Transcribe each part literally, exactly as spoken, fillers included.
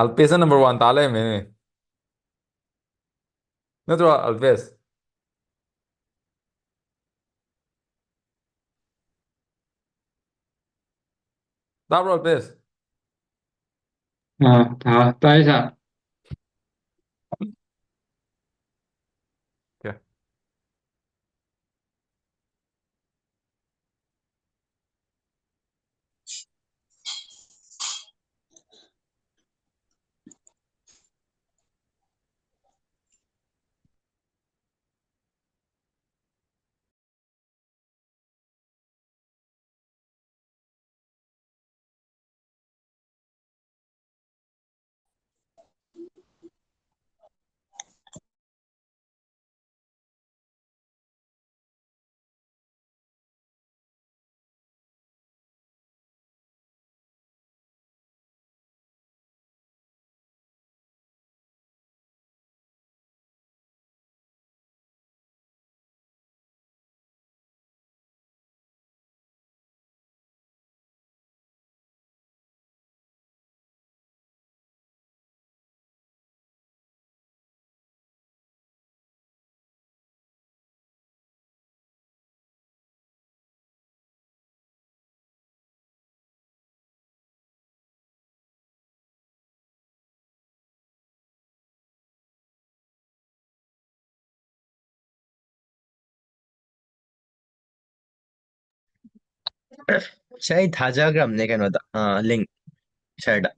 ꯑꯜꯄꯦꯁꯅ number one ꯇꯥ ꯂꯩꯔꯝꯃꯦꯅꯦ꯫ ꯅꯠꯇ꯭ꯔꯣ, ꯑꯜꯄꯦꯁ? ꯇꯥꯕ꯭ꯔꯣ, ꯑꯜꯄꯦꯁ? ꯑꯥ, ꯑꯥ, ꯇꯥꯏ, ꯁꯥꯔ꯫ ꯑꯣꯀꯦ꯫ ꯁꯤ ꯑꯩ ꯊꯥꯖꯈ꯭ꯔꯕꯅꯦ ꯀꯩꯅꯣꯗ, ꯑꯥ, link ꯁꯥꯔꯗ꯫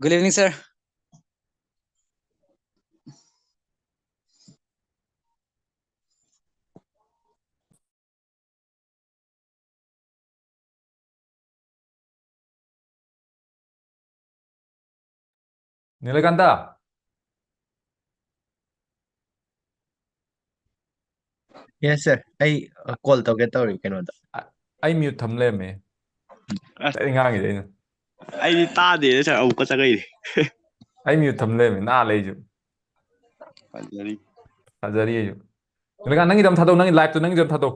Good evening, sir. Nilakanta. Yes, sir. ꯑꯩ, ꯑ, call ꯇꯧꯒꯦ ꯇꯧꯔꯤ ꯀꯩꯅꯣꯗ꯫ ꯑ-, ꯑꯩ mute ꯊꯝ ꯂꯩꯔꯝꯃꯦ꯫ ꯑꯁ꯫ ꯑꯩ ꯉꯥꯡꯉꯤꯗꯤ ꯑꯩꯅ꯫ ꯑꯩꯗꯤ ꯇꯥꯗꯦ, sir, ꯑꯃꯨꯛꯀ ꯆꯪꯉꯛꯏꯅꯦ꯫ ꯑꯩ mute ꯊꯝ ꯂꯩꯔꯝꯃꯦ, ꯅꯥ ꯂꯩꯁꯨ꯫ ꯐꯖꯔꯤ꯫ ꯐꯖꯔꯤ ꯑꯩꯁꯨ꯫ ꯅꯤꯂꯀꯥꯟꯇ, ꯅꯪꯒꯤꯗꯣ ꯑꯝ ꯊꯥꯗꯧ, ꯅꯪꯒꯤ live ꯇꯣ, ꯅꯪꯒꯤꯗꯣ ꯑꯝ ꯊꯥꯗꯧ꯫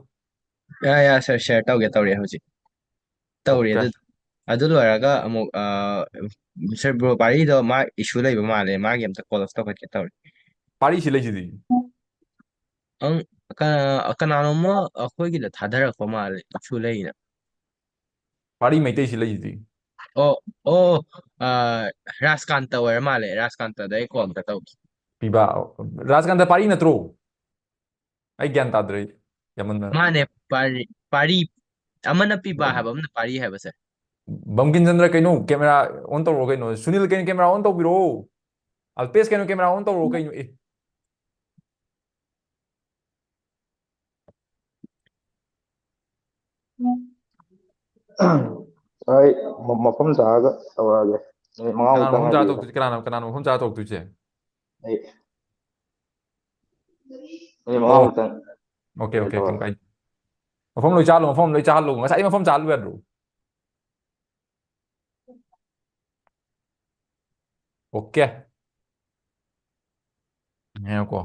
ꯌꯥ, ꯌꯥ, sir, share ꯇꯧꯒꯦ ꯇꯧꯔꯤ ꯍꯧꯖꯤꯛ꯫ ꯇꯧꯔꯤ Okay. ꯑꯗꯨ, ꯑꯗꯨ ꯂꯣꯏꯔꯒ ꯑꯃꯨꯛ, ꯑ, sir, bro, ꯄꯥꯔꯤꯗꯣ ꯃꯥ issue ꯂꯩꯕ ꯃꯥꯜꯂꯦ, ꯃꯥꯒꯤ ꯑꯝꯇ call off ꯇꯧꯈꯠꯀꯦ ꯇꯧꯔꯤ꯫ ꯄꯥꯔꯤꯁꯤ ꯂꯩꯁꯤꯗꯤ꯫ ꯑꯪ, ꯀ-, ꯀꯅꯥꯅꯣꯝꯃ ꯑꯩꯈꯣꯏꯒꯤꯗ ꯊꯥꯗꯔꯛꯄ ꯃꯥꯜꯂꯦ, issue ꯂꯩꯅ꯫ ꯄꯥꯔꯤ ꯃꯩꯇꯩꯁꯤ ꯂꯩꯁꯤꯗꯤ꯫ ꯑꯣ, ꯑꯣ, ꯑ, ꯔꯥꯖꯀꯥꯟꯇ ꯑꯣꯏꯔ ꯃꯥꯜꯂꯦ, ꯔꯥꯖꯀꯥꯟꯇꯗ ꯑꯩ call ꯑꯝꯇ ꯇꯧꯒꯦ꯫ ꯄꯤꯕ, ꯔꯥꯖꯀꯥꯟꯇ ꯄꯥꯔꯤ ꯅꯠꯇ꯭ꯔꯣ? ꯑꯩ ꯒ꯭ꯌꯥꯟ ꯇꯥꯗ꯭ꯔꯦ, ꯌꯥꯝꯃꯟꯗꯅ꯫ ꯃꯥꯅꯦ, ꯄꯥꯔꯤ, ꯄꯥꯔꯤ, ꯑꯃꯅ ꯄꯤꯕ ꯍꯥꯏꯕ, ꯑꯃꯅ ꯄꯥꯔꯤ ꯍꯥꯏꯕ, sir꯫ ꯕꯝꯀꯤꯟ ꯆꯟꯗ꯭ꯔ, ꯀꯩꯅꯣ, camera on ꯇꯧꯔꯣ ꯀꯩꯅꯣ꯫ ꯁꯨꯅꯤꯜ, ꯀꯩꯅꯣ, camera on ꯇꯧꯕꯤꯔꯣ꯫ ꯑꯜꯄꯦꯁ, ꯀꯩꯅꯣ, camera on ꯇꯧꯔꯣ ꯀꯩꯅꯣ, ꯑꯦ꯫ ꯑꯩ ꯃ- ꯃꯐꯝ ꯆꯥꯔꯒ ꯇꯧꯔꯛꯑꯒꯦ꯫ ꯃꯤꯅꯤꯠ ꯃꯉꯥꯃꯨꯛꯇ ꯀꯅꯥꯅꯣ ꯃꯐꯝ ꯆꯥꯔ ꯉꯥꯏꯕꯤꯌꯨ꯫ ꯇꯧꯗꯣꯏꯁꯦ? ꯀꯅꯥꯅꯣ ꯀꯅꯥꯅꯣ ꯃꯐꯝ ꯆꯥꯔ ꯇꯧꯗꯣꯏꯁꯦ? ꯑꯩ ꯃꯤꯅꯤꯠ ꯑꯣ꯫ ꯃꯉꯥꯃꯨꯛꯇꯪ ꯑꯣꯀꯦ ꯑꯣꯀꯦ ꯀꯩꯝ ꯇꯧꯔꯒꯦ꯫ ꯀꯥꯏꯗꯦ꯫ ꯃꯐꯝ ꯂꯣꯏ ꯆꯥꯍꯜꯂꯣ, ꯃꯐꯝ ꯂꯣꯏ ꯆꯥꯍꯜꯂꯣ꯫ ꯉꯁꯥꯏ ꯃꯐꯝ ꯆꯥꯍꯜꯂꯨ ꯌꯥꯗ꯭ꯔꯣ? ꯑꯣꯀꯦ꯫ ꯉꯥꯏꯌꯣꯀꯣ꯫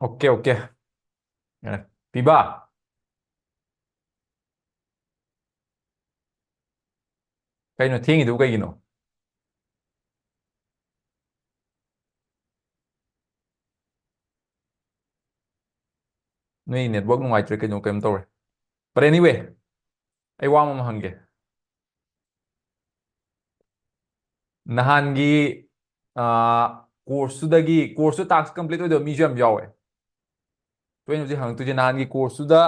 Okay okay. ꯌꯥꯔꯦ꯫ ꯄꯤꯕ꯫ ꯀꯩꯅꯣ ꯊꯦꯡꯉꯤꯗꯨꯕꯨ ꯀꯩꯒꯤꯅꯣ? ꯅꯣꯏ network ꯅꯨꯡꯉꯥꯏꯇ꯭ꯔꯦ ꯀꯩꯅꯣ ꯀꯩꯅꯣꯝ ꯇꯧꯔꯦ꯫ But anyway, ꯑꯩ ꯋꯥ ꯑꯃ ꯍꯪꯒꯦ꯫ ꯅꯍꯥꯟꯒꯤ ꯀꯣꯔꯁꯇꯨꯗꯒꯤ, ꯀꯣꯔꯁꯇꯨ ꯇꯥꯛꯁ ꯀꯝꯄ꯭ꯂꯤꯠ ꯑꯣꯏꯗꯕ ꯃꯤꯁꯨ ꯌꯥꯝ ꯌꯥꯎꯋꯦ꯫ ꯑꯗꯣ ꯑꯩꯅ ꯍꯧꯖꯤꯛ ꯍꯪꯉꯛꯇꯣꯏꯁꯦ, ꯅꯍꯥꯟꯒꯤ ꯀꯣꯔꯁꯇꯨꯗ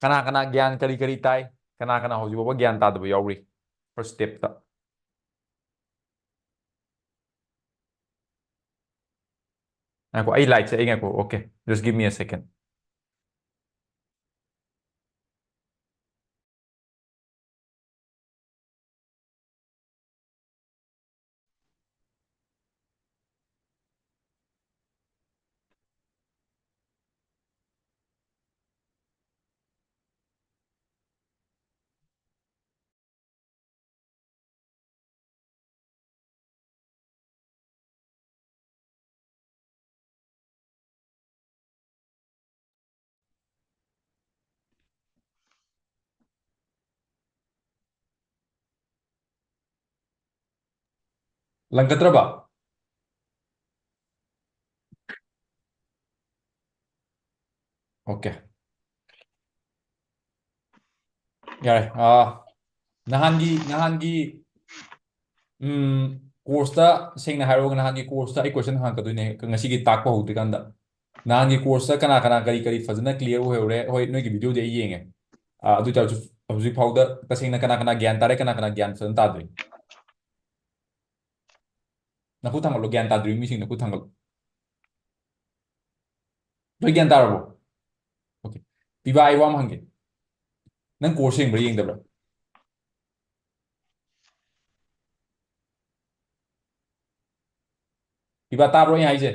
ꯀꯅꯥ ꯀꯅꯥ ꯒ꯭ꯌꯥꯟ ꯀꯔꯤ ꯀꯔꯤ ꯇꯥꯏ, ꯀꯅꯥ ꯀꯅꯥ ꯍꯧꯖꯤꯛ ꯐꯥꯎꯕ ꯒ꯭ꯌꯥꯟ ꯇꯥꯗꯕ ꯌꯥꯎꯔꯤ ꯐꯥꯔꯁ ꯁ꯭ꯇꯦꯞꯇ? ꯉꯥꯏꯈꯣ, ꯑꯩ ꯂꯥꯏꯠꯁꯦ ꯑꯩ ꯉꯥꯏꯈꯣ꯫ Okay, just give me a second. ꯂꯪꯒꯗ꯭ꯔꯕ? Okay. ꯌꯥꯔꯦ꯫ ꯑꯥ, ꯅꯍꯥꯟꯒꯤ ꯅꯍꯥꯟꯒꯤ ꯎꯝ, course ꯇ ꯁꯦꯡꯅ ꯍꯥꯏꯔꯒ ꯅꯍꯥꯟꯒꯤ course ꯇ ꯑꯩ question ꯍꯪꯉꯛꯀꯗꯣꯏꯅꯦ, ꯉꯁꯤꯒꯤ ꯇꯥꯛꯄ ꯍꯧꯗ꯭ꯔꯤꯀꯥꯟꯗ꯫ ꯅꯍꯥꯟꯒꯤ course ꯇ ꯀꯅꯥ ꯀꯅꯥ ꯀꯔꯤ ꯀꯔꯤ ꯐꯖꯅ clear ꯑꯣꯏꯍꯧꯔꯦ? ꯍꯣꯏ, ꯅꯣꯏꯒꯤ video ꯗꯤ ꯑꯩ ꯌꯦꯡꯉꯦ꯫ ꯑꯥ, ꯑꯗꯨ ꯑꯣꯏꯇꯥꯔꯁꯨ ꯍꯧꯖꯤꯛ ꯐꯥꯎꯗ ꯇꯁꯦꯡꯅ ꯀꯅꯥ ꯀꯅꯥ ꯒ꯭ꯌꯥꯟ ꯇꯥꯔꯦ, ꯀꯅꯥ ꯀꯅꯥ ꯒ꯭ꯌꯥꯟ ꯐꯖꯅ ꯇꯥꯗ꯭ꯔꯤ? ꯅꯈꯨꯠ ꯊꯥꯡꯒꯠꯂꯣ, ꯒ꯭ꯌꯥꯟ ꯇꯥꯗ꯭ꯔꯤꯕ ꯃꯤꯁꯤꯡ ꯅꯈꯨꯠ ꯊꯥꯡꯒꯠꯂꯣ꯫ ꯂꯣꯏ ꯒ꯭ꯌꯥꯟ ꯇꯥꯔꯕꯣ? Okay. ꯄꯤꯕꯥ, ꯑꯩ ꯋꯥ ꯑꯃ ꯍꯪꯒꯦ꯫ ꯅꯪ course ꯌꯦꯡꯕ꯭ꯔꯥ, ꯌꯦꯡꯗꯕ꯭ꯔꯥ? ꯄꯤꯕꯥ, ꯇꯥꯕ꯭ꯔꯣ ꯑꯩꯅ ꯍꯥꯏꯁꯦ?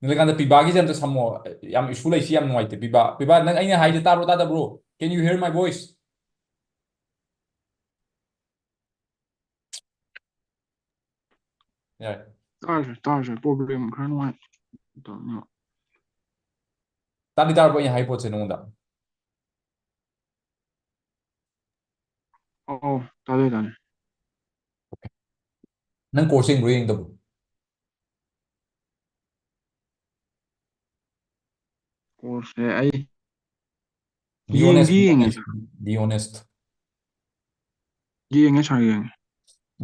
ꯅꯤꯂꯀꯥꯟꯇ, ꯄꯤꯕꯥꯒꯤꯁꯦ ꯑꯝꯇ ꯁꯝꯃꯣ꯫ ꯌꯥꯝ issue ꯂꯩꯁꯤ, ꯌꯥꯝ ꯅꯨꯡꯉꯥꯏꯇꯦ꯫ ꯄꯤꯕꯥ, ꯄꯤꯕꯥ, ꯅꯪ ꯑꯩꯅ ꯍꯥꯏꯁꯦ ꯇꯥꯕ꯭ꯔꯣ, ꯇꯥꯗꯕ꯭ꯔꯣ? Can you hear my voice? ꯌꯥꯔꯦ꯫ ꯇꯥꯔꯁꯨ, ꯇꯥꯔꯁꯨ, problem ꯈꯔ ꯅꯨꯡꯉꯥꯏ-, ꯇꯧꯅꯤ꯫ ꯇꯥꯗꯤ ꯇꯥꯔꯕꯣ ꯑꯩꯅ ꯍꯥꯏ ꯄꯣꯠꯁꯦ ꯅꯉꯣꯟꯗ? ꯑꯧ, ꯇꯥꯖꯩ, ꯇꯥꯖꯩ꯫ ꯅꯪ course ꯌꯦꯡꯕ꯭ꯔꯣ, ꯌꯦꯡꯗꯕ꯭ꯔꯣ? Course ꯁꯦ ꯑꯩ Be honest, ꯌꯦꯡꯗꯤ be ꯌꯦꯡꯉꯦ, honest, sir. Be honest. ꯌꯦꯡꯉꯦ, sir, ꯌꯦꯡꯉꯦ꯫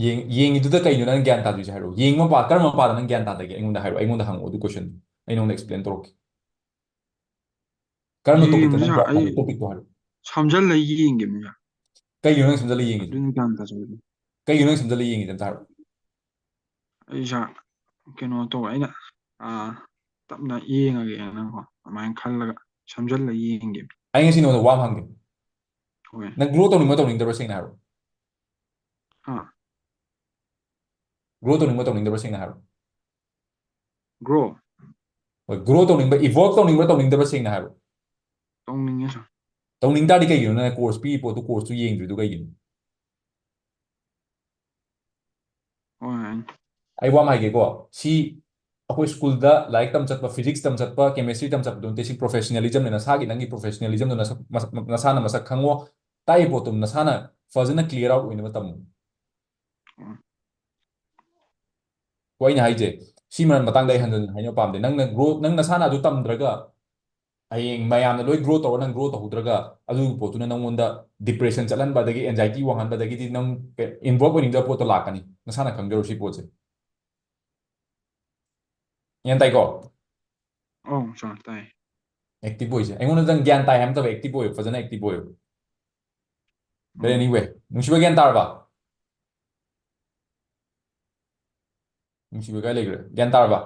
ꯌꯦꯡ-, ꯌꯦꯡꯉꯤꯗꯨꯗ ꯀꯩꯅꯣ ꯅꯪ ꯒ꯭ꯌꯥꯟ ꯇꯥꯗ꯭ꯔꯤꯁꯦ ꯍꯥꯏꯔꯛꯑꯣ꯫ ꯌꯦꯡꯕ ꯃꯄꯥ, ꯀꯔꯝꯕ ꯃꯄꯥꯗ ꯅꯪ ꯒ꯭ꯌꯥꯟ ꯇꯥꯗꯒꯦ? ꯑꯩꯉꯣꯟꯗ ꯍꯥꯏꯔꯛꯑꯣ, ꯑꯩꯉꯣꯟꯗ ꯍꯪꯉꯛꯑꯣ ꯑꯗꯨ question ꯗꯣ꯫ ꯑꯩ ꯅꯉꯣꯟꯗ explain ꯇꯧꯔꯛꯀꯦ꯫ ꯀꯔꯝꯕ topic ꯇ ꯌꯦꯡꯉꯦ, ꯅꯪ sir, ꯒ꯭ꯌꯥꯟ ꯇꯥꯗꯦ? ꯑꯩ Topic ꯇꯣ ꯍꯥꯏꯔꯛꯑꯣ꯫ ꯁꯝꯖꯜꯂ ꯌꯦꯡꯒꯦ, sir꯫ ꯀꯩꯒꯤꯅꯣ ꯅꯪ ꯁꯝꯖꯜꯂ ꯌꯦꯡꯉꯤꯁꯦ? ꯑꯗꯨꯅ ꯒ꯭ꯌꯥꯟ ꯇꯥꯖꯔꯦ꯫ ꯀꯩꯒꯤꯅꯣ ꯅꯪ ꯁꯝꯖꯜꯂ ꯌꯦꯡꯉꯤꯁꯦ? ꯑꯝꯇ ꯍꯥꯏꯔꯛꯑꯣ꯫ ꯑꯩ, sir, ꯀꯩꯅꯣ ꯇꯧꯕ, ꯑꯩꯅ, ꯑꯥ, ꯇꯞꯅ ꯌꯦꯡꯉꯒꯦꯅꯀꯣ, ꯑꯗꯨꯃꯥꯏꯅ ꯈꯜꯂꯒ ꯁꯝꯖꯜꯂ ꯌꯦꯡꯒꯦ꯫ ꯑꯩ ꯉꯁꯤ ꯅꯉꯣꯟꯗ ꯋꯥ ꯑꯃ ꯍꯪꯒꯦ꯫ ꯍꯣꯏ꯫ ꯅꯪ grow ꯇꯧꯅꯤꯡꯕ꯭ꯔꯥ, ꯇꯧꯅꯤꯡꯗꯕ꯭ꯔꯥ, ꯁꯦꯡꯅ ꯍꯥꯏꯔꯛꯑꯣ꯫ ꯍꯥ? Grow ꯇꯧꯅꯤꯡꯕ꯭ꯔꯥ, ꯇꯧꯅꯤꯡꯗꯕ꯭ꯔꯥ, ꯁꯦꯡꯅ ꯍꯥꯏꯔꯛꯑꯣ꯫ Grow? ꯍꯣꯏ, grow ꯇꯧꯅꯤꯡꯕ, evolve ꯇꯧꯅꯤꯡꯕ꯭ꯔꯥ, ꯇꯧꯅꯤꯡꯗꯕ꯭ꯔꯥ, ꯁꯦꯡꯅ ꯍꯥꯏꯔꯛꯑꯣ꯫ ꯇꯧꯅꯤꯡꯉꯦ, sir꯫ ꯇꯧꯅꯤꯡ ꯇꯥꯔꯗꯤ ꯀꯩꯒꯤꯅꯣ ꯅꯪ course ꯄꯤꯔꯤ ꯄꯣꯠꯇꯨ, course ꯇꯨ ꯌꯦꯡꯗ꯭ꯔꯤꯗꯨ ꯀꯩꯒꯤꯅꯣ? ꯍꯣꯏ, ꯍꯣꯏ꯫ ꯑꯩ ꯋꯥ ꯑꯃ ꯍꯥꯏꯒꯦꯀꯣ, ꯁꯤ ꯑꯩꯈꯣꯏ school ꯗ ꯂꯥꯏꯔꯤꯛ ꯇꯝ ꯆꯠꯄ, physics ꯇꯝ ꯆꯠꯄ, chemistry ꯇꯝ ꯆꯠꯄꯗꯨ ꯅꯠꯇꯦ, ꯁꯤ professionalism ꯅꯦ, ꯅꯁꯥꯒꯤ ꯅꯪꯒꯤ professionalism ꯗꯣ ꯅꯁꯛ-, ꯃꯁꯛ-, ꯅꯁꯥꯅ ꯃꯁꯛ ꯈꯪꯉꯣ, ꯇꯥꯛꯏ ꯄꯣꯠꯇꯨ ꯅꯁꯥꯅ ꯐꯖꯅ clear out ꯑꯣꯏꯅꯕ ꯇꯝꯃꯨ꯫ ꯎꯝ꯫ ꯀꯣ ꯑꯩꯅ ꯍꯥꯏꯁꯦ, ꯁꯤ ꯃꯔꯝ ꯃꯇꯥꯡꯗ ꯑꯩ ꯍꯟꯖꯟ ꯍꯟꯖꯟ ꯍꯥꯏꯅꯕ ꯄꯥꯝꯗꯦ꯫ ꯅꯪꯅ grow, ꯅꯪ ꯅꯁꯥꯅ ꯑꯗꯨ ꯇꯝꯗ꯭ꯔꯒ ꯍꯌꯦꯡ ꯃꯌꯥꯝꯅ ꯂꯣꯏ ꯒ꯭ꯔꯣ ꯇꯧꯔ ꯅꯪ ꯒ꯭ꯔꯣ ꯇꯧꯍꯧꯗ꯭ꯔꯒ ꯑꯗꯨꯒꯤ ꯄꯣꯠꯇꯨꯅ ꯅꯪꯉꯣꯟꯗ ꯗꯤꯄ꯭ꯔꯦꯁꯟ ꯆꯠꯍꯟꯕ ꯑꯗꯒꯤ ꯑꯦꯟꯖꯥꯏꯇꯤ ꯋꯥꯡꯍꯟꯕꯗꯒꯤꯗꯤ ꯅꯪ ꯏꯟꯚꯣꯜꯕ ꯑꯣꯏꯅꯤꯡꯗꯕ ꯄꯣꯠꯇꯣ ꯂꯥꯛꯀꯅꯤ꯫ ꯅꯁꯥꯅ ꯈꯪꯖꯔꯣ ꯁꯤ ꯄꯣꯠꯁꯦ꯫ ꯒ꯭ꯌꯥꯟ ꯇꯥꯏꯀꯣ? ꯑꯧ ꯁꯥꯔ ꯇꯥꯏ꯫ ꯑꯦꯛꯇꯤꯚ ꯑꯣꯏꯁꯦ꯫ ꯑꯩꯉꯣꯟꯗ ꯅꯪ ꯒ꯭ꯌꯥꯟ ꯇꯥꯏ ꯍꯥꯏꯕ ꯅꯠꯇꯕ, ꯑꯦꯛꯇꯤꯚ ꯑꯣꯏꯌꯨ, ꯐꯖꯅ ꯑꯦꯛꯇꯤꯚ ꯑꯣꯏꯌꯨ꯫ But um. anyway, ꯅꯨꯡꯁꯤꯕ ꯒ꯭ꯌꯥꯟ ꯇꯥꯔꯕ? ꯅꯨꯡꯁꯤꯕ ꯀꯥꯏ ꯂꯩꯈ꯭ꯔꯦ? ꯒ꯭ꯌꯥꯟ ꯇꯥꯔꯕ?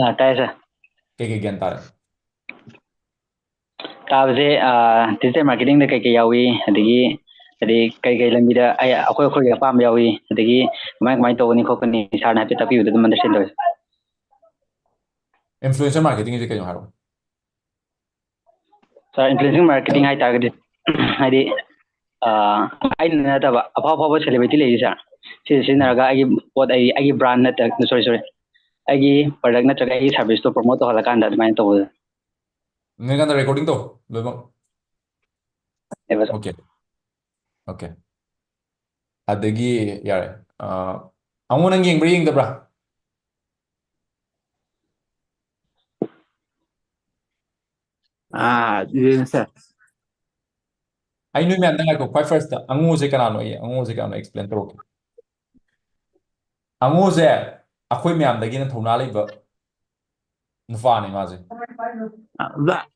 ꯑꯥ, ꯇꯥꯏ ꯁꯥꯔ꯫ ꯀꯩꯀꯩ ꯒ꯭ꯌꯥꯟ ꯇꯥꯔꯦ? ꯇꯥꯕꯁꯦ, ꯑꯥ, ꯗꯤꯖꯤꯇꯦꯜ ꯃꯥꯔꯀꯦꯇꯤꯡꯗ ꯀꯩꯀꯩ ꯌꯥꯎꯏ, ꯑꯗꯒꯤ ꯍꯥꯏꯗꯤ ꯀꯩꯀꯩ ꯂꯝꯕꯤꯗ ꯑꯩ, ꯑꯩꯈꯣꯏ, ꯑꯩꯈꯣꯏꯒꯤ ꯑꯄꯥꯝꯕ ꯌꯥꯎꯏ, ꯑꯗꯒꯤ ꯀꯃꯥꯏ, ꯀꯃꯥꯏꯅ ꯇꯧꯒꯅꯤ ꯈꯣꯠꯀꯅꯤ, ꯁꯥꯔꯅ ꯍꯥꯏꯐꯦꯠ ꯇꯥꯛꯄꯤꯕꯗ ꯑꯗꯨꯝ ꯑꯟꯗꯔꯁꯇꯦꯟ ꯇꯧꯋꯤ꯫ ꯏꯟꯐ꯭ꯂꯨꯌꯦꯟꯁꯔ ꯃꯥꯔꯀꯦꯇꯤꯡꯁꯦ ꯀꯩꯅꯣ ꯍꯥꯏꯔꯣ? ꯁꯥꯔ, ꯏꯟꯐ꯭ꯂꯨꯌꯦꯟꯁꯤꯡ ꯃꯥꯔꯀꯦꯇꯤꯡ ꯍꯥꯏꯇꯥꯔꯒꯗꯤ ꯍꯥꯏꯗꯤ, ꯑꯥ, ꯑꯩꯅ ꯅꯠꯇꯕ ꯑꯐꯥꯎ ꯑꯐꯥꯎꯕ ꯁꯦꯂꯦꯕ꯭ꯔꯤꯇꯤ ꯂꯩꯔꯤ ꯁꯥꯔ, ꯁꯤꯁꯦ ꯁꯤꯖꯤꯟꯅꯔꯒ ꯑꯩꯒꯤ ꯄꯣꯠ, ꯑꯩ, ꯑꯩꯒꯤ ꯕ꯭ꯔꯥꯟ ꯅꯠꯇ꯭ꯔꯒ, ꯁꯣꯔꯤ, ꯁꯣꯔꯤ, ꯑꯩꯒꯤ ꯄ꯭ꯔꯗꯛ ꯅꯠꯇ꯭ꯔꯒ ꯑꯩꯒꯤ ꯁꯥꯔꯚꯤꯁꯇꯣ ꯄ꯭ꯔꯣꯃꯣꯠ ꯇꯧꯍꯜꯂꯀꯥꯟꯗ ꯑꯗꯨꯃꯥꯏꯅ ꯇꯧꯕꯗꯣ꯫ ꯅꯣꯏꯀꯥꯟꯗ ꯔꯦꯀꯣꯔꯗꯤꯡ ꯇꯧ ꯂꯣꯏꯅꯃꯛ꯫ ꯑꯦꯕ ꯁꯥꯔ꯫ ꯑꯣꯀꯦ꯫ ꯑꯣꯀꯦ꯫ ꯑꯗꯒꯤ ꯌꯥꯔꯦ꯫ ꯑꯥ, ꯑꯃꯨꯛ ꯅꯪ ꯌꯦꯡꯕ꯭ꯔꯥ ꯌꯦꯡꯗꯕ꯭ꯔꯥ? ꯑꯥ, ꯌꯦꯡꯉꯦ ꯁꯥꯔ꯫ ꯑꯩ ꯅꯣꯏ ꯃꯌꯥꯝꯗ ꯉꯥꯏꯈꯣ, ꯈ꯭ꯋꯥꯏ ꯐꯥꯔꯁꯇ ꯑꯉꯨꯁꯦ ꯀꯅꯥꯅꯣ, ꯑꯩ ꯑꯉꯨꯁꯦ ꯀꯅꯥꯅꯣ ꯑꯦꯛꯁꯄ꯭ꯂꯦꯟ ꯇꯧꯔꯛꯀꯦ꯫ ꯑꯉꯨꯁꯦ ꯑꯩꯈꯣꯏ ꯃꯌꯥꯝꯗꯒꯤ ꯍꯦꯟꯅ ꯊꯧꯅꯥ ꯂꯩꯕ ꯅꯨꯄꯥꯅꯦ ꯃꯥꯁꯦ꯫ ꯑꯥ, ꯕ-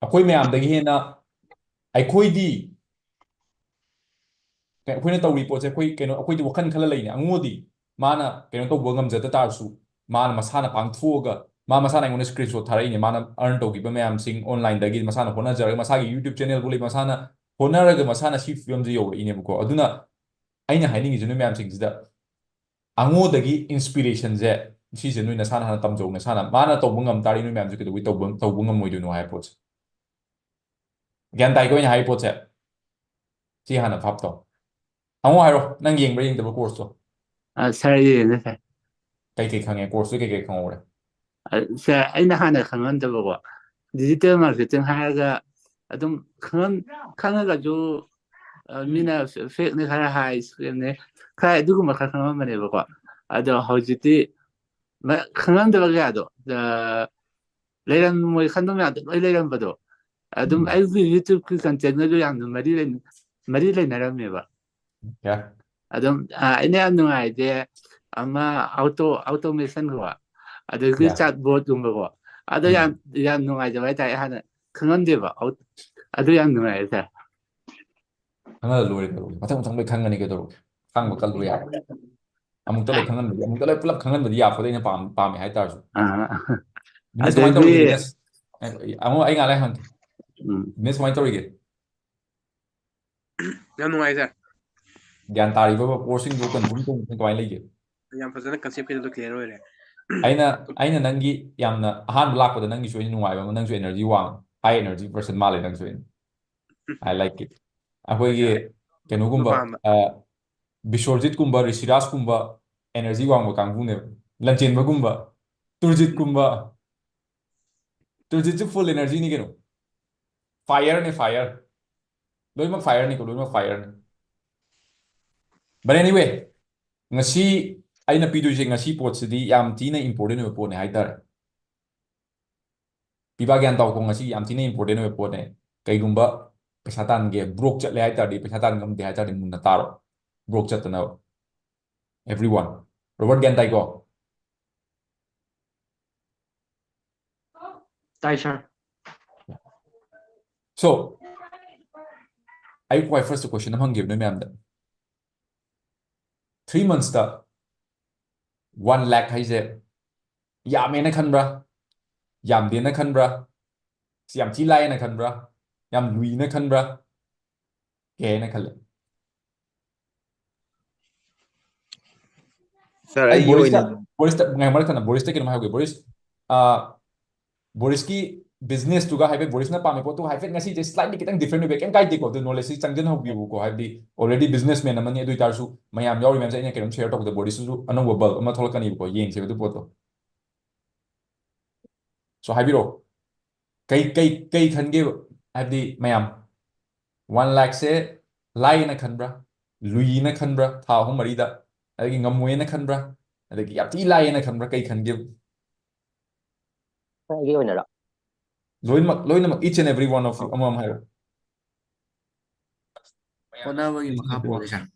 ꯑꯩꯈꯣꯏ ꯃꯌꯥꯝꯗꯒꯤ ꯍꯦꯟꯅ ꯑꯩꯈꯣꯏꯗꯤ, ꯑꯩꯈꯣꯏꯅ ꯇꯧꯔꯤ ꯄꯣꯠꯁꯦ ꯑꯩꯈꯣꯏ ꯀꯩꯅꯣ, ꯑꯩꯈꯣꯏꯗꯤ ꯋꯥꯈꯜ ꯈꯜꯂ ꯂꯩꯅꯦ꯫ ꯑꯉꯨꯗꯤ ꯃꯥꯅ ꯀꯩꯅꯣ ꯇꯧꯕ ꯉꯝꯖꯗ ꯇꯥꯔꯁꯨ, ꯃꯥꯅ ꯃꯁꯥꯅ ꯄꯥꯡꯊꯣꯛꯑꯒ, ꯃꯥ ꯃꯁꯥꯅ ꯑꯩꯉꯣꯟꯗ ꯁ꯭ꯀ꯭ꯔꯤꯟꯁꯣꯠ ꯊꯥꯔꯛꯏꯅꯦ꯫ ꯃꯥꯅ ꯑꯔꯟ ꯇꯧꯈꯤꯕ ꯃꯌꯥꯝꯁꯤꯡ ꯑꯣꯟꯂꯥꯏꯟꯗꯒꯤ, ꯃꯁꯥꯅ ꯍꯣꯠꯅꯖꯔꯒ, ꯃꯁꯥꯒꯤ ꯌꯨꯇ꯭ꯌꯨꯕ ꯆꯦꯅꯦꯜꯕꯨ ꯂꯩ, ꯃꯁꯥꯅ ꯍꯣꯠꯅꯔꯒ ꯃꯁꯥꯅ ꯁꯤ ꯐꯤꯕꯝꯁꯦ ꯌꯧꯔꯛꯏꯅꯦꯕꯀꯣ꯫ ꯑꯗꯨꯅ ꯑꯩꯅ ꯍꯥꯏꯅꯤꯡꯉꯤꯁꯦ ꯅꯣꯏ ꯃꯌꯥꯝꯁꯤꯡꯁꯤꯗ, ꯑꯉꯣꯗꯒꯤ ꯏꯟꯁꯄꯤꯔꯦꯁꯟꯁꯦ ꯁꯤꯁꯦ ꯅꯣꯏ ꯅꯁꯥꯅ ꯍꯥꯟꯅ ꯇꯝꯖꯧ꯫ ꯅꯁꯥꯅ ꯃꯥꯅ ꯇꯧꯕ ꯉꯝ ꯇꯥꯔꯗꯤ ꯅꯣꯏ ꯃꯌꯥꯝꯁꯨ ꯀꯩꯗꯧꯕꯩ ꯇꯧꯕ, ꯇꯧꯕ ꯉꯝꯃꯣꯏꯗꯣꯏꯅꯣ ꯍꯥꯏꯕ ꯄꯣꯠꯁꯦ꯫ ꯒ꯭ꯌꯥꯟ ꯇꯥꯏꯀꯣ ꯑꯩꯅ ꯍꯥꯏ ꯄꯣꯠꯁꯦ? ꯁꯤ ꯍꯥꯟꯅ ꯚꯥꯞ ꯇꯧ꯫ ꯑꯃꯨꯛ ꯍꯥꯏꯔꯣ, ꯅꯪ ꯌꯦꯡꯕ꯭ꯔꯥ ꯌꯦꯡꯗꯕ꯭ꯔꯥ ꯀꯣꯔꯁꯇꯣ? ꯑ, ꯁꯥꯔ, ꯌꯦꯡꯉꯦ, ꯁꯥꯔ꯫ ꯀꯩꯀꯩ ꯈꯪꯉꯦ? ꯀꯣꯔꯁꯇꯨ ꯀꯩꯀꯩ ꯈꯪꯍꯧꯔꯦ? ꯑ, ꯁꯥꯔ, ꯑꯩꯅ ꯍꯥꯟꯅ ꯈꯪꯉꯝꯗꯕꯀꯣ, ꯗꯤꯖꯤꯇꯦꯜ ꯃꯥꯔꯀꯦꯇꯤꯡ ꯍꯥꯏꯔꯒ ꯑꯗꯨꯝ ꯈꯪꯉꯝ-, ꯈꯪꯉꯒꯁꯨ, ꯑ, ꯃꯤꯅ ꯐꯦ-, ꯐꯦꯛꯅꯤ ꯈꯔ ꯍꯥꯏ, ꯁ꯭ꯀꯦꯝꯅꯤ ꯈꯔ, ꯑꯗꯨꯒꯨꯝꯕ ꯈꯔ ꯈꯪꯉꯝꯕꯅꯦꯕꯀꯣ꯫ ꯑꯗꯣ ꯍꯧꯖꯤꯛꯇꯤ ꯃ-, ꯈꯪꯉꯝꯗꯕ ꯀꯌꯥꯗꯣ, ꯑ, ꯂꯩꯔꯝꯃꯣꯏ ꯈꯟꯕ ꯃꯌꯥꯝꯗꯣ ꯂꯣꯏ ꯂꯩꯔꯝꯕꯗꯣ꯫ ꯑꯗꯨꯝ ꯎꯝ꯫ ꯑꯩꯒꯤ YouTube-ꯀꯤ content-ꯒꯁꯨ ꯌꯥꯝꯅ ꯃꯔꯤ ꯂꯩ-, ꯃꯔꯤ ꯂꯩꯅꯔꯝꯃꯦꯕ꯫ Yeah. ꯑꯗꯨꯝ, ꯑ, ꯑꯩꯅ ꯌꯥꯝ ꯅꯨꯡꯉꯥꯏꯔꯤꯁꯦ ꯑꯃ auto-, automation-ꯀꯣ, ꯑꯗꯒꯤ Yeah. chatbot-ꯀꯨꯝꯕꯀꯣ, ꯑꯗꯣ ꯎꯝ꯫ ꯌꯥꯝ, ꯌꯥꯝ ꯅꯨꯡꯉꯥꯏꯖꯕ ꯍꯥꯏꯇꯥꯔꯦ꯫ ꯑꯩ ꯍꯥꯟꯅ ꯈꯪꯉꯝꯗꯦꯕ꯫ ꯑꯧ-, ꯑꯗꯨ ꯌꯥꯝ ꯅꯨꯡꯉꯥꯏꯔꯦ ꯁꯥꯔ꯫ ꯈꯪꯉ ꯂꯣꯏꯔꯦ ꯀꯩꯗꯧꯔꯒꯦ? ꯃꯊꯪ ꯃꯊꯪ ꯂꯣꯏ ꯈꯪꯉꯅꯤ ꯀꯩꯗꯧꯔꯒꯦ? ꯈꯪꯕ ꯀꯜꯂꯨ ꯌꯥꯔꯦ꯫ ꯑꯃꯨꯛꯇ ꯂꯣꯏ ꯈꯪꯍꯟꯕꯗꯤ, ꯑꯃꯨꯛꯇ ꯂꯣꯏ ꯄꯨꯂꯞ ꯈꯪꯍꯟꯕꯗꯤ ꯌꯥꯄꯣꯠꯇꯦ ꯑꯩꯅ ꯄꯥꯝ-, ꯄꯥꯝꯃꯦ ꯍꯥꯏ ꯇꯥꯔꯁꯨ꯫ ꯑꯥ꯫ Business ꯀꯃꯥꯏꯅ ꯇꯧꯔꯤꯒꯦ, ꯑꯗꯒꯤ business? ꯑꯦ, ꯑꯃꯨꯛ ꯑꯩ ꯉꯥꯏꯍꯥꯛ ꯂꯩ ꯍꯪꯒꯦ꯫ ꯎꯝ꯫ Business ꯀꯃꯥꯏꯅ ꯇꯧꯔꯤꯒꯦ? ꯌꯥꯝ ꯅꯨꯡꯉꯥꯏ ꯁꯥꯔ꯫ ꯒ꯭ꯌꯥꯟ ꯇꯥꯔꯤꯕ ꯄꯣꯠꯁꯤꯡꯗꯣ consume ꯇꯧꯕꯁꯤꯡ ꯀꯃꯥꯏꯅ ꯂꯩꯒꯦ? ꯌꯥꯝ ꯐꯖꯅ concept ꯀꯩꯗꯣ clear ꯑꯣꯏꯔꯦ꯫ ꯑꯩꯅ, ꯑꯩꯅ ꯅꯪꯒꯤ ꯌꯥꯝꯅ ꯑꯍꯥꯟꯕ ꯂꯥꯛꯄꯗ ꯅꯪꯒꯤꯁꯨ ꯑꯩꯅ ꯅꯨꯡꯉꯥꯏꯕ ꯑꯃ, ꯅꯪꯁꯨ energy ꯋꯥꯡ, high energy person ꯃꯥꯜꯂꯦ ꯅꯪꯁꯨ ꯑꯩꯅ꯫ I like it. ꯑꯩꯈꯣꯏꯒꯤ ꯀꯩꯅꯣꯒꯨꯝꯕ, ꯄꯥꯝꯕ꯫ ꯑ, ꯕꯤꯁ꯭ꯋꯔꯖꯤꯠꯀꯨꯝꯕ, ꯔꯤꯁꯤꯔꯥꯖꯀꯨꯝꯕ energy ꯋꯥꯡꯕ ꯀꯥꯡꯕꯨꯅꯦꯕ꯫ ꯂꯟꯆꯦꯟꯕꯒꯨꯝꯕ, ꯇꯨꯔꯖꯤꯠꯀꯨꯝꯕ꯫ ꯇꯨꯔꯖꯤꯠꯁꯨ full energy ꯅꯤ ꯀꯩꯅꯣ꯫ Fire ꯅꯦ, fire꯫ ꯂꯣꯏꯅꯃꯛ fire ꯅꯤꯀꯣ, ꯂꯣꯏꯅꯃꯛ fire ꯅꯤ꯫ But anyway, ꯉꯁꯤ ꯑꯩꯅ ꯄꯤꯗꯣꯏꯁꯦ, ꯉꯁꯤ ꯄꯣꯠꯁꯤꯗꯤ ꯌꯥꯝ ꯊꯤꯅ important ꯑꯣꯏꯕ ꯄꯣꯠꯅꯦ ꯍꯥꯏꯇꯥꯔꯦ꯫ ꯄꯤꯕꯥ ꯒ꯭ꯌꯥꯟ ꯇꯥꯎꯀꯣ, ꯉꯁꯤ ꯌꯥꯝ ꯊꯤꯅ important ꯑꯣꯏꯕ ꯄꯣꯠꯅꯦ꯫ ꯀꯩꯒꯨꯝꯕ ꯄꯩꯁꯥ ꯇꯥꯟꯒꯦ, broke ꯆꯠꯂꯦ ꯍꯥꯏ ꯇꯥꯔꯗꯤ, ꯄꯩꯁꯥ ꯇꯥꯟ ꯉꯝꯗꯦ ꯍꯥꯏ ꯇꯥꯔꯗꯤ, ꯃꯨꯟꯅ ꯇꯥꯔꯣ꯫ Broke ꯆꯠꯇꯅꯕ꯫ Everyone. ꯔꯣꯕꯔꯠ, ꯒ꯭ꯌꯥꯟ ꯇꯥꯏꯀꯣ? ꯇꯥꯏ ꯁꯥꯔ꯫ So, ꯑꯩ ꯈ꯭ꯋꯥꯏ first question ꯑꯃ ꯍꯪꯒꯦꯕ ꯅꯣꯏ ꯃꯌꯥꯝꯗ꯫ Three months ꯇ one lakh ꯍꯥꯏꯁꯦ ꯌꯥꯝꯃꯦꯅ ꯈꯟꯕ꯭ꯔꯥ? ꯌꯥꯝꯗꯦꯅ ꯈꯟꯕ꯭ꯔꯥ? ꯁꯤ ꯌꯥꯝ ꯊꯤ ꯂꯥꯏꯌꯦꯅ ꯈꯟꯕ꯭ꯔꯥ? ꯌꯥꯝ ꯂꯨꯏꯅ ꯈꯟꯕ꯭ꯔꯥ? ꯀꯩ ꯍꯥꯏꯅ ꯈꯜꯂꯦ? ꯁꯥꯔ, ꯑꯩ ꯑꯩꯒꯤ ꯕꯣꯔꯤꯁꯇ, ꯑꯣꯏꯅ ꯕꯣꯔꯤꯁꯇ, ꯉꯥꯏ ꯃꯔꯛ ꯊꯠꯅ, ꯕꯣꯔꯤꯁꯇ ꯀꯩꯅꯣꯝ ꯍꯥꯏꯍꯧꯒꯦ꯫ ꯕꯣꯔꯤꯁ, ꯑ, ꯕꯣꯔꯤꯁꯀꯤ business ꯇꯨꯒ ꯍꯥꯏꯐꯦꯠ, ꯕꯣꯔꯤꯁꯅ ꯄꯥꯝꯃꯤ ꯄꯣꯠꯇꯨꯒ ꯍꯥꯏꯐꯦꯠ ꯉꯁꯤꯁꯦ slightly ꯈꯤꯇꯪ different ꯑꯣꯏꯕ, ꯀꯩꯝ ꯀꯥꯏꯗꯦꯀꯣ꯫ ꯑꯗꯨ knowledge ꯁꯤ ꯆꯪꯖꯟꯍꯧꯕꯤꯌꯨꯀꯣ꯫ ꯍꯥꯏꯕꯗꯤ already businessman ꯑꯃꯅꯤ, ꯑꯗꯨ ꯑꯣꯏꯇꯥꯔꯁꯨ ꯃꯌꯥꯝ ꯌꯥꯎꯔꯤ ꯃꯌꯥꯝꯁꯦ ꯑꯩꯅ ꯀꯩꯅꯣꯝ share ꯇꯧꯕꯗ ꯕꯣꯔꯤꯁꯇꯁꯨ ꯑꯅꯧꯕ bulb ꯑꯃ ꯊꯣꯛꯂꯛꯀꯅꯤꯕꯀꯣ, ꯌꯦꯡꯁꯦꯕ ꯑꯗꯨ ꯄꯣꯠꯇꯣ꯫ So ꯍꯥꯏꯕꯤꯔꯛꯑꯣ꯫ ꯀꯩ, ꯀꯩ, ꯀꯩ ꯈꯟꯒꯦꯕ? ꯍꯥꯏꯕꯗꯤ ꯃꯌꯥꯝ, one lakh ꯁꯦ ꯂꯥꯏꯌꯦꯅ ꯈꯟꯕ꯭ꯔꯥ? ꯂꯨꯏꯌꯦꯅ ꯈꯟꯕ꯭ꯔꯥ? ꯊꯥ ꯑꯍꯨꯝ ꯃꯔꯤꯗ? ꯑꯗꯒꯤ ꯉꯝꯃꯣꯏꯅ ꯈꯟꯕ꯭ꯔꯥ? ꯑꯗꯒꯤ ꯌꯥꯝ ꯊꯤ ꯂꯥꯏꯌꯦꯅ ꯈꯟꯕ꯭ꯔꯥ? ꯀꯩ ꯈꯟꯒꯦꯕ? ꯑꯩꯒꯤ ꯑꯣꯏꯅꯔꯣ? ꯂꯣꯏꯅꯃꯛ ꯂꯣꯏꯅꯃꯛ each and every one of you ꯑꯃꯃꯝ ꯍꯥꯏꯔꯣ꯫ ꯍꯣꯠꯅꯕꯒꯤ ꯃꯈꯥ ꯄꯣꯜꯂꯦ ꯁꯥꯔ꯫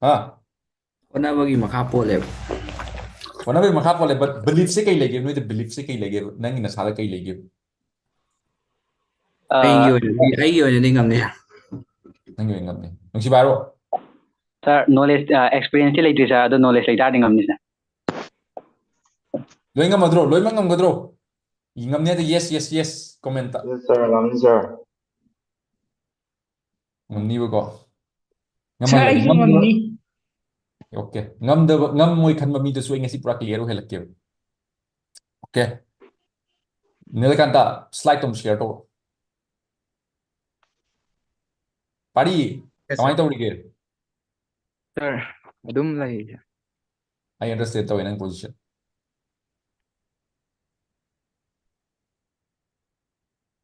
ꯍꯥ? ꯍꯣꯠꯅꯕꯒꯤ ꯃꯈꯥ ꯄꯣꯜꯂꯦꯕ꯫ ꯍꯣꯠꯅꯕꯒꯤ ꯃꯈꯥ ꯄꯣꯜꯂꯦ, but beliefꯁꯦ ꯀꯩ ꯂꯩꯒꯦ? ꯅꯣꯏꯗ beliefꯁꯦ ꯀꯩ ꯂꯩꯒꯦꯕ? ꯅꯪꯒꯤ ꯅꯁꯥꯗ ꯀꯩ ꯂꯩꯒꯦꯕ? ꯑꯩꯒꯤ ꯑꯣꯏꯅꯗꯤ ꯑꯩꯒꯤ ꯑꯣꯏꯅꯗꯤ ꯉꯝꯅꯤ ꯁꯥꯔ꯫ ꯅꯪꯒꯤ ꯑꯣꯏꯅ ꯉꯝꯅꯤ꯫ ꯅꯨꯡꯁꯤꯕ ꯍꯥꯏꯔꯣ꯫ Sir, knowledge, experienceꯇꯤ ꯂꯩꯇ꯭ꯔꯤ sir, ꯑꯗꯣ knowledgeꯇꯤ ꯂꯩꯇꯥꯔꯗꯤ ꯉꯝꯅꯤ sir꯫ ꯂꯣꯏ ꯉꯝꯃꯗ꯭ꯔꯣ? ꯂꯣꯏꯅꯃꯛ ꯉꯝꯒꯗ꯭ꯔꯣ? ꯏ ꯉꯝꯅꯤ ꯍꯥꯏꯗꯤ yes, yes, yes commentꯇ꯫ Yes, sir, ꯉꯝꯅꯤ, sir꯫ ꯉꯝꯅꯤꯕꯀꯣ? Sir, ꯑꯩꯁꯨ ꯉꯝꯅꯤ꯫ Okay, ꯉꯝꯗꯕ, ꯉꯝꯃꯣꯏ ꯈꯟꯕ ꯃꯤꯗꯨꯁꯨ ꯑꯩ ꯉꯁꯤ ꯄꯨꯔꯥ clear ꯑꯣꯏꯍꯜꯂꯛꯀꯦꯕ꯫ Okay, ꯅꯤꯂꯀꯥꯟꯇ, slideꯇꯣ ꯑꯃꯨꯛ share ꯇꯧꯔꯣ꯫ ꯄꯥꯔꯤ, Yes, ꯀꯃꯥꯏꯅ sir. ꯇꯧꯔꯤꯒꯦ? Sir, ꯑꯗꯨꯝ ꯂꯩꯔꯤ, sir. ꯑꯩ understand ꯇꯧꯋꯦ ꯅꯪ position꯫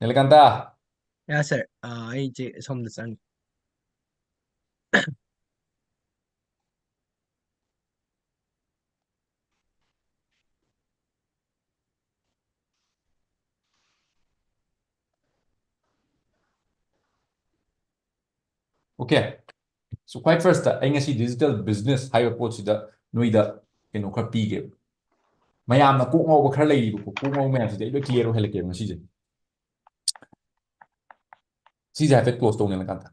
ꯅꯤꯂꯀꯥꯟꯇ꯫ Yes, sir. ꯑꯥ, ꯑꯩꯁꯦ ꯁꯣꯝꯗ ꯆꯪꯉꯤ꯫ Okay, so ꯈ꯭ꯋꯥꯏ firstꯇ ꯑꯩ ꯉꯁꯤ digital business ꯍꯥꯏꯕ ꯄꯣꯠꯁꯤꯗ ꯅꯣꯏꯗ ꯀꯩꯅꯣ ꯈꯔ ꯄꯤꯒꯦꯕ꯫ ꯃꯌꯥꯝꯅ ꯀꯣꯛ ꯉꯥꯎꯕ ꯈꯔ ꯂꯩꯔꯤꯕꯀꯣ, ꯀꯣꯛ ꯉꯥꯎꯕ ꯃꯌꯥꯝꯁꯤꯗꯤ ꯑꯩ ꯂꯣꯏ clear ꯑꯣꯏꯍꯜꯂꯛꯀꯦꯕ ꯉꯁꯤꯁꯦ꯫ ꯁꯤꯁꯦ ꯍꯥꯏꯐꯦꯠ close ꯇꯧꯅꯤꯡꯉꯀꯥꯟꯗ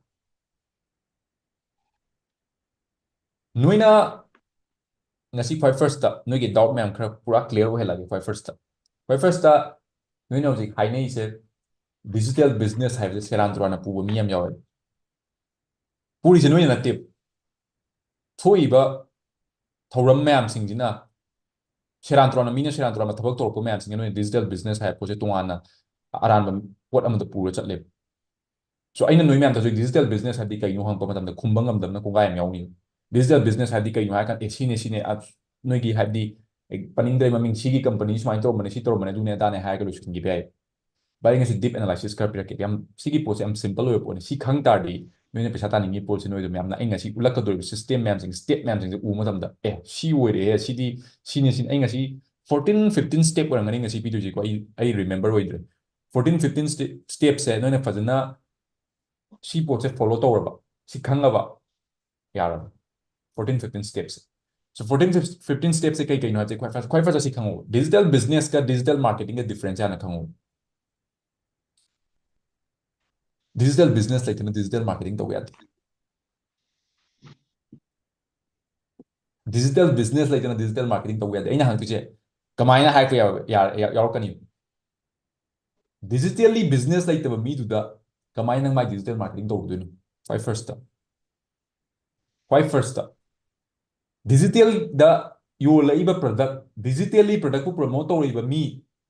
ꯅꯣꯏꯅ ꯉꯁꯤ ꯈ꯭ꯋꯥꯏ firstꯇ ꯅꯣꯏꯒꯤ doubt ꯃꯌꯥꯝ ꯈꯔ ꯄꯨꯔꯥ clear ꯑꯣꯏꯍꯜꯂꯛꯑꯒꯦ꯫ ꯈ꯭ꯋꯥꯏ firstꯇ, ꯈ꯭ꯋꯥꯏ firstꯇ ꯅꯣꯏꯅ ꯍꯧꯖꯤꯛ ꯍꯥꯏꯅꯔꯤꯁꯦ digital business ꯍꯥꯏꯕꯁꯦ ꯁꯦꯔꯥꯟ ꯇꯨꯔꯥꯟꯅ ꯄꯨꯕ ꯃꯤ ꯌꯥꯝ ꯌꯥꯎꯋꯦ꯫ ꯄꯨꯔꯤꯁꯦ ꯅꯣꯏꯅ ꯅꯠꯇꯦ, ꯊꯣꯛꯏꯕ ꯊꯧꯔꯝ ꯃꯌꯥꯝꯁꯤꯡꯁꯤꯅ ꯁꯦꯔꯥꯟ ꯇꯨꯔꯥꯟꯅ, ꯃꯤꯅ ꯁꯦꯔꯥꯟ ꯇꯨꯔꯥꯟꯅ ꯊꯕꯛ ꯇꯧꯔꯛꯄ ꯃꯌꯥꯝꯁꯤꯡꯁꯤꯅ ꯅꯣꯏꯅ digital business ꯍꯥꯏꯕ ꯄꯣꯠꯁꯦ ꯇꯣꯉꯥꯟꯅ ꯑꯔꯥꯟꯕ ꯄꯣꯠ ꯑꯃꯗ ꯄꯨꯔ ꯆꯠꯂꯦꯕ꯫ So ꯑꯩꯅ ꯅꯣꯏ ꯃꯌꯥꯝꯗꯁꯨ digital business ꯍꯥꯏꯕꯗꯤ ꯀꯩꯅꯣ ꯍꯪꯉꯛꯄ ꯃꯇꯝꯗ ꯈꯨꯝꯕ ꯉꯝꯗꯕꯅ ꯀꯣꯡꯒꯥꯏ ꯑꯃ ꯌꯥꯎꯅꯤ꯫ Digital business ꯍꯥꯏꯕꯗꯤ ꯀꯩꯅꯣ ꯍꯥꯏꯔꯀꯥꯟꯗ, ꯑꯦ, ꯁꯤꯅꯦ, ꯁꯤꯅꯦ, ꯑ, ꯅꯣꯏꯒꯤ ꯍꯥꯏꯕꯗꯤ, ꯑꯦ, ꯄꯟꯅꯤꯡꯗ꯭ꯔꯦ ꯃꯃꯤꯡ, ꯁꯤꯒꯤ company ꯁꯨꯃꯥꯏꯅ ꯇꯧꯔꯝꯕꯅꯦ, ꯁꯤ ꯇꯧꯔꯝꯕꯅꯦ, ꯑꯗꯨꯅꯦ ꯑꯗꯥꯅꯦ ꯍꯥꯏꯔꯒ ꯂꯣꯏꯁꯤꯟꯈꯤꯕ ꯌꯥꯏ꯫ ꯚꯥꯏ, ꯑꯩ ꯉꯁꯤ deep analysis ꯈꯔ ꯄꯤꯔꯛꯀꯦ꯫ ꯌꯥꯝ, ꯁꯤꯒꯤ ꯄꯣꯠꯁꯦ ꯌꯥꯝ simple ꯑꯣꯏꯕ ꯄꯣꯠꯅꯤ꯫ ꯁꯤ ꯈꯪ ꯇꯥꯔꯗꯤ ꯅꯣꯏꯅ ꯄꯩꯁꯥ ꯇꯥꯅꯤꯡꯉꯤ ꯄꯣꯠꯁꯦ ꯅꯣꯏꯗꯣ ꯃꯌꯥꯝꯅ ꯑꯩ ꯉꯁꯤ ꯎꯠꯂꯛꯀꯗꯧꯔꯤꯕ system ꯃꯌꯥꯝꯁꯤꯡ, step ꯃꯌꯥꯝꯁꯤꯡꯁꯦ ꯎꯕ ꯃꯇꯝꯗ, ꯑꯦ, ꯁꯤ ꯑꯣꯏꯔꯦ, ꯁꯤꯗꯤ ꯁꯤꯅꯦ, ꯁꯤꯅꯦ, ꯑꯩ ꯉꯁꯤ fourteen fifteen step ꯑꯣꯏꯔꯝꯒꯅꯤ ꯉꯁꯤ ꯄꯤꯗꯣꯏꯁꯤꯀꯣ꯫ ꯑꯩ ꯑꯩ remember ꯑꯣꯏꯗ꯭ꯔꯦ꯫ Fourteen fifteen step ꯁꯦ ꯅꯣꯏꯅ ꯐꯖꯅ ꯁꯤ ꯄꯣꯠꯁꯦ follow ꯇꯧꯔꯕ, ꯁꯤ ꯈꯪꯉꯕ, ꯌꯥꯔꯕ꯫ Fourteen fifteen step ꯁꯦ꯫ So fourteen fifteen step ꯁꯦ ꯀꯩ ꯀꯩꯅꯣ ꯍꯥꯏꯕꯁꯦ ꯈ꯭ꯋꯥꯏ first, ꯈ꯭ꯋꯥꯏ first ꯁꯤ ꯈꯪꯉꯣ꯫ Digital business ꯀ digital marketing ꯒ difference ꯍꯥꯟꯅ ꯈꯪꯉꯣ꯫ Digital business ꯂꯩꯇꯅ digital marketing ꯇꯧꯕ ꯌꯥꯗꯦ꯫ Digital business ꯂꯩꯇꯅ digital marketing ꯇꯧꯕ ꯌꯥꯗꯦ꯫ ꯑꯩꯅ ꯍꯪꯉꯛꯇꯣꯏꯁꯦ ꯀꯃꯥꯏꯅ ꯍꯥꯏꯔꯛꯄ ꯌꯥꯎ-, ꯌꯥ-, ꯌꯥ-, ꯌꯥꯎꯔꯛꯀꯅꯤ? Digitally business ꯂꯩꯇꯕ ꯃꯤꯗꯨꯗ ꯀꯃꯥꯏꯅ ꯅꯪ ꯃꯥꯏ digital marketing ꯇꯧꯗꯣꯏꯅꯣ? ꯈ꯭ꯋꯥꯏ first ꯇ꯫ ꯈ꯭ꯋꯥꯏ first ꯇ꯫ Digital ꯗ ꯌꯣꯜꯂꯛꯏꯕ product, digitally product ꯄꯨ promote ꯇꯧꯔꯛꯏꯕ ꯃꯤ,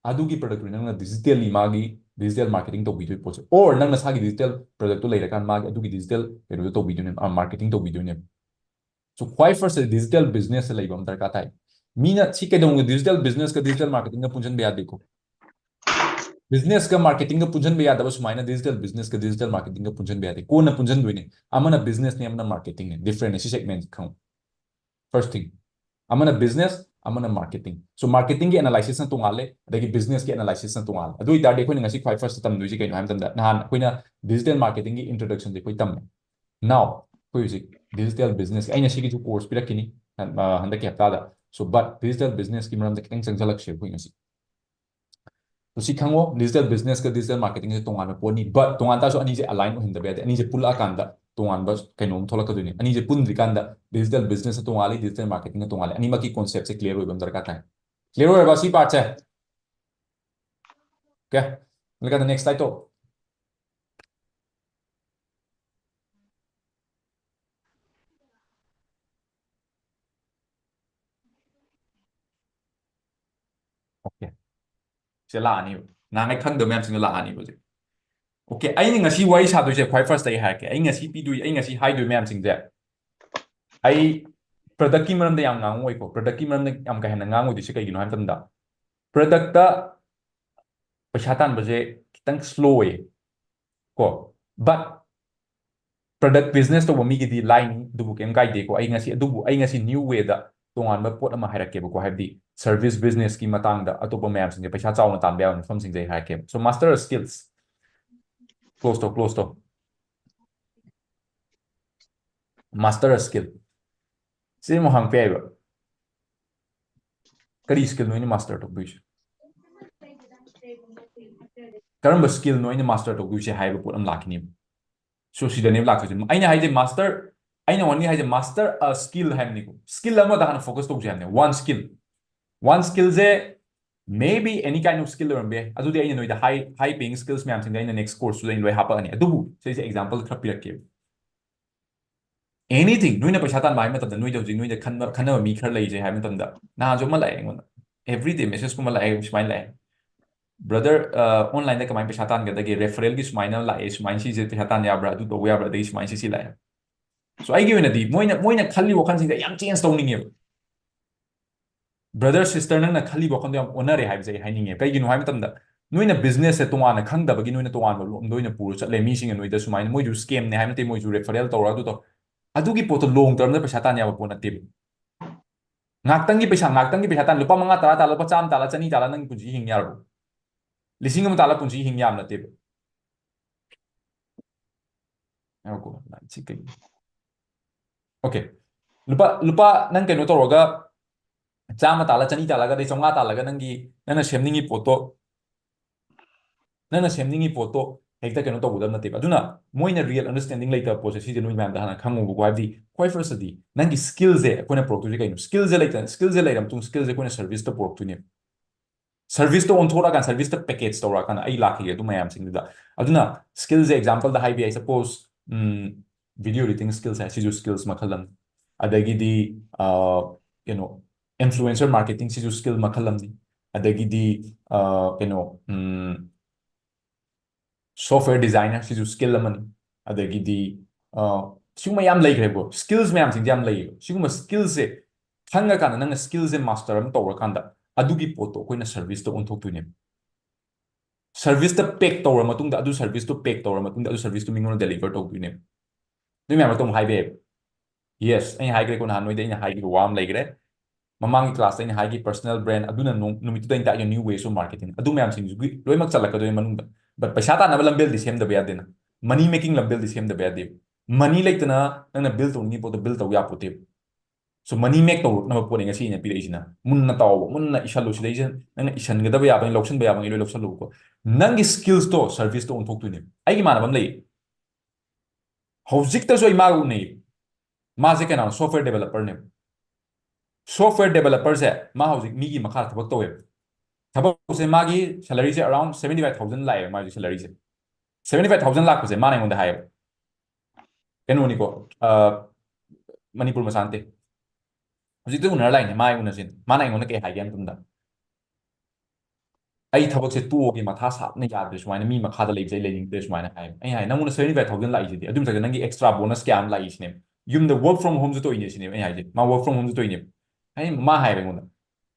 ꯑꯗꯨꯒꯤ product ꯇꯨ ꯅꯪꯅ digitally ꯃꯥꯒꯤ digital marketing ꯇꯧꯕꯤꯗꯣꯏ ꯄꯣꯠꯁꯦ꯫ Or ꯅꯪ ꯅꯁꯥꯒꯤ digital product ꯇꯨ ꯂꯩꯔꯀꯥꯟꯗ ꯃꯥꯒꯤ ꯑꯗꯨꯒꯤ digital ꯀꯩꯅꯣꯗꯣ ꯇꯧꯕꯤꯗꯣꯏꯅꯦꯕ, ꯑ, marketing ꯇꯧꯕꯤꯗꯣꯏꯅꯦꯕ꯫ So ꯈ꯭ꯋꯥꯏ first ꯇ digital business ꯇ ꯂꯩꯕ ꯑꯃ ꯗꯔꯀꯥꯔ ꯇꯥꯏ꯫ ꯃꯤꯅ ꯁꯤ ꯀꯩꯗꯧꯅꯨꯡꯗ digital business ꯀ digital marketing ꯒ ꯄꯨꯟꯁꯤꯟꯕ ꯌꯥꯗꯦꯀꯣ꯫ Business ꯀ marketing ꯒ ꯄꯨꯟꯁꯤꯟꯕ ꯌꯥꯗꯕ ꯁꯨꯃꯥꯏꯅ digital business ꯀ digital marketing ꯒ ꯄꯨꯟꯁꯤꯟꯕ ꯌꯥꯗꯦ꯫ ꯀꯣꯟꯅ ꯄꯨꯟꯁꯤꯟꯗꯣꯏꯅꯦ꯫ ꯑꯃꯅ business ꯅꯦ, ꯑꯃꯅ marketing ꯅꯦ꯫ Different ꯅꯦ, ꯁꯤ segment ꯈꯪꯉꯨ꯫ First thing꯫ ꯑꯃꯅ business, ꯑꯃꯅ marketing꯫ So marketing ꯒꯤ analysis ꯅ ꯇꯣꯉꯥꯜꯂꯦ, ꯑꯗꯒꯤ business ꯀꯤ analysis ꯅ ꯇꯣꯉꯥꯜꯂꯦ꯫ ꯑꯗꯨ ꯑꯣꯏꯇꯥꯔꯗꯤ ꯑꯩꯈꯣꯏꯅ ꯉꯁꯤ ꯈ꯭ꯋꯥꯏ first ꯇ ꯇꯝꯗꯣꯏꯁꯤ ꯀꯩꯅꯣ ꯍꯥꯏꯕ ꯃꯇꯝꯗ, ꯅꯍꯥꯟ ꯑꯩꯈꯣꯏꯅ digital marketing ꯒꯤ introduction ꯁꯦ ꯑꯩꯈꯣꯏ ꯇꯝꯃꯦ꯫ Now ꯑꯩꯈꯣꯏ ꯍꯧꯖꯤꯛ digital business, ꯑꯩꯅ ꯁꯤꯒꯤꯁꯨ course ꯄꯤꯔꯛꯈꯤꯅꯤ, ꯑ, ꯍꯟꯗꯛꯀꯤ ꯍꯞꯇꯥꯗ꯫ So, but digital business ꯀꯤ ꯃꯔꯝꯗ ꯈꯤꯇꯪ ꯆꯪꯁꯤꯜꯂꯛꯁꯦ ꯑꯩꯈꯣꯏ ꯉꯁꯤ꯫ So, ꯁꯤ ꯈꯪꯉꯣ, digital business ꯀ digital marketing ꯁꯦ ꯇꯣꯉꯥꯟꯕ ꯄꯣꯠꯅꯤ, but ꯇꯣꯉꯥꯟ ꯇꯥꯔꯁꯨ ꯑꯅꯤꯁꯦ align ꯑꯣꯏꯍꯟꯗꯕ ꯌꯥꯗꯦ꯫ ꯑꯅꯤꯁꯦ ꯄꯨꯜꯂꯛꯑꯀꯥꯟꯗ ꯇꯣꯉꯥꯟꯕ ꯀꯩꯅꯣꯝ ꯊꯣꯛꯂꯛꯀꯗꯣꯏꯅꯦ꯫ ꯑꯅꯤꯁꯦ ꯄꯨꯟꯗ꯭ꯔꯤꯀꯥꯟꯗ digital business ꯇꯣꯉꯥꯜꯂꯤ, digital marketing ꯇꯣꯉꯥꯜꯂꯤ꯫ ꯑꯅꯤꯃꯛꯀꯤ concept ꯁꯦ clear ꯑꯣꯏꯕ ꯑꯃ ꯗꯔꯀꯥꯔ ꯇꯥꯏ꯫ Clear ꯑꯣꯏꯔꯕ ꯁꯤ part say? Okay, look at the next title. Okay꯫ ꯁꯦ ꯂꯥꯛꯑꯅꯤꯕ꯫ ꯅꯍꯥꯟꯒꯩ ꯈꯪꯗꯕ ꯃꯌꯥꯝꯁꯤꯡꯗꯣ ꯂꯥꯛꯑꯅꯤꯕ ꯍꯧꯖꯤꯛ꯫ Okay, ꯑꯩꯅ ꯉꯁꯤ ꯋꯥꯔꯤ ꯁꯥꯗꯣꯏꯁꯦ ꯈ꯭ꯋꯥꯏ first ꯑꯩ ꯍꯥꯏꯔꯛꯀꯦ꯫ ꯑꯩ ꯉꯁꯤ ꯄꯤꯗꯣꯏ-, ꯑꯩ ꯉꯁꯤ ꯍꯥꯏꯗꯣꯏ ꯃꯌꯥꯝꯁꯤꯡꯁꯦ, ꯑꯩ product ꯀꯤ ꯃꯔꯝꯗ ꯌꯥꯝ ꯉꯥꯡꯉꯣꯏꯀꯣ꯫ Product ꯀꯤ ꯃꯔꯝꯗ ꯌꯥꯝ ꯀꯥ ꯍꯦꯟꯅ ꯉꯥꯡꯉꯣꯏꯗꯣꯏꯁꯦ ꯀꯩꯒꯤꯅꯣ ꯍꯥꯏꯕ ꯃꯇꯝꯗ, product ꯇ ꯄꯩꯁꯥ ꯇꯥꯟꯕꯁꯦ ꯈꯤꯇꯪ slow ꯑꯣꯏꯌꯦ ꯀꯣ꯫ But product business ꯇꯧꯕ ꯃꯤꯒꯤꯗꯤ ꯂꯥꯏꯅꯤ, ꯑꯗꯨꯕꯨ ꯀꯩꯝ ꯀꯥꯏꯗꯦꯀꯣ꯫ ꯑꯩ ꯉꯁꯤ, ꯑꯗꯨꯕꯨ ꯑꯩ ꯉꯁꯤ new way ꯗ ꯇꯣꯉꯥꯟꯕ ꯄꯣꯠ ꯑꯃ ꯍꯥꯏꯔꯛꯀꯦꯕꯀꯣ, ꯍꯥꯏꯕꯗꯤ service business ꯀꯤ ꯃꯇꯥꯡꯗ ꯑꯇꯣꯞꯄ ꯃꯌꯥꯝꯁꯤꯡꯁꯦ ꯄꯩꯁꯥ ꯆꯥꯎꯅ ꯇꯥꯟꯕ ꯌꯥꯕ ꯃꯐꯝꯁꯤꯡꯁꯦ ꯑꯩ ꯍꯥꯏꯔꯛꯀꯦꯕ꯫ So master skills, close ꯇꯧ, close ꯇꯧ꯫ Master skill ꯁꯤ ꯑꯃꯨꯛ ꯍꯪꯉꯛꯄ ꯌꯥꯏꯕ꯫ ꯀꯔꯤ skill ꯅꯣ ꯑꯩꯅ master ꯇꯧꯗꯣꯏꯁꯦ? ꯀꯔꯝꯕ skill ꯅꯣ ꯑꯩꯅ master ꯇꯧꯗꯣꯏꯁꯦ ꯍꯥꯏꯕ ꯄꯣꯠ ꯑꯃ ꯂꯥꯛꯈꯤꯅꯦꯕ꯫ So ꯁꯤꯗꯅꯦꯕ ꯂꯥꯛꯇꯣꯏꯁꯦ꯫ ꯑꯩꯅ ꯍꯥꯏꯁꯦ master, ꯑꯩꯅ only ꯍꯥꯏꯁꯦ master a skill ꯍꯥꯏꯕꯅꯤꯀꯣ꯫ Skill ꯑꯃꯗ ꯍꯥꯟꯅ focus ꯇꯧꯁꯦ ꯍꯥꯏꯕꯅꯦ꯫ One skill, one skill say maybe any kind of skill ꯑꯣꯏꯔꯝꯕ ꯌꯥꯏ꯫ ꯑꯗꯨꯗꯤ ꯑꯩꯅ ꯅꯣꯏꯗ high, high paying skills ꯃꯌꯥꯝꯁꯤꯡꯗ ꯑꯩꯅ next course ꯇꯨꯗ ꯑꯩꯅ ꯂꯣꯏ ꯍꯥꯞꯄꯛꯑꯅꯤ꯫ ꯑꯗꯨꯕꯨ ꯁꯤꯁꯦ example ꯈꯔ ꯄꯤꯔꯛꯀꯦꯕ꯫ Anything, ꯅꯣꯏꯅ ꯄꯩꯁꯥ ꯇꯥꯟꯕ ꯍꯥꯏꯕ ꯃꯇꯝꯗ ꯅꯣꯏꯗ ꯍꯧꯖꯤꯛ ꯅꯣꯏꯗ ꯈꯟꯕ, ꯈꯟꯅꯕ ꯃꯤ ꯈꯔ ꯂꯩꯖꯩ ꯍꯥꯏꯕ ꯃꯇꯝꯗ, ꯅꯍꯥꯟꯁꯨ ꯑꯃ ꯂꯥꯛꯑꯦ ꯑꯩꯉꯣꯟꯗ, everyday message ꯀꯨꯝꯕ ꯂꯥꯛꯑꯦ, ꯁꯨꯃꯥꯏꯅ ꯂꯥꯛꯑꯦ, "Brother, online ꯗ ꯀꯃꯥꯏꯅ ꯄꯩꯁꯥ ꯇꯥꯟꯒꯗꯒꯦ? Referral ꯒꯤ ꯁꯨꯃꯥꯏꯅ ꯂꯥꯛꯑꯦ, ꯁꯨꯃꯥꯏꯅ ꯁꯤꯁꯦ ꯄꯩꯁꯥ ꯇꯥꯟ ꯌꯥꯕ꯭ꯔꯥ? ꯑꯗꯨ ꯇꯧꯕ ꯌꯥꯕ꯭ꯔꯥ?" ꯑꯗꯒꯤ ꯁꯨꯃꯥꯏꯅ ꯁꯤ ꯁꯤ ꯂꯥꯛꯑꯦ꯫ So ꯑꯩꯒꯤ ꯑꯣꯏꯅꯗꯤ ꯃꯣꯏꯅ, ꯃꯣꯏꯅ ꯈꯜꯂꯤ ꯋꯥꯈꯜꯁꯤꯡꯁꯦ ꯌꯥꯝ change ꯇꯧꯅꯤꯡꯉꯦꯕ꯫ Brother, sister, ꯅꯪꯅ ꯈꯜꯂꯤꯕ ꯋꯥꯈꯜꯗꯣ ꯌꯥꯝ ꯑꯣꯟꯅꯔꯦ ꯍꯥꯏꯕꯁꯦ ꯑꯩ ꯍꯥꯏꯅꯤꯡꯉꯦ꯫ ꯀꯩꯒꯤꯅꯣ ꯍꯥꯏꯕ ꯃꯇꯝꯗ, ꯅꯣꯏꯅ business ꯁꯦ ꯇꯣꯉꯥꯟꯅ ꯈꯪꯗꯕꯒꯤ ꯅꯣꯏꯅ ꯇꯣꯉꯥꯟꯕ ꯂꯣꯝꯗ ꯑꯣꯏꯅ ꯄꯨꯔ ꯆꯠꯂꯦ꯫ ꯃꯤꯁꯤꯡꯅ ꯅꯣꯏꯗ ꯁꯨꯃꯥꯏꯅ, ꯃꯣꯏꯁꯨ scam ꯅꯦ ꯍꯥꯏꯕ ꯅꯠꯇꯦ, ꯃꯣꯏꯁꯨ referral ꯇꯧꯔ ꯑꯗꯨ ꯇꯧ꯫ ꯑꯗꯨꯒꯤ ꯄꯣꯠꯇꯣ long term ꯗ ꯄꯩꯁꯥ ꯇꯥꯟ ꯌꯥꯕ ꯄꯣꯠ ꯅꯠꯇꯦꯕ꯫ ꯉꯥꯛꯇꯪꯒꯤ ꯄꯩꯁꯥ, ꯉꯥꯛꯇꯪꯒꯤ ꯄꯩꯁꯥ ꯇꯥꯟ, ꯂꯨꯄꯥ ꯃꯉꯥ, ꯇꯔꯥ ꯇꯥꯜꯂ, ꯂꯨꯄꯥ ꯆꯥꯝꯃ ꯇꯥꯜꯂ, ꯆꯅꯤ ꯇꯥꯜꯂ ꯅꯪꯒꯤ ꯄꯨꯟꯁꯤ ꯍꯤꯡ ꯌꯥꯔꯕꯣ? ꯂꯤꯁꯤꯡ ꯑꯃ ꯇꯥꯜꯂ ꯄꯨꯟꯁꯤ ꯍꯤꯡ ꯌꯥꯕ ꯅꯠꯇꯦꯕ꯫ ꯉꯥꯏꯈꯣꯀꯣ, ꯁꯤ ꯀꯩ? Okay꯫ ꯂꯨꯄꯥ, ꯂꯨꯄꯥ ꯅꯪ ꯀꯩꯅꯣ ꯇꯧꯔꯒ, ꯆꯥꯝꯃ ꯇꯥꯜꯂ, ꯆꯅꯤ ꯇꯥꯜꯂꯒ, ꯑꯗꯩ ꯆꯥꯝꯃꯉꯥ ꯇꯥꯜꯂꯒ ꯅꯪꯒꯤ, ꯅꯪꯅ ꯁꯦꯝꯅꯤꯡꯉꯤ ꯄꯣꯠꯇꯣ, ꯅꯪꯅ ꯁꯦꯝꯅꯤꯡꯉꯤ ꯄꯣꯠꯇꯣ ꯍꯦꯛꯇ ꯀꯩꯅꯣ ꯇꯧꯒꯗꯕ ꯅꯠꯇꯦꯕ꯫ ꯑꯗꯨꯅ ꯃꯣꯏꯅ real understanding ꯂꯩꯇꯕ ꯄꯣꯠꯁꯦ, ꯁꯤꯁꯦ ꯅꯣꯏ ꯃꯌꯥꯝꯗ ꯍꯥꯟꯅ ꯈꯪꯉꯨꯕꯀꯣ꯫ ꯍꯥꯏꯕꯗꯤ, ꯈ꯭ꯋꯥꯏ first ꯇꯗꯤ ꯅꯪꯒꯤ skill ꯁꯦ ꯑꯩꯈꯣꯏꯅ ꯄꯨꯔꯛꯇꯣꯏꯁꯦ ꯀꯩꯅꯣ? Skill ꯁꯦ ꯂꯩꯇꯅ, skill ꯁꯦ ꯂꯩꯔ ꯃꯇꯨꯡ, skill ꯁꯦ ꯑꯩꯈꯣꯏꯅ service ꯇ ꯄꯨꯔꯛꯇꯣꯏꯅꯦꯕ꯫ Service ꯇ ꯑꯣꯟꯊꯣꯔꯛꯑꯀꯥꯟꯗ, service ꯇ package ꯇꯧꯔꯛꯑꯀꯥꯟꯗ ꯑꯩ ꯂꯥꯛꯈꯤꯒꯦ ꯑꯗꯨ ꯃꯌꯥꯝꯁꯤꯡꯗꯨꯗ꯫ ꯑꯗꯨꯅ skill ꯁꯦ example ꯗ ꯍꯥꯏꯕ ꯌꯥꯏ, suppose, ꯎꯝ, video editing skill ꯁꯦ, ꯁꯤꯁꯨ skills ꯃꯈꯜ ꯑꯃꯅꯤ꯫ ꯑꯗꯒꯤꯗꯤ, ꯑ, ꯀꯩꯅꯣ, influencer marketing ꯁꯤꯁꯨ skill ꯃꯈꯜ ꯑꯃꯅꯤ꯫ ꯑꯗꯒꯤꯗꯤ, ꯑ, ꯀꯩꯅꯣ, ꯎꯝ, software designer ꯁꯤꯁꯨ skill ꯑꯃꯅꯤ꯫ ꯑꯗꯒꯤꯗꯤ, ꯑ, ꯁꯤꯒꯨꯝꯕ ꯌꯥꯝ ꯂꯩꯈ꯭ꯔꯦꯕꯀꯣ꯫ Skills ꯃꯌꯥꯝꯁꯤꯡꯁꯦ ꯌꯥꯝ ꯂꯩꯌꯦꯕ꯫ ꯁꯤꯒꯨꯝꯕ skill ꯁꯦ ꯈꯪꯉꯀꯥꯟꯗ, ꯅꯪꯅ skill ꯁꯦ master ꯑꯃ ꯇꯧꯔꯀꯥꯟꯗ, ꯑꯗꯨꯒꯤ ꯄꯣꯠꯇꯣ ꯑꯩꯈꯣꯏꯅ service ꯇ ꯑꯣꯟꯊꯣꯛꯇꯣꯏꯅꯦꯕ꯫ Service ꯇ pack ꯇꯧꯔ ꯃꯇꯨꯡꯗ, ꯑꯗꯨ service ꯇꯣ pack ꯇꯧꯔ ꯃꯇꯨꯡꯗ, ꯑꯗꯨ service ꯇꯣ ꯃꯤꯉꯣꯟꯗ deliver ꯇꯧꯗꯣꯏꯅꯦꯕ꯫ ꯑꯗꯨ ꯃꯌꯥꯝ ꯑꯗꯨꯝ ꯍꯥꯏꯕ ꯌꯥꯏꯕ꯫ Yes, ꯑꯩꯅ ꯍꯥꯏꯈ꯭ꯔꯦꯀꯣ, ꯅꯍꯥꯟ ꯅꯣꯏꯗ ꯑꯩꯅ ꯍꯥꯏꯈꯤꯕ ꯋꯥ ꯑꯃ ꯂꯩꯈ꯭ꯔꯦ꯫ ꯃꯃꯥꯡꯒꯤ class ꯇ ꯑꯩꯅ ꯍꯥꯏꯈꯤ personal brand, ꯑꯗꯨꯅ ꯅꯣꯡ-, ꯅꯨꯃꯤꯠꯇꯨꯗ ꯑꯩꯅ ꯇꯥꯛꯏ new ways of marketing, ꯑꯗꯨ ꯃꯌꯥꯝꯁꯤꯡꯗꯨꯒꯤ ꯂꯣꯏꯅꯃꯛ ꯆꯜꯂꯛꯀꯗꯣꯏ ꯃꯅꯨꯡꯗ꯫ But ꯄꯩꯁꯥ ꯇꯥꯟꯅꯕ ꯂꯝꯕꯦꯜꯗꯤ ꯁꯦꯝꯗꯕ ꯌꯥꯗꯦꯅ, money making ꯂꯝꯕꯦꯜꯗꯤ ꯁꯦꯝꯗꯕ ꯌꯥꯗꯦꯕ꯫ Money ꯂꯩꯇꯅ ꯅꯪꯅ build ꯇꯧꯅꯤꯡꯉꯤ ꯄꯣꯠꯇꯣ build ꯇꯧ ꯌꯥꯄꯣꯠꯇꯦꯕ꯫ So money make ꯇꯧꯔꯛꯅꯕ ꯄꯣꯠꯅꯤ ꯉꯁꯤ ꯑꯩꯅ ꯄꯤꯔꯛꯏꯁꯤꯅ꯫ ꯃꯨꯟꯅ ꯇꯥꯎꯕ, ꯃꯨꯟꯅ ꯏꯁꯜꯂꯨ꯫ ꯁꯤꯗꯩꯁꯤꯗ ꯅꯪꯅ ꯏꯁꯟꯒꯗꯕ ꯌꯥꯕꯉꯩ, ꯂꯧꯁꯤꯟꯕ ꯌꯥꯕꯉꯩ ꯂꯣꯏ ꯂꯧꯁꯜꯂꯨꯀꯣ꯫ ꯅꯪꯒꯤ skills ꯇꯣ service ꯇ ꯑꯣꯟꯊꯣꯛꯇꯣꯏꯅꯦꯕ꯫ ꯑꯩꯒꯤ ꯏꯃꯥꯟꯅꯕ ꯑꯃ ꯂꯩꯌꯦ, ꯍꯧꯖꯤꯛꯇꯁꯨ ꯑꯩ ꯃꯥꯒ ꯎꯅꯩꯌꯦ꯫ ꯃꯥꯁꯦ ꯀꯅꯥꯅꯣ? Software developer ꯅꯦꯕ꯫ Software developer ꯁꯦ ꯃꯥ ꯍꯧꯖꯤꯛ ꯃꯤꯒꯤ ꯃꯈꯥꯗ ꯊꯕꯛ ꯇꯧꯋꯦꯕ꯫ ꯊꯕꯛꯁꯦ ꯃꯥꯒꯤ salary ꯁꯦ around seventy five thousand ꯂꯥꯛꯑꯦꯕ ꯃꯥꯒꯤ salary ꯁꯦ꯫ Seventy five thousand ꯂꯥꯛꯄꯁꯦ ꯃꯥꯅ ꯑꯩꯉꯣꯟꯗ ꯍꯥꯏꯌꯦꯕ꯫ ꯀꯩꯅꯣꯅꯤꯀꯣ, ꯑ, ꯃꯅꯤꯄꯨꯔ ꯃꯆꯥ ꯅꯠꯇꯦ꯫ ꯍꯧꯖꯤꯛꯇ ꯎꯅꯔ ꯂꯥꯛꯏꯅꯦ, ꯃꯥ ꯑꯩ ꯎꯅꯁꯤꯅꯦ꯫ ꯃꯥꯅ ꯑꯩꯉꯣꯟꯗ ꯀꯩ ꯍꯥꯏꯒꯦ ꯍꯥꯏꯕ ꯃꯇꯝꯗ, "ꯑꯩ ꯊꯕꯛꯁꯦ ꯇꯣꯛꯑꯒꯦ, ꯃꯊꯥ ꯁꯥꯕꯅ ꯌꯥꯗ꯭ꯔꯦ, ꯁꯨꯃꯥꯏꯅ ꯃꯤ ꯃꯈꯥꯗ ꯂꯩꯕꯁꯦ ꯑꯩ ꯂꯩꯅꯤꯡꯗ꯭ꯔꯦ" ꯁꯨꯃꯥꯏꯅ ꯍꯥꯏꯌꯦꯕ꯫ ꯑꯩꯅ ꯍꯥꯏ, "ꯅꯪꯉꯣꯟꯗ seventy five thousand ꯂꯥꯛꯏꯁꯤꯗꯤ, ꯑꯗꯨ ꯃꯊꯛꯇ ꯅꯪꯒꯤ extra bonus ꯀꯌꯥ ꯑꯃ ꯂꯥꯛꯏꯁꯤꯅꯦꯕ?" ꯌꯨꯝꯗ work from home ꯁꯨ ꯇꯧꯔꯤꯅꯦ ꯁꯤꯅꯦꯕ ꯑꯩꯅ ꯍꯥꯏꯁꯦ꯫ ꯃꯥ work from home ꯁꯨ ꯇꯧꯔꯤꯅꯦꯕ꯫ ꯑꯩ, ꯃꯥ ꯍꯥꯏꯌꯦꯕ ꯑꯩꯉꯣꯟꯗ,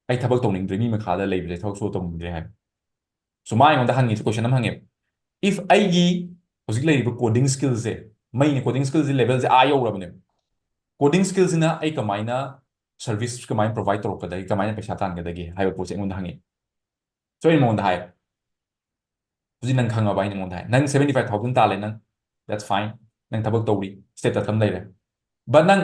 "ꯑꯩ ꯊꯕꯛ ꯇꯧꯅꯤꯡꯗ꯭ꯔꯦ, ꯃꯤ ꯃꯈꯥꯗ ꯂꯩꯕꯁꯦ ꯊꯕꯛ ꯁꯨ ꯇꯧꯅꯤꯡꯗ꯭ꯔꯦ" ꯍꯥꯏꯕ꯫ So ꯃꯥ ꯑꯩꯉꯣꯟꯗ ꯍꯪꯉꯤꯁꯦ, question ꯑꯃ ꯍꯪꯉꯦꯕ, "If ꯑꯩꯒꯤ ꯍꯧꯖꯤꯛ ꯂꯩꯔꯤꯕ coding skill ꯁꯦ, ꯃꯩꯅꯤ, coding skill ꯁꯦ level ꯁꯦ ꯑꯥ ꯌꯧꯔꯕꯅꯦꯕ꯫ Coding skill ꯁꯤꯅ ꯑꯩ ꯀꯃꯥꯏꯅ service ꯀꯃꯥꯏꯅ provide ꯇꯧꯔꯛꯀꯗꯒꯦ, ꯀꯃꯥꯏꯅ ꯄꯩꯁꯥ ꯇꯥꯟꯒꯗꯒꯦ?" ꯍꯥꯏꯕ ꯄꯣꯠꯁꯦ ꯑꯩꯉꯣꯟꯗ ꯍꯪꯉꯛꯑꯦ꯫ So ꯑꯩꯅ ꯃꯉꯣꯟꯗ ꯍꯥꯏ, "ꯍꯧꯖꯤꯛ ꯅꯪ ꯈꯪꯉꯕ?" ꯑꯩꯅ ꯃꯉꯣꯟꯗ ꯍꯥꯏ, "ꯅꯪ seventy five thousand ꯇꯥꯜꯂꯦ, ꯅꯪ, that's fine, ꯅꯪ ꯊꯕꯛ ꯇꯧꯔꯤ, status ꯑꯃ ꯂꯩꯔꯦ, but ꯅꯪ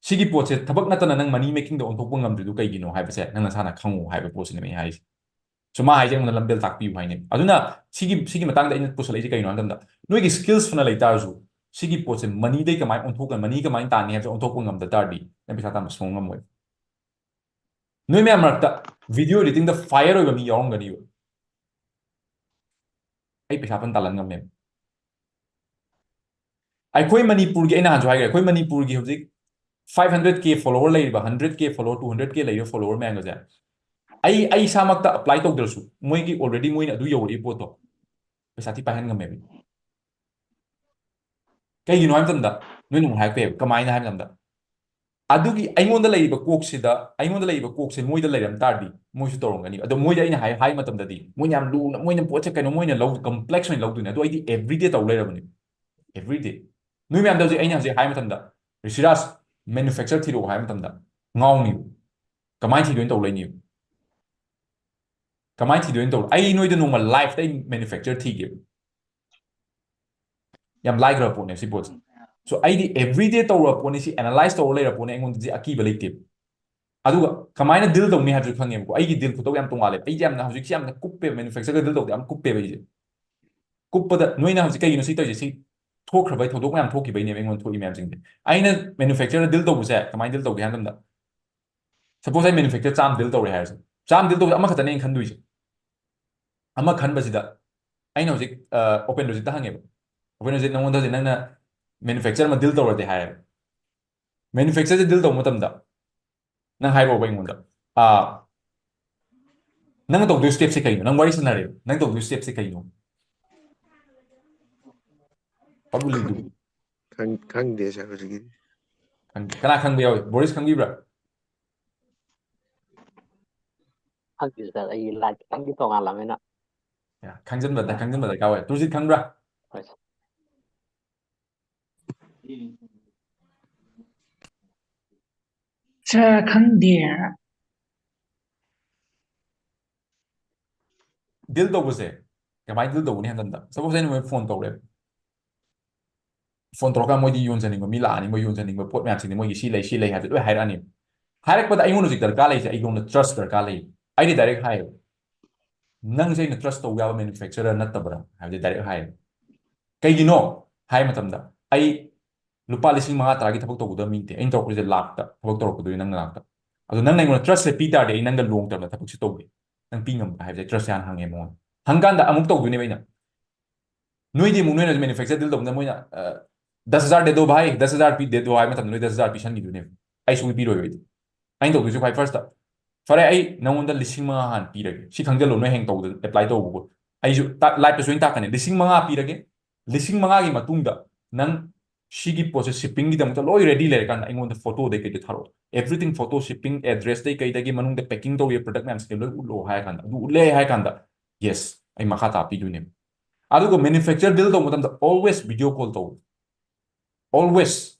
ꯁꯤꯒꯤ ꯄꯣꯠꯁꯦ ꯊꯕꯛ ꯅꯠꯇꯅ ꯅꯪ money making ꯗ ꯑꯣꯟꯊꯣꯛꯄ ꯉꯝꯗ꯭ꯔꯤꯗꯨ ꯀꯩꯒꯤꯅꯣ ꯍꯥꯏꯕꯁꯦ ꯅꯪ ꯅꯁꯥꯅ ꯈꯪꯉꯨ" ꯍꯥꯏꯕ ꯄꯣꯠꯁꯤꯅꯦꯕ ꯑꯩꯅ ꯍꯥꯏꯁꯦ꯫ So ꯃꯥ ꯍꯥꯏꯁꯦ ꯑꯩꯉꯣꯟꯗ ꯂꯝꯕꯦꯜ ꯇꯥꯛꯄꯤꯌꯨ ꯍꯥꯏꯅꯦꯕ꯫ ꯑꯗꯨꯅ ꯁꯤꯒꯤ, ꯁꯤꯒꯤ ꯃꯇꯥꯡꯗ ꯑꯩꯅ ꯄꯨꯁꯜꯂꯛꯏꯁꯦ ꯀꯩꯅꯣ ꯍꯥꯏꯕ ꯃꯇꯝꯗ, ꯅꯣꯏꯒꯤ skills ꯐꯅ ꯂꯩ ꯇꯥꯔꯁꯨ, ꯁꯤꯒꯤ ꯄꯣꯠꯁꯦ money ꯗꯩ ꯀꯃꯥꯏꯅ ꯑꯣꯟꯊꯣꯛꯀꯅꯤ, money ꯀꯃꯥꯏꯅ ꯇꯥꯟꯅꯤ ꯍꯥꯏꯕꯁꯦ ꯑꯣꯟꯊꯣꯛꯄ ꯉꯝꯗ ꯇꯥꯔꯗꯤ ꯅꯪ ꯄꯩꯁꯥ ꯇꯥꯟꯕ ꯁꯨꯡꯉꯝ ꯉꯝꯃꯣꯏ꯫ ꯅꯣꯏ ꯃꯌꯥꯝ ꯃꯔꯛꯇ video editing ꯗ fire ꯑꯣꯏꯕ ꯃꯤ ꯌꯥꯎꯔꯝꯒꯅꯤꯕ꯫ ꯑꯩ ꯄꯩꯁꯥ ꯐꯅ ꯇꯥꯜꯍꯟ ꯉꯝꯃꯦꯕ꯫ ꯑꯩꯈꯣꯏ ꯃꯅꯤꯄꯨꯔꯒꯤ, ꯑꯩ ꯅꯍꯥꯟꯁꯨ ꯍꯥꯏꯈ꯭ꯔꯦ, ꯑꯩꯈꯣꯏ ꯃꯅꯤꯄꯨꯔꯒꯤ ꯍꯧꯖꯤꯛ five hundred K follower ꯂꯩꯔꯤꯕ, hundred K follower, two hundred K ꯂꯩꯔꯤꯕ follower ꯃꯌꯥꯝꯒꯁꯦ, ꯑꯩ, ꯑꯩ ꯏꯁꯥꯃꯛꯇ apply ꯇꯧꯗ꯭ꯔꯁꯨ, ꯃꯣꯏꯒꯤ already ꯃꯣꯏꯅ ꯑꯗꯨ ꯌꯧꯔꯛꯏ ꯄꯣꯠꯇꯣ ꯄꯩꯁꯥ ꯊꯤ ꯄꯥꯏꯍꯟ ꯉꯝꯃꯦꯕ꯫ ꯀꯩꯒꯤꯅꯣ ꯍꯥꯏꯕ ꯃꯇꯝꯗ, ꯅꯣꯏꯅ ꯑꯃꯨꯛ ꯍꯥꯏꯔꯛꯄ ꯌꯥꯏꯕ, ꯀꯃꯥꯏꯅ ꯍꯥꯏꯕ ꯃꯇꯝꯗ, ꯑꯗꯨꯒꯤ ꯑꯩꯉꯣꯟꯗ ꯂꯩꯔꯤꯕ ꯀꯣꯛꯁꯤꯗ, ꯑꯩꯉꯣꯟꯗ ꯂꯩꯔꯤꯕ ꯀꯣꯛꯁꯦ ꯃꯣꯏꯗ ꯂꯩꯔꯝ ꯇꯥꯔꯗꯤ ꯃꯣꯏꯁꯨ ꯇꯧꯔꯝꯒꯅꯤ꯫ ꯑꯗꯣ ꯃꯣꯏꯗ ꯑꯩꯅ ꯍꯥꯏ, ꯍꯥꯏ ꯃꯇꯝꯗꯗꯤ ꯃꯣꯏꯅ ꯌꯥꯝ ꯂꯨꯅ, ꯃꯣꯏꯅ ꯄꯣꯠꯁꯦ ꯀꯩꯅꯣ, ꯃꯣꯏꯅ ꯂꯧ, complex ꯑꯣꯏꯅ ꯂꯧꯗꯣꯏꯅꯦ꯫ ꯑꯗꯣ ꯑꯩꯗꯤ everyday ꯇꯧ ꯂꯩꯔꯕꯅꯦ, everyday꯫ ꯅꯣꯏ ꯃꯌꯥꯝꯗ ꯍꯧꯖꯤꯛ ꯑꯩꯅ ꯍꯧꯖꯤꯛ ꯍꯥꯏ ꯃꯇꯝꯗ, "ꯔꯤꯁꯤꯔꯥꯖ, manufacture ꯊꯤꯔꯛꯑꯣ" ꯍꯥꯏ ꯃꯇꯝꯗ ꯉꯥꯎꯅꯤꯕ꯫ ꯀꯃꯥꯏꯅ ꯊꯤꯗꯣꯏꯅꯣ ꯇꯧ ꯂꯩꯅꯤ? ꯀꯃꯥꯏꯅ ꯊꯤꯗꯣꯏꯅꯣ ꯇꯧ? ꯑꯩ ꯅꯣꯏꯗ ꯅꯣꯡꯃ ꯂꯥꯏꯐꯇ ꯑꯩ ꯃꯦꯅꯨꯐꯦꯛꯆꯔ ꯊꯤꯒꯦꯕ꯫ ꯌꯥꯝ ꯂꯥꯏꯈ꯭ꯔꯕ ꯄꯣꯠꯅꯦ ꯁꯤ ꯄꯣꯠꯁꯦ꯫ ꯁꯣ ꯑꯩꯗꯤ ꯑꯦꯕ꯭ꯔꯤꯗꯦ ꯇꯧꯔꯕ ꯄꯣꯠꯅꯤ, ꯁꯤ ꯑꯦꯅꯥꯂꯥꯏꯁ ꯇꯧꯔ ꯂꯩꯔꯕ ꯄꯣꯠꯅꯤ, ꯑꯩꯉꯣꯟꯗꯗꯤ ꯑꯀꯤꯕ ꯂꯩꯇꯦꯕ꯫ ꯑꯗꯨꯒ ꯀꯃꯥꯏꯅ ꯗꯤꯜ ꯇꯧꯅꯤ ꯍꯥꯏꯕꯁꯨ ꯈꯪꯉꯦꯕꯀꯣ꯫ ꯑꯩꯒꯤ ꯗꯤꯜ ꯈꯨꯇꯧ ꯌꯥꯝ ꯇꯣꯡꯉꯥꯜꯂꯦꯕ꯫ ꯑꯩꯗꯤ ꯌꯥꯝꯅ ꯍꯧꯖꯤꯛꯁꯦ ꯌꯥꯝꯅ ꯀꯨꯞꯄꯦꯕ, ꯃꯦꯅꯨꯐꯦꯛꯆꯔꯒ ꯗꯤꯜ ꯇꯧꯕꯗ ꯌꯥꯝ ꯀꯨꯞꯄꯦꯕ ꯑꯩꯁꯦ꯫ ꯀꯨꯞꯄꯗ ꯅꯣꯏꯅ ꯍꯧꯖꯤꯛ ꯀꯩꯒꯤꯅꯣ ꯁꯤ ꯇꯧꯔꯤꯁꯦ? ꯁꯤ ꯊꯣꯛꯈ꯭ꯔꯕꯩ ꯊꯧꯗꯣꯛ ꯃꯌꯥꯝ ꯊꯣꯛꯈꯤꯕꯩꯅꯦꯕ ꯑꯩꯉꯣꯟꯗ ꯊꯣꯛꯏ ꯃꯌꯥꯝꯁꯤꯡꯁꯦ꯫ ꯑꯩꯅ ꯃꯦꯅꯨꯐꯦꯛꯆꯔꯗ ꯗꯤꯜ ꯇꯧꯕꯁꯦ ꯀꯃꯥꯏꯅ ꯗꯤꯜ ꯇꯧꯒꯦ ꯍꯥꯏꯕ ꯃꯇꯝꯗ, ꯁꯄꯣꯁ ꯑꯩ ꯃꯦꯅꯨꯐꯦꯛꯆꯔ ꯆꯥꯝꯃ ꯗꯤꯜ ꯇꯧꯔꯦ ꯍꯥꯏꯔꯁꯦ, ꯆꯥꯝꯃ ꯗꯤꯜ ꯇꯧꯕꯁꯦ ꯑꯃꯈꯛꯇꯅꯦ ꯑꯩꯅ ꯈꯟꯗꯣꯏꯁꯦ꯫ ꯑꯃ ꯈꯟꯕꯁꯤꯗ ꯑꯩꯅ ꯍꯧꯖꯤꯛ ꯑꯣꯄꯦꯟ ꯂꯣꯖꯤꯛꯇ ꯍꯪꯉꯦꯕ, ꯑꯣꯄꯦꯟ ꯂꯣꯖꯤꯛ ꯅꯪꯉꯣꯟꯗ ꯍꯧꯖꯤꯛ ꯅꯪꯅ ꯃꯦꯅꯨꯐꯦꯛꯆꯔ ꯑꯃ ꯗꯤꯜ ꯇꯧꯔꯗꯤ ꯍꯥꯏꯔꯦ, ꯃꯦꯅꯨꯐꯦꯛꯆꯔꯁꯦ ꯗꯤꯜ ꯇꯧꯕ ꯃꯇꯝꯗ ꯅꯪ ꯍꯥꯏꯔꯛꯑꯣꯕ ꯑꯩꯉꯣꯟꯗ, ꯑꯥ, ꯅꯪꯅ ꯇꯧꯗꯣꯏ ꯁ꯭ꯇꯦꯞꯁꯦ ꯀꯩꯅꯣ? ꯅꯪ ꯋꯥꯔꯤ ꯁꯥꯟꯅꯔꯦ, ꯅꯪ ꯇꯧꯗꯣꯏ ꯁ꯭ꯇꯦꯞꯁꯦ ꯀꯩꯅꯣ? ꯄꯛꯂꯨ ꯂꯩꯗꯨ꯫ ꯈꯪ- ꯈꯪꯗꯦ ꯁꯥꯔ ꯍꯧꯖꯤꯛꯀꯤꯗꯤ꯫ ꯈꯪ- ꯀꯅꯥ ꯈꯪꯕ ꯌꯥꯎꯏ? ꯕꯣꯔꯤꯁ ꯈꯪꯕꯤꯕ꯭ꯔꯥ? ꯈꯪꯗꯦ ꯁꯥꯔ, ꯑꯩ ꯂꯥꯏꯟ ꯈꯤꯇꯪꯗꯤ ꯇꯣꯉꯥꯜꯂꯝꯃꯤꯅ꯫ ꯌꯥ, ꯈꯪꯖꯤꯟꯕꯗ ꯈꯪꯖꯤꯟꯕ ꯗꯔꯀꯥꯔ ꯑꯣꯏ꯫ ꯇꯨꯔꯖꯤꯠ ꯈꯪꯕ꯭ꯔꯥ? ꯍꯣꯏ ꯁꯥꯔ꯫ ꯁꯥꯔ ꯈꯪꯗꯦ꯫ ꯗꯤꯜ ꯇꯧꯕꯁꯦ ꯀꯃꯥꯏꯅ ꯗꯤꯜ ꯇꯧꯒꯅꯤ ꯍꯥꯏꯕ ꯃꯇꯝꯗ, ꯁꯄꯣꯁ ꯑꯩꯅ ꯃꯣꯏ ꯐꯣꯟ ꯇꯧꯔꯦ, ꯐꯣꯟ ꯇꯧꯔꯀꯥꯟꯗ ꯃꯣꯏꯗꯤ ꯌꯣꯟꯖꯅꯤꯡꯕ ꯃꯤ ꯂꯥꯛꯑꯅꯤ, ꯃꯣꯏ ꯌꯣꯟꯖꯅꯤꯡꯕ ꯄꯣꯠ ꯃꯌꯥꯝꯁꯤꯡꯗꯤ ꯃꯣꯏꯒꯤ ꯁꯤ ꯂꯩ ꯁꯤ ꯂꯩ ꯍꯥꯏꯕꯗꯨ ꯂꯣꯏ ꯍꯥꯏꯔꯛꯑꯅꯤ꯫ ꯍꯥꯏꯔꯛꯄꯗ ꯑꯩꯉꯣꯟꯗ ꯍꯧꯖꯤꯛ ꯗꯔꯀꯥꯔ ꯂꯩꯔꯤꯁꯦ ꯑꯩꯉꯣꯟꯗ ꯇ꯭ꯔꯁ ꯗꯔꯀꯥꯔ ꯂꯩ꯫ ꯑꯩꯗꯤ ꯗꯥꯏꯔꯦꯛ ꯍꯥꯏꯌꯦꯕ, "ꯅꯪꯁꯦ ꯑꯩꯅ ꯇ꯭ꯔꯁ ꯇꯧꯕ ꯌꯥꯕ ꯃꯦꯅꯨꯐꯦꯛꯆꯔꯔ ꯅꯠꯇꯕ꯭ꯔꯥ?" ꯍꯥꯏꯕꯗꯤ ꯗꯥꯏꯔꯦꯛ ꯍꯥꯏꯌꯦꯕ꯫ ꯀꯩꯒꯤꯅꯣ ꯍꯥꯏ ꯃꯇꯝꯗ, ꯑꯩ ꯂꯨꯄꯥ ꯂꯤꯁꯤꯡ ꯃꯉꯥ ꯇꯔꯥꯒꯤ ꯊꯕꯛ ꯇꯧꯒꯗꯕ ꯃꯤ ꯅꯠꯇꯦ꯫ ꯑꯩꯅ ꯇꯧꯔꯛꯄꯁꯦ ꯂꯥꯛꯇ ꯊꯕꯛ ꯇꯧꯔꯛꯀꯗꯣꯏꯅꯤ ꯅꯪ ꯅꯅꯥꯛꯇ꯫ ꯑꯗꯣ ꯅꯪꯅ ꯑꯩꯉꯣꯟꯗ ꯇ꯭ꯔꯁꯁꯦ ꯄꯤ ꯇꯥꯔꯗꯤ ꯑꯩ ꯅꯪꯒ ꯂꯣꯡ ꯇꯔꯝꯗ ꯊꯕꯛꯁꯦ ꯇꯧꯒꯦ꯫ ꯅꯪ ꯄꯤ ꯉꯝꯕ꯭ꯔꯥ ꯍꯥꯏꯕꯁꯦ ꯇ꯭ꯔꯁꯁꯦ ꯍꯥꯟꯅ ꯍꯪꯉꯦ ꯃꯉꯣꯟꯗ꯫ ꯍꯪꯀꯥꯟꯗ ꯑꯃꯨꯛ ꯇꯧꯗꯣꯏꯅꯦꯕ ꯑꯩꯅ꯫ ꯅꯣꯏꯗꯤ ꯑꯃꯨꯛ ꯅꯣꯏꯅ ꯃꯦꯅꯨꯐꯦꯛꯆꯔ ꯗꯤꯜ ꯇꯧꯕꯗ ꯃꯣꯏꯅ, ꯑ, "ꯗꯁ ꯍꯖꯥꯔ ꯗꯦ ꯗꯣ ꯚꯥꯏ, ꯗꯁ ꯍꯖꯥꯔ ꯄꯤ ꯗꯦ ꯗꯣ" ꯍꯥꯏ ꯃꯇꯝꯗ ꯅꯣꯏ ꯗꯁ ꯍꯖꯥꯔ ꯄꯤꯁꯟꯈꯤꯗꯣꯏꯅꯦꯕ꯫ ꯑꯩ ꯁꯨꯡꯄꯤ ꯄꯤꯔꯣꯏꯕ ꯑꯩꯗꯤ꯫ ꯑꯩꯅ ꯇꯧꯗꯣꯏꯁꯦ ꯈ꯭ꯋꯥꯏ ꯐꯥꯔꯁꯇ, "ꯐꯔꯦ, ꯑꯩ ꯅꯪꯉꯣꯟꯗ ꯂꯤꯁꯤꯡ ꯃꯉꯥ ꯍꯥꯟꯅ ꯄꯤꯔꯒꯦ꯫ ꯁꯤ ꯈꯪꯖꯜꯂꯣ, ꯅꯣꯏ ꯍꯌꯦꯡ ꯇꯧꯕꯗ ꯑꯦꯄ꯭ꯂꯥꯏ ꯇꯧꯕꯀꯣ꯫ ꯑꯩꯁꯨ ꯂꯥꯏꯐꯇꯁꯨ ꯑꯩꯅ ꯇꯥꯛꯀꯅꯤ꯫ ꯂꯤꯁꯤꯡ ꯃꯉꯥ ꯄꯤꯔꯒꯦ꯫ ꯂꯤꯁꯤꯡ ꯃꯉꯥꯒꯤ ꯃꯇꯨꯡꯗ ꯅꯪ ꯁꯤꯒꯤ ꯄꯣꯠꯁꯦ ꯁꯤꯞꯄꯤꯡꯒꯤꯗꯃꯛꯇ ꯂꯣꯏ ꯔꯦꯗꯤ ꯂꯩꯔꯀꯥꯟꯗ ꯑꯩꯉꯣꯟꯗ ꯐꯣꯇꯣꯗꯩ ꯀꯩꯗꯩ ꯊꯥꯔꯛꯑꯣ꯫ ꯑꯦꯚ꯭ꯔꯤꯊꯤꯡ, ꯐꯣꯇꯣ, ꯁꯤꯞꯄꯤꯡ ꯑꯦꯗ꯭ꯔꯦꯁꯇꯩ ꯀꯩꯗꯒꯤ ꯃꯅꯨꯡꯗ ꯄꯦꯀꯤꯡ ꯇꯧꯔꯤꯕ ꯄ꯭ꯔꯗꯛ ꯃꯌꯥꯝꯁꯤꯡꯁꯦ ꯂꯣꯏ ꯎꯠꯂꯛꯑꯣ" ꯍꯥꯏꯔ ꯀꯥꯟꯗ, ꯑꯗꯨ ꯎꯠꯂꯦ ꯍꯥꯏꯔ ꯀꯥꯟꯗ, "ꯌꯦꯁ, ꯑꯩ ꯃꯈꯥ ꯇꯥ ꯄꯤꯗꯣꯏꯅꯦꯕ"꯫ ꯑꯗꯨꯒ ꯃꯦꯅꯨꯐꯦꯛꯆꯔ ꯗꯤꯜ ꯇꯧꯕ ꯃꯇꯝꯗ always video call ꯇꯧ꯫ Always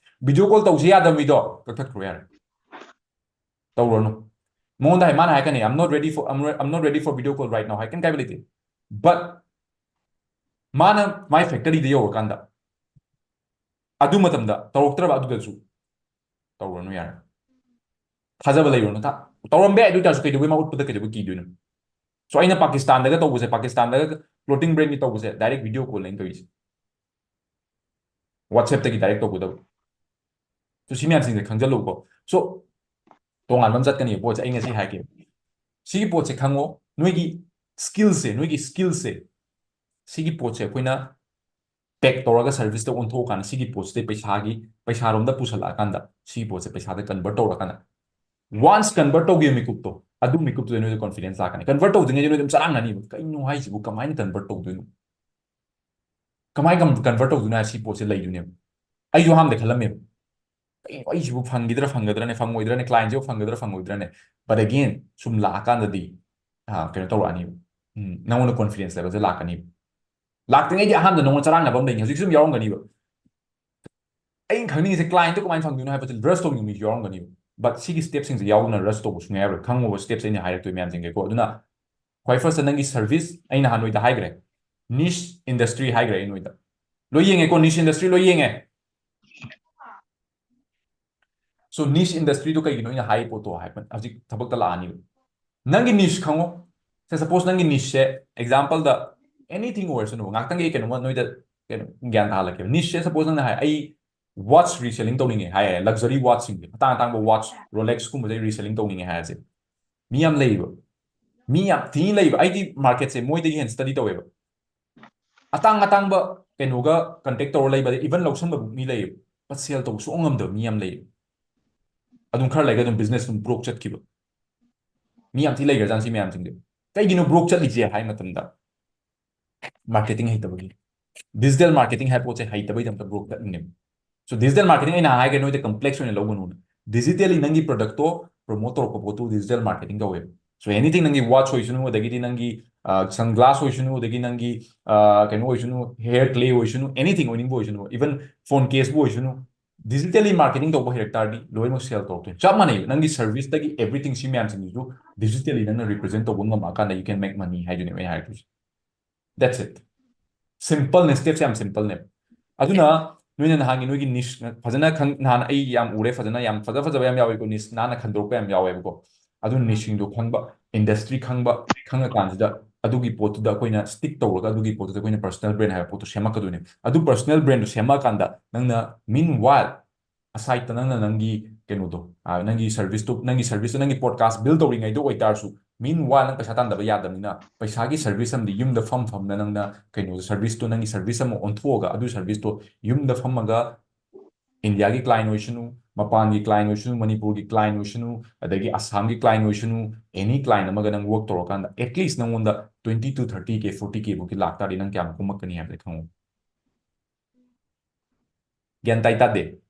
video call ꯇꯧꯁꯤ ꯌꯥꯗꯕ ꯃꯤꯗꯣ ꯀꯛꯊꯠꯈ꯭ꯔꯣ ꯌꯥꯔꯦ꯫ ꯇꯧꯔꯅꯨ꯫ ꯃꯉꯣꯟꯗ ꯍꯥꯏ ꯃꯥꯅ ꯍꯥꯏꯔꯛꯀꯅꯤ, "I'm not ready for, I'm, I'm not ready for video call right now" ꯍꯥꯏ, ꯀꯩꯝ ꯀꯥꯏꯕ ꯂꯩꯇꯦ. But ꯃꯥꯅ ꯃꯥꯏ factory ꯗ ꯌꯧꯔꯀꯥꯟꯗ ꯑꯗꯨ ꯃꯇꯝꯗ ꯇꯧꯔꯛꯇ꯭ꯔꯕ, ꯑꯗꯨꯗꯁꯨ ꯇꯧꯔꯅꯨ ꯌꯥꯔꯦ. ꯊꯥꯖꯕ ꯂꯩꯔꯨꯅꯨ꯫ ꯊꯥ- ꯇꯧꯔꯝꯕ ꯌꯥꯏ, ꯑꯗꯨ ꯑꯣꯏꯇꯥꯔꯁꯨ ꯀꯩꯗꯧꯕꯩ ꯃꯥ ꯎꯠꯄꯗ ꯀꯩꯗꯧꯕꯩ ꯀꯤꯗꯣꯏꯅꯣ? So ꯑꯩꯅ ꯄꯥꯀꯤꯁꯇꯥꯟꯗꯒ ꯇꯧꯕꯁꯦ, ꯄꯥꯀꯤꯁꯇꯥꯟꯗꯒ clothing brand ꯒꯤ ꯇꯧꯕꯁꯦ direct video call ꯅꯦ ꯑꯩꯅ ꯇꯧꯔꯤꯁꯦ, WhatsApp ꯇꯒꯤ direct ꯇꯧꯒꯗꯕ. So ꯁꯤ ꯃꯌꯥꯝꯁꯤꯡꯁꯦ ꯈꯪꯖꯜꯂꯨꯀꯣ. So ꯇꯣꯉꯥꯟꯕ ꯑꯃ ꯆꯠꯀꯅꯤ ꯄꯣꯠꯁꯦ, ꯑꯩ ꯉꯁꯤ ꯍꯥꯏꯒꯦ. ꯁꯤꯒꯤ ꯄꯣꯠꯁꯦ ꯈꯪꯉꯣ, ꯅꯣꯏꯒꯤ skill ꯁꯦ, ꯅꯣꯏꯒꯤ skill ꯁꯦ, ꯁꯤꯒꯤ ꯄꯣꯠꯁꯦ ꯑꯩꯈꯣꯏꯅ pack ꯇꯧꯔꯒ service ꯇ ꯑꯣꯟꯊꯣꯛꯑꯀꯥꯟꯗ ꯁꯤꯒꯤ ꯄꯣꯠꯁꯤꯗꯩ ꯄꯩꯁꯥꯒꯤ, ꯄꯩꯁꯥꯔꯣꯝꯗ ꯄꯨꯁꯜꯂꯛꯑꯀꯥꯟꯗ ꯁꯤꯒꯤ ꯄꯣꯠꯁꯦ ꯄꯩꯁꯥꯗ convert ꯇꯧꯔꯀꯥꯟꯗ, once convert ꯇꯧꯈꯤꯕ ꯃꯤꯀꯨꯞꯇꯣ, ꯑꯗꯨ ꯃꯤꯀꯨꯞꯇꯨꯗ ꯅꯣꯏꯗ confidence ꯂꯥꯛꯀꯅꯤ. Convert ꯇꯧꯗ꯭ꯔꯤꯉꯩꯗ ꯅꯣꯏ ꯑꯗꯨꯝ ꯆꯔꯥꯡꯅꯅꯤꯕ, "ꯀꯩꯅꯣ ꯍꯥꯏꯁꯤꯕꯨ, ꯀꯃꯥꯏꯅ convert ꯇꯧꯗꯣꯏꯅꯣ? ꯀꯃꯥꯏꯅ convert ꯇꯧꯗꯣꯏꯅꯣ?" ꯍꯥꯏ, ꯁꯤ ꯄꯣꯠꯁꯦ ꯂꯩꯗꯣꯏꯅꯦꯕ꯫ ꯑꯩꯁꯨ ꯑꯍꯥꯟꯕꯗ ꯈꯜꯂꯝꯃꯦꯕ, "ꯀꯩꯅꯣ, ꯑꯩꯁꯤꯕꯨ ꯐꯪꯈꯤꯗ꯭ꯔꯥ ꯐꯪꯒꯗ꯭ꯔꯥꯅꯦ, ꯐꯪꯉꯣꯏꯗ꯭ꯔꯥꯅꯦ, client ꯁꯤꯕꯨ ꯐꯪꯒꯗ꯭ꯔꯥ ꯐꯪꯉꯣꯏꯗ꯭ꯔꯥꯅꯦ?" But again, ꯁꯨꯝ ꯂꯥꯛꯑꯀꯥꯟꯗꯗꯤ, ꯑ, ꯀꯩꯅꯣ ꯇꯧꯔꯛꯑꯅꯤꯕ. ꯎꯝ, ꯅꯪꯉꯣꯟꯗ confidence level ꯁꯦ ꯂꯥꯛꯀꯅꯤꯕ. ꯂꯥꯛꯇ꯭ꯔꯤꯉꯩꯗꯤ ꯑꯍꯥꯟꯕꯗ ꯅꯪꯉꯣꯟꯗ ꯆꯔꯥꯡꯅꯕ ꯑꯃ ꯂꯩꯅꯤ, ꯍꯧꯖꯤꯛꯁꯨ ꯑꯗꯨꯝ ꯌꯥꯎꯔꯝꯒꯅꯤꯕ꯫ ꯑꯩꯅ ꯈꯪꯅꯤꯡꯉꯤꯁꯦ, client ꯇꯣ ꯀꯃꯥꯏꯅ ꯐꯪꯗꯣꯏꯅꯣ ꯍꯥꯏꯕꯁꯦ, rush ꯇꯧꯅꯤꯡꯕ ꯃꯤꯁꯨ ꯌꯥꯎꯔꯝꯒꯅꯤꯕ꯫ But ꯁꯤꯒꯤ step ꯁꯤꯡꯁꯦ ꯌꯥꯎꯗꯅ rush ꯇꯧꯕ ꯁꯨꯡꯌꯥ ꯌꯥꯔꯣꯏ꯫ ꯈꯪꯉꯣꯕ steps ꯑꯩꯅ ꯍꯥꯏꯔꯛꯇꯣꯏ ꯃꯌꯥꯝꯁꯤꯡꯁꯦꯀꯣ꯫ ꯑꯗꯨꯅ ꯈ꯭ꯋꯥꯏ first ꯇ ꯅꯪꯒꯤ service, ꯑꯩ ꯅꯍꯥꯟ ꯅꯣꯏꯗ ꯍꯥꯏꯈ꯭ꯔꯦ, niche industry ꯍꯥꯏꯈ꯭ꯔꯦ ꯑꯩ ꯅꯣꯏꯗ꯫ ꯂꯣꯏ ꯌꯦꯡꯉꯦꯀꯣ, niche industry ꯂꯣꯏ ꯌꯦꯡꯉꯦ꯫ So niche industry ꯗꯣ ꯀꯩꯒꯤꯅꯣ ꯑꯩꯅ ꯍꯥꯏ ꯄꯣꯠꯇꯣ ꯍꯥꯏꯕ ꯍꯧꯖꯤꯛ ꯊꯕꯛꯇ ꯂꯥꯛꯑꯅꯤꯕ꯫ ꯅꯪꯒꯤ niche ꯈꯪꯉꯣ꯫ ꯁꯦ, suppose ꯅꯪꯒꯤ niche ꯁꯦ, example ꯗ, anything ꯑꯣꯏꯔꯁꯅꯨ, ꯉꯥꯛꯇꯪꯒꯤ ꯀꯩꯅꯣꯃ ꯅꯣꯏꯗ ꯀꯩꯅꯣ ꯒ꯭ꯌꯥꯟ ꯇꯥꯍꯜꯂꯛꯀꯦꯕ꯫ Niche ꯁꯦ, suppose ꯅꯪꯅ ꯍꯥꯏ, "ꯑꯩ watch reselling ꯇꯧꯅꯤꯡꯉꯦ" ꯍꯥꯏꯔꯦ, luxury watch ꯁꯤꯡꯁꯦ, ꯑꯇꯥꯡ ꯑꯇꯥꯡꯕ watch, Rolex ꯀꯨꯝꯕꯁꯦ reselling ꯇꯧꯅꯤꯡꯉꯦ ꯍꯥꯏꯔꯁꯦ꯫ ꯃꯤ ꯌꯥꯝ ꯂꯩꯌꯦꯕ, ꯃꯤ ꯌꯥꯝ ꯊꯤꯅ ꯂꯩꯕ꯫ ꯑꯩꯗꯤ market ꯁꯦ ꯃꯣꯏꯗꯒꯤ ꯍꯦꯟꯅ study ꯇꯧꯋꯦꯕ꯫ ꯑꯇꯥꯡ ꯑꯇꯥꯡꯕ ꯀꯩꯅꯣꯒ contact ꯇꯧꯔ ꯂꯩꯕ, even ꯂꯧꯁꯟꯕꯕꯨ ꯃꯤ ꯂꯩꯌꯦꯕ, but sell ꯇꯧꯕ ꯁꯨꯡꯉꯝ ꯉꯝꯗꯕ ꯃꯤ ꯌꯥꯝ ꯂꯩꯌꯦꯕ꯫ ꯑꯗꯨꯝ ꯈꯔ ꯂꯩꯔꯒ ꯑꯗꯨꯝ business ꯑꯗꯨꯝ broke ꯆꯠꯈꯤꯕ ꯃꯤ ꯌꯥꯝ ꯊꯤ ꯂꯩꯈ꯭ꯔꯖꯥꯠꯅꯤ ꯁꯤ ꯃꯌꯥꯝꯁꯤꯡꯁꯦ꯫ ꯀꯩꯒꯤꯅꯣ broke ꯆꯠꯂꯤꯁꯦ ꯍꯥꯏ ꯃꯇꯝꯗ, marketing ꯍꯩꯇꯕꯒꯤ꯫ Digital marketing ꯍꯥꯏꯕ ꯄꯣꯠꯁꯦ ꯍꯩꯇꯕꯩꯗꯃꯛꯇ broke ꯆꯠꯂꯤꯅꯦꯕ꯫ So digital marketing ꯑꯩꯅ ꯍꯥꯏꯈ꯭ꯔꯦ, ꯅꯣꯏꯗ complex ꯑꯣꯏꯅ ꯂꯧꯒꯅꯨꯅ꯫ Digitally ꯅꯪꯒꯤ product ꯇꯣ promote ꯇꯧꯔꯛꯄ ꯄꯣꯠꯇꯨ digital marketing ꯀꯧꯋꯦꯕ꯫ So anything, ꯅꯪꯒꯤ watch ꯑꯣꯏꯁꯅꯨ, ꯑꯗꯒꯤꯗꯤ ꯅꯪꯒꯤ, ꯑ, sunglass ꯑꯣꯏꯁꯅꯨ, ꯑꯗꯒꯤ ꯅꯪꯒꯤ, ꯑ, ꯀꯩꯅꯣ ꯑꯣꯏꯁꯅꯨ, hair clay ꯑꯣꯏꯁꯅꯨ, anything ꯑꯣꯏꯅꯤꯡꯕ ꯑꯣꯏꯁꯅꯨ, even phone case ꯕꯨ ꯑꯣꯏꯁꯅꯨ, Digitally marketing ꯇꯧꯕ ꯍꯩꯔꯛ ꯇꯥꯔꯗꯤ ꯂꯣꯏꯅꯃꯛ sell ꯇꯧꯔꯛꯇꯣꯏꯅꯤ꯫ ꯆꯞ ꯃꯥꯟꯅꯩ, ꯅꯪꯒꯤ service ꯇꯒꯤ everything ꯁꯤ ꯃꯌꯥꯝꯁꯤꯡꯁꯤꯁꯨ digitally ꯅꯪꯅ represent ꯇꯧꯕ ꯉꯝꯃꯛꯑꯀꯥꯟꯗ you can make money ꯍꯥꯏꯗꯨꯅꯦꯕ ꯑꯩ ꯍꯥꯏꯔꯛꯇꯣꯏꯁꯦ꯫ That's it. Simple ꯅꯦ, step ꯁꯦ ꯌꯥꯝ simple ꯅꯦ꯫ ꯑꯗꯨꯅ ꯅꯣꯏꯅ ꯅꯍꯥꯟꯒꯤ ꯅꯣꯏꯒꯤ niche ꯐꯖꯅ ꯈꯪ-, ꯅꯍꯥꯟ ꯑꯩ ꯌꯥꯝ ꯎꯔꯦ, ꯐꯖꯅ ꯌꯥꯝ ꯐꯖ ꯐꯖꯕ ꯌꯥꯝ ꯌꯥꯎꯋꯦꯀꯣ, niche ꯅꯥꯟꯅ ꯈꯟꯗꯣꯔꯛꯄ ꯌꯥꯝ ꯌꯥꯎꯋꯦꯕꯀꯣ꯫ ꯑꯗꯨ niche ꯁꯤꯡꯗꯣ ꯈꯪꯕ, industry ꯈꯪꯕ, ꯈꯪꯉꯀꯥꯟꯁꯤꯗ ꯑꯗꯨꯒꯤ ꯄꯣꯠꯇꯨꯗ ꯑꯩꯈꯣꯏꯅ stick ꯇꯧꯔꯒ ꯑꯗꯨꯒꯤ ꯄꯣꯠꯇꯨꯗ ꯑꯩꯈꯣꯏꯅ personal brand ꯍꯥꯏꯕ ꯄꯣꯠꯇꯣ ꯁꯦꯝꯃꯛꯀꯗꯣꯏꯅꯦ꯫ ꯑꯗꯨ personal brand ꯗꯣ ꯁꯦꯝꯃꯛꯑꯀꯥꯟꯗ ꯅꯪꯅ meanwhile aside ꯇ ꯅꯪꯅ ꯅꯪꯒꯤ ꯀꯩꯅꯣꯗꯣ, ꯑ, ꯅꯪꯒꯤ service ꯇꯣ, ꯅꯪꯒꯤ service ꯇꯣ, ꯅꯪꯒꯤ podcast build ꯇꯧꯔꯤꯉꯩꯗ ꯑꯣꯏꯇꯥꯔꯁꯨ, meanwhile ꯅꯪ ꯄꯩꯁꯥ ꯇꯥꯟꯗꯕ ꯌꯥꯗꯕꯅꯤꯅ ꯄꯩꯁꯥꯒꯤ service ꯑꯃꯗꯤ ꯌꯨꯝꯗ ꯐꯝ ꯐꯝꯅ ꯅꯪꯅ ꯀꯩꯅꯣ service ꯇꯣ, ꯅꯪꯒꯤ service ꯑꯃ ꯑꯣꯟꯊꯣꯛꯑꯒ ꯑꯗꯨ service ꯇꯣ ꯌꯨꯝꯗ ꯐꯝꯃꯒ India ꯒꯤ client ꯑꯣꯏꯁꯅꯨ, ꯃꯄꯥꯟꯒꯤ client ꯑꯣꯏꯁꯅꯨ, ꯃꯅꯤꯄꯨꯔꯒꯤ client ꯑꯣꯏꯁꯅꯨ, ꯑꯗꯒꯤ ꯑꯁꯥꯝꯒꯤ client ꯑꯣꯏꯁꯅꯨ, any client ꯑꯃꯒ ꯅꯪ work ꯇꯧꯔꯀꯥꯟꯗ at least ꯅꯪꯉꯣꯟꯗ twenty to thirty K, forty K ꯐꯥꯎꯒꯤ ꯂꯥꯛꯇꯥꯔꯗꯤ ꯅꯪ ꯀꯌꯥꯝ ꯀꯨꯝꯃꯛꯀꯅꯤ ꯍꯥꯏꯕꯗꯤ ꯈꯪꯉꯨ꯫ ꯒ꯭ꯌꯥꯟ ꯇꯥꯏ ꯇꯥꯗꯦ?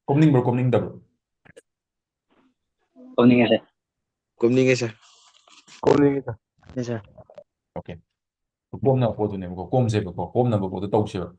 ꯀꯨꯝꯅꯤꯡꯕ꯭ꯔꯣ, ꯀꯨꯝꯅꯤꯡꯗꯕ꯭ꯔꯣ? ꯀꯨꯝꯅꯤꯡꯉꯦ sir꯫ ꯀꯨꯝꯅꯤꯡꯉꯦ sir꯫ ꯀꯨꯝꯅꯤꯡꯉꯤꯗ꯫ Yes sir꯫ Okay, ꯀꯣꯝꯅꯕ ꯄꯣꯠꯇꯨꯅꯦꯕꯀꯣ, ꯀꯣꯝꯁꯦꯕꯀꯣ, ꯀꯣꯝꯅꯕ ꯄꯣꯠꯇꯣ ꯇꯧꯁꯦꯕ꯫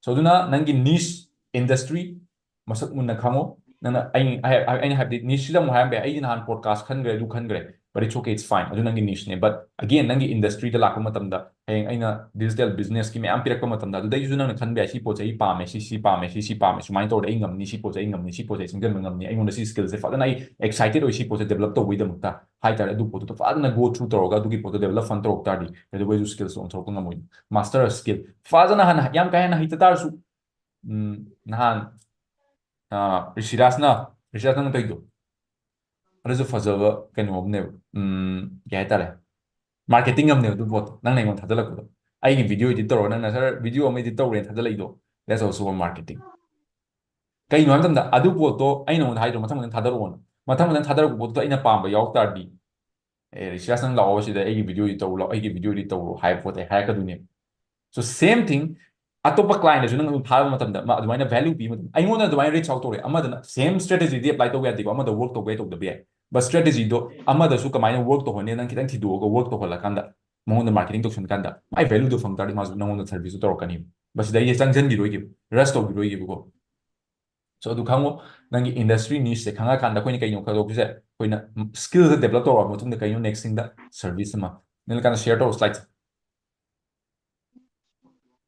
So ꯑꯗꯨꯅ ꯅꯪꯒꯤ niche industry ꯃꯁꯛ ꯃꯨꯟꯅ ꯈꯪꯉꯣ꯫ ꯅꯪꯅ ꯑꯩ ꯑꯩ- ꯑꯩꯅ ꯍꯥꯏꯕꯗꯤ niche ꯁꯤꯗ ꯑꯃꯨꯛ ꯍꯥꯏꯔꯝꯕ ꯌꯥꯏ, ꯑꯩꯗꯤ ꯅꯍꯥꯟ podcast ꯈꯟꯈ꯭ꯔꯦ, ꯑꯗꯨ ꯈꯟꯈ꯭ꯔꯦ, but it's okay, it's fine, ꯑꯗꯨ ꯅꯪꯒꯤ niche ꯅꯦ꯫ But again ꯅꯪꯒꯤ industry ꯗ ꯂꯥꯛꯄ ꯃꯇꯝꯗ ꯍꯌꯦꯡ ꯑꯩꯅ digital business ꯀꯤ ꯃꯌꯥꯝ ꯄꯤꯔꯛꯄ ꯃꯇꯝꯗ ꯑꯗꯨꯗꯩꯁꯨ ꯅꯪꯅ ꯈꯟꯕ ꯌꯥꯏ, ꯁꯤ ꯄꯣꯠꯁꯦ ꯑꯩ ꯄꯥꯝꯃꯦ, ꯁꯤ ꯁꯤ ꯄꯥꯝꯃꯦ, ꯁꯤ ꯁꯤ ꯄꯥꯝꯃꯦ, ꯁꯨꯃꯥꯏꯅ ꯇꯧꯔꯗꯤ ꯑꯩ ꯉꯝꯅꯤ, ꯁꯤ ꯄꯣꯠꯁꯦ ꯑꯩ ꯉꯝꯅꯤ, ꯁꯤ ꯄꯣꯠꯁꯦ ꯑꯩ ꯆꯪꯁꯤꯟꯕ ꯉꯝꯅꯤ, ꯑꯩꯉꯣꯟꯗ ꯁꯤ skill ꯁꯦ ꯐꯖꯅ ꯑꯩ excited ꯑꯣꯏ ꯁꯤ ꯄꯣꯠꯁꯦ develop ꯇꯧꯕꯒꯤꯗꯃꯛꯇ ꯍꯥꯏꯇꯥꯔꯦ꯫ ꯑꯗꯨ ꯄꯣꯠꯇꯨꯗ ꯐꯖꯅ go through ꯇꯧꯔꯒ ꯑꯗꯨꯒꯤ ꯄꯣꯠꯇꯣ develop ꯐꯖꯅ ꯇꯧꯔꯛ ꯇꯥꯔꯗꯤ ꯀꯩꯗꯧꯕꯩꯁꯨ skill ꯁꯦ ꯑꯣꯟꯊꯣꯔꯛꯄ ꯉꯝꯃꯣꯏ? Master skill ꯐꯖꯅ ꯍꯥꯟꯅ ꯌꯥꯝ ꯀꯥ ꯍꯦꯟꯅ ꯍꯩꯇ ꯇꯥꯔꯁꯨ, ꯎꯝ, ꯅꯍꯥꯟ ꯑ, ꯔꯤꯁꯤꯔꯥꯖꯅ, ꯔꯤꯁꯤꯔꯥꯖ ꯅꯪ ꯇꯧꯔꯤꯗꯣ ꯑꯗꯨꯁꯨ ꯐꯖꯕ ꯀꯩꯅꯣ ꯑꯃꯅꯦꯕ, ꯎꯝ, ꯀꯩ ꯍꯥꯏꯇꯥꯔꯦ, marketing ꯑꯃꯅꯦꯕ ꯑꯗꯨ ꯄꯣꯠꯇꯣ, ꯅꯪꯅ ꯑꯩꯉꯣꯟꯗ ꯊꯥꯖꯤꯜꯂꯛꯄꯗꯣ꯫ ꯑꯩꯒꯤ video edit ꯇꯧꯔꯣ, ꯅꯪꯅ sir video ꯑꯃ edit ꯇꯧꯔꯦꯅ ꯊꯥꯖꯤꯜꯂꯛꯏꯗꯣ, that's also a marketing꯫ ꯀꯩꯅꯣ ꯍꯥꯏꯕ ꯃꯇꯝꯗ ꯑꯗꯨ ꯄꯣꯠꯇꯣ ꯑꯩꯅ ꯅꯉꯣꯟꯗ ꯍꯥꯏꯗ꯭ꯔꯣ, ꯃꯊꯪ ꯃꯊꯪ ꯊꯥꯗꯔꯛꯑꯣꯅ? ꯃꯊꯪ ꯃꯊꯪ ꯊꯥꯗꯔꯛꯄ ꯄꯣꯠꯇꯣ ꯑꯩꯅ ꯄꯥꯝꯕ ꯌꯥꯎ ꯇꯥꯔꯗꯤ, "ꯑꯦ, ꯔꯤꯁꯤꯔꯥꯖ ꯅꯪ ꯂꯥꯛꯑꯣ ꯁꯤꯗ ꯑꯩꯒꯤ video edit ꯇꯧꯔꯣ, ꯑꯩꯒꯤ video edit ꯇꯧꯔꯣ" ꯍꯥꯏꯕ ꯄꯣꯠꯇꯣ ꯑꯩ ꯍꯥꯏꯔꯛꯀꯗꯣꯏꯅꯦꯕ꯫ So same thing, ꯑꯇꯣꯞꯄ client ꯇꯁꯨ ꯅꯪ ꯑꯗꯨꯝ ꯊꯥꯕ ꯃꯇꯝꯗ ꯃꯥ ꯑꯗꯨꯃꯥꯏꯅ value ꯄꯤꯕ ꯃꯇꯝꯗ ꯑꯩꯉꯣꯟꯗ ꯑꯗꯨꯃꯥꯏꯅ reach out ꯇꯧꯔꯦ, ꯑꯃꯗꯅ same strategy ꯗꯤ apply ꯇꯧꯕ ꯌꯥꯗꯦꯀꯣ, ꯑꯃꯗ work ꯇꯧꯕ ꯌꯥꯏ ꯇꯧꯗꯕ ꯌꯥꯏ, but strategy ꯗꯣ ꯑꯃꯗꯁꯨ ꯀꯃꯥꯏꯅ work ꯇꯧꯍꯟꯅꯤ ꯅꯪ ꯈꯤꯇꯪ ꯊꯤꯗꯣꯛꯑꯒ work ꯇꯧꯍꯜꯂꯀꯥꯟꯗ ꯃꯉꯣꯟꯗ marketing ꯇꯧꯁꯟ ꯀꯥꯟꯗ ꯃꯥꯏ value ꯗꯣ ꯐꯪ ꯇꯥꯔꯗꯤ ꯃꯥꯁꯨ ꯅꯉꯣꯟꯗ service ꯇꯣ ꯇꯧꯔꯛꯀꯅꯤ꯫ ꯃꯁꯤꯗ ꯑꯩꯁꯦ ꯆꯪꯁꯤꯟꯈꯤꯔꯣꯏꯒꯦꯕ, ꯔꯁ ꯇꯧꯈꯤꯔꯣꯏꯒꯦꯕꯀꯣ꯫ So ꯑꯗꯨ ꯈꯪꯉꯣ, ꯅꯪꯒꯤ industry niche ꯁꯦ ꯈꯪꯉꯀꯥꯟꯗ ꯑꯩꯈꯣꯏꯅ ꯀꯩꯅꯣ ꯈꯪꯗꯣꯛꯄꯁꯦ, ꯑꯩꯈꯣꯏꯅ skill ꯁꯦ develop ꯇꯧꯔꯕ ꯃꯇꯨꯡꯗ ꯀꯩꯅꯣ next thing ꯗ service ꯑꯃ꯫ ꯅꯪ ꯀꯥꯟꯗ share ꯇꯧꯔꯣ slide ꯁꯦ꯫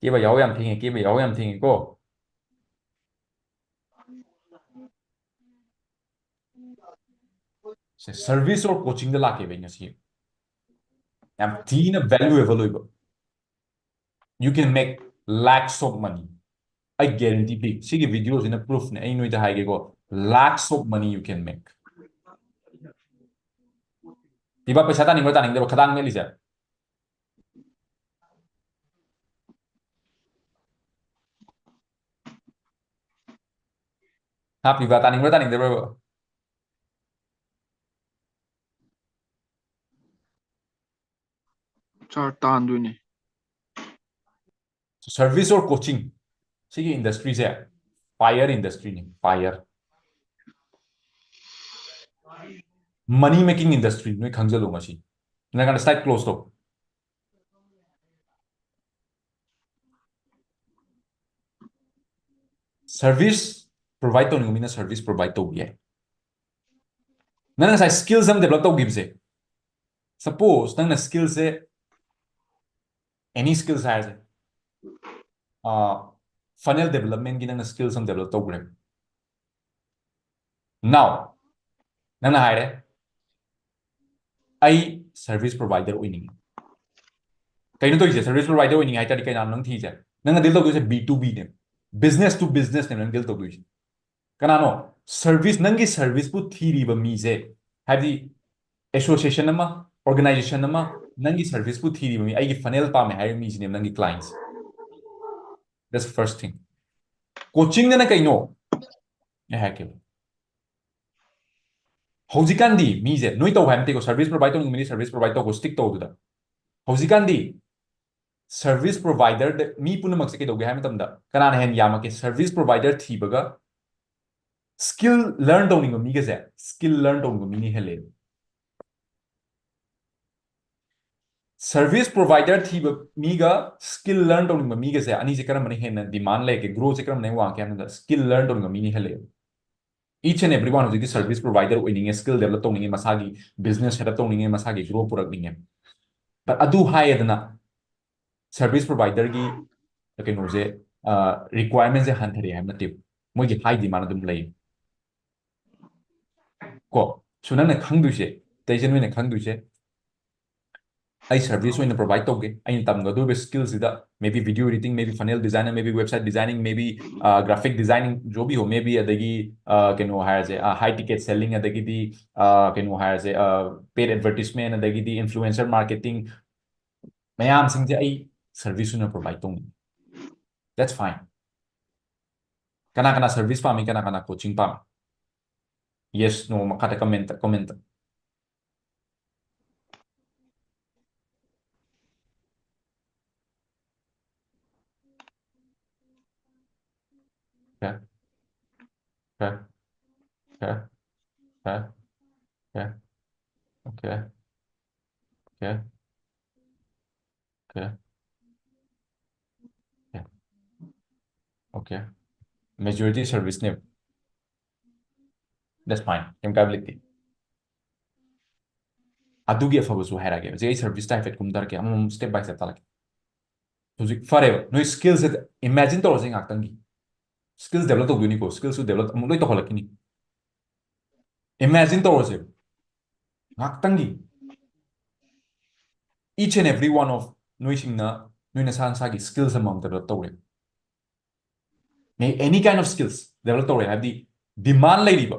ꯀꯦꯕ ꯌꯥꯍꯧ ꯌꯥꯝ ꯊꯦꯡꯉꯦ, ꯀꯦꯕ ꯌꯥꯍꯧ ꯌꯥꯝ ꯊꯦꯡꯉꯦꯀꯣ꯫ ꯁꯦ, service or coaching ꯗ ꯂꯥꯛꯀꯦꯕ ꯑꯩ ꯉꯁꯤ꯫ ꯌꯥꯝ ꯊꯤꯅ valuable ꯑꯣꯏꯕ꯫ You can make lakhs of money. ꯑꯩ guarantee ꯄꯤ꯫ ꯁꯤꯒꯤ video ꯁꯤꯅ proof ꯅꯦ꯫ ꯑꯩ ꯅꯣꯏꯗ ꯍꯥꯏꯒꯦꯀꯣ, lakhs of money you can make. ꯄꯤꯕ ꯄꯩꯁꯥ ꯇꯥꯅꯤꯡꯕ꯭ꯔꯥ ꯇꯥꯅꯤꯡꯗꯕ꯭ꯔꯥ ꯈꯗꯥꯡ ꯃꯦꯠꯂꯤꯁꯦ? ꯍꯥꯞꯄꯤꯕ ꯇꯥꯅꯤꯡꯕ꯭ꯔꯥ ꯇꯥꯅꯤꯡꯗꯕ꯭ꯔꯥ? ꯁꯥꯔ, ꯇꯥꯟꯗꯣꯏꯅꯦ꯫ Service or coaching, ꯁꯤꯒꯤ industry ꯁꯦ fire industry ꯅꯤ, fire. Money making industry ꯅꯣꯏ ꯈꯪꯖꯜꯂꯨ ꯉꯁꯤ꯫ ꯅꯪ ꯀꯥꯟꯗ slide close ꯇꯧ꯫ Service provide ꯇꯧꯅꯤꯡꯕ ꯃꯤꯅ service provide ꯇꯧꯕ ꯌꯥꯏ꯫ ꯅꯪ ꯉꯁꯥꯏ skills ꯑꯃ develop ꯇꯧꯈꯤꯕꯁꯦ, suppose ꯅꯪꯅ skill ꯁꯦ, any skills ꯍꯥꯏꯔꯁꯦ, funnel development ꯀꯤ ꯅꯪꯅ skills ꯑꯃ develop ꯇꯧꯈ꯭ꯔꯦ꯫ Now ꯅꯪꯅ ꯍꯥꯏꯔꯦ, "ꯑꯩ service provider ꯑꯣꯏꯅꯤꯡꯉꯤ꯫" ꯀꯩꯅꯣ ꯇꯧꯔꯤꯁꯦ? Service provider ꯑꯣꯏꯅꯤꯡꯉꯤ ꯍꯥꯏ ꯇꯥꯔꯗꯤ ꯀꯩꯅꯣ ꯅꯪ ꯊꯤꯁꯦ? ꯅꯪꯅ deal ꯇꯧꯗꯣꯏꯁꯦ B two B ꯅꯦ, business to business ꯅꯦ ꯅꯪ deal ꯇꯧꯗꯣꯏꯁꯦ꯫ ꯀꯅꯥꯅꯣ? Service, ꯅꯪꯒꯤ service ꯄꯨ ꯊꯤꯔꯤꯕ ꯃꯤꯁꯦ, ꯍꯥꯏꯕꯗꯤ association ꯑꯃ, organization ꯑꯃ, ꯅꯪꯒꯤ service ꯄꯨ ꯊꯤꯔꯤꯕ ꯃꯤ, "ꯑꯩꯒꯤ funnel ꯄꯥꯝꯃꯦ" ꯍꯥꯏꯔꯤꯕ ꯃꯤꯁꯤꯅꯦꯕ ꯅꯪꯒꯤ clients꯫ That's first thing. Coaching ꯗꯅ ꯀꯩꯅꯣ? ꯑꯩ ꯍꯥꯏꯔꯛꯀꯦꯕ꯫ ꯍꯧꯖꯤꯛꯀꯥꯟꯗꯤ ꯃꯤꯁꯦ ꯅꯣꯏ ꯇꯧ ꯍꯥꯏꯕ ꯅꯠꯇꯦꯀꯣ, service provide ꯇꯧꯅꯤꯡꯕ ꯃꯤꯗꯤ service provide ꯇꯧꯀꯣ, stick ꯇꯧꯗꯨꯗ꯫ ꯍꯧꯖꯤꯛꯀꯥꯟꯗꯤ service provider ꯗ ꯃꯤ ꯄꯨꯝꯅꯃꯛꯁꯦ ꯀꯩꯗꯧꯒꯦ ꯍꯥꯏꯕ ꯃꯇꯝꯗ, ꯀꯅꯥꯅ ꯍꯦꯟꯅ ꯌꯥꯝꯃꯛꯀꯦ? Service provider ꯊꯤꯕꯒ skill learn ꯇꯧꯅꯤꯡꯕ ꯃꯤꯒꯁꯦ, skill learn ꯇꯧꯅꯤꯡꯕ ꯃꯤꯅ ꯍꯦꯜꯂꯦꯕ꯫ Service provider ꯊꯤꯕ ꯃꯤꯒ skill learn ꯇꯧꯅꯤꯡꯕ ꯃꯤꯒꯁꯦ, ꯑꯅꯤꯁꯦ ꯀꯔꯝꯕꯅ ꯍꯦꯟꯅ demand ꯂꯩꯒꯦ? Growth ꯁꯦ ꯀꯔꯝꯕꯅ ꯍꯦꯟꯅ ꯋꯥꯡꯒꯦ ꯍꯥꯏꯕꯗ, skill learn ꯇꯧꯅꯤꯡꯕ ꯃꯤꯅ ꯍꯦꯜꯂꯛꯑꯦꯕ꯫ Each and every one ꯍꯧꯖꯤꯛꯇꯤ service provider ꯑꯣꯏꯅꯤꯡꯉꯦ, skill develop ꯇꯧꯅꯤꯡꯉꯦ, ꯃꯁꯥꯒꯤ business set up ꯇꯧꯅꯤꯡꯉꯦ, ꯃꯁꯥꯒꯤ growth ꯄꯨꯔꯛꯅꯤꯡꯉꯦ꯫ But ꯑꯗꯨ ꯍꯥꯏꯌꯦꯗꯅ, service provider ꯒꯤ ꯀꯩꯅꯣꯁꯦ, requirement ꯁꯦ ꯍꯟꯊꯔꯛꯑꯦ ꯍꯥꯏꯕ ꯅꯠꯇꯦꯕ, ꯃꯣꯏꯒꯤ high demand ꯑꯗꯨꯝ ꯂꯩ꯫ ꯀꯣ, so ꯅꯪꯅ ꯈꯪꯗꯣꯏꯁꯦ, ꯑꯇꯩꯁꯦ ꯅꯣꯏꯅ ꯈꯪꯗꯣꯏꯁꯦ, ꯑꯩ service ꯑꯣꯏꯅ provide ꯇꯧꯒꯦ, ꯑꯩꯅ ꯇꯝꯒꯗꯧꯔꯤꯕ skill ꯁꯤꯗ, maybe video editing, maybe funnel designer, maybe website designing, maybe graphic designing, जो भी हो, maybe ꯑꯗꯒꯤ ꯀꯩꯅꯣ ꯍꯥꯏꯔꯁꯦ, high ticket selling, ꯑꯗꯒꯤꯗꯤ ꯀꯩꯅꯣ ꯍꯥꯏꯔꯁꯦ, paid advertisement, ꯑꯗꯒꯤꯗꯤ influencer marketing, ꯃꯌꯥꯝꯁꯤꯡꯁꯦ ꯑꯩ service ꯑꯣꯏꯅ provide ꯇꯧꯅꯤꯡꯉꯤ꯫ That's fine. ꯀꯅꯥ ꯀꯅꯥ service ꯄꯥꯝꯃꯤ? ꯀꯅꯥ ꯀꯅꯥ coaching ꯄꯥꯝꯃꯤ? Yes, no ꯃꯈꯥꯗ comment, comment. Okay. Okay. Okay. Okay. Okay. Okay. Okay. Okay. Okay. Okay. Majority service ꯅꯦꯕ꯫ That's fine. ꯀꯩꯝ ꯀꯥꯏꯕ ꯂꯩꯇꯦ꯫ ꯑꯗꯨꯒꯤ ꯑꯐꯕꯁꯨ ꯍꯥꯏꯔꯛꯑꯒꯦ꯫ ꯍꯧꯖꯤꯛ ꯑꯩ service ꯇ ꯍꯥꯏꯐꯦꯠ ꯀꯨꯝꯊꯔꯛꯀꯦ, ꯑꯃꯃꯝ step by step ꯇꯥꯛꯂꯛꯀꯦ꯫ ꯍꯧꯖꯤꯛ ꯐꯔꯦꯕ, ꯅꯣꯏ skill ꯁꯦ imagine ꯇꯧꯔꯁꯦ ꯉꯥꯛꯇꯪꯒꯤ꯫ Skill develop ꯇꯧꯗꯣꯏꯅꯤꯀꯣ, skill ꯁꯨ develop ꯑꯃꯨꯛ ꯂꯣꯏ ꯇꯧꯍꯜꯂꯛꯈꯤꯅꯤ꯫ Imagine ꯇꯧꯔꯁꯦ ꯉꯥꯛꯇꯪꯒꯤ꯫ Each and every one of ꯅꯣꯏꯁꯤꯡꯅ ꯅꯣꯏ ꯅꯁꯥ ꯅꯁꯥꯒꯤ skills ꯑꯃꯃꯝ develop ꯇꯧꯔꯦ꯫ Any kind of skills develop ꯇꯧꯔꯦ ꯍꯥꯏꯕꯗꯤ demand ꯂꯩꯔꯤꯕ,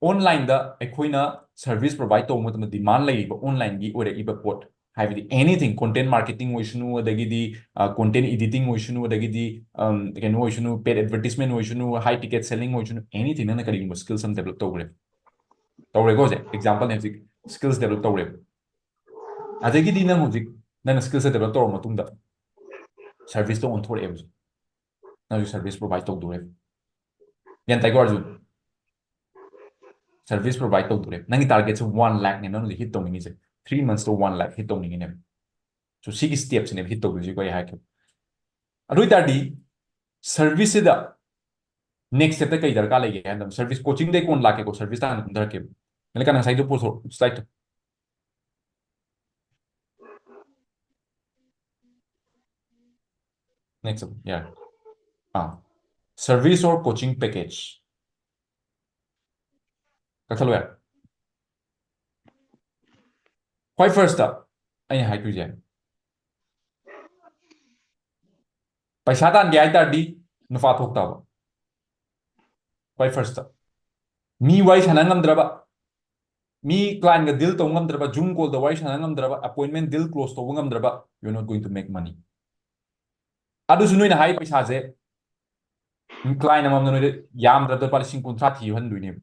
online ꯗ ꯑꯩꯈꯣꯏꯅ service provide ꯇꯧꯕ ꯃꯇꯝꯗ demand ꯂꯩꯔꯤꯕ online ꯒꯤ ꯑꯣꯏꯔꯛꯏꯕ ꯄꯣꯠ, ꯍꯥꯏꯕꯗꯤ anything, content marketing ꯑꯣꯏꯁꯅꯨ, ꯑꯗꯒꯤꯗꯤ content editing ꯑꯣꯏꯁꯅꯨ, ꯑꯗꯒꯤꯗꯤ ꯀꯩꯅꯣ ꯑꯣꯏꯁꯅꯨ, paid advertisement ꯑꯣꯏꯁꯅꯨ, high ticket selling ꯑꯣꯏꯁꯅꯨ, anything, ꯅꯪꯅ ꯀꯔꯤꯒꯨꯝꯕ skills ꯑꯃ develop ꯇꯧꯈ꯭ꯔꯦ, ꯇꯧꯔꯦꯀꯣ, ꯍꯧꯖꯤꯛ example ꯅꯦ, ꯍꯧꯖꯤꯛ skills develop ꯇꯧꯔꯦꯕ꯫ ꯑꯗꯒꯤꯗꯤ ꯅꯪ ꯍꯧꯖꯤꯛ ꯅꯪꯅ skills develop ꯇꯧꯔꯕ ꯃꯇꯨꯡꯗ service ꯇ ꯑꯣꯟꯊꯣꯔꯛꯑꯦꯕ ꯍꯧꯖꯤꯛ꯫ ꯅꯪ ꯍꯧꯖꯤꯛ service provide ꯇꯧꯗꯣꯔꯦꯕ꯫ ꯒ꯭ꯌꯥꯟ ꯇꯥꯏꯀꯣ ꯑꯔꯖꯨꯟ? Service provide ꯇꯧꯗꯣꯔꯦ꯫ ꯅꯪꯒꯤ target ꯁꯦ one lakh ꯅꯦ ꯅꯪ ꯍꯧꯖꯤꯛ hit ꯇꯧꯅꯤꯡꯉꯤꯁꯦ꯫ three months ꯇ one lakh hit ꯇꯧꯅꯤꯡꯉꯤꯅꯦꯕ꯫ So ꯁꯤꯒꯤ step ꯁꯤꯅꯦꯕ hit ꯇꯧꯗꯣꯏꯁꯤꯀꯣ ꯑꯩ ꯍꯥꯏꯈꯤꯕ꯫ ꯑꯗꯨ ꯑꯣꯏ ꯇꯥꯔꯗꯤ service ꯁꯤꯗ next step ꯇ ꯀꯩ ꯗꯔꯀꯥꯔ ꯂꯩꯒꯦ ꯍꯥꯏ ꯃꯇꯝꯗ service, coaching ꯗꯩ ꯀꯣꯟ ꯂꯥꯛꯀꯦꯀꯣ, service ꯇ ꯍꯥꯟꯅ ꯀꯨꯝꯊꯔꯛꯀꯦꯕ꯫ ꯃꯦꯂꯤꯀꯥ, ꯉꯁꯥꯏꯗꯣ ꯄꯨꯊꯣꯔꯛꯑꯣ, slide to. Next, yeah. Ah, service or coaching package꯫ ꯀꯛꯊꯠꯂꯣ ꯌꯥꯔꯦ꯫ ꯈ꯭ꯋꯥꯏ first ꯇ ꯑꯩꯅ ꯍꯥꯏꯗꯣꯏꯁꯦ, ꯄꯩꯁꯥ ꯇꯥꯟꯒꯦ ꯍꯥꯏ ꯇꯥꯔꯗꯤ ꯅꯨꯄꯥ ꯊꯣꯛ ꯇꯥꯕ꯫ ꯈ꯭ꯋꯥꯏ first ꯇ ꯃꯤ ꯋꯥꯔꯤ ꯁꯥꯟꯅ ꯉꯝꯗ꯭ꯔꯕ, ꯃꯤ client ꯀ deal ꯇꯧꯕ ꯉꯝꯗ꯭ꯔꯕ, Zoom call ꯗ ꯋꯥꯔꯤ ꯁꯥꯟꯅ ꯉꯝꯗ꯭ꯔꯕ, appointment deal close ꯇꯧꯕ ꯉꯝꯗ꯭ꯔꯕ, you are not going to make money. ꯑꯗꯨꯁꯨ ꯅꯣꯏꯅ ꯍꯥꯏ ꯄꯩꯁꯥꯁꯦ client ꯑꯃꯃꯝꯗ ꯅꯣꯏꯗ ꯌꯥꯝꯗ꯭ꯔꯕꯗ ꯂꯨꯄꯥ ꯂꯤꯁꯤꯡ ꯀꯨꯟꯊ꯭ꯔꯥ ꯊꯤꯍꯟꯗꯣꯏꯅꯦꯕ꯫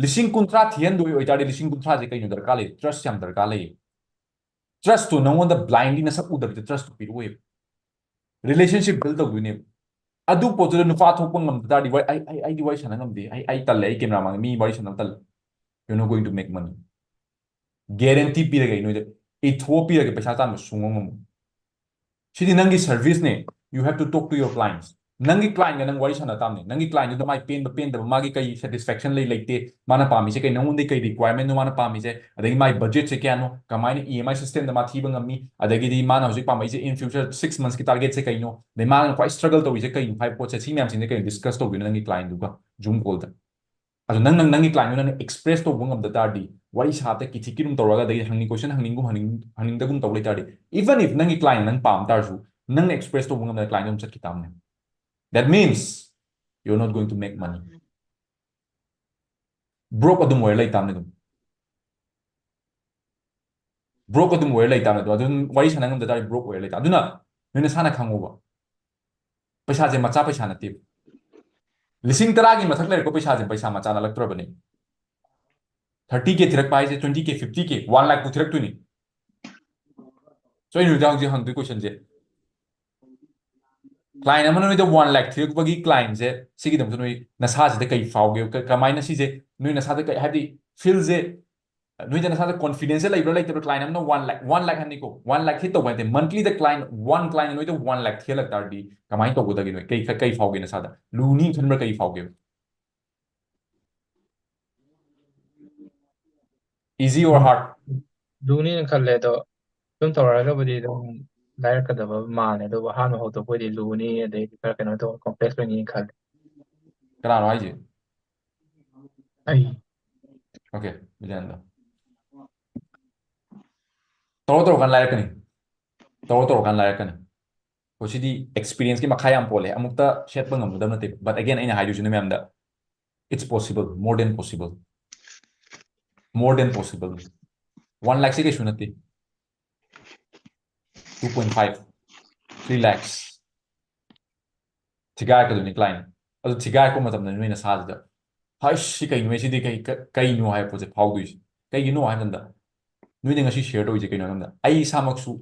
ꯂꯤꯁꯤꯡ ꯀꯨꯟꯊ꯭ꯔꯥ ꯊꯤꯍꯟꯗꯣꯏ ꯑꯣꯏꯇꯥꯔꯗꯤ ꯂꯤꯁꯤꯡ ꯀꯨꯟꯊ꯭ꯔꯥꯁꯦ ꯀꯩꯅꯣ ꯗꯔꯀꯥꯔ ꯂꯩ? Trust ꯌꯥꯝ ꯗꯔꯀꯥꯔ ꯂꯩ꯫ Trust ꯇꯣ ꯅꯉꯣꯟꯗ blindly ꯅꯁꯛ ꯎꯗꯕꯤꯗ trust ꯇꯣ ꯄꯤꯔꯛꯑꯣꯏꯕ꯫ Relationship build ꯇꯧꯗꯣꯏꯅꯦꯕ꯫ ꯑꯗꯨ ꯄꯣꯠꯇꯨꯗ ꯅꯨꯄꯥ ꯊꯣꯛꯄ ꯉꯝꯗ ꯇꯥꯔꯗꯤ, "ꯋꯥꯏ-, ꯑꯩ, ꯑꯩ, ꯑꯩꯗꯤ ꯋꯥꯔꯤ ꯁꯥꯟꯅ ꯉꯝꯗꯦ, ꯑꯩ, ꯑꯩ ꯇꯜꯂꯦ, ꯑꯩ camera ꯃꯥꯡꯉꯦ, ꯃꯤ ꯋꯥꯔꯤ ꯁꯥꯟꯅꯕ ꯇꯜꯂꯦ"꯫ You are not going to make money. Guarantee ꯄꯤꯔꯒꯦ ꯑꯩ ꯅꯣꯏꯗ, ꯏꯊꯣꯛꯑ ꯄꯤꯔꯒꯦ, ꯄꯩꯁꯥ ꯇꯥꯟꯕ ꯁꯨꯡꯉꯝ ꯉꯝꯃꯣꯏ꯫ ꯁꯤꯗꯤ ꯅꯪꯒꯤ service ꯅꯦ꯫ You have to talk to your clients. ꯅꯪꯒꯤ client ꯀ ꯅꯪ ꯋꯥꯔꯤ ꯁꯥꯟꯅ ꯇꯥꯕꯅꯦ꯫ ꯅꯪꯒꯤ client ꯗꯨꯗ ꯃꯥꯏ ꯄꯦꯟꯕ ꯄꯦꯟꯗꯕ, ꯃꯥꯒꯤ ꯀꯩ satisfaction ꯂꯩ ꯂꯩꯇꯦ, ꯃꯥꯅ ꯄꯥꯝꯃꯤꯁꯦ ꯀꯩ, ꯅꯪꯉꯣꯟꯗꯩ ꯀꯩ requirement ꯅꯣ ꯃꯥꯅ ꯄꯥꯝꯃꯤꯁꯦ, ꯑꯗꯒꯤ ꯃꯥꯏ budget ꯁꯦ ꯀꯌꯥꯅꯣ, ꯀꯃꯥꯏꯅ E M I system ꯗ ꯃꯥ ꯊꯤꯕ ꯉꯝꯃꯤ, ꯑꯗꯒꯤꯗꯤ ꯃꯥꯅ ꯍꯧꯖꯤꯛ ꯄꯥꯝꯃꯛꯏꯁꯦ in future six months ꯀꯤ target ꯁꯦ ꯀꯩꯅꯣ, ꯑꯗꯩ ꯃꯥꯅ ꯈ꯭ꯋꯥꯏ struggle ꯇꯧꯔꯤꯁꯦ ꯀꯩꯅꯣ ꯍꯥꯏꯕ ꯄꯣꯠꯁꯦ, ꯁꯤ ꯃꯌꯥꯝꯁꯤꯡꯁꯦ ꯀꯩꯅꯣ discuss ꯇꯧꯗꯣꯏꯅꯣ ꯅꯪꯒꯤ client ꯗꯨꯒ Zoom call ꯗ꯫ ꯑꯗꯣ ꯅꯪ, ꯅꯪ, ꯅꯪꯒꯤ client ꯗꯣ ꯅꯪꯅ express ꯇꯧꯕ ꯉꯝꯗ ꯇꯥꯔꯗꯤ, ꯋꯥꯔꯤ ꯁꯥꯕꯗ ꯀꯤꯊꯤ ꯀꯤꯔꯨꯝ ꯇꯧꯔꯒ, ꯑꯗꯒꯤ ꯍꯪꯅꯤꯡ question ꯍꯪꯅꯤꯡꯒꯨꯝ ꯍꯪꯅꯤꯡ-, ꯍꯪꯅꯤꯡꯗꯒꯨꯝ ꯇꯧ ꯂꯩ ꯇꯥꯔꯗꯤ, even if ꯅꯪꯒꯤ client ꯅ ꯅꯪ ꯄꯥꯝ ꯇꯥꯔꯁꯨ, ꯅꯪꯅ express ꯇꯧꯕ ꯉꯝꯗꯅ client ꯗꯣ ꯑꯗꯨꯝ ꯆꯠꯈꯤ ꯇꯥꯕꯅꯦ꯫ That means you are not going to make money. Broke ꯑꯗꯨꯝ ꯑꯣꯏꯔ ꯂꯩ ꯇꯥꯕꯅꯦ ꯑꯗꯨꯝ꯫ Broke ꯑꯗꯨꯝ ꯑꯣꯏꯔ ꯂꯩ ꯇꯥꯕꯅꯦ ꯑꯗꯣ꯫ ꯑꯗꯨꯝ ꯋꯥꯔꯤ ꯁꯥꯟꯅ ꯉꯝꯗ ꯇꯥꯔꯗꯤ broke ꯑꯣꯏꯔ ꯂꯩ ꯇꯥꯕ꯫ ꯑꯗꯨꯅ ꯅꯣꯏ ꯅꯁꯥꯅ ꯈꯪꯉꯣꯕ꯫ ꯄꯩꯁꯥꯁꯦ ꯃꯆꯥ ꯄꯩꯁꯥ ꯅꯠꯇꯦꯕ꯫ ꯂꯤꯁꯤꯡ ꯇꯔꯥꯒꯤ ꯃꯊꯛ ꯂꯩꯔꯛꯄ ꯄꯩꯁꯥꯁꯦ ꯄꯩꯁꯥ ꯃꯆꯥ ꯅꯠꯂꯛꯇ꯭ꯔꯕꯅꯦ꯫ Thirty K ꯊꯤꯔꯛꯄ ꯍꯥꯏꯁꯦ twenty K, fifty K, one lakh ꯄꯨ ꯊꯤꯔꯛꯇꯣꯏꯅꯤ꯫ So ꯑꯩꯅ ꯍꯧꯖꯤꯛ, ꯍꯧꯖꯤꯛ ꯍꯪꯗꯣꯏ question ꯁꯦ, client ꯑꯃꯅ ꯅꯣꯏꯗ one lakh ꯊꯤꯔꯛꯄꯒꯤ client ꯁꯦ, ꯁꯤꯒꯤꯗꯃꯛꯇ ꯅꯣꯏ ꯅꯁꯥꯁꯤꯗ ꯀꯩ ꯐꯥꯎꯒꯦ? ꯀ-, ꯀꯃꯥꯏꯅ ꯁꯤꯁꯦ ꯅꯣꯏ ꯅꯁꯥꯗ ꯀꯩ, ꯍꯥꯏꯕꯗꯤ feel ꯁꯦ ꯅꯣꯏꯗ ꯅꯁꯥꯗ confidence ꯂꯩꯕ꯭ꯔꯥ ꯂꯩꯇꯕ꯭ꯔꯥ? Client ꯑꯃꯅ one lakh, one lakh ꯍꯥꯏꯅꯤꯀꯣ, one lakh hit ꯇꯧꯕ ꯅꯠꯇꯦ, monthly ꯗ client, one client ꯅꯣꯏꯗ one lakh ꯊꯤꯍꯜꯂꯛ ꯇꯥꯔꯗꯤ ꯀꯃꯥꯏꯅ ꯇꯧꯒꯗꯒꯦ? ꯅꯣꯏ ꯀꯩ ꯀꯩ ꯐꯥꯎꯒꯦ ꯅꯁꯥꯗ? ꯂꯨꯅꯤ ꯈꯟꯕ꯭ꯔꯥ ꯀꯩ ꯐꯥꯎꯒꯦꯕ? Easy or hard? ꯂꯨꯅꯤꯅ ꯈꯜꯂꯦ, ꯑꯗꯣ ꯑꯗꯨꯝ ꯇꯧꯔꯛꯑꯒꯕꯨꯗꯤ ꯑꯗꯨꯝ ꯂꯥꯏꯔꯛꯀꯗꯕ ꯃꯥꯜꯂꯦ, ꯑꯗꯨꯕꯨ ꯑꯍꯥꯟꯕ ꯍꯧꯗꯣꯛꯄꯗꯤ ꯂꯨꯅꯤ, ꯑꯗꯩꯗꯤ ꯈꯔ ꯀꯩꯅꯣ ꯇꯧꯕ complex ꯑꯣꯏꯅꯤ ꯈꯜꯂꯦ꯫ ꯀꯅꯥꯅꯣ ꯍꯥꯏꯁꯦ? ꯑꯩ Okay, ꯕꯤꯖꯦꯟꯗ꯫ ꯇꯧꯔ ꯇꯧꯔꯀꯥꯟ ꯂꯥꯏꯔꯛꯀꯅꯤ꯫ ꯇꯧꯔ ꯇꯧꯔꯀꯥꯟ ꯂꯥꯏꯔꯛꯀꯅꯤ꯫ ꯑꯩꯈꯣꯏ ꯁꯤꯗꯤ experience ꯀꯤ ꯃꯈꯥ ꯌꯥꯝ ꯄꯣꯜꯂꯦ꯫ ꯑꯃꯨꯛꯇ ꯁꯦꯠꯄ ꯉꯝꯒꯗꯕ ꯅꯠꯇꯦ꯫ But again, ꯑꯩꯅ ꯍꯥꯏꯗꯣꯏꯁꯤꯅ ꯃꯌꯥꯝꯗ, it's possible, more than possible, more than possible꯫ One lakh ꯁꯤ ꯀꯩꯁꯨ ꯅꯠꯇꯦ꯫ Two point five, three lakhs ꯊꯤꯒꯥꯏꯔꯛꯀꯗꯣꯏꯅꯤ client꯫ ꯑꯗꯨ ꯊꯤꯒꯥꯏꯔꯛꯄ ꯃꯇꯝꯗ ꯅꯣꯏ ꯅꯁꯥꯁꯤꯗ, "ꯍꯩꯁ, ꯁꯤ ꯀꯩꯅꯣ? ꯁꯤꯗꯤ ꯀꯩ, ꯀ-, ꯀꯩꯅꯣ?" ꯍꯥꯏꯕ ꯄꯣꯠꯁꯦ ꯐꯥꯎꯗꯣꯏꯁꯦ꯫ ꯀꯩꯒꯤꯅꯣ ꯍꯥꯏꯕ ꯃꯇꯝꯗ, ꯅꯣꯏꯗ ꯉꯁꯤ share ꯇꯧꯔꯤꯁꯦ ꯀꯩꯅꯣ ꯍꯥꯏꯕ ꯃꯇꯝꯗ, ꯑꯩ ꯏꯁꯥꯃꯛꯁꯨ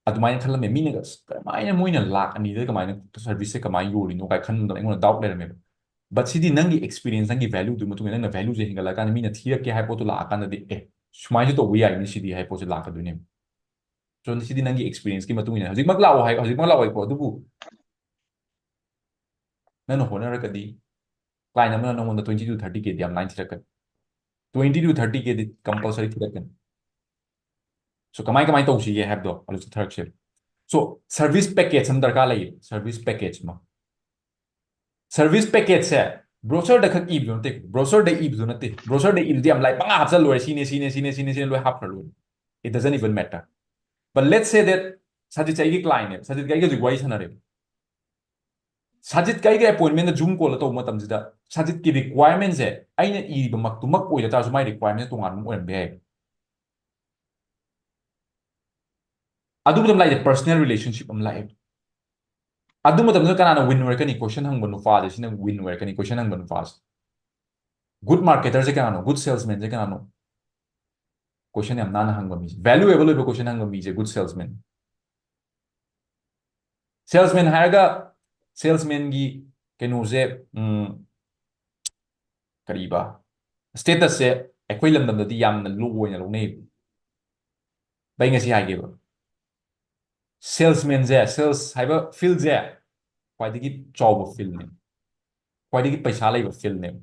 ꯑꯗꯨꯃꯥꯏꯅ ꯈꯜꯂꯝꯃꯦ꯫ ꯃꯤꯅꯒ, "ꯑꯁ, ꯀꯃꯥꯏꯅ ꯃꯣꯏꯅ ꯂꯥꯛ ꯑꯅꯤꯗ ꯀꯃꯥꯏꯅ service ꯁꯦ ꯀꯃꯥꯏꯅ ꯌꯣꯜꯂꯤꯅꯣ?" ꯀꯥꯏ ꯈꯟꯕꯗꯣ ꯑꯩꯉꯣꯟꯗ doubt ꯂꯩꯔꯝꯃꯦꯕ꯫ But ꯁꯤꯗꯤ ꯅꯪꯒꯤ experience, ꯅꯪꯒꯤ value ꯗꯨꯒꯤ ꯃꯇꯨꯡ ꯏꯟꯅ, ꯅꯪꯅ value ꯁꯦ ꯍꯦꯟꯒꯠꯂꯛꯀꯥꯟꯗ ꯃꯤꯅ ꯊꯤꯔꯛꯀꯦ ꯍꯥꯏꯕ ꯄꯣꯠꯇꯣ ꯂꯥꯛꯑꯀꯥꯟꯗꯗꯤ, "ꯑꯦ, ꯁꯨꯃꯥꯏꯅꯁꯨ ꯇꯧꯕ ꯌꯥꯏꯅꯦ ꯁꯤꯗꯤ" ꯍꯥꯏꯕ ꯄꯣꯠꯁꯦ ꯂꯥꯛꯀꯗꯣꯏꯅꯦꯕ꯫ So ꯁꯤꯗꯤ ꯅꯪꯒꯤ experience ꯀꯤ ꯃꯇꯨꯡ ꯏꯟꯅ꯫ ꯍꯧꯖꯤꯛꯃꯛ ꯂꯥꯛꯑꯣ ꯍꯥꯏ, ꯍꯧꯖꯤꯛꯃꯛ ꯂꯥꯛꯑꯣ ꯍꯥꯏꯀꯣ, ꯑꯗꯨꯕꯨ ꯅꯪꯅ ꯍꯣꯠꯅꯔꯒꯗꯤ client ꯑꯃꯅ ꯅꯪꯉꯣꯟꯗ twenty to thirty K ꯗꯤ ꯌꯥꯝ ꯂꯥꯏꯅ ꯊꯤꯔꯛꯀꯅꯤ꯫ Twenty to thirty K D compulsory ꯊꯤꯔꯛꯀꯅꯤ꯫ So ꯀꯃꯥꯏ ꯀꯃꯥꯏ ꯇꯧꯁꯤꯒꯦ ꯍꯥꯏꯕꯗꯣ ꯑꯗꯨ ꯆꯠꯊꯔꯛꯁꯦ꯫ So service package ꯑꯃ ꯗꯔꯀꯥꯔ ꯂꯩꯌꯦ, service package ꯑꯃ꯫ Service package ꯁꯦ brochure ꯗ ꯈꯛ ꯏꯕꯗꯣ ꯅꯠꯇꯦ, brochure ꯗ ꯏꯕꯗꯣ ꯅꯠꯇꯦ꯫ Brochure ꯗ ꯏꯕꯗꯤ ꯌꯥꯝ ꯂꯥꯏ, ꯄꯪꯍꯥꯞ ꯍꯥꯞꯆꯜ ꯂꯣꯏꯔꯦ, ꯁꯤꯅꯦ, ꯁꯤꯅꯦ, ꯁꯤꯅꯦ, ꯁꯤꯅꯦ, ꯁꯤꯅꯦ ꯂꯣꯏ ꯍꯥꯞꯈ꯭ꯔ ꯂꯣꯏꯔꯦ꯫ It doesn't even matter. But let's say that ꯁꯖꯤꯠꯁꯦ ꯑꯩꯒꯤ client ꯅꯦꯕ, ꯁꯖꯤꯠꯀ ꯑꯩꯒ ꯍꯧꯖꯤꯛ ꯋꯥꯔꯤ ꯁꯥꯟꯅꯔꯦꯕ꯫ ꯁꯖꯤꯠꯀ ꯑꯩꯒ appointment ꯗ Zoom call ꯇꯧꯕ ꯃꯇꯝꯁꯤꯗ ꯁꯖꯤꯠꯀꯤ requirement ꯁꯦ ꯑꯩꯅ ꯏꯔꯤꯕꯃꯛꯇꯨꯃꯛ ꯑꯣꯏꯗ ꯇꯥꯔꯁꯨ ꯃꯥꯏ requirement ꯁꯦ ꯇꯣꯉꯥꯟꯕ ꯑꯃ ꯑꯣꯏꯔꯝꯕ ꯌꯥꯏ꯫ ꯑꯗꯨ ꯃꯇꯝ ꯂꯥꯛꯏꯁꯦ personal relationship ꯑꯃ ꯂꯥꯛꯑꯦꯕ꯫ ꯑꯗꯨ ꯃꯇꯝꯗ ꯀꯅꯥꯅ win ꯑꯣꯏꯔꯛꯀꯅꯤ? Question ꯍꯪꯕ ꯅꯨꯄꯥꯁꯦ, ꯁꯤꯅ win ꯑꯣꯏꯔꯛꯀꯅꯤ, question ꯍꯪꯕ ꯅꯨꯄꯥꯁꯦ꯫ Good marketer ꯁꯦ ꯀꯅꯥꯅꯣ? Good salesman ꯁꯦ ꯀꯅꯥꯅꯣ? Question ꯌꯥꯝ ꯅꯥꯟꯅ ꯍꯪꯕ ꯃꯤꯁꯦ, valuable ꯑꯣꯏꯕ question ꯍꯪꯕ ꯃꯤꯁꯦ good salesman꯫ Salesman ꯍꯥꯏꯔꯒ salesman ꯒꯤ ꯀꯩꯅꯣꯁꯦ, ꯎꯝ, ꯀꯔꯤꯕ, status ꯁꯦ ꯑꯩꯈꯣꯏ ꯂꯝꯗꯝꯗꯗꯤ ꯌꯥꯝꯅ ꯂꯣ ꯑꯣꯏꯅ ꯂꯧꯅꯩꯕ꯫ ꯚꯥꯏ, ꯉꯁꯤ ꯍꯥꯏꯒꯦꯕ, ꯁꯦꯜꯁꯃꯦꯟꯁꯦ, ꯁꯦꯜꯁ ꯍꯥꯏꯕ ꯐꯤꯜꯁꯦ ꯈ꯭ꯋꯥꯏꯗꯒꯤ ꯆꯥꯎꯕ ꯐꯤꯜꯅꯦ, ꯈ꯭ꯋꯥꯏꯗꯒꯤ ꯄꯩꯁꯥ ꯂꯩꯕ ꯐꯤꯜꯅꯦꯕ,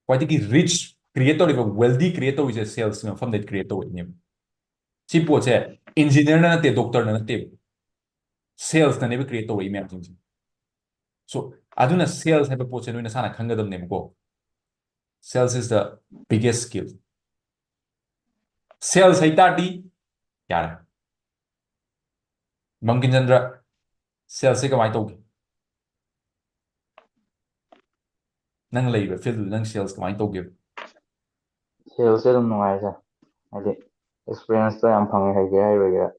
ꯈ꯭ꯋꯥꯏꯗꯒꯤ ꯔꯤꯆ ꯀ꯭ꯔꯤꯌꯦꯠ ꯇꯧꯔꯤꯕ, ꯋꯦꯜꯗꯤ ꯀ꯭ꯔꯤꯌꯦꯠ ꯇꯧꯔꯤꯁꯦ ꯁꯦꯜꯁꯀꯤ ꯃꯐꯝꯗ ꯀ꯭ꯔꯤꯌꯦꯠ ꯇꯧꯔꯛꯏꯅꯦꯕ꯫ ꯁꯤ ꯄꯣꯠꯁꯦ ꯏꯟꯖꯤꯅꯤꯌꯔꯅ ꯅꯠꯇꯦ, ꯗꯣꯛꯇꯔꯅ ꯅꯠꯇꯦꯕ, ꯁꯦꯜꯁꯅꯅꯦꯕ ꯀ꯭ꯔꯤꯌꯦꯠ ꯇꯧꯔꯛꯏ ꯃꯌꯥꯝꯁꯤꯡꯁꯦ꯫ ꯁꯣ ꯑꯗꯨꯅ ꯁꯦꯜꯁ ꯍꯥꯏꯕ ꯄꯣꯠꯁꯦ ꯅꯣꯏ ꯅꯁꯥꯅ ꯈꯪꯒꯗꯕꯅꯦꯕꯀꯣ꯫ Sales is the biggest skill. Sales ꯍꯩ ꯇꯥꯔꯗꯤ ꯌꯥꯔꯦ꯫ ꯕꯪꯀꯤꯝ ꯆꯟꯗ꯭ꯔ, ꯁꯦꯜꯁꯁꯦ ꯀꯃꯥꯏꯅ ꯇꯧꯒꯦ? ꯅꯪ ꯂꯩꯔꯤꯕ ꯐꯤꯜꯗꯨꯗ ꯅꯪ ꯁꯦꯜꯁ ꯀꯃꯥꯏꯅ ꯇꯧꯒꯦꯕ? ꯁꯦꯜꯁꯁꯦ ꯑꯗꯨꯝ ꯅꯨꯡꯉꯥꯏ ꯁꯥꯔ꯫ ꯍꯥꯏꯗꯤ ꯑꯦꯛꯁꯄꯤꯔꯤꯌꯦꯟꯁꯇꯣ ꯌꯥꯝ ꯐꯪꯉꯦ, ꯍꯩꯒꯦꯔꯥ ꯍꯩꯔꯣꯏꯒꯦꯔꯥ,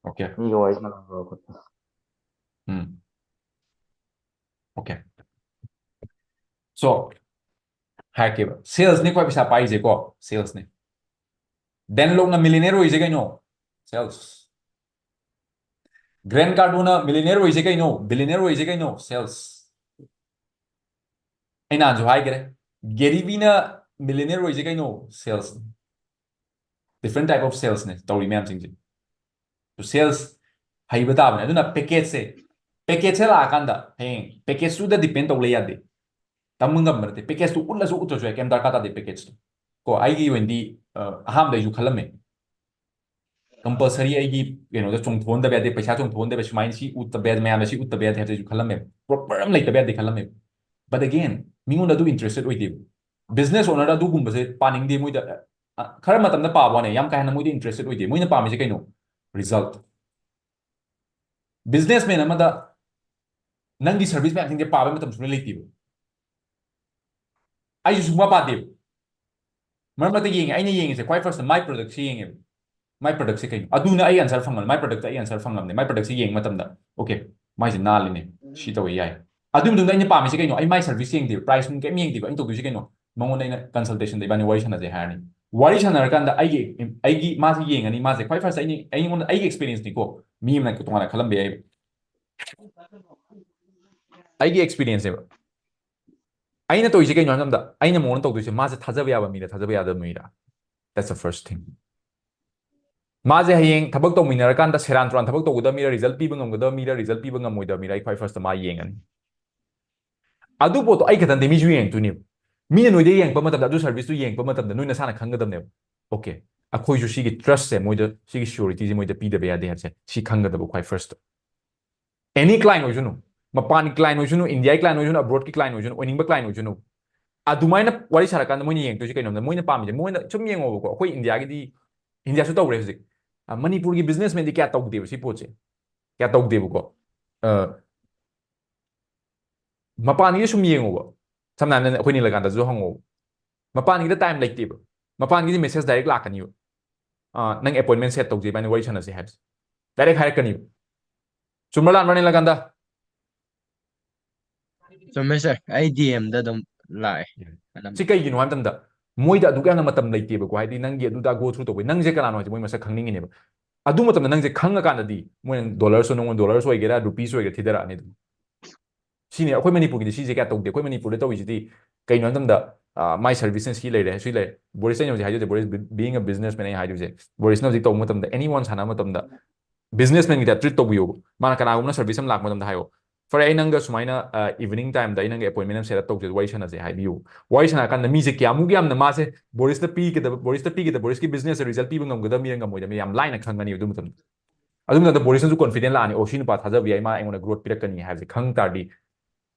Okay. ꯃꯤꯒ ꯋꯥꯔꯤ ꯁꯥꯟꯅꯕ ꯈꯣꯠꯄ꯫ ꯎꯝ꯫ Okay. So, ꯍꯥꯏꯔꯛꯀꯦꯕ, ꯁꯦꯜꯁꯅꯤ ꯈ꯭ꯋꯥꯏ ꯄꯩꯁꯥ ꯄꯥꯏꯔꯤꯁꯦꯀꯣ, ꯁꯦꯜꯁꯅꯤ꯫ ꯗꯦꯟ ꯂꯣꯛꯅ ꯃꯤꯂꯤꯅꯤꯌꯔ ꯑꯣꯏꯔꯤꯁꯦ ꯀꯩꯅꯣ? ꯁꯦꯜꯁ꯫ ꯒ꯭ꯔꯦꯟ ꯀꯥꯔꯗꯣꯅ ꯃꯤꯂꯤꯅꯤꯌꯔ ꯑꯣꯏꯔꯤꯁꯦ ꯀꯩꯅꯣ? ꯕꯤꯂꯤꯅꯤꯌꯔ ꯑꯣꯏꯔꯤꯁꯦ ꯀꯩꯅꯣ? ꯁꯦꯜꯁ꯫ ꯑꯩ ꯅꯍꯥꯟꯁꯨ ꯍꯥꯏꯈ꯭ꯔꯦ, ꯒꯦꯔꯤꯕꯤꯅ ꯃꯤꯂꯤꯅꯤꯌꯔ ꯑꯣꯏꯔꯤꯁꯦ ꯀꯩꯅꯣ? ꯁꯦꯜꯁ꯫ Different type of salesꯅꯦ ꯇꯧꯔꯤ ꯃꯌꯥꯝꯁꯤꯡꯁꯦ꯫ ꯁꯦꯜꯁ ꯍꯩꯕ ꯇꯥꯕꯅꯦ꯫ ꯑꯗꯨꯅ ꯄꯦꯀꯦꯖꯁꯦ, ꯄꯦꯀꯦꯖꯁꯦ ꯂꯥꯛꯑꯀꯥꯟꯗ ꯍꯌꯦꯡ ꯄꯦꯀꯦꯖꯇꯨꯗ ꯗꯤꯄꯦꯟ ꯇꯧ ꯂꯩ ꯌꯥꯗꯦ꯫ ꯇꯝꯕ ꯉꯝꯕ ꯅꯠꯇꯦ꯫ ꯄꯦꯀꯦꯖꯇꯨ ꯎꯠꯂꯁꯨ ꯎꯠꯇ꯭ꯔꯁꯨ ꯌꯥꯏ, ꯀꯩꯝ ꯗꯔꯀꯥꯔ ꯇꯥꯗꯦ ꯄꯦꯀꯦꯖꯇꯣ꯫ ꯀꯣ, ꯑꯩꯒꯤ ꯑꯣꯏꯅꯗꯤ ꯑ, ꯑꯍꯥꯟꯕꯗ ꯑꯩꯁꯨ ꯈꯜꯂꯝꯃꯦ, ꯀꯝꯄꯜꯁꯔꯤ ꯑꯩꯒꯤ ꯀꯩꯅꯣꯗ ꯆꯣꯡꯊꯣꯛꯍꯟꯗꯕ ꯌꯥꯗꯦ, ꯄꯩꯁꯥ ꯆꯣꯡꯊꯣꯛꯍꯟꯗꯕ, ꯁꯨꯃꯥꯏꯅ ꯁꯤ ꯎꯠꯇꯕ ꯌꯥꯗꯦ, ꯃꯌꯥꯝꯗ ꯁꯤ ꯎꯠꯇꯕ ꯌꯥꯗꯦ ꯍꯥꯏꯕꯁꯦ ꯑꯩꯁꯨ ꯈꯜꯂꯝꯃꯦꯕ, ꯄ꯭ꯔꯣꯄꯔ ꯑꯃ ꯂꯩꯇꯕ ꯌꯥꯗꯦ ꯈꯜꯂꯝꯃꯦꯕ꯫ But again, ꯃꯤꯉꯣꯟꯗ ꯑꯗꯨ ꯏꯟꯇꯔꯦꯁꯇꯦꯠ ꯑꯣꯏꯗꯦꯕ꯫ ꯕꯤꯖꯤꯅꯦꯁ ꯑꯣꯅꯔꯗ ꯑꯗꯨꯒꯨꯝꯕꯁꯦ ꯄꯥꯅꯤꯡꯗꯦ ꯃꯣꯏꯗ꯫ ꯑ, ꯈꯔ ꯃꯇꯝꯗ ꯄꯥꯕ ꯋꯥꯅꯦ, ꯌꯥꯝ ꯀꯥ ꯍꯦꯟꯅ ꯃꯣꯏꯗ ꯏꯟꯇꯔꯦꯁꯇꯦꯠ ꯑꯣꯏꯗꯦ꯫ ꯃꯣꯏꯅ ꯄꯥꯝꯃꯤꯁꯦ ꯀꯩꯅꯣ? ꯔꯤꯖꯜꯠ꯫ ꯕꯤꯖꯤꯅꯦꯁꯃꯦꯟ ꯑꯃꯗ ꯅꯪꯒꯤ ꯁꯔꯚꯤꯁ ꯃꯌꯥꯝꯁꯤꯡꯁꯦ ꯄꯥꯕꯩ ꯃꯇꯝ ꯁꯨꯡꯂꯩ ꯂꯩꯇꯦꯕ꯫ ꯑꯩꯁꯨ ꯁꯨꯡꯄꯥ ꯄꯥꯗꯦꯕ꯫ ꯃꯔꯛ ꯃꯔꯛꯇ ꯌꯦꯡꯉꯦ, ꯑꯩꯅ ꯌꯦꯡꯉꯤꯁꯦ ꯈ꯭ꯋꯥꯏ ꯐꯥꯔꯁꯇ ꯃꯥꯏ ꯄ꯭ꯔꯗꯛꯁꯦ ꯌꯦꯡꯉꯦꯕ꯫ ꯃꯥꯏ ꯄ꯭ꯔꯗꯛꯁꯦ ꯀꯩꯅꯣ? ꯑꯗꯨꯅ ꯑꯩ ꯑꯟꯁꯔ ꯐꯪꯉꯕꯅꯤ, ꯃꯥꯏ ꯄ꯭ꯔꯗꯛꯇ ꯑꯩ ꯑꯟꯁꯔ ꯐꯪꯉꯕꯅꯤ꯫ ꯃꯥꯏ ꯄ꯭ꯔꯗꯛꯁꯦ ꯌꯦꯡꯕ ꯃꯇꯝꯗ, "ꯑꯣꯀꯦ, ꯃꯥꯏꯁꯦ ꯅꯥꯜꯂꯤꯅꯦ, ꯁꯤ ꯇꯧꯕ ꯌꯥꯏ"꯫ ꯑꯗꯨꯒꯤ ꯃꯇꯨꯡꯗ ꯑꯩꯅ ꯄꯥꯝꯃꯤꯁꯦ ꯀꯩꯅꯣ? ꯑꯩ ꯃꯥꯏ ꯁꯔꯚꯤꯁ ꯌꯦꯡꯗꯦꯕ, ꯄ꯭ꯔꯥꯏꯁ ꯅꯨꯡ ꯀꯩꯝ ꯌꯦꯡꯗꯦꯕ꯫ ꯑꯩꯅ ꯇꯧꯗꯣꯏꯁꯦ ꯀꯩꯅꯣ? ꯃꯉꯣꯟꯗ ꯑꯩꯅ ꯀꯟꯁꯜꯇꯦꯁꯟꯗ ꯏꯕꯥꯅꯤ ꯋꯥꯔꯤ ꯁꯥꯟꯅꯁꯦ ꯍꯥꯏꯔꯅꯤ꯫ ꯋꯥꯔꯤ ꯁꯥꯟꯅꯔꯀꯥꯟꯗ ꯑꯩꯒꯤ, ꯑꯩꯒꯤ, ꯃꯥꯁꯦ ꯌꯦꯡꯉꯅꯤ, ꯃꯥꯁꯦ ꯈ꯭ꯋꯥꯏ ꯐꯥꯔꯁꯇ ꯑꯩꯅ, ꯑꯩꯉꯣꯟꯗ, ꯑꯩꯒꯤ ꯑꯦꯛꯁꯄꯤꯔꯤꯌꯦꯟꯁꯅꯤꯀꯣ, ꯃꯤ ꯑꯃꯅ ꯇꯣꯉꯥꯟꯅ ꯈꯜꯂꯝꯕ ꯌꯥꯏꯕ꯫ ꯑꯩꯒꯤ ꯑꯦꯛꯁꯄꯤꯔꯤꯌꯦꯟꯁꯅꯦꯕ꯫ ꯑꯩꯅ ꯇꯧꯔꯤꯁꯦ ꯀꯩꯅꯣ ꯍꯥꯏꯕ ꯃꯇꯝꯗ, ꯑꯩꯅ ꯃꯉꯣꯟꯗ ꯇꯧꯗꯣꯏꯁꯦ ꯃꯥꯁꯦ ꯊꯥꯖꯕ ꯌꯥꯕ ꯃꯤꯔ ꯊꯥꯖꯕ ꯌꯥꯗꯕ ꯃꯤꯔ? That's the first thing. ꯃꯥꯁꯦ ꯍꯌꯦꯡ ꯊꯕꯛ ꯇꯧꯃꯤꯟꯅꯔꯀꯥꯟꯗ ꯁꯦꯔꯥꯟ ꯇꯨꯔꯥꯟ ꯊꯕꯛ ꯇꯧꯒꯗꯕ ꯃꯤꯔ, ꯔꯤꯖꯜ ꯄꯤꯕ ꯉꯝꯒꯗꯕ ꯃꯤꯔ, ꯔꯤꯖꯜ ꯄꯤꯕ ꯉꯝꯃꯣꯏꯗꯕ ꯃꯤꯔ, ꯑꯩ ꯈ꯭ꯋꯥꯏ ꯐꯥꯔꯁꯇ ꯃꯥ ꯌꯦꯡꯉꯅꯤ꯫ ꯑꯗꯨ ꯄꯣꯠꯇꯣ ꯑꯩ ꯈꯛꯇ ꯅꯠꯇꯦ, ꯃꯤꯁꯨ ꯌꯦꯡꯉꯛꯇꯣꯏꯅꯦꯕ꯫ ꯃꯤꯅ ꯅꯣꯏꯗ ꯌꯦꯡꯉꯛꯄ ꯃꯇꯝꯗ, ꯑꯗꯨ ꯁꯔꯚꯤꯁꯇꯨ ꯌꯦꯡꯉꯛꯄ ꯃꯇꯝꯗ ꯅꯣꯏ ꯅꯁꯥꯅ ꯈꯪꯒꯗꯕꯅꯦꯕ, ꯑꯣꯀꯦ, ꯑꯩꯈꯣꯏꯁꯨ ꯁꯤꯒꯤ ꯇ꯭ꯔꯁꯁꯦ ꯃꯣꯏꯗ, ꯁꯤꯒꯤ ꯁꯤꯌꯣꯔꯤꯇꯤꯁꯦ ꯃꯣꯏꯗ ꯄꯤꯗꯕ ꯌꯥꯗꯦ ꯍꯥꯏꯕꯁꯦ ꯁꯤ ꯈꯪꯒꯗꯕ ꯈ꯭ꯋꯥꯏ ꯐꯥꯔꯁꯇ꯫ ꯑꯦꯅꯤ ꯀ꯭ꯂꯥꯏꯟ ꯑꯣꯏꯁꯅꯨ, ꯃꯄꯥꯟꯒꯤ ꯀ꯭ꯂꯥꯏꯟ ꯑꯣꯏꯁꯅꯨ, ꯏꯟꯗꯤꯌꯥꯒꯤ ꯀ꯭ꯂꯥꯏꯟ ꯑꯣꯏꯁꯅꯨ, ꯑꯕ꯭ꯔꯣꯗꯀꯤ ꯀ꯭ꯂꯥꯏꯟ ꯑꯣꯏꯁꯅꯨ, ꯑꯣꯏꯅꯤꯡꯕ ꯀ꯭ꯂꯥꯏꯟ ꯑꯣꯏꯁꯅꯨ, ꯑꯗꯨꯃꯥꯏꯅ ꯋꯥꯔꯤ ꯁꯥꯔꯀꯥꯟꯗ ꯃꯣꯏꯅ ꯌꯦꯡꯉꯛꯇꯣꯏꯁꯦ ꯀꯩꯅꯣꯝꯗ, ꯃꯣꯏꯅ ꯄꯥꯝꯃꯤꯁꯦ, ꯃꯣꯏꯅ ꯁꯨꯝ ꯌꯦꯡꯉꯣꯕꯀꯣ, ꯑꯩꯈꯣꯏ ꯏꯟꯗꯤꯌꯥꯒꯤꯗꯤ, ꯏꯟꯗꯤꯌꯥꯁꯨ ꯇꯧꯔꯦ ꯍꯧꯖꯤꯛ, ꯑ, ꯃꯅꯤꯄꯨꯔꯒꯤ ꯕꯤꯖꯤꯅꯦꯁꯃꯦꯟꯗꯤ ꯀꯌꯥ ꯇꯧꯗꯦꯕ ꯁꯤ ꯄꯣꯠꯁꯦ, ꯀꯌꯥ ꯇꯧꯗꯦꯕꯀꯣ꯫ ꯑ, ꯃꯄꯥꯟꯒꯤꯗꯤ ꯁꯨꯝ ꯌꯦꯡꯉꯣꯕ, ꯁꯝꯅ ꯍꯥꯏꯔꯕꯗ ꯑꯩꯈꯣꯏ ꯅꯤꯂꯀꯥꯟꯇꯁꯨ ꯍꯪꯉꯣꯕ, ꯃꯄꯥꯟꯒꯤꯗ ꯇꯥꯏꯝ ꯂꯩꯇꯦꯕ, ꯃꯄꯥꯟꯒꯤꯗꯤ ꯃꯦꯁꯦꯖ ꯗꯥꯏꯔꯦꯛ ꯂꯥꯛꯀꯅꯤꯕ, ꯑ, "ꯅꯪ ꯑꯦꯄꯣꯏꯟꯃꯦꯟ ꯁꯦꯠ ꯇꯧꯖꯩ, ꯏꯕꯥꯅꯤ ꯋꯥꯔꯤ ꯁꯥꯟꯅꯁꯦ" ꯍꯥꯏꯕꯁꯦ ꯗꯥꯏꯔꯦꯛ ꯍꯥꯏꯔꯛꯀꯅꯤꯕ꯫ ꯆꯨꯝꯕ꯭ꯔꯥ ꯂꯥꯟꯕ꯭ꯔꯥ ꯅꯤꯂꯀꯥꯟꯇ? ꯆꯨꯝꯃꯦ ꯁꯥꯔ, ꯑꯩ ꯗꯤ ꯑꯦꯝꯗ ꯑꯗꯨꯝ ꯂꯥꯛꯑꯦ꯫ ꯁꯤ ꯀꯩꯒꯤꯅꯣ ꯍꯥꯏꯕ ꯃꯇꯝꯗ, ꯃꯣꯏꯗ ꯑꯗꯨꯛ ꯌꯥꯝꯅ ꯃꯇꯝ ꯂꯩꯇꯦꯕꯀꯣ, ꯍꯥꯏꯗꯤ ꯅꯪꯒꯤ ꯑꯗꯨꯗ ꯒꯣ ꯊ꯭ꯔꯨ ꯇꯧꯕꯩ, ꯅꯪꯁꯦ ꯀꯅꯥꯅꯣ ꯍꯥꯏꯁꯦ ꯃꯣꯏ ꯃꯁꯛ ꯈꯪꯅꯤꯡꯉꯤꯅꯦꯕ꯫ ꯑꯗꯨ ꯃꯇꯝꯗ ꯅꯪꯁꯦ ꯈꯪꯉꯀꯥꯟꯗꯗꯤ ꯃꯣꯏꯅ ꯗꯣꯂꯔꯁꯨ, ꯅꯉꯣꯟꯗ ꯗꯣꯂꯔꯁꯨ ꯑꯣꯏꯒꯦꯔꯥ, ꯔꯨꯄꯤꯁ ꯑꯣꯏꯒꯦꯔꯥ ꯊꯤꯗꯔꯛꯑꯅꯤ ꯑꯗꯨꯝ꯫ ꯁꯤꯅꯤ ꯑꯩꯈꯣꯏ ꯃꯅꯤꯄꯨꯔꯒꯤꯗꯤ ꯁꯤꯁꯦ ꯀꯌꯥ ꯇꯧꯗꯦ꯫ ꯑꯩꯈꯣꯏ ꯃꯅꯤꯄꯨꯔꯗ ꯇꯧꯔꯤꯁꯤꯗꯤ ꯀꯩꯅꯣ ꯍꯥꯏ ꯃꯇꯝꯗ, ꯑ, "My service ꯁꯤ ꯂꯩꯔꯦ, ꯁꯤ ꯂꯩꯔꯦ"꯫ ꯕꯣꯔꯤꯁ, ꯑꯩꯅ ꯍꯧꯖꯤꯛ ꯍꯥꯏꯖꯗꯦ, ꯕꯣꯔꯤꯁ, being a businessman ꯑꯩ ꯍꯥꯏꯗꯣꯏꯁꯦ, ꯕꯣꯔꯤꯁꯅ ꯍꯧꯖꯤꯛ ꯇꯧꯕ ꯃꯇꯝꯗ, anyone ꯁꯥꯟꯅꯕ ꯃꯇꯝꯗ businessman ꯒꯤ type treat ꯇꯧꯕꯤꯌꯣꯕ꯫ ꯃꯥꯅ ꯀꯅꯥꯒꯨꯝꯕꯅ ꯁꯔꯚꯤꯁ ꯑꯃ ꯂꯥꯛꯄ ꯃꯇꯝꯗ ꯍꯥꯏꯌꯣ, "ꯐꯔꯦ, ꯑꯩ ꯅꯪꯒ ꯁꯨꯃꯥꯏꯅ, ꯑ, evening time ꯗ ꯑꯩ ꯅꯪꯒ ꯑꯦꯄꯣꯏꯟꯃꯦꯟ ꯑꯃ ꯁꯦꯠ ꯑꯞ ꯇꯧꯁꯦ, ꯋꯥꯔꯤ ꯁꯥꯟꯅꯁꯦ" ꯍꯥꯏꯕꯤꯌꯨ꯫ ꯋꯥꯔꯤ ꯁꯥꯟꯅꯔꯀꯥꯟꯗ ꯃꯤꯁꯦ ꯀꯌꯥꯃꯨꯛ ꯌꯥꯝꯅ ꯃꯥꯁꯦ ꯕꯣꯔꯤꯁꯇ ꯄꯤꯒꯗꯕ, ꯕꯣꯔꯤꯁꯇ ꯄꯤꯒꯗꯕ, ꯕꯣꯔꯤꯁꯀꯤ ꯕꯤꯖꯤꯅꯦꯁꯇ ꯔꯤꯖꯜ ꯄꯤꯕ ꯉꯝꯒꯗꯕ ꯃꯤꯔ ꯉꯝꯃꯣꯏꯗꯕ ꯃꯤꯔ ꯌꯥꯝ ꯂꯥꯏꯅ ꯈꯪꯒꯅꯤ ꯑꯗꯨ ꯃꯇꯝꯗ꯫ ꯑꯗꯨ ꯃꯇꯝꯗ ꯕꯣꯔꯤꯁꯅꯁꯨ ꯀꯣꯟꯐꯤꯗꯦꯟ ꯂꯥꯛꯑꯅꯤ, "ꯑꯣ, ꯁꯤ ꯅꯨꯄꯥ ꯊꯥꯖꯕ ꯌꯥꯏ, ꯃꯥ ꯑꯩꯉꯣꯟꯗ ꯒ꯭ꯔꯣꯠ ꯄꯤꯔꯛꯀꯅꯤ" ꯍꯥꯏꯕꯁꯦ ꯈꯪ ꯇꯥꯔꯗꯤ,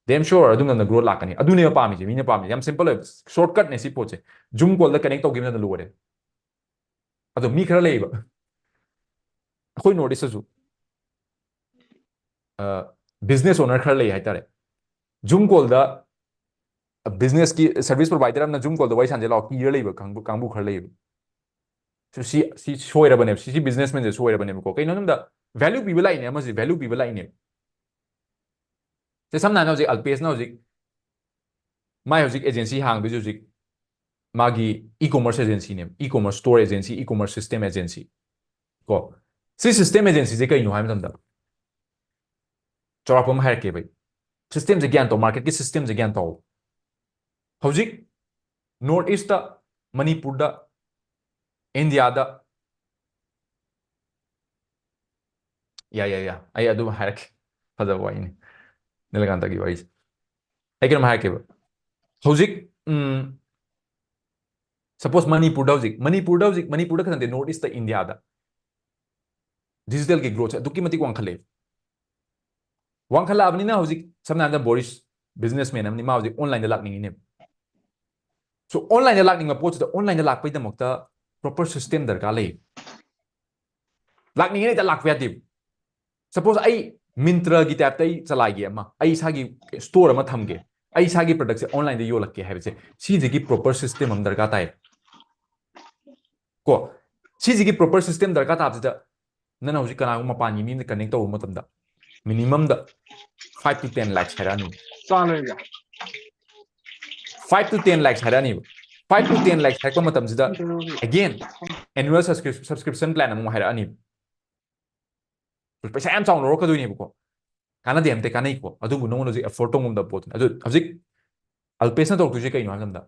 damn sure ꯑꯗꯨ ꯃꯇꯝꯗ ꯒ꯭ꯔꯣꯠ ꯂꯥꯛꯀꯅꯤ꯫ ꯑꯗꯨꯅꯦꯕ ꯄꯥꯝꯃꯤꯁꯦ, ꯃꯤꯅ ꯄꯥꯝꯃꯤꯁꯦ꯫ ꯌꯥꯝ ꯁꯤꯝꯄꯜ ꯑꯣꯏꯕ ꯁꯣꯔꯠꯀꯠꯅꯦ ꯁꯤ ꯄꯣꯠꯁꯦ꯫ ꯖꯨꯝ ꯀꯣꯜꯗ ꯀꯅꯦꯛ ꯇꯧꯈꯤꯕꯅ ꯂꯣꯏꯔꯦ꯫ ꯑꯗꯣ ꯃꯤ ꯈꯔ ꯂꯩꯌꯦꯕ ꯑꯩꯈꯣꯏ ꯅꯣꯔꯠ ꯏꯁꯇꯁꯨ, ꯕꯤꯖꯤꯅꯦꯁ ꯑꯣꯅꯔ ꯈꯔ ꯂꯩ ꯍꯥꯏꯇꯥꯔꯦ꯫ ꯖꯨꯝ ꯀꯣꯜꯗ ꯕꯤꯖꯤꯅꯦꯁꯀꯤ ꯁꯔꯚꯤꯁ ꯄ꯭ꯔꯣꯚꯥꯏꯗꯔ ꯑꯃꯅ ꯖꯨꯝ ꯀꯣꯜꯗ ꯋꯥꯔꯤ ꯁꯥꯟꯅꯁꯦ ꯂꯥꯛꯑꯣ ꯀꯤꯔ ꯂꯩꯕ ꯀꯥꯡꯕꯨ, ꯀꯥꯡꯕꯨ ꯈꯔ ꯂꯩꯌꯦꯕ꯫ ꯁꯤ, ꯁꯤ, ꯁꯤ ꯁꯣꯏꯔꯕꯅꯦꯕ, ꯁꯤꯁꯤ ꯕꯤꯖꯤꯅꯦꯁꯃꯦꯟꯁꯦ ꯁꯣꯏꯔꯕꯅꯦꯕꯀꯣ꯫ ꯀꯩꯅꯣ ꯍꯥꯏꯕꯗ, ꯚꯦꯂꯨ ꯄꯤꯕ ꯂꯥꯛꯏꯅꯦ, ꯑꯃꯁꯤ ꯚꯦꯂꯨ ꯄꯤꯕ ꯂꯥꯛꯏꯅꯦꯕ꯫ ꯁꯦ, ꯁꯝꯅ ꯍꯥꯏꯅ ꯍꯧꯖꯤꯛ ꯑꯜꯄꯦꯁꯅ ꯍꯧꯖꯤꯛ, ꯃꯥꯏ ꯍꯧꯖꯤꯛ ꯑꯦꯖꯦꯟꯁꯤ ꯍꯥꯡꯗꯣꯏꯁꯦ ꯍꯧꯖꯤꯛ ꯃꯥꯒꯤ e-commerce agency ꯅꯦꯕ, e-commerce store agency, e-commerce system agency ꯀꯣ꯫ ꯁꯤ ꯁꯤꯁꯇꯦꯝ ꯑꯦꯖꯦꯟꯁꯤꯁꯦ ꯀꯩꯅꯣ ꯍꯥꯏꯕ ꯃꯇꯝꯗ, ꯆꯥꯎꯔꯥꯛꯄ ꯑꯃ ꯍꯥꯏꯔꯛꯀꯦꯕ ꯑꯩ꯫ ꯁꯤꯁꯇꯦꯝꯁꯦ ꯒ꯭ꯌꯥꯟ ꯇꯧ, ꯃꯥꯔꯀꯦꯠꯀꯤ ꯁꯤꯁꯇꯦꯝꯁꯦ ꯒ꯭ꯌꯥꯟ ꯇꯧ꯫ ꯍꯧꯖꯤꯛ ꯅꯣꯔꯠ ꯏꯁꯇ, ꯃꯅꯤꯄꯨꯔꯗ, ꯏꯟꯗꯤꯌꯥꯗ, ꯌꯥ ꯌꯥ ꯌꯥ ꯑꯩ ꯑꯗꯨꯝ ꯍꯥꯏꯔꯛꯀꯦ꯫ ꯐꯖꯕ ꯋꯥꯔꯤꯅꯤ ꯅꯤꯂꯀꯥꯟꯇꯒꯤ ꯋꯥꯔꯤꯁꯦ꯫ ꯑꯩ ꯀꯩꯅꯣꯝ ꯍꯥꯏꯔꯛꯀꯦꯕ꯫ ꯍꯧꯖꯤꯛ ꯁꯄꯣꯁ ꯃꯅꯤꯄꯨꯔꯗ ꯍꯧꯖꯤꯛ ꯃꯅꯤꯄꯨꯔꯗ ꯍꯧꯖꯤꯛ ꯃꯅꯤꯄꯨꯔꯗ ꯈꯛꯇ ꯅꯠꯇꯦ, ꯅꯣꯔꯠ ꯏꯁꯇ, ꯏꯟꯗꯤꯌꯥꯗ ꯗꯤꯖꯤꯇꯦꯜꯒꯤ ꯒ꯭ꯔꯣꯠꯁꯦ ꯑꯗꯨꯛꯀꯤ ꯃꯇꯤꯛ ꯋꯥꯡꯈꯠꯂꯛꯑꯦ꯫ ꯋꯥꯡꯈꯠꯂꯛꯑꯕꯅꯤꯅ ꯍꯧꯖꯤꯛ ꯁꯝꯅ ꯍꯥꯏꯔꯕꯗ ꯕꯣꯔꯤꯁ ꯕꯤꯖꯤꯅꯦꯁꯃꯦꯟ ꯑꯃꯅꯤ, ꯃꯥ ꯍꯧꯖꯤꯛ ꯑꯣꯟꯂꯥꯏꯟꯗ ꯂꯥꯛꯅꯤꯡꯉꯤꯅꯦꯕ꯫ ꯁꯣ ꯑꯣꯟꯂꯥꯏꯟꯗ ꯂꯥꯛꯅꯤꯡꯕ ꯄꯣꯠꯁꯤꯗ ꯑꯣꯟꯂꯥꯏꯟꯗ ꯂꯥꯛꯄꯒꯤꯗꯃꯛꯇ ꯄ꯭ꯔꯣꯄꯔ ꯁꯤꯁꯇꯦꯝ ꯗꯔꯀꯥꯔ ꯂꯩ꯫ ꯂꯥꯛꯅꯤꯡꯉꯦꯅ ꯍꯦꯛꯇ ꯂꯥꯛꯄ ꯌꯥꯗꯦꯕ꯫ ꯁꯄꯣꯁ ꯑꯩ ꯃꯤꯟꯇ꯭ꯔꯒꯤ ꯇꯥꯏꯞꯇ ꯑꯩ ꯆꯂꯥꯏꯒꯦ ꯑꯃ, ꯑꯩ ꯏꯁꯥꯒꯤ ꯁ꯭ꯇꯣꯔ ꯑꯃ ꯊꯝꯒꯦ, ꯑꯩ ꯏꯁꯥꯒꯤ ꯄ꯭ꯔꯗꯛꯁꯦ ꯑꯣꯟꯂꯥꯏꯟꯗ ꯌꯣꯜꯂꯛꯀꯦ ꯍꯥꯏꯕꯁꯦ, ꯁꯤꯁꯤꯒꯤ ꯄ꯭ꯔꯣꯄꯔ ꯁꯤꯁꯇꯦꯝ ꯑꯃ ꯗꯔꯀꯥꯔ ꯇꯥꯏ꯫ ꯀꯣ ꯁꯤꯁꯤꯒꯤ ꯄ꯭ꯔꯣꯄꯔ ꯁꯤꯁꯇꯦꯝ ꯗꯔꯀꯥꯔ ꯇꯥꯕꯁꯤꯗ ꯅꯪꯅ ꯍꯧꯖꯤꯛ ꯀꯅꯥꯒꯨꯝꯕ ꯃꯄꯥꯟꯒꯤ ꯃꯤ ꯑꯃꯗ ꯀꯅꯦꯛ ꯇꯧꯕ ꯃꯇꯝꯗ ꯃꯤꯅꯤꯃꯝꯗ five to ten lakhs ꯍꯥꯏꯔꯛꯑꯅꯤ꯫ ꯆꯥ ꯂꯩꯔꯒ Five to ten lakhs ꯍꯥꯏꯔꯛꯑꯅꯤꯕ꯫ Five to ten lakhs ꯍꯥꯏꯔꯛꯄ ꯃꯇꯝꯁꯤꯗ again annual subscription plan ꯑꯃꯨꯛ ꯍꯥꯏꯔꯛꯑꯅꯤꯕ꯫ ꯄꯩꯁꯥ ꯌꯥꯝ ꯆꯥꯎꯅ ꯂꯧꯔꯛꯀꯗꯣꯏꯅꯦꯕꯀꯣ꯫ ꯀꯥꯟꯅꯗꯦ ꯑꯝꯇ ꯀꯥꯟꯅꯩꯀꯣ, ꯑꯗꯨꯕꯨ ꯅꯉꯣꯟꯗ ꯍꯧꯖꯤꯛ ꯑꯦꯐꯣꯔꯠ ꯇꯧ ꯉꯝꯗꯕ ꯄꯣꯠꯇꯨꯅꯤ꯫ ꯑꯗꯨ ꯍꯧꯖꯤꯛ ꯑꯜꯄꯦꯁꯅ ꯇꯧꯔꯛꯇꯣꯏꯁꯦ ꯀꯩꯅꯣ ꯍꯥꯏꯕ ꯃꯇꯝꯗ,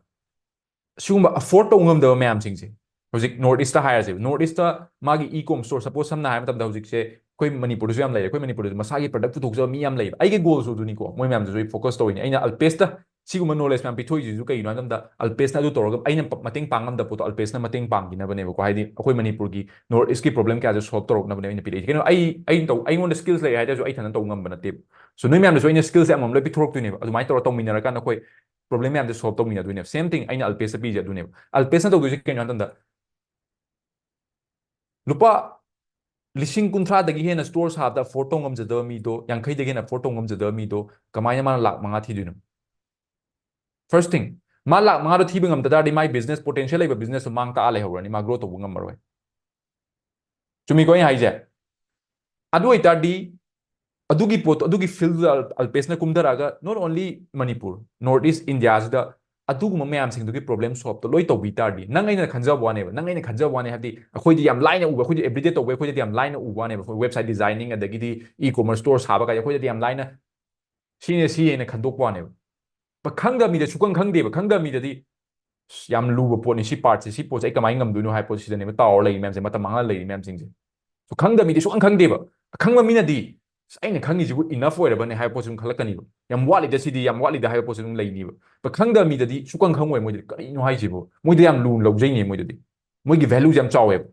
ꯁꯤꯒꯨꯝꯕ ꯑꯦꯐꯣꯔꯠ ꯇꯧ ꯉꯝꯗꯕ ꯃꯌꯥꯝꯁꯤꯡꯁꯦ ꯍꯧꯖꯤꯛ ꯅꯣꯔꯠ ꯏꯁꯇ ꯍꯥꯏꯔꯁꯦꯕ, ꯅꯣꯔꯠ ꯏꯁꯇ ꯃꯥꯒꯤ ꯏ ꯀꯣꯝ ꯁ꯭ꯇꯣꯔ, ꯁꯄꯣꯁ ꯁꯝꯅ ꯍꯥꯏꯔꯕ ꯃꯇꯝꯗ ꯍꯧꯖꯤꯛꯁꯦ ꯑꯩꯈꯣꯏ ꯃꯅꯤꯄꯨꯔꯗꯁꯨ ꯌꯥꯝ ꯂꯩꯔꯦ, ꯑꯩꯈꯣꯏ ꯃꯅꯤꯄꯨꯔꯗꯁꯨ ꯃꯁꯥꯒꯤ ꯄ꯭ꯔꯗꯛ ꯄꯨꯊꯣꯛꯆꯕ ꯃꯤ ꯌꯥꯝ ꯂꯩꯌꯦꯕ꯫ ꯑꯩꯒꯤ ꯒꯣꯜꯁꯨ ꯑꯗꯨꯅꯤꯀꯣ, ꯃꯣꯏ ꯃꯌꯥꯝꯗꯨꯁꯨ ꯑꯩ ꯐꯣꯀꯁ ꯇꯧꯔꯤꯅꯤ꯫ ꯑꯩꯅ ꯑꯜꯄꯦꯁꯇ ꯁꯤꯒꯨꯝꯕ ꯅꯣꯂꯦꯖ ꯃꯌꯥꯝ ꯄꯤꯊꯣꯛꯏꯁꯤꯁꯨ ꯀꯩꯒꯤꯅꯣ ꯍꯥꯏꯕ ꯃꯇꯝꯗ, ꯑꯜꯄꯦꯁꯅ ꯑꯗꯨ ꯇꯧꯔꯒ ꯑꯩꯅ ꯃꯇꯦꯡ ꯄꯥꯡ ꯉꯝꯗꯕ ꯄꯣꯠꯇꯣ ꯑꯜꯄꯦꯁꯅ ꯃꯇꯦꯡ ꯄꯥꯡꯈꯤꯅꯕꯅꯦꯕꯀꯣ꯫ ꯍꯥꯏꯗꯤ ꯑꯩꯈꯣꯏ ꯃꯅꯤꯄꯨꯔꯒꯤ ꯅꯣꯔꯠ ꯏꯁꯀꯤ ꯄ꯭ꯔꯣꯕ꯭ꯂꯦꯝ ꯀꯌꯥꯁꯦ ꯁꯣꯜꯕ ꯇꯧꯔꯛꯅꯕꯅꯦ ꯑꯩꯅ ꯄꯤꯔꯛꯏꯁꯦ꯫ ꯀꯩꯅꯣ ꯑꯩ ꯑꯩꯅ ꯇꯧ ꯑꯩꯉꯣꯟꯗ ꯁ꯭ꯀꯤꯜꯁ ꯂꯩ ꯍꯥꯏꯗꯁꯨ ꯑꯩ ꯏꯊꯟꯗ ꯇꯧ ꯉꯝꯕ ꯅꯠꯇꯦꯕ꯫ ꯁꯣ ꯅꯣꯏ ꯃꯌꯥꯝꯗꯁꯨ ꯑꯩꯅ ꯁ꯭ꯀꯤꯜꯁꯦ ꯑꯃꯃꯝ ꯂꯣꯏ ꯄꯤꯊꯣꯔꯛꯇꯣꯏꯅꯦꯕ꯫ ꯑꯗꯨꯃꯥꯏꯅ ꯇꯧꯔꯒ ꯇꯧꯃꯤꯟꯅꯔꯀꯥꯟꯗ ꯑꯩꯈꯣꯏ ꯄ꯭ꯔꯣꯕ꯭ꯂꯦꯝ ꯃꯌꯥꯝꯁꯦ ꯁꯣꯜꯕ ꯇꯧꯃꯤꯟꯅꯗꯣꯏꯅꯦꯕ꯫ ꯁꯦꯝ ꯊꯤꯡ ꯑꯩꯅ ꯑꯜꯄꯦꯁꯇ ꯄꯤꯔꯤꯁꯦ ꯑꯗꯨꯅꯦꯕ꯫ ꯑꯜꯄꯦꯁꯅ ꯇꯧꯗꯣꯏꯁꯦ ꯀꯩꯅꯣ ꯍꯥꯏ ꯃꯇꯝꯗ, ꯂꯨꯄꯥ ꯂꯤꯁꯤꯡ ꯀꯨꯟꯊ꯭ꯔꯥꯗꯒꯤ ꯍꯦꯟꯅ ꯁ꯭ꯇꯣꯔ ꯁꯥꯕꯗ ꯑꯦꯐꯣꯔꯗ ꯇꯧ ꯉꯝꯖꯗꯕ ꯃꯤꯗꯣ, ꯌꯥꯡꯈꯩꯗꯒꯤ ꯍꯦꯟꯅ ꯑꯦꯐꯣꯔꯗ ꯇꯧ ꯉꯝꯖꯗꯕ ꯃꯤꯗꯣ ꯀꯃꯥꯏꯅ ꯃꯥꯅ ꯂꯥꯛ ꯃꯉꯥ ꯊꯤꯗꯣꯏꯅꯣ? ꯐꯥꯔꯁ ꯊꯤꯡ, ꯃꯥ ꯂꯥꯛ ꯃꯉꯥꯗꯣ ꯊꯤꯕ ꯉꯝꯗ ꯇꯥꯔꯗꯤ ꯃꯥꯏ ꯕꯤꯖꯤꯅꯦꯁ, ꯄꯣꯇꯦꯟꯁꯤꯌꯦꯜ ꯂꯩꯕ ꯕꯤꯖꯤꯅꯦꯁꯇꯣ ꯃꯥꯡ ꯇꯥꯛꯑ ꯂꯩꯍꯧꯔꯅꯤ, ꯃꯥ ꯒ꯭ꯔꯣ ꯇꯧꯕ ꯉꯝꯃꯔꯣꯏ꯫ ꯆꯨꯝꯃꯤꯀꯣ ꯑꯩꯅ ꯍꯥꯏꯁꯦ? ꯑꯗꯨ ꯑꯣꯏꯇꯥꯔꯗꯤ ꯑꯗꯨꯒꯤ ꯄꯣꯠꯇꯣ, ꯑꯗꯨꯒꯤ ꯐꯤꯜꯗꯨꯗ ꯑꯜ- ꯑꯜꯄꯦꯁꯅ ꯀꯨꯝꯊꯔꯛꯑꯒ, not only Manipur, north east ꯏꯟꯗꯤꯌꯥꯁꯤꯗ ꯑꯗꯨꯒꯨꯝꯕ ꯃꯌꯥꯝꯁꯤꯡꯗꯨꯒꯤ ꯄ꯭ꯔꯣꯕ꯭ꯂꯦꯝ ꯁꯣꯜꯕꯇꯣ ꯂꯣꯏ ꯇꯧꯕꯤ ꯇꯥꯔꯗꯤ, ꯅꯪ ꯑꯩꯅ ꯈꯟꯖꯕ ꯋꯥꯅꯦꯕ, ꯅꯪ ꯑꯩꯅ ꯈꯟꯖꯕ ꯋꯥꯅꯦ ꯍꯥꯏꯕꯗꯤ, ꯑꯩꯈꯣꯏꯗꯤ ꯌꯥꯝ ꯂꯥꯏꯅ ꯎꯕ, ꯑꯩꯈꯣꯏꯗꯤ ꯑꯦꯕ꯭ꯔꯤꯗꯦ ꯇꯧꯕ, ꯑꯩꯈꯣꯏꯗꯗꯤ ꯌꯥꯝ ꯂꯥꯏꯅ ꯎꯕ ꯋꯥꯅꯦꯕ꯫ ꯑꯩꯈꯣꯏ ꯋꯦꯕꯁꯥꯏꯠ ꯗꯤꯖꯥꯏꯅꯤꯡ ꯑꯗꯒꯤꯗꯤ ꯏ ꯀꯣꯃꯔꯁ ꯁ꯭ꯇꯣꯔ ꯁꯥꯕ ꯀꯥꯏꯁꯦ ꯑꯩꯈꯣꯏꯗꯗꯤ ꯌꯥꯝ ꯂꯥꯏꯅ ꯁꯤꯅꯦ ꯁꯤ ꯍꯥꯏꯅ ꯈꯟꯗꯣꯛꯄ ꯋꯥꯅꯦꯕ꯫ ꯈꯪꯗꯕ ꯃꯤꯗ ꯁꯨꯛꯈꯪ ꯈꯪꯗꯦꯕ꯫ ꯈꯪꯗꯕ ꯃꯤꯗꯗꯤ "ꯑꯁ, ꯌꯥꯝ ꯂꯨꯕ ꯄꯣꯠꯅꯤ ꯁꯤ ꯄꯥꯔꯠꯁꯦ, ꯁꯤ ꯄꯣꯠꯁꯦ ꯑꯩ ꯀꯃꯥꯏꯅ ꯉꯝꯗꯣꯏꯅꯣ" ꯍꯥꯏꯕ ꯄꯣꯠꯁꯤꯗꯅꯦꯕ ꯇꯥꯎꯔ ꯂꯩꯔꯤ ꯃꯌꯥꯝꯁꯦ, ꯃꯇꯝ ꯃꯥꯡꯍꯜꯂ ꯂꯩꯔꯤ ꯃꯌꯥꯝꯁꯤꯡꯁꯦ꯫ ꯁꯨꯛꯈꯪꯗꯕ ꯃꯤꯗꯤ ꯁꯨꯛꯈꯪ ꯈꯪꯗꯦꯕ꯫ ꯑꯈꯪꯕ ꯃꯤꯅꯗꯤ "ꯑꯁ, ꯑꯩꯅ ꯈꯪꯉꯤꯁꯤꯕꯨ enough ꯑꯣꯏꯔꯕꯅꯦ" ꯍꯥꯏꯕ ꯄꯣꯠꯁꯨ ꯑꯗꯨꯝ ꯈꯜꯂꯛꯀꯅꯤꯕ꯫ "ꯌꯥꯝ ꯋꯥꯠꯂꯤꯗ ꯁꯤꯗꯤ, ꯌꯥꯝ ꯋꯥꯠꯂꯤꯗ" ꯍꯥꯏꯕ ꯄꯣꯠꯁꯨ ꯑꯗꯨꯝ ꯂꯩꯅꯤꯕ꯫ But ꯈꯪꯗꯕ ꯃꯤꯗꯗꯤ ꯁꯨꯛꯈꯪ ꯈꯪꯉꯣꯏ꯫ ꯃꯣꯏꯗꯗꯤ "ꯀꯔꯤꯅꯣ ꯍꯥꯏꯁꯤꯕꯨ?" ꯃꯣꯏꯗ ꯌꯥꯝ ꯂꯨꯅ ꯂꯧꯖꯩꯅꯦ ꯃꯣꯏꯗꯗꯤ꯫ ꯃꯣꯏꯒꯤ ꯚꯦꯂꯨꯁꯦ ꯌꯥꯝ ꯆꯥꯎꯋꯦꯕ꯫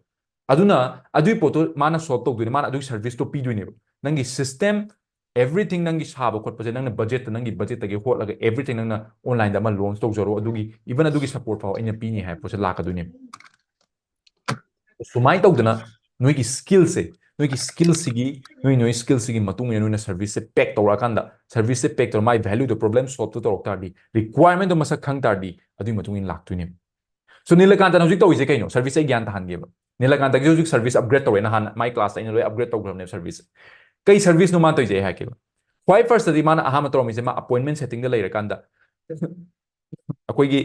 ꯑꯗꯨꯅ ꯑꯗꯨꯒꯤ ꯄꯣꯠꯇꯣ ꯃꯥꯅ ꯁꯣꯜꯕ ꯇꯧꯗꯣꯏꯅꯦ, ꯃꯥꯅ ꯑꯗꯨꯒꯤ ꯁꯔꯚꯤꯁꯇꯣ ꯄꯤꯗꯣꯏꯅꯦꯕ꯫ ꯅꯪꯒꯤ ꯁꯤꯁꯇꯦꯝ, everything, ꯅꯪꯒꯤ ꯁꯥꯕ ꯈꯣꯠꯄꯁꯦ ꯅꯪꯅ ꯕꯖꯦꯠꯇ, ꯅꯪꯒꯤ ꯕꯖꯦꯠꯇꯒꯤ ꯍꯣꯠꯂꯒ everything ꯅꯪꯅ ꯑꯣꯟꯂꯥꯏꯟꯗ ꯑꯃ ꯂꯣꯟꯆ ꯇꯧꯖꯔꯣ, ꯑꯗꯨꯒꯤ, even ꯑꯗꯨꯒꯤ ꯁꯄꯣꯔꯠ ꯐꯥꯎ ꯑꯩꯅ ꯄꯤꯅꯤ ꯍꯥꯏꯕ ꯄꯣꯠꯁꯦ ꯂꯥꯛꯀꯗꯣꯏꯅꯦꯕ꯫ ꯁꯨꯃꯥꯏꯅ ꯇꯧꯗꯅ ꯅꯣꯏꯒꯤ ꯁ꯭ꯀꯤꯜꯁꯦ, ꯅꯣꯏꯒꯤ ꯁ꯭ꯀꯤꯜꯁꯤꯒꯤ, ꯅꯣꯏ, ꯅꯣꯏ ꯁ꯭ꯀꯤꯜꯁꯤꯒꯤ ꯃꯇꯨꯡ ꯏꯟꯅ ꯅꯣꯏꯅ ꯁꯔꯚꯤꯁꯁꯦ ꯄꯦꯛ ꯇꯧꯔꯛꯑꯀꯥꯟꯗ, ꯁꯔꯚꯤꯁꯁꯦ ꯄꯦꯛ ꯇꯧꯔ ꯃꯥꯏ ꯚꯦꯂꯨꯗꯣ, ꯄ꯭ꯔꯣꯕ꯭ꯂꯦꯝ ꯁꯣꯜꯕꯇꯣ ꯇꯧꯔꯛ ꯇꯥꯔꯗꯤ, ꯔꯤꯀ꯭ꯋꯥꯏꯔꯃꯦꯟꯗꯣ ꯃꯁꯛ ꯈꯪ ꯇꯥꯔꯗꯤ, ꯑꯗꯨꯒꯤ ꯃꯇꯨꯡ ꯏꯟꯅ ꯂꯥꯛꯇꯣꯏꯅꯦꯕ꯫ So ꯅꯤꯂꯀꯥꯟꯇꯅ ꯍꯧꯖꯤꯛ ꯇꯧꯔꯤꯁꯦ ꯀꯩꯅꯣ? ꯁꯔꯚꯤꯁꯁꯦ ꯑꯩ ꯒ꯭ꯌꯥꯟ ꯇꯥꯍꯟꯒꯦꯕ꯫ ꯅꯤꯂꯀꯥꯟꯇꯒꯤꯁꯨ ꯍꯧꯖꯤꯛ ꯁꯔꯚꯤꯁ ꯑꯞꯒ꯭ꯔꯦꯗ ꯇꯧꯔꯦ, ꯅꯍꯥꯟ ꯃꯥꯏ ꯀ꯭ꯂꯥꯁꯇ ꯑꯩꯅ ꯂꯣꯏ ꯑꯞꯒ꯭ꯔꯦꯗ ꯇꯧꯈ꯭ꯔꯕꯅꯦꯕ ꯁꯔꯚꯤꯁ꯫ ꯀꯩ ꯁꯔꯚꯤꯁꯅꯣ ꯃꯥꯅ ꯇꯧꯔꯤꯁꯦ ꯑꯩ ꯍꯥꯏꯔꯛꯀꯦꯕ꯫ ꯈ꯭ꯋꯥꯏ ꯐꯥꯔꯁꯇꯗꯤ ꯃꯥꯅ ꯑꯍꯥꯟꯕ ꯇꯧꯔꯝꯃꯤꯁꯦ, ꯃꯥ ꯑꯄꯣꯏꯟꯃꯦꯟ ꯁꯦꯇꯤꯡꯗ ꯂꯩꯔꯀꯥꯟꯗ ꯑꯩꯈꯣꯏꯒꯤ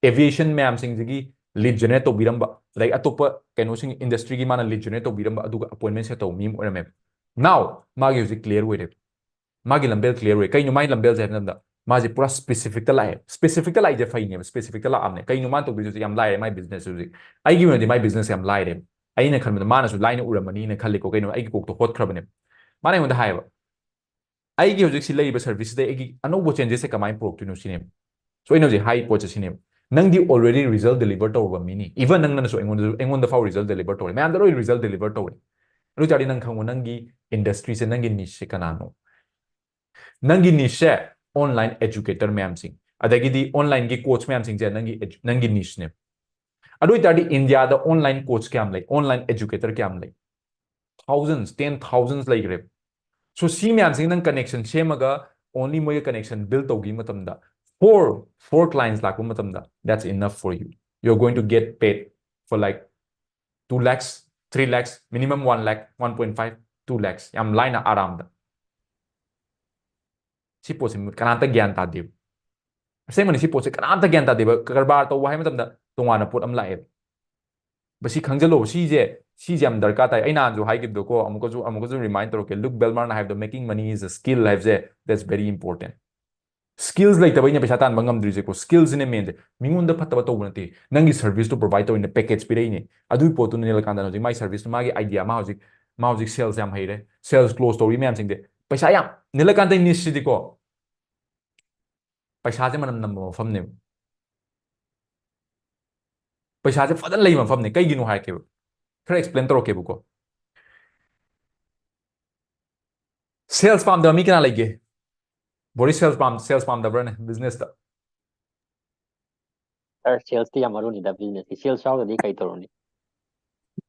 ꯑꯦꯚꯤꯌꯦꯁꯟ ꯃꯌꯥꯝꯁꯤꯡꯁꯤꯒꯤ ꯂꯤꯗ ꯖꯦꯅꯦꯔꯦꯠ ꯇꯧꯕꯤꯔꯝꯕ, ꯑꯗꯩ ꯑꯇꯣꯞꯄ ꯀꯩꯅꯣꯁꯤꯡ, ꯏꯟꯗꯁꯇ꯭ꯔꯤꯒꯤ ꯃꯥꯅ ꯂꯤꯗ ꯖꯦꯅꯦꯔꯦꯠ ꯇꯧꯕꯤꯔꯝꯕ, ꯑꯗꯨꯒ ꯑꯄꯣꯏꯟꯃꯦꯟ ꯁꯦꯠ ꯇꯧꯕ ꯃꯤ ꯑꯃ ꯑꯣꯏꯔꯝꯃꯦꯕ꯫ Now ꯃꯥꯒꯤ ꯍꯧꯖꯤꯛ ꯀ꯭ꯂꯤꯌꯥꯔ ꯑꯣꯏꯔꯦ, ꯃꯥꯒꯤ ꯂꯝꯕꯦꯜ ꯀ꯭ꯂꯤꯌꯥꯔ ꯑꯣꯏꯔꯦ꯫ ꯀꯩꯅꯣ ꯃꯥꯒꯤ ꯂꯝꯕꯦꯜꯁꯦ ꯍꯥꯏꯕ ꯃꯇꯝꯗ, ꯃꯥꯁꯦ ꯄꯨꯔꯥ ꯁ꯭ꯄꯦꯁꯤꯐꯤꯛꯇ ꯂꯥꯛꯑꯦ꯫ ꯁ꯭ꯄꯦꯁꯤꯐꯤꯛꯇ ꯂꯥꯛꯏꯁꯦ ꯐꯩꯅꯦꯕ, ꯁ꯭ꯄꯦꯁꯤꯐꯤꯛꯇ ꯂꯥꯛꯑꯕꯅꯦ꯫ ꯀꯩꯅꯣ ꯃꯥꯅ ꯇꯧꯗꯣꯏꯁꯦ? ꯌꯥꯝ ꯂꯥꯏꯔꯦ ꯃꯥꯏ ꯕꯤꯖꯤꯅꯦꯁꯁꯦ ꯍꯧꯖꯤꯛ꯫ ꯑꯩꯒꯤ ꯑꯣꯏꯅꯗꯤ ꯃꯥꯏ ꯕꯤꯖꯤꯅꯦꯁ ꯌꯥꯝ ꯂꯥꯏꯔꯦꯕ꯫ ꯑꯩꯅ ꯈꯟꯕꯗ ꯃꯥꯅꯁꯨ ꯂꯥꯏꯅ ꯎꯔꯝꯃꯅꯤꯅ ꯈꯜꯂꯤꯀꯣ, ꯀꯩꯅꯣ ꯑꯩꯒꯤ ꯀꯣꯛꯇ ꯍꯣꯠꯈ꯭ꯔꯕꯅꯦꯕ꯫ ꯃꯥꯅ ꯑꯩꯉꯣꯟꯗ ꯍꯥꯏꯌꯦꯕ, "ꯑꯩꯒꯤ ꯍꯧꯖꯤꯛ ꯁꯤ ꯂꯩꯔꯤꯕ ꯁꯔꯚꯤꯁꯁꯤꯗ ꯑꯩꯒꯤ ꯑꯅꯧꯕ ꯆꯦꯟꯖꯦꯁꯁꯦ ꯀꯃꯥꯏꯅ ꯄꯨꯔꯛꯇꯣꯏꯅꯣ?" ꯁꯤꯅꯦꯕ꯫ So ꯑꯩꯅ ꯍꯧꯖꯤꯛ ꯍꯥꯏ ꯄꯣꯠꯁꯦ ꯁꯤꯅꯦꯕ, ꯅꯪꯗꯤ already result deliver ꯇꯧꯔꯕ ꯃꯤꯅꯤ꯫ Even ꯅꯪꯅꯁꯨ ꯑꯩꯉꯣꯟꯗꯁꯨ, ꯑꯩꯉꯣꯟꯗ ꯐꯥꯎ result deliver ꯇꯧꯔꯦ, ꯃꯌꯥꯝꯗ ꯂꯣꯏ result deliver ꯇꯧꯔꯦ꯫ ꯑꯗꯨ ꯑꯣꯏ ꯇꯥꯔꯗꯤ ꯅꯪ ꯈꯪꯉꯣ, ꯅꯪꯒꯤ ꯏꯟꯗꯁꯇ꯭ꯔꯤꯁꯦ, ꯅꯪꯒꯤ ꯅꯤꯁꯁꯦ ꯀꯅꯥꯅꯣ? ꯅꯪꯒꯤ ꯅꯤꯁꯁꯦ ꯑꯣꯟꯂꯥꯏꯟ ꯑꯦꯖꯨꯀꯦꯇꯔ ꯃꯌꯥꯝꯁꯤꯡ, ꯑꯗꯒꯤꯗꯤ ꯑꯣꯟꯂꯥꯏꯟꯒꯤ ꯀꯣꯆ ꯃꯌꯥꯝꯁꯤꯡꯁꯦ ꯅꯪꯒꯤ edu-, ꯅꯪꯒꯤ ꯅꯤꯁꯅꯦꯕ꯫ ꯑꯗꯨ ꯑꯣꯏ ꯇꯥꯔꯗꯤ ꯏꯟꯗꯤꯌꯥꯗ ꯑꯣꯟꯂꯥꯏꯟ ꯀꯣꯆ ꯀꯌꯥꯝ ꯂꯩ? ꯑꯣꯟꯂꯥꯏꯟ ꯑꯦꯖꯨꯀꯦꯇꯔ ꯀꯌꯥꯝ ꯂꯩ? Thousands, ten thousands ꯂꯩꯈ꯭ꯔꯦꯕ꯫ So ꯁꯤ ꯃꯌꯥꯝꯁꯤꯒ ꯅꯪ ꯀꯅꯦꯛꯁꯟ ꯁꯦꯝꯃꯒ, only ꯃꯣꯏꯒ ꯀꯅꯦꯛꯁꯟ ꯕꯤꯜ ꯇꯧꯈꯤꯕ ꯃꯇꯝꯗ, four, four clients ꯂꯥꯛꯄ ꯃꯇꯝꯗ, that's enough for you. You're going to get paid for like two lakhs, three lakhs, minimum one lakh, one point five, two lakhs, ꯌꯥꯝ ꯂꯥꯏꯅ, ꯑꯔꯥꯝꯗ꯫ ꯁꯤ ꯄꯣꯠꯁꯤ ꯀꯅꯥꯝꯇ ꯒ꯭ꯌꯥꯟ ꯇꯥꯗꯦꯕ꯫ ꯑꯁꯦꯡꯕꯅꯤ, ꯁꯤ ꯄꯣꯠꯁꯦ ꯀꯅꯥꯝꯇ ꯒ꯭ꯌꯥꯟ ꯇꯥꯗꯦꯕ꯫ ꯀꯔꯕꯥꯔ ꯇꯧꯕ ꯍꯥꯏꯕ ꯃꯇꯝꯗ ꯇꯣꯉꯥꯟꯅ ꯄꯣꯠ ꯑꯃ ꯂꯥꯛꯑꯦꯕ꯫ ꯃꯁꯤ ꯈꯪꯖꯜꯂꯣ, ꯁꯤꯁꯦ, ꯁꯤꯁꯦ ꯌꯥꯝ ꯗꯔꯀꯥꯔ ꯇꯥꯏ꯫ ꯑꯩ ꯅꯍꯥꯟꯁꯨ ꯍꯥꯏꯈꯤꯕꯗꯣꯀꯣ, ꯑꯃꯨꯛꯀꯁꯨ, ꯑꯃꯨꯛꯀꯁꯨ remind ꯇꯧꯔꯛꯀꯦ, ꯂꯨꯛ ꯕꯦꯜꯃꯥꯔꯅ ꯍꯥꯏꯕꯗꯣ, "Making money is a skill" ꯍꯥꯏꯕꯁꯦ, that's very important꯫ Skills ꯂꯩꯇꯕꯩꯅꯦ ꯄꯩꯁꯥ ꯇꯥꯟꯕ ꯉꯝꯗ꯭ꯔꯤꯁꯦꯀꯣ꯫ Skillsꯁꯤꯅꯦ mainꯁꯦ꯫ ꯃꯤꯉꯣꯟꯗ ꯐꯠꯇꯕ ꯇꯧꯕ ꯅꯠꯇꯦ, ꯅꯪꯒꯤ serviceꯇꯨ provide ꯇꯧꯔꯤꯅꯦ, package ꯄꯤꯔꯛꯏꯅꯦ꯫ ꯑꯗꯨꯒꯤ ꯄꯣꯠꯇꯨꯅ ꯅꯤꯂꯀꯥꯟꯇꯅ ꯍꯧꯖꯤꯛ ꯃꯥꯏ serviceꯇꯨ, ꯃꯥꯒꯤ idea, ꯃꯥ ꯍꯧꯖꯤꯛ ꯃꯥ ꯍꯧꯖꯤꯛ sales ꯌꯥꯝ ꯍꯩꯔꯦ, sales close ꯇꯧꯔꯤ ꯃꯌꯥꯝꯁꯤꯡꯁꯦ꯫ ꯄꯩꯁꯥ ꯌꯥꯝ, ꯅꯤꯂꯀꯥꯟꯇ nicheꯁꯤꯗꯤꯀꯣ, ꯄꯩꯁꯥꯁꯦ ꯃꯅꯝ ꯅꯝꯕ ꯃꯐꯝꯅꯦꯕ꯫ ꯄꯩꯁꯥꯁꯦ ꯐꯖꯅ ꯂꯩꯕ ꯃꯐꯝꯅꯦ꯫ ꯀꯩꯒꯤꯅꯣ ꯍꯥꯏꯔꯛꯀꯦꯕ, ꯈꯔ explain ꯇꯧꯔꯛꯀꯦꯕꯀꯣ꯫ Sales ꯄꯥꯝꯗꯕ ꯃꯤ ꯀꯅꯥ ꯂꯩꯒꯦ? ꯕꯣꯔꯤꯁ, sales ꯄꯥꯝ sales ꯄꯥꯝꯗꯕ꯭ꯔꯅꯦ businessꯇ? Sir, salesꯇꯤ ꯌꯥꯝ ꯃꯔꯨꯅꯤꯗ businessꯀꯤ꯫ Sales ꯌꯥꯎꯗ꯭ꯔꯗꯤ ꯀꯩ ꯇꯧꯔꯨꯅꯤ?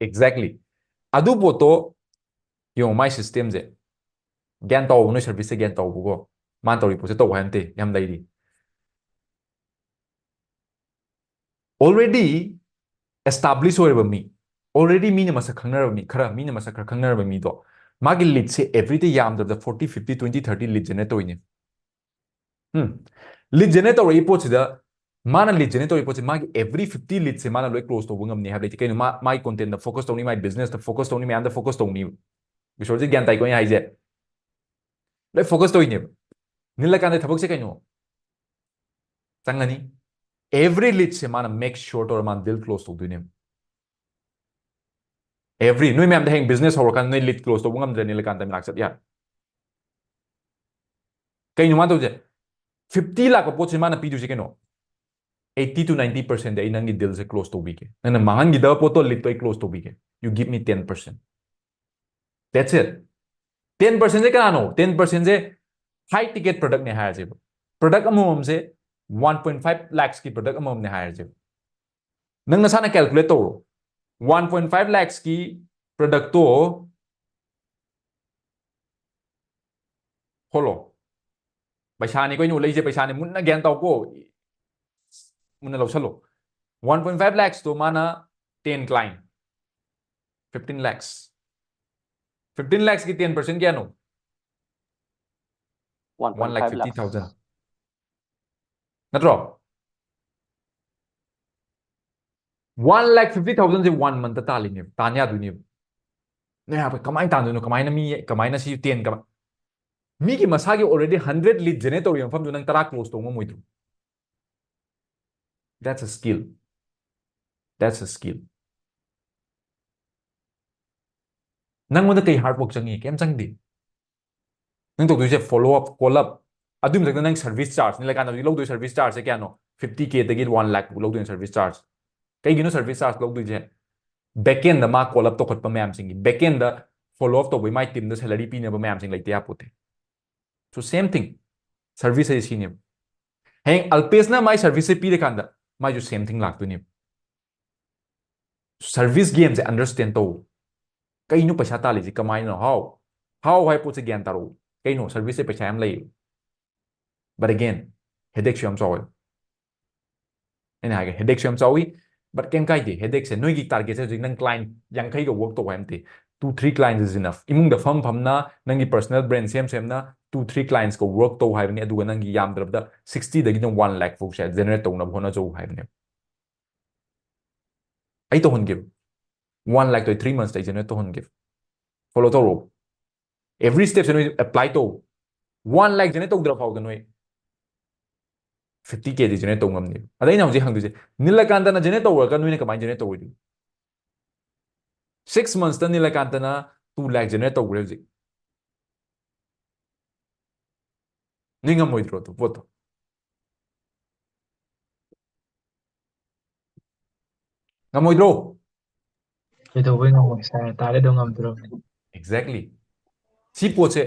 Exactly. ꯑꯗꯨ ꯄꯣꯠꯇꯣ ꯌꯦꯡꯉꯣ, ꯃꯥꯏ systemꯁꯦ꯫ ꯒ꯭ꯌꯥꯟ ꯇꯧꯕ, ꯅꯣꯏ serviceꯁꯦ ꯒ꯭ꯌꯥꯟ ꯇꯧꯕꯀꯣ꯫ ꯃꯥꯅ ꯇꯧꯔꯤ ꯄꯣꯠꯁꯦ ꯇꯧꯕ ꯍꯥꯏꯕ ꯅꯠꯇꯦ, ꯌꯥꯝ ꯂꯩꯔꯤ꯫ Already establish ꯑꯣꯏꯔꯕ ꯃꯤ, already ꯃꯤꯅ ꯃꯁꯛ ꯈꯪꯅꯔꯕ ꯃꯤ, ꯈꯔ ꯃꯤꯅ ꯃꯁꯛ ꯈꯔ ꯈꯪꯅꯔꯕ ꯃꯤꯗꯣ, ꯃꯥꯒꯤ leadꯁꯦ everyday ꯌꯥꯝꯗ꯭ꯔꯕꯗ forty, fifty, twenty, thirty lead generate ꯇꯧꯔꯤꯅꯦ꯫ ꯎꯝ꯫ Lead generate ꯇꯧꯔꯛꯏ ꯄꯣꯠꯁꯤꯗ, ꯃꯥꯅ lead generate ꯇꯧꯔꯛꯏ ꯄꯣꯠꯁꯦ, ꯃꯥꯒꯤ every fifty leadꯁꯦ ꯃꯥꯅ ꯂꯣꯏ close ꯇꯧꯕ ꯉꯝꯅꯤ ꯍꯥꯏꯕ ꯂꯩꯇꯦ꯫ ꯀꯩꯅꯣ, ꯃꯥ, ꯃꯥꯒꯤ contentꯇ focus ꯇꯧꯅꯤ, ꯃꯥꯒꯤ businessꯇ focus ꯇꯧꯅꯤ, ꯃꯌꯥꯝꯗ focus ꯇꯧꯅꯤꯕ꯫ ꯕꯤꯁꯣꯔꯁꯦ ꯒ꯭ꯌꯥꯟ ꯇꯥꯏꯀꯣ ꯑꯩꯅ ꯍꯥꯏꯁꯦ? ꯂꯣꯏ focus ꯇꯧꯔꯤꯅꯦꯕ꯫ ꯅꯤꯂꯀꯥꯟꯇ ꯊꯕꯛꯁꯦ ꯀꯩꯅꯣ? ꯆꯪꯉꯅꯤ꯫ Every leadꯁꯦ ꯃꯥꯅ make sure ꯇꯧꯔ ꯃꯥꯅ deal close ꯇꯧꯗꯣꯏꯅꯦꯕ꯫ Every, ꯅꯣꯏ ꯃꯌꯥꯝꯗ ꯍꯌꯦꯡ business ꯍꯧꯔꯀꯥꯟꯗ ꯅꯣꯏ lead close ꯇꯧꯕ ꯉꯝꯗ꯭ꯔꯦ, ꯅꯤꯂꯀꯥꯟꯇ ꯃꯅꯥꯛ ꯆꯠ ꯌꯥꯔꯦ꯫ ꯀꯩꯅꯣ ꯃꯥꯅ ꯇꯧꯁꯦ? Fifty ꯂꯥꯛꯄ ꯄꯣꯠꯁꯦ ꯃꯥꯅ ꯄꯤꯗꯣꯏꯁꯦ ꯀꯩꯅꯣ? Eighty to ninety percentꯗꯤ ꯑꯩ ꯅꯪꯒꯤ dealꯁꯦ close ꯇꯧꯕꯤꯒꯦ꯫ ꯅꯪꯅ ꯃꯥꯡꯍꯟꯈꯤꯗꯕ ꯄꯣꯠꯇꯣ, leadꯇꯣ ꯑꯩ close ꯇꯧꯕꯤꯒꯦ꯫ You give me ten percent. That's it. Ten percentꯁꯦ ꯀꯅꯥꯅꯣ? Ten percentꯁꯦ high ticket productꯅꯦ ꯍꯥꯏꯔꯁꯦꯕ꯫ Product ꯑꯃꯃꯝꯁꯦ one point five lakhsꯀꯤ product ꯑꯃꯃꯝꯅꯦ ꯍꯥꯏꯔꯁꯦꯕ꯫ ꯅꯪ ꯅꯁꯥꯅ calculate ꯇꯧꯔꯣ꯫ One point five lakhsꯀꯤ productꯇꯣ ꯍꯣꯜꯂꯣ꯫ ꯄꯩꯁꯥꯅꯤ ꯀꯩꯅꯣ ꯂꯩꯁꯦ, ꯄꯩꯁꯥꯅꯤ꯫ ꯃꯨꯟꯅ ꯒ꯭ꯌꯥꯟ ꯇꯥꯎꯀꯣ꯫ ꯃꯨꯟꯅ ꯂꯧꯁꯜꯂꯣ꯫ One point five lakhsꯇꯣ ꯃꯥꯅ ten client, fifteen lakhs꯫ Fifteen lakhsꯀꯤ ten percent ꯀꯌꯥꯅꯣ? One lakh fifty thousand꯫ ꯅꯠꯇ꯭ꯔꯣ? One lakh fifty thousandꯁꯦ one monthꯇ ꯇꯥꯜꯂꯤꯅꯦꯕ, ꯇꯥꯟ ꯌꯥꯗꯣꯏꯅꯦꯕ꯫ ꯅꯣꯏ ꯍꯥꯏꯕ, "ꯀꯃꯥꯏꯅ ꯇꯥꯟꯗꯣꯏꯅꯣ? ꯀꯃꯥꯏꯅ ꯃꯤ, ꯀꯃꯥꯏꯅ ꯁꯤ ten ꯀꯃꯥꯏ-?" ꯃꯤꯒꯤ ꯃꯁꯥꯒꯤ already hundred lead generate ꯇꯧꯔꯤꯕ ꯃꯐꯝꯗꯨ ꯅꯪ ꯇꯔꯥ close ꯇꯧ ꯉꯝꯃꯣꯏꯗ꯭ꯔꯣ? That's a skill. That's a skill. ꯅꯪꯉꯣꯟꯗ ꯀꯩ hard work ꯆꯪꯉꯤ? ꯀꯩꯝ ꯆꯪꯗꯦ. ꯅꯪ ꯇꯧꯗꯣꯏꯁꯦ follow up, call up, ꯑꯗꯨꯒꯤ ꯃꯊꯛꯇ ꯅꯪ service charge, ꯅꯤꯂꯀꯥꯟꯇ ꯍꯧꯖꯤꯛ ꯂꯧꯗꯣꯏ service charge ꯁꯦ ꯀꯌꯥꯅꯣ? Fifty K ꯗꯒꯤ one lakh ꯐꯥꯎ ꯂꯧꯗꯣꯏꯅꯦ service charge. ꯀꯩꯒꯤꯅꯣ service charge ꯂꯧꯗꯣꯏꯁꯦ? Backend ꯗ ꯃꯥ call up ꯇꯧꯈꯠꯄ ꯃꯌꯥꯝꯁꯤꯡꯒꯤ, backend ꯗ follow up ꯇꯧꯕꯩ ꯃꯥꯏ team ꯗ salary ꯄꯤꯅꯕ ꯃꯌꯥꯝꯁꯤꯡ ꯂꯩꯇ ꯌꯥꯄꯣꯠꯇꯦ. So same thing, service ꯍꯥꯏꯁꯦ ꯁꯤꯅꯦꯕ. ꯍꯌꯦꯡ ꯑꯜꯄꯦꯁꯅ ꯃꯥꯏ service ꯁꯦ ꯄꯤꯔꯀꯥꯟꯗ ꯃꯥꯏꯁꯨ same thing ꯂꯥꯛꯇꯣꯏꯅꯦꯕ. Service game ꯁꯦ understand ꯇꯧ. ꯀꯩꯅꯣ ꯄꯩꯁꯥ ꯇꯥꯜꯂꯤꯁꯦ ꯀꯃꯥꯏꯅꯅꯣ? How? How ꯍꯥꯏ ꯄꯣꯠꯁꯦ ꯒ꯭ꯌꯥꯟ ꯇꯥꯔꯛꯎ. ꯀꯩꯅꯣ, service ꯁꯦ ꯄꯩꯁꯥ ꯌꯥꯝ ꯂꯩꯌꯦ. But again, headache ꯁꯨ ꯌꯥꯝ ꯆꯥꯎꯋꯦ. ꯑꯩꯅ ꯍꯥꯏꯒꯦ, headache ꯁꯨ ꯌꯥꯝ ꯆꯥꯎꯋꯤ. But ꯀꯩꯝ ꯀꯥꯏꯗꯦ, headache ꯁꯦ. ꯅꯣꯏꯒꯤ target ꯁꯦ ꯍꯧꯖꯤꯛ ꯅꯪ client ꯌꯥꯡꯈꯩꯒ work ꯇꯧꯕ ꯍꯥꯏ ꯅꯠꯇꯦ. Two three clients is enough. ꯏꯃꯨꯡꯗ ꯐꯝ ꯐꯝꯅ ꯅꯪꯒꯤ personal brand ꯁꯦꯝ ꯁꯦꯝꯅ two three clients ꯀ work ꯇꯧ ꯍꯥꯏꯕꯅꯤ. ꯑꯗꯨꯒ ꯅꯪꯒꯤ ꯌꯥꯝꯗ꯭ꯔꯕꯗ sixty ꯗꯒꯤꯅ one lakh ꯐꯥꯎꯁꯦ generate ꯇꯧꯅꯕ ꯍꯣꯠꯅꯖꯧ ꯍꯥꯏꯕꯅꯦꯕ. ꯑꯩ ꯇꯧꯍꯟꯒꯦꯕ. One lakh ꯇꯣ three months ꯇ ꯑꯩ generate ꯇꯧꯍꯟꯒꯦꯕ. Follow ꯇꯧꯔꯣ. Every step ꯁꯦ ꯅꯣꯏ apply ꯇꯧ. One lakh generate ꯇꯧꯗ꯭ꯔ ꯐꯥꯎꯗ ꯅꯣꯏ fifty K ꯗꯤ generate ꯇꯧ ꯉꯝꯅꯦꯕ. ꯑꯗ ꯑꯩꯅ ꯍꯧꯖꯤꯛ ꯍꯪꯗꯣꯏꯁꯦ, ꯅꯤꯂꯀꯥꯟꯇꯅ generate ꯇꯧꯔꯒ ꯅꯣꯏꯅ ꯀꯃꯥꯏꯅ generate ꯇꯧꯔꯣꯏꯗꯣꯏꯅꯣ? Six months ꯇ ꯅꯤꯂꯀꯥꯟꯇꯅ two lakh generate ꯇꯧꯈ꯭ꯔꯦ ꯍꯧꯖꯤꯛ. ꯅꯣꯏ ꯉꯝꯃꯣꯏꯗ꯭ꯔꯣ ꯑꯗꯨ ꯄꯣꯠꯇꯣ? ꯉꯝꯃꯣꯏꯗ꯭ꯔꯣ? ꯀꯩꯗꯧꯕꯩ ꯉꯝꯃꯣꯏ? ꯁꯥꯔ ꯇꯥꯔꯦ ꯑꯗꯨꯝ ꯉꯝꯗ꯭ꯔꯕꯅꯤ꯫ Exactly. ꯁꯤ ꯄꯣꯠꯁꯦ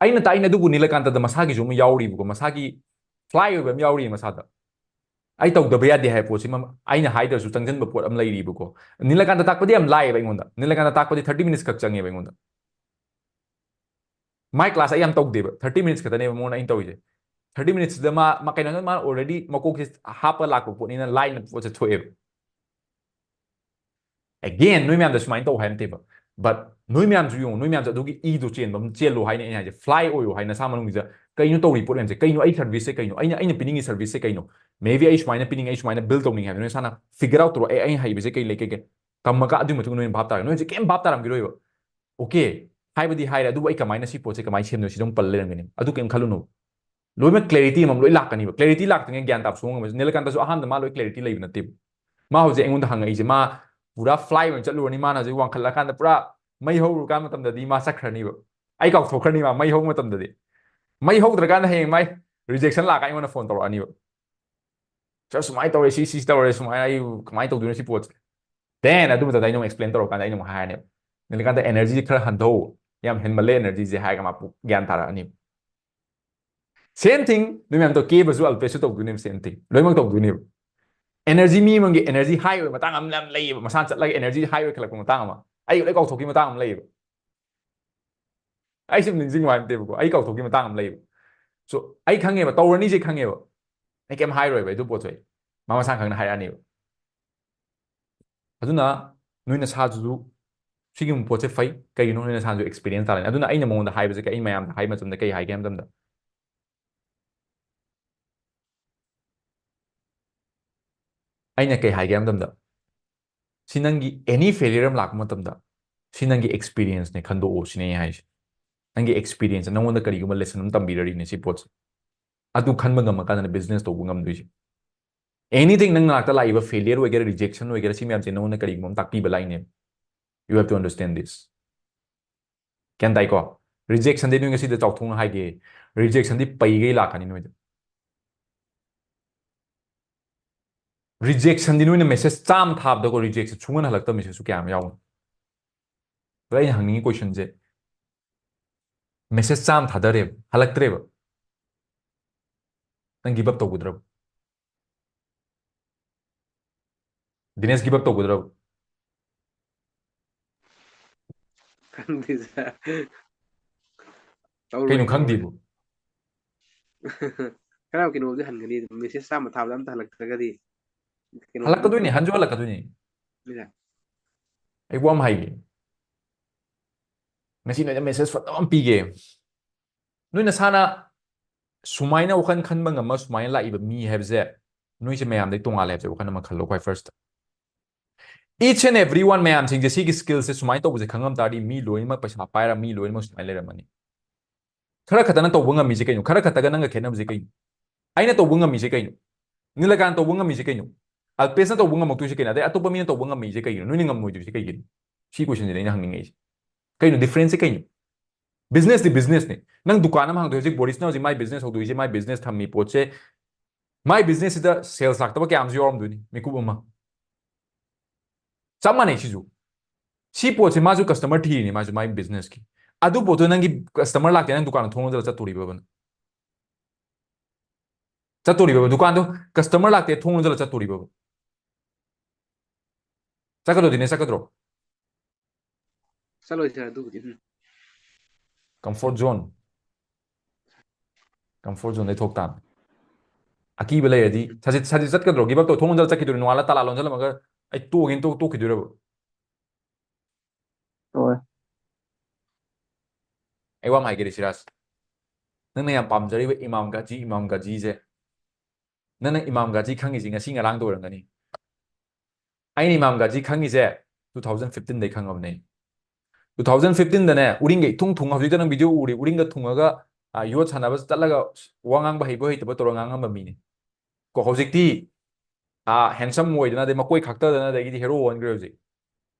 ꯑꯩꯅ ꯇꯥꯛꯏꯅꯦ, ꯑꯗꯨꯕꯨ ꯅꯤꯂꯀꯥꯟꯇꯗ ꯃꯁꯥꯒꯤꯁꯨ ꯑꯃ ꯌꯥꯎꯔꯤꯕꯀꯣ, ꯃꯁꯥꯒꯤ fly ꯑꯣꯏꯕ ꯑꯃ ꯌꯥꯎꯔꯤ ꯃꯁꯥꯗ꯫ ꯑꯩ ꯇꯧꯗꯕ ꯌꯥꯗꯦ ꯍꯥꯏꯕ ꯄꯣꯠꯁꯤꯃ ꯑꯩꯅ ꯍꯥꯏꯗ꯭ꯔꯁꯨ ꯆꯪꯁꯤꯟꯕ ꯄꯣꯠ ꯑꯃ ꯂꯩꯔꯤꯕꯀꯣ꯫ ꯅꯤꯂꯀꯥꯟꯇ ꯇꯥꯛꯄꯗꯤ ꯌꯥꯝ ꯂꯥꯏꯌꯦꯕ ꯑꯩꯉꯣꯟꯗ꯫ ꯅꯤꯂꯀꯥꯟꯇ ꯇꯥꯛꯄꯗꯤ thirty minutes ꯈꯛ ꯆꯪꯉꯦꯕ ꯑꯩꯉꯣꯟꯗ꯫ My class ꯑꯩ ꯌꯥꯝ ꯇꯧꯗꯦꯕ, thirty minutes ꯈꯛꯇꯅꯦꯕ ꯃꯉꯣꯟꯗ ꯑꯩꯅ ꯇꯧꯔꯤꯁꯦ꯫ Thirty minutes ꯁꯤꯗ ꯃꯥ, ꯃꯥ ꯀꯩꯅꯣ, ꯃꯥ already ꯃꯀꯣꯛꯁꯦ ꯍꯥꯞꯄ ꯂꯥꯛꯄ ꯄꯣꯠꯅꯤꯅ ꯂꯥꯏꯅ ꯄꯣꯠꯁꯦ ꯊꯣꯛꯑꯦꯕ꯫ Again, ꯅꯣꯏ ꯃꯌꯥꯝꯗ ꯁꯨꯃꯥꯏꯅ ꯇꯧ ꯍꯥꯏꯕ ꯅꯠꯇꯦꯕ, but ꯅꯣꯏ ꯃꯌꯥꯝꯁꯨ ꯌꯦꯡꯉꯨ, ꯅꯣꯏ ꯃꯌꯥꯝꯁꯨ ꯑꯗꯨꯒꯤ ꯏꯗꯣ ꯆꯦꯟꯕ ꯑꯃ ꯆꯦꯜꯂꯣ ꯍꯥꯏꯅ ꯑꯩꯅ ꯍꯥꯏꯁꯦ꯫ Fly ꯑꯣꯏꯌꯣ ꯍꯥꯏ ꯅꯁꯥ ꯃꯅꯨꯡꯁꯤꯗ꯫ ꯀꯩꯅꯣ ꯇꯧꯔꯤ ꯄꯣꯠ ꯃꯌꯥꯝꯁꯦ? ꯀꯩꯅꯣ ꯑꯩꯅ, ꯑꯩꯅ ꯄꯤꯅꯤꯡꯉꯤ service ꯁꯦ ꯀꯩꯅꯣ? Maybe ꯑꯩ ꯁꯨꯃꯥꯏꯅ ꯄꯤꯅꯤꯡꯉꯤ, ꯑꯩ ꯁꯨꯃꯥꯏꯅ build ꯇꯧꯅꯤꯡꯉꯤ ꯍꯥꯏꯕꯗꯣ ꯅꯣꯏ ꯅꯁꯥꯅ figure out ꯇꯧꯔꯣ꯫ ꯑꯦ, ꯑꯩꯅ ꯍꯩꯕꯁꯦ ꯀꯩ ꯂꯩ, ꯀꯩ, ꯀꯩ? ꯇꯝꯃꯒ ꯑꯗꯨꯒꯤ ꯃꯇꯨꯡ ꯅꯣꯏꯅ ꯚꯥꯞ ꯇꯥꯔꯒ, ꯅꯣꯏ ꯍꯧꯖꯤꯛ ꯀꯩꯝ ꯚꯥꯞ ꯇꯥꯔꯝꯈꯤꯔꯣꯏꯕ꯫ Okay, ꯍꯥꯏꯕꯗꯤ ꯍꯥꯏꯔꯦ, ꯑꯗꯨꯕꯨ ꯑꯩ ꯀꯃꯥꯏꯅ ꯁꯤ ꯄꯣꯠꯁꯦ ꯀꯃꯥꯏꯅ ꯁꯦꯝꯗꯣꯏꯅꯣ, ꯁꯤ ꯑꯗꯨꯝ ꯄꯜ ꯂꯩꯔꯝꯒꯅꯤ꯫ ꯑꯗꯨ ꯀꯩꯝ ꯈꯜꯂꯨꯅꯨ, ꯂꯣꯏꯅꯃꯛ clarity ꯑꯃ ꯂꯣꯏ ꯂꯥꯛꯀꯅꯤꯕ꯫ Clarity ꯂꯥꯛꯇ꯭ꯔꯤꯉꯩ ꯒ꯭ꯌꯥꯟ ꯇꯥꯕ ꯁꯨꯡꯉꯝ ꯉꯝꯃꯣꯏ꯫ ꯅꯤꯂꯀꯥꯟꯇꯁꯨ ꯑꯍꯥꯟꯕꯗ ꯃꯥ ꯂꯣꯏ clarity ꯂꯩꯕ ꯅꯠꯇꯦꯕ꯫ ꯃꯥ ꯍꯧꯖꯤꯛ ꯑꯩꯉꯣꯟꯗ ꯍꯪꯉꯛꯏꯁꯦ, ꯃꯥ ꯄꯨꯔꯥ fly ꯑꯣꯏꯅ ꯆꯠꯂꯨꯔꯅꯤ꯫ ꯃꯥꯅ ꯍꯧꯖꯤꯛ ꯋꯥꯡꯈꯠꯂꯀꯥꯟꯗ ꯄꯨꯔꯥ ꯃꯩ ꯍꯧꯔꯀꯥꯟ ꯃꯇꯝꯗꯗꯤ ꯃꯥ ꯆꯠꯈ꯭ꯔꯅꯤꯕ꯫ ꯑꯩ ꯀꯥꯎꯊꯣꯛꯈ꯭ꯔꯅꯤ ꯃꯥ ꯃꯩ ꯍꯧꯕ ꯃꯇꯝꯗꯗꯤ꯫ ꯃꯩ ꯍꯧꯗ꯭ꯔꯀꯥꯟꯗ ꯍꯌꯦꯡ ꯃꯥꯏ rejection ꯂꯥꯛꯑꯒ ꯑꯩꯉꯣꯟꯗ phone ꯇꯧꯔꯛꯑꯅꯤꯕ꯫ "Sir, ꯁꯨꯃꯥꯏꯅ ꯇꯧꯔꯦ, ꯁꯤ, ꯁꯤ ꯇꯧꯔꯦ, ꯁꯨꯃꯥꯏꯅ ꯑꯩ ꯀꯃꯥꯏꯅ ꯇꯧꯗꯣꯏꯅꯣ ꯁꯤ ꯄꯣꯠꯁꯦ?" Then ꯑꯗꯨ ꯃꯇꯝꯗ ꯑꯩꯅ ꯑꯃꯨꯛ explain ꯇꯧꯔꯀꯥꯟꯗ ꯑꯩꯅ ꯑꯃꯨꯛ ꯍꯥꯏꯔꯅꯦꯕ, "ꯅꯤꯂꯀꯥꯟꯇ, energy ꯈꯔ ꯍꯟꯊꯧ, ꯌꯥꯝ ꯍꯦꯟꯃꯜꯂꯦ energy ꯁꯦ" ꯍꯥꯏꯔꯒ ꯃꯥ ꯄꯨ-, ꯒ꯭ꯌꯥꯟ ꯇꯥꯔꯛꯑꯅꯤꯕ꯫ Same thing, ꯅꯣꯏ ꯃꯌꯥꯝꯗꯣ ꯀꯦꯕꯁꯨ, ꯑꯜꯄꯦꯁꯁꯨ ꯇꯧꯗꯣꯏꯅꯦꯕ, same thing, ꯂꯣꯏꯅꯃꯛ ꯇꯧꯗꯣꯏꯅꯦꯕ꯫ Energy ꯃꯤ ꯑꯃꯒꯤ energy high ꯑꯣꯏꯕ ꯃꯇꯥꯡ ꯑꯃ ꯌꯥꯝ ꯂꯩꯌꯦꯕ, ꯃꯁꯥꯅ ꯆꯠꯂꯒ energy high ꯑꯣꯏꯈꯠꯂꯛꯄ ꯃꯇꯥꯡ ꯑꯃ꯫ ꯑꯩ ꯂꯣꯏ ꯀꯥꯎꯊꯣꯛꯈꯤꯕ ꯃꯇꯥꯡ ꯑꯃ ꯂꯩꯌꯦꯕ꯫ ꯑꯩ ꯁꯨꯝ ꯅꯤꯡꯁꯤꯡꯕ ꯍꯥꯏꯕ ꯅꯠꯇꯦꯕꯀꯣ, ꯑꯩ ꯀꯥꯎꯊꯣꯛꯈꯤꯕ ꯃꯇꯥꯡ ꯑꯃ ꯂꯩꯌꯦꯕ꯫ So, ꯑꯩ ꯈꯪꯉꯦꯕ, ꯇꯧꯔꯅꯤꯁꯦ ꯈꯪꯉꯦꯕ꯫ ꯑꯩ ꯀꯩꯝ ꯍꯥꯏꯔꯣꯏꯕ ꯑꯩ ꯑꯗꯨ ꯄꯣꯠꯇꯣ ꯑꯩ꯫ ꯃꯥ ꯃꯁꯥꯅ ꯈꯪꯅ ꯍꯥꯏꯔꯛꯑꯅꯦꯕ꯫ ꯑꯗꯨꯅ ꯅꯣꯏ ꯅꯁꯥꯗꯨꯁꯨ ꯁꯤꯒꯨꯝꯕ ꯄꯣꯠꯁꯦ ꯐꯩ꯫ ꯀꯩꯒꯤꯅꯣ? ꯅꯣꯏ ꯅꯁꯥꯁꯨ experience ꯇꯥꯜꯂꯅꯤ꯫ ꯑꯗꯨꯅ ꯑꯩꯅ ꯃꯉꯣꯟꯗ ꯍꯥꯏꯕꯁꯦ ꯀꯩ, ꯑꯩ ꯃꯌꯥꯝꯗ ꯍꯥꯏꯕ ꯃꯇꯝꯗ ꯀꯩ ꯍꯥꯏꯒꯦ ꯍꯥꯏꯕ ꯃꯇꯝꯗ, ꯑꯩꯅ ꯀꯩ ꯍꯥꯏꯒꯦ ꯍꯥꯏꯕ ꯃꯇꯝꯗ, ꯁꯤ ꯅꯪꯒꯤ any failure ꯑꯃ ꯂꯥꯛꯄ ꯃꯇꯝꯗ, ꯁꯤ ꯅꯪꯒꯤ experience ꯅꯦ ꯈꯟꯗꯣꯛꯑꯣ ꯁꯤꯅꯦ ꯑꯩ ꯍꯥꯏꯁꯦ꯫ ꯅꯪꯒꯤ experience, ꯅꯪꯉꯣꯟꯗ ꯀꯔꯤꯒꯨꯝꯕ lesson ꯑꯃ ꯇꯝꯕꯤꯔꯔꯤꯅꯦ ꯁꯤ ꯄꯣꯠꯁꯦ꯫ ꯑꯗꯨ ꯈꯟꯕ ꯉꯝꯃꯀꯥꯟꯗ business ꯇꯧꯕ ꯉꯝꯗꯣꯏꯁꯦ꯫ Anything, ꯅꯪ ꯅꯥꯛꯇ ꯂꯥꯛꯏꯕ failure ꯑꯣꯏꯒꯦꯔꯥ, rejection ꯑꯣꯏꯒꯦꯔꯥ, ꯁꯤ ꯃꯌꯥꯝꯁꯦ ꯅꯉꯣꯟꯗ ꯀꯔꯤꯒꯨꯝꯕ ꯑꯃ ꯇꯥꯛꯄꯤꯕ ꯂꯥꯛꯏꯅꯦ꯫ You have to understand this. ꯒ꯭ꯌꯥꯟ ꯇꯥꯏꯀꯣ? Rejection ꯗꯤ ꯅꯣꯏ ꯉꯁꯤꯗ ꯆꯥꯎꯊꯣꯛꯅ ꯍꯥꯏꯒꯦ, rejection ꯗꯤ ꯄꯩꯒꯩ ꯂꯥꯛꯀꯅꯤ ꯅꯣꯏꯗ꯫ Rejection ꯗꯤ ꯅꯣꯏꯅ message ꯆꯥꯝꯃ ꯊꯥꯕꯗꯀꯣ, rejection ꯁꯨꯡꯍꯟ ꯍꯜꯂꯛꯇꯕ message ꯁꯨ ꯀꯌꯥ ꯑꯃ ꯌꯥꯎꯕꯅꯣ? ꯑꯗꯣ ꯑꯩꯅ ꯍꯪꯅꯤꯡꯉꯤ question ꯁꯦ, message ꯆꯥꯝꯃ ꯊꯥꯗꯔꯦꯕ, ꯍꯜꯂꯛꯇ꯭ꯔꯦꯕ, ꯅꯪ give up ꯇꯧꯒꯗ꯭ꯔꯕ? ꯗꯤꯅꯦꯁ, give up ꯇꯧꯒꯗ꯭ꯔꯕ? ꯈꯪꯗꯦ sir꯫ ꯀꯩꯅꯣ ꯈꯪꯗꯦꯕꯨ? ꯈꯔ ꯀꯩꯅꯣꯗꯤ ꯍꯟꯒꯅꯤ, message ꯆꯥꯝꯃ ꯊꯥꯕꯗ ꯑꯝꯇ ꯍꯜꯂꯛꯇ꯭ꯔꯒꯗꯤ꯫ ꯀꯩꯅꯣ ꯍꯜꯂꯛꯀꯗꯣꯏꯅꯤ, ꯍꯟꯁꯨ ꯍꯜꯂꯛꯀꯗꯣꯏꯅꯤ꯫ ꯃꯤꯅ ꯑꯩ ꯋꯥ ꯑꯃ ꯍꯥꯏꯒꯦ, ꯉꯁꯤ ꯅꯣꯏꯗ message ꯐꯠꯇꯕ ꯑꯃ ꯄꯤꯒꯦ꯫ ꯅꯣꯏ ꯅꯁꯥꯅ ꯁꯨꯃꯥꯏꯅ ꯋꯥꯈꯜ ꯈꯟꯕ ꯉꯝꯃ ꯁꯨꯃꯥꯏꯅ ꯂꯥꯛꯏꯕ ꯃꯤ ꯍꯥꯏꯕꯁꯦ, ꯅꯣꯏꯁꯦ ꯃꯌꯥꯝꯗꯒꯤ ꯇꯣꯉꯥꯜꯂꯦ ꯍꯥꯏꯕꯁꯦ ꯋꯥꯈꯜ ꯑꯃ ꯈꯜꯂꯣ ꯈ꯭ꯋꯥꯏ first꯫ Each and every one ꯃꯌꯥꯝꯁꯤꯡꯁꯦ, ꯁꯤꯒꯤ skillꯁꯦ ꯁꯨꯃꯥꯏꯅ ꯇꯧꯕꯁꯦ ꯈꯪꯉꯝ ꯇꯥꯔꯗꯤ ꯃꯤ ꯂꯣꯏꯅꯃꯛ ꯄꯩꯁꯥ ꯄꯥꯏꯔ, ꯃꯤ ꯂꯣꯏꯅꯃꯛ ꯁꯨꯃꯥꯏꯅ ꯂꯩꯔꯝꯃꯅꯤ꯫ ꯈꯔ ꯈꯛꯇꯅ ꯇꯧꯕ ꯉꯝꯃꯤꯁꯦ ꯀꯩꯅꯣ? ꯈꯔ ꯈꯛꯇꯒ ꯅꯪꯒ ꯈꯦꯠꯅꯕꯁꯦ ꯀꯩꯅꯣ? ꯑꯩꯅ ꯇꯧꯕ ꯉꯝꯃꯤꯁꯦ ꯀꯩꯅꯣ? ꯅꯤꯂꯀꯥꯟ ꯇꯧꯕ ꯉꯝꯃꯤꯁꯦ ꯀꯩꯅꯣ? ꯑꯜꯄꯦꯁꯅ ꯇꯧꯕ ꯉꯝꯃꯛꯇꯣꯏꯁꯦ ꯀꯩꯅꯣ? ꯑꯗꯩ ꯑꯇꯣꯞꯄ ꯃꯤꯅ ꯇꯧꯕ ꯉꯝꯃꯤꯁꯦ ꯀꯩꯒꯤꯅꯣ? ꯅꯣꯏꯅ ꯉꯝꯃꯣꯏꯗꯣꯏꯁꯦ ꯀꯩꯒꯤꯅꯣ? ꯁꯤ questionꯁꯤꯅꯦ ꯑꯩꯅ ꯍꯪꯅꯤꯡꯉꯛꯏꯁꯦ꯫ ꯀꯩꯅꯣ differenceꯁꯦ ꯀꯩꯅꯣ? Businessꯇꯤ businessꯅꯦ꯫ ꯅꯪ ꯗꯨꯀꯥꯟ ꯑꯃ ꯍꯥꯡꯗꯣꯛꯑꯦ, ꯍꯧꯖꯤꯛ ꯕꯣꯔꯤꯁꯅ ꯍꯧꯖꯤꯛ ꯃꯥꯏ business ꯍꯧꯗꯣꯛꯏꯁꯦ, ꯃꯥꯏ business ꯊꯝꯃꯤ ꯄꯣꯠꯁꯦ, ꯃꯥꯏ businessꯁꯤꯗ sales ꯂꯥꯛꯇꯕ ꯀꯌꯥ ꯑꯃꯁꯨ ꯌꯥꯎꯔꯝꯗꯣꯏꯅꯤ, ꯃꯤꯀꯨꯞ ꯑꯃ꯫ ꯆꯞ ꯃꯥꯟꯅꯩ ꯁꯤꯁꯨ꯫ ꯁꯤ ꯄꯣꯠꯁꯦ ꯃꯥꯁꯨ customer ꯊꯤꯔꯤꯅꯤ, ꯃꯥꯁꯨ ꯃꯥꯏ businessꯀꯤ꯫ ꯑꯗꯨ ꯄꯣꯠꯇꯣ ꯅꯪꯒꯤ customer ꯂꯥꯛꯇꯦ, ꯅꯪ ꯗꯨꯀꯥꯟꯗ ꯊꯣꯡ ꯂꯣꯟꯁꯤꯜꯂ ꯆꯠꯇꯣꯔꯤꯕꯕ ꯅꯪ? ꯆꯠꯇꯣꯔꯤꯕꯕ? ꯗꯨꯀꯥꯟꯗꯣ customer ꯂꯥꯛꯇꯦ, ꯊꯣꯡ ꯂꯣꯟꯁꯤꯜꯂ ꯆꯠꯇꯣꯔꯤꯕꯕ? ꯆꯠꯀꯗ꯭ꯔꯣ ꯗꯤꯅꯦꯁ, ꯆꯠꯀꯗ꯭ꯔꯣ? ꯆꯠꯂꯣꯏ sir, ꯑꯗꯨꯕꯨꯗꯤ꯫ ꯎꯝ꯫ Comfort zone, comfort zoneꯗꯩ ꯊꯣꯛ ꯇꯥꯕꯅꯤ꯫ ꯑꯀꯤꯕ ꯂꯩꯔꯗꯤ ꯁꯥꯖꯤꯠ, ꯁꯥꯖꯤꯠ ꯆꯠꯀꯗ꯭ꯔꯣ? Give up ꯇꯧ, ꯊꯣꯡ ꯂꯣꯟꯖꯜꯂ ꯆꯠꯈꯤꯗꯣꯏꯔꯣ? ꯅꯣꯡꯉꯥꯜꯂ ꯇꯂꯥ ꯂꯣꯟꯖꯜꯂꯝꯃꯒ "ꯑꯩ ꯇꯣꯛꯑꯒꯦꯅ" ꯇꯣꯛ-, ꯇꯣꯛꯈꯤꯗꯣꯏꯔꯕ? ꯇꯣꯛꯑꯣꯏ꯫ ꯑꯩ ꯋꯥ ꯑꯃ ꯍꯥꯏꯒꯦ ꯔꯤꯁꯤꯔꯥꯖ, ꯅꯪꯅ ꯌꯥꯝ ꯄꯥꯝꯖꯔꯤꯕ ꯏꯃꯥꯝ ꯒꯥꯖꯤ, ꯏꯃꯥꯝ ꯒꯥꯖꯤꯁꯦ, ꯅꯪꯅ ꯏꯃꯥꯝ ꯒꯥꯖꯤ ꯈꯪꯉꯤꯁꯤ ꯉꯁꯤ ꯉꯔꯥꯡꯗ ꯑꯣꯏꯔꯝꯒꯅꯤ꯫ ꯑꯩꯅ ꯏꯃꯥꯝ ꯒꯥꯖꯤ ꯈꯪꯉꯤꯁꯦ two thousand fifteenꯗꯩ ꯈꯪꯉꯕꯅꯦ꯫ Two thousand fifteenꯗꯅꯦ ꯎꯔꯤꯡꯒ ꯏꯊꯨꯡ ꯊꯨꯡꯉ, ꯍꯧꯖꯤꯛꯇ ꯅꯪ video ꯎꯔꯤ, ꯎꯔꯤꯡꯒ ꯊꯨꯡꯉꯒ, ꯑ, ꯌꯣꯠ ꯁꯥꯟꯅꯕ ꯆꯠꯂꯒ ꯋꯥ ꯉꯥꯡꯕ ꯍꯩꯕ ꯍꯩꯇꯕ ꯇꯧꯔ ꯉꯥꯡꯉꯝꯕ ꯃꯤꯅꯤ꯫ ꯀꯣ, ꯍꯧꯖꯤꯛꯇꯤ, ꯑ, handsome ꯑꯣꯏꯗꯅ, ꯑꯗꯩ ꯃꯀꯣꯏ ꯈꯥꯛꯇꯗꯅ, ꯑꯗꯒꯤꯗꯤ hero ꯑꯣꯟꯈ꯭ꯔꯦ ꯍꯧꯖꯤꯛ꯫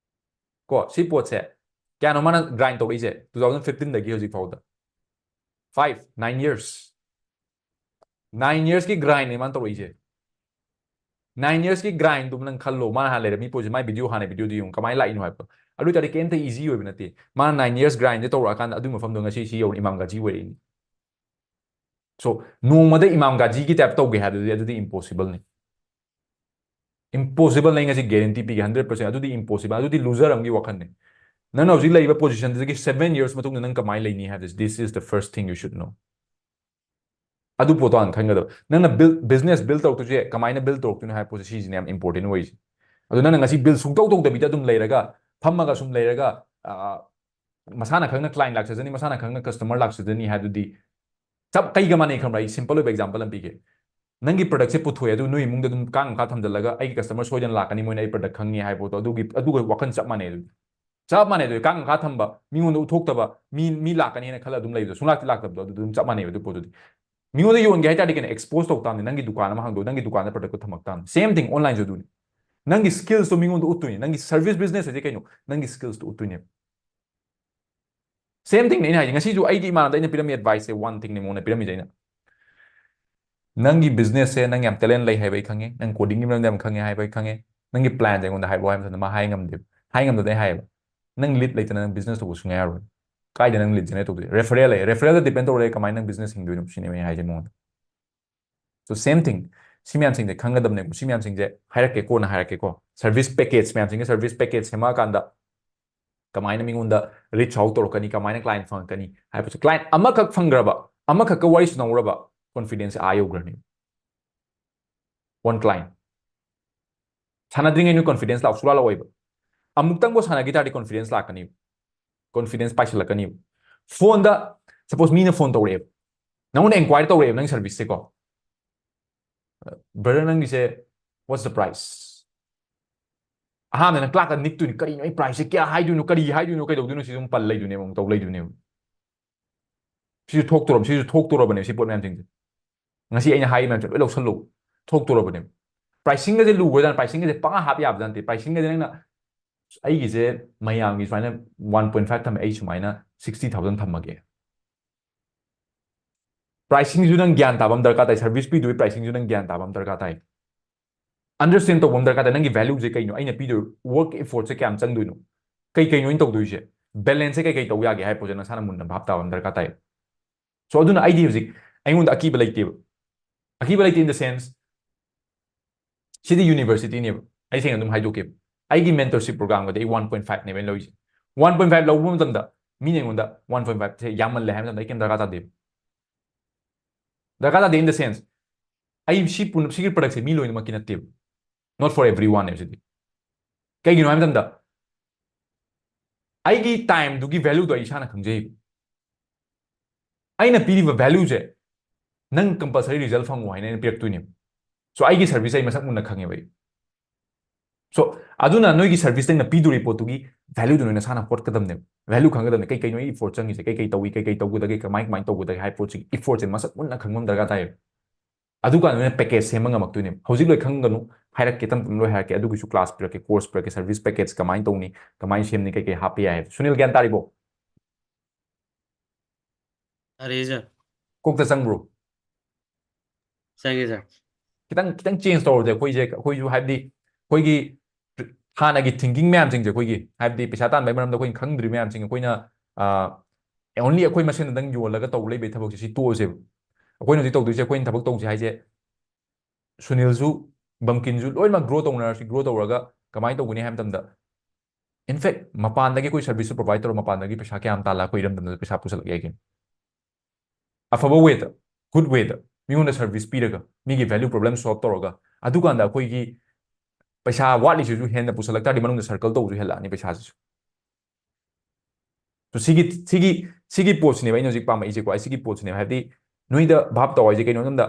ꯀꯣ, ꯁꯤ ꯄꯣꯠꯁꯦ ꯀꯌꯥꯅꯣ ꯃꯥꯅ grind ꯇꯧꯔꯛꯏꯁꯦ two thousand fifteenꯗꯒꯤ ꯍꯧꯖꯤꯛ ꯐꯥꯎꯗ? Five, nine years꯫ Nine yearsꯀꯤ grindꯅꯦ ꯃꯥꯅ ꯇꯧꯔꯛꯏꯁꯦ꯫ Nine yearsꯀꯤ grindꯗꯨ ꯅꯪ ꯈꯜꯂꯣ, ꯃꯥꯅ ꯍꯥꯟꯅ ꯂꯩꯔꯝꯃꯤ ꯄꯣꯠꯁꯦ, ꯃꯥꯏ video, ꯍꯥꯟꯅ videoꯗꯨ ꯌꯦꯡꯉꯨ, ꯀꯃꯥꯏꯅ ꯂꯥꯛꯏꯅꯣ ꯍꯥꯏꯕꯗꯣ꯫ ꯑꯗꯨ ꯑꯣꯏꯇꯥꯔꯗꯤ ꯀꯩꯝꯇ easy ꯑꯣꯏꯕ ꯅꯠꯇꯦ꯫ ꯃꯥꯅ nine years grindꯁꯦ ꯇꯧꯔꯛꯑꯀꯥꯟꯗ ꯑꯗꯨꯒꯤ ꯃꯐꯝꯗꯣ ꯉꯁꯤ ꯁꯤ ꯌꯧꯔꯦ, ꯏꯃꯥꯝ ꯒꯥꯖꯤ ꯑꯣꯏꯔꯛꯏꯅꯤ꯫ So, ꯅꯣꯡꯃꯗ ꯏꯃꯥꯝ ꯒꯥꯖꯤꯒꯤ type ꯇꯧꯒꯦ ꯍꯥꯏꯕꯗꯨꯗꯤ ꯑꯗꯨꯗꯤ impossibleꯅꯤ꯫ Impossibleꯅꯦ, ꯑꯩ ꯉꯁꯤ guarantee ꯄꯤꯒꯦ hundred percent, ꯑꯗꯨꯗꯤ impossible, ꯑꯗꯨꯗꯤ loser ꯑꯃꯒꯤ ꯋꯥꯈꯜꯅꯤ꯫ ꯅꯪꯅ ꯍꯧꯖꯤꯛ ꯂꯩꯔꯤꯕ positionꯗꯨꯗꯒꯤ seven years ꯃꯇꯨꯡꯗ ꯅꯪ ꯀꯃꯥꯏꯅ ꯂꯩꯅꯤ ꯍꯥꯏꯕꯁꯤ, this is the first thing you should know꯫ ꯑꯗꯨ ꯄꯣꯠꯇꯣ ꯍꯥꯟꯅ ꯈꯟꯒꯗꯕ꯫ ꯅꯪꯅ build, business build ꯇꯧꯔꯛꯇꯣꯏꯁꯦ ꯀꯃꯥꯏꯅ build ꯇꯧꯔꯛꯇꯣꯏꯅꯣ ꯍꯥꯏꯕ ꯄꯣꯠꯁꯦ, ꯁꯤꯁꯤꯅꯦ ꯌꯥꯝ important ꯑꯣꯏꯔꯤꯁꯦ꯫ ꯑꯗꯨ ꯅꯪꯅ ꯉꯁꯤ build ꯁꯨꯡꯇꯧ ꯇꯧꯗꯕꯤꯗ ꯑꯗꯨꯝ ꯂꯩꯔꯒ, ꯐꯝꯃꯒ ꯁꯨꯝ ꯂꯩꯔꯒ, ꯑ, ꯃꯁꯥꯅ ꯈꯪꯅ client ꯂꯥꯛꯆꯖꯅꯤ, ꯃꯁꯥꯅ ꯈꯪꯅ customer ꯂꯥꯛꯆꯖꯅꯤ ꯍꯥꯏꯗꯨꯗꯤ ꯆꯞ ꯀꯩꯒ ꯃꯥꯟꯅꯩ ꯈꯪꯕ꯭ꯔꯥ? ꯑꯩ simple ꯑꯣꯏꯕ example ꯑꯃ ꯄꯤꯒꯦ꯫ ꯅꯪꯒꯤ product ꯁꯦ ꯄꯨꯊꯣꯛꯑꯦ, ꯑꯗꯨ ꯅꯣꯏ ꯏꯃꯨꯡꯗ ꯑꯗꯨꯝ ꯀꯥꯡ ꯃꯈꯥ ꯊꯝꯖꯤꯜꯂꯒ ꯑꯩꯒꯤ customer ꯁꯣꯏꯗꯅ ꯂꯥꯛꯀꯅꯤ, ꯃꯣꯏꯅ ꯑꯩ product ꯈꯪꯉꯤ ꯍꯥꯏꯕ ꯄꯣꯠꯇꯣ, ꯑꯗꯨꯒꯤ, ꯑꯗꯨꯒ ꯋꯥꯈꯜ ꯆꯞ ꯃꯥꯟꯅꯩ꯫ ꯑꯗꯨꯗꯤ ꯆꯞ ꯃꯥꯟꯅꯩ꯫ ꯑꯗꯨꯗꯤ ꯀꯥꯡ ꯃꯈꯥ ꯊꯝꯕ, ꯃꯤꯉꯣꯟꯗ ꯎꯠꯊꯣꯛꯇꯕ, ꯃꯤ, ꯃꯤ ꯂꯥꯛꯀꯅꯤ ꯍꯥꯏꯅ ꯈꯜꯂ ꯑꯗꯨꯝ ꯂꯩꯕꯗꯣ, ꯁꯨꯡꯂꯥꯛꯇꯤ ꯂꯥꯛꯇꯕꯗꯣ, ꯑꯗꯨ ꯑꯗꯨꯝ ꯆꯞ ꯃꯥꯟꯅꯩꯕ꯫ ꯑꯗꯨ ꯄꯣꯠꯇꯨꯗꯤ ꯃꯤꯉꯣꯟꯗ ꯌꯣꯟꯒꯦ ꯍꯥꯏ ꯇꯥꯔꯗꯤ ꯀꯩꯅꯣ, expose ꯇꯧ ꯇꯥꯕꯅꯤ꯫ ꯅꯪꯒꯤ ꯗꯨꯀꯥꯟ ꯑꯃ ꯍꯥꯡꯗꯣꯛꯑꯣ, ꯅꯪꯒꯤ ꯗꯨꯀꯥꯟꯗ product ꯇꯣ ꯊꯝꯃꯛ ꯇꯥꯕꯅꯤ꯫ Same thing online ꯁꯨ ꯑꯗꯨꯅꯤ꯫ ꯅꯪꯒꯤ skills ꯇꯣ ꯃꯤꯉꯣꯟꯗ ꯎꯠꯇꯣꯏꯅꯤ꯫ ꯅꯪꯒꯤ service business ꯍꯥꯏꯁꯦ ꯀꯩꯅꯣ? ꯅꯪꯒꯤ skills ꯇꯣ ꯎꯠꯇꯣꯏꯅꯦꯕ꯫ Same thing ꯅꯦ ꯑꯩꯅ ꯍꯥꯏꯁꯦ꯫ ꯉꯁꯤꯁꯨ ꯑꯩꯒꯤ ꯏꯃꯥꯟꯅꯕꯗ ꯑꯩꯅ ꯄꯤꯔꯝꯃꯤ advice ꯁꯦ, one thing ꯅꯦ ꯃꯉꯣꯟꯗ ꯄꯤꯔꯝꯃꯤꯁꯦ ꯑꯩꯅ꯫ ꯅꯪꯒꯤ business ꯁꯦ ꯅꯪ ꯌꯥꯝ talent ꯂꯩ ꯍꯥꯏꯕ ꯑꯩ ꯈꯪꯉꯦ, ꯅꯪ coding ꯒꯤ ꯃꯔꯝꯗ ꯌꯥꯝ ꯈꯪꯉꯦ ꯍꯥꯏꯕ ꯑꯩ ꯈꯪꯉꯦ, ꯅꯪꯒꯤ plan ꯁꯦ ꯑꯩꯉꯣꯟꯗ ꯍꯥꯏꯔꯛꯑꯣ ꯍꯥꯏꯕ ꯃꯇꯝꯗ ꯃꯥ ꯍꯥꯏ ꯉꯝꯗꯦꯕ꯫ ꯍꯥꯏ ꯉꯝꯗꯕꯗ ꯑꯩ ꯍꯥꯏꯌꯦꯕ, "ꯅꯪ lead ꯂꯩꯇꯅ ꯅꯪ business ꯇꯧꯕ ꯁꯨꯡꯌꯥ ꯌꯥꯔꯣꯏ꯫ ꯀꯥꯏꯗ ꯅꯪ lead generate ꯇꯧꯗꯣꯏ? Referral ꯂꯩ, referral ꯗ depend ꯇꯧꯔ ꯂꯩꯔꯦ, ꯀꯃꯥꯏꯅ ꯅꯪ business ꯍꯤꯡꯗꯣꯏꯅꯣ?" ꯁꯤꯅꯦꯕ ꯑꯩ ꯍꯥꯏꯁꯦ ꯃꯉꯣꯟꯗ꯫ So same thing, ꯁꯤ ꯃꯌꯥꯝꯁꯤꯡꯁꯦ ꯈꯪꯒꯗꯕꯅꯦꯀꯣ꯫ ꯁꯤ ꯃꯌꯥꯝꯁꯤꯡꯁꯦ ꯍꯥꯏꯔꯛꯀꯦ, ꯀꯣꯟꯅ ꯍꯥꯏꯔꯛꯀꯦꯀꯣ꯫ Service package ꯃꯌꯥꯝꯁꯤꯡꯁꯦ, service package ꯁꯦꯝꯃꯛꯑꯀꯥꯟꯗ ꯀꯃꯥꯏꯅ ꯃꯤꯉꯣꯟꯗ reach out ꯇꯧꯔꯛꯀꯅꯤ, ꯀꯃꯥꯏꯅ client ꯐꯪꯉꯛꯀꯅꯤ ꯍꯥꯏꯕꯁꯦ꯫ Client ꯑꯃꯈꯛ ꯐꯪꯈ꯭ꯔꯕ, ꯑꯃꯈꯛꯀ ꯋꯥꯔꯤ ꯁꯥꯟꯅꯧꯔꯕ, confidence ꯑꯥ ꯌꯧꯈ꯭ꯔꯅꯤ꯫ One client ꯁꯥꯟꯅꯗ꯭ꯔꯤꯉꯩ ꯅꯣꯏ confidence ꯂꯥꯛ ꯁꯨꯡꯂꯥꯛ ꯂꯥꯛꯑꯣꯏꯕ꯫ ꯑꯃꯨꯛꯇꯪꯕꯨ ꯁꯥꯟꯅꯈꯤ ꯇꯥꯔꯗꯤ confidence ꯂꯥꯛꯀꯅꯤꯕ, confidence ꯄꯥꯏꯁꯤꯜꯂꯛꯀꯅꯤꯕ꯫ Phone ꯗ, suppose ꯃꯤꯅ phone ꯇꯧꯔꯛꯑꯦꯕ, ꯅꯪꯉꯣꯟꯗ inquire ꯇꯧꯔꯛꯑꯦꯕ ꯅꯪ service ꯁꯦꯀꯣ, "Brother, ꯅꯪꯒꯤꯁꯦ what's the price?" ꯑꯍꯥꯟꯕꯗ ꯅꯪ ꯀ꯭ꯂꯥꯛꯇ ꯅꯤꯛꯇꯣꯏꯅꯤ, "ꯀꯔꯤꯅꯣ ꯑꯩ price ꯁꯦ ꯀꯌꯥ ꯍꯥꯏꯗꯣꯏꯅꯣ, ꯀꯔꯤ ꯍꯥꯏꯗꯣꯏꯅꯣ, ꯀꯩꯗꯧꯗꯣꯏꯅꯣ?" ꯁꯤ ꯑꯗꯨꯝ ꯄꯜ ꯂꯩꯗꯣꯏꯅꯦꯕ, ꯑꯃꯨꯛ ꯇꯧ ꯂꯩꯗꯣꯏꯅꯦꯕ꯫ ꯁꯤꯁꯨ ꯊꯣꯛꯇꯣꯔꯕ, ꯁꯤꯁꯨ ꯊꯣꯛꯇꯣꯔꯕꯅꯦ ꯁꯤ ꯄꯣꯠ ꯃꯌꯥꯝꯁꯤꯡꯁꯦ꯫ ꯉꯁꯤ ꯑꯩꯅ ꯍꯥꯏꯔꯤ ꯃꯌꯥꯝꯁꯦ ꯂꯣꯏ ꯂꯧꯁꯜꯂꯨ, ꯊꯣꯛꯇꯣꯔꯕꯅꯦꯕ꯫ Pricing ꯒꯁꯦ ꯂꯨꯈ꯭ꯔꯖꯥꯠꯅꯤ, pricing ꯒꯁꯦ ꯄꯪꯍꯥꯞ ꯍꯥꯞ ꯌꯥꯕ ꯅꯠꯇꯦ꯫ Pricing ꯒꯁꯦ ꯅꯪꯅ, "ꯑꯩꯒꯤꯁꯦ ꯃꯌꯥꯝꯒꯤ ꯁꯨꯃꯥꯏꯅ one point five ꯊꯝꯃꯦ, ꯑꯩ ꯁꯨꯃꯥꯏꯅ sixty thousand ꯊꯝꯃꯒꯦ"꯫ Pricing ꯁꯨ ꯅꯪ ꯒ꯭ꯌꯥꯟ ꯇꯥꯕ ꯑꯃ ꯗꯔꯀꯥꯔ ꯇꯥꯏ, service ꯄꯤꯗꯣꯏ pricing ꯁꯨ ꯅꯪ ꯒ꯭ꯌꯥꯟ ꯇꯥꯕ ꯑꯃ ꯗꯔꯀꯥꯔ ꯇꯥꯏ꯫ Understand ꯇꯧꯕ ꯑꯃ ꯗꯔꯀꯥꯔ ꯇꯥꯏ, ꯅꯪꯒꯤ value ꯁꯦ ꯀꯩꯅꯣ, ꯑꯩꯅ ꯄꯤꯗꯣꯏ work effort ꯁꯦ ꯀꯌꯥꯝ ꯆꯪꯗꯣꯏꯅꯣ, ꯀꯩ ꯀꯩꯅꯣ ꯑꯩꯅ ꯇꯧꯗꯣꯏꯁꯦ, balance ꯁꯦ ꯀꯩ ꯀꯩ ꯇꯧ ꯌꯥꯒꯦ ꯍꯥꯏꯕ ꯄꯣꯠꯁꯦ ꯅꯁꯥꯅ ꯃꯨꯟꯅ ꯚꯥꯞ ꯇꯥꯕ ꯑꯃ ꯗꯔꯀꯥꯔ ꯇꯥꯏ꯫ So ꯑꯗꯨꯅ ꯑꯩꯗꯤ ꯍꯧꯖꯤꯛ ꯑꯩꯉꯣꯟꯗ ꯑꯀꯤꯕ ꯂꯩꯇꯦꯕ꯫ ꯑꯀꯤꯕ ꯂꯩꯇꯦ in the sense, CD university ꯅꯦꯕ, ꯑꯩ ꯁꯦꯡꯅ ꯑꯗꯨꯝ ꯍꯥꯏꯗꯣꯛꯀꯦꯕ꯫ ꯑꯩꯒꯤ mentorship program ꯒꯗꯤ ꯑꯩ one point five ꯅꯦꯕ ꯑꯩꯅ ꯂꯧꯔꯤꯁꯦ꯫ One point five ꯂꯧꯕ ꯃꯇꯝꯗ ꯃꯤꯅ ꯑꯩꯉꯣꯟꯗ one point five ꯁꯦ ꯌꯥꯝꯃꯜꯂꯦ ꯍꯥꯏꯕ ꯃꯇꯝꯗ ꯑꯩ ꯀꯩꯝ ꯗꯔꯀꯥꯔ ꯇꯥꯗꯦꯕ꯫ ꯗꯔꯀꯥꯔ ꯇꯥꯗꯦ in the sense, ꯑꯩ ꯁꯤ ꯄꯨꯝꯅ-, ꯁꯤꯒꯤ product ꯁꯦ ꯃꯤ ꯂꯣꯏꯅꯃꯛꯀꯤ ꯅꯠꯇꯦꯕ, not for everyone ꯅꯦꯕ ꯁꯤꯗꯤ꯫ ꯀꯩꯒꯤꯅꯣ ꯍꯥꯏꯕ ꯃꯇꯝꯗ ꯑꯩꯒꯤ time ꯗꯨꯒꯤ value ꯗꯣ ꯑꯩ ꯏꯁꯥꯅ ꯈꯪꯖꯩꯕ꯫ ꯑꯩꯅ ꯄꯤꯔꯤꯕ value ꯁꯦ ꯅꯪ compulsory result ꯐꯪꯉꯣ ꯍꯥꯏꯅ ꯑꯩꯅ ꯄꯤꯔꯛꯇꯣꯏꯅꯦꯕ꯫ So ꯑꯩꯒꯤ service ꯑꯩ ꯃꯁꯛ ꯃꯨꯟꯅ ꯈꯪꯉꯦꯕ ꯑꯩ꯫ So ꯑꯗꯨꯅ ꯅꯣꯏꯒꯤ service ꯅꯪꯅ ꯄꯤꯗꯣꯔꯤ ꯄꯣꯠꯇꯨꯒꯤ value ꯗꯨ ꯅꯣꯏ ꯅꯁꯥꯅ ꯍꯣꯠꯀꯗꯕꯅꯦꯕ, value ꯈꯪꯒꯗꯕꯅꯦ꯫ ꯀꯩ ꯀꯩꯅꯣ ꯑꯩ effort ꯆꯪꯉꯤꯁꯦ, ꯀꯩ ꯀꯩ ꯇꯧꯏ, ꯀꯩ ꯀꯩ ꯇꯧꯒꯗꯒꯦ, ꯀꯃꯥꯏ ꯀꯃꯥꯏꯅ ꯇꯧꯒꯗꯒꯦ ꯍꯥꯏꯕ ꯄꯣꯠꯁꯤꯒꯤ effort ꯁꯦ ꯃꯁꯛ ꯃꯨꯟꯅ ꯈꯪꯕ ꯑꯃ ꯗꯔꯀꯥꯔ ꯇꯥꯏꯌꯦꯕ꯫ ꯑꯗꯨꯀꯥꯟꯗ ꯅꯣꯏꯅ package ꯁꯦꯝꯕ ꯉꯝꯃꯛꯇꯣꯏꯅꯦꯕ꯫ ꯍꯧꯖꯤꯛ ꯂꯣꯏ ꯈꯪꯒꯅꯨ, ꯍꯥꯏꯔꯛꯀꯦ, ꯇꯞ ꯇꯞꯅ ꯂꯣꯏ ꯍꯥꯏꯔꯛꯀꯦ꯫ ꯑꯗꯨꯒꯤꯁꯨ class ꯄꯤꯔꯛꯀꯦ, course ꯄꯤꯔꯛꯀꯦ, service package ꯀꯃꯥꯏꯅ ꯇꯧꯅꯤ, ꯀꯃꯥꯏꯅ ꯁꯦꯝꯅꯤ, ꯀꯩ ꯀꯩ ꯍꯥꯞꯄ ꯌꯥꯏ ꯍꯥꯏꯕ꯫ ꯁꯨꯅꯤꯜ, ꯒ꯭ꯌꯥꯟ ꯇꯥꯔꯤꯕꯣ? ꯇꯥꯔꯦ, sir꯫ ꯀꯣꯛꯇ ꯆꯪꯕ꯭ꯔꯣ? ꯆꯪꯉꯦ, sir꯫ ꯈꯤꯇꯪ ꯈꯤꯇꯪ change ꯇꯧꯔꯗꯤ ꯑꯩꯈꯣꯏꯁꯦ, ꯑꯩꯈꯣꯏꯁꯨ ꯍꯥꯏꯕꯗꯤ ꯑꯩꯈꯣꯏꯒꯤ ꯍꯥꯟꯅꯒꯤ thinking ꯃꯌꯥꯝꯁꯤꯡꯁꯦ, ꯑꯩꯈꯣꯏꯒꯤ ꯍꯥꯏꯕꯗꯤ ꯄꯩꯁꯥ ꯇꯥꯟꯕꯒꯤ ꯃꯔꯝꯗ ꯑꯩꯈꯣꯏꯅ ꯈꯪꯗ꯭ꯔꯤ ꯃꯌꯥꯝꯁꯤꯡ, ꯑꯩꯈꯣꯏꯅ only ꯑꯩꯈꯣꯏ ꯃꯁꯦꯟꯗꯪ ꯌꯣꯜꯂꯒ ꯇꯧ ꯂꯩꯕꯒꯤ ꯊꯕꯛꯁꯦ ꯁꯤ ꯇꯣꯛꯑꯁꯦꯕ꯫ ꯑꯩꯈꯣꯏꯅ ꯍꯧꯖꯤꯛ ꯇꯧꯗꯣꯏꯁꯦ, ꯑꯩꯈꯣꯏꯅ ꯊꯕꯛ ꯇꯧꯁꯦ ꯍꯥꯏꯁꯦ, ꯁꯨꯅꯤꯜꯁꯨ, ꯕꯝꯀꯤꯟꯁꯨ ꯂꯣꯏꯅꯃꯛ grow ꯇꯧꯅꯔꯁꯤ꯫ Grow ꯇꯧꯔꯒ ꯀꯃꯥꯏꯅ ꯇꯧꯒꯅꯤ ꯍꯥꯏꯕ ꯃꯇꯝꯗ, in fact, ꯃꯄꯥꯟꯗꯒꯤ ꯑꯩꯈꯣꯏ service provide ꯇꯧꯔ ꯃꯄꯥꯟꯗꯒꯤ ꯄꯩꯁꯥ ꯀꯌꯥꯝ ꯇꯥꯜꯂ ꯑꯩꯈꯣꯏ ꯏꯔꯝꯗꯝꯗ ꯄꯩꯁꯥ ꯄꯨꯁꯜꯂꯛ ꯌꯥꯏ ꯀꯩꯅꯣ? ꯑꯐꯕ way ꯗ, good way ꯗ ꯃꯤꯉꯣꯟꯗ service ꯄꯤꯔꯒ, ꯃꯤꯒꯤ value problem solve ꯇꯧꯔꯒ, ꯑꯗꯨꯀꯥꯟꯗ ꯑꯩꯈꯣꯏꯒꯤ ꯄꯩꯁꯥ ꯋꯥꯠꯂꯤꯁꯤꯁꯨ ꯍꯦꯟꯅ ꯄꯨꯁꯜꯂꯛ ꯇꯥꯔꯗꯤ ꯃꯅꯨꯡꯗ circle ꯇꯧꯕꯁꯨ ꯍꯦꯜꯂꯛꯑꯅꯤ ꯄꯩꯁꯥꯁꯤꯁꯨ꯫ So ꯁꯤꯒꯤ, ꯁꯤꯒꯤ, ꯁꯤꯒꯤ ꯄꯣꯠꯁꯤꯅꯦꯕ ꯑꯩꯅ ꯍꯧꯖꯤꯛ ꯄꯥꯝꯃꯛꯏꯁꯦꯀꯣ꯫ ꯑꯩ ꯁꯤꯒꯤ ꯄꯣꯠꯁꯤꯅꯦꯕ, ꯍꯥꯏꯕꯗꯤ ꯅꯣꯏꯗ ꯚꯥꯞ ꯇꯧ ꯍꯥꯏꯁꯦ ꯀꯩꯅꯣ ꯍꯥꯏꯕ ꯃꯇꯝꯗ,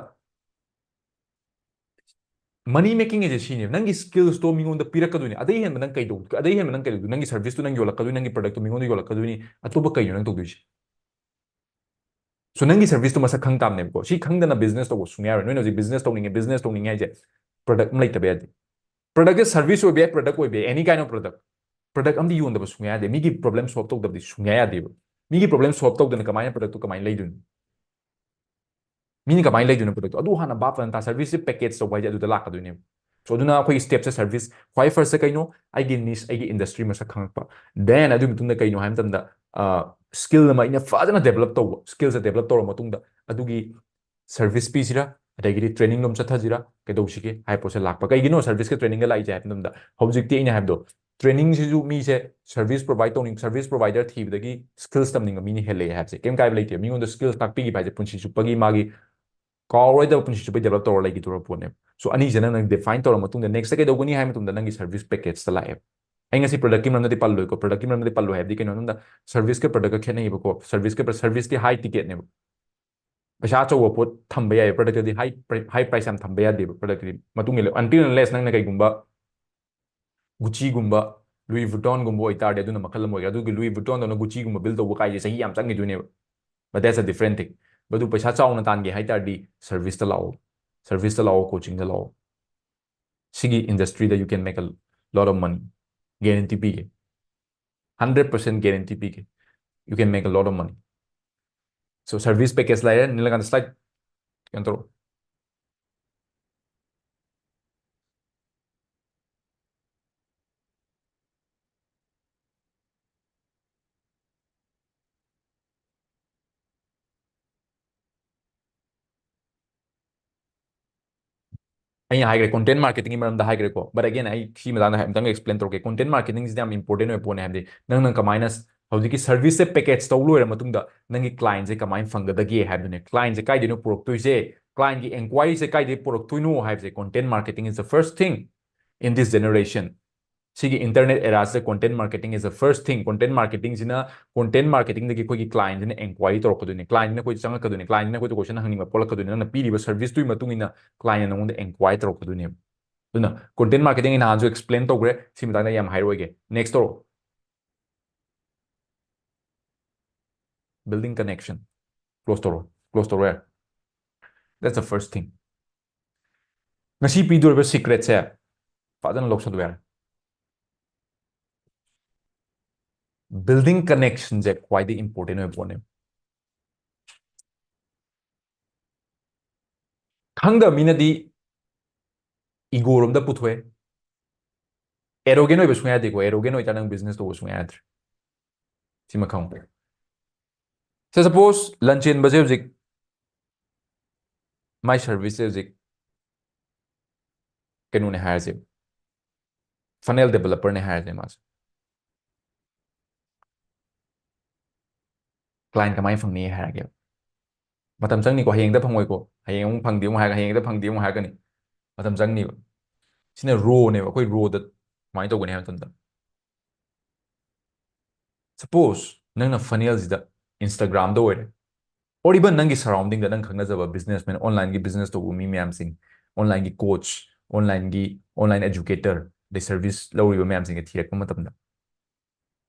money making ꯍꯥꯏꯁꯦ ꯁꯤꯅꯦꯕ꯫ ꯅꯪꯒꯤ skills ꯇꯣ ꯃꯤꯉꯣꯟꯗ ꯄꯤꯔꯛꯀꯗꯣꯏꯅꯦ꯫ ꯑꯗꯩ ꯍꯦꯟꯕ ꯅꯪ ꯀꯩ ꯇꯧ-, ꯑꯗꯩ ꯍꯦꯟꯕ ꯅꯪ ꯀꯩ ꯇꯧꯗꯣꯏ? ꯅꯪꯒꯤ service ꯇꯣ ꯅꯪ ꯌꯣꯜꯂꯛꯀꯗꯣꯏꯅꯤ, ꯅꯪꯒꯤ product ꯇꯣ ꯃꯤꯉꯣꯟꯗ ꯌꯣꯜꯂꯛꯀꯗꯣꯏꯅꯤ꯫ ꯑꯇꯣꯞꯄ ꯀꯩꯅꯣ ꯅꯪ ꯇꯧꯗꯣꯏꯁꯦ? So ꯅꯪꯒꯤ service ꯇꯣ ꯃꯁꯛ ꯈꯪ ꯇꯥꯕꯅꯦꯕꯀꯣ꯫ ꯁꯤ ꯈꯪꯗꯅ business ꯇꯧꯕ ꯁꯨꯡꯌꯥ ꯌꯥꯔꯣꯏ꯫ ꯅꯣꯏꯅ ꯍꯧꯖꯤꯛ business ꯇꯧꯅꯤꯡꯉꯦ, business ꯇꯧꯅꯤꯡꯉꯦ ꯍꯥꯏꯁꯦ product ꯑꯃ ꯂꯩꯇꯕ ꯌꯥꯗꯦ꯫ Product ꯁꯦ service ꯑꯣꯏꯕ ꯌꯥꯏ, product ꯑꯣꯏꯕ ꯌꯥꯏ, any kind of product꯫ Product ꯑꯃꯗꯤ ꯌꯣꯟꯗꯕ ꯁꯨꯡꯌꯥ ꯌꯥꯗꯦ꯫ ꯃꯤꯒꯤ problem solve ꯇꯧꯗꯕꯗꯤ ꯁꯨꯡꯌꯥ ꯌꯥꯗꯦꯕ꯫ ꯃꯤꯒꯤ problem solve ꯇꯧꯗꯅ ꯀꯃꯥꯏꯅ product ꯇꯣ ꯀꯃꯥꯏꯅ ꯂꯩꯗꯣꯏꯅꯣ? ꯃꯤꯅ ꯀꯃꯥꯏꯅ ꯂꯩꯗꯣꯏꯅꯣ product ꯇꯣ? ꯑꯗꯨ ꯍꯥꯟꯅ ꯚꯥꯞ ꯐꯖꯅ ꯇꯥ꯫ Service ꯁꯦ package ꯇꯧꯕ ꯍꯥꯏꯁꯦ ꯑꯗꯨꯗ ꯂꯥꯛꯀꯗꯣꯏꯅꯦꯕ꯫ So ꯑꯗꯨꯅ ꯑꯩꯈꯣꯏꯒꯤ step ꯁꯦ service, ꯈ꯭ꯋꯥꯏ first ꯁꯦ ꯀꯩꯅꯣ? ꯑꯩꯒꯤ niche, ꯑꯩꯒꯤ industry ꯃꯁꯛ ꯈꯪꯉꯛꯄ꯫ Then ꯑꯗꯨꯒꯤ ꯃꯇꯨꯡꯗ ꯀꯩꯅꯣ ꯍꯥꯏꯕ ꯃꯇꯝꯗ, ꯑ, skill ꯑꯃ ꯑꯩꯅ ꯐꯖꯅ develop ꯇꯧꯕ, skill ꯁꯦ develop ꯇꯧꯔꯕ ꯃꯇꯨꯡꯗ ꯑꯗꯨꯒꯤ service ꯄꯤꯁꯤꯔꯥ, ꯑꯗꯒꯤꯗꯤ training ꯂꯣꯝ ꯆꯠꯊꯁꯤꯔꯥ, ꯀꯩꯗꯧꯁꯤꯒꯦ ꯍꯥꯏꯕ ꯄꯣꯠꯁꯦ ꯂꯥꯛꯄ꯫ ꯀꯩꯒꯤꯅꯣ service ꯀ training ꯒ ꯂꯥꯛꯏꯁꯦ ꯍꯥꯏꯕ ꯃꯇꯝꯗ, ꯍꯧꯖꯤꯛꯇꯤ ꯑꯩꯅ ꯍꯥꯏꯕꯗꯣ, training ꯁꯤꯁꯨ ꯃꯤꯁꯦ service provide ꯇꯧꯅꯤꯡ-, service provider ꯊꯤꯕꯗꯒꯤ skills ꯇꯝꯅꯤꯡꯕ ꯃꯤꯅ ꯍꯦꯜꯂꯛꯑꯦ ꯍꯥꯏꯕꯁꯦ ꯀꯩꯝ ꯀꯥꯏꯕ ꯂꯩꯇꯦ꯫ ꯃꯤꯉꯣꯟꯗ skills ꯇꯥꯛꯄꯤꯈꯤꯕ ꯍꯥꯏꯁꯦ ꯄꯨꯟꯁꯤ ꯆꯨꯞꯄꯒꯤ ꯃꯥꯒꯤ ꯀꯥꯎꯔꯣꯏꯗꯕ ꯄꯨꯟꯁꯤ ꯆꯨꯞꯄꯒꯤ develop ꯇꯧꯔ ꯂꯩꯈꯤꯗꯧꯔꯕ ꯄꯣꯠꯅꯦꯕ꯫ So ꯑꯅꯤꯁꯦ ꯅꯪꯅ define ꯇꯧꯔ ꯃꯇꯨꯡꯗ next ꯇ ꯀꯩꯗꯧꯒꯅꯤ ꯍꯥꯏꯕ ꯃꯇꯝꯗ ꯅꯪꯒꯤ service package ꯇ ꯂꯥꯛꯑꯦꯕ꯫ ꯑꯩ ꯉꯁꯤ product ꯀꯤ ꯃꯔꯝꯗꯗꯤ ꯄꯜꯂꯣꯏꯀꯣ, product ꯀꯤ ꯃꯔꯝꯗꯗꯤ ꯄꯜꯂꯣꯏ ꯍꯥꯏꯕꯗꯤ ꯀꯩꯅꯣ ꯍꯥꯏꯕꯗ service ꯀ product ꯀ ꯈꯦꯠꯅꯩꯕꯀꯣ꯫ Service ꯀ, service ꯇꯤ high ticket ꯅꯦꯕ꯫ ꯄꯩꯁꯥ ꯑꯆꯧꯕ ꯄꯣꯠ ꯊꯝꯕ ꯌꯥꯏ, product ꯇꯗꯤ high pri-, high price ꯌꯥꯝ ꯊꯝꯕ ꯌꯥꯗꯦꯕ, product ꯇꯗꯤ ꯃꯇꯨꯡ ꯏꯜꯂꯦ, until unless ꯅꯪꯅ ꯀꯩꯒꯨꯝꯕ Gucci ꯒꯨꯝꯕ, Louis Vuitton ꯒꯨꯝꯕ ꯑꯣꯏꯇꯥꯔꯗꯤ ꯑꯗꯨꯅ ꯃꯈꯜ ꯑꯃ ꯑꯣꯏꯔꯦ꯫ ꯑꯗꯨꯒꯤ Louis Vuitton ꯗꯧꯅ Gucci ꯒꯨꯝꯕ build ꯇꯧꯕ ꯀꯥꯏꯁꯦ ꯆꯍꯤ ꯌꯥꯝ ꯆꯪꯈꯤꯗꯣꯏꯅꯦꯕ, but that's a different thing. ꯃꯗꯨ ꯄꯩꯁꯥ ꯆꯥꯎꯅ ꯇꯥꯟꯒꯦ ꯍꯥꯏ ꯇꯥꯔꯗꯤ service ꯇ ꯂꯥꯛꯑꯣ, service ꯇ ꯂꯥꯛꯑꯣ, coaching ꯗ ꯂꯥꯛꯑꯣ꯫ ꯁꯤꯒꯤ industry the you can make a lot of money, guarantee ꯄꯤꯒꯦ, hundred percent guarantee ꯄꯤꯒꯦ, you can make a lot of money. So service package ꯂꯩꯔꯦ꯫ ꯅꯤꯂꯀꯥꯟꯇ slide ꯀꯩꯅꯣ ꯇꯧꯔꯣ꯫ ꯑꯩꯅ ꯍꯥꯏꯈ꯭ꯔꯦ, content marketing ꯒꯤ ꯃꯔꯝꯗ ꯍꯥꯏꯈ꯭ꯔꯦꯀꯣ, but again ꯑꯩ ꯁꯤ ꯃꯇꯥꯡꯗ ꯑꯃꯨꯛꯇꯪ explain ꯇꯧꯔꯛꯀꯦ꯫ Content marketing ꯁꯤꯗ ꯌꯥꯝ important ꯑꯣꯏꯕ ꯄꯣꯠꯅꯦ, ꯍꯥꯏꯕꯗꯤ ꯅꯪꯅ ꯀꯃꯥꯏꯅ ꯍꯧꯖꯤꯛꯀꯤ service ꯁꯦ package ꯇꯧ ꯂꯣꯏꯔ ꯃꯇꯨꯡꯗ ꯅꯪꯒꯤ client ꯁꯦ ꯀꯃꯥꯏꯅ ꯐꯪꯒꯗꯒꯦ ꯍꯥꯏꯕꯗꯨꯅꯦ꯫ Client ꯁꯦ ꯀꯥꯏꯗꯩꯅꯣ ꯄꯨꯔꯛꯇꯣꯏꯁꯦ, client ꯀꯤ enquiry ꯁꯦ ꯀꯥꯏꯗꯩ ꯄꯨꯔꯛꯇꯣꯏꯅꯣ ꯍꯥꯏꯕꯁꯦ content marketing is the first thing in this generation. ꯁꯤꯒꯤ internet era ꯁꯤꯗ content marketing is the first thing. Content marketing ꯁꯤꯅ, content marketing ꯗꯒꯤ ꯑꯩꯈꯣꯏꯒꯤ client ꯁꯤꯅ enquiry ꯇꯧꯔꯛꯀꯗꯣꯏꯅꯦ, client ꯁꯤꯅ ꯑꯩꯈꯣꯏꯗ ꯆꯪꯉꯛꯀꯗꯣꯏꯅꯦ, client ꯁꯤꯅ ꯑꯩꯈꯣꯏꯗ question ꯍꯪꯅꯤꯡꯕ ꯄꯣꯛꯂꯛꯀꯗꯣꯏꯅꯦ, ꯅꯪꯅ ꯄꯤꯔꯤꯕ service ꯇꯨꯒꯤ ꯃꯇꯨꯡ ꯏꯟꯅ client ꯅ ꯅꯉꯣꯟꯗ enquiry ꯇꯧꯔꯛꯀꯗꯣꯏꯅꯦꯕ꯫ ꯑꯗꯨꯅ content marketing ꯑꯩ ꯅꯍꯥꯟꯁꯨ explain ꯇꯧꯈ꯭ꯔꯦ, ꯁꯤ ꯃꯇꯥꯡꯗ ꯌꯥꯝ ꯍꯥꯏꯔꯣꯏꯒꯦ꯫ Next ꯇꯧꯔꯣ꯫ Building connection. Close ꯇꯧꯔꯣ, close ꯇꯧꯔꯣ ꯌꯥꯔꯦ꯫ That's the first thing. ꯉꯁꯤ ꯄꯤꯗꯣꯔꯤꯕ secret ꯁꯦ ꯐꯖꯅ ꯂꯧꯁꯜꯂꯨ ꯌꯥꯔꯦ꯫ Building connection ꯁꯦ ꯈ꯭ꯋꯥꯏꯗꯒꯤ important ꯑꯣꯏꯕ ꯄꯣꯠꯅꯦ꯫ ꯈꯪꯗꯕ ꯃꯤꯅꯗꯤ ego ꯔꯣꯝꯗ ꯄꯨꯊꯣꯛꯑꯦ꯫ Arrogant ꯑꯣꯏꯕ ꯁꯨꯡꯌꯥ ꯌꯥꯗꯦꯀꯣ, arrogant ꯑꯣꯏꯇꯥꯔꯗꯤ ꯅꯪ business ꯇꯧꯕ ꯁꯨꯡꯌꯥ ꯌꯥꯗ꯭ꯔꯦ꯫ ꯁꯤꯃ ꯈꯪꯉꯨ꯫ Say suppose ꯂꯟꯆꯦꯟꯕꯁꯦ ꯍꯧꯖꯤꯛ my service ꯁꯦ ꯍꯧꯖꯤꯛ ꯀꯩꯅꯣꯅꯦ ꯍꯥꯏꯔꯁꯦ, funnel developer ꯅꯦ ꯍꯥꯏꯔꯁꯦ ꯃꯥꯁꯦ꯫ Client ꯀꯃꯥꯏꯅ ꯐꯪꯅꯤ ꯍꯥꯏꯔꯒꯦꯕ꯫ ꯃꯇꯝ ꯆꯪꯅꯤꯀꯣ, ꯍꯌꯦꯡꯗ ꯐꯪꯉꯣꯏꯀꯣ, ꯍꯌꯦꯡ ꯑꯃꯨꯛ ꯐꯪꯗꯦ ꯑꯃꯨꯛ ꯍꯥꯏꯔꯒ, ꯍꯌꯦꯡꯗ ꯐꯪꯗꯦ ꯑꯃꯨꯛ ꯍꯥꯏꯔꯛꯀꯅꯤ, ꯃꯇꯝ ꯆꯪꯅꯤꯕ꯫ ꯁꯤꯅ ꯔꯣꯅꯦꯕ, ꯑꯩꯈꯣꯏ ꯔꯣꯗ ꯀꯃꯥꯏꯅ ꯇꯧꯒꯅꯤ ꯍꯥꯏꯕ ꯃꯇꯝꯗ, suppose ꯅꯪꯅ funnel ꯁꯤꯗ Instagram ꯗ ꯑꯣꯏꯔꯦ, or even ꯅꯪꯒꯤ surroundingꯗ ꯅꯪ ꯈꯪꯅꯖꯕ businessman, onlineꯒꯤ business ꯇꯧꯕ ꯃꯤ ꯃꯌꯥꯝꯁꯤꯡ, onlineꯒꯤ coach, onlineꯒꯤ online educator, ꯑꯗꯩ service ꯂꯧꯔꯤꯕ ꯃꯌꯥꯝꯁꯤꯡꯁꯦ ꯊꯤꯔꯛꯄ ꯃꯇꯝꯗ,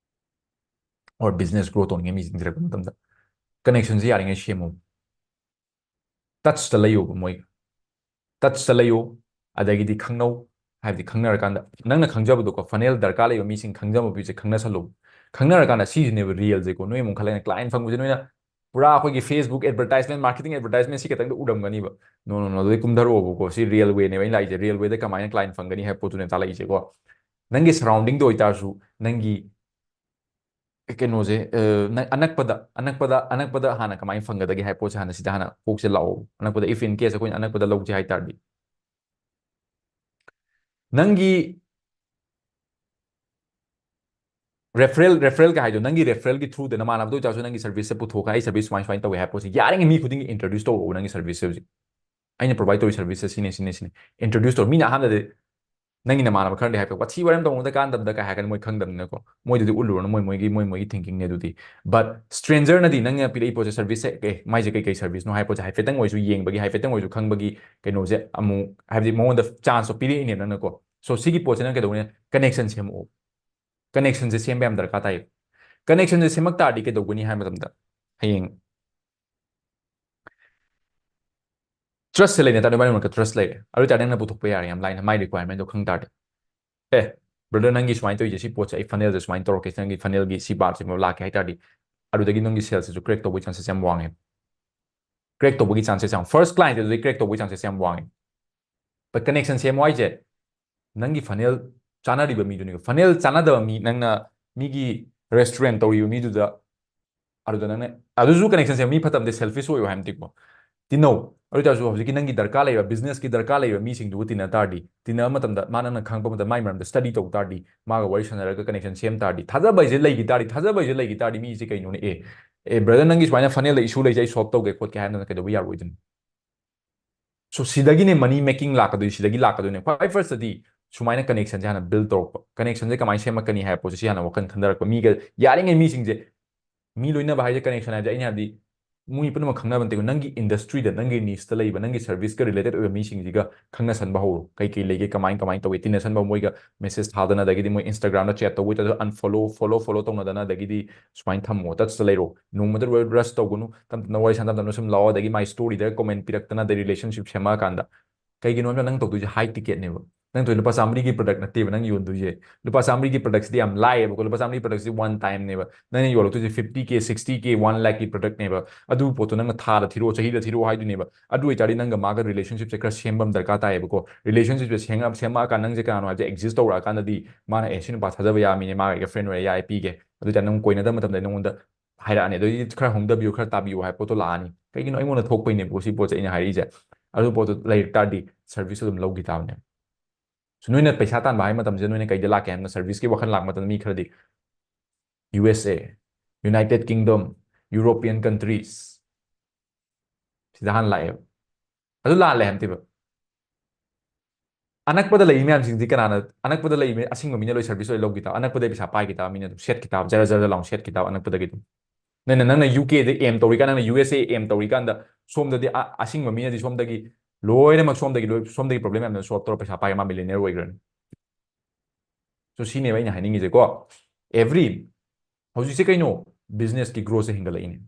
or business grow ꯇꯧꯅꯤꯡꯉꯤ ꯃꯤꯁꯤꯡ ꯊꯤꯔꯛꯄ ꯃꯇꯝꯗ, connectionꯁꯦ ꯌꯥꯔꯤꯉꯩ ꯁꯦꯝꯃꯨ꯫ Touchꯇ ꯂꯩꯌꯣꯕ ꯃꯣꯏꯒ, touchꯇ ꯂꯩꯌꯣ꯫ ꯑꯗꯒꯤꯗꯤ ꯈꯪꯅꯧ, ꯍꯥꯏꯕꯗꯤ ꯈꯪꯅꯔꯀꯥꯟꯗ ꯅꯪꯅ ꯈꯪꯖꯕꯗꯣꯀꯣ, funnel ꯗꯔꯀꯥꯔ ꯂꯩꯕ ꯃꯤꯁꯤꯡ ꯈꯪꯖꯕ ꯃꯤꯁꯦ ꯈꯪꯅꯁꯜꯂꯨ꯫ ꯈꯪꯅꯔꯀꯥꯟꯗ ꯁꯤꯁꯤꯅꯦꯕ realꯁꯦꯀꯣ꯫ ꯅꯣꯏ ꯑꯃꯨꯛ ꯈꯜꯂꯒ client ꯐꯪꯕꯁꯦ ꯅꯣꯏꯅ ꯄꯨꯔꯥ ꯑꯩꯈꯣꯏꯒꯤ Facebook advertisement, marketing advertisement ꯁꯤ ꯈꯛꯇꯪꯗ ꯎꯔꯝꯒꯅꯤꯕ꯫ No, no, no, ꯑꯗꯨꯗꯩ ꯀꯨꯝꯊꯔꯛꯑꯣꯕꯀꯣ꯫ ꯁꯤ real wayꯅꯦꯕ ꯑꯩꯅ ꯂꯥꯛꯏꯁꯦ꯫ Real wayꯗ ꯀꯃꯥꯏꯅ client ꯐꯪꯒꯅꯤ ꯍꯥꯏꯕ ꯄꯣꯠꯇꯨꯅꯦ ꯇꯥꯛꯂꯛꯏꯁꯦꯀꯣ꯫ ꯅꯪꯒꯤ surroundingꯗ ꯑꯣꯏꯇꯥꯔꯁꯨ, ꯅꯪꯒꯤ ꯀꯩꯅꯣꯁꯦ, ꯑ, ꯅꯪ ꯑꯅꯛꯄꯗ, ꯑꯅꯛꯄꯗ, ꯑꯅꯛꯄꯗ ꯍꯥꯟꯅ ꯀꯃꯥꯏꯅ ꯐꯪꯒꯗꯒꯦ ꯍꯥꯏꯕ ꯄꯣꯠꯁꯦ ꯍꯥꯟꯅ ꯁꯤꯗ ꯍꯥꯟꯅ ꯀꯣꯛꯁꯦ ꯂꯥꯛꯑꯣ꯫ ꯑꯅꯛꯄꯗ, if in case ꯑꯩꯈꯣꯏꯅ ꯑꯅꯛꯄꯗ ꯂꯧꯁꯦ ꯍꯥꯏ ꯇꯥꯔꯗꯤ, ꯅꯪꯒꯤ referral, referralꯒ ꯍꯥꯏꯗꯣ, ꯅꯪꯒꯤ referralꯒꯤ throughꯗ ꯅꯃꯥꯟꯅꯕꯗ ꯑꯣꯏꯇꯥꯔꯁꯨ ꯅꯪꯒꯤ serviceꯁꯦ ꯄꯨꯊꯣꯛꯈ꯭ꯔ, "ꯑꯩ service ꯁꯨꯃꯥꯏ ꯁꯨꯃꯥꯏꯅ ꯇꯧꯋꯦ" ꯍꯥꯏꯕ ꯄꯣꯠꯁꯦ ꯌꯥꯔꯤꯉꯩ ꯃꯤ ꯈꯨꯗꯤꯡꯒꯤ introduce ꯇꯧꯔꯛꯑꯣ, ꯅꯪꯒꯤ serviceꯁꯦ ꯍꯧꯖꯤꯛ꯫ "ꯑꯩꯅ provide ꯇꯧꯔꯤ serviceꯁꯦ ꯁꯤꯅꯤ, ꯁꯤꯅꯤ, ꯁꯤꯅꯤ"꯫ Introduce ꯇꯧꯔꯣ꯫ ꯃꯤꯅ ꯑꯍꯥꯟꯕꯗꯗꯤ ꯅꯪꯒꯤ ꯅꯃꯥꯟꯅꯕ ꯈꯔꯗꯤ ꯍꯥꯏꯐꯦꯠ "ꯋꯥꯊꯤ ꯋꯥꯔꯦꯝ ꯇꯧꯅꯨꯗ, ꯀꯥꯟꯗꯕꯗ" ꯀꯥꯏ ꯍꯥꯏꯔꯛꯀꯅꯤ, ꯃꯣꯏ ꯈꯪꯗꯕꯅꯤꯅꯀꯣ꯫ ꯃꯣꯏꯗꯨꯗꯤ ꯎꯠꯂꯨꯔꯅꯨ, ꯃꯣꯏ ꯃꯣꯏꯒꯤ, ꯃꯣꯏ ꯃꯣꯏꯒꯤ thinkingꯅꯦ ꯑꯗꯨꯗꯤ꯫ But strangerꯅꯗꯤ ꯅꯪꯅ ꯄꯤꯔꯛꯏ ꯄꯣꯠꯁꯦ, serviceꯁꯦ, "ꯑꯦ, ꯃꯥꯏꯁꯦ ꯀꯩ ꯀꯩ serviceꯅꯣ" ꯍꯥꯏꯕ ꯄꯣꯠꯁꯦ ꯍꯥꯏꯐꯦꯠꯇꯪ ꯑꯣꯏꯁꯨ ꯌꯦꯡꯕꯒꯤ, ꯍꯥꯏꯐꯦꯠꯇꯪ ꯑꯣꯏꯁꯨ ꯈꯪꯕꯒꯤ ꯀꯩꯅꯣꯁꯦ ꯑꯃꯨꯛ, ꯍꯥꯏꯕꯗꯤ ꯃꯉꯣꯟꯗ chanceꯇꯣ ꯄꯤꯔꯛꯏꯅꯦꯕ ꯅꯪꯅꯀꯣ꯫ So ꯁꯤꯒꯤ ꯄꯣꯠꯁꯦ ꯅꯪ ꯀꯩꯗꯧꯅꯤ? Connection ꯁꯦꯝꯃꯛꯑꯣ꯫ Connectionꯁꯦ ꯁꯦꯝꯕ ꯌꯥꯝ ꯗꯔꯀꯥꯔ ꯇꯥꯏꯌꯦ꯫ Connectionꯁꯦ ꯁꯦꯝꯃꯛ ꯇꯥꯔꯗꯤ ꯀꯩꯗꯧꯒꯅꯤ ꯍꯥꯏꯕ ꯃꯇꯝꯗ, ꯍꯌꯦꯡ trustꯁꯦ ꯂꯩꯅ ꯇꯥꯔꯗꯤ, ꯃꯔꯛ ꯃꯔꯛꯇ trust ꯂꯩꯔꯦ꯫ ꯑꯗꯨ ꯑꯣꯏ ꯇꯥꯔꯗꯤ ꯅꯪꯅ ꯄꯨꯊꯣꯛꯄ ꯌꯥꯔꯦ ꯌꯥꯝ ꯂꯥꯏꯅ, ꯃꯥꯏ requirementꯗꯣ ꯈꯪ ꯇꯥꯔꯗꯤ꯫ "ꯑꯦ, brother, ꯅꯪꯒꯤ ꯁꯨꯃꯥꯏꯅ ꯇꯧꯔꯤꯁꯦ, ꯁꯤ ꯄꯣꯠꯁꯦ ꯑꯩ funnelꯗ ꯁꯨꯃꯥꯏꯅ ꯇꯧꯔꯛꯀꯦ, ꯅꯪꯒꯤ funnelꯒꯤ ꯁꯤ partꯁꯤꯃ ꯂꯥꯛꯀꯦ" ꯍꯥꯏ ꯇꯥꯔꯗꯤ, ꯑꯗꯨꯗꯒꯤ ꯅꯪꯒꯤ salesꯁꯤꯁꯨ crack ꯇꯧꯕꯒꯤ chances ꯌꯥꯝ ꯋꯥꯡꯉꯦ꯫ Crack ꯇꯧꯕꯒꯤ chances ꯌꯥꯝ, first clientꯇꯨꯗꯤ crack ꯇꯧꯕꯒꯤ chances ꯌꯥꯝ ꯋꯥꯡꯉꯦ꯫ But connection ꯁꯦꯝꯃꯣ ꯍꯥꯏꯁꯦ, ꯅꯪꯒꯤ funnel ꯆꯥꯅꯔꯤꯕ ꯃꯤꯗꯨꯅꯤꯀꯣ꯫ Funnel ꯆꯥꯅꯗꯕ ꯃꯤ, ꯅꯪꯅ ꯃꯤꯒꯤ restaurant ꯇꯧꯔꯤꯕ ꯃꯤꯗꯨꯗ, ꯑꯗꯨꯗ ꯅꯪꯅ, ꯑꯗꯨꯁꯨ connection ꯁꯦꯝ-, ꯃꯤ ꯐꯠꯇꯕꯗꯤ selfish ꯑꯣꯏꯌꯣ ꯍꯥꯏꯕ ꯅꯠꯇꯦꯀꯣ꯫ ꯇꯤꯟꯅꯧ꯫ ꯑꯗꯨ ꯑꯣꯏꯇꯥꯔꯁꯨ ꯍꯧꯖꯤꯛꯀꯤ ꯅꯪꯒꯤ ꯗꯔꯀꯥꯔ ꯂꯩꯕ businessꯀꯤ ꯗꯔꯀꯥꯔ ꯂꯩꯕ ꯃꯤꯁꯤꯡꯗꯨꯕꯨ ꯇꯤꯟꯅ ꯇꯥꯔꯗꯤ, ꯇꯤꯟꯅꯕ ꯃꯇꯝꯗ ꯃꯥ ꯅꯪꯅ ꯈꯪꯉꯛꯄ ꯃꯇꯝꯗ ꯃꯥꯒꯤ ꯃꯔꯝꯗ study ꯇꯧ ꯇꯥꯔꯗꯤ, ꯃꯥꯒ ꯋꯥꯔꯤ ꯁꯥꯟꯅꯔꯒ connection ꯁꯦꯝ ꯇꯥꯔꯗꯤ, ꯊꯥꯖꯕ ꯍꯥꯏꯁꯦ ꯂꯩꯈꯤ ꯇꯥꯔꯗꯤ, ꯊꯥꯖꯕ ꯍꯥꯏꯁꯦ ꯂꯩꯈꯤ ꯇꯥꯔꯗꯤ ꯃꯤꯁꯦ ꯀꯩꯅꯣꯅꯦ, "ꯑꯦ, ꯑꯦ, brother, ꯅꯪꯒꯤ ꯁꯨꯃꯥꯏꯅ funnelꯗ issue ꯂꯩꯁꯦ, ꯑꯩ solve ꯇꯧꯒꯦ ꯈꯣꯠꯀꯦ" ꯍꯥꯏꯕꯗꯨꯅ ꯀꯩꯗꯧꯕ ꯌꯥꯔꯣꯏꯗꯣꯏꯅꯣ? So ꯁꯤꯗꯒꯤꯅꯦ money making ꯂꯥꯛꯀꯗꯣꯏ, ꯁꯤꯗꯒꯤ ꯂꯥꯛꯀꯗꯣꯏꯅꯦ꯫ ꯈ꯭ꯋꯥꯏ firstꯇꯗꯤ ꯁꯨꯃꯥꯏꯅ connectionꯁꯦ ꯍꯥꯟꯅ build ꯇꯧꯔꯛꯄ, connectionꯁꯦ ꯀꯃꯥꯏꯅ ꯁꯦꯝꯃꯛꯀꯅꯤ ꯍꯥꯏꯕ ꯄꯣꯠꯁꯦ ꯁꯤ ꯍꯥꯟꯅ ꯋꯥꯈꯜ ꯈꯟꯊꯔꯛꯄ꯫ ꯃꯤꯒ ꯌꯥꯔꯤꯉꯩ ꯃꯤꯁꯤꯡꯁꯦ, ꯃꯤ ꯂꯣꯏꯅꯕ ꯍꯥꯏꯁꯦ connection ꯍꯥꯏꯕꯁꯦ, ꯑꯩꯅ ꯍꯥꯏꯕꯗꯤ ꯃꯤ ꯄꯨꯝꯅꯃꯛ ꯈꯪꯅꯕ ꯅꯠꯇꯦꯀꯣ, ꯅꯪꯒꯤ industry ꯗ, ꯅꯪꯒꯤ niche ꯇ ꯂꯩꯕ, ꯅꯪꯒꯤ service ꯀ related ꯑꯣꯏꯕ ꯃꯤꯁꯤꯡꯁꯤꯒ ꯈꯪꯅꯁꯟꯕ ꯍꯧꯔꯣ꯫ ꯀꯩ ꯀꯩ ꯂꯩꯒꯦ, ꯀꯃꯥꯏ ꯀꯃꯥꯏꯅ ꯇꯧꯒꯦ, ꯇꯤꯟꯅꯁꯟꯕ, ꯃꯣꯏꯒ message ꯊꯥꯗꯅ, ꯑꯗꯒꯤꯗꯤ ꯃꯣꯏ Instagram ꯗ chat ꯇꯧꯕꯩ ꯇꯧꯗꯅ unfollow, follow, follow ꯇꯧꯅꯗꯅ, ꯑꯗꯒꯤꯗꯤ ꯁꯨꯃꯥꯏꯅ ꯊꯝꯃꯣ, touch ꯇ ꯂꯩꯔꯣ꯫ ꯅꯣꯡꯃꯗ rush ꯇꯧꯒꯅꯨ, ꯇꯞ ꯇꯞꯅ ꯋꯥꯔꯤ ꯁꯥꯟꯅ, ꯇꯞ ꯇꯞꯅ ꯁꯨꯝ ꯂꯥꯛꯑꯣ, ꯑꯗꯒꯤ ꯃꯥꯏ story ꯗ comment ꯄꯤꯔꯛꯇꯅ, ꯑꯗꯩ relationship ꯁꯦꯝꯃꯛꯑꯀꯥꯟꯗ ꯀꯩꯒꯤꯅꯣ ꯍꯥꯏꯕꯗ ꯅꯪ ꯇꯧꯗꯣꯏꯁꯦ high ticket ꯅꯦꯕ꯫ ꯅꯪ ꯇꯧꯗꯣꯏ ꯂꯨꯄꯥ ꯆꯥꯝꯃꯔꯤꯒꯤ product ꯅꯠꯇꯦꯕ ꯅꯪ ꯌꯣꯟꯗꯣꯏꯁꯦ꯫ ꯂꯨꯄꯥ ꯆꯥꯝꯃꯔꯤꯒꯤ product ꯁꯤꯗꯤ ꯌꯥꯝ ꯂꯥꯏꯌꯦꯕꯀꯣ꯫ ꯂꯨꯄꯥ ꯆꯥꯝꯃꯔꯤ product ꯁꯤꯗꯤ one time ꯅꯦꯕ꯫ ꯅꯪꯅ ꯌꯣꯜꯂꯛꯇꯣꯏꯁꯦ fifty K, sixty K, one lakh ꯀꯤ product ꯅꯦꯕ꯫ ꯑꯗꯨ ꯄꯣꯠꯇꯣ ꯅꯪꯅ ꯊꯥꯗ ꯊꯤꯔꯛꯑꯣ, ꯆꯍꯤꯗ ꯊꯤꯔꯛꯑꯣ ꯍꯥꯏꯗꯣꯏꯅꯦꯕ꯫ ꯑꯗꯨ ꯑꯣꯏꯇꯥꯔꯗꯤ ꯅꯪꯒ ꯃꯥꯒ relationship ꯁꯦ ꯈꯔ ꯁꯦꯝꯕ ꯑꯃ ꯗꯔꯀꯥꯔ ꯇꯥꯏꯌꯦꯕꯀꯣ꯫ Relationship ꯁꯦ ꯁꯦꯝ-, ꯁꯦꯝꯃꯛꯑꯀꯥꯟꯗ ꯅꯪꯁꯦ ꯀꯅꯥꯅꯣ ꯍꯥꯏꯕꯁꯦ exist ꯇꯧꯔꯛꯑꯀꯥꯟꯗꯗꯤ ꯃꯥꯅ, "ꯑꯦ, ꯁꯤ ꯅꯨꯄꯥ ꯊꯥꯖꯕ ꯌꯥꯕ ꯃꯤꯅꯦ, ꯃꯥꯒ ꯑꯩꯒ friend ꯑꯣꯏꯔꯦ, ꯌꯥꯏ, ꯄꯤꯒꯦ꯫ ꯑꯗꯨ ꯑꯣꯏꯇꯥꯔꯗꯤ ꯅꯪ ꯀꯣꯏꯅꯗꯕ ꯃꯇꯝꯗ ꯅꯪꯉꯣꯟꯗ ꯍꯥꯏꯔꯛꯑꯅꯤ꯫ ꯑꯗꯨꯗꯤ ꯈꯔ ꯍꯣꯡꯗꯕꯤꯌꯨ, ꯈꯔ ꯇꯥꯕꯤꯌꯨ ꯍꯥꯏꯕ ꯄꯣꯠꯇꯣ ꯂꯥꯛꯑꯅꯤ꯫ ꯀꯩꯒꯤꯅꯣ? ꯑꯩꯉꯣꯟꯗ ꯊꯣꯛꯄꯩꯅꯦꯕꯀꯣ ꯁꯤ ꯄꯣꯠꯁꯦ ꯑꯩꯅ ꯍꯥꯏꯔꯛꯏꯁꯦ꯫ ꯑꯗꯨ ꯄꯣꯠꯇꯣ ꯂꯩꯔꯛ ꯇꯥꯔꯗꯤ service ꯑꯗꯨꯝ ꯂꯧꯈꯤ ꯇꯥꯕꯅꯦ꯫ So ꯅꯣꯏꯅ ꯄꯩꯁꯥ ꯇꯥꯟꯕ ꯍꯥꯏ ꯃꯇꯝꯁꯤꯗ ꯅꯣꯏꯅ ꯀꯩꯗ ꯂꯥꯛꯀꯦ ꯍꯥꯏꯕꯗ, service ꯀꯤ ꯋꯥꯈꯜ ꯂꯥꯛꯄ ꯃꯇꯝꯗ ꯃꯤ ꯈꯔꯗꯤ U S A, United Kingdom, European countries ꯁꯤꯗ ꯍꯥꯟꯅ ꯂꯥꯛꯑꯦꯕ꯫ ꯑꯗꯨ ꯂꯥꯜꯂꯦ ꯍꯥꯏꯕꯅꯦꯕ꯫ ꯑꯅꯛꯄꯗ ꯂꯩꯔꯤ ꯃꯌꯥꯝꯁꯤꯡꯗꯤ ꯀꯅꯥꯅ, ꯑꯅꯛꯄꯗ ꯂꯩꯔꯤ ꯑꯁꯤꯡꯕ ꯃꯤꯅ ꯂꯣꯏ service ꯂꯣꯏ ꯂꯧꯈꯤ ꯇꯥꯕ, ꯑꯅꯛꯄꯗ ꯄꯩꯁꯥ ꯄꯥꯏꯈꯤ ꯇꯥꯕ, ꯃꯤꯅ ꯑꯗꯨꯝ ꯁꯦꯠꯈꯤ ꯇꯥꯕ, ꯖꯔ ꯖꯔ ꯖꯔ ꯂꯥꯎꯅ ꯁꯦꯠꯈꯤ ꯇꯥꯕ ꯑꯅꯛꯄꯗꯒꯤ ꯑꯗꯨꯝ꯫ ꯅꯪꯅ, ꯅꯪꯅ U K ꯗ aim ꯇꯧꯔꯤꯀꯥꯟꯗ, ꯅꯪꯅ U S A aim ꯇꯧꯔꯤꯀꯥꯟꯗ ꯁꯣꯝꯗꯗꯤ ꯑ-, ꯑꯁꯤꯡꯕ ꯃꯤꯅꯗꯤ ꯁꯣꯝꯗꯒꯤ ꯂꯣꯏꯅꯃꯛ ꯁꯣꯝꯗꯒꯤ ꯂꯣꯏ, ꯁꯣꯝꯗꯒꯤ problem ꯃꯌꯥꯝꯗꯣ solve ꯇꯧꯔ ꯄꯩꯁꯥ ꯄꯥꯏꯔ ꯃꯥ millionaire ꯑꯣꯏꯈ꯭ꯔꯅꯤ꯫ So ꯁꯤꯅꯦꯕ ꯑꯩꯅ ꯍꯥꯏꯅꯤꯡꯉꯤꯁꯦꯀꯣ꯫ Every, ꯍꯧꯖꯤꯛꯁꯦ ꯀꯩꯅꯣ? Business ꯀꯤ growth ꯁꯦ ꯍꯦꯟꯒꯠꯂꯛꯏꯅꯦ꯫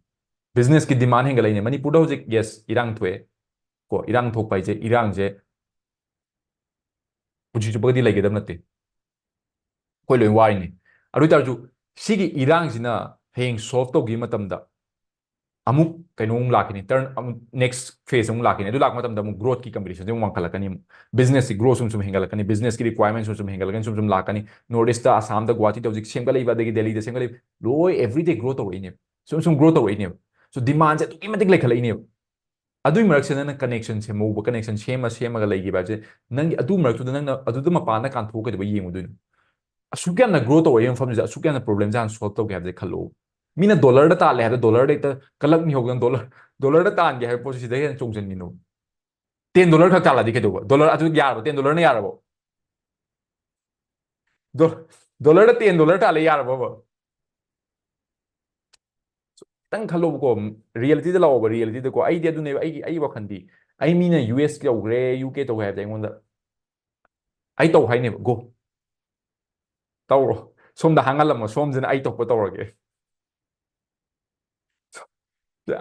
Business ꯀꯤ demand ꯍꯦꯟꯒꯠꯂꯛꯏꯅꯦ꯫ ꯃꯅꯤꯄꯨꯔꯗ ꯍꯧꯖꯤꯛ, yes, ꯏꯔꯥꯡ ꯊꯣꯛꯑꯦ ꯀꯣ, ꯏꯔꯥꯡ ꯊꯣꯛꯄ ꯍꯥꯏꯁꯦ, ꯏꯔꯥꯡꯁꯦ ꯄꯨꯟꯁꯤ ꯆꯨꯞꯄꯒꯗꯤ ꯂꯩꯒꯗꯕ ꯅꯠꯇꯦ꯫ ꯑꯩꯈꯣꯏ ꯂꯣꯏ ꯋꯥꯔꯤꯅꯤ꯫ ꯑꯗꯨ ꯑꯣꯏ ꯇꯥꯔꯁꯨ ꯁꯤꯒꯤ ꯏꯔꯥꯡꯁꯤꯅ ꯍꯌꯦꯡ solve ꯇꯧꯈꯤꯕ ꯃꯇꯝꯗ ꯑꯃꯨꯛ ꯀꯩꯅꯣ ꯑꯃꯨꯛ ꯂꯥꯛꯈꯤꯅꯤ, turn ꯑꯃꯨꯛ, next phase ꯑꯃꯨꯛ ꯂꯥꯛꯈꯤꯅꯤ꯫ ꯑꯗꯨ ꯂꯥꯛꯄ ꯃꯇꯝꯗ ꯑꯃꯨꯛ growth ꯀꯤ competition ꯁꯦ ꯑꯃꯨꯛ ꯋꯥꯡꯈꯠꯂꯛꯀꯅꯤ꯫ Business ꯁꯤ growth ꯁꯨꯝ ꯁꯨꯝ ꯍꯦꯟꯒꯠꯂꯛꯀꯅꯤ, business ꯀꯤ requirement ꯁꯨꯝ ꯁꯨꯝ ꯍꯦꯟꯒꯠꯂꯛꯀꯅꯤ, ꯁꯨꯝ ꯁꯨꯝ ꯂꯥꯛꯀꯅꯤ꯫ North East ꯇ, ꯑꯁꯥꯝꯗ, ꯒꯨꯍꯥꯇꯤꯗ ꯍꯧꯖꯤꯛ ꯁꯦꯝꯒꯠꯂꯛꯏꯕ, ꯑꯗꯒꯤ ꯗꯦꯜꯂꯤꯗ ꯁꯦꯝꯒꯠꯂꯛꯏꯕ, ꯂꯣꯏ everyday growth ꯇꯧꯔꯛꯏꯅꯦꯕ, ꯁꯨꯝ ꯁꯨꯝ growth ꯇꯧꯔꯛꯏꯅꯦꯕ꯫ So demand ꯁꯦ ꯑꯗꯨꯛꯀꯤ ꯃꯇꯤꯛ ꯂꯩꯈꯠꯂꯛꯏꯅꯦꯕ꯫ ꯑꯗꯨꯏ ꯃꯔꯛꯁꯤꯗ ꯅꯪꯅ connection ꯁꯦꯝꯍꯧꯕ, connection ꯁꯦꯝꯃ ꯁꯦꯝꯃꯒ ꯂꯩꯈꯤꯕ ꯍꯥꯏꯕꯁꯦ, ꯅꯪꯒꯤ ꯑꯗꯨ ꯃꯔꯛꯇꯨꯗ ꯅꯪꯅ ꯑꯗꯨꯗ ꯃꯄꯥꯟꯗ ꯀꯥꯟꯊꯣꯛꯑ ꯀꯩꯗꯧꯕ ꯌꯦꯡꯉꯨꯗꯣꯏꯅꯣ? ꯑꯁꯨꯛ ꯌꯥꯝꯅ grow ꯇꯧꯔꯛꯏꯕ ꯃꯐꯝꯁꯤꯗ ꯑꯁꯨꯛ ꯌꯥꯝꯅ problem ꯁꯦ ꯍꯥꯟꯅ solve ꯇꯧꯒꯦ ꯍꯥꯏꯕꯁꯦ ꯈꯜꯂꯣ꯫ ꯃꯤꯅ dollar ꯗ ꯇꯥꯜꯂꯦ ꯍꯥꯏꯕꯗ dollar ꯗ ꯍꯦꯛꯇ ꯀꯜꯂꯛ ꯃꯤꯍꯧꯗꯅ, dollar, dollar ꯗ ꯇꯥꯟꯒꯦ ꯍꯥꯏꯕ ꯄꯣꯠꯁꯤ ꯁꯤꯗ ꯍꯦꯟꯅ ꯆꯣꯡꯁꯤꯟꯈꯤꯅꯣ꯫ Ten dollar ꯈꯛ ꯇꯥꯜꯂꯗꯤ ꯀꯩꯗꯧꯕ? Dollar ꯑꯗꯨ ꯌꯥꯔꯕ? Ten dollar ꯅ ꯌꯥꯔꯕꯣ? ꯗꯣ-, dollar ꯗ ten dollar ꯇꯥꯜꯂꯦ ꯌꯥꯔꯕꯣꯕ? ꯈꯤꯇꯪ ꯈꯜꯂꯣꯕꯀꯣ, ꯔꯤꯌꯦꯂꯤꯇꯤꯗ ꯂꯥꯛꯑꯣꯕ, ꯔꯤꯌꯦꯂꯤꯇꯤꯗꯀꯣ꯫ ꯑꯩꯗꯤ ꯑꯗꯨꯅꯦꯕ ꯑꯩꯒꯤ ꯑꯩꯒꯤ ꯋꯥꯈꯜꯗꯤ꯫ ꯑꯩ ꯃꯤꯅ ꯌꯨ ꯑꯦꯁ ꯇꯧꯈ꯭ꯔꯦ, ꯌꯨ ꯀꯦ ꯇꯧꯈ꯭ꯔꯦ ꯍꯥꯏꯕꯗ ꯑꯩꯉꯣꯟꯗ ꯑꯩ ꯇꯧ ꯍꯥꯏꯅꯦꯕ꯫ "ꯒꯣ, ꯇꯧꯔꯣ, ꯁꯣꯝꯗ ꯍꯥꯡꯍꯜꯂꯝꯃꯣ, ꯁꯣꯝꯁꯤꯅ ꯑꯩ ꯊꯣꯛꯄ ꯇꯧꯔꯒꯦ"꯫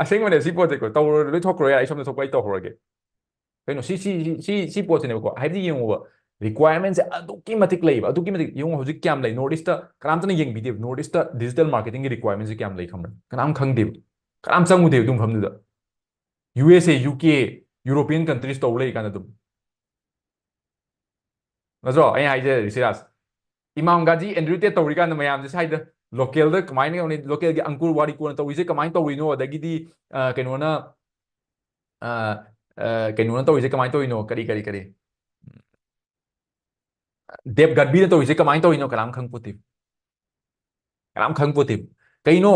ꯑꯁꯦꯡꯕꯅꯦ ꯁꯤ ꯄꯣꯠꯁꯦꯀꯣ, ꯇꯧꯔꯣ, ꯂꯣꯏ ꯊꯣꯛꯈ꯭ꯔꯣ ꯌꯥꯔꯦ, ꯑꯩ ꯁꯣꯝꯗ ꯊꯣꯛꯄ ꯑꯩ ꯇꯧꯍꯧꯔꯒꯦ꯫ ꯀꯩꯅꯣ ꯁꯤ ꯁꯤ ꯁꯤ ꯁꯤ ꯁꯤ ꯄꯣꯠꯁꯤꯅꯦꯕꯀꯣ꯫ ꯍꯥꯏꯕꯗꯤ ꯌꯦꯡꯉꯨꯕ, ꯔꯤꯀ꯭ꯋꯥꯏꯔꯃꯦꯟꯁꯦ ꯑꯗꯨꯛꯀꯤ ꯃꯇꯤꯛ ꯂꯩꯕ, ꯑꯗꯨꯛꯀꯤ ꯃꯇꯤꯛ꯫ ꯌꯦꯡꯉꯨ, ꯍꯧꯖꯤꯛ ꯀꯌꯥꯝ ꯂꯩ ꯅꯣꯔꯠ ꯏꯁꯇ? ꯀꯅꯥꯝꯇꯅ ꯌꯦꯡꯕꯤꯗꯦꯕ ꯅꯣꯔꯠ ꯏꯁꯇ ꯗꯤꯖꯤꯇꯦꯜ ꯃꯥꯔꯀꯦꯇꯤꯡꯒꯤ ꯔꯤꯀ꯭ꯋꯥꯏꯔꯃꯦꯟꯁꯦ ꯀꯌꯥꯝ ꯂꯩ ꯈꯪꯕ꯭ꯔꯥ? ꯀꯅꯥꯝ ꯈꯪꯗꯦꯕ, ꯀꯅꯥꯝ ꯆꯪꯉꯨꯗꯦꯕ ꯑꯗꯨ ꯃꯐꯝꯗꯨꯗ꯫ U S A, U K, European countries ꯇꯧ ꯂꯩ ꯀꯥꯟꯗ ꯑꯗꯨꯝ, ꯅꯠꯇ꯭ꯔꯣ? ꯑꯩ ꯍꯥꯏꯖꯦ ꯔꯤꯁꯤꯔꯥꯖ, ꯏꯃꯥꯝ ꯒꯥꯖꯤ ꯑꯦꯟꯗ꯭ꯔꯨ ꯇꯦꯠ ꯇꯧꯔꯤꯀꯥꯟꯗ ꯃꯌꯥꯝꯁꯦ ꯁ꯭ꯋꯥꯏꯗ ꯂꯣꯀꯦꯜꯗ ꯀꯃꯥꯏꯅ ꯌꯧꯅꯤ? ꯂꯣꯀꯦꯜꯒꯤ ꯑꯪꯀꯨꯔ ꯋꯥꯔꯤꯀꯣꯟꯅ ꯇꯧꯔꯤꯁꯦ ꯀꯃꯥꯏꯅ ꯇꯧꯔꯤꯅꯣ? ꯑꯗꯒꯤꯗꯤ ꯑ, ꯀꯩꯅꯣꯅ ꯑ, ꯑ, ꯀꯩꯅꯣꯅ ꯇꯧꯔꯤꯁꯦ ꯀꯃꯥꯏꯅ ꯇꯧꯔꯤꯅꯣ? ꯀꯔꯤ ꯀꯔꯤ ꯀꯔꯤ ꯗꯦꯕ ꯒꯠꯕꯤꯅ ꯇꯧꯔꯤꯁꯦ ꯀꯃꯥꯏꯅ ꯇꯧꯔꯤꯅꯣ? ꯀꯅꯥꯝ ꯈꯪꯄꯣꯠꯇꯦ, ꯀꯅꯥꯝ ꯈꯪꯄꯣꯠꯇꯦ꯫ ꯀꯩꯅꯣ?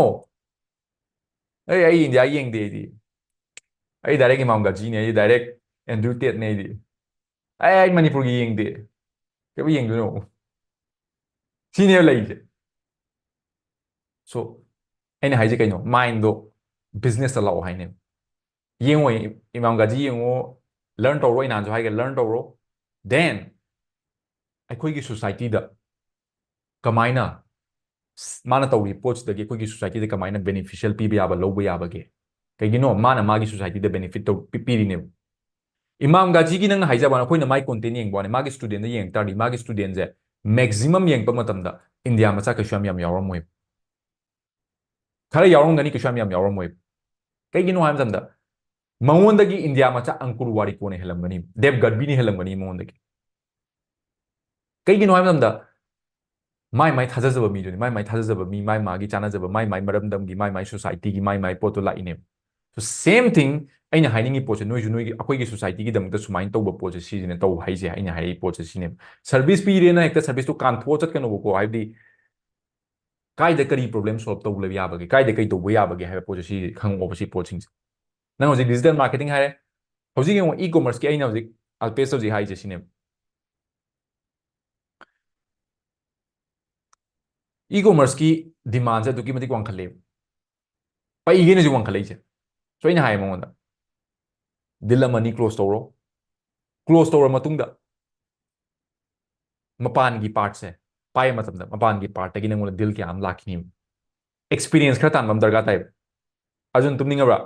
ꯑꯩ ꯑꯩ ꯏꯟꯗꯤꯌꯥ ꯌꯦꯡꯗꯦ ꯑꯩꯗꯤ꯫ ꯑꯩ ꯗꯥꯏꯔꯦꯛ ꯏꯃꯥꯝ ꯒꯥꯖꯤꯅꯦ, ꯑꯩ ꯗꯥꯏꯔꯦꯛ ꯑꯦꯟꯗ꯭ꯔꯨ ꯇꯦꯠꯅꯦ ꯑꯩꯗꯤ꯫ ꯑꯩ ꯑꯩ ꯃꯅꯤꯄꯨꯔꯒꯤ ꯌꯦꯡꯗꯦ꯫ ꯀꯩꯕꯨ ꯌꯦꯡꯗꯣꯏꯅꯣ? ꯁꯤꯅꯦꯕ ꯂꯩꯔꯤꯁꯦ꯫ ꯁꯣ ꯑꯩꯅ ꯍꯥꯏꯁꯦ ꯀꯩꯅꯣ? ꯃꯥꯏꯟꯗꯣ ꯕꯤꯖꯤꯅꯦꯁꯇ ꯂꯥꯛꯑꯣ ꯍꯥꯏꯅꯦꯕ꯫ ꯌꯦꯡꯉꯣ, ꯏꯃꯥꯝ ꯒꯥꯖꯤ ꯌꯦꯡꯉꯣ, ꯂꯔꯟ ꯇꯧꯔꯣ꯫ ꯑꯩ ꯅꯍꯥꯟꯁꯨ ꯍꯥꯏꯒꯦ, ꯂꯔꯟ ꯇꯧꯔꯣ꯫ ꯗꯦꯟ ꯑꯩꯈꯣꯏꯒꯤ ꯁꯣꯁꯥꯏꯇꯤꯗ ꯀꯃꯥꯏꯅ ꯃꯥꯅ ꯇꯧꯔꯤꯕ ꯄꯣꯠꯁꯤꯗꯒꯤ ꯑꯩꯈꯣꯏꯒꯤ ꯁꯣꯁꯥꯏꯇꯤꯗ ꯀꯃꯥꯏꯅ ꯕꯦꯅꯤꯐꯤꯁꯤꯌꯦꯜ ꯄꯤꯕ ꯌꯥꯕ ꯂꯧꯕ ꯌꯥꯕꯒꯦ? ꯀꯩꯒꯤꯅꯣ? ꯃꯥꯅ ꯃꯥꯒꯤ ꯁꯣꯁꯥꯏꯇꯤꯗ ꯕꯦꯅꯤꯐꯤꯠ ꯇꯧ-, ꯄꯤ-, ꯄꯤꯔꯤꯅꯦꯕ꯫ ꯏꯃꯥꯝ ꯒꯥꯖꯤꯒꯤ ꯅꯪꯅ ꯍꯥꯏꯖꯕ ꯋꯥꯅꯤ, ꯑꯩꯈꯣꯏꯅ ꯃꯥꯒꯤ ꯁ꯭ꯇꯨꯗꯦꯟꯗ ꯌꯦꯡ ꯇꯥꯔꯗꯤ, ꯃꯥꯒꯤ ꯁ꯭ꯇꯨꯗꯦꯟꯁꯦ ꯃꯦꯛꯁꯤꯃꯝ ꯌꯦꯡꯉꯛꯄ ꯃꯇꯝꯗ ꯏꯟꯗꯤꯌꯥ ꯃꯆꯥ ꯀꯩꯁꯨ ꯌꯥꯝ ꯌꯥꯝ ꯌꯥꯎꯔꯝꯃꯣꯏꯕ꯫ ꯈꯔ ꯌꯥꯎꯔꯝꯒꯅꯤ, ꯀꯩꯁꯨ ꯌꯥꯝ ꯌꯥꯝ ꯌꯥꯎꯔꯝꯃꯣꯏꯕ꯫ ꯀꯩꯒꯤꯅꯣ ꯍꯥꯏꯕ ꯃꯇꯝꯗ ꯃꯉꯣꯟꯗꯒꯤ ꯏꯟꯗꯤꯌꯥ ꯃꯆꯥ ꯑꯪꯀꯨꯔ ꯋꯥꯔꯤꯀꯣꯟꯅ ꯍꯦꯜꯂꯝꯒꯅꯤ, ꯗꯦꯕ ꯒꯠꯕꯤꯅ ꯍꯦꯜꯂꯝꯒꯅꯤ ꯃꯉꯣꯟꯗꯒꯤ꯫ ꯀꯩꯒꯤꯅꯣ ꯍꯥꯏꯕ ꯃꯇꯝꯗ ꯃꯥꯏ ꯃꯥꯏ ꯊꯥꯖꯖꯕ ꯃꯤꯗꯨꯅꯤ, ꯃꯥꯏ ꯃꯥꯏ ꯊꯥꯖꯖꯕ ꯃꯤ, ꯃꯥꯏ ꯃꯥꯒꯤ ꯆꯥꯟꯅꯖꯕ, ꯃꯥꯏ ꯃꯥꯏ ꯃꯔꯝꯗꯝꯒꯤ, ꯃꯥꯏ ꯃꯥꯏ ꯁꯣꯁꯥꯏꯇꯤꯒꯤ, ꯃꯥꯏ ꯃꯥꯏ ꯄꯣꯠꯇꯣ ꯂꯥꯛꯏꯅꯦꯕ꯫ So same thing, ꯑꯩꯅ ꯍꯥꯏꯅꯤꯡꯉꯤ ꯄꯣꯠꯁꯦ ꯅꯣꯏꯁꯨ ꯅꯣꯏꯒꯤ, ꯑꯩꯈꯣꯏꯒꯤ ꯁꯣꯁꯥꯏꯇꯤꯒꯤꯗꯃꯛꯇ ꯁꯨꯃꯥꯏꯅ ꯇꯧꯕ ꯄꯣꯠꯁꯦ ꯁꯤꯁꯤꯅ ꯇꯧ ꯍꯥꯏꯁꯦ꯫ ꯑꯩꯅ ꯍꯥꯏꯔꯛꯏ ꯄꯣꯠꯁꯦ ꯁꯤꯅꯦꯕ꯫ ꯁꯔꯚꯤꯁ ꯄꯤꯔꯦꯅ ꯍꯦꯛꯇ ꯁꯔꯚꯤꯁꯇꯣ ꯀꯥꯟꯊꯣꯛꯑ ꯆꯠꯀꯅꯣꯕꯀꯣ꯫ ꯍꯥꯏꯕꯗꯤ ꯀꯥꯏꯗ ꯀꯔꯤ ꯄ꯭ꯔꯣꯕ꯭ꯂꯦꯝ ꯁꯣꯜꯕ ꯇꯧꯕ ꯌꯥꯕꯒꯦ, ꯀꯥꯏꯗ ꯀꯩ ꯇꯧꯕ ꯌꯥꯕꯒꯦ ꯍꯥꯏꯕ ꯄꯣꯠꯁꯦ ꯁꯤ ꯈꯪꯉꯛꯑꯣꯕ, ꯁꯤ ꯄꯣꯠꯁꯤꯡꯁꯦ꯫ ꯅꯪ ꯍꯧꯖꯤꯛ ꯗꯤꯖꯤꯇꯦꯜ ꯃꯥꯔꯀꯦꯇꯤꯡ ꯍꯥꯏꯔꯦ, ꯍꯧꯖꯤꯛ ꯌꯦꯡꯉꯣ, ꯏ ꯀꯣꯃꯔꯁꯀꯤ ꯑꯩꯅ ꯍꯧꯖꯤꯛ ꯑꯜꯄꯦꯁ ꯍꯧꯖꯤꯛ ꯍꯥꯏꯔꯤꯁꯦ ꯁꯤꯅꯦꯕ꯫ ꯏ ꯀꯣꯃꯔꯁꯀꯤ ꯗꯤꯃꯥꯟꯁꯦ ꯑꯗꯨꯛꯀꯤ ꯃꯇꯤꯛ ꯋꯥꯡꯈꯠꯂꯦꯕ꯫ ꯄꯩꯒꯦꯅꯁꯨ ꯋꯥꯡꯈꯠꯂꯛꯏꯁꯦ꯫ So ꯑꯩꯅ ꯍꯥꯏ ꯃꯉꯣꯟꯗ, "Deal ꯑꯃꯅꯤ close ꯇꯧꯔꯣ, close ꯇꯧꯔ ꯃꯇꯨꯡꯗ ꯃꯄꯥꯟꯒꯤ part ꯁꯦ ꯄꯥꯏꯕ ꯃꯇꯝꯗ ꯃꯄꯥꯟꯒꯤ part ꯇꯒꯤ ꯅꯪꯉꯣꯟꯗ deal ꯀꯌꯥ ꯑꯃ ꯂꯥꯛꯈꯤꯅꯤꯕ꯫ Experience ꯈꯔ ꯇꯥꯟꯕ ꯑꯃ ꯗꯔꯀꯥꯔ ꯇꯥꯏꯕ꯫ ꯑꯗꯨꯅ ꯇꯨꯝꯅꯤꯡꯉꯕ꯭ꯔꯥ?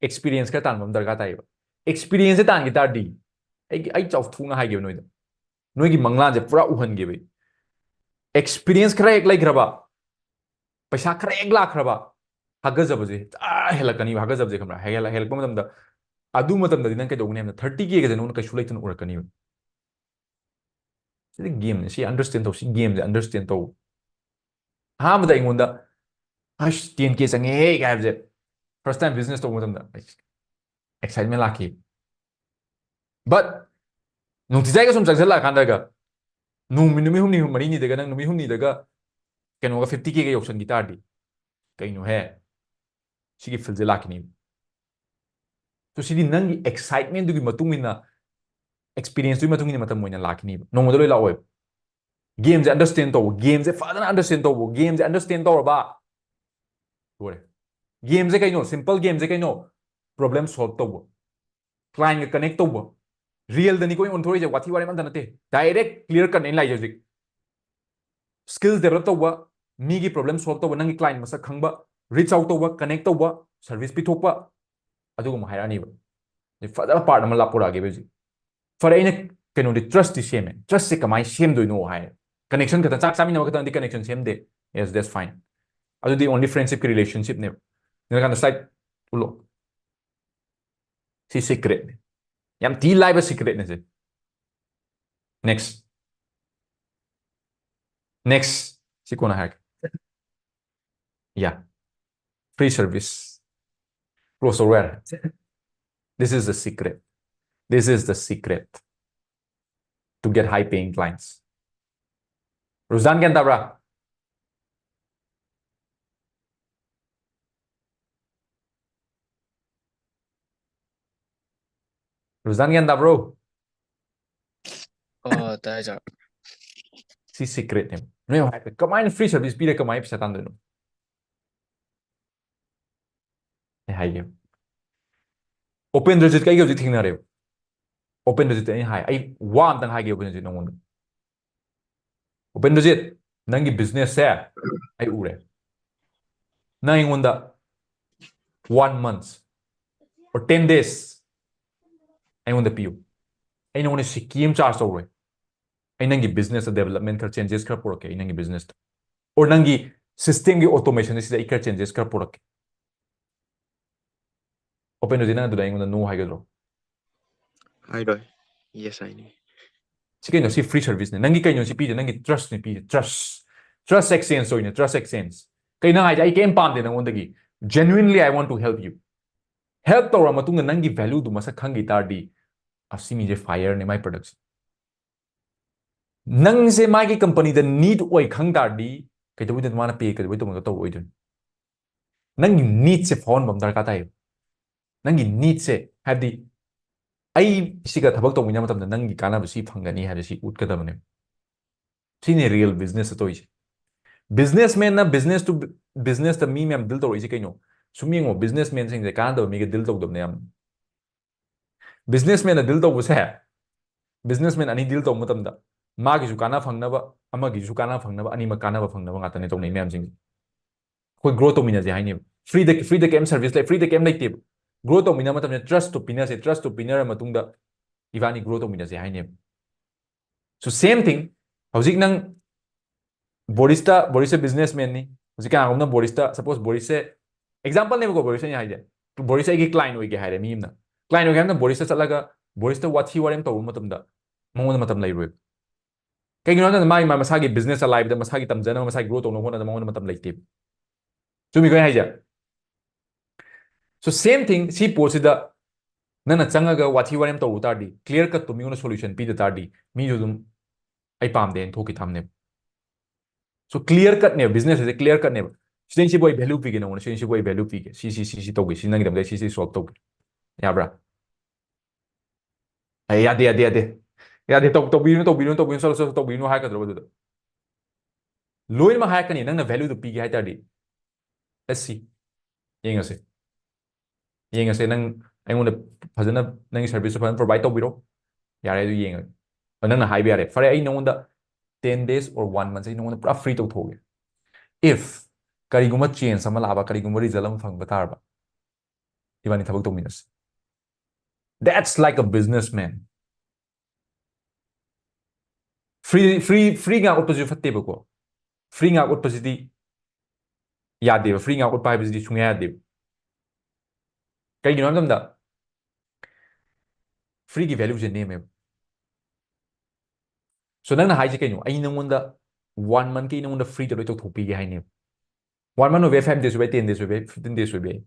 Experience ꯈꯔ ꯇꯥꯟꯕ ꯑꯃ ꯗꯔꯀꯥꯔ ꯇꯥꯏꯌꯦꯕ꯫ Experience ꯁꯦ ꯇꯥꯟꯈꯤ ꯇꯥꯔꯗꯤ, ꯑꯩꯒꯤ, ꯑꯩ ꯆꯥꯎꯊꯣꯛꯅ ꯍꯥꯏꯒꯦꯕ ꯅꯣꯏꯗ, ꯅꯣꯏꯒꯤ ꯃꯪꯂꯥꯟꯁꯦ ꯄꯨꯔꯥ ꯎꯍꯟꯒꯦꯕ ꯑꯩ꯫ Experience ꯈꯔ ꯍꯦꯛ ꯂꯩꯈ꯭ꯔꯕ, ꯄꯩꯁꯥ ꯈꯔ ꯍꯦꯛ ꯂꯥꯛꯈ꯭ꯔꯕ, ꯍꯥꯒꯠꯆꯕꯁꯦ ꯑꯥ ꯍꯦꯜꯂꯛꯀꯅꯤꯕ꯫ ꯍꯥꯒꯠꯆꯕꯁꯦ ꯈꯪꯕ꯭ꯔꯥ? ꯍꯦꯜꯂꯛ-, ꯍꯦꯜꯂꯛꯄ ꯃꯇꯝꯗ, ꯑꯗꯨ ꯃꯇꯝꯗꯗꯤ ꯅꯪ ꯀꯩꯗꯧꯒꯅꯤ ꯍꯥꯏꯕꯗ, thirty K ꯒꯁꯦ ꯅꯉꯣꯟꯗ ꯀꯩꯁꯨ ꯂꯩꯇꯅ ꯎꯔꯛꯀꯅꯤꯕ꯫ ꯁꯤꯗꯤ game ꯅꯤ, ꯁꯤ understand ꯇꯧ, ꯁꯤ game ꯁꯦ understand ꯇꯧ꯫ ꯑꯍꯥꯟꯕꯗ ꯑꯩꯉꯣꯟꯗ, "ꯑꯁ, ten K ꯆꯪꯉꯦꯍꯦ" ꯀꯥꯏ ꯍꯥꯏꯕꯁꯦ, first time business ꯇꯧꯕ ꯃꯇꯝꯗ excitement ꯂꯥꯛꯈꯤ꯫ But ꯅꯨꯡꯇꯤꯖꯥꯏꯒ ꯁꯨꯝ ꯆꯪꯁꯤꯜꯂꯛꯑꯀꯥꯟꯗꯒ, ꯅꯨꯃꯤꯠ, ꯅꯨꯃꯤꯠ ꯍꯨꯝꯅꯤ, ꯃꯔꯤꯅꯤꯗꯒ, ꯅꯪ ꯅꯨꯃꯤꯠ ꯍꯨꯝꯅꯤꯗꯒ ꯀꯩꯅꯣꯒ fifty K ꯒ ꯌꯧꯁꯟꯈꯤ ꯇꯥꯔꯗꯤ, "ꯀꯩꯅꯣꯍꯦ, ꯁꯤꯒꯤ field ꯁꯦ ꯂꯥꯛꯈꯤꯅꯤ"꯫ So ꯁꯤꯗꯤ ꯅꯪꯒꯤ excitement ꯗꯨꯒꯤ ꯃꯇꯨꯡ ꯏꯟꯅ, experience ꯇꯨꯒꯤ ꯃꯇꯨꯡ ꯏꯟꯅ ꯃꯇꯝ ꯑꯣꯏꯅ ꯂꯥꯛꯈꯤꯅꯤꯕ꯫ ꯅꯣꯡꯃꯗ ꯂꯣꯏ ꯂꯥꯛꯑꯣꯏꯕ꯫ Game ꯁꯦ understand ꯇꯧꯕ, game ꯁꯦ ꯐꯖꯅ understand ꯇꯧꯕ, game ꯁꯦ understand ꯇꯧꯔꯕ, ꯂꯣꯏꯔꯦ꯫ Game ꯁꯦ ꯀꯩꯅꯣ? Simple game ꯁꯦ ꯀꯩꯅꯣ? Problem solve ꯇꯧꯕ, client ꯒ connect ꯇꯧꯕ꯫ Real ꯗꯅꯤꯀꯣ ꯑꯩꯅ ꯑꯣꯟꯊꯣꯔꯛꯏꯁꯦ, ꯋꯥꯊꯤ ꯋꯥꯔꯦꯝ ꯑꯝꯇ ꯅꯠꯇꯦ, direct clear cut ꯅꯦ ꯑꯩꯅ ꯂꯥꯛꯏꯁꯦ ꯍꯧꯖꯤꯛ꯫ Skill develop ꯇꯧꯕ, ꯃꯤꯒꯤ problem solve ꯇꯧꯕ, ꯅꯪꯒꯤ client ꯃꯁꯛ ꯈꯪꯕ, reach out ꯇꯧꯕ, connect ꯇꯧꯕ, service ꯄꯤꯊꯣꯛꯄ, ꯑꯗꯨꯒꯨꯝꯕ ꯍꯥꯏꯔꯛꯑꯅꯤꯕ꯫ ꯑꯗꯩ ꯐꯖꯅ part ꯑꯃ ꯂꯥꯛꯄꯣꯔꯛꯑꯒꯦꯕ ꯍꯧꯖꯤꯛ꯫ ꯐꯔꯦ, ꯑꯩꯅ ꯀꯩꯅꯣꯗꯤ, trust ꯇꯤ ꯁꯦꯝꯃꯦ꯫ Trust ꯁꯦ ꯀꯃꯥꯏꯅ ꯁꯦꯝꯗꯣꯏꯅꯣ ꯍꯥꯏ, connection ꯈꯛꯇꯪ, ꯆꯥꯛ ꯆꯥꯃꯤꯟꯅꯕ ꯈꯛꯇꯪꯗꯤ connection ꯁꯦꯝꯗꯦ꯫ Yes, that's fine. ꯑꯗꯨꯗꯤ only friendship ꯀꯤ relationship ꯅꯦꯕ꯫ ꯅꯪ ꯀꯥꯟꯗ slide ꯎꯠꯂꯣ꯫ ꯁꯤ secret ꯅꯤ꯫ ꯌꯥꯝ ꯊꯤ ꯂꯥꯏꯕ secret ꯅꯤ ꯁꯤ꯫ Next. Next. ꯁꯤ ꯀꯣꯟꯅ ꯍꯥꯏꯔꯒꯦ꯫ Yeah. Free service. Close ꯇꯧꯔꯣ ꯌꯥꯔꯦ꯫ This is the secret. This is the secret to get high paying clients. ꯔꯨꯖꯥꯟ, ꯒ꯭ꯌꯥꯟ ꯇꯥꯕ꯭ꯔꯥ? ꯔꯨꯖꯥꯟ, ꯒ꯭ꯌꯥꯟ ꯇꯥꯕ꯭ꯔꯣ? ꯑꯣ, ꯇꯥꯏ, ꯁꯥꯔ꯫ ꯁꯤ secret ꯅꯦꯕ꯫ ꯅꯣꯏ ꯍꯥꯏ, ꯀꯃꯥꯏꯅ free service ꯄꯤꯔ ꯀꯃꯥꯏꯅ ꯄꯩꯁꯥ ꯇꯥꯟꯗꯣꯏꯅꯣ? ꯍꯥꯏꯒꯦ꯫ ꯎꯄꯦꯟꯗ꯭ꯔꯖꯤꯠꯀ ꯑꯩꯒ ꯍꯧꯖꯤꯛ ꯊꯦꯡꯅꯔꯦꯕ꯫ ꯎꯄꯦꯟꯗ꯭ꯔꯖꯤꯠꯇ ꯑꯩꯅ ꯍꯥꯏ, "ꯑꯩ ꯋꯥ ꯑꯝꯇꯪ ꯍꯥꯏꯒꯦ ꯎꯄꯦꯟꯗ꯭ꯔꯖꯤꯠ ꯅꯉꯣꯟꯗ꯫ ꯎꯄꯦꯟꯗ꯭ꯔꯖꯤꯠ, ꯅꯪꯒꯤ business ꯁꯦ ꯑꯩ ꯎꯔꯦ꯫ ꯅꯪ ꯑꯩꯉꯣꯟꯗ one month or ten days ꯑꯩꯉꯣꯟꯗ ꯄꯤꯌꯨ꯫ ꯑꯩ ꯅꯉꯣꯟꯗ ꯁꯤꯀꯤ ꯑꯃ charge ꯇꯧꯔꯣꯏ꯫ ꯑꯩ ꯅꯪꯒꯤ business ꯇ development ꯈꯔ, changes ꯈꯔ ꯄꯨꯔꯛꯀꯦ ꯑꯩ ꯅꯪꯒꯤ business ꯇ꯫ Or ꯅꯪꯒꯤ system ꯒꯤ automation ꯑꯁꯤꯗ ꯑꯩ ꯈꯔ changes ꯈꯔ ꯄꯨꯔꯛꯀꯦ꯫" ꯎꯄꯦꯟꯗ꯭ꯔꯖꯤꯠ, ꯅꯪ ꯑꯗꯨꯗ ꯑꯩꯉꯣꯟꯗ no ꯍꯥꯏꯒꯗ꯭ꯔꯣ? ꯍꯥꯏꯔꯣꯏ꯫ Yes ꯍꯥꯏꯅꯤ꯫ ꯁꯤ ꯀꯩꯅꯣ? ꯁꯤ free service ꯅꯦ꯫ ꯅꯪꯒꯤ ꯀꯩꯅꯣ ꯁꯤ ꯄꯤꯔꯤꯁꯦ? ꯅꯪꯒꯤ trust ꯅꯦ ꯄꯤꯔꯤꯁꯦ꯫ Trust, trust exchange ꯑꯣꯏꯅ, trust exchange꯫ ꯀꯩꯅꯣ ꯍꯥꯏꯁꯦ? "ꯑꯩ ꯀꯩꯝ ꯄꯥꯝꯗꯦ ꯅꯪꯉꯣꯟꯗꯒꯤ꯫ Genuinely I want to help you." Help ꯇꯧꯔ ꯃꯇꯨꯡꯗ ꯅꯪꯒꯤ value ꯗꯨ ꯃꯁꯛ ꯈꯪꯈꯤ ꯇꯥꯔꯗꯤ, ꯑꯁꯤ ꯃꯤꯁꯦ fire ꯅꯦ, my product ꯁꯦ꯫ ꯅꯪꯁꯦ ꯃꯥꯒꯤ company ꯗ need ꯑꯣꯏ ꯈꯪ ꯇꯥꯔꯗꯤ, ꯀꯩꯗꯧꯕꯩꯗꯣꯏꯅꯣ ꯃꯥꯅ pay ꯀꯩꯗꯧꯕꯩ ꯇꯧꯕ ꯇꯧꯔꯣꯏꯗꯣꯏꯅꯣ? ꯅꯪꯒꯤ need ꯁꯦ ꯐꯥꯎꯍꯟꯕ ꯑꯃ ꯗꯔꯀꯥꯔ ꯇꯥꯏꯌꯦꯕ꯫ ꯅꯪꯒꯤ need ꯁꯦ, ꯍꯥꯏꯕꯗꯤ, "ꯑꯩ ꯁꯤꯒ ꯊꯕꯛ ꯇꯧꯃꯤꯟꯅꯕ ꯃꯇꯝꯗ ꯅꯪꯒꯤ ꯀꯥꯟꯅꯕ ꯁꯤ ꯐꯪꯒꯅꯤ" ꯍꯥꯏꯕ ꯁꯤ ꯎꯠꯀꯗꯕꯅꯦꯕ꯫ ꯁꯤꯅꯦ real business ꯇꯧꯔꯤꯁꯦ꯫ Businessman ꯅ business to business ꯇ ꯃꯤ ꯃꯌꯥꯝ deal ꯇꯧꯔꯛꯏꯁꯦ ꯀꯩꯅꯣ? ꯁꯨꯝ ꯌꯦꯡꯉꯣ, businessman ꯁꯤꯡꯁꯦ ꯀꯥꯟꯅꯗꯕ ꯃꯤꯒ deal ꯇꯧꯗꯕꯅꯦ ꯌꯥꯝ꯫ Businessman ꯅ deal ꯇꯧꯕꯁꯦ, businessman ꯑꯅꯤ deal ꯇꯧꯕ ꯃꯇꯝꯗ ꯃꯥꯒꯤꯁꯨ ꯀꯥꯟꯅ ꯐꯪꯅꯕ, ꯑꯃꯒꯤꯁꯨ ꯀꯥꯟꯅ ꯐꯪꯅꯕ, ꯑꯅꯤꯃꯛ ꯀꯥꯟꯅꯕ ꯐꯪꯅꯕ ꯉꯥꯛꯇꯅꯦ ꯇꯧꯅꯩ ꯃꯌꯥꯝꯁꯤꯡꯁꯦ꯫ ꯑꯩꯈꯣꯏ grow ꯇꯧꯃꯤꯟꯅꯁꯦ ꯍꯥꯏꯅꯦꯕ꯫ Free ꯗ, free ꯗ ꯀꯩꯝ service ꯂꯩ, free ꯗ ꯀꯩꯝ ꯂꯩꯇꯦꯕ꯫ Grow ꯇꯧꯃꯤꯟꯅꯕ ꯃꯇꯝꯗ trust ꯇꯣ ꯄꯤꯅꯁꯦ, trust ꯇꯣ ꯄꯤꯅꯔ ꯃꯇꯨꯡꯗ ꯏꯕꯥꯅꯤ grow ꯇꯧꯃꯤꯟꯅꯁꯦ ꯍꯥꯏꯅꯦꯕ꯫ So same thing, ꯍꯧꯖꯤꯛ ꯅꯪ ꯕꯣꯔꯤꯁꯇ, ꯕꯣꯔꯤꯁꯁꯦ businessman ꯅꯤ꯫ ꯍꯧꯖꯤꯛ ꯀꯅꯥꯒꯨꯝꯕꯅ ꯕꯣꯔꯤꯁꯇ, suppose ꯕꯣꯔꯤꯁꯁꯦ, example ꯅꯦꯕꯀꯣ, ꯕꯣꯔꯤꯁ ꯑꯩꯅ ꯍꯥꯏꯁꯦ, ꯕꯣꯔꯤꯁ ꯑꯩꯒꯤ client ꯑꯣꯏꯒꯦ ꯍꯥꯏꯔꯦ ꯃꯤ ꯑꯃꯅ꯫ Client ꯑꯣꯏꯒꯦ ꯍꯥꯏꯕꯅ ꯕꯣꯔꯤꯁꯇ ꯆꯠꯂꯒ ꯕꯣꯔꯤꯁꯇ ꯋꯥꯊꯤ ꯋꯥꯔꯦꯝ ꯇꯧꯕ ꯃꯇꯝꯗ ꯃꯉꯣꯟꯗ ꯃꯇꯝ ꯂꯩꯔꯣꯏꯕ꯫ ꯀꯩꯒꯤꯅꯣ ꯍꯥꯏꯕ ꯃꯇꯝꯗ ꯃꯥꯒꯤ, ꯃꯥ ꯃꯁꯥꯒꯤ business ꯆꯂꯥꯏꯕꯗ, ꯃꯁꯥꯒꯤ ꯇꯝꯖꯅꯕ, ꯃꯁꯥꯒꯤ grow ꯇꯧꯅꯕ ꯍꯣꯠꯅꯕꯗ ꯃꯉꯣꯟꯗ ꯃꯇꯝ ꯂꯩꯇꯦꯕ꯫ ꯆꯨꯝꯃꯤꯀꯣ ꯑꯩ ꯍꯥꯏꯁꯦ? So same thing, ꯁꯤ ꯄꯣꯠꯁꯤꯗ ꯅꯪꯅ ꯆꯪꯉꯒ ꯋꯥꯊꯤ ꯋꯥꯔꯦꯝ ꯇꯧꯔꯨ ꯇꯥꯔꯗꯤ, clear cut ꯇꯣ ꯃꯤꯉꯣꯟꯗ solution ꯄꯤꯗ ꯇꯥꯔꯗꯤ, ꯃꯤꯁꯨ ꯑꯗꯨꯝ "ꯑꯩ ꯄꯥꯝꯗꯦ" ꯍꯥꯏꯅ ꯊꯣꯛꯈꯤ ꯊꯝꯅꯦꯕ꯫ So clear cut ꯅꯦꯕ, business ꯍꯥꯏꯁꯦ clear cut ꯅꯦꯕ꯫ "ꯁꯤꯗꯩꯁꯤꯕꯨ ꯑꯩ value ꯄꯤꯒꯦ ꯅꯪꯉꯣꯟꯗ, ꯁꯤꯗꯩꯁꯤꯕꯨ ꯑꯩ value ꯄꯤꯒꯦ, ꯁꯤ, ꯁꯤ, ꯁꯤ, ꯁꯤ ꯇꯧꯒꯦ, ꯁꯤ ꯅꯪꯒꯤꯗꯃꯛꯇ ꯑꯩ ꯁꯤ, ꯁꯤ solve ꯇꯧꯒꯦ꯫" ꯌꯥꯕ꯭ꯔꯥ? ꯑꯦ, ꯌꯥꯗꯦ, ꯌꯥꯗꯦ, ꯌꯥꯗꯦ꯫ ꯌꯥꯗꯦ, ꯇꯧ-, ꯇꯧꯕꯤꯔꯨꯅꯨ, ꯇꯧꯕꯤꯔꯨꯅꯨ, ꯇꯧꯕꯤꯔꯨꯅꯨ, ꯆꯠꯂꯣ, ꯆꯠꯂꯣ, ꯇꯧꯕꯤꯔꯨꯅꯨ ꯍꯥꯏꯔꯛꯀꯗ꯭ꯔꯣ ꯑꯗꯨꯗ? ꯂꯣꯏꯅꯃꯛ ꯍꯥꯏꯔꯛꯀꯅꯤ, ꯅꯪꯅ value ꯗꯨ ꯄꯤꯒꯦ ꯍꯥꯏ ꯇꯥꯔꯗꯤ꯫ Let's see꯫ ꯌꯦꯡꯉꯁꯦ꯫ ꯌꯦꯡꯉꯁꯦ, ꯅꯪ ꯑꯩꯉꯣꯟꯗ ꯐꯖꯅ ꯅꯪꯒꯤ service ꯇꯣ ꯐꯖꯅ provide ꯇꯧꯕꯤꯔꯣ, ꯌꯥꯔꯦ, ꯑꯗꯨ ꯌꯦꯡꯉꯒꯦ꯫ ꯑꯗꯣ ꯅꯪꯅ ꯍꯥꯏꯕ ꯌꯥꯔꯦ, "ꯐꯔꯦ, ꯑꯩ ꯅꯉꯣꯟꯗ ten days or one month ꯑꯩ ꯅꯉꯣꯟꯗ ꯄꯨꯔꯥ free ꯇꯧꯊꯣꯛꯑꯒꯦ꯫ If ꯀꯔꯤꯒꯨꯝꯕ change ꯑꯃ ꯂꯥꯛꯑꯕ, ꯀꯔꯤꯒꯨꯝꯕ result ꯑꯃ ꯐꯪꯕ ꯇꯥꯔꯕ, ꯏꯕꯥꯅꯤ ꯊꯕꯛ ꯇꯧꯃꯤꯟꯅꯁꯤ." That's like a businessman. Free, free, free ꯉꯥꯛ ꯎꯠꯄꯁꯨ ꯐꯠꯇꯦꯕꯀꯣ꯫ Free ꯉꯥꯛ ꯎꯠꯄꯁꯤꯗꯤ ꯌꯥꯗꯦꯕ꯫ Free ꯉꯥꯛ ꯎꯠꯄ ꯍꯥꯏꯕꯁꯤꯗꯤ ꯁꯨꯡꯌꯥ ꯌꯥꯗꯦꯕ꯫ ꯀꯩꯒꯤꯅꯣ ꯍꯥꯏꯕ ꯃꯇꯝꯗ free ꯒꯤ value ꯁꯦ ꯅꯦꯝꯃꯦꯕ꯫ So ꯅꯪꯅ ꯍꯥꯏꯁꯦ ꯀꯩꯅꯣ? "ꯑꯩ ꯅꯪꯉꯣꯟꯗ one month ꯀꯤ ꯑꯩ ꯅꯪꯉꯣꯟꯗ free ꯗ ꯂꯣꯏ ꯇꯧꯊꯣꯛꯄꯤꯒꯦ" ꯍꯥꯏꯅꯦꯕ꯫ One month ꯑꯣꯏꯕ ꯌꯥꯏ, five days ꯑꯣꯏꯕ ꯌꯥꯏ, ten days ꯑꯣꯏꯕ ꯌꯥꯏ, fifteen days ꯑꯣꯏꯕ ꯌꯥꯏ꯫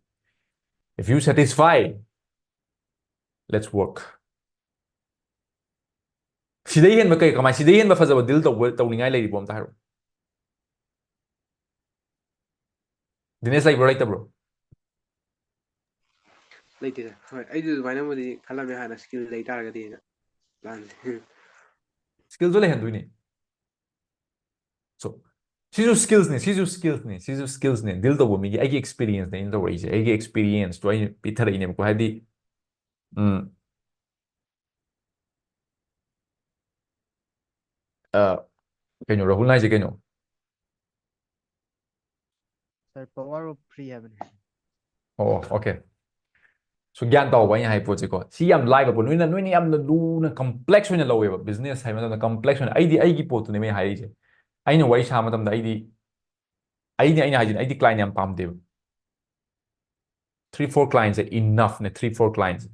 If you satisfy, let's work. ꯁꯤꯗꯩ ꯍꯦꯟꯕ ꯀꯩ, ꯀꯃꯥꯏ, ꯁꯤꯗꯩ ꯍꯦꯟꯕ ꯐꯖꯕ deal ꯇꯧꯕ, ꯇꯧꯅꯤꯡꯉꯥꯏ ꯂꯩꯔꯤꯕꯣ? ꯑꯝꯇ ꯍꯥꯏꯔꯛꯑꯣ꯫ ꯗꯤꯅꯦꯁ, ꯂꯩꯕ꯭ꯔꯣ, ꯂꯩꯇꯕ꯭ꯔꯣ? ꯂꯩꯇꯦꯗ꯫ ꯍꯣꯏ, ꯑꯩꯁꯨ ꯑꯗꯨꯃꯥꯏꯅꯕꯨꯗꯤ ꯈꯜꯂꯝꯃꯦ ꯍꯥꯟꯅ, skill ꯂꯩ ꯇꯥꯔꯒꯗꯤꯅ꯫ ꯂꯥꯟꯗꯦ꯫ Skill ꯁꯨ ꯂꯩꯍꯟꯗꯣꯏꯅꯤ꯫ So ꯁꯤꯁꯨ skills ꯅꯦ, ꯁꯤꯁꯨ skills ꯅꯦ, ꯁꯤꯁꯨ skills ꯅꯦ꯫ Deal ꯇꯧꯕ ꯃꯤꯒꯤ, ꯑꯩꯒꯤ experience ꯅꯦ ꯑꯩꯅ ꯇꯧꯔꯛꯏꯁꯦ, ꯑꯩꯒꯤ experience ꯇꯣ ꯑꯩꯅ ꯄꯤꯊꯔꯛꯏꯅꯦꯕꯀꯣ꯫ ꯍꯥꯏꯗꯤ, ꯎꯝ, ꯑ, ꯀꯩꯅꯣ, ꯔꯥꯍꯨꯜꯅ ꯍꯥꯏꯁꯦ ꯀꯩꯅꯣ? Sir, power of free ꯍꯥꯏꯕꯅꯦ꯫ ꯑꯣ, okay. So ꯒ꯭ꯌꯥꯟ ꯇꯥꯎꯕ ꯑꯩꯅ ꯍꯥꯏ ꯄꯣꯠꯁꯦꯀꯣ꯫ ꯁꯤ ꯌꯥꯝ ꯂꯥꯏꯕ ꯄꯣꯠ꯫ ꯅꯣꯏꯅ, ꯅꯣꯏꯅ ꯌꯥꯝꯅ ꯂꯨꯅ complex ꯑꯣꯏꯅ ꯂꯧꯋꯦꯕ꯫ Business ꯍꯥꯏꯕ ꯃꯇꯝꯗ complex ꯑꯣꯏꯅ, ꯑꯩꯗꯤ ꯑꯩꯒꯤ ꯄꯣꯠꯇꯨꯅꯦ ꯑꯩꯅ ꯍꯥꯏꯔꯤꯁꯦ꯫ ꯑꯩꯅ ꯋꯥꯔꯤ ꯁꯥꯕ ꯃꯇꯝꯗ ꯑꯩꯗꯤ, ꯑꯩꯗꯤ, ꯑꯩꯅ ꯍꯥꯏꯁꯤꯅꯦ, ꯑꯩꯗꯤ client ꯌꯥꯝ ꯄꯥꯝꯗꯦꯕ꯫ Three, four client ꯁꯦ enough ꯅꯦ, three, four client ꯁꯦ꯫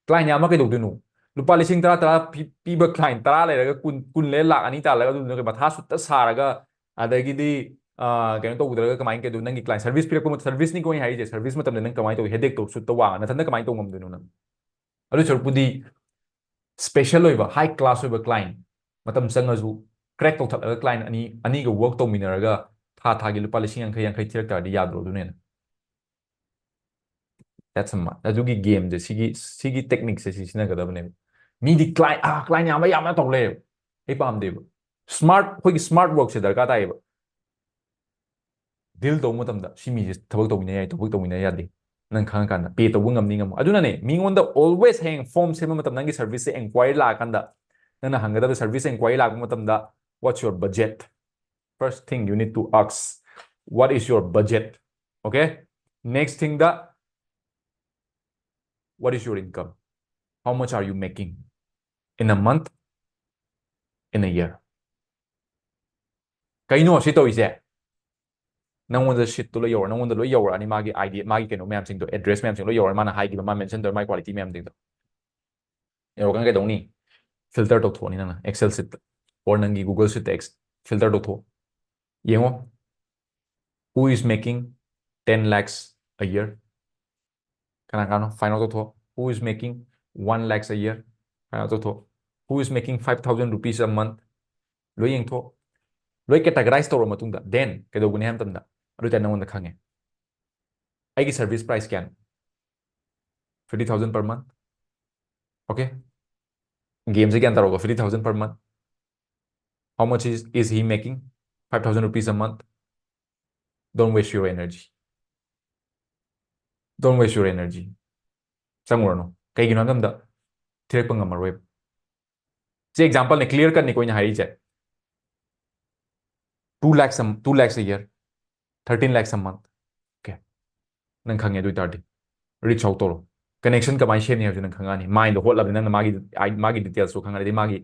Client ꯌꯥꯝꯃ ꯀꯩꯗꯧꯗꯣꯏꯅꯣ? ꯂꯨꯄꯥ ꯂꯤꯁꯤꯡ ꯇꯔꯥ, ꯇꯔꯥ ꯄꯤ-, ꯄꯤꯕ client ꯇꯔꯥ ꯂꯩꯔꯒ ꯀꯨꯟ, ꯀꯨꯟ ꯂꯩꯔ ꯂꯥꯛ ꯑꯅꯤ ꯇꯥꯜꯂꯒ ꯑꯗꯨꯗꯨꯅ ꯃꯊꯥ ꯁꯨꯠꯇ ꯁꯥꯔꯒ, ꯑꯗꯒꯤꯗꯤ, ꯑ, ꯀꯩꯅꯣ ꯇꯧꯗ꯭ꯔꯒ ꯀꯃꯥꯏꯅ ꯀꯩꯗꯧ? ꯅꯪꯒꯤ client service ꯄꯤꯔꯛꯄ ꯃꯇꯝ, service ꯅꯤꯀꯣ ꯑꯩꯅ ꯍꯥꯏꯔꯤꯁꯦ, service ꯃꯇꯝꯗ ꯅꯪ ꯀꯃꯥꯏꯅ ꯇꯧꯏ? Headache ꯇꯣ ꯁꯨꯠꯇ ꯋꯥꯡꯉ ꯅꯊꯟꯗ ꯀꯃꯥꯏꯅ ꯇꯧ ꯉꯝꯗꯣꯏꯅꯣ ꯅꯪ? ꯑꯗꯨ ꯁꯔꯨꯛꯄꯨꯗꯤ special ꯑꯣꯏꯕ, high class ꯑꯣꯏꯕ client, ꯃꯇꯝ ꯆꯪꯉꯁꯨ crack ꯇꯧꯊꯠꯂꯒ client ꯑꯅꯤ, ꯑꯅꯤꯒ work ꯇꯧꯃꯤꯟꯅꯔꯒ ꯊꯥ ꯊꯥꯒꯤ ꯂꯨꯄꯥ ꯂꯤꯁꯤꯡ ꯌꯥꯡꯈꯩ, ꯌꯥꯡꯈꯩ ꯊꯤꯔꯛ ꯇꯥꯔꯗꯤ ꯌꯥꯗ꯭ꯔꯣ? ꯑꯗꯨꯅ ꯍꯦꯟꯅ That's a ma-, ꯑꯗꯨꯒꯤ game ꯁꯦ, ꯁꯤꯒꯤ, ꯁꯤꯒꯤ technique ꯁꯦ ꯁꯤ ꯁꯤꯖꯤꯟꯅꯒꯗꯕꯅꯦꯕ꯫ ꯃꯤꯗꯤ client, ꯑꯥ, client ꯌꯥꯝꯕ ꯌꯥꯝꯅ ꯇꯧ ꯂꯩꯌꯦꯕ꯫ ꯑꯩ ꯄꯥꯝꯗꯦꯕ꯫ Smart, ꯑꯩꯈꯣꯏꯒꯤ smart work ꯁꯦ ꯗꯔꯀꯥꯔ ꯇꯥꯏꯌꯦꯕ꯫ Deal ꯇꯧꯕ ꯃꯇꯝꯗ ꯁꯤ ꯃꯤꯁꯦ ꯊꯕꯛ ꯇꯧꯃꯤꯟꯅ ꯌꯥꯏ, ꯊꯕꯛ ꯇꯧꯃꯤꯟꯅ ꯌꯥꯗꯦ꯫ ꯅꯪ ꯈꯪꯉꯀꯥꯟꯗ ꯄꯦ ꯇꯧꯕ ꯉꯝꯅꯤ ꯉꯝꯃꯣ꯫ ꯑꯗꯨꯅꯅꯦ, ꯃꯤꯉꯣꯟꯗ always ꯍꯌꯦꯡ ꯐꯣꯝ ꯁꯦꯝꯕ ꯃꯇꯝꯗ, ꯅꯪꯒꯤ ꯁꯔꯚꯤꯁꯁꯦ ꯏꯟꯀ꯭ꯋꯥꯏꯔꯤ ꯂꯥꯛꯑꯀꯥꯟꯗ, ꯅꯪꯅ ꯍꯪꯒꯗꯕ ꯁꯔꯚꯤꯁ ꯏꯟꯀ꯭ꯋꯥꯏꯔꯤ ꯂꯥꯛꯄ ꯃꯇꯝꯗ, "What's your budget?" First thing you need to ask, "What is your budget?" Okay? Next thing, the, "What is your income? How much are you making in a month, in a year?" ꯀꯩꯅꯣ ꯁꯤ ꯇꯧꯔꯤꯁꯦ? ꯅꯪꯉꯣꯟꯗ ꯁꯤꯠꯇꯨ ꯂꯣꯏ ꯌꯧꯔ, ꯅꯪꯉꯣꯟꯗ ꯂꯣꯏ ꯌꯧꯔꯛꯑꯅꯤ, ꯃꯥꯒꯤ I D, ꯃꯥꯒꯤ ꯀꯩꯅꯣ ꯃꯌꯥꯝꯁꯤꯡꯗꯣ, ꯑꯦꯗ꯭ꯔꯦꯁ ꯃꯌꯥꯝꯁꯤꯡ ꯂꯣꯏ ꯌꯧꯔꯅꯤ, ꯃꯥꯅ ꯍꯥꯏꯈꯤꯕ, ꯃꯥ ꯃꯦꯟꯁꯟ ꯇꯧꯔ, ꯃꯥꯒꯤ ꯀ꯭ꯋꯥꯂꯤꯇꯤ ꯃꯌꯥꯝꯁꯤꯡꯗꯣ ꯌꯧꯔꯀꯥꯟꯗ ꯀꯩꯗꯧꯅꯤ? ꯐꯤꯜꯇꯔ ꯇꯧꯊꯣꯛꯑꯅꯤ ꯅꯪꯅ Excel sheet or ꯅꯪꯒꯤ Google sheet filter ꯇꯧꯊꯣꯛ꯫ ꯌꯦꯡꯉꯣ, "Who is making ten lakhs a year?" ꯀꯅꯥ ꯀꯅꯥꯅꯣ? Find out ꯇꯧꯊꯣꯛ꯫ "Who is making one lakhs a year?" Find out ꯇꯧꯊꯣꯛ꯫ "Who is making five thousand rupees a month?" ꯂꯣꯏ ꯌꯦꯡꯊꯣꯛ꯫ ꯂꯣꯏ categorize ꯇꯧꯔꯕ ꯃꯇꯨꯡꯗ, then ꯀꯩꯗꯧꯒꯅꯤ ꯍꯥꯏꯕ ꯃꯇꯝꯗ, ꯑꯗꯨ ꯑꯣꯏꯇꯥꯔꯗꯤ ꯅꯪꯉꯣꯟꯗ ꯈꯪꯉꯦ꯫ ꯑꯩꯒꯤ ꯁꯔꯚꯤꯁ ꯄ꯭ꯔꯥꯏꯁ ꯀꯌꯥꯅꯣ? Fifty thousand per month. Okay? ꯒꯦꯝꯁꯦ ꯒ꯭ꯌꯥꯟ ꯇꯥꯔꯛꯑꯣ꯫ Fifty thousand per month. How much is, is he making? Five thousand rupees a month. Don't waste your energy. Don't waste your energy. ꯆꯪꯉꯨꯔꯅꯨ꯫ ꯀꯩꯒꯤꯅꯣ ꯍꯥꯏꯕ ꯃꯇꯝꯗ, ꯊꯤꯔꯛꯄ ꯉꯝꯃꯔꯣꯏꯕ꯫ ꯁꯤ example ꯅꯦ, clear cut ꯅꯤꯀꯣ ꯑꯩꯅ ꯍꯥꯏꯔꯤꯁꯦ꯫ Two lakhs a, two lakhs a year, thirteen lakhs a month. Okay. ꯅꯪ ꯈꯪꯉꯦ ꯑꯗꯨ ꯑꯣꯏꯇꯥꯔꯗꯤ, reach out ꯇꯧꯔꯣ꯫ Connection ꯀꯃꯥꯏꯅ ꯁꯦꯝꯅꯤ ꯍꯥꯏꯕꯁꯤ ꯅꯪ ꯈꯪꯉꯛꯑꯅꯤ꯫ ꯃꯥꯏꯟꯗ ꯍꯣꯠꯂꯕꯅꯤ ꯅꯪꯅ, ꯃꯥꯒꯤ, ꯃꯥꯒꯤ details ꯇꯨ ꯈꯪꯉꯅꯤ, ꯑꯗꯩ ꯃꯥꯒꯤ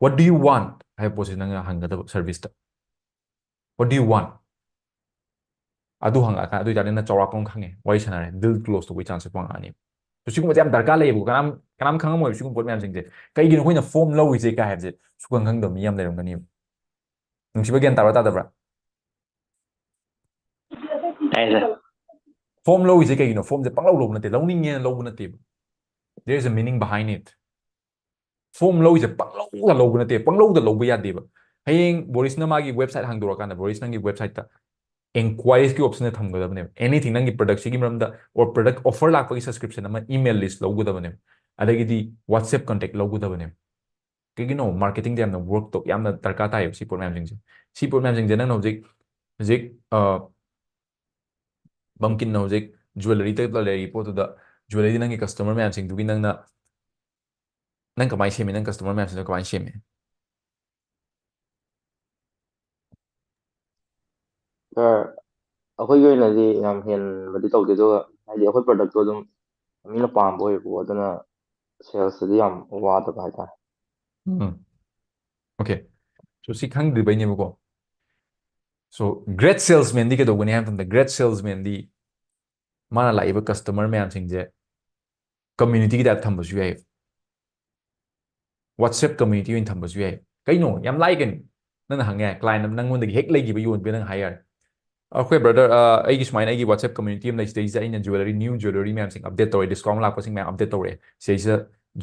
"What do you want?" ꯍꯥꯏꯕ ꯄꯣꯠꯁꯤ ꯅꯪꯅ ꯍꯪꯒꯗꯕ ꯁꯔꯚꯤꯁꯇ꯫ "What do you want?" ꯑꯗꯨ ꯍꯪꯉꯛꯑꯀꯥꯟꯗ, ꯑꯗꯨ ꯑꯣꯏꯇꯥꯔꯗꯤ ꯅꯪ ꯆꯥꯎꯔꯥꯛꯄ ꯑꯃ ꯈꯪꯉꯦ, ꯋꯥꯔꯤ ꯁꯥꯟꯅꯔꯦ, deal close ꯇꯧꯕꯒꯤ chance ꯁꯦ ꯋꯥꯡꯉꯛꯑꯅꯤ꯫ ꯁꯤꯒꯨꯝꯕꯁꯦ ꯌꯥꯝ ꯗꯔꯀꯥꯔ ꯂꯩꯌꯦꯕꯀꯣ꯫ ꯀꯅꯥꯝ, ꯀꯅꯥꯝ ꯈꯪꯉꯝꯃꯣꯏꯕ ꯁꯤꯒꯨꯝꯕ ꯄꯣꯠ ꯃꯌꯥꯝꯁꯤꯡꯁꯦ꯫ ꯀꯩꯒꯤꯅꯣ ꯑꯩꯈꯣꯏꯅ ꯐꯣꯝ ꯂꯧꯔꯤꯁꯦ ꯀꯥꯏ ꯍꯥꯏꯕꯁꯦ ꯁꯨꯈꯪ ꯈꯪꯗꯕ ꯃꯤ ꯌꯥꯝ ꯂꯩꯔꯝꯒꯅꯤꯕ꯫ ꯅꯨꯡꯁꯤꯕ, ꯒ꯭ꯌꯥꯟ ꯇꯥꯕ꯭ꯔꯥ ꯇꯥꯗꯕ꯭ꯔꯥ? ꯇꯥꯏ, ꯁꯥꯔ꯫ ꯐꯣꯝ ꯂꯧꯔꯤꯁꯦ ꯀꯩꯒꯤꯅꯣ? ꯐꯣꯝꯁꯦ ꯄꯪꯂꯧ ꯂꯧꯕ ꯅꯠꯇꯦ, ꯂꯧꯅꯤꯡꯉꯦꯅ ꯂꯧꯕ ꯅꯠꯇꯦꯕ꯫ There is a meaning behind it. Form ꯂꯧꯔꯤꯁꯦ ꯄꯪꯂꯧꯗ ꯂꯧꯕ ꯅꯠꯇꯦ, ꯄꯪꯂꯧꯗ ꯂꯧꯕ ꯌꯥꯗꯦꯕ꯫ ꯍꯌꯦꯡ ꯕꯣꯔꯤꯁꯅ ꯃꯥꯒꯤ ꯋꯦꯕꯁꯥꯏꯠ ꯍꯥꯡꯗꯣꯔꯛꯑꯀꯥꯟꯗ, ꯕꯣꯔꯤꯁ, ꯅꯪꯒꯤ ꯋꯦꯕꯁꯥꯏꯠꯇ enquiries ꯀꯤ option ꯗ ꯊꯝꯒꯗꯕꯅꯦꯕ꯫ Anything, ꯅꯪꯒꯤ product ꯁꯤꯒꯤ ꯃꯔꯝꯗ, or product offer ꯂꯥꯛꯄꯒꯤ subscription ꯑꯃ, email list ꯂꯧꯒꯗꯕꯅꯦꯕ, ꯑꯗꯒꯤꯗꯤ WhatsApp contact ꯂꯧꯒꯗꯕꯅꯦꯕ꯫ ꯀꯩꯒꯤꯅꯣ? Marketing ꯗ ꯌꯥꯝꯅ work ꯇꯧ, ꯌꯥꯝꯅ ꯗꯔꯀꯥꯔ ꯇꯥꯏꯌꯦꯕ ꯁꯤ ꯄꯣꯠ ꯃꯌꯥꯝꯁꯤꯡꯁꯦ꯫ ꯁꯤ ꯄꯣꯠ ꯃꯌꯥꯝꯁꯤꯡꯁꯦ ꯅꯪꯅ ꯍꯧꯖꯤꯛ, ꯍꯧꯖꯤꯛ, ꯑ, ꯕꯝꯀꯤꯟꯅ ꯍꯧꯖꯤꯛ ꯖ꯭ꯋꯦꯂꯔꯤꯗ ꯂꯩꯔꯤꯕ ꯄꯣꯠꯇꯨꯗ, ꯖ꯭ꯋꯦꯂꯔꯤꯗ ꯅꯪꯒꯤ ꯀꯁꯇꯃꯔ ꯃꯌꯥꯝꯁꯤꯡꯗꯨꯒꯤ ꯅꯪꯅ, ꯅꯪ ꯀꯃꯥꯏꯅ ꯁꯦꯝꯃꯤ? ꯅꯪ ꯀꯁꯇꯃꯔ ꯃꯌꯥꯝꯁꯤꯡꯗꯣ ꯀꯃꯥꯏꯅ ꯁꯦꯝꯃꯤ? ꯁꯥꯔ, ꯑꯩꯈꯣꯏꯒꯤ ꯑꯣꯏꯅꯗꯤ ꯌꯥꯝ ꯍꯦꯟꯕꯗꯤ ꯇꯧꯗꯦ, ꯑꯗꯨꯒ ꯍꯥꯏꯗꯤ ꯑꯩꯈꯣꯏ ꯄ꯭ꯔꯗꯛꯇꯣ ꯑꯗꯨꯝ ꯃꯤꯅ ꯄꯥꯝꯕ ꯑꯣꯏꯌꯦꯕꯀꯣ, ꯑꯗꯨꯅ ꯁꯦꯜꯁꯇꯗꯤ ꯌꯥꯝ ꯋꯥꯗꯕ ꯍꯥꯏꯇꯥꯔꯦ꯫ ꯎꯝ, okay. So ꯁꯤ ꯈꯪꯗ꯭ꯔꯤꯕꯩꯅꯦꯕꯀꯣ. So great salesmanꯗꯤ ꯀꯩꯗꯧꯒꯅꯤ ꯍꯥꯏꯕ ꯃꯇꯝꯗ, great salesmanꯗꯤ ꯃꯥꯅ ꯂꯥꯛꯏꯕ ꯀꯁꯇꯃꯔ ꯃꯌꯥꯝꯁꯤꯡꯁꯦ ꯀꯝꯃ꯭ꯌꯨꯅꯤꯇꯤꯒꯤ ꯇꯥꯏꯞ ꯊꯝꯕꯁꯨ ꯌꯥꯏ, WhatsApp ꯀꯝꯃ꯭ꯌꯨꯅꯤꯇꯤ ꯑꯣꯏꯅ ꯊꯝꯕꯁꯨ ꯌꯥꯏ. ꯀꯩꯅꯣ, ꯌꯥꯝ ꯂꯥꯏ ꯀꯩꯅꯣ. ꯅꯪꯅ ꯍꯪꯉꯦ, ꯀ꯭ꯂꯥꯏꯟ ꯑꯃ ꯅꯪꯉꯣꯟꯗꯒꯤ ꯍꯦꯛ ꯂꯩꯈꯤꯕ ꯌꯣꯟꯕ ꯅꯪ ꯍꯥꯏ ꯌꯥꯔꯦ. ꯑꯩꯈꯣꯏ ꯕ꯭ꯔꯗꯔ, ꯑꯩꯒꯤ ꯁꯨꯃꯥꯏꯅ ꯑꯩꯒꯤ WhatsApp ꯀꯝꯃ꯭ꯌꯨꯅꯤꯇꯤ ꯑꯃ ꯂꯩ, ꯁꯤꯗꯩꯁꯤꯗ ꯑꯩꯅ ꯖ꯭ꯋꯦꯂꯔꯤ, ꯅ꯭ꯌꯨ ꯖ꯭ꯋꯦꯂꯔꯤ ꯃꯌꯥꯝꯁꯤꯡ ꯑꯞꯗꯦꯠ ꯇꯧꯔꯦ, ꯗꯤꯁꯀꯥꯎꯟ ꯂꯥꯛꯄꯁꯤꯡ ꯃꯌꯥꯝ ꯑꯞꯗꯦꯠ ꯇꯧꯔꯦ, ꯁꯤꯗꯩꯁꯤꯗ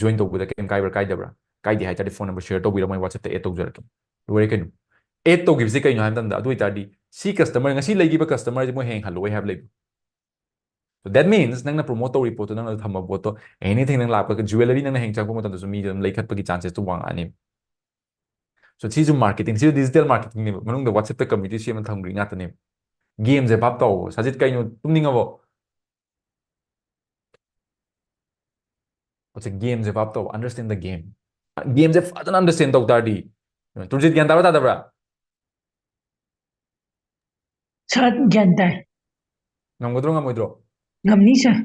ꯖꯣꯏꯟ ꯇꯧꯕꯗ ꯀꯩꯝ ꯀꯥꯏꯕ꯭ꯔꯥ ꯀꯥꯏꯗꯕ꯭ꯔꯥ? ꯀꯥꯏꯗꯦ ꯍꯥꯏꯇꯥꯔꯗꯤ ꯐꯣꯟ ꯅꯝꯕꯔ ꯁꯤꯌꯔ ꯇꯧꯕꯤꯔꯝꯃꯣ, ꯑꯩ WhatsAppꯇ ꯑꯦꯗ ꯇꯧꯖꯔꯛꯀꯦ. ꯂꯣꯏꯔꯦ ꯀꯩꯅꯣ. ꯑꯦꯗ ꯇꯧꯈꯤꯕꯁꯦ ꯀꯩꯅꯣ ꯍꯥꯏꯕ ꯃꯇꯝꯗ, ꯑꯗꯨ ꯑꯣꯏꯇꯥꯔꯗꯤ ꯁꯤ ꯀꯁꯇꯃꯔ, ꯉꯁꯤ ꯂꯩꯈꯤꯕ ꯀꯁꯇꯃꯔꯁꯦ ꯃꯣꯏ ꯍꯌꯦꯡ ꯍꯜꯂꯛꯑꯣꯏ ꯍꯥꯏꯕ ꯂꯩꯕ꯭ꯔꯥ? So that means ꯅꯪꯅ ꯄ꯭ꯔꯣꯃꯣꯠ ꯇꯧꯔꯤ ꯄꯣꯠꯇꯣ, ꯅꯪꯅ ꯊꯝꯕ ꯄꯣꯠꯇꯣ, anything ꯅꯪ ꯂꯥꯛꯄ ꯖ꯭ꯋꯦꯂꯔꯤ ꯅꯪꯅ ꯍꯌꯦꯡ ꯆꯪꯉꯛꯄ ꯃꯇꯝꯗꯁꯨ ꯃꯤꯗꯣ ꯑꯗꯨꯝ ꯂꯩꯈꯠꯄꯒꯤ ꯆꯥꯟꯁꯦꯁꯇꯣ ꯋꯥꯡꯉꯛꯑꯅꯤ. So ꯁꯤꯁꯨ ꯃꯥꯔꯀꯦꯇꯤꯡ, ꯁꯤꯁꯨ ꯗꯤꯖꯤꯇꯦꯜ ꯃꯥꯔꯀꯦꯇꯤꯡꯅꯦꯕ, ꯃꯅꯨꯡꯗ WhatsAppꯇ ꯀꯝꯃ꯭ꯌꯨꯅꯤꯇꯤ ꯁꯦꯝꯃ ꯊꯝꯈ꯭ꯔꯤ ꯉꯥꯛꯇꯅꯦꯕ. ꯒꯦꯝꯁꯦ ꯚꯥꯞ ꯇꯧꯑꯣ. ꯁꯥꯖꯤꯠ, ꯀꯩꯅꯣ, ꯇꯨꯝꯅꯤꯡꯉꯕꯣ? ꯑꯣꯀꯦ, ꯒꯦꯝꯁꯦ ꯚꯥꯞ ꯇꯧ, understand the game. ꯒꯦꯝꯁꯦ ꯐꯖꯅ ꯑꯟꯗꯔꯁꯇꯦꯟ ꯇꯧ ꯇꯥꯔꯗꯤ, ꯇꯨꯔꯖꯤꯠ, ꯒ꯭ꯌꯥꯟ ꯇꯥꯕ꯭ꯔꯥ ꯇꯥꯗꯕ꯭ꯔꯥ? ꯁꯥꯔ, ꯒ꯭ꯌꯥꯟ ꯇꯥꯏ. ꯉꯝꯒꯗ꯭ꯔꯣ ꯉꯝꯃꯣꯏꯗ꯭ꯔꯣ? ꯉꯝꯅꯤ ꯁꯥꯔ.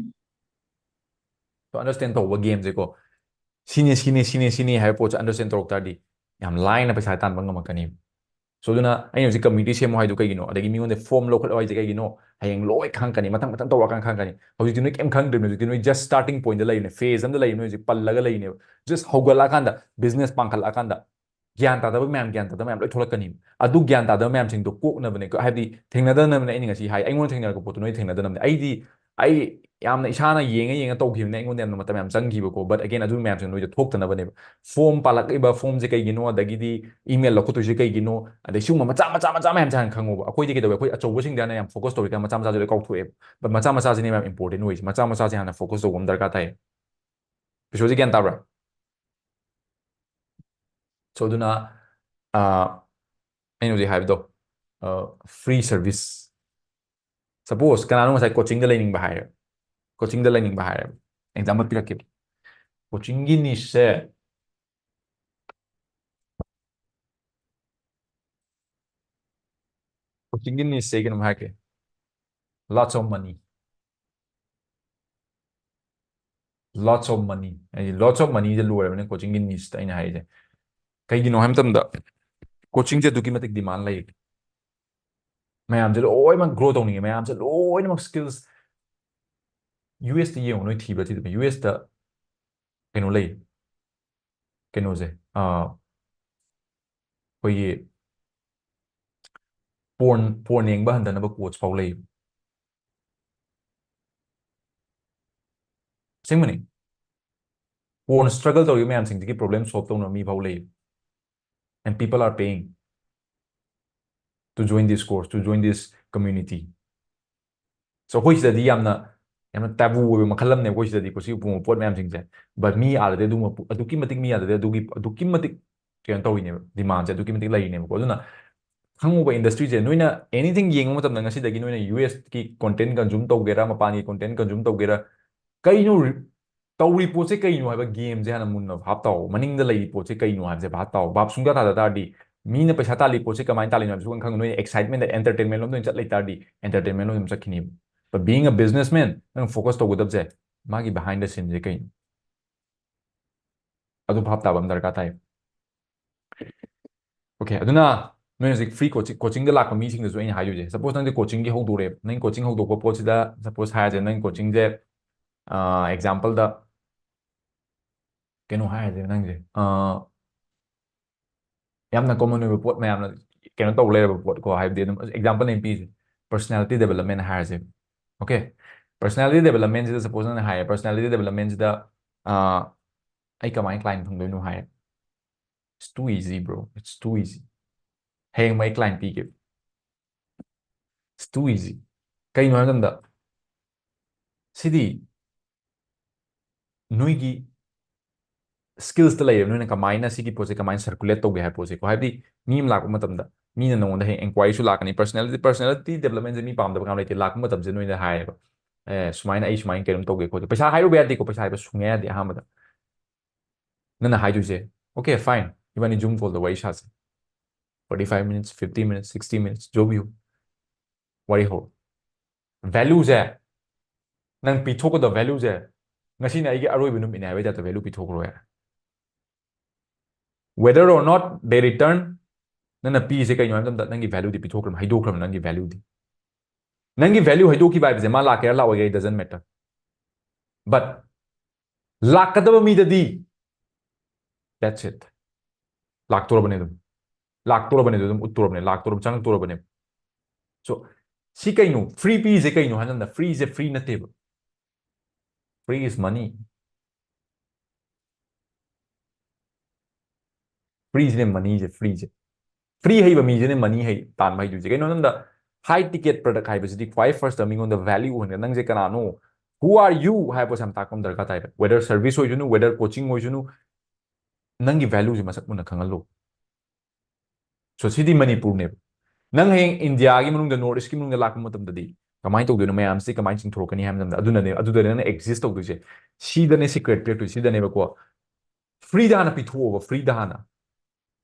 ꯑꯟꯗꯔꯁꯇꯦꯟ ꯇꯧꯕ ꯒꯦꯝꯁꯦꯀꯣ, ꯁꯤꯅꯤ ꯁꯤꯅꯤ ꯁꯤꯅꯤ ꯁꯤꯅꯤ ꯍꯥꯏꯕ ꯄꯣꯠꯁꯦ ꯑꯟꯗꯔꯁꯇꯦꯟ ꯇꯧꯔꯛ ꯇꯥꯔꯗꯤ ꯌꯥꯝ ꯂꯥꯏꯅ ꯄꯩꯁꯥ ꯇꯥꯟꯕ ꯉꯝꯃꯛꯀꯅꯤ. So ꯑꯗꯨꯅ ꯑꯩꯅ ꯍꯧꯖꯤꯛ ꯀꯝꯃ꯭ꯌꯨꯅꯤꯇꯤ ꯁꯦꯝꯃꯣ ꯍꯥꯏꯗꯣ ꯀꯩꯒꯤꯅꯣ, ꯑꯗꯒꯤ ꯃꯤꯉꯣꯟꯗ ꯐꯣꯔꯝ ꯂꯧꯈꯠꯂꯣ ꯍꯥꯏꯁꯦ ꯀꯩꯒꯤꯅꯣ, ꯍꯌꯦꯡ ꯂꯣꯏ ꯈꯪꯉꯛꯀꯅꯤ, ꯃꯊꯪ ꯃꯊꯪ ꯇꯧꯔꯛꯑꯀꯥꯟꯗ ꯈꯪꯉꯛꯀꯅꯤ. ꯍꯧꯖꯤꯛꯇꯤ ꯅꯣꯏ ꯀꯩꯝ ꯈꯪꯗ꯭ꯔꯤꯕꯅꯦ, ꯍꯧꯖꯤꯛꯇꯤ ꯅꯣꯏ ꯖꯁ ꯁ꯭ꯇꯥꯔꯇꯤꯡ ꯄꯣꯏꯟꯗ ꯂꯩꯔꯤꯕꯅꯦ, ꯐꯦꯖ ꯑꯃꯗ ꯂꯩꯔꯤꯕꯅꯦ, ꯍꯧꯖꯤꯛ ꯄꯜꯂꯒ ꯂꯩꯔꯤꯅꯦꯕ, ꯖꯁ ꯍꯧꯒꯠꯂꯛꯑꯀꯥꯟꯗ, ꯕꯤꯖꯤꯅꯦꯁ ꯄꯥꯡꯈꯠꯂꯛꯑꯀꯥꯟꯗ ꯒ꯭ꯌꯥꯟ ꯇꯥꯗꯕ ꯃꯌꯥꯝ, ꯒ꯭ꯌꯥꯟ ꯇꯥꯗꯕ ꯃꯌꯥꯝ ꯂꯣꯏ ꯊꯣꯛꯂꯛꯀꯅꯤ. ꯑꯗꯨ ꯒ꯭ꯌꯥꯟ ꯇꯥꯗꯕ ꯃꯌꯥꯝꯁꯤꯡꯗꯣ ꯀꯣꯛꯅꯕꯅꯦ, ꯍꯥꯏꯕꯗꯤ ꯊꯦꯡꯅꯗꯅꯕꯅꯦ ꯑꯩꯅ ꯉꯁꯤ ꯍꯥꯏ, ꯑꯩꯉꯣꯟꯗ ꯊꯦꯡꯅꯔꯛꯄ ꯄꯣꯠꯇꯣ ꯅꯣꯏ ꯊꯦꯡꯅꯗꯅꯕꯅꯦ. ꯑꯩꯗꯤ ꯑꯩ ꯌꯥꯝꯅ ꯏꯁꯥꯅ ꯌꯦꯡꯉ ꯌꯦꯡꯉ ꯇꯧꯈꯤꯕꯅꯦ, ꯑꯩꯉꯣꯟꯗ ꯌꯥꯝꯅ ꯃꯇꯝ ꯌꯥꯝ ꯆꯪꯈꯤꯕꯀꯣ. But again, ꯑꯗꯨ ꯃꯌꯥꯝꯁꯤꯡ ꯅꯣꯏꯗ ꯊꯣꯛꯇꯅꯕꯅꯦꯕ. ꯐꯣꯔꯝ ꯄꯥꯜꯂꯛꯏꯕ ꯐꯣꯔꯝꯁꯦ ꯀꯩꯒꯤꯅꯣ, ꯑꯗꯒꯤꯗꯤ ꯏꯃꯦꯜ ꯂꯧꯈꯠꯇꯣꯏꯁꯦ ꯀꯩꯒꯤꯅꯣ, ꯑꯗꯩ ꯁꯤꯒꯨꯝꯕ ꯃꯆꯥ ꯃꯆꯥ ꯃꯆꯥ ꯃꯌꯥꯝꯁꯦ ꯍꯥꯟꯅ ꯈꯪꯉꯣꯕ. ꯑꯩꯈꯣꯏꯗꯤ ꯀꯩꯗꯧꯋꯦ, ꯑꯩꯈꯣꯏ ꯑꯆꯧꯕꯁꯤꯡꯗ ꯍꯥꯟꯅ ꯌꯥꯝ ꯐꯣꯀꯁ ꯇꯧꯔꯤꯀꯥꯟꯗ ꯃꯆꯥ ꯃꯆꯥꯁꯦ ꯂꯣꯏ ꯀꯥꯎꯊꯣꯛꯑꯦꯕ. But ꯃꯆꯥ ꯃꯆꯥꯁꯤꯅꯦ ꯌꯥꯝ ꯏꯝꯄꯣꯔꯇꯦꯟ ꯑꯣꯏꯔꯤꯁꯦ, ꯃꯆꯥ ꯃꯆꯥꯁꯦ ꯍꯥꯟꯅ ꯐꯣꯀꯁ ꯇꯧꯕ ꯑꯃ ꯗꯔꯀꯥꯔ ꯇꯥꯏ. ꯀꯩꯁꯨꯁꯦ ꯒ꯭ꯌꯥꯟ ꯇꯥꯕ꯭ꯔꯥ? So ꯑꯗꯨꯅ, ꯑꯥ, ꯑꯩꯅ ꯍꯧꯖꯤꯛ ꯍꯥꯏꯕꯗꯣ, ꯐ꯭ꯔꯤ ꯁꯔꯚꯤꯁ, Suppose ꯀꯅꯥꯅꯣ ꯉꯁꯥꯏ coachingꯗ ꯂꯩꯅꯤꯡꯕ ꯍꯥꯏꯔꯦ, coachingꯗ ꯂꯩꯅꯤꯡꯕ ꯍꯥꯏꯔꯦ, example ꯄꯤꯔꯛꯀꯦ꯫ Coachingꯒꯤ nicheꯁꯦ, coachingꯒꯤ nicheꯁꯦ ꯀꯩꯅꯣꯝ ꯍꯥꯏꯔꯛꯀꯦ, lots of money, lots of money, ꯍꯥꯏꯗꯤ lots of moneyꯁꯦ ꯂꯣꯏꯔꯕꯅꯦ coachingꯒꯤ nicheꯇ ꯑꯩꯅ ꯍꯥꯏꯔꯤꯁꯦ꯫ ꯀꯩꯒꯤꯅꯣ ꯍꯥꯏꯕ ꯃꯇꯝꯗ coachingꯁꯦ ꯑꯗꯨꯛꯀꯤ ꯃꯇꯤꯛ demand ꯂꯩ꯫ ꯃꯌꯥꯝꯁꯦ ꯂꯣꯏꯅꯃꯛ grow ꯇꯧꯅꯤꯡꯉꯦ, ꯃꯌꯥꯝꯁꯦ ꯂꯣꯏꯅꯃꯛ skills, USꯇ ꯌꯦꯡꯉꯣ, ꯅꯣꯏ ꯊꯤꯕ꯭ꯔꯥ ꯊꯤꯗꯕ꯭ꯔꯥ, USꯇ ꯀꯩꯅꯣ ꯂꯩ, ꯀꯩꯅꯣꯁꯦ, ꯑꯥ, ꯑꯩꯈꯣꯏꯒꯤ porn, porn ꯌꯦꯡꯕ ꯍꯟꯊꯅꯕ coach ꯐꯥꯎ ꯂꯩ꯫ ꯑꯁꯦꯡꯕꯅꯤ꯫ Porn struggle ꯇꯧꯔꯤꯕ ꯃꯌꯥꯝꯁꯤꯡꯁꯤꯒꯤ problem solve ꯇꯧꯅꯕ ꯃꯤ ꯐꯥꯎ ꯂꯩ꯫ And people are paying to join this course, to join this community. So ꯑꯩꯈꯣꯏ ꯁꯤꯗꯗꯤ ꯌꯥꯝꯅ, ꯌꯥꯝꯅ taboo ꯑꯣꯏꯕ ꯃꯈꯜ ꯑꯃꯅꯦ ꯑꯩꯈꯣꯏ ꯁꯤꯗꯗꯤ ꯀꯣ, ꯁꯤꯒꯨꯝꯕ ꯄꯣꯠ ꯃꯌꯥꯝꯁꯤꯡꯁꯦ꯫ But ꯃꯤ ꯑꯥꯗꯗꯤ ꯑꯗꯨꯒꯨꯝꯕ ꯄꯣ-, ꯑꯗꯨꯛꯀꯤ ꯃꯇꯤꯛ, ꯃꯤ ꯑꯥꯗꯗꯤ ꯑꯗꯨꯒꯤ, ꯑꯗꯨꯛꯀꯤ ꯃꯇꯤꯛ ꯀꯩꯅꯣ ꯇꯧꯔꯤꯅꯦꯕ, demandꯁꯦ ꯑꯗꯨꯛꯀꯤ ꯃꯇꯤꯛ ꯂꯩꯔꯤꯅꯦꯕꯀꯣ꯫ ꯑꯗꯨꯅ ꯈꯪꯉꯨꯕ industryꯁꯦ, ꯅꯣꯏꯅ anything ꯌꯦꯡꯕ ꯃꯇꯝꯗ ꯉꯁꯤꯗꯒꯤ ꯅꯣꯏꯅ USꯀꯤ content consume ꯇꯧꯒꯦꯔꯥ, ꯃꯄꯥꯟꯒꯤ content consume ꯇꯧꯒꯦꯔꯥ, ꯀꯩꯅꯣ ꯔꯤ-, ꯇꯧꯔꯤ ꯄꯣꯠꯁꯦ ꯀꯩꯅꯣ ꯍꯥꯏꯕ gameꯁꯦ ꯍꯥꯟꯅ ꯃꯨꯟꯅ ꯚꯥꯞ ꯇꯥꯎ꯫ ꯃꯅꯤꯡꯗ ꯂꯩꯔꯤ ꯄꯣꯠꯁꯦ ꯀꯩꯅꯣ ꯍꯥꯏꯕꯁꯦ ꯚꯥꯞ ꯇꯥꯎ꯫ ꯚꯥꯞ ꯁꯨꯡꯇꯥ ꯇꯥꯗ ꯇꯥꯔꯗꯤ, ꯃꯤꯅ ꯄꯩꯁꯥ ꯇꯥꯜꯂꯤ ꯄꯣꯠꯁꯦ ꯀꯃꯥꯏꯅ ꯇꯥꯜꯂꯤꯅꯣ ꯍꯥꯏꯕꯁꯨ ꯈꯪ-, ꯈꯪꯉꯣꯏ꯫ ꯅꯣꯏꯅ excitementꯗ, entertainment ꯂꯣꯝꯗ ꯑꯣꯏꯅ ꯆꯠ ꯂꯩ ꯇꯥꯔꯗꯤ, entertainment ꯂꯣꯝꯗ ꯑꯗꯨꯝ ꯆꯠꯈꯤꯅꯦꯕ꯫ But being a businessman, ꯅꯪ focus ꯇꯧꯒꯗꯕꯁꯦ ꯃꯥꯒꯤ behind the sceneꯁꯦ ꯀꯩꯅꯣ? ꯑꯗꯨ ꯚꯥꯞ ꯇꯥꯕ ꯑꯃ ꯗꯔꯀꯥꯔ ꯇꯥꯏ꯫ Okay, ꯑꯗꯨꯅ ꯅꯣꯏ ꯍꯧꯖꯤꯛ free coaching, coachingꯗ ꯂꯥꯛꯄ ꯃꯤꯁꯤꯡꯗꯁꯨ ꯑꯩꯅ ꯍꯥꯏꯗꯣꯏꯁꯦ, suppose ꯅꯪꯗꯤ coachingꯒꯤ ꯍꯧꯗꯣꯔꯦ, ꯅꯪ coaching ꯍꯧꯗꯣꯛꯄ ꯄꯣꯠꯁꯤꯗ, suppose ꯍꯥꯏꯔꯁꯦ, ꯅꯪ coachingꯁꯦ, ꯑꯥ, exampleꯗ ꯀꯩꯅꯣ ꯍꯥꯏꯔꯁꯦ, ꯅꯪꯁꯦ, ꯑꯥ, ꯌꯥꯝꯅ common ꯑꯣꯏꯕ ꯄꯣꯠ, ꯃꯌꯥꯝꯅ ꯀꯩꯅꯣ ꯇꯧ ꯂꯩꯔꯕ ꯄꯣꯠ ꯀꯣ, ꯍꯥꯏꯕꯗꯤ ꯑꯗꯨꯝ example ꯑꯩꯅ ꯄꯤꯔꯤꯁꯦ, personality development ꯍꯥꯏꯔꯁꯦ꯫ Okay, personality developmentꯁꯤꯗ suppose ꯅꯪꯅ ꯍꯥꯏꯔꯦ, personality developmentꯁꯤꯗ, ꯑꯥ, ꯑꯩ ꯀꯃꯥꯏꯅ client ꯐꯪꯗꯣꯏꯅꯣ ꯍꯥꯏꯔꯦ꯫ It's too easy, bro. It's too easy. ꯍꯌꯦꯡꯃꯛ ꯑꯩ client ꯄꯤꯒꯦ꯫ It's too easy. ꯀꯩꯅꯣ ꯍꯥꯏꯕ ꯃꯇꯝꯗ, ꯁꯤꯗꯤ ꯅꯣꯏꯒꯤ skillsꯇ ꯂꯩꯔꯦ, ꯅꯣꯏꯅ ꯀꯃꯥꯏꯅ ꯁꯤꯒꯤ ꯄꯣꯠꯁꯦ ꯀꯃꯥꯏꯅ circulate ꯇꯧꯒꯦ ꯍꯥꯏꯕ ꯄꯣꯠꯁꯦꯀꯣ꯫ ꯍꯥꯏꯕꯗꯤ ꯃꯤ ꯑꯃ ꯂꯥꯛꯄ ꯃꯇꯝꯗ, ꯃꯤꯅ ꯅꯉꯣꯟꯗ ꯍꯌꯦꯡ inquiryꯁꯨ ꯂꯥꯛꯀꯅꯤ꯫ Personality personality developmentꯁꯦ ꯃꯤ ꯄꯥꯝꯗꯕ ꯀꯅꯥꯝ ꯂꯩꯇꯦ꯫ ꯂꯥꯛꯄ ꯃꯇꯝꯁꯦ ꯅꯣꯏꯗ ꯍꯥꯏꯌꯦꯕ, ꯑꯦ, ꯁꯨꯃꯥꯏꯅ ꯑꯩ ꯁꯨꯃꯥꯏꯅ ꯀꯩꯅꯣꯝ ꯇꯧꯒꯦ ꯈꯣꯠꯀꯦ꯫ ꯄꯩꯁꯥ ꯍꯥꯏꯔꯨꯕ ꯌꯥꯗꯦꯀꯣ, ꯄꯩꯁꯥ ꯍꯥꯏꯕ ꯁꯨꯡꯌꯥ ꯌꯥꯗꯦ꯫ ꯑꯍꯥꯟꯕꯗ ꯅꯪꯅ ꯍꯥꯏꯗꯣꯏꯁꯦ, "Okay, fine, ꯏꯕꯥꯅꯤ Zoom callꯗ ꯋꯥꯔꯤ ꯁꯥꯁꯦ꯫ Forty five minutes, fifty minutes, sixty minutes, ꯖꯣꯕꯤꯌꯨ ꯋꯥꯔꯤ ꯍꯧꯔꯣ꯫ Valueꯁꯦ, ꯅꯪ ꯄꯤꯊꯣꯛꯀꯗꯕ valueꯁꯦ, ꯉꯁꯤꯅ ꯑꯩꯒꯤ ꯑꯔꯣꯏꯕ ꯅꯨꯃꯤꯠꯅꯦ ꯍꯥꯏꯕꯒꯤ typeꯇ value ꯄꯤꯊꯣꯛꯈ꯭ꯔꯣ ꯌꯥꯔꯦ꯫ Whether or not they return, ꯅꯪꯅ ꯄꯤꯁꯦ ꯀꯩꯅꯣ ꯍꯥꯏꯕ ꯃꯇꯝꯗ ꯅꯪꯒꯤ valueꯗꯤ ꯄꯤꯊꯣꯛꯈ꯭ꯔꯕ, ꯍꯩꯗꯣꯛꯈ꯭ꯔꯕ ꯅꯪꯒꯤ valueꯗꯤ꯫ ꯅꯪꯒꯤ value ꯍꯩꯗꯣꯛꯈꯤꯕ ꯍꯥꯏꯕꯁꯦ ꯃꯥ ꯂꯥꯛꯀꯦꯔꯥ ꯂꯥꯛꯑꯣꯏꯒꯦꯔꯥ, it doesn't matter. But ꯂꯥꯛꯀꯗꯕ ꯃꯤꯗꯗꯤ, that's it. ꯂꯥꯛꯇꯣꯔꯕꯅꯦ ꯑꯗꯨꯝ꯫ ꯂꯥꯛꯇꯣꯔꯕꯅꯦ ꯑꯗꯨ ꯑꯗꯨꯝ ꯎꯠꯇꯣꯔꯕꯅꯦ, ꯂꯥꯛꯇꯣꯔꯕ, ꯆꯪꯉꯛꯇꯣꯔꯕꯅꯦ꯫ So, ꯁꯤ ꯀꯩꯅꯣ? Free ꯄꯤꯁꯦ ꯀꯩꯅꯣ ꯍꯥꯏꯕ ꯃꯇꯝꯗ, freeꯁꯦ free ꯅꯠꯇꯦꯕ꯫ Free is money. Freeꯁꯤꯅꯦ moneyꯁꯦ, freeꯁꯦ꯫ Free ꯍꯩꯕ ꯃꯤꯁꯤꯅꯦ money ꯍꯩ, ꯇꯥꯟꯕ ꯍꯩꯗꯣꯏꯁꯦ꯫ ꯀꯩꯅꯣ ꯍꯥꯏꯕꯗ, high ticket product ꯍꯥꯏꯕꯁꯤꯗꯤ ꯈ꯭ꯋꯥꯏ firstꯇ ꯃꯤꯉꯣꯟꯗ value ꯑꯣꯏꯍꯟꯒꯗꯕ, ꯅꯪꯁꯦ ꯀꯅꯥꯅꯣ, who are you ꯍꯥꯏꯕ ꯄꯣꯠꯁꯦ ꯌꯥꯝ ꯇꯥꯛꯄ ꯑꯃ ꯗꯔꯀꯥꯔ ꯇꯥꯏꯕ꯫ Whether service ꯑꯣꯏꯁꯅꯨ, whether coaching ꯑꯣꯏꯁꯅꯨ, ꯅꯪꯒꯤ valueꯁꯦ ꯃꯁꯛ ꯃꯨꯟꯅ ꯈꯪꯍꯜꯂꯣ꯫ So, ꯁꯤꯗꯤ ꯃꯅꯤꯄꯨꯔꯅꯦꯕ꯫ ꯅꯪ ꯍꯌꯦꯡ ꯏꯟꯗꯤꯌꯥꯒꯤ ꯃꯅꯨꯡꯗ, North Eastꯀꯤ ꯃꯅꯨꯡꯗ ꯂꯥꯛꯄ ꯃꯇꯝꯗꯗꯤ ꯀꯃꯥꯏꯅ ꯇꯧꯗꯣꯏꯅꯣ? ꯃꯌꯥꯝꯁꯤ ꯀꯃꯥꯏꯅ ꯆꯤꯡꯊꯣꯔꯛꯀꯅꯤ ꯍꯥꯏꯕ ꯃꯇꯝꯗ, ꯑꯗꯨꯅꯅꯦ, ꯑꯗꯨꯗꯅꯦ ꯅꯪꯅ exist ꯇꯧꯗꯣꯏꯁꯦ꯫ ꯁꯤꯗꯅꯦ secret ꯄꯤꯔꯛꯇꯣꯏꯁꯦ, ꯁꯤꯗꯅꯦꯕꯀꯣ꯫ Freeꯗ ꯍꯥꯟꯅ ꯄꯤꯊꯣꯛꯑꯣꯕ, freeꯗ ꯍꯥꯟꯅ꯫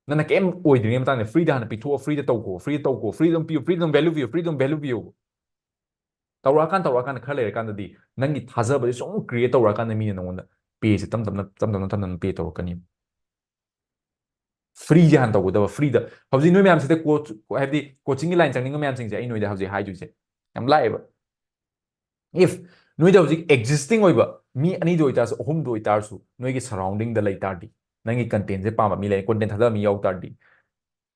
ꯅꯪꯅ ꯀꯩꯝ ꯑꯣꯏꯗ꯭ꯔꯤꯉꯩ ꯃꯇꯥꯡꯗ freeꯗ ꯍꯥꯟꯅ ꯄꯤꯊꯣꯛꯑꯣ, freeꯗ ꯇꯧꯀꯣ, free ꯇꯧꯀꯣ, free ꯑꯗꯨꯝ ꯄꯤꯌꯨ, free ꯑꯗꯨꯝ value ꯄꯤꯌꯨ, free ꯑꯗꯨꯝ value ꯄꯤꯌꯨ꯫ ꯇꯧꯔꯛꯑꯀꯥꯟ, ꯇꯧꯔꯛꯑꯀꯥꯟꯗ, ꯈꯔ ꯂꯩꯔꯀꯥꯟꯗꯗꯤ ꯅꯪꯒꯤ ꯊꯥꯖꯕꯁꯦ ꯁꯨꯝ create ꯇꯧꯔꯛꯑꯀꯥꯟꯗ ꯃꯤꯅ ꯅꯉꯣꯟꯗ payꯁꯦ ꯇꯞ ꯇꯞꯅ, ꯇꯞ ꯇꯞꯅ, ꯇꯞ ꯇꯞꯅ pay ꯇꯧꯔꯛꯀꯅꯤ꯫ Freeꯁꯦ ꯍꯥꯟꯅ ꯇꯧꯒꯗꯕ, freeꯗ꯫ ꯍꯧꯖꯤꯛ ꯅꯣꯏ ꯃꯌꯥꯝꯁꯤꯗ coach, ꯍꯥꯏꯕꯗꯤ coachingꯒꯤ line ꯆꯪꯅꯤꯡꯕ ꯃꯌꯥꯝꯁꯤꯡꯁꯦ ꯑꯩ ꯅꯣꯏꯗ ꯍꯧꯖꯤꯛ ꯍꯥꯏꯗꯣꯏꯁꯦ ꯌꯥꯝ ꯂꯥꯛꯑꯦꯕ꯫ If ꯅꯣꯏꯗ ꯍꯧꯖꯤꯛ existing ꯑꯣꯏꯕ ꯃꯤ ꯑꯅꯤꯗ ꯑꯣꯏꯇꯥꯔꯁꯨ, ꯑꯍꯨꯝꯗ ꯑꯣꯏꯇꯥꯔꯁꯨ, ꯅꯣꯏꯒꯤ surroundingꯗ ꯂꯩ ꯇꯥꯔꯗꯤ, ꯅꯪꯒꯤ contentꯁꯦ ꯄꯥꯝꯕ ꯃꯤ ꯂꯩ, content ꯊꯥꯗꯕ ꯃꯤ ꯌꯥꯎ ꯇꯥꯔꯗꯤ,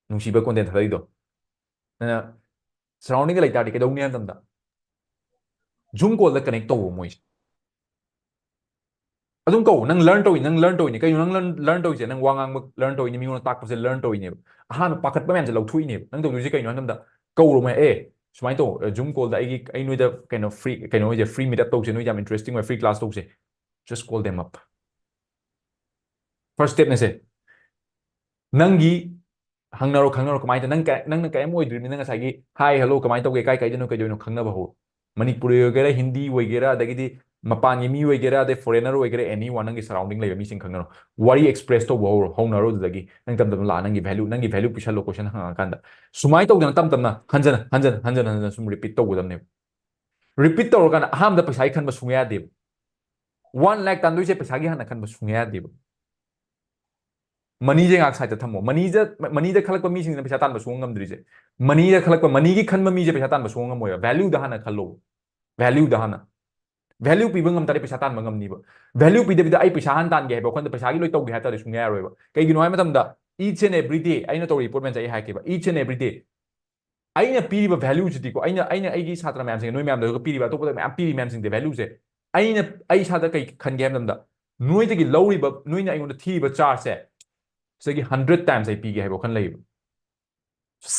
ꯅꯨꯡꯁꯤꯕ content ꯊꯥꯗꯔꯤꯗꯣ, ꯅꯪꯅ surroundingꯗ ꯂꯩ ꯇꯥꯔꯗꯤ ꯀꯩꯗꯧꯅꯤ ꯍꯥꯏꯕ ꯃꯇꯝꯗ, Zoom callꯗ connect ꯇꯧꯋꯣ ꯃꯣꯏꯁꯦ꯫ ꯑꯗꯨꯝ ꯀꯧ, "ꯅꯪ learn ꯇꯧꯏ, ꯅꯪ learn ꯇꯧꯏꯅꯦ꯫ ꯀꯩꯅꯣ ꯅꯪ learn, learn ꯇꯧꯔꯤꯁꯦ? ꯅꯪ ꯋꯥ ꯉꯥꯡꯕ learn ꯇꯧꯏꯅꯦ, ꯃꯤꯉꯣꯟꯗ ꯇꯥꯛꯄꯁꯦ learn ꯇꯧꯔꯤꯅꯦꯕ꯫" ꯑꯍꯥꯟꯕ ꯄꯥꯈꯠꯄ ꯃꯌꯥꯝꯁꯦ ꯂꯧꯊꯣꯛꯏꯅꯦꯕ꯫ ꯅꯪ ꯇꯧꯗꯣꯏꯁꯦ ꯀꯩꯅꯣ ꯍꯥꯏꯕ ꯃꯇꯝꯗ, ꯀꯧꯔꯣ ꯃꯣꯏ, "ꯑꯦ, ꯁꯨꯃꯥꯏꯅ ꯇꯧ, ꯑ, Zoom callꯗ ꯑꯩꯒꯤ, ꯑꯩ ꯅꯣꯏꯗ ꯀꯩꯅꯣ free, ꯀꯩꯅꯣ ꯍꯣꯏꯁꯦ, free meet up ꯇꯧꯁꯦ, ꯅꯣꯏ ꯌꯥꯝ interesting ꯑꯣꯏ, free class ꯇꯧꯁꯦ꯫" Just call them up. First stepꯅꯦꯁꯦ꯫ ꯅꯪꯒꯤ ꯍꯪꯅꯔꯣ, ꯈꯪꯅꯔꯣ꯫ ꯀꯃꯥꯏꯅ ꯇꯧ-, ꯅꯪ ꯀ-, ꯅꯪꯅ ꯀꯔꯤꯝ ꯑꯣꯏꯗ꯭ꯔꯤꯕꯅꯤꯅ ꯉꯁꯥꯏꯒꯤ hi, hello, ꯀꯃꯥꯏꯅ ꯇꯧꯒꯦ, ꯀꯥꯏ ꯀꯥꯏꯗꯅꯣ, ꯀꯩꯗꯧꯅꯣ ꯈꯪꯅꯕ ꯍꯧꯔꯣ꯫ ꯃꯅꯤꯄꯨꯔꯤ ꯑꯣꯏꯒꯦꯔꯥ, ꯍꯤꯟꯗꯤ ꯑꯣꯏꯒꯦꯔꯥ, ꯑꯗꯒꯤꯗꯤ ꯃꯄꯥꯟꯒꯤ ꯃꯤ ꯑꯣꯏꯒꯦꯔꯥ, ꯑꯗꯩ foreigner ꯑꯣꯏꯒꯦꯔꯥ, anyone, ꯅꯪꯒꯤ surrounding ꯂꯩꯕ ꯃꯤꯁꯤꯡ ꯈꯪꯅꯔꯣ꯫ ꯋꯥꯔꯤ express ꯇꯧꯕ ꯍꯧꯔꯣ, ꯍꯧꯅꯔꯣ꯫ ꯑꯗꯨꯗꯒꯤ ꯅꯪ ꯇꯞ ꯇꯞꯅ ꯂꯥꯛꯑ ꯅꯪꯒꯤ value, ꯅꯪꯒꯤ value ꯄꯤꯁꯜꯂꯣ꯫ Question ꯍꯪꯉꯛꯑꯀꯥꯟꯗ ꯁꯨꯃꯥꯏꯅ ꯇꯧꯗꯅ ꯇꯞ ꯇꯞꯅ ꯍꯟꯖꯟ ꯍꯟꯖꯟ ꯍꯟꯖꯟ ꯍꯟꯖꯟ ꯁꯨꯝ repeat ꯇꯧꯒꯗꯕꯅꯦꯕ꯫ Repeat ꯇꯧꯔꯀꯥꯟꯗ ꯑꯍꯥꯟꯕꯗ ꯄꯩꯁꯥꯒꯤ ꯈꯟꯕ ꯁꯨꯡꯌꯥ ꯌꯥꯗꯦꯕ꯫ One lakh ꯇꯥꯟꯗꯣꯏꯁꯦ ꯄꯩꯁꯥꯒꯤ ꯍꯥꯟꯅ ꯈꯟꯕ ꯁꯨꯡꯌꯥ ꯌꯥꯗꯦꯕ꯫ Moneyꯁꯦ ꯉꯥꯏꯍꯥꯛ side ꯊꯝꯃꯣ꯫ Moneyꯗ, moneyꯗ ꯈꯜꯂꯛꯄ ꯃꯤꯁꯤꯡꯁꯤꯅ ꯄꯩꯁꯥ ꯇꯥꯟꯕ ꯁꯨꯡꯉꯝ ꯉꯝꯗ꯭ꯔꯤꯁꯦ꯫ Moneyꯗ ꯈꯜꯂꯛꯄ, moneyꯒꯤ ꯈꯟꯕ ꯃꯤꯁꯦ ꯄꯩꯁꯥ ꯇꯥꯟꯕ ꯁꯨꯡꯉꯝ ꯉꯝꯃꯣꯏꯕ꯫ Valueꯗ ꯍꯥꯟꯅ ꯈꯜꯂꯣ꯫ Valueꯗ ꯍꯥꯟꯅ꯫ Value ꯄꯤꯕ ꯉꯝ ꯇꯥꯔꯗꯤ ꯄꯩꯁꯥ ꯇꯥꯟꯕ ꯉꯝꯅꯤꯕ꯫ Value ꯄꯤꯗꯕꯤꯗ ꯑꯩ ꯄꯩꯁꯥ ꯍꯥꯟꯅ ꯇꯥꯟꯒꯦ ꯍꯥꯏꯕ ꯋꯥꯈꯜꯗ ꯄꯩꯁꯥꯒꯤ ꯂꯣꯏ ꯇꯧꯒꯦ ꯍꯥꯏ ꯇꯥꯔꯗꯤ ꯁꯨꯡꯌꯥ ꯌꯥꯔꯣꯏꯕ꯫ ꯀꯩꯒꯤꯅꯣ ꯍꯥꯏꯕ ꯃꯇꯝꯗ each and every day ꯑꯩꯅ ꯇꯧꯔꯤꯕ ꯄꯣꯠ ꯃꯌꯥꯝꯁꯦ ꯑꯩ ꯍꯥꯏꯔꯛꯀꯦꯕ꯫ Each and every day ꯑꯩꯅ ꯄꯤꯔꯤꯕ valueꯁꯤꯗꯤꯀꯣ, ꯑꯩꯅ, ꯑꯩꯅ ꯑꯩꯒꯤ ꯁꯥꯇ꯭ꯔ ꯃꯌꯥꯝꯁꯤꯡ, ꯅꯣꯏ ꯃꯌꯥꯝꯗ ꯄꯤꯔꯤꯕ, ꯑꯇꯣꯞꯄꯗ ꯃꯌꯥꯝ ꯄꯤꯔꯤ ꯃꯌꯥꯝꯁꯤꯡꯁꯦ, valueꯁꯦ ꯑꯩꯅ, ꯑꯩ ꯏꯁꯥꯗ ꯀꯩ ꯈꯟꯒꯦ ꯍꯥꯏꯕ ꯃꯇꯝꯗ, ꯅꯣꯏꯗꯒꯤ ꯂꯧꯔꯤꯕ, ꯅꯣꯏꯅ ꯑꯩꯉꯣꯟꯗ ꯊꯤꯔꯤꯕ chargeꯁꯦ, ꯁꯤꯗꯒꯤ hundred times ꯑꯩ ꯄꯤꯒꯦ ꯍꯥꯏꯕ ꯋꯥꯈꯜ ꯂꯩꯌꯦꯕ꯫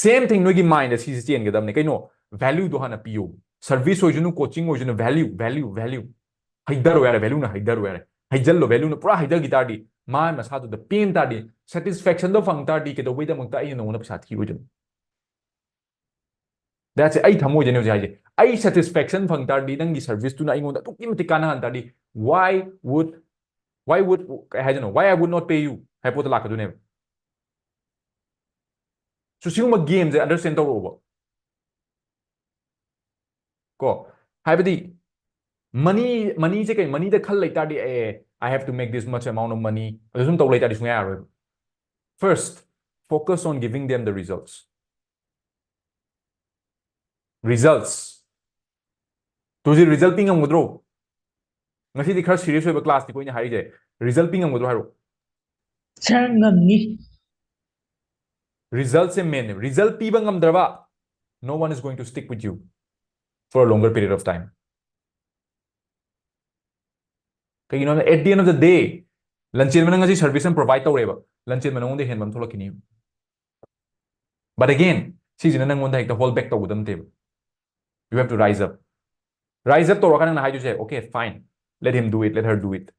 Same thing, ꯅꯣꯏꯒꯤ mindꯗ ꯁꯤꯁꯦ ꯆꯦꯟꯒꯗꯕꯅꯦ꯫ ꯀꯩꯅꯣ? Valueꯗꯣ ꯍꯥꯟꯅ ꯄꯤꯌꯣ꯫ Service ꯑꯣꯏꯁꯅꯨ, coaching ꯑꯣꯏꯁꯅꯨ, value, value, value꯫ ꯍꯩꯊꯔꯣ ꯌꯥꯔꯦ, valueꯅ ꯍꯩꯊꯔꯣ ꯌꯥꯔꯦ꯫ ꯍꯩꯖꯜꯂꯣ, valueꯅ ꯄꯨꯔꯥ ꯍꯩꯊꯈꯤ ꯇꯥꯔꯗꯤ, ꯃꯥ ꯃꯁꯥꯗꯨꯗ ꯄꯦꯟ ꯇꯥꯔꯗꯤ, satisfactionꯗꯣ ꯐꯪ ꯇꯥꯔꯗꯤ, ꯀꯩꯗꯧꯕꯩꯗꯃꯛꯇ ꯑꯩꯅ ꯅꯉꯣꯟꯗ ꯄꯩꯁꯥ ꯊꯤꯔꯣꯏꯗꯣꯏꯅꯣ? That's it. ꯑꯩ ꯊꯃꯣꯏꯗꯅꯦ ꯍꯧꯖꯤꯛ ꯍꯥꯏꯁꯦ꯫ ꯑꯩ satisfaction ꯐꯪ ꯇꯥꯔꯗꯤ, ꯅꯪꯒꯤ serviceꯇꯨꯅ ꯑꯩꯉꯣꯟꯗ ꯑꯗꯨꯛꯀꯤ ꯃꯇꯤꯛ ꯀꯥꯟꯅꯍꯟ ꯇꯥꯔꯗꯤ, why would, why would, ꯀꯩ ꯍꯥꯏꯗꯣꯏꯅꯣ? Why I would not pay you ꯍꯥꯏꯕ ꯄꯣꯠꯇꯣ ꯂꯥꯛꯀꯗꯣꯏꯅꯦꯕ꯫ So ꯁꯤꯒꯨꯝꯕ gameꯁꯦ understand ꯇꯧꯔꯛꯑꯣꯕ꯫ ꯀꯣ? ꯍꯥꯏꯕꯗꯤ money, moneyꯁꯦ ꯀꯩ, moneyꯗ ꯈꯜ ꯂꯩ ꯇꯥꯔꯗꯤ, ꯑꯦ, I have to make this much amount of money, ꯑꯗꯨ ꯁꯨꯝ ꯇꯧ ꯂꯩ ꯇꯥꯔꯗꯤ ꯁꯨꯡꯌꯥ ꯌꯥꯔꯣꯏꯕ꯫ First, focus on giving them the results. Results. Two ꯍꯧꯖꯤꯛ result ꯄꯤ ꯉꯝꯒꯗ꯭ꯔꯣ? ꯉꯁꯤꯗꯤ ꯈꯔ serious ꯑꯣꯏꯕ classꯅꯤꯀꯣ ꯑꯩꯅ ꯍꯥꯏꯔꯤꯁꯦ꯫ Result ꯄꯤ ꯉꯝꯒꯗ꯭ꯔꯣ ꯍꯥꯏꯔꯣ? Sir, ꯉꯝꯅꯤ꯫ Resultꯁꯦ mainꯅꯦ꯫ Result ꯄꯤꯕ ꯉꯝꯗ꯭ꯔꯕ, no one is going to stick with you for a longer period of time. ꯀꯩꯒꯤꯅꯣ ꯍꯥꯏꯕꯗ, at the end of the day, ꯂꯟꯆꯦꯟꯕꯅ ꯉꯁꯤ service ꯑꯃ provide ꯇꯧꯔꯦꯕ, ꯂꯟꯆꯦꯟꯕ ꯅꯉꯣꯟꯗ ꯍꯦꯟꯕ ꯑꯃ ꯊꯣꯛꯂꯛꯈꯤꯅꯤ꯫ But again, ꯁꯤꯁꯤꯅ ꯅꯪꯉꯣꯟꯗ ꯍꯦꯛꯇ hold back ꯇꯧꯒꯗꯕ ꯅꯠꯇꯦꯕ꯫ You have to rise up. Rise up ꯇꯧꯔꯀꯥꯟꯗ ꯅꯪꯅ ꯍꯥꯏꯗꯣꯏꯁꯦ, okay, fine, let him do it, let her do it,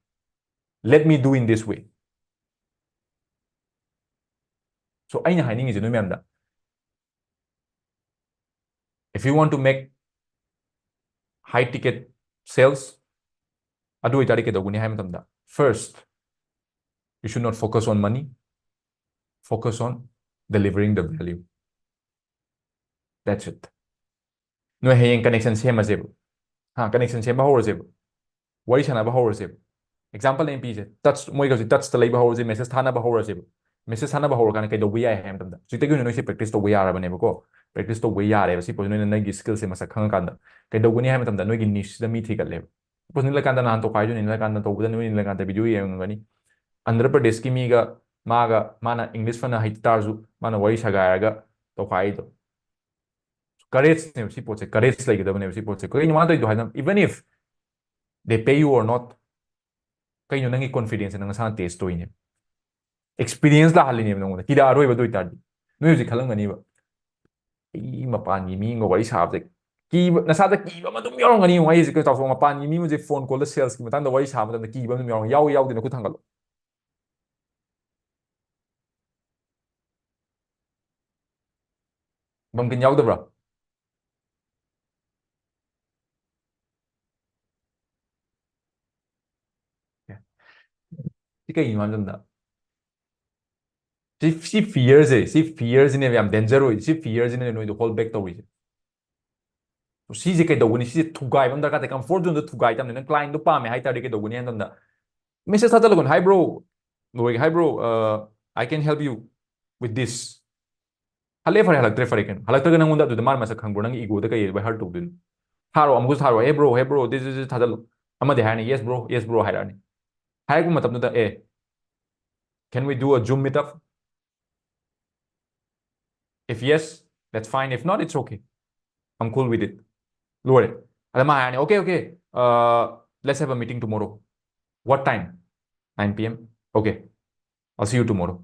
let me do in this way. So ꯑꯩꯅ ꯍꯥꯏꯅꯤꯡꯉꯤꯁꯦ ꯅꯣꯏ ꯃꯌꯥꯝꯗ, if you want to make high ticket sales, ꯑꯗꯨ ꯑꯣꯏꯇꯥꯔꯗꯤ ꯀꯩꯗꯧꯒꯅꯤ ꯍꯥꯏꯕ ꯃꯇꯝꯗ, first, you should not focus on money, focus on delivering the value. That's it. ꯅꯣꯏ ꯍꯌꯦꯡ connection ꯁꯦꯝꯃꯁꯦꯕ, ꯍꯥ, connection ꯁꯦꯝꯕ ꯍꯧꯔꯁꯦꯕ, ꯋꯥꯔꯤ ꯁꯥꯟꯅꯕ ꯍꯧꯔꯁꯦꯕ꯫ Example ꯑꯩꯅ ꯄꯤꯁꯦ, touch, ꯃꯣꯏꯒ ꯍꯧꯖꯤꯛ touchꯇ ꯂꯩꯕ ꯍꯧꯔꯁꯦ, message ꯊꯥꯅꯕ ꯍꯧꯔꯁꯦꯕ꯫ Message ꯊꯥꯅꯕ ꯍꯧꯔꯀꯥꯟꯗ ꯀꯩꯗꯧꯕ ꯌꯥꯏ ꯍꯥꯏꯕ ꯃꯇꯝꯗ, ꯍꯧꯖꯤꯛꯇꯒꯤ ꯑꯣꯏꯅ ꯅꯣꯏꯁꯦ practice ꯇꯧꯕ ꯌꯥꯔꯕꯅꯦꯕꯀꯣ꯫ Practice ꯇꯧꯕ ꯌꯥꯔꯦꯕ꯫ ꯁꯤ ꯄꯣꯠꯁꯤ ꯅꯣꯏꯅ ꯅꯣꯏꯒꯤ skillꯁꯦ ꯃꯁꯛ ꯈꯪꯉꯀꯥꯟꯗ ꯀꯩꯗꯧꯒꯅꯤ ꯍꯥꯏꯕ ꯃꯇꯝꯗ, ꯅꯣꯏꯒꯤ nicheꯁꯤꯗ ꯃꯤ ꯊꯤꯒꯠꯂꯦꯕ꯫ Suppose ꯅꯤꯜꯂꯀꯥꯟꯗ ꯅꯍꯥꯟ ꯇꯧꯈꯥꯏꯗꯨꯅꯤ, ꯅꯤꯜꯂꯀꯥꯟꯗ ꯇꯧꯕꯗ ꯅꯣꯏ ꯅꯤꯜꯂꯀꯥꯟꯗ video ꯌꯦꯡꯉꯝꯒꯅꯤ꯫ ꯑꯟꯙ꯭ꯔ ꯄ꯭ꯔꯗꯦꯁꯀꯤ ꯃꯤꯒ ꯃꯥꯒ, ꯃꯥꯅ English ꯐꯅ ꯍꯩꯇ ꯇꯥꯔꯁꯨ ꯃꯥꯅ ꯋꯥꯔꯤ ꯁꯥꯒꯥꯏꯔꯒ ꯇꯧꯈꯥꯏꯗꯣ꯫ Courageꯅꯦꯕ ꯁꯤ ꯄꯣꯠꯁꯦ, courage ꯂꯩꯒꯗꯕꯅꯦꯕ ꯁꯤ ꯄꯣꯠꯁꯦ꯫ ꯀꯩꯅꯣ ꯃꯥꯅ ꯇꯧꯔꯤꯗꯣ ꯍꯥꯏꯅ, even if they pay you or not, ꯀꯩꯅꯣ ꯅꯪꯒꯤ confidenceꯁꯦ ꯅꯪ ꯅꯁꯥꯅ test ꯇꯧꯔꯤꯅꯦ꯫ Experience ꯂꯥꯛꯍꯜꯂꯤꯅꯦꯕ ꯅꯉꯣꯟꯗ꯫ ꯀꯤꯔꯛꯑꯔꯣꯏꯕ ꯑꯗꯨ ꯑꯣꯏꯇꯥꯔꯗꯤ꯫ ꯅꯣꯏ ꯍꯧꯖꯤꯛ ꯈꯜꯂꯝꯒꯅꯤꯕ, "ꯑꯩ ꯃꯄꯥꯟꯒꯤ ꯃꯤ ꯑꯃꯒ ꯋꯥꯔꯤ ꯁꯥꯕꯁꯦ ꯀꯤꯕ", ꯅꯁꯥꯗ ꯀꯤꯕ ꯑꯃ ꯑꯗꯨꯝ ꯌꯥꯎꯔꯝꯒꯅꯤ꯫ ꯌꯦꯡꯉꯣ, ꯑꯩ ꯍꯧꯖꯤꯛ ꯀꯩꯅꯣ ꯇꯧꯊꯣꯛ-, ꯃꯄꯥꯟꯒꯤ ꯃꯤ ꯑꯃꯁꯦ phone callꯗ salesꯀꯤ ꯃꯇꯥꯡꯗ ꯋꯥꯔꯤ ꯁꯥꯕ ꯃꯇꯝꯗ ꯀꯤꯕ ꯑꯃ ꯑꯗꯨꯝ ꯌꯥꯎꯔꯝꯒꯅꯤ꯫ ꯌꯥꯎꯏ ꯌꯥꯎꯗꯦ ꯅꯈꯨꯠ ꯊꯥꯡꯒꯠꯂꯣ꯫ ꯕꯝꯀꯤꯟ ꯌꯥꯎꯗꯕ꯭ꯔꯥ? ꯁꯤ ꯀꯩꯒꯤꯅꯣ ꯍꯥꯏꯕ ꯃꯇꯝꯗ, ꯁꯤ, ꯁꯤ fearꯁꯦ, ꯁꯤ fearꯁꯤꯅꯦꯕ ꯌꯥꯝ danger ꯑꯣꯏꯔꯤꯁꯦ꯫ ꯁꯤ fearꯁꯤꯅꯦ ꯅꯣꯏꯗꯣ hold back ꯇꯧꯔꯤꯁꯦ꯫ ꯁꯤꯁꯦ ꯀꯩꯗꯧꯒꯅꯤ? ꯁꯤꯁꯦ ꯊꯨꯒꯥꯏꯕ ꯑꯃ ꯗꯔꯀꯥꯔ ꯇꯥꯏ꯫ Comfort zoneꯗ ꯊꯨꯒꯥꯏ ꯇꯝꯅꯤ꯫ ꯅꯪ clientꯗꯣ ꯄꯥꯝꯃꯦ ꯍꯥꯏ ꯇꯥꯔꯗꯤ ꯀꯩꯗꯧꯒꯅꯤ ꯍꯥꯏꯕ ꯃꯇꯝꯗ, message ꯊꯥꯖꯤꯜꯂꯒꯅ, "Hi bro", ꯂꯣꯏꯔꯒ, "Hi bro, uh, I can help you with this." ꯍꯜꯂꯦ, ꯐꯔꯦ, ꯍꯜꯂꯛꯇ꯭ꯔꯦ, ꯐꯔꯦ, ꯀꯩꯅꯣ? ꯍꯜꯂꯛꯇ꯭ꯔꯒ ꯅꯪꯉꯣꯟꯗ ꯑꯗꯨꯗ ꯃꯥꯅ ꯃꯁꯛ ꯈꯪꯕ꯭ꯔꯣ? ꯅꯪꯒꯤ egoꯗ ꯀꯩ hurt ꯇꯧꯗꯣꯏꯅꯣ? ꯊꯥꯔꯣ, ꯑꯃꯨꯛꯁꯨ ꯊꯥꯔꯣ, "Hey bro, hey bro, this, this, this" ꯊꯥꯖꯤꯜꯂꯣ꯫ ꯑꯃꯗꯤ ꯍꯥꯏꯔꯅꯤ, "Yes bro, yes bro" ꯍꯥꯏꯔꯛꯑꯅꯤ꯫ ꯍꯥꯏꯔꯛꯄ ꯃꯇꯝꯗꯨꯗ, "ꯑꯦ, can we do a Zoom meetup? If yes, that's fine. If not, it's okay. I'm cool with it." ꯂꯣꯏꯔꯦ꯫ ꯑꯗ ꯃꯥ ꯍꯥꯏꯔꯅꯤ, "Okay, okay, uh, let's have a meeting tomorrow. What time?" "Nine P M." "Okay, I'll see you tomorrow."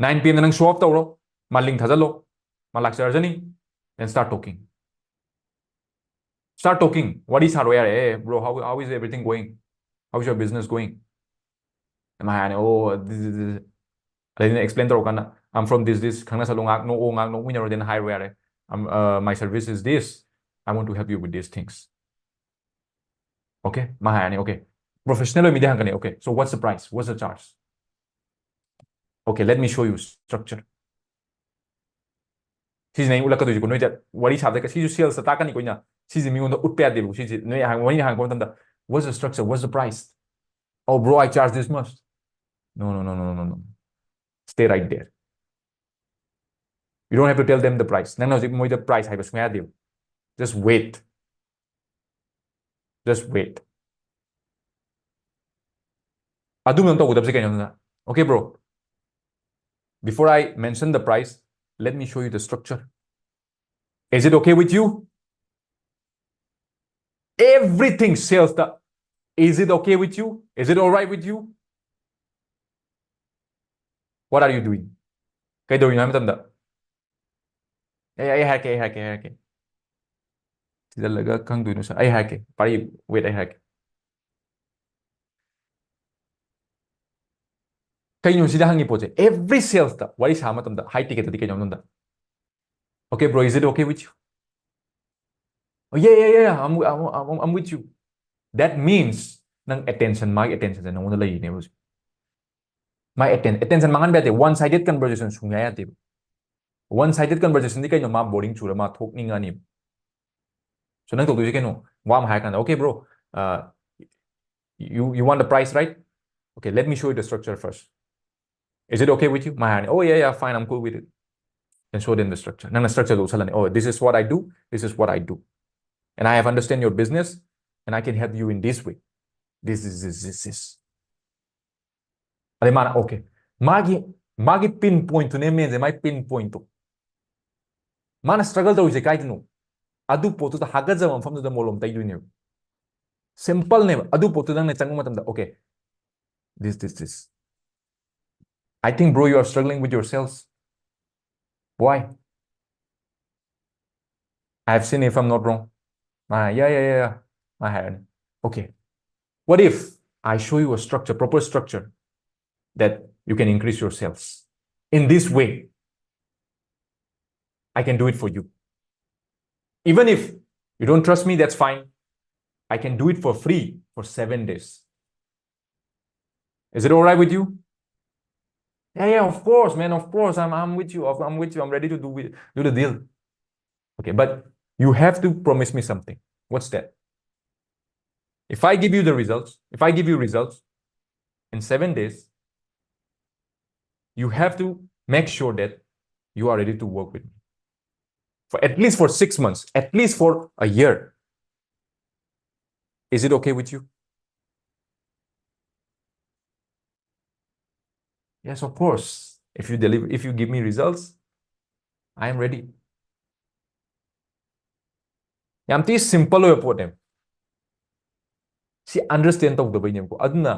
Nine P M ꯗ ꯅꯪ show up ꯇꯧꯔꯣ, ꯃꯥ link ꯊꯥꯖꯜꯂꯣ, ꯃꯥ ꯂꯥꯛꯆꯔꯖꯅꯤ, then start talking. Start talking. ꯋꯥꯔꯤ ꯁꯥꯔꯣ ꯌꯥꯔꯦ꯫ "Hey bro, how, how is everything going? How is your business going?" ꯑꯗꯨꯃꯥꯏꯅ ꯍꯥꯏꯔꯅꯤ꯫ "Oh, this, this, this." ꯑꯗꯩꯗꯤ explain ꯇꯧꯔꯀꯥꯟꯗ, I'm from this this, ꯈꯪꯅ ꯁꯛꯂꯣ, ꯉꯥꯏꯍꯥꯛ ꯅꯣꯛꯑꯣ, ꯉꯥꯏꯍꯥꯛ ꯅꯣꯛꯃꯤꯟꯅꯔꯣ, then ꯍꯥꯏꯔꯣ ꯌꯥꯔꯦ. I'm, uh, my service is this, I want to help you with these things. Okay, ꯃꯥ ꯍꯥꯏꯔꯅꯤ. Okay, professional ꯑꯣꯏ ꯃꯤꯗꯤ ꯍꯪꯒꯅꯤ. Okay, so what's the price, what's the charge? Okay, let me show you structure. ꯁꯤꯁꯤꯅ ꯑꯩ ꯎꯠꯂꯛꯀꯗꯣꯏꯁꯤꯀꯣ ꯅꯣꯏꯗ ꯋꯥꯔꯤ ꯁꯥꯕꯗ, ꯁꯤꯁꯨ sales ꯇ ꯇꯥꯛꯀꯅꯤꯀꯣ ꯑꯩꯅ. ꯁꯤꯁꯦ ꯃꯤꯉꯣꯟꯗ ꯎꯠꯄ ꯌꯥꯗꯦꯕꯀꯣ. ꯁꯤꯁꯦ ꯅꯣꯏ ꯍꯪ-, ꯋꯥꯔꯤꯅ ꯍꯪꯉꯛꯄ ꯃꯇꯝꯗ, "What's the structure? What's the price?" "Oh, bro, I charge this much." No, no, no, no, no, no, no. Stay right there. You don't have to tell them the price. ꯅꯪꯅ ꯍꯧꯖꯤꯛ ꯃꯣꯏꯗ price ꯍꯥꯏꯕ ꯁꯨꯡꯌꯥ ꯌꯥꯗꯦꯕ. Just wait. Just wait. ꯑꯗꯨꯝꯕ ꯇꯧꯒꯗꯕꯁꯦ ꯀꯩꯅꯣ? Okay, bro. Before I mention the price, let me show you the structure. Is it okay with you? Everything sales ꯇ, "Is it okay with you? Is it all right with you?" What are you doing? ꯀꯩꯗꯧꯔꯤꯅꯣ ꯍꯥꯏꯕ ꯃꯇꯝꯗ, ꯑꯦ, ꯑꯩ ꯍꯥꯏꯔꯛꯀꯦ, ꯑꯩ ꯍꯥꯏꯔꯛꯀꯦ, ꯑꯩ ꯍꯥꯏꯔꯛꯀꯦ꯫ ꯊꯤꯖꯤꯜꯂꯒ ꯈꯪꯗꯣꯏꯅꯣ ꯁꯥ-, ꯑꯩ ꯍꯥꯏꯔꯛꯀꯦ, ꯄꯥꯔꯤ, wait, ꯑꯩ ꯍꯥꯏꯔꯛꯀꯦ꯫ ꯀꯩꯅꯣ ꯁꯤꯗ ꯍꯪꯉꯤ ꯄꯣꯠꯁꯦ? Every sales ꯇ ꯋꯥꯔꯤ ꯁꯥꯕ ꯃꯇꯝꯗ, high ticket ꯇꯗꯤ ꯀꯩꯅꯣ ꯍꯥꯏꯕ ꯃꯇꯝꯗ, "Okay, bro, is it okay with you?" "Oh, yeah, yeah, yeah, yeah, I'm, I'm, I'm, I'm with you." That means ꯅꯪ attention, ꯃꯥꯒꯤ attention ꯁꯦ ꯅꯉꯣꯟꯗ ꯂꯩꯔꯤꯅꯦꯕ ꯍꯧꯖꯤꯛ꯫ ꯃꯥꯏ atten-, attention ꯃꯥꯡꯍꯟꯕ ꯌꯥꯗꯦ꯫ One sided conversation ꯁꯨꯡꯌꯥ ꯌꯥꯗꯦꯕ꯫ One sided conversation ꯗꯤ ꯀꯩꯅꯣ? ꯃꯥ boring ꯆꯨꯔ ꯃꯥ ꯊꯣꯛꯅꯤꯡꯉꯅꯤꯕ꯫ So ꯅꯪ ꯇꯧꯗꯣꯏꯁꯦ ꯀꯩꯅꯣ? ꯋꯥ ꯑꯃ ꯍꯥꯏꯔ ꯀꯥꯟꯗ, "Okay, bro, uh, you, you want the price, right? Okay, let me show you the structure first. Is it okay with you?" ꯃꯥ ꯍꯥꯏꯔꯅꯤ, "Oh, yeah, yeah, fine, I'm cool with it." Then show them the structure. ꯅꯪꯅ structure ꯗꯣ ꯎꯠꯁꯜꯂꯅꯤ, "Oh, this is what I do, this is what I do. And I have understand your business, and I can help you in this way. This, this, this, this, this." ꯑꯗꯩ ꯃꯥꯅ, okay, ꯃꯥꯒꯤ, ꯃꯥꯒꯤ pain point ꯇꯨꯅꯦ main ꯁꯦ, ꯃꯥꯒꯤ pain point ꯇꯣ꯫ ꯃꯥꯅ struggle ꯇꯧꯔꯤꯁꯦ ꯀꯥꯏꯗꯅꯣ? ꯑꯗꯨ ꯄꯣꯠꯇꯨꯗ ꯍꯥꯒꯠꯆꯕ ꯃꯐꯝꯗꯨꯗ ꯃꯣꯂꯣꯝ ꯇꯩꯗꯣꯏꯅꯦꯕ꯫ Simple ꯅꯦꯕ꯫ ꯑꯗꯨ ꯄꯣꯠꯇꯨ ꯅꯪꯅ ꯆꯪꯕ ꯃꯇꯝꯗ, "Okay, this, this, this. I think, bro, you are struggling with your sales. Why? I have seen, if I'm not wrong." ꯃꯥ, "Yeah, yeah, yeah, yeah." ꯃꯥ ꯍꯥꯏꯔꯅꯤ, "Okay, what if I show you a structure, proper structure that you can increase your sales?" in this way, I can do it for you. Even if you don't trust me, that's fine. I can do it for free for seven days. Is it all right with you? Yeah, yeah, of course, man. Of course, I'm, I'm with you. I'm with you. I'm ready to do, with, do the deal. Okay, but you have to promise me something. What's that? If I give you the results, if I give you results in seven days, you have to make sure that you are ready to work with me for at least for six months, at least for a year. Is it okay with you? Yes, of course. If you deliver, if you give me results, I am ready. ꯌꯥꯝ ꯊꯤ simple ꯑꯣꯏꯕ ꯄꯣꯠꯅꯦꯕ꯫ ꯁꯤ understand ꯇꯧꯗꯕꯩꯅꯦꯕꯀꯣ꯫ ꯑꯗꯨꯅ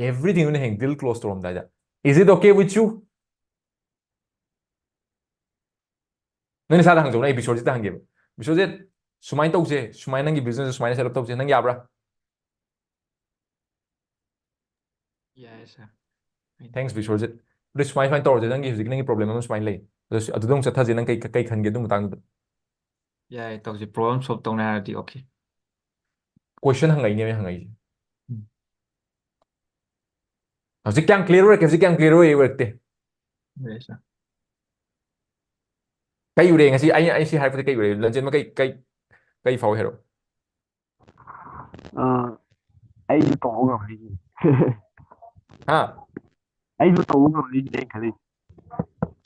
everything ꯑꯣꯏꯅ ꯍꯌꯦꯡ deal close ꯇꯧꯔꯝꯗꯥꯏꯗ, "Is it okay with you?" ꯅꯪ ꯅꯁꯥꯗ ꯍꯪꯖꯧꯅꯦ, ꯑꯩ ꯕꯤꯁ꯭ꯋꯖꯤꯠꯇ ꯍꯪꯒꯦꯕ꯫ "ꯕꯤꯁ꯭ꯋꯖꯤꯠ, ꯁꯨꯃꯥꯏꯅ ꯇꯧꯁꯦ, ꯁꯨꯃꯥꯏꯅ ꯅꯪꯒꯤ business ꯁꯨꯃꯥꯏꯅ set up ꯇꯧꯁꯦ, ꯅꯪ ꯌꯥꯕ꯭ꯔꯥ?" ꯌꯥꯏ, sir. Thanks, ꯕꯤꯁ꯭ꯋꯖꯤꯠ꯫ ꯑꯗꯨ ꯁꯨꯃꯥꯏ, ꯁꯨꯃꯥꯏꯅ ꯇꯧꯔꯁꯦ, ꯅꯪꯒꯤ ꯍꯧꯖꯤꯛ ꯅꯪꯒꯤ problem ꯑꯃ ꯁꯨꯃꯥꯏꯅ ꯂꯩ, ꯑꯗꯨ ꯑꯗꯨꯗ ꯑꯃꯨꯛ ꯆꯠꯊꯁꯦ, ꯅꯪ ꯀꯩ, ꯀꯩ ꯈꯟꯒꯦ ꯑꯗꯨ ꯃꯇꯥꯡꯗꯨꯗ? ꯌꯥꯏ, ꯇꯧꯁꯤ, problem solve ꯇꯧꯅꯤ ꯍꯥꯏꯔꯗꯤ okay꯫ Question ꯍꯪꯉꯛꯏꯅꯦ ꯑꯩ ꯍꯪꯉꯛꯏꯁꯦ꯫ ꯎꯝ꯫ ꯍꯧꯖꯤꯛ ꯀꯌꯥꯝ clear ꯑꯣꯏꯔꯛꯀꯦ? ꯍꯧꯖꯤꯛ ꯀꯌꯥꯝ clear ꯑꯣꯏ ꯑꯣꯏꯔꯛꯇꯦ? ꯌꯥꯏ, sir꯫ ꯀꯩ ꯎꯔꯦ ꯉꯁꯤ? ꯑꯩ, ꯑꯩ ꯁꯤ ꯍꯥꯏꯔꯛꯄꯗ ꯀꯩ ꯎꯔꯦ? ꯂꯟꯖꯦꯟꯕ ꯀꯩ, ꯀꯩ, ꯀꯩ ꯐꯥꯎꯏ ꯍꯥꯏꯔꯣ? ꯑꯥ, ꯑꯩꯁꯨ ꯇꯧꯕ ꯉꯝꯃꯅꯤ꯫ ꯍꯥ? ꯑꯩꯁꯨ ꯇꯧꯕ ꯉꯝꯃꯅꯤ ꯁꯤꯅꯦ ꯑꯩꯅ ꯈꯜꯂꯤꯁꯦ꯫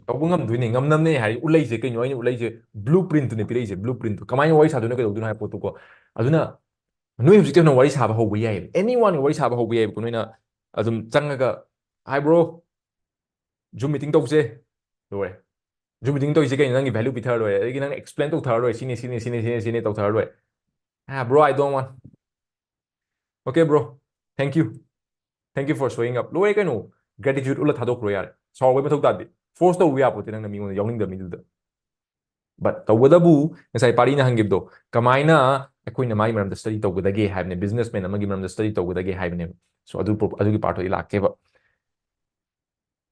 ꯇꯧꯕ ꯉꯝꯗꯣꯏꯅꯦ, ꯉꯝꯅꯕꯅꯦ ꯍꯥꯏ ꯎꯠꯂꯛꯏꯁꯦ꯫ ꯀꯩꯅꯣ ꯑꯩꯅ ꯎꯠꯂꯛꯏꯁꯦ? Blueprintꯇꯨꯅꯦ ꯄꯤꯔꯛꯏꯁꯦ, blueprintꯇꯨ꯫ ꯀꯃꯥꯏꯅ ꯋꯥꯔꯤ ꯁꯥꯗꯣꯏꯅꯣ, ꯀꯩꯗꯧꯗꯣꯏꯅꯣ ꯍꯥꯏꯕ ꯄꯣꯠꯇꯨꯀꯣ꯫ ꯑꯗꯨꯅ ꯅꯣꯏ ꯍꯧꯖꯤꯛꯇꯩ ꯍꯧꯅ ꯋꯥꯔꯤ ꯁꯥꯕ ꯍꯧꯕ ꯌꯥꯏꯌꯦꯕ꯫ Anyoneꯒ ꯋꯥꯔꯤ ꯁꯥꯕ ꯍꯧꯕ ꯌꯥꯏꯌꯦꯕꯀꯣ꯫ ꯅꯣꯏꯅ ꯑꯗꯨꯝ ꯆꯪꯉꯒ, "Hi bro, Zoom meeting ꯇꯧꯁꯦ"꯫ ꯂꯣꯏꯔꯦ꯫ Zoom meeting ꯇꯧꯔꯤꯁꯦ ꯀꯩꯅꯣ? ꯅꯪꯒꯤ value ꯄꯤꯊꯔ ꯂꯣꯏꯔꯦ꯫ ꯑꯗꯒꯤ ꯅꯪ explain ꯇꯧꯊꯔ ꯂꯣꯏꯔꯦ꯫ "ꯁꯤꯅꯤ, ꯁꯤꯅꯤ, ꯁꯤꯅꯤ, ꯁꯤꯅꯤ, ꯁꯤꯅꯤ" ꯇꯧꯊꯔ ꯂꯣꯏꯔꯦ꯫ "Ah, bro, I don't want." "Okay, bro. Thank you. Thank you for showing up." ꯂꯣꯏꯔꯦ ꯀꯩꯅꯣ꯫ Gratitude ꯎꯠꯂ ꯊꯥꯗꯣꯛꯈ꯭ꯔꯣ ꯌꯥꯔꯦ꯫ ꯁꯥꯎꯕꯩ ꯃꯊꯧ ꯇꯥꯗꯦ꯫ Force ꯇꯧꯕ ꯌꯥꯄꯣꯠꯇꯦ ꯅꯪꯅ ꯃꯤꯉꯣꯟꯗ ꯌꯥꯎꯅꯤꯡꯗꯕ ꯃꯤꯗꯨꯗ꯫ But ꯇꯧꯕꯇꯕꯨ ꯉꯁꯥꯏ ꯄꯥꯔꯤꯅ ꯍꯪꯈꯤꯕꯗꯣ, ꯀꯃꯥꯏꯅ ꯑꯩꯈꯣꯏꯅ ꯃꯥꯒꯤ ꯃꯔꯝꯗ study ꯇꯧꯒꯗꯒꯦ ꯍꯥꯏꯕꯅꯦ, businessman ꯑꯃꯒꯤ ꯃꯔꯝꯗ study ꯇꯧꯒꯗꯒꯦ ꯍꯥꯏꯕꯅꯦꯕ꯫ So ꯑꯗꯨ pro-, ꯑꯗꯨꯒꯤ partꯇꯣ ꯑꯩ ꯂꯥꯛꯀꯦꯕ꯫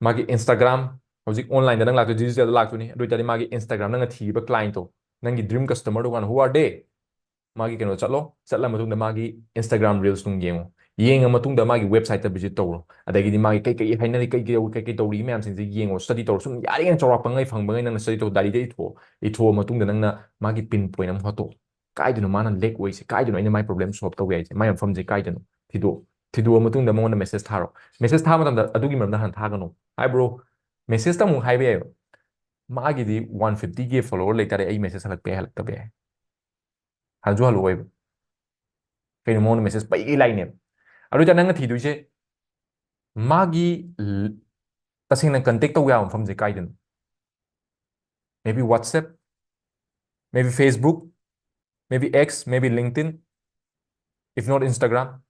ꯃꯥꯒꯤ Instagram, ꯍꯧꯖꯤꯛ online ꯗ ꯅꯪ ꯂꯥꯛꯇꯣꯏ, digital ꯗ ꯂꯥꯛꯇꯣꯏꯅꯤ꯫ ꯑꯗꯨ ꯑꯣꯏꯇꯥꯔꯗꯤ ꯃꯥꯒꯤ Instagram, ꯅꯪꯅ ꯊꯤꯔꯤꯕ client ꯇꯣ, ꯅꯪꯒꯤ dream customer ꯗꯣ ꯀꯅꯥꯅꯣ, who are they? ꯃꯥꯒꯤ ꯀꯩꯅꯣ ꯆꯠꯂꯣ, ꯆꯠꯂ ꯃꯇꯨꯡꯗ ꯃꯥꯒꯤ Instagram reels ꯅꯨꯡ ꯌꯦꯡꯉꯣ꯫ ꯌꯦꯡꯉ ꯃꯇꯨꯡꯗ ꯃꯥꯒꯤ website ꯇ visit ꯇꯧꯔꯣ꯫ ꯑꯗꯒꯤꯗꯤ ꯃꯥꯒꯤ ꯀꯩ ꯀꯩ ꯍꯥꯏꯅꯔꯤ, ꯀꯩ ꯀꯩ ꯀꯩ ꯀꯩ ꯇꯧꯔꯤ ꯃꯌꯥꯝꯁꯤꯡꯁꯦ ꯌꯦꯡꯉꯣ, study ꯇꯧꯔꯣ꯫ ꯁꯨꯝ ꯌꯥꯔꯤꯉꯩ ꯆꯥꯎꯔꯥꯛꯄ ꯉꯩ ꯐꯪꯕꯉꯩ ꯅꯪꯅ study ꯇꯧ, diary ꯗ ꯏꯊꯣꯛꯑꯣ꯫ ꯏꯊꯣꯛꯑ ꯃꯇꯨꯡꯗ ꯅꯪꯅ ꯃꯥꯒꯤ pain point ꯑꯃ ꯍꯣꯠꯇꯣꯛꯑꯣ꯫ ꯀꯥꯏꯗꯅꯣ ꯃꯥꯅ lack ꯑꯣꯏꯁꯦ? ꯀꯥꯏꯗꯅꯣ ꯑꯩꯅ ꯃꯥꯏ problem solve ꯇꯧꯕ ꯌꯥꯏꯁꯦ? ꯃꯥꯏ ꯃꯐꯝꯁꯦ ꯀꯥꯏꯗꯅꯣ? ꯊꯤꯗꯣꯛꯑꯣ꯫ ꯊꯤꯗꯣꯛꯑ ꯃꯇꯨꯡꯗ ꯃꯉꯣꯟꯗ message ꯊꯥꯔꯣ꯫ Message ꯊꯥꯕ ꯃꯇꯝꯗ ꯑꯗꯨꯒꯤ ꯃꯔꯝꯗ ꯍꯥꯟꯅ ꯊꯥꯒꯅꯨ꯫ ꯍꯥꯏ bro, message ꯇ ꯑꯃꯨꯛ ꯍꯥꯏꯕ ꯌꯥꯏꯕ꯫ ꯃꯥꯒꯤꯗꯤ one fifty K follower ꯂꯩꯇꯥꯔꯦ, ꯑꯩ message ꯍꯜꯂꯛꯄ ꯌꯥꯏ, ꯍꯜꯂꯛꯇꯕ ꯌꯥꯏ꯫ ꯍꯟꯁꯨ ꯍꯜꯂꯛꯑꯣꯏꯕ꯫ ꯀꯩꯅꯣ, ꯃꯉꯣꯟꯗ message ꯄꯩꯒꯩ ꯂꯥꯛꯏꯅꯦꯕ꯫ ꯑꯗꯨ ꯑꯣꯏꯇꯥꯔꯗꯤ ꯅꯪꯅ ꯊꯤꯗꯣꯏꯁꯦ ꯃꯥꯒꯤ ꯇꯁꯦꯡꯅ contact ꯇꯧꯕ ꯌꯥꯕ ꯃꯐꯝꯁꯦ ꯀꯥꯏꯗꯅꯣ? Maybe WhatsApp, maybe Facebook, maybe X, maybe LinkedIn, if not Instagram,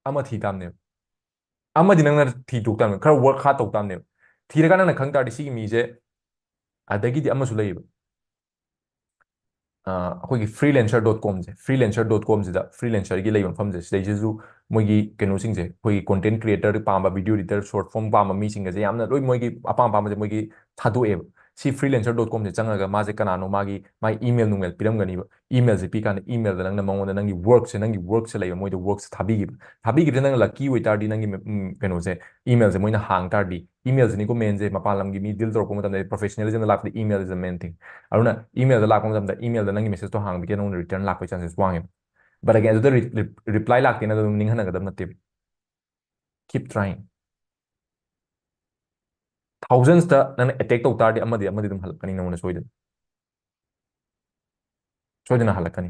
ꯑꯃ ꯊꯤ ꯇꯥꯕꯅꯦꯕ꯫ ꯑꯃꯗꯤ ꯅꯪꯅ ꯊꯤꯗꯣꯛ ꯇꯥꯕꯅꯦꯕ, ꯈꯔ work hard ꯇꯧ ꯇꯥꯕꯅꯦꯕ꯫ ꯊꯤꯔꯀꯥꯟꯗ ꯅꯪꯅ ꯈꯪ ꯇꯥꯔꯗꯤ ꯁꯤꯒꯤ ꯃꯤꯁꯦ꯫ ꯑꯗꯒꯤꯗꯤ ꯑꯃꯁꯨ ꯂꯩꯌꯦꯕ, ꯑ, ꯑꯩꯈꯣꯏꯒꯤ freelancer dot com ꯁꯦ, freelancer dot com ꯁꯤꯗ, freelancer ꯒꯤ ꯂꯩꯕ ꯃꯐꯝꯁꯦ, ꯁꯤꯗꯩꯁꯤꯁꯨ ꯃꯣꯏꯒꯤ ꯀꯩꯅꯣꯁꯤꯡꯁꯦ, ꯑꯩꯈꯣꯏꯒꯤ content creator ꯄꯥꯝꯕ, video editor, short form ꯄꯥꯝꯕ ꯃꯤꯁꯤꯡꯒꯁꯦ ꯌꯥꯝꯅ ꯂꯣꯏ ꯃꯣꯏꯒꯤ ꯑꯄꯥꯝ ꯑꯄꯥꯝꯕꯁꯦ ꯃꯣꯏꯒꯤ ꯊꯥꯗꯣꯛꯑꯦꯕ꯫ ꯁꯤ freelancer dot com ꯁꯦ ꯆꯪꯉꯒ ꯃꯥꯁꯦ ꯀꯅꯥꯅꯣ, ꯃꯥꯒꯤ, ꯃꯥꯒꯤ email ꯅꯨꯡꯃꯦꯜ ꯄꯤꯔꯝꯒꯅꯤꯕ꯫ Email ꯁꯦ ꯄꯤꯀꯥꯟꯗ email ꯗ ꯅꯪꯅ ꯃꯉꯣꯟꯗ ꯅꯪꯒꯤ work ꯁꯦ, ꯅꯪꯒꯤ work ꯁꯦ ꯂꯩꯕ, ꯃꯣꯏꯗ work ꯁꯦ ꯊꯥꯕꯤꯈꯤꯕ꯫ ꯊꯥꯕꯤꯈꯤꯕꯗ ꯅꯪ lucky ꯑꯣꯏꯇꯥꯔꯗꯤ ꯅꯪꯒꯤ, ꯎꯝ, ꯀꯩꯅꯣꯁꯦ, email ꯁꯦ ꯃꯣꯏꯅ ꯍꯥꯡ ꯇꯥꯔꯗꯤ, email ꯁꯤꯅꯤꯀꯣ main ꯁꯦ, ꯃꯄꯥꯟ ꯂꯝꯒꯤ ꯃꯤ deal ꯇꯧꯔꯛꯄ ꯃꯇꯝꯗ professionalism ꯗ ꯂꯥꯛꯄꯗ email is the main thing꯫ ꯑꯗꯨꯅ email ꯗ ꯂꯥꯛꯄ ꯃꯇꯝꯗ email ꯗ ꯅꯪꯒꯤ message ꯇꯣ ꯍꯥꯡꯕꯤꯒꯦ, ꯅꯉꯣꯟꯗ return ꯂꯥꯛꯄꯒꯤ chances ꯋꯥꯡꯉꯦꯕ꯫ But again, ꯑꯗꯨꯗ re-, re-, reply ꯂꯥꯛꯇꯦꯅ ꯑꯗꯨꯝ ꯅꯤꯡꯍꯟꯅꯒꯗꯕ ꯅꯠꯇꯦꯕ꯫ Keep trying. Thousands ꯇ ꯅꯪꯅ attack ꯇꯧ ꯇꯥꯔꯗꯤ ꯑꯃꯗꯤ, ꯑꯃꯗꯤ ꯑꯗꯨꯝ ꯍꯜꯂꯛꯀꯅꯤ ꯅꯉꯣꯟꯗ ꯁꯣꯏꯗꯅ꯫ ꯁꯣꯏꯗꯅ ꯍꯜꯂꯛꯀꯅꯤ꯫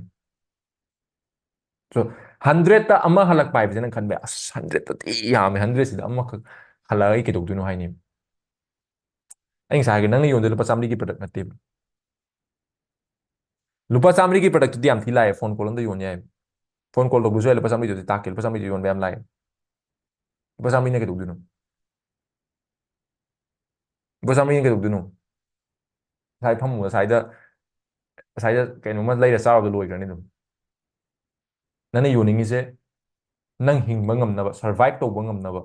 So, hundred ꯇ ꯑꯃ ꯍꯜꯂꯛꯄ ꯍꯥꯏꯕꯁꯦ ꯅꯪ ꯈꯟꯕ ꯌꯥꯏ, "ꯑꯁ, hundred ꯇꯗꯤ ꯌꯥꯝꯃꯦ, hundred ꯁꯤꯗ ꯑꯃꯈꯛ ꯍꯜꯂꯛꯑꯒ ꯑꯩ ꯀꯩꯗꯧꯗꯣꯏꯅꯣ?" ꯍꯥꯏꯅꯤ꯫ ꯑꯩ ꯉꯁꯥꯏ ꯍꯥꯏꯒꯦ, ꯅꯪꯅ ꯌꯣꯟꯗꯣꯏ ꯂꯨꯄꯥ ꯆꯥꯝꯃꯔꯤꯒꯤ product ꯅꯠꯇꯦꯕ꯫ ꯂꯨꯄꯥ ꯆꯥꯝꯃꯔꯤꯒꯤ product ꯇꯨꯗꯤ ꯌꯥꯝ ꯊꯤ ꯂꯥꯛꯑꯦ, phone call ꯑꯝꯗ ꯌꯣꯟ ꯌꯥꯏ꯫ Phone call ꯇꯧꯕꯁꯨ ꯌꯥꯏ, ꯂꯨꯄꯥ ꯆꯥꯝꯃꯔꯤꯗꯨꯗꯤ ꯇꯥꯛꯀꯦ, ꯂꯨꯄꯥ ꯆꯥꯝꯃꯔꯤꯗꯨ ꯌꯣꯟꯕ ꯌꯥꯝ ꯂꯥꯛꯑꯦ꯫ ꯂꯨꯄꯥ ꯆꯥꯝꯃꯔꯤꯅ ꯀꯩꯗꯧꯗꯣꯏꯅꯣ? ꯂꯨꯄꯥ ꯆꯥꯝꯃꯔꯤꯅ ꯀꯩꯗꯧꯗꯣꯏꯅꯣ? ꯉꯁꯥꯏ ꯐꯝꯃꯨ, ꯉꯁꯥꯏꯗ, ꯉꯁꯥꯏꯗ ꯀꯩꯅꯣꯝꯃ ꯂꯩꯔ ꯆꯥꯔꯨꯕꯗ ꯂꯣꯏꯈ꯭ꯔꯅꯤ ꯑꯗꯨꯝ꯫ ꯅꯪꯅ ꯌꯣꯟꯅꯤꯡꯉꯤꯁꯦ ꯅꯪ ꯍꯤꯡꯕ ꯉꯝꯅꯕ, survive ꯇꯧꯕ ꯉꯝꯅꯕ,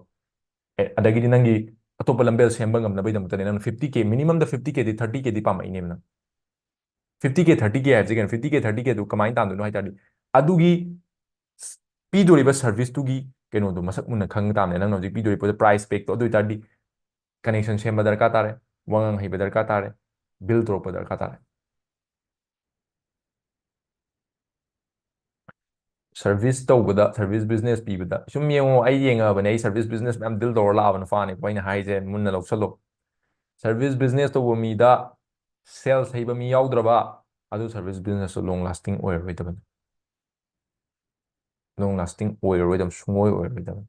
ꯑꯦ, ꯑꯗꯒꯤꯗꯤ ꯅꯪꯒꯤ ꯑꯇꯣꯞꯄ ꯂꯝꯕꯦꯜ ꯁꯦꯝꯕ ꯉꯝꯅꯕꯒꯤꯗꯃꯛꯇꯅꯦ ꯅꯪꯅ fifty K, minimum ꯗ fifty K ꯗꯤ, thirty K ꯗꯤ ꯄꯥꯝꯃꯛꯏꯅꯦꯕ ꯅꯪ꯫ Fifty K, thirty K ꯍꯥꯏꯕꯁꯦ ꯀꯩꯅꯣ? Fifty K, thirty K ꯗꯨ ꯀꯃꯥꯏꯅ ꯇꯥꯟꯗꯣꯏꯅꯣ ꯍꯥꯏ ꯇꯥꯔꯗꯤ, ꯑꯗꯨꯒꯤ ꯄꯤꯗꯣꯔꯤꯕ service ꯇꯨꯒꯤ ꯀꯩꯅꯣꯗꯣ ꯃꯁꯛ ꯃꯨꯟꯅ ꯈꯪ ꯇꯥꯕꯅꯦ꯫ ꯅꯪꯅ ꯍꯧꯖꯤꯛ ꯄꯤꯗꯣꯔꯤꯕ ꯄꯣꯠꯇꯣ, price pack ꯇꯣ, ꯑꯗꯨ ꯑꯣꯏ ꯇꯥꯔꯗꯤ connection ꯁꯦꯝꯕ ꯗꯔꯀꯥꯔ ꯇꯥꯔꯦ, ꯋꯥꯉꯥꯡ ꯍꯩꯕ ꯗꯔꯀꯥꯔ ꯇꯥꯔꯦ, build ꯇꯧꯔꯛꯄ ꯗꯔꯀꯥꯔ ꯇꯥꯔꯦ꯫ Service ꯇꯧꯕꯗ, service business ꯄꯤꯕꯗ, ꯁꯨꯝ ꯌꯦꯡꯉꯣ, ꯑꯩ ꯌꯦꯡꯉꯛꯑꯕꯅꯦ, ꯑꯩ service business ꯃꯌꯥꯝ deal ꯇꯧꯔ ꯂꯥꯛꯑꯕ ꯅꯨꯄꯥꯅꯤꯀꯣ꯫ ꯑꯩꯅ ꯍꯥꯏꯁꯦ ꯃꯨꯟꯅ ꯂꯧꯁꯜꯂꯣ꯫ Service business ꯇꯧꯕ ꯃꯤꯗ sales ꯍꯩꯕ ꯃꯤ ꯌꯥꯎꯗ꯭ꯔꯕ, ꯑꯗꯨ service business to long lasting ꯑꯣꯏꯔꯔꯣꯏꯗꯕꯅꯤ꯫ Long lasting ꯑꯣꯏꯔꯔꯣꯏꯗꯕ, ꯁꯨꯡꯑꯣꯏ ꯑꯣꯏꯔꯔꯣꯏꯗꯕꯅꯤ꯫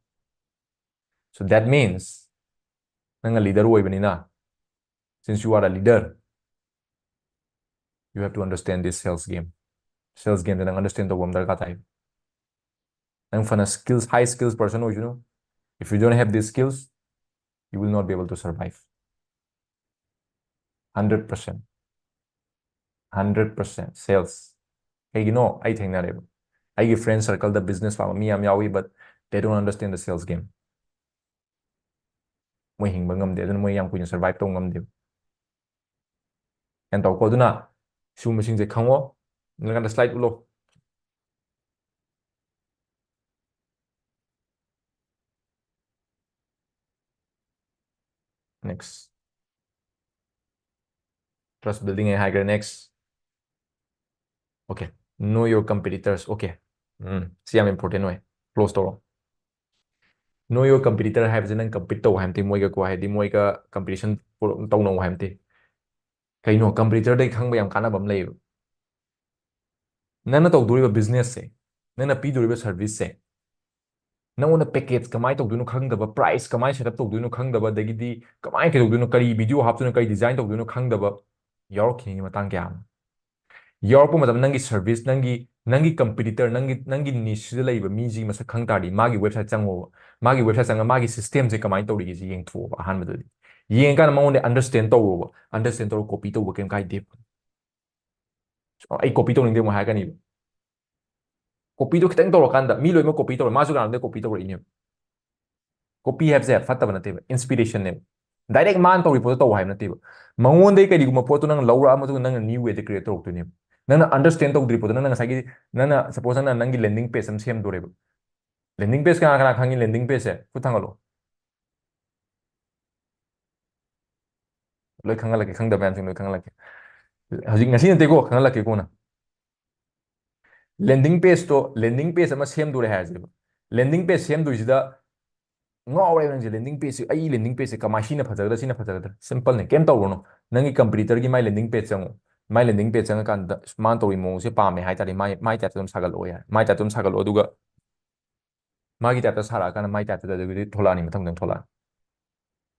So that means, ꯅꯪꯅ leader ꯑꯣꯏꯕꯅꯤꯅ, since you are a leader, you have to understand this sales game. Sales game ꯁꯦ ꯅꯪ understand ꯇꯧꯕ ꯑꯃ ꯗꯔꯀꯥꯔ ꯇꯥꯏ꯫ ꯅꯪ ꯐꯅ skills, high skills person ꯑꯣꯏꯁꯅꯨ, if you don't have these skills, you will not be able to survive. Hundred percent. Hundred percent sales. ꯀꯩꯒꯤꯅꯣ? ꯑꯩ ꯊꯦꯡꯅꯔꯦꯕ꯫ ꯑꯩꯒꯤ friend circle ꯗ business ꯄꯥꯝꯕ ꯃꯤ ꯌꯥꯝ ꯌꯥꯎꯏ, but they don't understand the sales game. ꯃꯣꯏ ꯍꯤꯡꯕ ꯉꯝꯗꯦ, ꯑꯗꯨꯅ ꯃꯣꯏ ꯌꯥꯝ ꯀꯨꯏꯅ survive ꯇꯧꯕ ꯉꯝꯗꯦꯕ꯫ ꯒ꯭ꯌꯥꯟ ꯇꯧꯀꯣ? ꯑꯗꯨꯅ ꯁꯤꯒꯨꯝꯕꯁꯤꯡꯁꯦ ꯈꯪꯉꯣ꯫ ꯅꯪꯉꯣꯟꯗ slide ꯎꯠꯂꯣ꯫ Next. Trust building ꯑꯩ ꯍꯥꯏꯈ꯭ꯔꯦ꯫ Next. Okay. Know your competitors. Okay. ꯎꯝ, ꯁꯤ ꯌꯥꯝ important ꯑꯣꯏ꯫ Close ꯇꯧꯔꯣ꯫ Know your competitor ꯍꯥꯏꯕꯁꯦ ꯅꯪ compete ꯇꯧ ꯍꯥꯏꯕ ꯅꯠꯇꯦ ꯃꯣꯏꯒꯀꯣ, ꯍꯥꯏꯗꯤ ꯃꯣꯏꯒ competition ꯇꯧꯅꯧ ꯍꯥꯏꯕ ꯅꯠꯇꯦ꯫ ꯀꯩꯅꯣ, competitor ꯗꯒꯤ ꯈꯪꯕ ꯌꯥꯝ ꯀꯥꯟꯅꯕ ꯑꯃ ꯂꯩꯌꯦꯕ꯫ ꯅꯪꯅ ꯇꯧꯗꯣꯔꯤꯕ business ꯁꯦ, ꯅꯪꯅ ꯄꯤꯗꯣꯔꯤꯕ service ꯁꯦ, ꯅꯪꯉꯣꯟꯗ package ꯀꯃꯥꯏꯅ ꯇꯧꯗꯣꯏꯅꯣ ꯈꯪꯗꯕ, price ꯀꯃꯥꯏꯅ set up ꯇꯧꯗꯣꯏꯅꯣ ꯈꯪꯗꯕ, ꯑꯗꯒꯤꯗꯤ ꯀꯃꯥꯏꯅ ꯀꯩꯗꯧꯗꯣꯏꯅꯣ, ꯀꯔꯤ video ꯍꯥꯞꯇꯣꯏꯅꯣ, ꯀꯔꯤ design ꯇꯧꯗꯣꯏꯅꯣ ꯈꯪꯗꯕ ꯌꯥꯎꯔꯛꯈꯤꯅꯤ ꯃꯇꯥꯡ ꯀꯌꯥ ꯑꯃ꯫ ꯌꯥꯎꯔꯛꯄ ꯃꯇꯝꯗ ꯅꯪꯒꯤ service, ꯅꯪꯒꯤ, ꯅꯪꯒꯤ competitor, ꯅꯪꯒꯤ, ꯅꯪꯒꯤ niche ꯁꯤꯗ ꯂꯩꯔꯤꯕ ꯃꯤꯁꯤꯒꯤ ꯃꯁꯛ ꯈꯪ ꯇꯥꯔꯗꯤ, ꯃꯥꯒꯤ website ꯆꯪꯉꯣꯕ꯫ ꯃꯥꯒꯤ website ꯆꯪꯉꯒ ꯃꯥꯒꯤ system ꯁꯦ ꯀꯃꯥꯏꯅ ꯇꯧꯔꯤꯒꯦ ꯁꯤ ꯌꯦꯡꯊꯣꯛꯑꯣꯕ ꯑꯍꯥꯟꯕꯗꯗꯤ꯫ ꯌꯦꯡꯉꯀꯥꯟꯗ ꯃꯉꯣꯟꯗ understand ꯇꯧꯔꯣꯕ꯫ Understand ꯇꯧꯔꯒ copy ꯇꯧꯕ ꯀꯩꯝ ꯀꯥꯏꯗꯦ꯫ ꯑꯩ copy ꯇꯧꯅꯤꯡꯗꯦ ꯑꯃꯨꯛ ꯍꯥꯏꯔꯛꯀꯅꯤꯕ꯫ Copy ꯗꯣ ꯈꯤꯇꯪ ꯇꯧꯔꯀꯥꯟꯗ, ꯃꯤ ꯂꯣꯏꯅꯃꯛ copy ꯇꯧꯔꯦ, ꯃꯥꯁꯨ ꯀꯅꯥꯅꯣꯝꯗꯩ copy ꯇꯧꯔꯛꯏꯅꯦꯕ꯫ ꯀꯣꯄꯤ ꯍꯥꯏꯕꯁꯦ ꯐꯠꯇꯕ ꯅꯠꯇꯦꯕ, ꯏꯟꯁꯄꯤꯔꯦꯁꯟꯅꯦꯕ꯫ ꯗꯥꯏꯔꯦꯛ ꯃꯥꯅ ꯇꯧꯔꯤ ꯄꯣꯠꯇꯣ ꯇꯧ ꯍꯥꯏꯕ ꯅꯠꯇꯦꯕ꯫ ꯃꯉꯣꯟꯗꯒꯤ ꯀꯔꯤꯒꯨꯝꯕ ꯄꯣꯠꯇꯣ ꯅꯪꯅ ꯂꯧꯔꯛꯑ ꯃꯇꯨꯡꯗ ꯅꯪꯅ ꯅ꯭ꯌꯨ ꯋꯦꯗ ꯀ꯭ꯔꯤꯌꯦꯠ ꯇꯧꯔꯛꯇꯣꯏꯅꯦꯕ꯫ ꯅꯪꯅ ꯑꯟꯗꯔꯁꯇꯦꯟ ꯇꯧꯗ꯭ꯔꯤ ꯄꯣꯠꯇꯣ ꯅꯪꯅ ꯉꯁꯥꯏꯒꯤ, ꯅꯪꯅ ꯁꯄꯣꯁ ꯅꯪꯅ ꯅꯪꯒꯤ ꯂꯦꯟꯗꯤꯡ ꯄꯦꯖ ꯑꯃ ꯁꯦꯝꯗꯣꯔꯦꯕ꯫ ꯂꯦꯟꯗꯤꯡ ꯄꯦꯖ ꯀꯅꯥ ꯀꯅꯥ ꯈꯪꯉꯤ? ꯂꯦꯟꯗꯤꯡ ꯄꯦꯖꯁꯦ ꯈꯨꯠ ꯊꯥꯡꯒꯠꯂꯣ꯫ ꯂꯣꯏ ꯈꯪꯍꯜꯂꯛꯀꯦ, ꯈꯪꯗꯕ ꯃꯌꯥꯝꯁꯤꯡ ꯂꯣꯏ ꯈꯪꯍꯜꯂꯛꯀꯦ꯫ ꯍꯧꯖꯤꯛ ꯉꯁꯤ ꯅꯠꯇꯦꯀꯣ, ꯈꯪꯍꯜꯂꯛꯀꯦ ꯀꯣꯟꯅ꯫ ꯂꯦꯟꯗꯤꯡ ꯄꯦꯖꯇꯣ, ꯂꯦꯟꯗꯤꯡ ꯄꯦꯖ ꯑꯃ ꯁꯦꯝꯗꯣꯔꯦ ꯍꯥꯏꯔꯁꯦꯕ꯫ ꯂꯦꯟꯗꯤꯡ ꯄꯦꯖ ꯁꯦꯝꯗꯣꯏꯁꯤꯗ ꯉꯥꯎꯔꯦꯕ ꯅꯪꯁꯦ꯫ ꯂꯦꯟꯗꯤꯡ ꯄꯦꯖꯁꯤ, ꯑꯩ ꯂꯦꯟꯗꯤꯡ ꯄꯦꯖꯁꯦ ꯀꯃꯥꯏ, ꯁꯤꯅ ꯐꯖꯒꯗ꯭ꯔꯥ, ꯁꯤꯅ ꯐꯖꯒꯗ꯭ꯔꯥ? ꯁꯤꯝꯄꯜꯅꯦ, ꯀꯩꯝ ꯇꯧꯔꯨꯅꯨ꯫ ꯅꯪꯒꯤ ꯀꯝꯄꯤꯇꯤꯇꯔꯒꯤ ꯃꯥꯏ ꯂꯦꯟꯗꯤꯡ ꯄꯦꯖ ꯆꯪꯉꯨ꯫ ꯃꯥꯏ ꯂꯦꯟꯗꯤꯡ ꯄꯦꯖ ꯆꯪꯉꯀꯥꯟꯗ ꯃꯥꯅ ꯇꯧꯔꯤ ꯃꯑꯣꯡꯁꯦ ꯄꯥꯝꯃꯦ ꯍꯥꯏ ꯇꯥꯔꯗꯤ, ꯃꯥꯏ, ꯃꯥꯏ ꯇꯥꯏꯞꯇ ꯑꯗꯨꯝ ꯁꯥꯒꯠꯂꯛꯑꯣ ꯌꯥꯔꯦ꯫ ꯃꯥꯏ ꯇꯥꯏꯞꯇ ꯑꯗꯨꯝ ꯁꯥꯒꯠꯂꯛꯑꯣ, ꯑꯗꯨꯒ ꯃꯥꯒꯤ ꯇꯥꯏꯞꯇ ꯁꯥꯔꯛꯑꯀꯥꯟꯗ ꯃꯥꯏ ꯇꯥꯏꯞꯇ ꯑꯗꯨꯗꯤ ꯊꯣꯛꯂꯛꯑꯅꯤ, ꯃꯊꯪ ꯃꯊꯪ ꯊꯣꯛꯂꯛꯑꯅꯤ꯫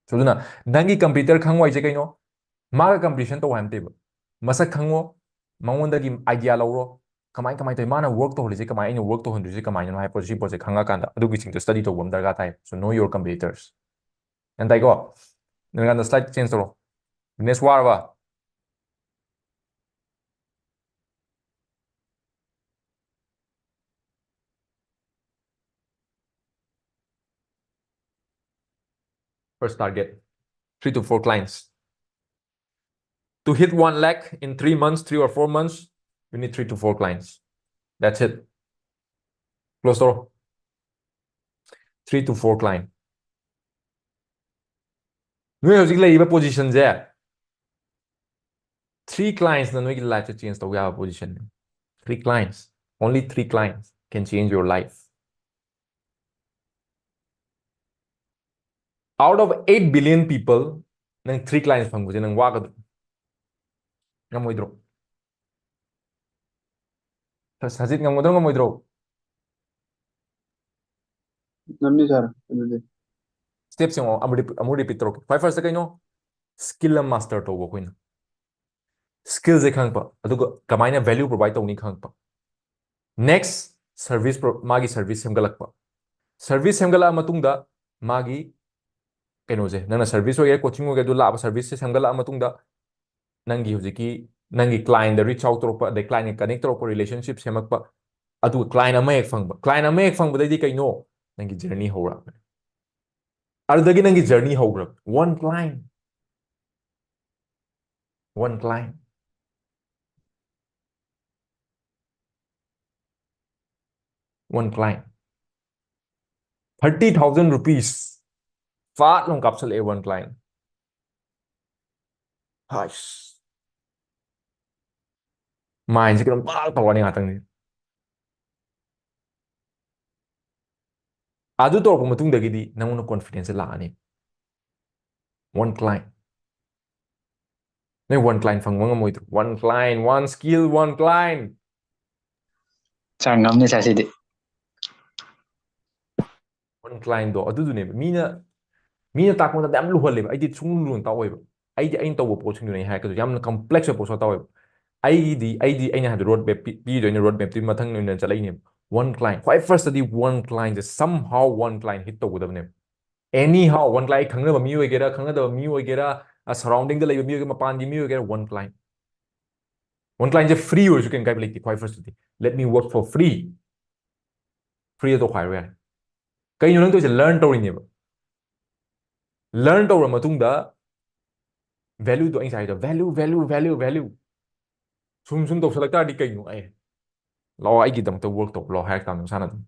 So, ꯑꯗꯨꯅ ꯅꯪꯒꯤ ꯀꯝꯄꯤꯇꯤꯇꯔ ꯈꯪꯉꯨ ꯍꯥꯏꯁꯦ ꯀꯩꯅꯣ? ꯃꯥꯒ ꯀꯝꯄꯤꯇꯤꯁꯟ ꯇꯧ ꯍꯥꯏꯕ ꯅꯠꯇꯦꯕ꯫ ꯃꯁꯛ ꯈꯪꯉꯣ, ꯃꯉꯣꯟꯗꯒꯤ ꯑꯥꯏꯗꯤꯌꯥ ꯂꯧꯔꯣ, ꯀꯃꯥꯏ, ꯀꯃꯥꯏꯅ ꯇꯧꯋꯤ, ꯃꯥꯅ ꯋꯔꯛ ꯇꯧꯍꯜꯂꯤꯁꯦ ꯀꯃꯥꯏꯅ, ꯑꯩꯅ ꯋꯔꯛ ꯇꯧꯍꯟꯗꯣꯏꯁꯦ ꯀꯃꯥꯏꯅꯅꯣ ꯍꯥꯏꯕ ꯄꯣꯠꯁꯦ, ꯁꯤ ꯄꯣꯠꯁꯦ ꯈꯪꯉꯀꯥꯟꯗ ꯑꯗꯨꯒꯤ ꯁꯤꯡꯗꯣ ꯁ꯭ꯇꯗꯤ ꯇꯧꯕ ꯑꯃ ꯗꯔꯀꯥꯔ ꯇꯥꯏ꯫ So, know your competitors. ꯒ꯭ꯌꯥꯟ ꯇꯥꯏꯀꯣ? ꯅꯣꯏꯀꯥꯟꯗ ꯁ꯭ꯂꯥꯏꯗ ꯆꯦꯟꯖ ꯇꯧꯔꯣ꯫ ꯕꯤꯖꯤꯅꯦꯁ ꯋꯥꯔꯕ? First target, three to four clients. To hit one lakh in three months, three or four months, you need three to four clients. That's it. Close door. Three to four client. ꯅꯣꯏ ꯍꯧꯖꯤꯛ ꯂꯩꯔꯤꯕ ꯄꯣꯖꯤꯁꯟꯁꯦ, three clientsꯅ ꯅꯣꯏꯒꯤ ꯂꯥꯏꯐꯁꯦ change ꯇꯧꯕ ꯌꯥꯕ ꯄꯣꯖꯤꯁꯟꯅꯤ꯫ Three clients, only three clients can change your life. Out of eight billion people, ꯅꯪ three clients ꯐꯪꯕꯁꯦ ꯅꯪ ꯋꯥꯒꯗ꯭ꯔꯣ? ꯉꯝꯃꯣꯏꯗ꯭ꯔꯣ? ꯁ-, ꯁꯖꯤꯠ, ꯉꯝꯒꯗ꯭ꯔꯣ, ꯉꯝꯃꯣꯏꯗ꯭ꯔꯣ? ꯉꯝꯅꯤ, ꯁꯥꯔ, ꯑꯗꯨꯗꯤ꯫ ꯁ꯭ꯇꯦꯞꯁꯦ ꯑꯃꯨꯛ, ꯑꯃꯨꯛ ꯔꯤꯄꯤ-, ꯑꯃꯨꯛ ꯔꯤꯄꯤꯠ ꯇꯧꯔꯛꯀꯦ꯫ ꯈ꯭ꯋꯥꯏ ꯐꯥꯔꯁꯇ ꯀꯩꯅꯣ? ꯁ꯭ꯀꯤꯜ ꯑꯃ ꯃꯥꯁꯇꯔ ꯇꯧꯕ ꯑꯩꯈꯣꯏꯅ꯫ ꯁ꯭ꯀꯤꯜꯁꯦ ꯈꯪꯉꯛꯄ, ꯑꯗꯨꯒ ꯀꯃꯥꯏꯅ ꯚꯦꯂ꯭ꯌꯨ ꯄ꯭ꯔꯣꯚꯥꯏꯗ ꯇꯧꯅꯤ ꯈꯪꯉꯛꯄ꯫ ꯅꯦꯛꯁ, ꯁꯔꯚꯤꯁ ꯄ꯭ꯔꯣ-, ꯃꯥꯒꯤ ꯁꯔꯚꯤꯁ ꯁꯦꯝꯒꯠꯂꯛꯄ꯫ ꯁꯔꯚꯤꯁ ꯁꯦꯝꯒꯠꯂꯛꯑ ꯃꯇꯨꯡꯗ ꯃꯥꯒꯤ ꯀꯩꯅꯣꯁꯦ, ꯅꯪꯅ ꯁꯔꯚꯤꯁ ꯑꯣꯏꯒꯦꯔꯥ, ꯀꯣꯆꯤꯡ ꯑꯣꯏꯒꯦꯔꯥ, ꯑꯗꯨ ꯂꯥꯛꯑꯕ ꯁꯔꯚꯤꯁꯁꯦ ꯁꯦꯝꯒꯠꯂꯛꯑ ꯃꯇꯨꯡꯗ ꯅꯪꯒꯤ ꯍꯧꯖꯤꯛꯀꯤ, ꯅꯪꯒꯤ ꯀ꯭ꯂꯥꯏꯟꯗ ꯔꯤꯆ ꯑꯥꯎꯠ ꯇꯧꯔꯛꯄ, ꯑꯗꯩ ꯀ꯭ꯂꯥꯏꯟꯒ ꯀꯅꯦꯛ ꯇꯧꯔꯛꯄ, ꯔꯤꯂꯦꯁꯟꯁꯤꯞ ꯁꯦꯝꯃꯛꯄ, ꯑꯗꯨꯒ ꯀ꯭ꯂꯥꯏꯟ ꯑꯃ ꯍꯦꯛ ꯐꯪꯕ꯫ ꯀ꯭ꯂꯥꯏꯟ ꯑꯃ ꯍꯦꯛ ꯐꯪꯕꯗꯩꯗꯤ ꯀꯩꯅꯣ? ꯅꯪꯒꯤ ꯖꯔꯅꯤ ꯍꯧꯔꯛꯑꯕꯅꯤ꯫ ꯑꯗꯨꯗꯒꯤ ꯅꯪꯒꯤ journey ꯍꯧꯈ꯭ꯔꯕ. One client, one client, one client, thirty thousand rupees ꯐꯥꯠ ꯂꯥꯎ ꯀꯥꯞꯁꯜꯂꯛꯑꯦ one client. ꯍꯥꯏꯁ, mindꯁꯦ ꯀꯩꯅꯣꯝ ꯄꯥꯛ ꯇꯧꯔꯅꯤ ꯉꯥꯛꯇꯪꯗꯤ. ꯑꯗꯨ ꯇꯧꯔꯛꯄ ꯃꯇꯨꯡꯗꯒꯤꯗꯤ ꯅꯪꯉꯣꯟꯗ confidence ꯂꯥꯛꯑꯅꯤ. One client. ꯅꯣꯏ one client ꯐꯪꯕ ꯉꯝꯃꯣꯏꯗ꯭ꯔꯣ? One client, one skill, one client. ꯆꯥꯡ ꯉꯝꯅꯤ ꯁꯥꯔ ꯁꯤꯗꯤ. One clientꯗꯣ ꯑꯗꯨꯗꯨꯅꯦꯕ ꯃꯤꯅ ꯃꯤꯅ ꯇꯥꯛꯄ ꯃꯇꯝꯗ ꯌꯥꯝ ꯂꯨꯍꯜꯂꯦꯕ. ꯑꯩꯗꯤ ꯁꯨꯡꯂꯨ ꯂꯨꯅ ꯇꯥꯛꯑꯣꯏꯕ. ꯑꯩꯗꯤ ꯑꯩꯅ ꯇꯧꯕ ꯄꯣꯠꯁꯤꯡꯗꯨꯅꯦ ꯑꯩ ꯍꯥꯏꯔꯛꯀꯗꯣꯏ. ꯌꯥꯝꯅ complex ꯑꯣꯏꯕ ꯄꯣꯠꯁꯨ ꯇꯧꯋꯦꯕ. ꯑꯩꯒꯤꯗꯤ ꯑꯩꯗꯤ ꯑꯩꯅ ꯍꯥꯏꯕꯗꯤ road map ꯄꯤꯗꯣꯏꯅꯦ. Road mapꯇꯨꯒꯤ ꯃꯊꯪ ꯑꯣꯏꯅ ꯆꯠꯂꯛꯏꯅꯦꯕ. One client, ꯈ꯭ꯋꯥꯏ firstꯗꯤ one clientꯁꯦ somehow one client hit ꯇꯧꯒꯗꯕꯅꯦꯕ. Anyhow, one client, ꯈꯪꯅꯕ ꯃꯤ ꯑꯣꯏꯒꯦꯔꯥ, ꯈꯪꯅꯗꯕ ꯃꯤ ꯑꯣꯏꯒꯦꯔꯥ, surroundingꯗ ꯂꯩꯕ ꯃꯤ ꯑꯣꯏꯒꯦꯔꯥ, ꯃꯄꯥꯟꯒꯤ ꯃꯤ ꯑꯣꯏꯒꯦꯔꯥ, one client. One clientꯁꯦ free ꯑꯣꯏꯔꯁꯨ ꯀꯩꯝ ꯀꯥꯏꯕ ꯂꯩꯇꯦ. ꯈ꯭ꯋꯥꯏ firstꯇꯗꯤ let me work for free. Freeꯗ ꯇꯧꯈꯥꯏꯔꯣ ꯌꯥꯔꯦ. ꯀꯩꯅꯣ ꯅꯪ ꯇꯧꯔꯤꯁꯦ? Learn ꯇꯧꯔꯤꯅꯦꯕ. Learn ꯇꯧꯔ ꯃꯇꯨꯡꯗ valueꯗꯣ, ꯑꯩ ꯉꯁꯥꯏ ꯍꯥꯏꯗꯣ, value, value, value, value. ꯁꯨꯝ ꯁꯨꯝ ꯇꯧꯁꯜꯂꯛ ꯇꯥꯔꯗꯤ ꯀꯩꯅꯣ? ꯑꯦ, ꯂꯥꯛꯑꯣ, ꯑꯩꯒꯤꯗꯃꯛꯇ work ꯇꯧ ꯂꯥꯛꯑꯣ ꯍꯥꯏꯔꯛ ꯇꯥꯕꯅꯤ ꯃꯁꯥꯅ ꯑꯗꯨꯝ.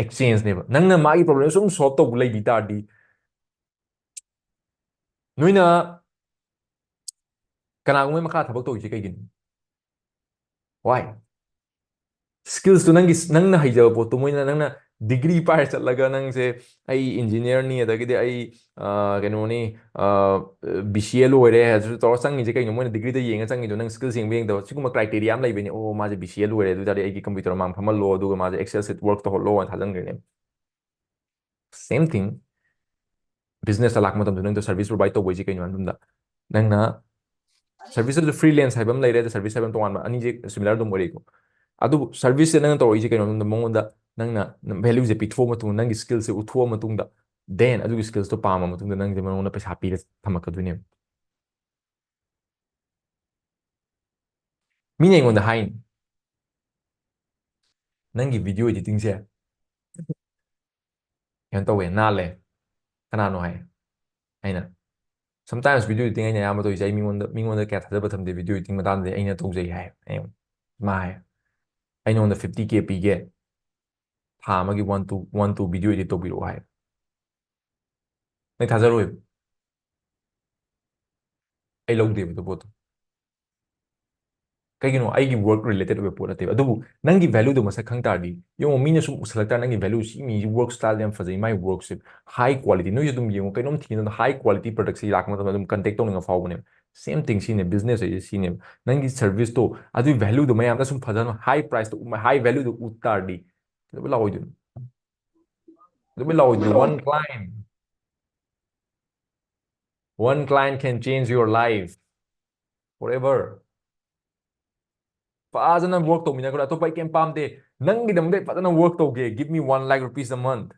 Exchangeꯅꯦꯕ. ꯅꯪꯅ ꯃꯥꯒꯤ problem ꯁꯨꯝ solve ꯇꯧꯕ ꯂꯩꯕꯤ ꯇꯥꯔꯗꯤ, ꯅꯣꯏꯅ ꯀꯅꯥꯒꯨꯝꯕ ꯃꯈꯥ ꯊꯕꯛ ꯇꯧꯔꯤꯁꯦ ꯀꯩꯒꯤꯅꯣ? Why? Skillsꯇꯣ, ꯅꯪꯒꯤ, ꯅꯪꯅ ꯍꯩꯖꯕ ꯄꯣꯠꯇꯣ ꯃꯣꯏꯅ, ꯅꯪꯅ degree ꯄꯥꯏꯔ ꯆꯠꯂꯒ ꯅꯪꯁꯦ, "ꯑꯩ engineerꯅꯤ, ꯑꯗꯒꯤꯗꯤ ꯑꯩ, ꯑ, ꯀꯩꯅꯣꯅꯤ, ꯑ, BCA ꯂꯣꯏꯔꯦ" ꯍꯥꯏꯔꯁꯨ ꯇꯧꯔ ꯆꯪꯉꯤꯁꯦ ꯀꯩꯅꯣ? ꯃꯣꯏꯅ degree ꯗ ꯌꯦꯡꯉ ꯆꯪꯉꯤꯗꯣ, ꯅꯪ skills ꯌꯦꯡꯕ ꯌꯦꯡꯗꯕ, ꯁꯤꯒꯨꯝꯕ criteria ꯑꯃ ꯂꯩꯕꯅꯤ. "ꯑꯣ, ꯃꯥꯁꯦ BCA ꯂꯣꯏꯔꯦ, ꯑꯗꯨ ꯑꯣꯏ ꯇꯥꯔꯗꯤ ꯑꯩꯒꯤ computer ꯃꯥꯡ ꯐꯝꯍꯜꯂꯣ, ꯑꯗꯨꯒ ꯃꯥꯁꯦ Excel sheet work ꯇꯧꯍꯜꯂꯣ" ꯍꯥꯏꯅ ꯊꯥꯖꯟꯈ꯭ꯔꯅꯦꯕ. Same thing, businessꯇ ꯂꯥꯛꯄ ꯃꯇꯝꯗ ꯅꯪꯗꯣ service provide ꯇꯧꯕ ꯍꯥꯏꯁꯦ ꯀꯩꯅꯣ ꯍꯥꯏꯕ ꯃꯇꯝꯗ, ꯅꯪꯅ service ꯑꯗꯨ freelance ꯍꯥꯏꯕ ꯑꯃ ꯂꯩꯔꯦ, ꯑꯗ service ꯍꯥꯏꯕ ꯑꯃ ꯇꯣꯉꯥꯟꯕ, ꯑꯅꯤꯁꯦ similar ꯑꯗꯨꯝ ꯑꯣꯏꯔꯛꯏꯀꯣ. ꯑꯗꯨꯕꯨ serviceꯁꯦ ꯅꯪꯅ ꯇꯧꯔꯛꯏꯁꯦ ꯀꯩꯅꯣ ꯍꯥꯏꯕ ꯃꯇꯝꯗ, ꯃꯉꯣꯟꯗ ꯅꯪꯅ valueꯁꯦ ꯄꯤꯊꯣꯛꯑ ꯃꯇꯨꯡꯗ, ꯅꯪꯒꯤ skillꯁꯦ ꯎꯠꯊꯣꯛꯑ ꯃꯇꯨꯡꯗ, then ꯑꯗꯨꯒꯤ skillsꯇꯣ ꯄꯥꯝꯃ ꯃꯇꯨꯡꯗ ꯅꯪꯁꯦ ꯃꯉꯣꯟꯗ ꯄꯩꯁꯥ ꯄꯤꯔ ꯊꯝꯃꯛꯀꯗꯣꯏꯅꯦꯕ. ꯃꯤꯅ ꯑꯩꯉꯣꯟꯗ ꯍꯥꯏꯅꯤ, "ꯅꯪꯒꯤ video editingꯁꯦ ꯀꯩꯅꯣ ꯇꯧꯋꯦ, ꯅꯥꯜꯂꯦ꯫ ꯀꯅꯥꯅꯣ ꯍꯥꯏ꯫ ꯑꯩꯅ, sometimes video editing ꯑꯩꯅ ꯑꯌꯥꯝꯕ ꯇꯧꯔꯤꯁꯦ, ꯑꯩ ꯃꯤꯉꯣꯟꯗ, ꯃꯤꯉꯣꯟꯗ ꯀꯌꯥ ꯊꯥꯖꯕ ꯊꯝꯗꯦ꯫ Video editing ꯃꯇꯥꯡꯗꯗꯤ ꯑꯩꯅ ꯇꯧꯖꯩ ꯍꯥꯏ꯫ ꯑꯩ, ꯃꯥ ꯍꯥꯏ, "ꯑꯩ ꯅꯉꯣꯟꯗ fifty K ꯄꯤꯒꯦ, ꯊꯥ ꯑꯃꯒꯤ one two, one two video edit ꯇꯧꯕꯤꯔꯛꯑꯣ" ꯍꯥꯏ꯫ ꯅꯪ ꯊꯥꯖꯔꯣꯏꯕ꯫ ꯑꯩ ꯂꯧꯗꯦꯕ ꯑꯗꯨ ꯄꯣꯠꯇꯣ꯫ ꯀꯩꯒꯤꯅꯣ? ꯑꯩꯒꯤ work related ꯑꯣꯏꯕ ꯄꯣꯠ ꯅꯠꯇꯦꯕ꯫ ꯑꯗꯨꯕꯨ ꯅꯪꯒꯤ value ꯗꯣ ꯃꯁꯛ ꯈꯪ ꯇꯥꯔꯗꯤ, ꯌꯦꯡꯉꯣ, ꯃꯤꯅ ꯁꯨꯝ ꯎꯁꯜꯂꯛ ꯇꯥꯔꯗꯤ, "ꯅꯪꯒꯤ value, ꯁꯤ ꯃꯤꯁꯤ work style ꯌꯥꯝ ꯐꯖꯩ, ꯃꯥꯏ work ꯁꯦ high quality"꯫ ꯅꯣꯏꯁꯨ ꯑꯗꯨꯝ ꯌꯦꯡꯉꯣ, ꯀꯩꯅꯣꯝ ꯊꯤꯅ high quality product ꯁꯤ ꯂꯥꯛꯄ ꯃꯇꯝꯗ ꯑꯗꯨꯝ contact ꯇꯧꯅꯤꯡꯕ ꯐꯥꯎꯕꯅꯦꯕ꯫ Same thing ꯁꯤꯅꯦ, business ꯍꯥꯏꯁꯦ ꯁꯤꯅꯦꯕ꯫ ꯅꯪꯒꯤ service ꯇꯣ, ꯑꯗꯨꯒꯤ value ꯗꯣ ꯃꯌꯥꯝꯗ ꯁꯨꯝ ꯐꯖꯅ high price ꯇꯣ, high value ꯗꯣ ꯎꯠ ꯇꯥꯔꯗꯤ ꯀꯩꯗꯧꯕꯩ ꯂꯥꯛꯑꯣꯏꯗꯣꯏꯅꯣ? ꯀꯩꯗꯧꯕꯩ ꯂꯥꯛꯑꯣꯏꯗꯣꯏꯅꯣ? One client, one client can change your life forever. ꯐꯖꯅ work ꯇꯧꯃꯤꯟꯅꯈ꯭ꯔꯣ꯫ "ꯑꯇꯣꯞꯄ ꯑꯩ ꯀꯩꯝ ꯄꯥꯝꯗꯦ, ꯅꯪꯒꯤꯗꯃꯛꯇ ꯑꯩ ꯐꯖꯅ work ꯇꯧꯒꯦ, give me one lakh rupees a month"꯫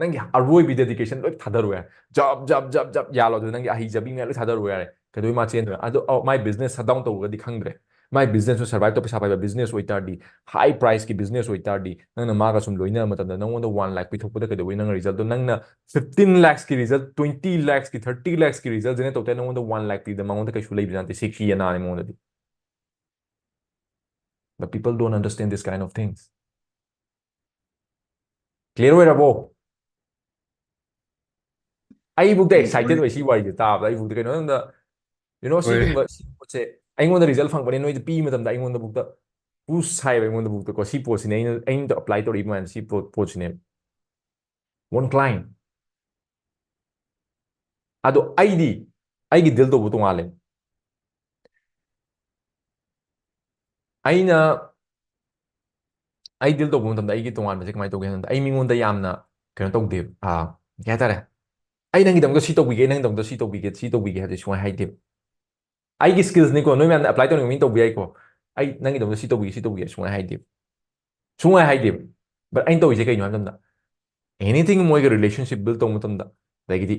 ꯅꯪꯒꯤ ꯑꯔꯣꯏꯕꯤ dedication ꯂꯣꯏ ꯊꯥꯗꯔꯨ ꯌꯥꯔꯦ꯫ ꯖꯕ, ꯖꯕ, ꯖꯕ, ꯖꯕ ꯌꯥꯜꯂꯣ, ꯑꯗꯨ ꯅꯪꯒꯤ ꯑꯍꯩꯖꯕꯤ ꯃꯌꯥꯝ ꯂꯣꯏ ꯊꯥꯗꯔꯨ ꯌꯥꯔꯦ꯫ ꯀꯩꯗꯧꯕꯩ ꯃꯥ ꯆꯦꯟꯗꯣꯏꯅꯣ? ꯑꯗꯣ, ꯑ, ꯃꯥꯏ business shut down ꯇꯧꯔꯒꯗꯤ ꯈꯪꯗ꯭ꯔꯦ꯫ ꯃꯥꯏ business ꯇꯨ survive ꯇꯧ, ꯄꯩꯁꯥ ꯄꯥꯏꯕ business ꯑꯣꯏꯇꯥꯔꯗꯤ, high price ꯀꯤ business ꯑꯣꯏꯇꯥꯔꯗꯤ, ꯅꯪꯅ ꯃꯥꯒ ꯁꯨꯝ ꯂꯣꯏꯅꯕ ꯃꯇꯝꯗ ꯅꯪꯉꯣꯟꯗ one lakh ꯄꯤꯊꯣꯛꯄꯗ ꯀꯩꯗꯧꯕꯩ ꯅꯪ result ꯇꯣ, ꯅꯪꯅ fifteen lakhs ꯀꯤ result, twenty lakhs ꯀꯤ, thirty lakhs ꯀꯤ result generate ꯇꯧ ꯇꯥꯔꯗꯤ, ꯅꯪꯉꯣꯟꯗ one lakh ꯄꯤꯕꯗ ꯃꯉꯣꯟꯗ ꯀꯩꯁꯨ ꯂꯩꯕ ꯅꯠꯇꯦ, ꯁꯤꯈꯤ ꯑꯅꯥꯅꯤ ꯃꯉꯣꯟꯗꯗꯤ꯫ But people don't understand this kind of things. Clear ꯑꯣꯏꯔꯕꯣ? ꯑꯩꯕꯨꯛꯇ excited ꯑꯣꯏ ꯁꯤ ꯋꯥꯔꯤꯁꯦ ꯇꯥꯕꯗ꯫ ꯑꯩꯕꯨꯛꯇ ꯀꯩꯅꯣ ꯍꯥꯏꯕꯗ, you know, ꯑꯣꯏꯔꯦ꯫ ꯁꯤꯒꯨꯝꯕ, ꯁꯤ ꯄꯣꯠꯁꯦ ꯑꯩꯉꯣꯟꯗ result ꯐꯪꯕꯅꯦ, ꯅꯣꯏꯗ ꯄꯤ ꯃꯇꯝꯗ ꯑꯩꯉꯣꯟꯗꯕꯨꯛꯇ push ꯍꯥꯏꯕ, ꯑꯩꯉꯣꯟꯗꯕꯨꯛꯇꯀꯣ, ꯁꯤ ꯄꯣꯠꯁꯤꯅꯦ ꯑꯩꯅ, ꯑꯩꯅ apply ꯇꯧꯔꯛꯏ ꯃꯌꯥꯝꯁꯦ, ꯁꯤ ꯄꯣꯠ, ꯄꯣꯠꯁꯤꯅꯦ꯫ One client. ꯑꯗꯣ ꯑꯩꯗꯤ, ꯑꯩꯒꯤ deal ꯇꯧꯕ ꯇꯣꯉꯥꯜꯂꯦ꯫ ꯑꯩꯅ, ꯑꯩ deal ꯇꯧꯕ ꯃꯇꯝꯗ ꯑꯩꯒꯤ ꯇꯣꯉꯥꯟꯕꯁꯦ ꯀꯃꯥꯏꯅ ꯇꯧꯒꯦ ꯍꯥꯏꯕꯗ, ꯑꯩ ꯃꯤꯉꯣꯟꯗ ꯌꯥꯝꯅ ꯀꯩꯅꯣ ꯇꯧꯗꯦꯕ, ꯑꯥ, ꯀꯩ ꯍꯥꯏꯇꯥꯔꯦ, "ꯑꯩ ꯅꯪꯒꯤꯗꯃꯛꯇ ꯁꯤ ꯇꯧꯕꯤꯒꯦ, ꯅꯪꯒꯤꯗꯃꯛꯇ ꯁꯤ ꯇꯧꯕꯤꯒꯦ, ꯁꯤ ꯇꯧꯕꯤꯒꯦ" ꯍꯥꯏꯕꯗꯤ ꯁꯨꯡꯍꯥꯏ ꯍꯥꯏꯗꯦꯕ꯫ ꯑꯩꯒꯤ skills ꯅꯤꯀꯣ, ꯅꯣꯏ ꯃꯌꯥꯝꯅ apply ꯇꯧꯅꯤꯡꯕ ꯃꯤꯅ ꯇꯧꯕ ꯌꯥꯏꯀꯣ꯫ "ꯑꯩ ꯅꯪꯒꯤꯗꯃꯛꯇ ꯁꯤ ꯇꯧꯕꯤꯒꯦ, ꯁꯤ ꯇꯧꯕꯤꯒꯦ" ꯁꯨꯡꯍꯥꯏ ꯍꯥꯏꯗꯦꯕ꯫ ꯁꯨꯡꯍꯥꯏ ꯍꯥꯏꯗꯦꯕ꯫ But ꯑꯩꯅ ꯇꯧꯔꯤꯁꯦ ꯀꯩꯅꯣ ꯍꯥꯏꯕ ꯃꯇꯝꯗ, anything ꯃꯣꯏꯒ relationship build ꯇꯧꯕ ꯃꯇꯝꯗ, ꯑꯗꯒꯤꯗꯤ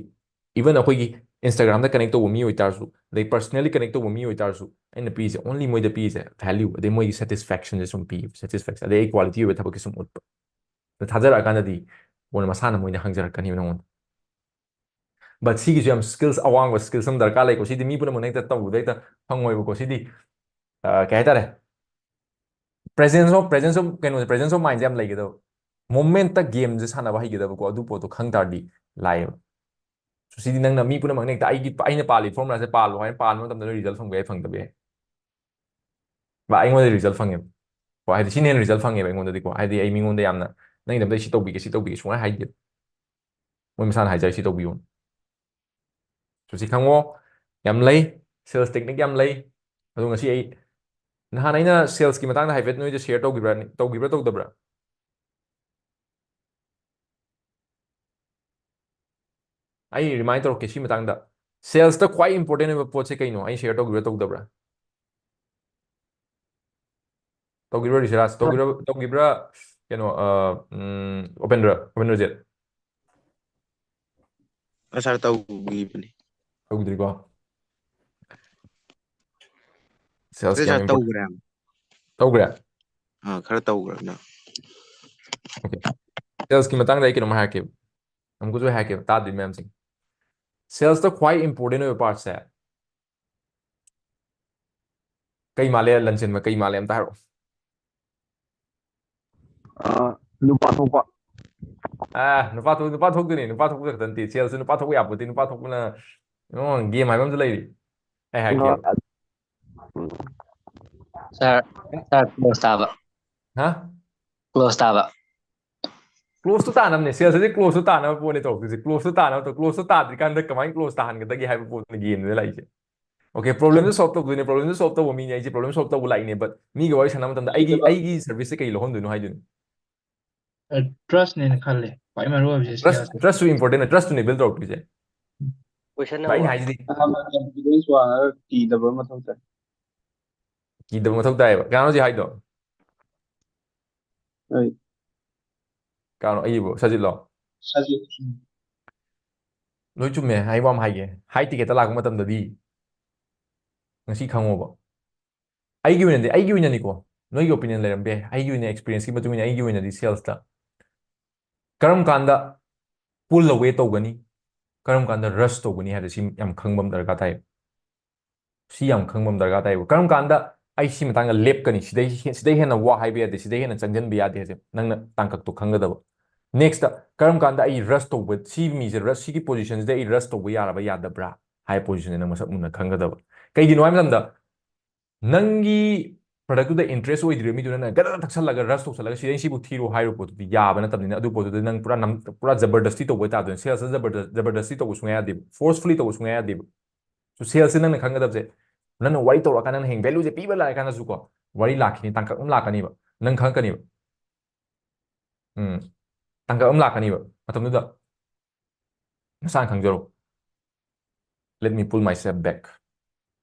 even ꯑꯩꯈꯣꯏꯒꯤ Instagram ꯗ connect ꯇꯧꯕ ꯃꯤ ꯑꯣꯏꯇꯥꯔꯁꯨ, ꯑꯗꯩ personally connect ꯇꯧꯕ ꯃꯤ ꯑꯣꯏꯇꯥꯔꯁꯨ, ꯑꯩꯅ ꯄꯤꯔꯤꯁꯦ, only ꯃꯣꯏꯗ ꯄꯤꯔꯤꯁꯦ value, ꯑꯗꯩ ꯃꯣꯏꯒꯤ satisfaction ꯁꯦ ꯁꯨꯝ ꯄꯤꯌꯦꯕ, satisfaction, ꯑꯗꯩ ꯑꯩ quality ꯑꯣꯏꯕ ꯊꯕꯛꯀꯤ ꯁꯨꯝ ꯎꯠꯄ꯫ ꯊꯥꯖꯔꯛꯑꯀꯥꯟꯗꯗꯤ ꯀꯣꯟꯅ ꯃꯁꯥꯅ ꯃꯣꯏꯅ ꯍꯪꯖꯔꯛꯀꯅꯦꯕ ꯅꯉꯣꯟꯗ꯫ But ꯁꯤꯒꯤꯁꯨ ꯌꯥꯝ skills, ꯑꯋꯥꯡꯕ skills ꯑꯃ ꯗꯔꯀꯥꯔ ꯂꯩꯀꯣ꯫ ꯁꯤꯗꯤ ꯃꯤ ꯄꯨꯝꯅꯃꯛꯅ ꯍꯦꯛꯇ ꯇꯧꯕꯗ ꯍꯦꯛꯇ ꯐꯪꯉꯣꯏꯕꯀꯣ꯫ ꯁꯤꯗꯤ ꯑ, ꯀꯩ ꯍꯥꯏꯇꯥꯔꯦ, presence of presence of ꯀꯩꯅꯣꯁꯦ, presence of mindꯁꯦ ꯌꯥꯝ ꯂꯩꯒꯗꯕ꯫ Momentꯇ gameꯁꯦ ꯁꯥꯟꯅꯕ ꯍꯩꯒꯗꯕꯀꯣ꯫ ꯑꯗꯨ ꯄꯣꯠꯇꯣ ꯈꯪ ꯇꯥꯔꯗꯤ ꯂꯥꯏꯌꯦꯕ꯫ So ꯁꯤꯗꯤ ꯅꯪꯅ ꯃꯤ ꯄꯨꯝꯅꯃꯛꯅ ꯍꯦꯛꯇ ꯑꯩꯒꯤ, ꯑꯩꯅ ꯄꯥꯜꯂꯤ formulaꯁꯦ ꯄꯥꯜꯂꯣ ꯍꯥꯏꯅ ꯄꯥꯟꯕ ꯃꯇꯝꯗ ꯅꯣꯏ result ꯐꯪꯕ ꯌꯥꯏ, ꯐꯪꯗꯕ ꯌꯥꯏ꯫ ꯕꯥ, ꯑꯩꯉꯣꯟꯗ result ꯐꯪꯉꯦꯕ꯫ ꯀꯣ, ꯍꯥꯏꯗꯤ ꯁꯤꯅ ꯍꯦꯟꯅ result ꯐꯪꯉꯦꯕ ꯑꯩꯉꯣꯟꯗꯗꯤꯀꯣ꯫ ꯍꯥꯏꯗꯤ ꯑꯩ ꯃꯤꯉꯣꯟꯗ ꯌꯥꯝꯅ, "ꯅꯪꯒꯤꯗꯃꯛꯇ ꯑꯩ ꯁꯤ ꯇꯧꯕꯤꯒꯦ, ꯁꯤ ꯇꯧꯕꯤꯒꯦ" ꯁꯨꯡꯍꯥꯏ ꯍꯥꯏꯗꯦ꯫ ꯃꯣꯏ ꯃꯁꯥꯅ ꯍꯥꯏꯖꯔꯦ, "ꯁꯤ ꯇꯧꯕꯤꯌꯨ"꯫ So ꯁꯤ ꯈꯪꯉꯣ꯫ ꯌꯥꯝ ꯂꯩ꯫ Sales technique ꯌꯥꯝ ꯂꯩ꯫ ꯑꯗꯣ ꯉꯁꯤ ꯑꯩ, ꯅꯍꯥꯟ ꯑꯩꯅ salesꯀꯤ ꯃꯇꯥꯡꯗ ꯍꯥꯏꯐꯦꯠ ꯅꯣꯏꯗ share ꯇꯧꯈꯤꯕ꯭ꯔꯥ, ꯇꯧꯈꯤꯕ꯭ꯔꯥ ꯇꯧꯗꯕ꯭ꯔꯥ? ꯑꯩ remind ꯇꯧꯔꯛꯀꯦ ꯁꯤ ꯃꯇꯥꯡꯗ꯫ Salesꯇ ꯈ꯭ꯋꯥꯏ important ꯑꯣꯏꯕ ꯄꯣꯠꯁꯦ ꯀꯩꯅꯣ? ꯑꯩ share ꯇꯧꯈꯤꯕ꯭ꯔꯥ ꯇꯧꯗꯕ꯭ꯔꯥ? ꯇꯧꯈꯤꯕ꯭ꯔꯥ ꯔꯤꯁꯤꯔꯥꯖ? ꯇꯧꯈꯤꯕ꯭ꯔꯥ, ꯇꯧꯈꯤꯕ꯭ꯔꯥ? ꯀꯩꯅꯣ, ꯑ, ꯎꯝ, ꯎꯄꯦꯟꯗ꯭ꯔ, ꯎꯄꯦꯟꯗ꯭ꯔꯖꯤꯠ? ꯑ, ꯁꯥꯔ, ꯇꯧꯈꯤꯕꯅꯤ꯫ ꯇꯧꯗ꯭ꯔꯤꯀꯣ? Sales ꯑꯗꯨ ꯀꯌꯥꯝ ꯁꯥꯔ important? ꯇꯧꯈ꯭ꯔꯦ ꯍꯥꯏꯕ? ꯇꯧꯈ꯭ꯔꯦ? ꯑꯥ, ꯈꯔ ꯇꯧꯈ꯭ꯔꯕꯅ꯫ Okay. Salesꯀꯤ ꯃꯇꯥꯡꯗ ꯑꯩ ꯀꯩꯅꯣꯝ ꯍꯥꯏꯔꯛꯀꯦꯕ꯫ ꯑꯃꯨꯛꯀꯁꯨ ꯑꯩ ꯍꯥꯏꯔꯛꯀꯦꯕ, ꯇꯥꯗ꯭ꯔꯤ ꯃꯌꯥꯝꯁꯤꯡ꯫ Salesꯇ ꯈ꯭ꯋꯥꯏ important ꯑꯣꯏꯕ partꯁꯦ ꯀꯩ ꯃꯥꯜꯂꯦ, ꯂꯟꯆꯦꯟꯕ, ꯀꯩ ꯃꯥꯜꯂꯦ? ꯑꯝꯇ ꯍꯥꯏꯔꯛꯑꯣ꯫ ꯑꯥ, ꯅꯨꯄꯥ ꯊꯣꯛꯄ꯫ ꯑꯥ, ꯅꯨꯄꯥ ꯊꯣꯛ-, ꯅꯨꯄꯥ ꯊꯣꯛꯇꯣꯏꯅꯦ, ꯅꯨꯄꯥ ꯊꯣꯛꯄ ꯈꯛꯇ ꯅꯠꯇꯦ, salesꯁꯨ ꯅꯨꯄꯥ ꯊꯣꯛꯄ ꯌꯥꯄꯣꯠꯇꯦ, ꯅꯨꯄꯥ ꯊꯣꯛꯄꯅ, ꯎꯝ, game ꯍꯥꯏꯕ ꯑꯃꯁꯨ ꯂꯩꯔꯤ꯫ ꯑꯩ ꯍꯥꯏꯔꯛꯀꯦꯕ꯫ ꯑꯥ, ꯎꯝ꯫ ꯁꯥꯔ, ꯁꯥꯔ, close ꯇꯥꯕ꯫ ꯍꯥ? Close ꯇꯥꯕ꯫ Closeꯇꯨ ꯇꯥꯅꯕꯅꯦ, salesꯇꯗꯤ closeꯇꯨ ꯇꯥꯅꯕ ꯄꯣꯠꯅꯦ ꯇꯧꯔꯛꯇꯣꯏꯁꯦ, closeꯇꯨ ꯇꯥꯅꯕ ꯇꯧ-, closeꯇꯨ ꯇꯥꯗ꯭ꯔꯤꯀꯥꯟꯗ ꯀꯃꯥꯏꯅ close ꯇꯥꯍꯟꯒꯗꯒꯦ ꯍꯥꯏꯕ ꯄꯣꯠꯇꯨꯅꯦ gameꯗꯨꯗ ꯂꯥꯛꯏꯁꯦ꯫ Okay, problemꯗꯨ solve ꯇꯧꯗꯣꯏꯅꯦ, problemꯗꯨ solve ꯇꯧꯕ ꯃꯤꯅꯦ ꯑꯩꯁꯦ, problem solve ꯇꯧꯕ ꯂꯥꯛꯏꯅꯦ, but ꯃꯤꯒ ꯋꯥꯔꯤ ꯁꯥꯟꯅꯕ ꯃꯇꯝꯗ ꯑꯩꯒꯤ, ꯑꯩꯒꯤ serviceꯁꯦ ꯀꯩ ꯂꯧꯍꯟꯗꯣꯏꯅꯣ ꯍꯥꯏꯗꯣꯏꯅꯦ꯫ ꯑ, trustꯅꯦꯅ ꯈꯜꯂꯦ꯫ ꯈ꯭ꯋꯥꯏ ꯃꯔꯨ ꯑꯣꯏꯕꯁꯦ trust, salesꯇ꯫ Trustꯁꯨ important, trustꯇꯨꯅꯦ build ꯇꯧꯔꯛꯇꯣꯏꯁꯦ꯫ Question ꯑꯩꯅ number ꯍꯥꯏꯁꯤꯗꯤ ꯑꯍꯥꯟꯕꯗ confidence ꯋꯥꯡꯉꯒ ꯀꯤꯗꯕ ꯑꯃ ꯊꯣꯛꯇ꯭ꯔꯦ꯫ ꯀꯤꯗꯕ ꯃꯊꯧ ꯇꯥꯏꯌꯦꯕ꯫ ꯀꯅꯥꯅꯣ ꯍꯧꯖꯤꯛ ꯍꯥꯏꯗꯣ? ꯑꯩ꯫ ꯀꯅꯥꯅꯣ? ꯑꯩꯕꯨ? ꯁꯖꯤꯠꯂꯣ? ꯁꯖꯤꯠ꯫ ꯂꯣꯏ ꯆꯨꯝꯃꯦ꯫ ꯑꯩ ꯋꯥ ꯑꯃ ꯍꯥꯏꯒꯦ꯫ High ticketꯇ ꯂꯥꯛꯄ ꯃꯇꯝꯗꯗꯤ ꯉꯁꯤ ꯈꯪꯉꯣꯕ꯫ ꯑꯩꯒꯤ ꯑꯣꯏꯅꯗꯤ, ꯑꯩꯒꯤ ꯑꯣꯏꯅꯅꯤꯀꯣ, ꯅꯣꯏꯒꯤ opinion ꯂꯩꯔꯝꯕ ꯌꯥꯏ꯫ ꯑꯩꯒꯤ ꯑꯣꯏꯅ experienceꯀꯤ ꯃꯇꯨꯡ ꯏꯟꯅ ꯑꯩꯒꯤ ꯑꯣꯏꯅꯗꯤ salesꯇ ꯀꯔꯝ ꯀꯥꯟꯗ pull away ꯇꯧꯒꯅꯤ, ꯀꯔꯝ ꯀꯥꯟꯗ rush ꯇꯧꯒꯅꯤ ꯍꯥꯏꯕꯁꯤ ꯌꯥꯝ ꯈꯪꯕ ꯑꯃ ꯗꯔꯀꯥꯔ ꯇꯥꯏ꯫ ꯁꯤ ꯌꯥꯝ ꯈꯪꯕ ꯑꯃ ꯗꯔꯀꯥꯔ ꯇꯥꯏꯕ꯫ ꯀꯔꯝ ꯀꯥꯟꯗ ꯑꯩ ꯁꯤ ꯃꯇꯥꯡꯗ ꯂꯦꯞꯀꯅꯤ, ꯁꯤꯗꯩ ꯍꯦ-, ꯁꯤꯗꯩ ꯍꯦꯟꯅ ꯋꯥ ꯍꯥꯏꯕ ꯌꯥꯗꯦ, ꯁꯤꯗꯩ ꯍꯦꯟꯅ ꯆꯪꯁꯤꯟꯕ ꯌꯥꯗꯦ ꯍꯥꯏꯁꯦ ꯅꯪꯅ ꯇꯥꯡꯀꯛꯇꯣ ꯈꯪꯒꯗꯕ꯫ Next, ꯀꯔꯝ ꯀꯥꯟꯗ ꯑꯩ rush ꯇꯧꯕ, ꯁꯤ ꯃꯤꯁꯦ rush, ꯁꯤꯒꯤ position ꯁꯤꯗ ꯑꯩ rush ꯇꯧꯕ ꯌꯥꯔꯕ ꯌꯥꯗꯕ꯭ꯔꯥ ꯍꯥꯏꯕ position ꯁꯦ ꯅꯪ ꯃꯁꯛ ꯃꯨꯟꯅ ꯈꯪꯒꯗꯕ꯫ ꯀꯩꯒꯤꯅꯣ ꯍꯥꯏꯕ ꯃꯇꯝꯗ, ꯅꯪꯒꯤ product ꯇꯨꯗ interest ꯑꯣꯏꯗ꯭ꯔꯤꯕ ꯃꯤꯗꯨꯅ ꯅꯪ ꯒꯗ ꯊꯛꯁꯜꯂꯒ rush ꯇꯧꯁꯜꯂꯒ ꯁꯤꯗꯩ ꯁꯤꯕꯨ ꯊꯤꯔꯣ ꯍꯥꯏꯔꯨ ꯄꯣꯠꯇꯨꯗꯤ ꯌꯥꯕ ꯅꯠꯇꯕꯅꯤꯅ, ꯑꯗꯨ ꯄꯣꯠꯇꯨꯗꯤ ꯅꯪ ꯄꯨꯔꯥ ꯅꯝ-, ꯄꯨꯔꯥ ꯖꯕꯔꯗꯁꯇꯤ ꯇꯧꯕ ꯇꯥꯗꯣꯏꯅꯤ꯫ Sales ꯁꯦ ꯖꯕꯔꯗ-, ꯖꯕꯔꯗꯁꯇꯤ ꯇꯧꯕ ꯁꯨꯡꯌꯥ ꯌꯥꯗꯦꯕ, forcefully ꯇꯧꯕ ꯁꯨꯡꯌꯥ ꯌꯥꯗꯦꯕ꯫ So sales ꯁꯦ ꯅꯪꯅ ꯈꯪꯒꯗꯕꯁꯦ, ꯅꯪꯅ ꯋꯥꯔꯤ ꯇꯧꯔꯛꯑꯀꯥꯟꯗ, ꯅꯪꯅ ꯍꯌꯦꯡ value ꯁꯦ ꯄꯤꯕ ꯂꯥꯛꯑꯀꯥꯟꯗꯁꯨꯀꯣ, ꯋꯥꯔꯤ ꯂꯥꯛꯈꯤꯅꯤ, ꯇꯥꯡꯀꯛ ꯑꯃ ꯂꯥꯛꯀꯅꯤꯕ, ꯅꯪ ꯈꯪꯉꯛꯀꯅꯤꯕ꯫ ꯎꯝ, ꯇꯥꯡꯀꯛ ꯑꯃ ꯂꯥꯛꯀꯅꯤꯕ, ꯃꯇꯝꯗꯨꯗ ꯅꯁꯥꯅ ꯈꯪꯖꯔꯣ꯫ Let me pull myself back.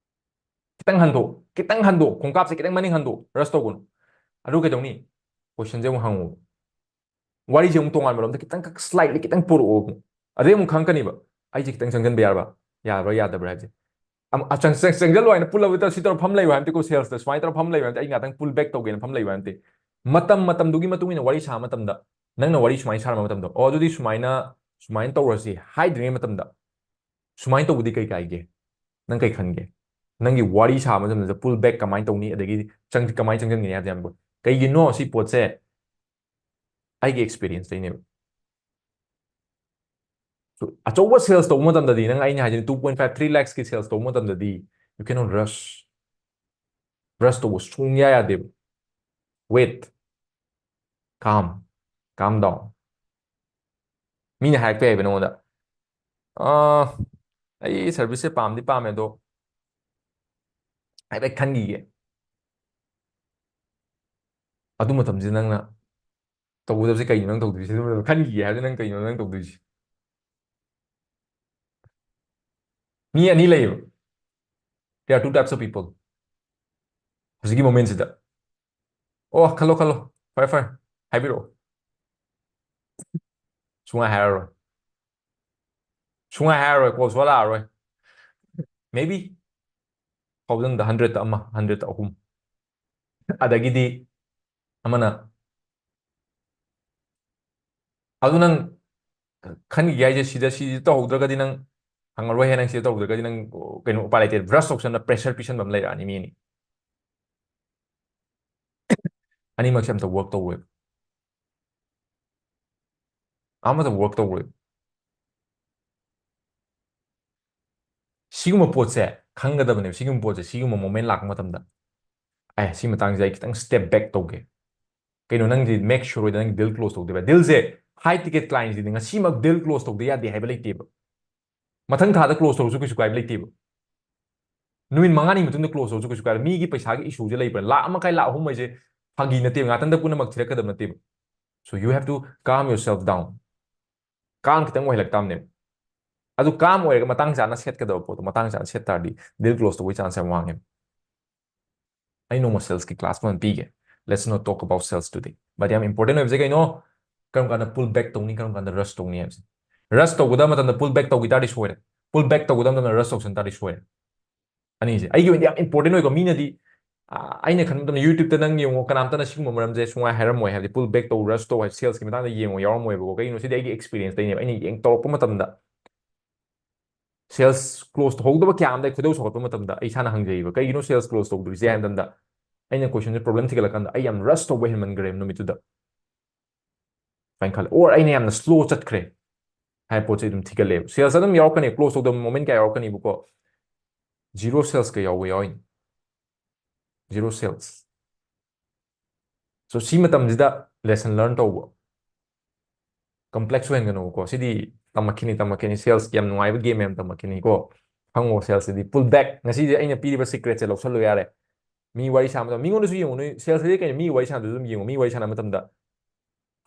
ꯈꯤꯇꯪ ꯍꯟꯗꯣꯛ, ꯈꯤꯇꯪ ꯍꯟꯗꯣꯛ, ꯈꯣꯡꯀꯥꯞꯁꯦ ꯈꯤꯇꯪ ꯃꯅꯤꯡ ꯍꯟꯗꯣꯛ, rush ꯇꯧꯒꯅꯨ꯫ ꯑꯗꯨ ꯀꯩꯗꯧꯅꯤ? Question ꯁꯦ ꯑꯃꯨꯛ ꯍꯪꯉꯨ꯫ ꯋꯥꯔꯤꯁꯦ ꯑꯃꯨꯛ ꯇꯣꯉꯥꯟꯕ ꯂꯣꯝꯗ ꯈꯤꯇꯪꯈꯛ slightly ꯈꯤꯇꯪ ꯄꯨꯔꯛꯑꯣ ꯑꯃꯨꯛ꯫ ꯑꯗꯩ ꯑꯃꯨꯛ ꯈꯪꯉꯛꯀꯅꯤꯕ, ꯑꯩꯁꯦ ꯈꯤꯇꯪ ꯆꯪꯁꯤꯟꯕ ꯌꯥꯔꯕ, ꯌꯥꯕ꯭ꯔꯥ ꯌꯥꯗꯕ꯭ꯔꯥ ꯍꯥꯏꯕꯁꯦ꯫ ꯑꯃꯨꯛ, ꯑ, ꯆꯪ-, ꯆꯪ-, ꯆꯪꯁꯤꯜꯂꯣ ꯍꯥꯏꯅ ꯄꯨꯜꯂꯕ ꯁꯤ ꯇꯧꯔ ꯐꯝ ꯂꯩꯌꯨ ꯍꯥꯏꯕ ꯅꯠꯇꯦꯀꯣ, sales ꯇ ꯁꯨꯃꯥꯏꯅ ꯇꯧꯔ ꯐꯝ ꯂꯩꯌꯨ ꯍꯥꯏꯕ ꯅꯠꯇꯦ, ꯑꯩ ꯉꯥꯛꯇꯪ pull back ꯇꯧꯒꯦꯅ ꯐꯝ ꯂꯩꯌꯨ ꯍꯥꯏꯕ ꯅꯠꯇꯦ꯫ ꯃꯇꯝ ꯃꯇꯝꯗꯨꯒꯤ ꯃꯇꯨꯡ ꯏꯟꯅ ꯋꯥꯔꯤ ꯁꯥꯕ ꯃꯇꯝꯗ, ꯅꯪꯅ ꯋꯥꯔꯤ ꯁꯨꯃꯥꯏꯅ ꯁꯥꯔꯝꯕ ꯃꯇꯝꯗ, "ꯑꯣ, ꯑꯗꯨꯗꯤ ꯁꯨꯃꯥꯏꯅ, ꯁꯨꯃꯥꯏꯅ ꯇꯧꯔꯁꯤ" ꯍꯥꯏꯗ꯭ꯔꯤꯉꯩ ꯃꯇꯝꯗ, "ꯁꯨꯃꯥꯏꯅ ꯇꯧꯕꯗꯤ ꯀꯩ ꯀꯥꯏꯒꯦ? ꯅꯪ ꯀꯩ ꯈꯟꯒꯦ?" ꯅꯪꯒꯤ ꯋꯥꯔꯤ ꯁꯥꯕ ꯃꯇꯝꯗ pull back ꯀꯃꯥꯏꯅ ꯇꯧꯅꯤ, ꯑꯗꯒꯤ ꯆꯪ-, ꯀꯃꯥꯏꯅ ꯆꯪꯁꯤꯟꯒꯅꯤ ꯍꯥꯏꯕꯗꯤ ꯌꯥꯝ ꯏꯝꯄꯣꯔꯇꯦꯟ꯫ ꯀꯩꯒꯤꯅꯣ ꯁꯤ ꯄꯣꯠꯁꯦ? ꯑꯩꯒꯤ experience ꯇꯩꯅꯦꯕ꯫ So, ꯑꯆꯧꯕ sales ꯇꯧꯕ ꯃꯇꯝꯗꯗꯤ, ꯅꯪ, ꯑꯩꯅ ꯍꯥꯏꯁꯤꯅꯤ, two point five, three lakhs ꯀꯤ sales ꯇꯧꯕ ꯃꯇꯝꯗꯗꯤ, you cannot rush. Rush ꯇꯧꯕ ꯁꯨꯡꯌꯥ ꯌꯥꯗꯦꯕ꯫ Wait. Calm. Calm down. ꯃꯤꯅ ꯍꯥꯏꯔꯛꯄ ꯌꯥꯏꯕ ꯅꯉꯣꯟꯗ, "ꯑꯥ, ꯑꯩ service ꯁꯦ ꯄꯥꯝꯗꯤ ꯄꯥꯝꯃꯦ, ꯑꯗꯣ ꯍꯥꯏꯐꯦꯠ ꯈꯟꯈꯤꯒꯦ"꯫ ꯑꯗꯨ ꯃꯇꯝꯁꯤꯗ ꯅꯪꯅ ꯇꯧꯒꯗꯕꯁꯦ ꯀꯩꯅꯣ ꯅꯪ ꯇꯧꯗꯣꯏꯁꯦ? ꯑꯗꯨ ꯃꯇꯝꯗ ꯈꯟꯈꯤꯒꯦ ꯍꯥꯏꯕꯗꯤ ꯅꯪ ꯀꯩꯅꯣ ꯅꯪ ꯇꯧꯗꯣꯏꯁꯦ? ꯃꯤ ꯑꯅꯤ ꯂꯩꯌꯦꯕ꯫ There are two types of people. ꯍꯧꯖꯤꯛꯀꯤ moment ꯁꯤꯗ꯫ ꯑꯣ, ꯈꯜꯂꯣ, ꯈꯜꯂꯣ꯫ ꯐꯔꯦ, ꯐꯔꯦ꯫ ꯍꯥꯏꯕꯤꯔꯛꯑꯣ꯫ ꯁꯨꯡꯍꯥꯏ ꯍꯥꯏꯔꯔꯣꯏ꯫ ꯁꯨꯡꯍꯥꯏ ꯍꯥꯏꯔꯔꯣꯏ꯫ Call ꯁꯨꯡꯂꯥꯛ ꯂꯥꯛꯑꯔꯣꯏ꯫ Maybe thousand ꯗ hundred ꯇ ꯑꯃ, hundred ꯇ ꯑꯍꯨꯝ꯫ ꯑꯗꯒꯤꯗꯤ ꯑꯃꯅ ꯑꯗꯨ ꯅꯪ ꯈꯟꯈꯤꯒꯦ ꯍꯥꯏꯁꯦ, ꯁꯤꯗ ꯁꯤ ꯇꯧꯍꯧꯗ꯭ꯔꯒꯗꯤ ꯅꯪ ꯐꯪꯉꯔꯣꯏ ꯍꯦ, ꯅꯪ ꯁꯤꯗ ꯇꯧꯍꯧꯗ꯭ꯔꯒꯗꯤ ꯅꯪ ꯀꯩꯅꯣ ꯎꯄꯥꯏ ꯂꯩꯇꯦ, ꯔꯁ ꯇꯧꯁꯟꯅ ꯄ꯭ꯔꯦꯁꯔ ꯄꯤꯁꯟꯕ ꯑꯃ ꯂꯩꯔꯛꯑꯅꯤ ꯃꯤ ꯑꯅꯤ꯫ ꯑꯅꯤꯃꯛꯁꯦ ꯑꯝꯇ ꯋꯔꯛ ꯇꯧꯔꯣꯏꯕ, ꯑꯃꯇ ꯋꯔꯛ ꯇꯧꯔꯣꯏꯕ꯫ ꯁꯤꯒꯨꯝꯕ ꯄꯣꯠꯁꯦ ꯈꯪꯒꯗꯕꯅꯦꯕ꯫ ꯁꯤꯒꯨꯝꯕ ꯄꯣꯠꯁꯦ, ꯁꯤꯒꯨꯝꯕ ꯃꯣꯃꯦꯟ ꯂꯥꯛꯄ ꯃꯇꯝꯗ, ꯑꯦ, ꯁꯤ ꯃꯇꯥꯡꯁꯤꯗ ꯑꯩ ꯈꯤꯇꯪ ꯁ꯭ꯇꯦꯞ ꯕꯦꯛ ꯇꯧꯒꯦ꯫ ꯀꯩꯅꯣ, ꯅꯪꯗꯤ ꯃꯦꯛ ꯁꯨꯔ ꯑꯣꯏꯗ ꯅꯪꯒꯤ ꯗꯤꯜ ꯀ꯭ꯂꯣꯁ ꯇꯧꯗꯦꯕ꯫ ꯗꯤꯜꯁꯦ ꯍꯥꯏ ꯇꯤꯀꯦꯠ ꯀ꯭ꯂꯥꯏꯟꯁꯤꯗꯤ ꯉꯁꯤꯃꯛ ꯗꯤꯜ ꯀ꯭ꯂꯣꯁ ꯇꯧꯗ ꯌꯥꯗꯦ ꯍꯥꯏꯕ ꯂꯩꯇꯦꯕ꯫ ꯃꯊꯪ ꯊꯥꯗ ꯀ꯭ꯂꯣꯁ ꯇꯧꯔꯁꯨ ꯀꯩꯁꯨ ꯀꯥꯏꯕ ꯂꯩꯇꯦꯕ꯫ ꯅꯨꯃꯤꯠ ꯃꯉꯥꯅꯤ ꯃꯇꯨꯡꯗ ꯀ꯭ꯂꯣꯁ ꯇꯧꯔꯁꯨ ꯀꯩꯁꯨ ꯀꯥꯏꯕ꯫ ꯃꯤꯒꯤ ꯄꯩꯁꯥꯒꯤ ꯏꯁꯨꯁꯦ ꯂꯩꯕ꯭ꯔꯥ? ꯂꯥꯛ ꯑꯃ ꯃꯈꯥꯏ, ꯂꯥꯛ ꯑꯍꯨꯝ ꯍꯥꯏꯁꯦ ꯐꯥꯒꯤ ꯅꯠꯇꯦꯕ, ꯉꯥꯛꯇꯪꯗ ꯄꯨꯝꯅꯃꯛ ꯊꯤꯔꯛꯀꯗꯕ ꯅꯠꯇꯦꯕ꯫ So you have to calm yourself down. ꯀꯥꯝ ꯈꯤꯇꯪ ꯑꯣꯏꯍꯜꯂꯛꯇꯕꯅꯦꯕ꯫ ꯑꯗꯨ ꯀꯥꯝ ꯑꯣꯏꯔꯒ ꯃꯇꯥꯡ ꯆꯥꯅ ꯁꯦꯠꯀꯗꯕ ꯄꯣꯠꯇꯣ ꯃꯇꯥꯡ ꯆꯥꯅ ꯁꯦꯠ ꯇꯥꯔꯗꯤ ꯗꯤꯜ ꯀ꯭ꯂꯣꯁ ꯇꯧꯕꯒꯤ ꯆꯥꯟꯁ ꯌꯥꯝ ꯋꯥꯡꯉꯦꯕ꯫ ꯑꯩ ꯅꯣꯡꯃ ꯁꯦꯜꯁꯀꯤ ꯀ꯭ꯂꯥꯁ ꯑꯃ ꯄꯤꯒꯦ꯫ Let's not talk about sales today. But ꯌꯥꯝ ꯏꯝꯄꯣꯔꯇꯦꯟ ꯑꯣꯏꯕꯁꯦ ꯀꯩꯅꯣ? ꯀꯔꯝ ꯀꯥꯟꯗ ꯄꯨꯜ ꯕꯦꯛ ꯇꯧꯅꯤ, ꯀꯔꯝ ꯀꯥꯟꯗ ꯔꯁ ꯇꯧꯅꯤ ꯍꯥꯏꯕꯁꯦ꯫ ꯔꯁ ꯇꯧꯒꯗꯕ ꯃꯇꯝꯗ ꯄꯨꯜ ꯕꯦꯛ ꯇꯧꯈꯤ ꯇꯥꯔꯗꯤ ꯁꯣꯏꯔꯦ, ꯄꯨꯜ ꯕꯦꯛ ꯇꯧꯒꯗꯕ ꯃꯇꯝꯗ ꯔꯁ ꯇꯧꯁꯟ ꯇꯥꯔꯗꯤ ꯁꯣꯏꯔꯦ꯫ ꯑꯅꯤꯁꯦ ꯑꯩꯒꯤ ꯑꯣꯏꯅꯗꯤ ꯌꯥꯝ ꯏꯝꯄꯣꯔꯇꯦꯟ ꯑꯣꯏꯀꯣ꯫ ꯃꯤꯅꯗꯤ, ꯑ, ꯑꯩꯅ ꯈꯟꯕ ꯃꯇꯝꯗ YouTubeꯇ ꯅꯪ ꯌꯦꯡꯉꯣ, ꯀꯅꯥꯝꯇꯅ ꯁꯤꯒꯨꯝꯕ ꯃꯔꯝꯁꯦ ꯁꯨꯡꯍꯥꯏ ꯍꯥꯏꯔꯝꯃꯣꯏ, ꯍꯥꯏꯕꯗꯤ ꯄꯨꯜ ꯕꯦꯛ ꯇꯧ, ꯔꯁ ꯇꯧ ꯍꯥꯏꯕ ꯁꯦꯜꯁꯀꯤ ꯃꯇꯥꯡꯗ ꯌꯦꯡꯉꯣ ꯌꯥꯎꯔꯝꯃꯣꯏꯕꯀꯣ꯫ ꯀꯩꯒꯤꯅꯣ ꯁꯤꯗꯤ ꯑꯩꯒꯤ ꯑꯦꯛꯁꯄꯤꯔꯤꯌꯦꯟꯁꯇꯩꯅꯦꯕ꯫ ꯑꯩꯅ ꯌꯦꯡ ꯇꯧꯔꯛꯄ ꯃꯇꯝꯗ ꯁꯦꯜꯁ ꯀ꯭ꯂꯣꯁ ꯇꯧꯍꯧꯗꯕ ꯀꯌꯥ ꯑꯃꯗ ꯑꯩ ꯈꯣꯏꯗꯧ ꯁꯧꯒꯠꯄ ꯃꯇꯝꯗ ꯑꯩ ꯏꯁꯥꯅ ꯍꯪꯖꯩꯕ, "ꯀꯩꯒꯤꯅꯣ ꯁꯦꯜꯁ ꯀ꯭ꯂꯣꯁ ꯇꯧꯗ꯭ꯔꯤꯁꯦ?" ꯍꯥꯏ ꯃꯇꯝꯗ ꯑꯩꯅ ꯀꯣꯏꯁꯟꯁꯦ, ꯄ꯭ꯔꯣꯕ꯭ꯂꯦꯝ ꯊꯤꯒꯠꯂꯀꯥꯟꯗ ꯑꯩ ꯌꯥꯝ ꯔꯁ ꯇꯧꯕ ꯍꯦꯟꯃꯟꯈ꯭ꯔꯦꯕ ꯅꯨꯃꯤꯠꯇꯨꯗ꯫ ꯁꯨꯃꯥꯏꯅ ꯈꯜꯂꯦ꯫ ꯑꯣꯔ ꯑꯩꯅ ꯌꯥꯝꯅ ꯁ꯭ꯂꯣ ꯆꯠꯈ꯭ꯔꯦ ꯍꯥꯏꯕ ꯄꯣꯠꯁꯦ ꯑꯗꯨꯝ ꯊꯤꯒꯠꯂꯦꯕ꯫ ꯁꯦꯜꯁ ꯑꯗꯨꯝ ꯌꯥꯎꯔꯛꯀꯅꯤ, ꯀ꯭ꯂꯣꯁ ꯇꯧꯗꯕ ꯃꯣꯃꯦꯟ ꯀꯌꯥ ꯌꯥꯎꯔꯛꯀꯅꯤꯕꯀꯣ꯫ ꯖꯤꯔꯣ ꯁꯦꯜꯁꯀ ꯌꯥꯎꯕ ꯌꯥꯎꯔꯤꯅꯤ꯫ Zero sales. So ꯁꯤ ꯃꯇꯝꯁꯤꯗ ꯂꯦꯁꯟ ꯂꯔꯟ ꯇꯧꯕ꯫ ꯀꯝꯄ꯭ꯂꯦꯛꯁ ꯑꯣꯏꯍꯟꯒꯅꯨꯀꯣ꯫ ꯁꯤꯗꯤ ꯇꯝꯃꯛꯈꯤꯅꯤ, ꯇꯝꯃꯛꯈꯤꯅꯤ꯫ ꯁꯦꯜꯁ ꯌꯥꯝ ꯅꯨꯡꯉꯥꯏꯕ ꯒꯦꯝ ꯌꯥꯝ ꯇꯝꯃꯛꯈꯤꯅꯤꯀꯣ꯫ ꯈꯪꯉꯣ, ꯁꯦꯜꯁꯤꯗꯤ ꯄꯨꯜ ꯕꯦꯛ꯫ ꯉꯁꯤꯗꯤ ꯑꯩꯅ ꯄꯤꯔꯤꯕ ꯁꯤꯀ꯭ꯔꯦꯠꯁꯦ ꯂꯧꯁꯜꯂꯨ ꯌꯥꯔꯦ꯫ ꯃꯤ ꯋꯥꯔꯤ ꯁꯥꯕꯗ, ꯃꯤꯉꯣꯟꯗꯁꯨ ꯌꯦꯡꯉꯨ꯫ ꯅꯣꯏ ꯁꯦꯜꯁ ꯍꯥꯏꯗꯤ ꯀꯩꯅꯣ? ꯃꯤ ꯋꯥꯔꯤ ꯁꯥꯟꯅꯕꯗꯁꯨ ꯑꯗꯨꯝ ꯌꯦꯡꯉꯨ꯫ ꯃꯤ ꯋꯥꯔꯤ ꯁꯥꯟꯅꯕ ꯃꯇꯝꯗ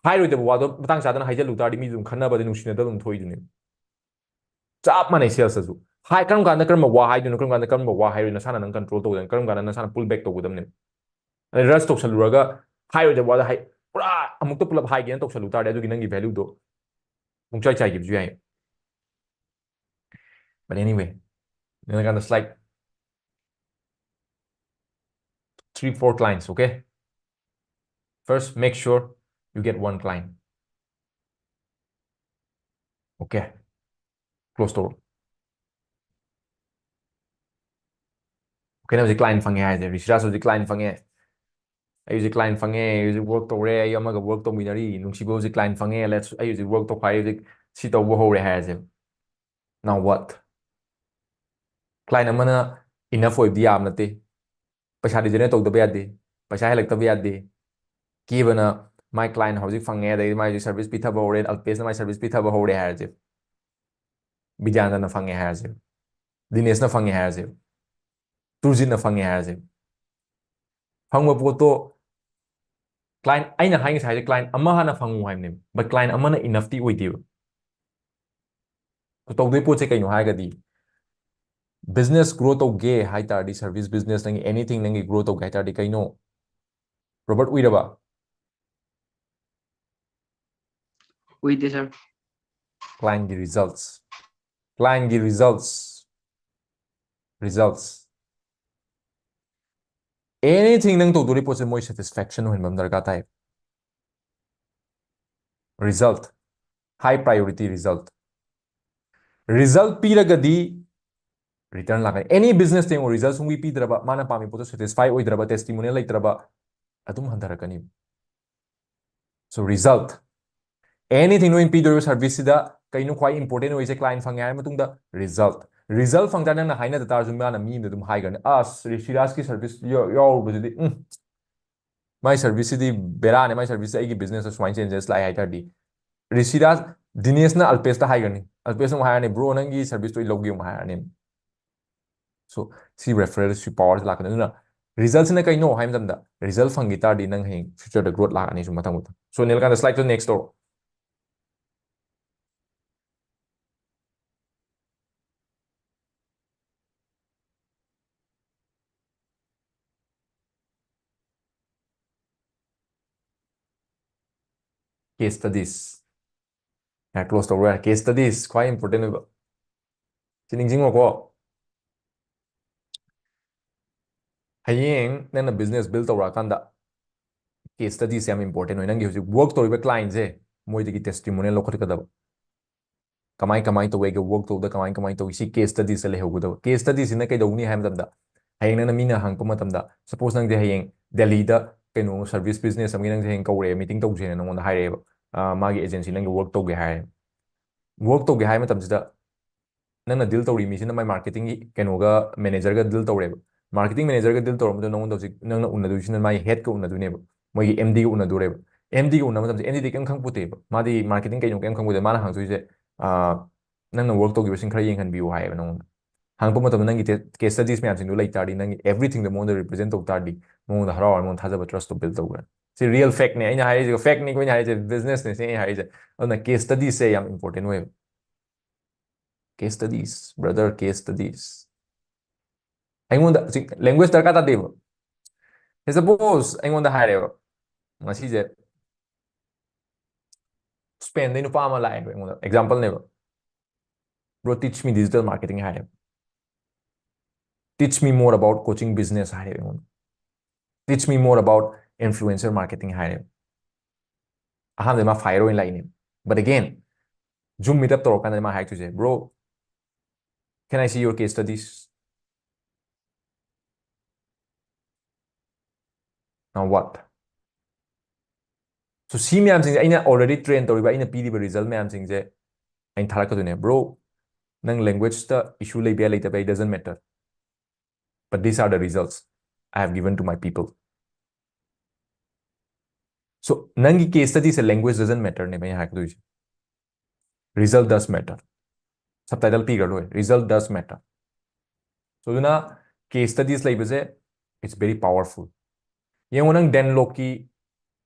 ꯍꯥꯏꯔꯣꯏꯗꯕ ꯋꯥꯗꯣ ꯃꯇꯥꯡ ꯆꯥꯗꯅ ꯍꯥꯏꯖꯜꯂꯨ ꯇꯥꯔꯗꯤ ꯃꯤꯗꯨ ꯑꯗꯨꯝ ꯈꯟꯅꯕꯗ ꯅꯨꯡꯁꯤꯅꯗꯕ ꯑꯗꯨꯝ ꯊꯣꯛꯏꯗꯨꯅꯦ꯫ ꯆꯞ ꯃꯥꯟꯅꯩ ꯁꯦꯜꯁꯇꯁꯨ꯫ ꯍꯥꯏ, ꯀꯔꯝ ꯀꯥꯟꯗ ꯀꯔꯝꯕ ꯋꯥ ꯍꯥꯏꯗꯣꯏꯅꯣ, ꯀꯔꯝ ꯀꯥꯟꯗ ꯀꯔꯝꯕ ꯋꯥ ꯍꯥꯏꯔꯣꯏ, ꯅꯁꯥꯅ ꯅꯪ ꯀꯟꯇ꯭ꯔꯣꯜ ꯇꯧꯒꯗꯕꯅꯤ, ꯀꯔꯝ ꯀꯥꯟꯗ ꯅꯁꯥꯅ ꯄꯨꯜ ꯕꯦꯛ ꯇꯧꯒꯗꯕꯅꯦꯕ꯫ ꯑꯗꯩ ꯔꯁ ꯇꯧꯁꯜꯂꯨꯔꯒ ꯍꯥꯏꯔꯣꯏꯗꯕ ꯋꯥꯗ ꯍꯥꯏ, ꯄꯨꯔꯥ ꯑꯃꯨꯛꯇ ꯄꯨꯂꯞ ꯍꯥꯏꯒꯦꯅ ꯇꯧꯁꯜꯂꯨ ꯇꯥꯔꯗꯤ ꯑꯗꯨꯒꯤ ꯅꯪꯒꯤ ꯚꯦꯂꯨꯗꯣ ꯄꯨꯡꯆꯥꯏ ꯆꯥꯏꯈꯤꯕꯁꯨ ꯌꯥꯏ꯫ But anyway, then I got a slight three, four clients, okay? First, make sure you get one client. Okay, close ꯇꯧꯔꯣ꯫ Okay, ꯅꯪ ꯍꯧꯖꯤꯛ client ꯐꯪꯉꯦ ꯍꯥꯏꯔꯁꯦ, ꯔꯤꯁꯤꯔꯥꯖ ꯍꯧꯖꯤꯛ client ꯐꯪꯉꯦ, ꯑꯩ ꯍꯧꯖꯤꯛ client ꯐꯪꯉꯦ, ꯑꯩ ꯍꯧꯖꯤꯛ work ꯇꯧꯔꯦ, ꯑꯩ ꯑꯃꯒ work ꯇꯧꯃꯤꯟꯅꯔꯤ, ꯅꯨꯡꯁꯤꯕ ꯍꯧꯖꯤꯛ client ꯐꯪꯉꯦ, let's, ꯑꯩ ꯍꯧꯖꯤꯛ work ꯇꯧꯈꯥꯏ, ꯍꯧꯖꯤꯛ ꯁꯤ ꯇꯧꯕ ꯍꯧꯔꯦ ꯍꯥꯏꯔꯁꯦ꯫ Now what? Client ꯑꯃꯅ enough ꯑꯣꯏꯕꯗꯤ ꯌꯥꯕ ꯅꯠꯇꯦ꯫ ꯄꯩꯁꯥꯗꯤ generate ꯇꯧꯗꯕ ꯌꯥꯗꯦ, ꯄꯩꯁꯥ ꯍꯦꯜꯂꯛꯇꯕ ꯌꯥꯗꯦ꯫ ꯀꯦꯕꯅ ꯃꯥꯏ client ꯍꯧꯖꯤꯛ ꯐꯪꯉꯦ, ꯑꯗꯩꯗꯤ ꯃꯥꯏ ꯍꯧꯖꯤꯛ service ꯄꯤꯊꯕ ꯍꯧꯔꯦ, ꯑꯜꯄꯦꯁꯅ ꯃꯥꯏ service ꯄꯤꯊꯕ ꯍꯧꯔꯦ ꯍꯥꯏꯔꯁꯦ, ꯕꯤꯗ꯭ꯌꯥꯅꯟꯗꯅ ꯐꯪꯉꯦ ꯍꯥꯏꯔꯁꯦ, ꯗꯤꯅꯦꯁꯅ ꯐꯪꯉꯦ ꯍꯥꯏꯔꯁꯦ, ꯇꯨꯔꯖꯤꯠꯅ ꯐꯪꯉꯦ ꯍꯥꯏꯔꯁꯦ, ꯐꯪꯕ ꯄꯣꯠꯇꯣ client, ꯑꯩꯅ ꯍꯥꯏ ꯉꯁꯥꯏꯁꯦ client ꯑꯃ ꯍꯥꯟꯅ ꯐꯪꯉꯨ ꯍꯥꯏꯕꯅꯦꯕ, but client ꯑꯃꯅ enoughꯇꯤ ꯑꯣꯏꯗꯦꯕ꯫ So ꯇꯧꯗꯣꯏ ꯄꯣꯠꯁꯦ ꯀꯩꯅꯣ ꯍꯥꯏꯔꯒꯗꯤ, business grow ꯇꯧꯒꯦ ꯍꯥꯏ ꯇꯥꯔꯗꯤ, service business, ꯅꯪꯒꯤ anything ꯅꯪꯒꯤ grow ꯇꯧꯒꯦ ꯍꯥꯏ ꯇꯥꯔꯗꯤ ꯀꯩꯅꯣ? ꯔꯣꯕꯔꯠ ꯎꯏꯔꯕ? ꯎꯏꯗꯦ sir꯫ Clientꯀꯤ results, clientꯀꯤ results, results, anything ꯅꯪ ꯇꯧꯗꯣꯔꯤ ꯄꯣꯠꯁꯦ ꯃꯣꯏ satisfaction ꯑꯣꯏꯍꯟꯕ ꯑꯃ ꯗꯔꯀꯥꯔ ꯇꯥꯏ꯫ Result, high priority result, result ꯄꯤꯔꯒꯗꯤ return ꯂꯥꯛꯀꯅꯤ꯫ Any business ꯇ ꯌꯦꯡꯉꯣ, result ꯁꯨꯡꯄꯤ ꯄꯤꯗ꯭ꯔꯕ, ꯃꯥꯅ ꯄꯥꯝꯃꯤ ꯄꯣꯠꯇꯣ satisfy ꯑꯣꯏꯗ꯭ꯔꯕ, testimonial ꯂꯩꯇ꯭ꯔꯕ, ꯑꯗꯨꯝ ꯍꯟꯊꯔꯛꯀꯅꯤ꯫ So result, anything ꯅꯣꯏꯅ ꯄꯤꯗꯣꯔꯤꯕ service ꯁꯤꯗ ꯀꯩꯅꯣ ꯈ꯭ꯋꯥꯏ important ꯑꯣꯏꯔꯤꯁꯦ? Client ꯐꯪꯉꯦ ꯍꯥꯏꯔ ꯃꯇꯨꯡꯗ result, result ꯐꯪ ꯇꯥꯔꯗꯤ ꯅꯪꯅ ꯍꯥꯏꯅꯗ ꯇꯥꯔꯁꯨ ꯃꯥꯅ, ꯃꯤ ꯑꯃꯗ ꯑꯗꯨꯝ ꯍꯥꯏꯈ꯭ꯔꯅꯤ, "ꯑꯁ, ꯔꯤꯁꯤꯔꯥꯖꯀꯤ service ꯌꯥꯎ-, ꯌꯥꯎꯔꯨꯕꯁꯤꯗꯤ, ꯎꯝ, ꯃꯥꯏ service ꯁꯤꯗꯤ ꯕꯦꯔꯥꯅꯦ, ꯃꯥꯏ service ꯁꯦ ꯑꯩꯒꯤ business ꯇ ꯁꯨꯃꯥꯏꯅ changes ꯂꯥꯛꯑꯦ" ꯍꯥꯏ ꯇꯥꯔꯗꯤ, ꯔꯤꯁꯤꯔꯥꯖ, ꯗꯤꯅꯦꯁꯅ ꯑꯜꯄꯦꯁꯇ ꯍꯥꯏꯈ꯭ꯔꯅꯤ, ꯑꯜꯄꯦꯁꯅ ꯑꯃꯨꯛ ꯍꯥꯏꯔꯅꯤ, "Bro, ꯅꯪꯒꯤ service ꯇꯣ ꯑꯩ ꯂꯧꯒꯦ" ꯑꯃꯨꯛ ꯍꯥꯏꯔꯅꯤ꯫ So ꯁꯤ referral ꯁꯤ power ꯁꯤ ꯂꯥꯛꯀꯅꯤ꯫ ꯑꯗꯨꯅ result ꯁꯤꯅ ꯀꯩꯅꯣ ꯍꯥꯏ ꯃꯇꯝꯗ, result ꯐꯪꯈꯤ ꯇꯥꯔꯗꯤ ꯅꯪ ꯍꯌꯦꯡ future ꯗ growth ꯂꯥꯛꯀꯅꯤ꯫ ꯁꯨꯝ ꯃꯊꯪ ꯃꯊꯪ꯫ So ꯅꯤꯜꯀꯥꯟꯇ, slide ꯇꯨ next ꯇꯧꯔꯣ꯫ Case studies꯫ ꯌꯥꯔꯦ, close ꯇꯧꯔꯣ ꯌꯥꯔꯦ꯫ Case studies ꯈ꯭ꯋꯥꯏ important ꯑꯣꯏꯕ꯫ ꯁꯤ ꯅꯤꯡꯁꯤꯡꯉꯣꯀꯣ꯫ ꯍꯌꯦꯡ ꯅꯪꯅ business build ꯇꯧꯔꯛꯑꯀꯥꯟꯗ case studies ꯁꯦ ꯌꯥꯝ important ꯑꯣꯏ꯫ ꯅꯪꯒꯤ ꯍꯧꯖꯤꯛ work ꯇꯧꯔꯤꯕ client ꯁꯦ, ꯃꯣꯏꯗꯒꯤ testimonial ꯂꯧꯈꯠꯀꯗꯕ꯫ ꯀꯃꯥꯏ ꯀꯃꯥꯏ ꯇꯧꯋꯦ, ꯑꯩꯒ ꯋꯔꯛ ꯇꯧꯕꯗ ꯀꯃꯥꯏ ꯀꯃꯥꯏ ꯇꯧꯏ, ꯁꯤ ꯀꯦꯁ ꯁ꯭ꯇꯗꯤꯁꯇ ꯂꯩꯍꯧꯒꯗꯕ꯫ ꯀꯦꯁ ꯁ꯭ꯇꯗꯤꯁꯤꯅ ꯀꯩꯗꯧꯅꯤ ꯍꯥꯏꯕ ꯃꯇꯝꯗ, ꯍꯌꯦꯡ ꯅꯪꯅ ꯃꯤꯅ ꯍꯪꯉꯛꯄ ꯃꯇꯝꯗ, ꯁꯄꯣꯁ ꯅꯪꯁꯦ ꯍꯌꯦꯡ ꯗꯦꯜꯂꯤꯗ ꯀꯩꯅꯣ ꯁꯔꯚꯤꯁ ꯕꯤꯖꯤꯅꯦꯁ ꯑꯃꯒꯤ ꯅꯪꯁꯦ ꯍꯌꯦꯡ ꯀꯧꯔꯛꯑꯦ, ꯃꯤꯇꯤꯡ ꯇꯧꯁꯦꯅ ꯅꯪꯉꯣꯟꯗ ꯍꯥꯏꯔꯛꯑꯦꯕ, ꯑ, ꯃꯥꯒꯤ ꯑꯦꯖꯦꯟꯁꯤ ꯅꯪꯒꯤ ꯋꯔꯛ ꯇꯧꯒꯦ ꯍꯥꯏꯔꯦ꯫ ꯋꯔꯛ ꯇꯧꯒꯦ ꯍꯥꯏꯕ ꯃꯇꯝꯁꯤꯗ ꯅꯪꯅ ꯗꯤꯜ ꯇꯧꯔꯤ ꯃꯤꯁꯤꯅ ꯃꯥꯏ ꯃꯥꯔꯀꯦꯇꯤꯡꯒꯤ ꯀꯩꯅꯣꯒ, ꯃꯦꯅꯦꯖꯔꯒ ꯗꯤꯜ ꯇꯧꯔꯦꯕ꯫ ꯃꯥꯔꯀꯦꯇꯤꯡ ꯃꯦꯅꯦꯖꯔꯒ ꯗꯤꯜ ꯇꯧꯔꯕꯗ ꯅꯉꯣꯟꯗ ꯍꯧꯖꯤꯛ ꯅꯪꯅ ꯎꯅꯗꯣꯏꯁꯤꯅ ꯃꯥꯒꯤ ꯍꯦꯗꯀ ꯎꯅꯗꯣꯏꯅꯦꯕ, ꯃꯣꯏꯒꯤ ꯑꯦꯝ ꯗꯤꯒ ꯎꯅꯗꯣꯔꯦꯕ꯫ ꯑꯦꯝ ꯗꯤꯒ ꯎꯅꯕ ꯃꯇꯝꯗ ꯑꯦꯝ ꯗꯤꯗꯤ ꯀꯩꯝ ꯈꯪꯄꯣꯠꯇꯦꯕ, ꯃꯥꯗꯤ ꯃꯥꯔꯀꯦꯇꯤꯡ ꯀꯩꯅꯣ ꯀꯩꯝ ꯈꯪꯄꯣꯠꯇꯦ꯫ ꯃꯥꯅ ꯍꯪꯉꯛꯇꯣꯏꯁꯦ, ꯑꯥ, "ꯅꯪꯅ ꯋꯔꯛ ꯇꯧꯈꯤꯕꯁꯤꯡ ꯈꯔ ꯌꯦꯡꯍꯟꯕꯤꯌꯨ" ꯍꯥꯏꯌꯦꯕ ꯅꯉꯣꯟꯗ꯫ ꯍꯪꯉꯛꯄ ꯃꯇꯝꯗ ꯅꯪꯒꯤ ꯀꯦꯁ ꯁ꯭ꯇꯗꯤꯁ ꯃꯌꯥꯝꯁꯤꯡꯗꯣ ꯂꯩ ꯇꯥꯔꯗꯤ, ꯅꯪꯒꯤ ꯑꯦꯚ꯭ꯔꯤꯊꯤꯡꯗꯣ ꯃꯉꯣꯟꯗ ꯔꯤꯄ꯭ꯔꯖꯦꯟ ꯇꯧ ꯇꯥꯔꯗꯤ, ꯃꯉꯣꯟꯗ ꯍꯔꯥꯎ ꯍꯔꯥꯎ ꯃꯉꯣꯟꯗ ꯊꯥꯖꯕ, ꯇ꯭ꯔꯁꯇꯣ ꯕꯤꯜ ꯇꯧꯈ꯭ꯔꯅꯤ꯫ ꯁꯤ ꯔꯤꯌꯦꯜ ꯐꯦꯛꯅꯦ ꯑꯩꯅ ꯍꯥꯏꯔꯤꯁꯦ, ꯐꯦꯛꯅꯤ ꯑꯩꯈꯣꯏꯅ ꯍꯥꯏꯔꯤꯁꯦ, ꯕꯤꯖꯤꯅꯦꯁꯅꯦ ꯁꯤ ꯑꯩꯅ ꯍꯥꯏꯔꯤꯁꯦ꯫ ꯑꯗꯨꯅ ꯀꯦꯁ ꯁ꯭ꯇꯗꯤꯁꯁꯦ ꯌꯥꯝ ꯏꯝꯄꯣꯔꯇꯦꯟ ꯑꯣꯏꯌꯦꯕ꯫ Case studies, brother, case studies. ꯑꯩꯉꯣꯟꯗ ꯍꯧꯖꯤꯛ ꯂꯦꯡꯒ꯭ꯋꯦꯖ ꯗꯔꯀꯥꯔ ꯇꯥꯗꯦꯕ꯫ ꯁꯄꯣꯁ ꯑꯩꯉꯣꯟꯗ ꯍꯥꯏꯔꯦꯕ, ꯉꯁꯤꯁꯦ ꯁ꯭ꯄꯦꯟꯗꯩ ꯅꯨꯄꯥ ꯑꯃ ꯂꯥꯛꯑꯦꯕ ꯑꯩꯉꯣꯟꯗ, ꯑꯦꯛꯖꯥꯝꯄꯜꯅꯦꯕ, "Bro, teach me digital marketing" ꯍꯥꯏꯔꯦꯕ꯫ "Teach me more about coaching business" ꯍꯥꯏꯔꯦꯕ ꯑꯩꯉꯣꯟꯗ꯫ "Teach me more about influencer marketing" ꯍꯥꯏꯔꯦꯕ꯫ ꯑꯍꯥꯟꯕꯗ ꯃꯥ ꯐꯥꯏꯌꯔ ꯑꯣꯏꯅ ꯂꯥꯛꯏꯅꯦ꯫ But again, Zoom meetup ꯇꯧꯔꯀꯥꯟꯗ ꯃꯥ ꯍꯥꯏꯔꯛꯇꯣꯏꯁꯦ, "Bro, can I see your case studies?" Now what? So ꯁꯤ ꯃꯌꯥꯝꯁꯤꯡꯁꯦ, ꯑꯩꯅ already train ꯇꯧꯔꯤꯕ, ꯑꯩꯅ ꯄꯤꯔꯤꯕ ꯔꯤꯖꯜ ꯃꯌꯥꯝꯁꯤꯡꯁꯦ ꯑꯩꯅ ꯊꯥꯔꯛꯀꯗꯣꯏꯅꯦ꯫ "Bro, ꯅꯪ ꯂꯦꯡꯒ꯭ꯋꯦꯖꯇ ꯏꯁꯨ ꯂꯩꯕ ꯌꯥꯏ, ꯂꯩꯇꯕ ꯌꯥꯏ, doesn't matter, but these are the results I have given to my people." So ꯅꯪꯒꯤ ꯀꯦꯁ ꯁ꯭ꯇꯗꯤꯁꯦ language doesn't matter ꯅꯦꯕ ꯑꯩꯅ ꯍꯥꯏꯔꯛꯀꯗꯣꯏꯁꯦ꯫ Result does matter. Subtitle ꯄꯤꯈ꯭ꯔ ꯂꯣꯏꯔꯦ, result does matter. So ꯑꯗꯨꯅ ꯀꯦꯁ ꯁ꯭ꯇꯗꯤꯁ ꯂꯩꯕꯁꯦ, it's very powerful. ꯌꯦꯡꯉꯣ, ꯅꯪ then ꯂꯣꯛꯀꯤ,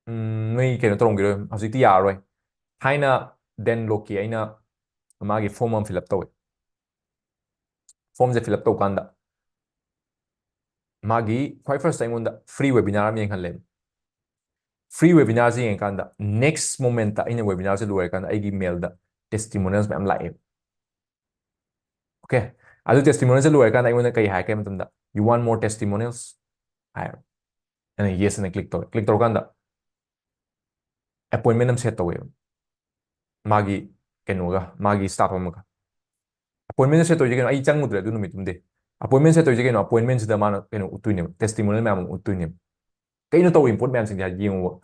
ꯎꯝ, ꯅꯣꯏ ꯀꯩꯅꯣ ꯇꯧꯔꯝꯈꯤꯔꯣꯏ, ꯍꯧꯖꯤꯛꯇꯤ ꯌꯥꯔꯔꯣꯏ꯫ ꯊꯥꯏꯅ ꯗꯦꯟ ꯂꯣꯛꯀꯤ ꯑꯩꯅ ꯃꯥꯒꯤ ꯐꯣꯔꯝ ꯑꯃ ꯐꯤꯜ ꯑꯞ ꯇꯧꯋꯦ꯫ ꯐꯣꯔꯝꯁꯦ ꯐꯤꯜ ꯑꯞ ꯇꯧꯀꯥꯟꯗ ꯃꯥꯒꯤ ꯈ꯭ꯋꯥꯏ ꯐꯥꯔꯁꯇ ꯑꯩꯉꯣꯟꯗ ꯐ꯭ꯔꯤ ꯋꯦꯕꯤꯅꯥꯔ ꯑꯃ ꯌꯦꯡꯍꯜꯂꯦꯕ꯫ ꯐ꯭ꯔꯤ ꯋꯦꯕꯤꯅꯥꯔꯁꯦ ꯌꯦꯡꯉꯀꯥꯟꯗ, ꯅꯦꯛꯁ ꯃꯣꯃꯦꯟꯠꯇ ꯑꯩꯅ ꯋꯦꯕꯤꯅꯥꯔꯁꯦ ꯂꯣꯏꯔꯀꯥꯟꯗ ꯑꯩꯒꯤ ꯃꯦꯜꯗ ꯇꯦꯁꯇꯤꯃꯣꯅꯤꯌꯜꯁ ꯃꯌꯥꯝ ꯂꯥꯛꯑꯦꯕ꯫ ꯑꯣꯀꯦ, ꯑꯗꯨ ꯇꯦꯁꯇꯤꯃꯣꯅꯤꯌꯜꯁꯦ ꯂꯣꯏꯔꯀꯥꯟꯗ ꯑꯩꯉꯣꯟꯗ ꯀꯩ ꯍꯥꯏꯔꯛꯀꯦ ꯍꯥꯏꯕ ꯃꯇꯝꯗ, "You want more testimonials?" ꯍꯥꯏꯔꯣ꯫ ꯑꯩꯅ ꯌꯦꯁ ꯑꯅ ꯀ꯭ꯂꯤꯛ ꯇꯧꯔꯦ꯫ ꯀ꯭ꯂꯤꯛ ꯇꯧꯔꯀꯥꯟꯗ ꯑꯦꯄꯣꯏꯟꯃꯦꯟ ꯑꯃ ꯁꯦꯠ ꯇꯧꯋꯦꯕ꯫ ꯃꯥꯒꯤ ꯀꯩꯅꯣꯒ ꯃꯥꯒꯤ staff ꯑꯃꯒ꯫ Appointment set ꯇꯧꯔꯤꯁꯦ ꯀꯩꯅꯣ? ꯑꯩ ꯆꯪꯉꯨꯗ꯭ꯔꯦ ꯑꯗꯨ ꯅꯨꯃꯤꯠꯇꯨꯝꯗꯤ꯫ Appointment set ꯇꯧꯔꯤꯁꯦ ꯀꯩꯅꯣ? Appointment ꯁꯤꯗ ꯃꯥꯅ ꯀꯩꯅꯣ ꯎꯠꯇꯣꯏꯅꯦꯕ, testimonial ꯃꯌꯥꯝ ꯑꯃ ꯎꯠꯇꯣꯏꯅꯦꯕ꯫ ꯀꯩꯅꯣ ꯇꯧꯔꯤ ꯄꯣꯠ ꯃꯌꯥꯝꯁꯤꯡꯁꯦ ꯍꯥꯏꯗꯤ ꯌꯦꯡꯉꯨꯕ꯫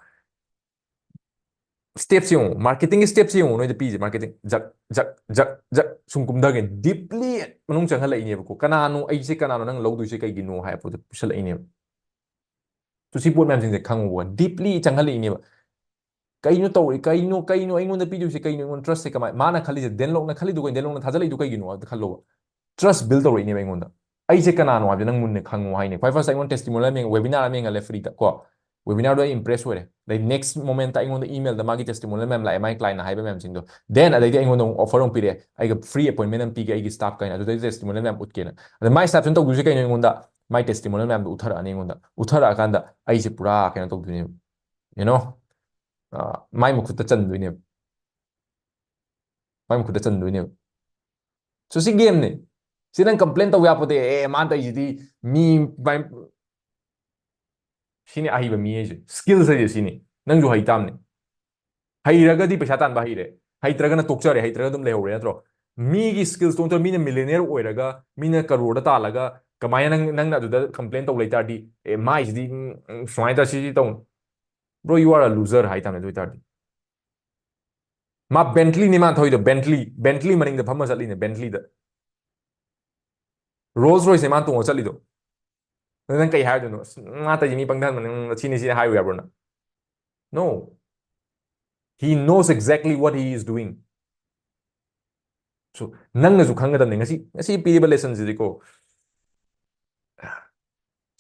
Steps ꯌꯦꯡꯉꯨ, marketing ꯒꯤ steps ꯌꯦꯡꯉꯨ, ꯅꯣꯏꯗ ꯄꯤꯁꯦ꯫ Marketing ꯖꯛ ꯖꯛ ꯖꯛ ꯖꯛ ꯁꯨꯝ ꯀꯨꯝꯊꯒꯦ, deeply ꯃꯅꯨꯡ ꯆꯪꯍꯜꯂꯛꯏꯅꯦꯕꯀꯣ꯫ ꯀꯅꯥꯅꯣ ꯑꯩꯁꯦ, ꯀꯅꯥꯅꯣ ꯅꯪ ꯂꯧꯗꯣꯏꯁꯦ ꯀꯩꯒꯤꯅꯣ ꯍꯥꯏꯕ ꯄꯣꯠꯇꯣ ꯄꯨꯁꯜꯂꯛꯏꯅꯦꯕ꯫ So ꯁꯤ ꯄꯣꯠ ꯃꯌꯥꯝꯁꯤꯡꯁꯦ ꯈꯪꯉꯨꯕ, deeply ꯆꯪꯍꯜꯂꯛꯏꯅꯦꯕ꯫ ꯀꯩꯅꯣ ꯇꯧꯔꯤ, ꯀꯩꯅꯣ ꯀꯩꯅꯣ ꯑꯩꯉꯣꯟꯗ ꯄꯤꯗꯣꯏꯁꯦ ꯀꯩꯅꯣ? ꯑꯩꯉꯣꯟꯗ trust ꯁꯦ ꯀꯃꯥꯏ? ꯃꯥꯅ ꯈꯜꯂꯤꯁꯦ, ꯗꯦꯟꯂꯣꯛꯅ ꯈꯜꯂꯤꯗꯣ ꯀꯩꯅꯣ? ꯗꯦꯟꯂꯣꯛꯅ ꯊꯥꯖꯜꯂꯛꯏꯗꯣ ꯀꯩꯒꯤꯅꯣ ꯍꯥꯏꯕꯗꯣ ꯈꯜꯂꯣꯕ꯫ Trust build ꯇꯧꯔꯛꯏꯅꯦꯕ ꯑꯩꯉꯣꯟꯗ꯫ ꯑꯩꯁꯦ ꯀꯅꯥꯅꯣ ꯍꯥꯏꯕꯁꯦ ꯅꯪ ꯃꯨꯟꯅ ꯈꯪꯉꯣ ꯍꯥꯏꯅꯦ꯫ ꯈ꯭ꯋꯥꯏ first ꯑꯩꯉꯣꯟꯗ testimonial ꯌꯦꯡꯉ, webinar ꯑꯃ ꯌꯦꯡꯍꯜꯂꯦ free ꯗ ꯀꯣ꯫ Webinar ꯗꯣ ꯑꯩ impress ꯑꯣꯏꯔꯦ꯫ ꯑꯗꯩ next moment ꯇ ꯑꯩꯉꯣꯟꯗ email ꯗ ꯃꯥꯒꯤ testimonial ꯃꯌꯥꯝ ꯂꯥꯛꯑꯦ, ꯃꯥꯒꯤ client ꯅ ꯍꯥꯏꯕ ꯃꯌꯥꯝꯁꯤꯡꯗꯣ꯫ Then ꯑꯗꯩꯗꯤ ꯑꯩꯉꯣꯟꯗ ꯑꯃꯨꯛ offer ꯑꯃꯨꯛ ꯄꯤꯔꯛꯑꯦ, ꯑꯩꯒ free appointment ꯑꯃ ꯄꯤꯒꯦ ꯑꯩꯒꯤ staff ꯀꯥꯏꯅ, ꯑꯗꯨꯗꯩ testimonial ꯃꯌꯥꯝ ꯎꯠꯀꯦꯅ꯫ ꯑꯗ ꯃꯥꯏ staff ꯁꯤꯅ ꯇꯧꯗꯣꯏꯁꯦ ꯀꯩꯅꯣ? ꯑꯩꯉꯣꯟꯗ ꯃꯥꯏ testimonial ꯃꯌꯥꯝꯗꯣ ꯎꯠꯊꯔꯛꯑꯅꯤ ꯑꯩꯉꯣꯟꯗ꯫ ꯎꯠꯊꯔꯛꯑꯀꯥꯟꯗ ꯑꯩꯁꯦ ꯄꯨꯔꯥ ꯀꯩꯅꯣ ꯇꯧꯗꯣꯏꯅꯦꯕ, you know, ꯑ, ꯃꯥꯏ ꯃꯈꯨꯠꯇ ꯆꯟꯗꯣꯏꯅꯦꯕ꯫ ꯃꯥꯏ ꯃꯈꯨꯠꯇ ꯆꯟꯗꯣꯏꯅꯦꯕ꯫ So ꯁꯤ game ꯅꯦ꯫ ꯁꯤ ꯅꯪ complain ꯇꯧ ꯌꯥꯄꯣꯠꯇꯦ꯫ "ꯑꯦ, ꯃꯥꯅ ꯇꯧꯔꯤꯁꯤꯗꯤ ꯃꯤ ꯃꯥꯏ-," ꯁꯤꯅꯤ ꯑꯍꯩꯕ ꯃꯤ ꯍꯥꯏꯁꯦ꯫ Skills ꯍꯥꯏꯁꯦ ꯁꯤꯅꯤ꯫ ꯅꯪꯁꯨ ꯍꯩ ꯇꯥꯕꯅꯤ꯫ ꯍꯩꯔꯒꯗꯤ ꯄꯩꯁꯥ ꯇꯥꯟꯕ ꯍꯩꯔꯦ, ꯍꯩꯇ꯭ꯔꯒꯅ ꯇꯣꯛꯆꯔꯦ, ꯍꯩꯇ꯭ꯔꯒ ꯑꯗꯨꯝ ꯂꯩꯍꯧꯔꯦ, ꯅꯠꯇ꯭ꯔꯣ? ꯃꯤꯒꯤ skills ꯇꯣꯡ ꯅꯠꯇ꯭ꯔꯣ? ꯃꯤꯅ millionaire ꯑꯣꯏꯔꯒ, ꯃꯤꯅ ꯀꯔꯣꯔꯗ ꯇꯥꯜꯂꯒ, ꯀꯃꯥꯏꯅ ꯅꯪ, ꯅꯪꯅ ꯑꯗꯨꯗ complain ꯇꯧ ꯂꯩ ꯇꯥꯔꯗꯤ, "ꯑꯦ, ꯃꯥꯏꯁꯤꯗꯤ, ꯎꯝ, ꯎꯝ, ꯁꯨꯃꯥꯏꯅ ꯇꯧ, ꯁꯤꯗꯤ ꯇꯧ"? Bro, you are a loser ꯍꯥꯏ ꯇꯥꯕꯅꯦ ꯑꯗꯨ ꯑꯣꯏ ꯇꯥꯔꯗꯤ꯫ ꯃꯥ Bentley ꯅꯦ ꯃꯥꯅ ꯊꯧꯔꯤꯗꯣ, Bentley, Bentley ꯃꯅꯤꯡꯗ ꯐꯝꯃ ꯆꯠꯂꯤꯅꯦ, Bentley ꯗ꯫ Rolls Royce ꯅꯦ ꯃꯥꯅ ꯇꯣꯡꯉ ꯆꯠꯂꯤꯗꯣ꯫ ꯑꯗꯨ ꯅꯪ ꯀꯩ ꯍꯥꯏꯗꯣꯏꯅꯣ? "ꯑꯁ, ꯃꯥ ꯇꯧꯔꯤꯁꯦ ꯃꯤ ꯄꯪꯊꯍꯟꯕꯅꯦ, ꯎꯝ, ꯁꯤꯅꯤ, ꯁꯤꯅꯤ" ꯍꯥꯏꯌꯨ ꯌꯥꯕ꯭ꯔꯣ ꯅꯪ? No. He knows exactly what he is doing. So, ꯅꯪꯅꯁꯨ ꯈꯪꯒꯗꯕꯅꯤ꯫ ꯉꯁꯤ, ꯉꯁꯤ ꯄꯤꯔꯤꯕ lesson ꯁꯤꯗꯤꯀꯣ,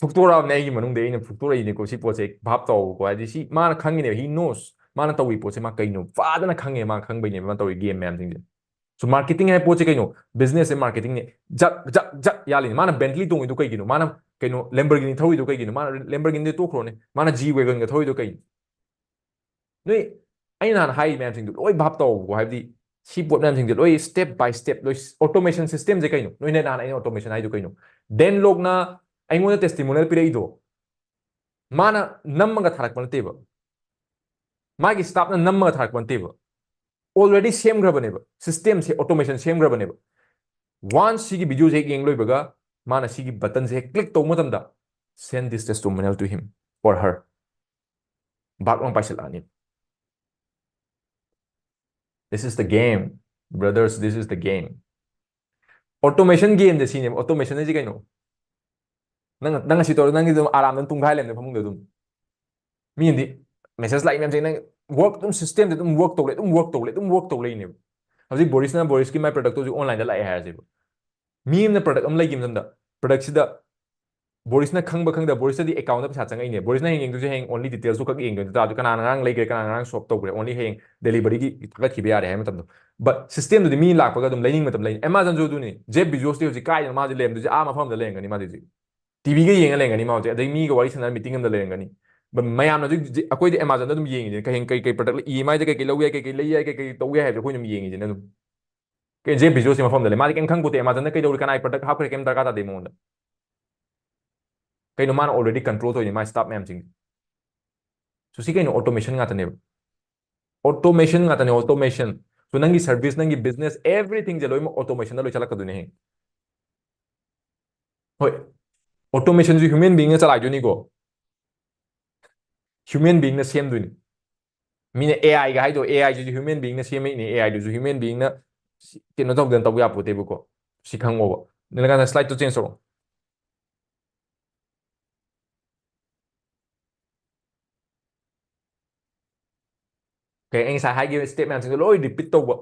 ꯐꯨꯛꯇꯣꯔꯛꯑꯕꯅꯦ ꯑꯩꯒꯤ ꯃꯅꯨꯡꯗ, ꯑꯩꯅ ꯐꯨꯛꯇꯣꯔꯛꯏꯅꯦꯀꯣ ꯁꯤ ꯄꯣꯠꯁꯦ, ꯚꯥꯞ ꯇꯧꯕꯀꯣ꯫ ꯍꯥꯏꯗꯤ ꯁꯤ ꯃꯥꯅ ꯈꯪꯉꯤꯅꯦꯕ, he knows, ꯃꯥꯅ ꯇꯧꯔꯤ ꯄꯣꯠꯁꯦ ꯃꯥ ꯀꯩꯅꯣ ꯐꯖꯅ ꯈꯪꯉꯦ, ꯃꯥ ꯈꯪꯕꯩꯅꯦꯕ ꯃꯥ ꯇꯧꯔꯤ game ꯃꯌꯥꯝꯁꯤꯡꯁꯦ꯫ So marketing ꯍꯥꯏꯕ ꯄꯣꯠꯁꯦ ꯀꯩꯅꯣ? Business ꯁꯦ marketing ꯅꯦ꯫ ꯖꯛ ꯖꯛ ꯖꯛ ꯌꯥꯜꯂꯤꯅꯦ꯫ ꯃꯥꯅ Bentley ꯇꯣꯡꯉꯤꯗꯣ ꯀꯩꯒꯤꯅꯣ? ꯃꯥꯅ ꯀꯩꯅꯣ Lamborghini ꯊꯧꯔꯤꯗꯣ ꯀꯩꯒꯤꯅꯣ? ꯃꯥꯅ Lamborghini ꯗꯤ ꯇꯣꯛꯈ꯭ꯔꯣꯅꯦ, ꯃꯥꯅ G Wagon ꯒ ꯊꯧꯔꯤꯗꯣ ꯀꯩꯒꯤꯅꯣ? ꯅꯣꯏ, ꯑꯩꯅ ꯅꯍꯥꯟ ꯍꯥꯏꯔꯤ ꯃꯌꯥꯝꯁꯤꯡꯗꯣ ꯂꯣꯏ ꯚꯥꯞ ꯇꯧꯕꯀꯣ꯫ ꯍꯥꯏꯕꯗꯤ ꯁꯤ ꯄꯣꯠ ꯃꯌꯥꯝꯁꯤꯡꯁꯦ ꯂꯣꯏ step by step, ꯂꯣꯏ automation system ꯁꯦ ꯀꯩꯅꯣ? ꯅꯣꯏꯅ ꯅꯍꯥꯟ ꯑꯩꯅ automation ꯍꯥꯏꯗꯣ ꯀꯩꯅꯣ? ꯗꯦꯟ ꯂꯣꯛꯅ ꯑꯩꯉꯣꯟꯗ testimonial ꯄꯤꯔꯛꯏꯗꯣ, ꯃꯥꯅ ꯅꯝꯃꯒ ꯊꯥꯔꯛꯄ ꯅꯠꯇꯦꯕ, ꯃꯥꯒꯤ staff ꯅ ꯅꯝꯃꯒ ꯊꯥꯔꯛꯄ ꯅꯠꯇꯦꯕ꯫ already ꯁꯦꯝꯈ꯭ꯔꯕꯅꯦꯕ, system ꯁꯦ, automation ꯁꯦꯝꯈ꯭ꯔꯕꯅꯦꯕ꯫ Once ꯁꯤꯒꯤ video ꯁꯦ ꯍꯦꯛ ꯌꯦꯡ ꯂꯣꯏꯕꯒ ꯃꯥꯅ ꯁꯤꯒꯤ button ꯁꯦ ꯍꯦꯛ click ꯇꯧꯕ ꯃꯇꯝꯗ, "Send this testimonial to him or her." ꯕꯥꯛ ꯂꯥꯎ ꯄꯥꯏꯁꯤꯜꯂꯛꯑꯅꯤ꯫ This is the game, brothers, this is the game. Automation game ꯁꯦ ꯁꯤꯅꯦꯕ꯫ Automation ꯍꯥꯏꯁꯦ ꯀꯩꯅꯣ? ꯅꯪ, ꯅꯪ ꯉꯁꯤ ꯇꯧꯔ, ꯅꯪꯒꯤ ꯑꯗꯨꯝ ꯑꯥꯔꯥꯝꯗ ꯑꯗꯨꯝ ꯇꯨꯝꯈꯥꯏ ꯂꯩꯔꯝꯅꯦ ꯐꯃꯨꯡꯗ ꯑꯗꯨꯝ꯫ ꯃꯤꯅꯗꯤ message ꯂꯥꯛꯏ ꯃꯌꯥꯝꯁꯦ, ꯅꯪ work ꯑꯗꯨꯝ system ꯗ ꯑꯗꯨꯝ work ꯇꯧ ꯂꯩ, ꯑꯗꯨꯝ work ꯇꯧ ꯂꯩ, ꯑꯗꯨꯝ work ꯇꯧ ꯂꯩꯅꯦꯕ꯫ ꯍꯧꯖꯤꯛ ꯕꯣꯔꯤꯁꯅ, ꯕꯣꯔꯤꯁꯀꯤ ꯃꯥꯏ product ꯇꯨ ꯍꯧꯖꯤꯛ online ꯗ ꯂꯥꯛꯑꯦ ꯍꯥꯏꯔꯁꯦꯕ꯫ ꯃꯤ ꯑꯃꯅ product ꯑꯃ ꯂꯩꯈꯤꯕ ꯃꯇꯝꯗ, product ꯁꯤꯗ ꯕꯣꯔꯤꯁꯅ ꯈꯪꯕ ꯈꯪꯗꯕ, ꯕꯣꯔꯤꯁꯇꯗꯤ account ꯗ ꯄꯩꯁꯥ ꯆꯪꯉꯛꯏꯅꯦ꯫ ꯕꯣꯔꯤꯁꯅ ꯍꯌꯦꯡ ꯌꯦꯡꯗꯣꯏꯁꯦ, ꯍꯌꯦꯡ only details ꯇꯨ ꯈꯛ ꯌꯦꯡꯗꯣꯏꯅꯦ꯫ ꯇꯥꯔꯁꯨ ꯀꯅꯥꯅ ꯉꯔꯥꯡ ꯂꯩꯈ꯭ꯔꯦ, ꯀꯅꯥꯅ ꯉꯔꯥꯡ shop ꯇꯧꯈ꯭ꯔꯦ, only ꯍꯌꯦꯡ delivery ꯒꯤ ꯊꯥꯒꯠꯈꯤꯕ ꯌꯥꯔꯦ ꯍꯥꯏꯕ ꯃꯇꯝꯗꯣ꯫ But system ꯗꯨꯗꯤ ꯃꯤ ꯂꯥꯛꯄꯒ ꯑꯗꯨꯝ ꯂꯩꯅꯤꯡ ꯃꯇꯝ ꯂꯩꯅꯤ꯫ Amazon ꯁꯨ ꯑꯗꯨꯅꯤ, Jeff Bezos ꯇꯤ ꯍꯧꯖꯤꯛ ꯀꯥꯏꯗꯅꯣ ꯃꯥꯁꯦ ꯂꯩꯔꯝꯗꯣꯏꯁꯦ, ꯑꯥ ꯃꯐꯝꯗ ꯂꯩꯔꯝꯒꯅꯤ ꯃꯥ ꯍꯧꯖꯤꯛ꯫ ꯇꯤꯚꯤꯒ ꯌꯦꯡꯉ ꯂꯩꯔꯝꯒꯅꯤ ꯃꯥ ꯍꯧꯖꯤꯛ, ꯑꯗꯩ ꯃꯤꯒ ꯋꯥꯔꯤ ꯁꯥꯟꯅꯔ meeting ꯑꯃꯗ ꯂꯩꯔꯝꯒꯅꯤ꯫ But ꯃꯌꯥꯝꯅ ꯍꯧꯖꯤꯛ, ꯍꯧꯖꯤꯛ ꯑꯩꯈꯣꯏꯗꯤ Amazon ꯗ ꯑꯗꯨꯝ ꯌꯦꯡꯉꯤꯗꯅ, ꯀꯩ ꯀꯩ, ꯀꯩ product ꯂꯩ, E M I ꯗ ꯀꯩ ꯀꯩ ꯂꯧ ꯌꯥꯏ, ꯀꯩ ꯀꯩ ꯂꯩ ꯌꯥꯏ, ꯀꯩ ꯀꯩ ꯇꯧ ꯌꯥꯏ ꯍꯥꯏꯕꯗꯣ ꯑꯩꯈꯣꯏ ꯑꯗꯨꯝ ꯌꯦꯡꯉꯤꯗꯅ ꯑꯗꯨꯝ꯫ ꯀꯩ Jeff Bezos ꯁꯤ ꯃꯐꯝꯗ ꯂꯩ, ꯃꯥꯗꯤ ꯀꯩꯝ ꯈꯪꯄꯣꯠꯇꯦ꯫ Amazon ꯗ ꯀꯩꯗꯧꯔꯤ, ꯀꯅꯥꯏ product ꯍꯥꯞꯈ꯭ꯔꯦ, ꯀꯩꯝ ꯗꯔꯀꯥꯔ ꯇꯥꯗꯦ ꯃꯉꯣꯟꯗ꯫ ꯀꯩꯅꯣ, ꯃꯥꯅ already control ꯇꯧꯔꯤꯅꯦ ꯃꯥꯏ staff ꯃꯌꯥꯝꯁꯤꯡ꯫ So ꯁꯤ ꯀꯩꯅꯣ, automation ꯉꯥꯛꯇꯅꯦꯕ꯫ Automation ꯉꯥꯛꯇꯅꯦ, automation꯫ So ꯅꯪꯒꯤ service, ꯅꯪꯒꯤ business, everything ꯁꯦ ꯂꯣꯏꯅꯃꯛ automation ꯗ ꯂꯣꯏ ꯆꯠꯂꯛꯀꯗꯣꯏꯅꯦ ꯍꯌꯦꯡ꯫ ꯍꯣꯏ, automation ꯁꯨ human being ꯅ ꯆꯂꯥꯏꯗꯣꯏꯅꯤꯀꯣ, human being ꯅ ꯁꯦꯝꯗꯣꯏꯅꯤ꯫ ꯃꯤꯅ A I ꯒ ꯍꯥꯏꯗꯣ, A I ꯁꯤꯁꯨ human being ꯅ ꯁꯦꯝꯃꯛꯏꯅꯦ, A I ꯗꯨꯁꯨ human being ꯅ ꯀꯩꯅꯣ ꯇꯧꯗꯅ ꯇꯧꯕ ꯌꯥꯄꯣꯠꯇꯦꯕꯀꯣ꯫ ꯁꯤ ꯈꯪꯉꯣꯕ꯫ ꯅꯤꯂꯀꯥꯟꯇ, slide ꯇꯣ change ꯇꯧꯔꯣ꯫ ꯀꯩ, ꯑꯩ ꯉꯁꯥꯏ ꯍꯥꯏꯈꯤꯕ step ꯃꯌꯥꯝꯁꯤꯡꯗꯣ ꯂꯣꯏ repeat ꯇꯧꯕ꯫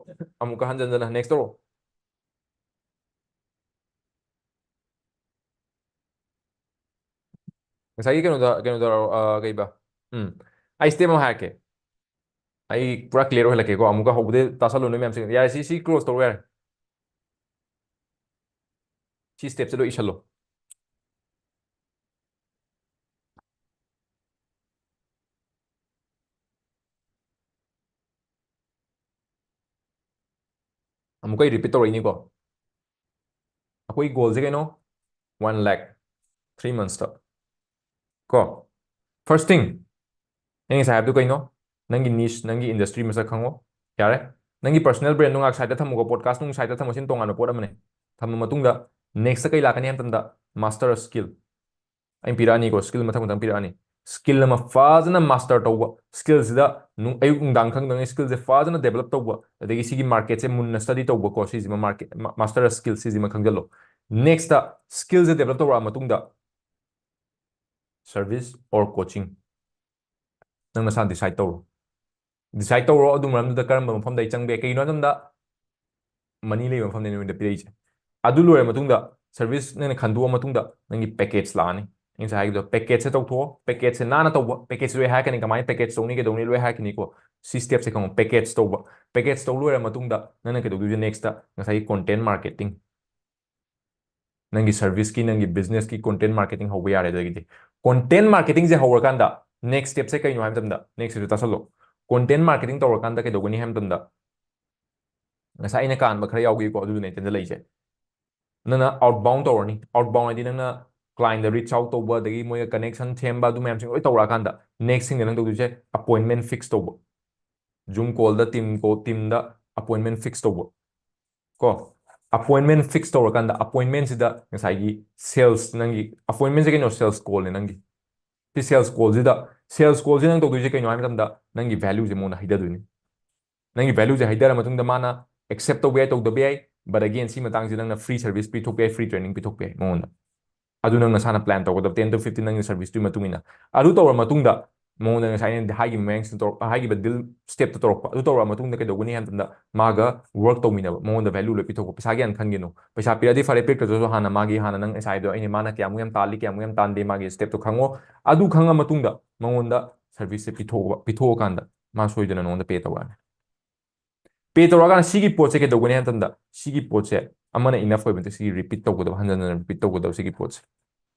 ꯑꯃꯨꯛꯀ ꯍꯟꯖꯟ ꯍꯟꯖꯟꯅ next ꯇꯧꯔꯣ꯫ ꯉꯁꯥꯏꯒꯤ ꯀꯩꯅꯣꯗ, ꯀꯩꯅꯣꯗ, ꯑ, ꯀꯩꯕ? ꯎꯝ꯫ ꯑꯩ step ꯑꯃ ꯍꯥꯏꯔꯛꯀꯦ꯫ ꯑꯩ ꯄꯨꯔꯥ clear ꯑꯣꯏꯍꯜꯂꯛꯀꯦꯀꯣ꯫ ꯑꯃꯨꯛꯀ ꯍꯧꯕꯗꯩ ꯇꯥꯁꯜꯂꯣ ꯅꯣꯏ ꯃꯌꯥꯝꯁꯤꯡ꯫ ꯌꯥꯔꯦ, ꯁꯤ, ꯁꯤ close ꯇꯧꯔꯣ ꯌꯥꯔꯦ꯫ ꯁꯤ step ꯁꯦ ꯂꯣꯏ ꯏꯁꯜꯂꯣ꯫ ꯑꯃꯨꯛꯀ ꯑꯩ repeat ꯇꯧꯔꯛꯏꯅꯤꯀꯣ꯫ ꯑꯩꯈꯣꯏ goal ꯁꯦ ꯀꯩꯅꯣ? One lakh, three months ꯇ꯫ ꯀꯣ? First thing, ꯑꯩ ꯉꯁꯥꯏ ꯍꯥꯏꯕꯗꯨ ꯀꯩꯅꯣ? ꯅꯪꯒꯤ niche, ꯅꯪꯒꯤ industry ꯃꯁꯛ ꯈꯪꯉꯣ꯫ ꯌꯥꯔꯦ? ꯅꯪꯒꯤ personal brand ꯅꯨꯡ ꯉꯥꯛ side ꯇ ꯊꯝꯃꯨꯀꯣ, podcast ꯅꯨꯡ side ꯇ ꯊꯝꯃꯣ, ꯁꯤꯅ ꯇꯣꯉꯥꯟꯕ ꯄꯣꯠ ꯑꯃꯅꯦ꯫ ꯊꯝꯃ ꯃꯇꯨꯡꯗ next ꯀꯩ ꯂꯥꯛꯀꯅꯤ ꯍꯥꯏꯕ ꯃꯇꯝꯗ master skill꯫ ꯑꯩꯅ ꯄꯤꯔꯛꯑꯅꯤꯀꯣ, skill ꯃꯊꯪ ꯃꯊꯪ ꯄꯤꯔꯛꯑꯅꯤ꯫ Skill ꯑꯃ ꯐꯖꯅ master ꯇꯧꯕ, skill ꯁꯤꯗ ꯅꯨꯡ-, ꯑꯌꯨꯛ ꯅꯨꯡꯗꯥꯡ ꯈꯪꯗꯉꯩ skill ꯁꯦ ꯐꯖꯅ develop ꯇꯧꯕ, ꯑꯗꯒꯤ ꯁꯤꯒꯤ market ꯁꯦ ꯃꯨꯟꯅ study ꯇꯧꯕꯀꯣ, ꯁꯤꯁꯤꯃ market, ma-, master skill ꯁꯤꯁꯤꯃ ꯈꯪꯖꯜꯂꯣ꯫ Next skill ꯁꯦ develop ꯇꯧꯔꯛꯑ ꯃꯇꯨꯡꯗ service or coaching ꯅꯪ ꯅꯁꯥꯅ decide ꯇꯧꯔꯣ꯫ Decide ꯇꯧꯔꯣ, ꯑꯗꯨ ꯃꯔꯝꯗꯨꯗ ꯀꯔꯝꯕ ꯃꯐꯝꯗ ꯑꯩ ꯆꯪꯕ ꯌꯥꯏ? ꯀꯩꯒꯤꯅꯣ ꯍꯥꯏꯕ ꯃꯇꯝꯗ money ꯂꯩꯕ ꯃꯐꯝꯗ ꯅꯉꯣꯟꯗ ꯄꯤꯔꯛꯏꯁꯦ꯫ ꯑꯗꯨ ꯂꯣꯏꯔ ꯃꯇꯨꯡꯗ service ꯅꯪꯅ ꯈꯟꯗꯣꯛꯑ ꯃꯇꯨꯡꯗ ꯅꯪꯒꯤ package ꯂꯥꯛꯑꯅꯤ꯫ ꯑꯩ ꯉꯁꯥꯏ ꯍꯥꯏꯈꯤꯕꯗꯣ, package ꯁꯦ ꯇꯧꯊꯣꯛꯑꯣ, package ꯁꯦ ꯅꯥꯟꯅ ꯇꯧꯕ, package ꯂꯣꯏ ꯍꯥꯏꯔꯛꯀꯅꯤ, ꯀꯃꯥꯏꯅ package ꯇꯧꯅꯤ, ꯀꯩꯗꯧꯅꯤ ꯂꯣꯏ ꯍꯥꯏꯔꯛꯀꯅꯤꯀꯣ꯫ ꯁꯤ step ꯁꯦ ꯈꯪꯉꯣ, package ꯇꯧꯕ꯫ Package ꯇꯧ ꯂꯣꯏꯔ ꯃꯇꯨꯡꯗ ꯅꯪꯅ ꯀꯩꯗꯧꯗꯣꯏꯁꯦ next ꯇ? ꯉꯁꯥꯏꯒꯤ content marketing꯫ ꯅꯪꯒꯤ service ꯀꯤ, ꯅꯪꯒꯤ business ꯀꯤ content marketing ꯍꯧꯕ ꯌꯥꯔꯦ꯫ ꯑꯗꯒꯤꯗꯤ content marketing ꯁꯦ ꯍꯧꯔꯀꯥꯟꯗ next step ꯁꯦ ꯀꯩꯅꯣ ꯍꯥꯏꯕ ꯃꯇꯝꯗ, next step ꯁꯦ ꯇꯥꯁꯜꯂꯣ꯫ Content marketing ꯇꯧꯔꯀꯥꯟꯗ ꯀꯩꯗꯧꯒꯅꯤ ꯍꯥꯏꯕ ꯃꯇꯝꯗ, ꯉꯁꯥꯏ ꯑꯩꯅ ꯀꯥꯟꯕ ꯈꯔ ꯌꯥꯎꯈꯤꯀꯣ, ꯑꯗꯨꯗꯨꯅꯦ ꯑꯩ ꯇꯦꯟꯁꯤꯜꯂꯛꯏꯁꯦ꯫ ꯅꯪꯅ outbound ꯇꯧꯔꯅꯤ꯫ Outbound ꯍꯥꯏꯗꯤ ꯅꯪꯅ client ꯇ reach out ꯇꯧꯕ, ꯑꯗꯒꯤ ꯃꯣꯏꯒ connection ꯁꯦꯝꯕ, ꯑꯗꯨ ꯃꯌꯥꯝꯁꯤꯡ ꯂꯣꯏ ꯇꯧꯔꯛꯑꯀꯥꯟꯗ next thing ꯗ ꯅꯪ ꯇꯧꯗꯣꯏꯁꯦ appointment fix ꯇꯧꯕ꯫ Zoom call ꯗ, team call, team ꯗ appointment fix ꯇꯧꯕ꯫ ꯀꯣ, appointment fix ꯇꯧꯔꯀꯥꯟꯗ, appointment ꯁꯤꯗ ꯉꯁꯥꯏꯒꯤ sales, ꯅꯪꯒꯤ appointment ꯁꯦ ꯀꯩꯅꯣ? Sales call ꯅꯦ ꯅꯪꯒꯤ꯫ ꯁꯤ sales call ꯁꯤꯗ, sales call ꯁꯤ ꯅꯪ ꯇꯧꯗꯣꯏꯁꯦ ꯀꯩꯅꯣ ꯍꯥꯏꯕ ꯃꯇꯝꯗ, ꯅꯪꯒꯤ value ꯁꯦ ꯃꯉꯣꯟꯗ ꯍꯩꯊꯗꯣꯏꯅꯤ꯫ ꯅꯪꯒꯤ value ꯁꯦ ꯍꯩꯊꯔ ꯃꯇꯨꯡꯗ ꯃꯥꯅ accept ꯇꯧꯕ ꯌꯥꯏ, ꯇꯧꯗꯕ ꯌꯥꯏ, but again ꯁꯤ ꯃꯇꯥꯡꯁꯤꯗ ꯅꯪꯅ free service ꯄꯤꯊꯣꯛꯄ ꯌꯥꯏ, free training ꯄꯤꯊꯣꯛꯄ ꯌꯥꯏ ꯃꯉꯣꯟꯗ꯫ ꯑꯗꯨ ꯅꯪ ꯅꯁꯥꯅ plan ꯇꯧꯒꯗꯕ, ten to fifteen ꯅꯪꯒꯤ service ꯇꯨꯒꯤ ꯃꯇꯨꯡ ꯏꯟꯅ꯫ ꯑꯗꯨ ꯇꯧꯔ ꯃꯇꯨꯡꯗ ꯃꯉꯣꯟꯗ ꯉꯁꯥꯏ ꯑꯩꯅ ꯍꯥꯏꯈꯤꯕ ꯃꯑꯣꯡꯁꯤꯗ ꯇꯧꯔꯛ-, ꯍꯥꯏꯈꯤꯕ deal step ꯇ ꯇꯧꯔꯛꯄ꯫ ꯑꯗꯨ ꯇꯧꯔ ꯃꯇꯨꯡꯗ ꯀꯩꯗꯧꯒꯅꯤ ꯍꯥꯏꯕ ꯃꯇꯝꯗ ꯃꯥꯒ work ꯇꯧꯃꯤꯟꯅꯕ, ꯃꯉꯣꯟꯗ value ꯂꯣꯏ ꯄꯤꯊꯣꯛꯄ꯫ ꯄꯩꯁꯥꯒꯤ ꯍꯥꯟꯅ ꯈꯟꯒꯤꯅꯨ꯫ ꯄꯩꯁꯥ ꯄꯤꯔꯛꯑꯗꯤ ꯐꯔꯦ, ꯄꯤꯔꯛꯇ꯭ꯔꯁꯨ ꯍꯥꯟꯅ ꯃꯥꯒꯤ, ꯍꯥꯟꯅ ꯅꯪ ꯉꯁꯥꯏꯗꯣ ꯑꯩꯅ ꯃꯥꯅ ꯀꯌꯥꯃꯨꯛ ꯌꯥꯝ ꯇꯥꯜꯂꯤ, ꯀꯌꯥꯃꯨꯛ ꯌꯥꯝ ꯇꯥꯟꯗꯦ, ꯃꯥꯒꯤ step ꯇꯣ ꯈꯪꯉꯣ꯫ ꯑꯗꯨ ꯈꯪꯉ ꯃꯇꯨꯡꯗ ꯃꯉꯣꯟꯗ service ꯁꯦ ꯄꯤꯊꯣꯛꯑꯣ, ꯄꯤꯊꯣꯛꯑꯀꯥꯟꯗ ꯃꯥ ꯁꯣꯏꯗꯅ ꯅꯉꯣꯟꯗ pay ꯇꯧꯔꯛꯑꯅꯤ꯫ Pay ꯇꯧꯔꯛꯑꯀꯥꯟꯗ ꯁꯤꯒꯤ ꯄꯣꯠꯁꯦ ꯀꯩꯗꯧꯒꯅꯤ ꯍꯥꯏꯕ ꯃꯇꯝꯗ, ꯁꯤꯒꯤ ꯄꯣꯠꯁꯦ ꯑꯃꯅ enough ꯑꯣꯏꯕ ꯅꯠꯇꯦ, ꯁꯤꯒꯤ repeat ꯇꯧꯒꯗꯕ, ꯍꯟꯖꯟ ꯍꯟꯖꯟ repeat ꯇꯧꯒꯗꯕ ꯁꯤꯒꯤ ꯄꯣꯠꯁꯦ꯫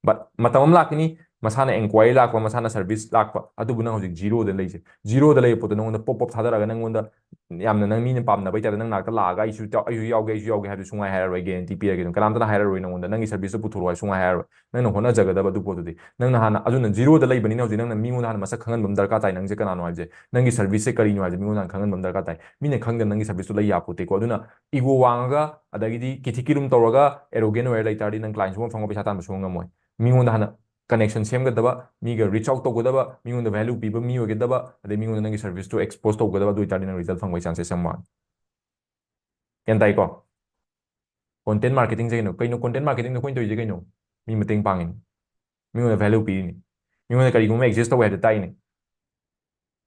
But ꯃꯇꯝ ꯑꯃ ꯂꯥꯛꯀꯅꯤ, ꯃꯁꯥꯅ inquiry ꯂꯥꯛꯄ, ꯃꯁꯥꯅ service ꯂꯥꯛꯄ, ꯑꯗꯨꯕꯨ ꯅꯪ ꯍꯧꯖꯤꯛ zero ꯗ ꯂꯩꯁꯦ꯫ Zero ꯗ ꯂꯩꯕ ꯄꯣꯠꯇꯣ ꯅꯉꯣꯟꯗ pop up ꯊꯥꯗꯔꯛꯑꯒ ꯅꯉꯣꯟꯗ ꯌꯥꯝꯅ ꯅꯪ ꯃꯤꯅ ꯄꯥꯝꯅꯕꯩ ꯇꯥꯏꯞꯇ ꯅꯪ ꯅꯥꯛꯇ ꯂꯥꯛꯑꯒ "ꯑꯩꯁꯨ ꯇꯧ-, ꯑꯩꯁꯨ ꯌꯥꯎꯒꯦ, ꯑꯩꯁꯨ ꯌꯥꯎꯒꯦ" ꯍꯥꯏꯕꯗꯨ ꯁꯨꯡꯍꯥꯏ ꯍꯥꯏꯔꯔꯣꯏ, guarantee ꯄꯤꯔꯒꯦ ꯑꯗꯨꯝ꯫ ꯀꯅꯥꯝꯇꯅ ꯍꯥꯏꯔꯔꯣꯏ ꯅꯉꯣꯟꯗ "ꯅꯪꯒꯤ service ꯇꯨ ꯄꯨꯊꯣꯔꯛꯑꯣ" ꯍꯥꯏ ꯁꯨꯡꯍꯥꯏ ꯍꯥꯏꯔꯔꯣꯏ꯫ ꯅꯪꯅ ꯍꯣꯠꯅꯖꯒꯗꯕ ꯑꯗꯨ ꯄꯣꯠꯇꯨꯗꯤ꯫ ꯅꯪꯅ ꯍꯥꯟꯅ, ꯑꯗꯨꯅ zero ꯗ ꯂꯩꯕꯅꯤꯅ ꯍꯧꯖꯤꯛ ꯅꯪꯅ ꯃꯤꯉꯣꯟꯗ ꯍꯥꯟꯅ ꯃꯁꯛ ꯈꯪꯍꯟꯕ ꯑꯃ ꯗꯔꯀꯥꯔ ꯇꯥꯏ, ꯅꯪꯁꯦ ꯀꯅꯥꯅꯣ ꯍꯥꯏꯕꯁꯦ, ꯅꯪꯒꯤ service ꯁꯦ ꯀꯔꯤꯅꯣ ꯍꯥꯏꯕꯁꯦ ꯃꯤꯉꯣꯟꯗ ꯍꯥꯟꯅ ꯈꯪꯍꯟꯕ ꯑꯃ ꯗꯔꯀꯥꯔ ꯇꯥꯏ꯫ ꯃꯤꯅ ꯈꯪꯗꯅ ꯅꯪꯒꯤ service ꯇꯨ ꯂꯩ ꯌꯥꯄꯣꯠꯇꯦꯀꯣ꯫ ꯑꯗꯨꯅ ego ꯋꯥꯡꯉꯒ, ꯑꯗꯒꯤꯗꯤ ꯀꯤꯊꯤ ꯀꯤꯔꯨꯝ ꯇꯧꯔꯒ, arrogant ꯑꯣꯏꯔ ꯂꯩ ꯇꯥꯔꯗꯤ ꯅꯪ client ꯁꯨꯡꯐꯪ ꯐꯪꯉꯣꯏ, ꯄꯩꯁꯥ ꯇꯥꯟꯕ ꯁꯨꯡꯉꯝ ꯉꯝꯃꯣꯏ꯫ ꯃꯤꯉꯣꯟꯗ ꯍꯥꯟꯅ connection ꯁꯦꯝꯒꯗꯕ, ꯃꯤꯒ reach out ꯇꯧꯒꯗꯕ, ꯃꯤꯉꯣꯟꯗ value ꯄꯤꯕ ꯃꯤ ꯑꯣꯏꯒꯗꯕ, ꯑꯗꯩ ꯃꯤꯉꯣꯟꯗ ꯅꯪꯒꯤ service ꯇꯨ expose ꯇꯧꯒꯗꯕ, ꯑꯗꯨ ꯑꯣꯏꯇꯥꯔꯗꯤ ꯅꯪ result ꯐꯪꯕꯒꯤ chances ꯌꯥꯝ ꯋꯥꯡꯉꯤ꯫ ꯒ꯭ꯌꯥꯟ ꯇꯥꯏꯀꯣ? Content marketing ꯁꯦ ꯀꯩꯅꯣ? ꯀꯩꯅꯣ content marketing ꯗ ꯑꯩꯈꯣꯏꯅ ꯇꯧꯔꯤꯁꯦ ꯀꯩꯅꯣ? ꯃꯤ ꯃꯇꯦꯡ ꯄꯥꯡꯉꯤꯅꯤ, ꯃꯤꯉꯣꯟꯗ value ꯄꯤꯔꯤꯅꯤ, ꯃꯤꯉꯣꯟꯗ ꯀꯔꯤꯒꯨꯝꯕ exist ꯇꯧꯋꯦ ꯍꯥꯏꯕꯗꯨ ꯇꯥꯛꯏꯅꯤ꯫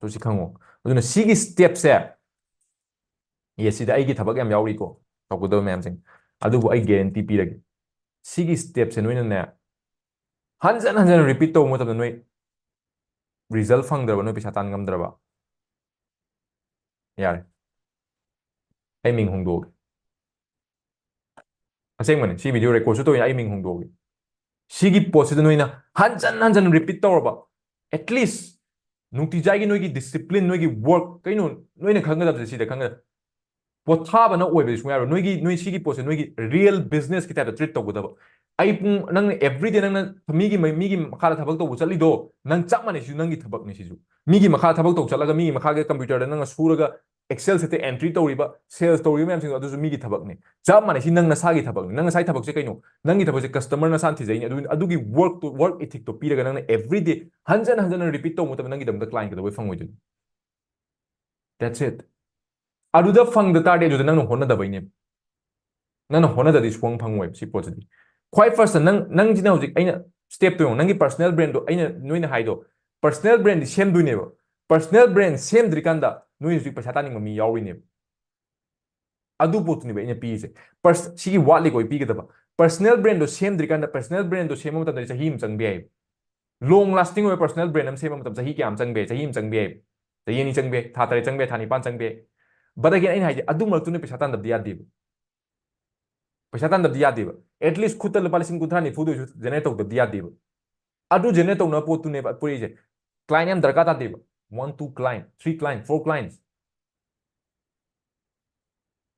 ꯑꯗꯨ ꯁꯤ ꯈꯪꯉꯣ꯫ ꯑꯗꯨꯅ ꯁꯤꯒꯤ step ꯁꯦ, yes, ꯁꯤꯗ ꯑꯩꯒꯤ ꯊꯕꯛ ꯌꯥꯝ ꯌꯥꯎꯔꯤꯀꯣ, ꯇꯧꯒꯗꯕ ꯃꯌꯥꯝꯁꯤꯡ, ꯑꯗꯨꯕꯨ ꯑꯩ guarantee ꯄꯤꯔꯒꯦ, ꯁꯤꯒꯤ step ꯁꯦ ꯅꯣꯏꯅꯅꯦ ꯍꯟꯖꯟ ꯍꯟꯖꯟ repeat ꯇꯧꯕ ꯃꯇꯝꯗ ꯅꯣꯏ result ꯐꯪꯗ꯭ꯔꯕ, ꯅꯣꯏ ꯄꯩꯁꯥ ꯇꯥꯟ ꯉꯝꯗ꯭ꯔꯕ, ꯌꯥꯔꯦ, ꯑꯩ ꯃꯤꯡ ꯍꯣꯡꯗꯣꯛꯑꯒꯦ꯫ ꯑꯁꯦꯡꯕꯅꯦ, ꯁꯤ video record ꯁꯨ ꯇꯧꯔꯤꯅꯦ, ꯑꯩ ꯃꯤꯡ ꯍꯣꯡꯗꯣꯛꯑꯒꯦ꯫ ꯁꯤꯒꯤ ꯄꯣꯠꯁꯤꯗ ꯅꯣꯏꯅ ꯍꯟꯖꯟ ꯍꯟꯖꯟ repeat ꯇꯧꯔꯕ, at least ꯅꯨꯡꯇꯤꯖꯥꯏꯒꯤ ꯅꯣꯏꯒꯤ discipline, ꯅꯣꯏꯒꯤ work, ꯀꯩꯅꯣ ꯅꯣꯏꯅ ꯈꯪꯒꯗꯕꯁꯦ, ꯁꯤꯗ ꯈꯪꯒꯗꯕ, ꯄꯣꯊꯥꯕꯅ ꯑꯣꯏꯕꯗꯤ ꯁꯨꯡꯌꯥ ꯌꯥꯔꯣꯏ꯫ ꯅꯣꯏꯒꯤ, ꯅꯣꯏ ꯁꯤꯒꯤ ꯄꯣꯠꯁꯦ ꯅꯣꯏꯒꯤ real business ꯀꯤ type ꯇ treat ꯇꯧꯒꯗꯕ꯫ ꯑꯩ ꯄꯨꯡ, ꯅꯪꯅ everyday ꯅꯪꯅ ꯃꯤꯒꯤ ꯃ-, ꯃꯤꯒꯤ ꯃꯈꯥꯗ ꯊꯕꯛ ꯇꯧꯕ ꯆꯠꯂꯤꯗꯣ, ꯅꯪ ꯆꯞ ꯃꯥꯟꯅꯩ, ꯁꯤꯁꯨ ꯅꯪꯒꯤ ꯊꯕꯛꯅꯤ꯫ ꯁꯤꯁꯨ ꯃꯤꯒꯤ ꯃꯈꯥꯗ ꯊꯕꯛ ꯇꯧ ꯆꯠꯂꯒ ꯃꯤꯒꯤ ꯃꯈꯥꯒꯤ computer ꯗ ꯅꯪꯅ ꯁꯨꯔꯒ Excel sheet ꯇ entry ꯇꯧꯔꯤꯕ, sales ꯇꯧꯔꯤꯕ ꯃꯌꯥꯝꯁꯤꯡꯗꯣ, ꯑꯗꯨꯁꯨ ꯃꯤꯒꯤ ꯊꯕꯛꯅꯤ꯫ ꯆꯞ ꯃꯥꯟꯅꯩ, ꯁꯤ ꯅꯪ ꯅꯁꯥꯒꯤ ꯊꯕꯛꯅꯤ꯫ ꯅꯪ ꯅꯁꯥꯒꯤ ꯊꯕꯛꯁꯦ ꯀꯩꯅꯣ? ꯅꯪꯒꯤ ꯊꯕꯛꯁꯦ customer ꯅꯁꯥꯅ ꯊꯤꯖꯩꯅꯤ꯫ ꯑꯗꯨ, ꯑꯗꯨꯒꯤ work ꯇꯣ, work ethic ꯇꯣ ꯄꯤꯔꯒ ꯅꯪꯅ everyday ꯍꯟꯖꯟ ꯍꯟꯖꯟꯅ repeat ꯇꯧꯕ ꯃꯇꯝꯗ ꯅꯪꯒꯤꯗꯃꯛꯇ client ꯀꯩꯗꯧꯕꯩ ꯐꯪꯉꯣꯏꯗꯣꯏꯅꯣ? That's it. ꯑꯗꯨꯗ ꯐꯪꯗ ꯇꯥꯔꯗꯤ ꯑꯗꯨꯗ ꯅꯪꯅ ꯍꯣꯠꯅꯗꯕꯩꯅꯦꯕ꯫ ꯅꯪꯅ ꯍꯣꯠꯅꯗꯗꯤ ꯁꯨꯡꯐꯪ ꯐꯪꯉꯣꯏꯕ ꯁꯤ ꯄꯣꯠꯁꯤꯗꯤ꯫ ꯈ꯭ꯋꯥꯏ first ꯇ ꯅꯪ, ꯅꯪꯁꯤꯅ ꯍꯧꯖꯤꯛ ꯑꯩꯅ step ꯇꯣ ꯌꯦꯡꯉꯣ, ꯅꯪꯒꯤ personal brand ꯗꯣ, ꯑꯩꯅ ꯅꯣꯏꯅ ꯍꯥꯏꯗꯣ, personal brand ꯗꯤ ꯁꯦꯝꯗꯣꯏꯅꯦꯕ꯫ Personal brand ꯁꯦꯝꯗ꯭ꯔꯤꯀꯥꯟꯗ ꯅꯣꯏ ꯍꯧꯖꯤꯛ ꯄꯩꯁꯥ ꯇꯥꯅꯤꯡꯕ ꯃꯤ ꯌꯥꯎꯔꯤꯅꯦꯕ꯫ ꯑꯗꯨ ꯄꯣꯠꯇꯨꯅꯦꯕ ꯑꯩꯅ ꯄꯤꯔꯤꯁꯦ꯫ Pers-, ꯁꯤꯒꯤ ꯋꯥꯠꯂꯤꯀꯣ ꯑꯩ ꯄꯤꯒꯗꯕ꯫ Personal brand ꯗꯣ ꯁꯦꯝꯗ꯭ꯔꯤꯀꯥꯟꯗ, personal brand ꯗꯣ ꯁꯦꯝꯕ ꯃꯇꯝꯗ ꯆꯍꯤ ꯑꯃ ꯆꯪꯕ ꯌꯥꯏꯕ꯫ Long lasting ꯑꯣꯏꯕ personal brand ꯑꯃ ꯁꯦꯝꯕ ꯃꯇꯝꯗ ꯆꯍꯤ ꯀꯌꯥ ꯑꯃ ꯆꯪꯕ ꯌꯥꯏ? ꯆꯍꯤ ꯑꯃ ꯆꯪꯕ ꯌꯥꯏꯕ꯫ ꯆꯍꯤ ꯑꯅꯤ ꯆꯪꯕ ꯌꯥꯏ, ꯊꯥ ꯇꯔꯦꯠ ꯆꯪꯕ ꯌꯥꯏ, ꯊꯥ ꯅꯤꯄꯥꯟ ꯆꯪꯕ ꯌꯥꯏ꯫ But again, ꯑꯩꯅ ꯍꯥꯏꯁꯦ, ꯑꯗꯨ ꯃꯔꯛꯇꯨꯅ ꯄꯩꯁꯥ ꯇꯥꯟꯗꯕꯗꯤ ꯌꯥꯗꯦꯕ꯫ ꯄꯩꯁꯥ ꯇꯥꯟꯗꯕꯗꯤ ꯌꯥꯗꯦꯕ꯫ At least ꯈꯨꯠꯇ ꯂꯨꯄꯥ ꯂꯤꯁꯤꯡ ꯀꯨꯟꯊ꯭ꯔꯥ ꯅꯤꯐꯨꯗ ꯑꯣꯏꯔꯁꯨ generate ꯇꯧꯗꯕꯗꯤ ꯌꯥꯗꯦꯕ꯫ ꯑꯗꯨ generate ꯇꯧꯅꯕ ꯄꯣꯠꯇꯨꯅꯦꯕ ꯄꯨꯔꯛꯏꯁꯦ꯫ Client ꯌꯥꯝ ꯗꯔꯀꯥꯔ ꯇꯥꯗꯦꯕ꯫ One, two client, three client, four clients꯫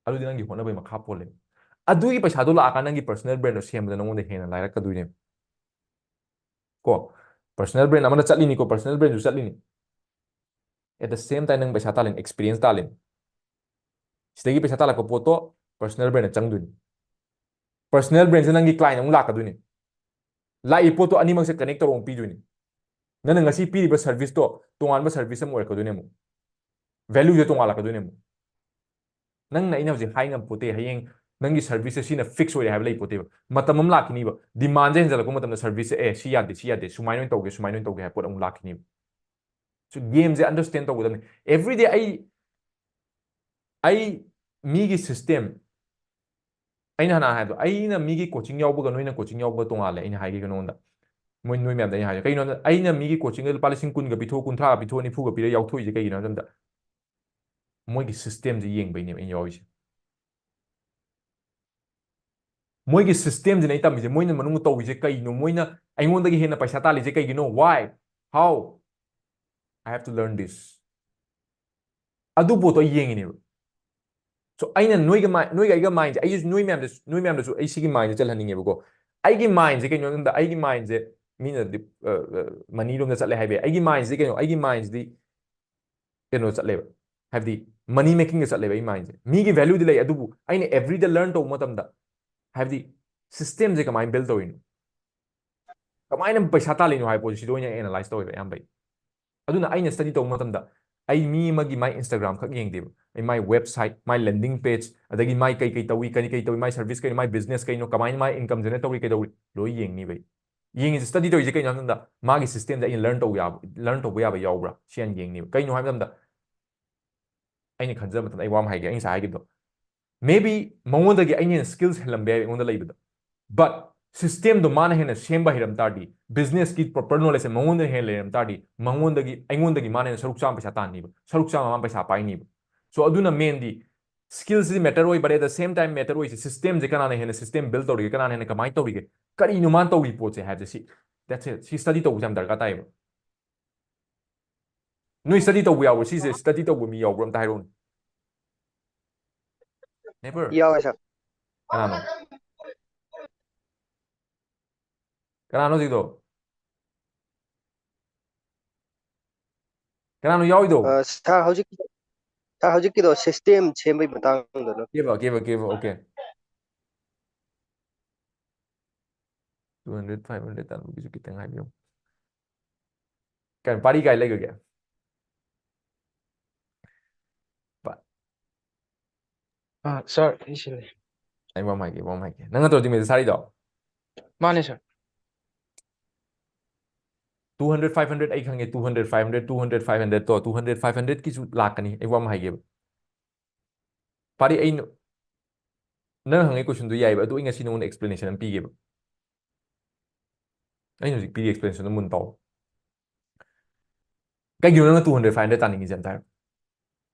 ꯑꯗꯨꯗꯤ ꯅꯪꯒꯤ ꯍꯣꯠꯅꯕꯒꯤ ꯃꯈꯥ ꯄꯣꯜꯂꯦ꯫ ꯑꯗꯨꯒꯤ ꯄꯩꯁꯥꯗꯣ ꯂꯥꯛꯑꯀꯥꯟꯗ ꯅꯪꯒꯤ personal brand ꯗꯣ ꯁꯦꯝꯕꯗ ꯅꯉꯣꯟꯗ ꯍꯦꯟꯅ ꯂꯥꯏꯔꯛꯀꯗꯣꯏꯅꯦꯕ꯫ ꯀꯣ, personal brand ꯑꯃꯅ ꯆꯠꯂꯤꯅꯤꯀꯣ, personal brand ꯁꯨ ꯆꯠꯂꯤꯅꯤ꯫ At the same time ꯅꯪ ꯄꯩꯁꯥ ꯇꯥꯜꯂꯤꯅꯤ, experience ꯇꯥꯜꯂꯤꯅꯤ꯫ ꯁꯤꯗꯒꯤ ꯄꯩꯁꯥ ꯇꯥꯜꯂꯛꯄ ꯄꯣꯠꯇꯣ personal brand ꯗ ꯆꯪꯗꯣꯏꯅꯤ꯫ Personal brand ꯁꯦ ꯅꯪꯒꯤ client ꯑꯃꯨꯛ ꯂꯥꯛꯀꯗꯣꯏꯅꯤ꯫ ꯂꯥꯛꯏ ꯄꯣꯠꯇꯣ ꯑꯅꯤꯃꯛꯁꯦ connect ꯇꯧꯔꯒ ꯑꯃꯨꯛ ꯄꯤꯗꯣꯏꯅꯤ꯫ ꯅꯪꯅ ꯉꯁꯤ ꯄꯤꯔꯤꯕ service ꯇꯣ ꯇꯣꯉꯥꯟꯕ service ꯑꯃ ꯑꯣꯏꯔꯛꯀꯗꯣꯏꯅꯦ ꯑꯃꯨꯛ꯫ Value ꯁꯦ ꯇꯣꯉꯥꯜꯂꯛꯀꯗꯣꯏꯅꯦ ꯑꯃꯨꯛ꯫ ꯅꯪꯅ ꯑꯩꯅ ꯍꯧꯖꯤꯛ ꯍꯥꯏ ꯉꯝ ꯄꯣꯠꯇꯦ, ꯍꯌꯦꯡ ꯅꯪꯒꯤ service ꯁꯦ ꯁꯤꯅ fix ꯑꯣꯏꯔꯦ ꯍꯥꯏꯕ ꯂꯩ ꯄꯣꯠꯇꯦꯕ꯫ ꯃꯇꯝ ꯑꯃ ꯂꯥꯛꯈꯤꯅꯤꯕ, demand ꯁꯦ ꯍꯦꯟꯖꯜꯂꯛꯄ ꯃꯇꯝꯗ service ꯁꯦ, "ꯑꯦ, ꯁꯤ ꯌꯥꯗꯦ, ꯁꯤ ꯌꯥꯗꯦ, ꯁꯨꯃꯥꯏꯅ ꯑꯣꯏꯅ ꯇꯧꯒꯦ, ꯁꯨꯃꯥꯏꯅ ꯑꯣꯏꯅ ꯇꯧꯒꯦ" ꯍꯥꯏꯕ ꯄꯣꯠ ꯑꯃꯨꯛ ꯂꯥꯛꯈꯤꯅꯤꯕ꯫ So game ꯁꯦ understand ꯇꯧꯒꯗꯕꯅꯤ꯫ Everyday ꯑꯩ, ꯑꯩ ꯃꯤꯒꯤ system, ꯑꯩꯅ ꯍꯥꯟꯅ ꯍꯥꯏꯕꯗꯣ, ꯑꯩꯅ ꯃꯤꯒꯤ coaching ꯌꯥꯎꯕꯒ ꯅꯣꯏꯅ coaching ꯌꯥꯎꯕꯒ ꯇꯣꯉꯥꯜꯂꯦ꯫ ꯑꯩꯅ ꯍꯥꯏꯒꯦ ꯅꯉꯣꯟꯗ, ꯃꯣꯏ, ꯅꯣꯏ ꯃꯌꯥꯝꯗ ꯑꯩꯅ ꯍꯥꯏꯒꯦ, ꯀꯩꯒꯤꯅꯣꯗ ꯑꯩꯅ ꯃꯤꯒꯤ coaching ꯗ ꯂꯨꯄꯥ ꯂꯤꯁꯤꯡ ꯀꯨꯟꯒ ꯄꯤꯊꯣꯛ, ꯀꯨꯟꯊ꯭ꯔꯥꯒ ꯄꯤꯊꯣꯛ, ꯅꯤꯐꯨꯒ ꯄꯤꯔ ꯌꯥꯎꯊꯣꯛꯏꯁꯦ ꯀꯩꯒꯤꯅꯣ ꯍꯥꯏꯕ ꯃꯇꯝꯗ, ꯃꯣꯏꯒꯤ system ꯁꯦ ꯌꯦꯡꯕꯩꯅꯦꯕ ꯑꯩꯅ ꯌꯥꯎꯔꯤꯁꯦ꯫ ꯃꯣꯏꯒꯤ system ꯁꯤꯅ ꯑꯩ ꯇꯝꯃꯤꯁꯦ, ꯃꯣꯏꯅ ꯃꯅꯨꯡꯗ ꯇꯧꯔꯤꯁꯦ ꯀꯩꯅꯣ, ꯃꯣꯏꯅ ꯑꯩꯉꯣꯟꯗꯒꯤ ꯍꯦꯟꯅ ꯄꯩꯁꯥ ꯇꯥꯜꯂꯤꯁꯦ ꯀꯩꯒꯤꯅꯣ? Why? How? I have to learn this. ꯑꯗꯨ ꯄꯣꯠꯇꯣ ꯑꯩ ꯌꯦꯡꯉꯤꯅꯦꯕ꯫ So ꯑꯩꯅ ꯅꯣꯏꯒ ꯃꯥꯏ-, ꯅꯣꯏꯒ ꯑꯩꯒ mind ꯁꯦ, ꯑꯩꯁꯨ ꯅꯣꯏ ꯃꯌꯥꯝꯗꯁꯨ, ꯅꯣꯏ ꯃꯌꯥꯝꯗꯁꯨ ꯑꯩ ꯁꯤꯒꯤ mind ꯁꯦ ꯆꯜꯍꯟꯅꯤꯡꯉꯦꯕꯀꯣ꯫ ꯑꯩꯒꯤ mind ꯁꯦ ꯀꯩꯅꯣ ꯍꯥꯏꯕ ꯃꯇꯝꯗ, ꯑꯩꯒꯤ mind ꯁꯦ ꯃꯤꯅꯗꯤ, ꯑ, ꯑ, money ꯔꯣꯝꯗ ꯆꯠꯂꯦ ꯍꯥꯏꯕ ꯌꯥꯏ꯫ ꯑꯩꯒꯤ mind ꯁꯤꯗꯤ ꯀꯩꯅꯣ? ꯑꯩꯒꯤ mind ꯁꯤꯗꯤ ꯀꯩꯅꯣ ꯆꯠꯂꯦꯕ, ꯍꯥꯏꯕꯗꯤ money making ꯗ ꯆꯠꯂꯦꯕ ꯑꯩ mind ꯁꯦ꯫ ꯃꯤꯒꯤ value ꯗꯤ ꯂꯩ, ꯑꯗꯨꯕꯨ ꯑꯩꯅ everyday learn ꯇꯧꯕ ꯃꯇꯝꯗ, ꯍꯥꯏꯕꯗꯤ system ꯁꯦ ꯀꯃꯥꯏꯅ build ꯇꯧꯔꯤꯅꯣ, ꯀꯃꯥꯏꯅ ꯄꯩꯁꯥ ꯇꯥꯜꯂꯤꯅꯣ ꯍꯥꯏꯕ ꯄꯣꯠꯁꯤꯗ ꯑꯣꯏꯅ analyze ꯇꯧꯋꯦꯕ ꯑꯌꯥꯝꯕ ꯑꯩ꯫ ꯑꯗꯨꯅ ꯑꯩꯅ study ꯇꯧꯕ ꯃꯇꯝꯗ, ꯑꯩ ꯃꯤ ꯑꯃꯒꯤ ꯃꯥꯏ Instagram ꯈꯛ ꯌꯦꯡꯗꯦꯕ, ꯑꯩ ꯃꯥꯏ website, ꯃꯥꯏ landing page, ꯑꯗꯒꯤ ꯃꯥꯏ ꯀꯩ ꯀꯩ ꯇꯧꯏ, ꯀꯔꯤ ꯀꯩ ꯇꯧꯏ, ꯃꯥꯏ service ꯀꯩꯅꯣ, ꯃꯥꯏ business ꯀꯩꯅꯣ, ꯀꯃꯥꯏꯅ ꯃꯥꯏ income generate ꯇꯧꯔꯤ, ꯀꯩꯗꯧꯔꯤ, ꯂꯣꯏ ꯌꯦꯡꯅꯤꯕ ꯑꯩ꯫ ꯌꯦꯡꯉꯤꯁꯦ, study ꯇꯧꯔꯤꯁꯦ ꯀꯩꯅꯣ ꯍꯥꯏꯕ ꯃꯇꯝꯗ, ꯃꯥꯒꯤ system ꯁꯦ ꯑꯩꯅ learn ꯇꯧꯕ ꯌꯥꯕ, learn ꯇꯧꯕ ꯌꯥꯕ ꯌꯥꯎꯕ꯭ꯔꯥ, ꯁꯤ ꯍꯥꯟꯅ ꯌꯦꯡꯅꯤꯕ꯫ ꯀꯩꯅꯣ ꯍꯥꯏꯕ ꯃꯇꯝꯗ, ꯑꯩꯅ ꯈꯟꯖꯕ ꯃꯇꯝꯗ, ꯑꯩ ꯋꯥ ꯑꯃ ꯍꯥꯏꯒꯦ, ꯑꯩ ꯉꯁꯥꯏ ꯍꯥꯏꯈꯤꯕꯗꯣ, maybe ꯃꯉꯣꯟꯗꯒꯤ ꯑꯩꯅ ꯍꯦꯟꯅ skills ꯍꯦꯜꯂꯝꯕ ꯌꯥꯏ ꯑꯩꯉꯣꯟꯗ ꯂꯩꯕꯗ, but system ꯗꯣ ꯃꯥꯅ ꯍꯦꯟꯅ ꯁꯦꯝꯕ ꯍꯩꯔꯝ ꯇꯥꯔꯗꯤ, business ꯀꯤ proper knowledge ꯁꯦ ꯃꯉꯣꯟꯗ ꯍꯦꯟꯅ ꯂꯩꯔꯝ ꯇꯥꯔꯗꯤ, ꯃꯉꯣꯟꯗꯒꯤ, ꯑꯩꯉꯣꯟꯗꯒꯤ ꯃꯥꯅ ꯍꯦꯟꯅ ꯁꯔꯨꯛ ꯆꯥꯝꯃ ꯄꯩꯁꯥ ꯇꯥꯟꯅꯤꯕ, ꯁꯔꯨꯛ ꯆꯥꯝꯃ ꯃꯥꯅ ꯄꯩꯁꯥ ꯄꯥꯏꯅꯤꯕ꯫ So ꯑꯗꯨꯅ main ꯗꯤ skills ꯁꯤ matter ꯑꯣꯏ, but at the same time matter ꯑꯣꯏꯁꯦ system ꯁꯦ, ꯀꯅꯥꯅ ꯍꯦꯟꯅ system build ꯇꯧꯔꯤꯒꯦ, ꯀꯅꯥꯅ ꯍꯦꯟꯅ ꯀꯃꯥꯏꯅ ꯇꯧꯔꯤꯒꯦ, ꯀꯔꯤꯅꯣ ꯃꯥꯅ ꯇꯧꯔꯤ ꯄꯣꯠꯁꯦ ꯍꯥꯏꯕꯁꯦ, ꯁꯤ That's it. ꯁꯤ study ꯇꯧꯕꯁꯦ ꯌꯥꯝ ꯗꯔꯀꯥꯔ ꯇꯥꯏꯌꯦꯕ꯫ ꯅꯣꯏ study ꯇꯧꯕ ꯌꯥꯎꯕ꯭ꯔꯣ? ꯁꯤꯁꯦ study ꯇꯧꯕ ꯃꯤ ꯌꯥꯎꯕ꯭ꯔꯣ? ꯑꯝꯇ ꯍꯥꯏꯔꯛꯎꯅꯦ꯫ Never. ꯌꯥꯎꯋꯦ, sir꯫ ꯀꯅꯥꯅꯣ? ꯀꯅꯥꯅꯣ ꯍꯧꯖꯤꯛꯗꯣ? ꯀꯅꯥꯅꯣ ꯌꯥꯎꯔꯤꯗꯣ? ꯑ, sir, ꯍꯧꯖꯤꯛ, sir, ꯍꯧꯖꯤꯛꯀꯤꯗꯣ system ꯁꯦꯝꯕꯩ ꯃꯇꯥꯡꯗ ꯅꯠꯇ꯭ꯔꯣ? ꯀꯦꯕ, ꯀꯦꯕ, ꯀꯦꯕ, okay꯫ Two hundred, five hundred ꯇꯥꯟꯕꯒꯤꯁꯨ ꯈꯤꯇꯪ ꯍꯥꯏꯕꯤꯌꯨ꯫ ꯀꯩꯅꯣ, ꯄꯥꯔꯤ ꯀꯥꯏ ꯂꯩꯈ꯭ꯔꯒꯦ? ꯄꯥ- ꯑꯥ, sir, ꯑꯩ ꯁꯤ ꯂꯩ꯫ ꯑꯩ ꯋꯥ ꯑꯃ ꯍꯥꯏꯒꯦ, ꯋꯥ ꯑꯃ ꯍꯥꯏꯒꯦ꯫ ꯅꯪ ꯅꯠꯇ꯭ꯔꯣ ꯖꯤꯃꯦꯜꯗ ꯁꯥꯔꯤꯗꯣ? ꯃꯥꯅꯦ, sir꯫ Two hundred, five hundred ꯑꯩ ꯈꯪꯉꯦ, two hundred, five hundred, two hundred, five hundred ꯇꯣ, two hundred, five hundred ꯀꯤꯁꯨ ꯂꯥꯛꯀꯅꯤ꯫ ꯑꯩ ꯋꯥ ꯑꯃ ꯍꯥꯏꯒꯦꯕ꯫ ꯄꯥꯔꯤ, ꯑꯩ ꯅ-, ꯅꯪ ꯍꯪꯉꯤ question ꯗꯨ ꯌꯥꯏꯕ, ꯑꯗꯨ ꯑꯩ ꯉꯁꯤ ꯅꯉꯣꯟꯗ explanation ꯑꯃ ꯄꯤꯒꯦꯕ꯫ ꯑꯩꯅ ꯍꯧꯖꯤꯛ ꯄꯤꯔꯤ explanation ꯗꯨ ꯃꯨꯟ ꯇꯥꯎ꯫ ꯀꯩꯒꯤꯅꯣ ꯅꯪꯅ two hundred, five hundred ꯇꯥꯅꯤꯡꯉꯤꯁꯦ ꯑꯝꯇ ꯍꯥꯏꯔꯣ?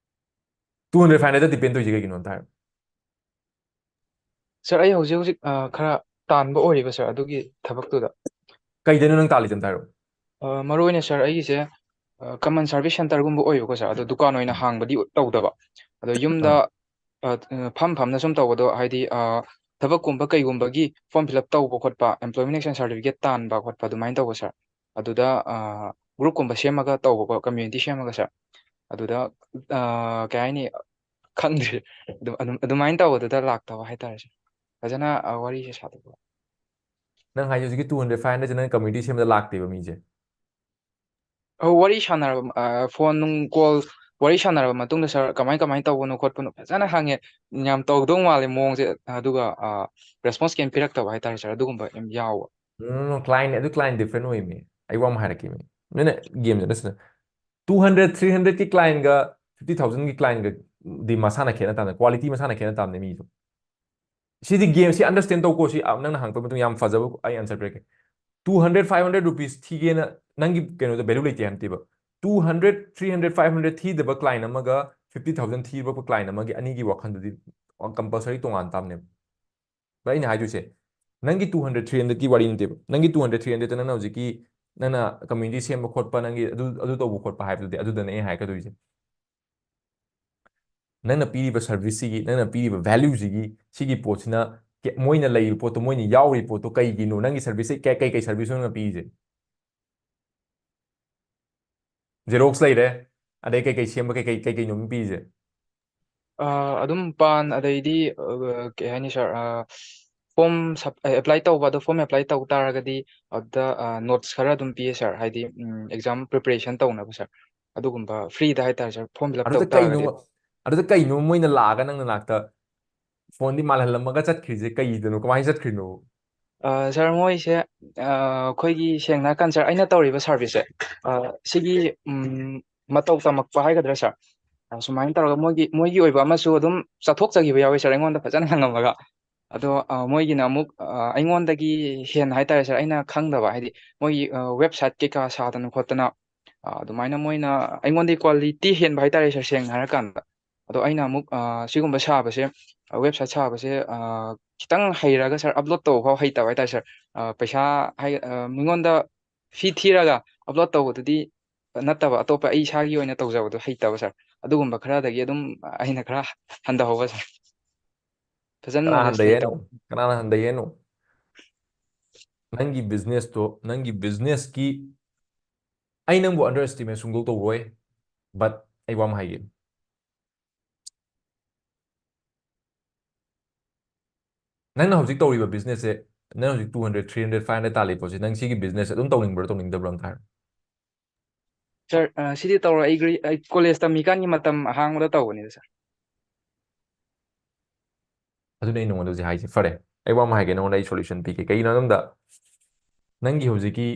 Two hundred, five hundred ꯗ depend ꯇꯧꯔꯤꯁꯦ ꯀꯩꯒꯤꯅꯣ ꯑꯝꯇ ꯍꯥꯏꯔꯣ? Sir, ꯑꯩ ꯍꯧꯖꯤꯛ ꯍꯧꯖꯤꯛ, ꯑ, ꯈꯔ ꯇꯥꯟꯕ ꯑꯣꯏꯔꯤꯕ, sir, ꯑꯗꯨꯒꯤ ꯊꯕꯛꯇꯨꯗ꯫ ꯀꯩꯗꯩꯅꯣ ꯅꯪ ꯇꯥꯜꯂꯤꯁꯦ ꯑꯝꯇ ꯍꯥꯏꯔꯣ? ꯑ, ꯃꯔꯨ ꯑꯣꯏꯅ, sir, ꯑꯩꯒꯤꯁꯦ, ꯑ, common service centre ꯒꯨꯝꯕ ꯑꯣꯏꯕꯀꯣ, sir, ꯑꯗꯣ ꯗꯨꯀꯥꯟ ꯑꯣꯏꯅ ꯑꯥ꯫ ꯍꯥꯡꯕꯗꯤ ꯇꯧꯗꯕ꯫ ꯑꯗꯣ ꯌꯨꯝꯗ, ꯑꯥ꯫ ꯑ, ꯐꯝ ꯐꯝꯅ ꯁꯨꯝ ꯇꯧꯕꯗꯣ, ꯍꯥꯏꯗꯤ, ꯑ, ꯊꯕꯛꯀꯨꯝꯕ ꯀꯩꯒꯨꯝꯕꯒꯤ form fill up ꯇꯧꯕ ꯈꯣꯠꯄ, employment action certificate ꯇꯥꯟꯕ ꯈꯣꯠꯄ ꯑꯗꯨꯃꯥꯏꯅ ꯇꯧꯕ, sir꯫ ꯑꯗꯨꯗ, ꯑ, group ꯀꯨꯝꯕ ꯁꯦꯝꯃꯒ ꯇꯧꯕꯀꯣ, community ꯁꯦꯝꯃꯒ, sir꯫ ꯑꯗꯨꯗ, ꯑ, ꯀꯩ ꯍꯥꯏꯅꯤ, ꯈꯪꯗꯦ꯫ ꯑꯗꯨꯝ, ꯑꯗꯨꯝ, ꯑꯗꯨꯃꯥꯏꯅ ꯇꯧꯕꯗꯨꯗ ꯂꯥꯛꯇꯕ ꯍꯥꯏꯇꯥꯔꯦ, sir꯫ ꯐꯖꯅ, ꯑ, ꯋꯥꯔꯤꯁꯦ ꯁꯥꯗꯣꯛꯄ꯫ ꯅꯪ ꯍꯥꯏꯁꯦ ꯍꯧꯖꯤꯛꯀꯤ two hundred, five hundred ꯁꯦ ꯅꯪ community ꯁꯦꯝꯕꯗ ꯂꯥꯛꯇꯦꯕ ꯃꯤꯁꯦ? ꯑꯧ, ꯋꯥꯔꯤ ꯁꯥꯟꯅꯔꯕ, ꯑ, phone ꯅꯨꯡ call ꯋꯥꯔꯤ ꯁꯥꯟꯅꯔꯕ ꯃꯇꯨꯡꯗ, sir, ꯀꯃꯥꯏ, ꯀꯃꯥꯏꯅ ꯇꯧꯕꯅꯣ ꯈꯣꯠꯄꯅꯣ ꯐꯖꯅ ꯍꯪꯉꯦ꯫ ꯌꯥꯝ ꯇꯧꯗꯧ ꯃꯥꯜꯂꯦ ꯃꯑꯣꯡꯁꯦ, ꯑꯗꯨꯒ, ꯑ, response ꯀꯩꯝ ꯄꯤꯔꯛꯇꯕ ꯍꯥꯏꯇꯥꯔꯦ, sir, ꯑꯗꯨꯒꯨꯝꯕ ꯌꯥꯝ ꯌꯥꯎꯕ꯫ No, no, no, client, ꯑꯗꯨ client different ꯑꯣꯏꯃꯤ꯫ ꯑꯩ ꯋꯥ ꯑꯃ ꯍꯥꯏꯔꯛꯀꯦ ꯃꯤ꯫ ꯅꯣꯏꯅ game ꯁꯦ ꯅꯠꯇꯅ two hundred, three hundred ꯀꯤ client ꯒ fifty thousand ꯒꯤ client ꯒ ꯗꯤ ꯃꯁꯥꯅ ꯈꯦꯠꯅ ꯇꯥꯕꯅꯦ, quality ꯃꯁꯥꯅ ꯈꯦꯠꯅ ꯇꯥꯕꯅꯦ ꯃꯤꯗꯣ꯫ ꯁꯤꯗꯤ game ꯁꯤ understand ꯇꯧꯀꯣ꯫ ꯁꯤ, ꯑ, ꯅꯪꯅ ꯍꯪꯉꯛꯄ ꯃꯇꯨꯡ ꯌꯥꯝ ꯐꯖꯕ ꯑꯩ answer ꯄꯤꯔꯛꯀꯦ꯫ Two hundred, five hundred rupees ꯊꯤꯒꯦꯅ ꯅꯪꯒꯤ ꯀꯩꯅꯣꯗ value ꯂꯩꯇꯦ ꯍꯥꯏꯕ ꯅꯠꯇꯦꯕ꯫ Two hundred, three hundred, five hundred ꯊꯤꯗꯕ client ꯑꯃꯒ fifty thousand ꯊꯤꯕ client ꯑꯃꯒꯤ ꯑꯅꯤꯒꯤ ꯋꯥꯈꯜꯗꯨꯗꯤ compulsory ꯇꯣꯉꯥꯟ ꯇꯥꯕꯅꯦꯕ꯫ ꯑꯗ ꯑꯩꯅ ꯍꯥꯏꯗꯣꯏꯁꯦ, ꯅꯪꯒꯤ two hundred three hundred ꯀꯤ ꯋꯥꯔꯤ ꯅꯠꯇꯦꯕ, ꯅꯪꯒꯤ two hundred three hundred ꯇ ꯅꯪꯅ ꯍꯧꯖꯤꯛꯀꯤ ꯅꯪꯅ community ꯁꯦꯝꯕ ꯈꯣꯠꯄ, ꯅꯪꯒꯤ ꯑꯗꯨ ꯑꯗꯨ ꯇꯧꯕ ꯈꯣꯠꯄ ꯍꯥꯏꯕꯗꯨꯗꯤ ꯑꯗꯨꯗꯅꯦ ꯑꯩ ꯍꯥꯏꯔꯛꯀꯗꯣꯏꯁꯦ꯫ ꯅꯪꯅ ꯄꯤꯔꯤꯕ service ꯁꯤꯒꯤ, ꯅꯪꯅ ꯄꯤꯔꯤꯕ value ꯁꯤꯒꯤ, ꯁꯤꯒꯤ ꯄꯣꯠꯁꯤꯅ ꯀꯦ- ꯃꯣꯏꯅ ꯂꯩꯔꯤꯕ ꯄꯣꯠꯇꯣ, ꯃꯣꯏꯅ ꯌꯥꯎꯔꯤꯕ ꯄꯣꯠꯇꯣ ꯀꯩꯒꯤꯅꯣ? ꯅꯪꯒꯤ service ꯁꯦ ꯀꯩ ꯀꯩ service ꯅꯣ ꯅꯪꯅ ꯄꯤꯔꯤꯁꯦ? Xerox ꯂꯩꯔꯦ, ꯑꯗꯩ ꯀꯩ ꯀꯩ ꯁꯦꯝꯕ, ꯀꯩ ꯀꯩ ꯀꯩ ꯀꯩꯅꯣ ꯑꯗꯨꯝ ꯄꯤꯔꯤꯁꯦ? ꯑ, ꯑꯗꯨꯝ ꯄꯥꯟ, ꯑꯗꯩꯗꯤ ꯑ, ꯀꯩ ꯍꯥꯏꯅꯤ ꯁꯥꯔ, ꯐꯣꯝ ꯑꯦꯄ꯭ꯂꯥꯏ ꯇꯧꯕ, ꯑꯗꯣ ꯐꯣꯝ ꯑꯦꯄ꯭ꯂꯥꯏ ꯇꯧ ꯇꯥꯔꯒꯗꯤ ꯑꯗꯨꯗ ꯅꯣꯠꯁ ꯈꯔ ꯑꯗꯨꯝ ꯄꯤꯌꯦ ꯁꯥꯔ, ꯍꯥꯏꯗꯤ ꯑꯦꯛꯖꯥꯝ ꯄ꯭ꯔꯤꯄꯦꯔꯦꯁꯟ ꯇꯧꯅꯕ ꯁꯥꯔ, ꯑꯗꯨꯒꯨꯝꯕ ꯐ꯭ꯔꯤꯗ ꯍꯥꯏꯇꯥꯔꯦ ꯁꯥꯔ, ꯐꯣꯝ ꯐꯤꯜ ꯑꯞ ꯇꯧ ꯑꯗꯨꯗ ꯇꯥꯔꯒꯗꯤ꯫ ꯀꯩꯅꯣꯕ ꯑꯗꯨꯗ ꯀꯩꯅꯣ ꯃꯣꯏꯅ ꯂꯥꯛꯑꯒ ꯅꯪ ꯅꯅꯥꯛꯇ ꯐꯣꯟꯗꯤ ꯃꯥꯜꯍꯜꯂꯝꯃꯒ ꯆꯠꯈ꯭ꯔꯤꯁꯦ ꯀꯩꯗꯅꯣ? ꯀꯃꯥꯏꯅ ꯆꯠꯈ꯭ꯔꯤꯅꯣ? ꯑ, ꯁꯥꯔ, ꯃꯣꯏꯁꯦ ꯑ, ꯑꯩꯈꯣꯏꯒꯤ ꯁꯦꯡꯅ ꯍꯥꯏꯔꯀꯥꯟꯗ ꯁꯥꯔ, ꯑꯩꯅ ꯇꯧꯔꯤꯕ ꯁꯥꯔꯚꯤꯁꯁꯦ, ꯑ, ꯁꯤꯒꯤ ꯎꯝ, ꯃꯇꯧ ꯇꯝꯃꯛꯄ ꯍꯥꯏꯒꯗ꯭ꯔꯥ ꯁꯥꯔ? ꯑ, ꯁꯨꯃꯥꯏꯅ ꯇꯧꯔꯒ ꯃꯣꯏꯒꯤ ꯃꯣꯏꯒꯤ ꯑꯣꯏꯕ ꯑꯃꯁꯨ ꯑꯗꯨꯝ ꯆꯠꯊꯣꯛꯆꯈꯤꯕ ꯌꯥꯎꯋꯤ ꯁꯥꯔ, ꯑꯩꯉꯣꯟꯗ ꯐꯖꯅ ꯍꯪꯉꯝꯃꯒ꯫ ꯑꯗꯣ ꯑ, ꯃꯣꯏꯒꯤꯅ ꯑꯃꯨꯛ ꯑ, ꯑꯩꯉꯣꯟꯗꯒꯤ ꯍꯦꯟꯅ ꯍꯥꯏꯇꯥꯔꯦ ꯁꯥꯔ, ꯑꯩꯅ ꯈꯪꯗꯕ ꯍꯥꯏꯗꯤ ꯃꯣꯏꯒꯤ ꯋꯦꯕꯁꯥꯏꯠ ꯀꯩꯀꯥ ꯁꯥꯗꯅ ꯈꯣꯠꯇꯅ, ꯑ, ꯑꯗꯨꯃꯥꯏꯅ ꯃꯣꯏꯅ ꯑꯩꯉꯣꯟꯗꯒꯤ ꯀ꯭ꯋꯥꯂꯤꯇꯤ ꯍꯦꯟꯕ ꯍꯥꯏꯇꯥꯔꯦ ꯁꯥꯔ, ꯁꯦꯡꯅ ꯍꯥꯏꯔꯀꯥꯟꯗ꯫ ꯑꯗꯣ ꯑꯩꯅ ꯑꯃꯨꯛ ꯑ, ꯁꯤꯒꯨꯝꯕ ꯁꯥꯕꯁꯦ, ꯋꯦꯕꯁꯥꯏꯠ ꯁꯥꯕꯁꯦ ꯑ, ꯈꯤꯇꯪ ꯍꯩꯔꯒ ꯁꯥꯔ, ꯑꯞꯂꯣꯗ ꯇꯧꯕ ꯐꯥꯎ ꯍꯩꯇꯕ ꯍꯥꯏꯇꯥꯔꯦ ꯁꯥꯔ꯫ ꯑ, ꯄꯩꯁꯥ ꯍꯥꯏ ꯑ, ꯃꯤꯉꯣꯟꯗ ꯐꯤ ꯊꯤꯔꯒ ꯑꯞꯂꯣꯗ ꯇꯧꯕꯗꯨꯗꯤ ꯅꯠꯇꯕ, ꯑꯇꯣꯞꯄ ꯑꯩ ꯏꯁꯥꯒꯤ ꯑꯣꯏꯅ ꯇꯧꯖꯕꯗꯣ ꯍꯩꯇꯕ ꯁꯥꯔ꯫ ꯑꯗꯨꯒꯨꯝꯕ ꯈꯔꯗꯒꯤ ꯑꯗꯨꯝ ꯑꯩꯅ ꯈꯔ ꯍꯟꯊꯍꯧꯕ ꯁꯥꯔ꯫ ꯐꯖꯅ ꯀꯅꯥ ꯅꯣꯂꯦꯖ ꯍꯟꯊꯩ ꯍꯥꯏꯅꯣ? ꯂꯩꯇꯕ꯫ ꯀꯅꯥꯅ ꯍꯟꯊꯩ ꯍꯥꯏꯅꯣ? ꯅꯪꯒꯤ ꯕꯤꯖꯤꯅꯦꯁꯇꯣ, ꯅꯪꯒꯤ ꯕꯤꯖꯤꯅꯦꯁꯀꯤ, ꯑꯩ ꯅꯪꯕꯨ ꯑꯟꯗꯔ ꯑꯦꯁꯇꯤꯃꯦꯠ ꯁꯨꯡꯇꯧ ꯇꯧꯔꯣꯏ, ꯕꯠ ꯑꯩ ꯋꯥ ꯑꯃ ꯍꯥꯏꯒꯦ꯫ ꯅꯪꯅ ꯍꯧꯖꯤꯛ ꯇꯧꯔꯤꯕ ꯕꯤꯖꯤꯅꯦꯁꯁꯦ, ꯅꯪ ꯍꯧꯖꯤꯛ two hundred, three hundred, five hundred ꯇꯥꯜꯂꯤ ꯄꯣꯠꯁꯦ, ꯅꯪ ꯁꯤꯒꯤ ꯕꯤꯖꯤꯅꯦꯁ ꯑꯗꯨꯝ ꯇꯧꯅꯤꯡꯕ꯭ꯔꯣ, ꯇꯧꯅꯤꯡꯗꯕ꯭ꯔꯣ ꯑꯝꯇ ꯍꯥꯏꯔꯣ? ꯁꯥꯔ, ꯑ, ꯁꯤꯗꯤ ꯇꯧꯔꯣꯏ꯫ ꯑꯩ ꯒ꯭ꯔꯦ-, ꯑꯩ ꯀꯣꯂꯦꯖ ꯇꯝꯃꯤꯀꯥꯟꯒꯤ ꯃꯇꯝ ꯑꯍꯥꯡꯕꯗ ꯇꯧꯕꯅꯤꯗ ꯁꯥꯔ꯫ ꯑꯗꯨꯅ ꯑꯩ ꯅꯉꯣꯟꯗ ꯍꯧꯖꯤꯛ ꯍꯥꯏꯁꯦ꯫ ꯐꯔꯦ, ꯑꯩ ꯋꯥ ꯑꯃ ꯍꯥꯏꯒꯦ ꯅꯉꯣꯟꯗ, ꯑꯩ ꯁꯣꯂꯨꯁꯟ ꯄꯤꯒꯦ꯫ ꯀꯩꯒꯤꯅꯣ ꯍꯥꯏꯕꯗ, ꯅꯪꯒꯤ ꯍꯧꯖꯤꯛꯀꯤ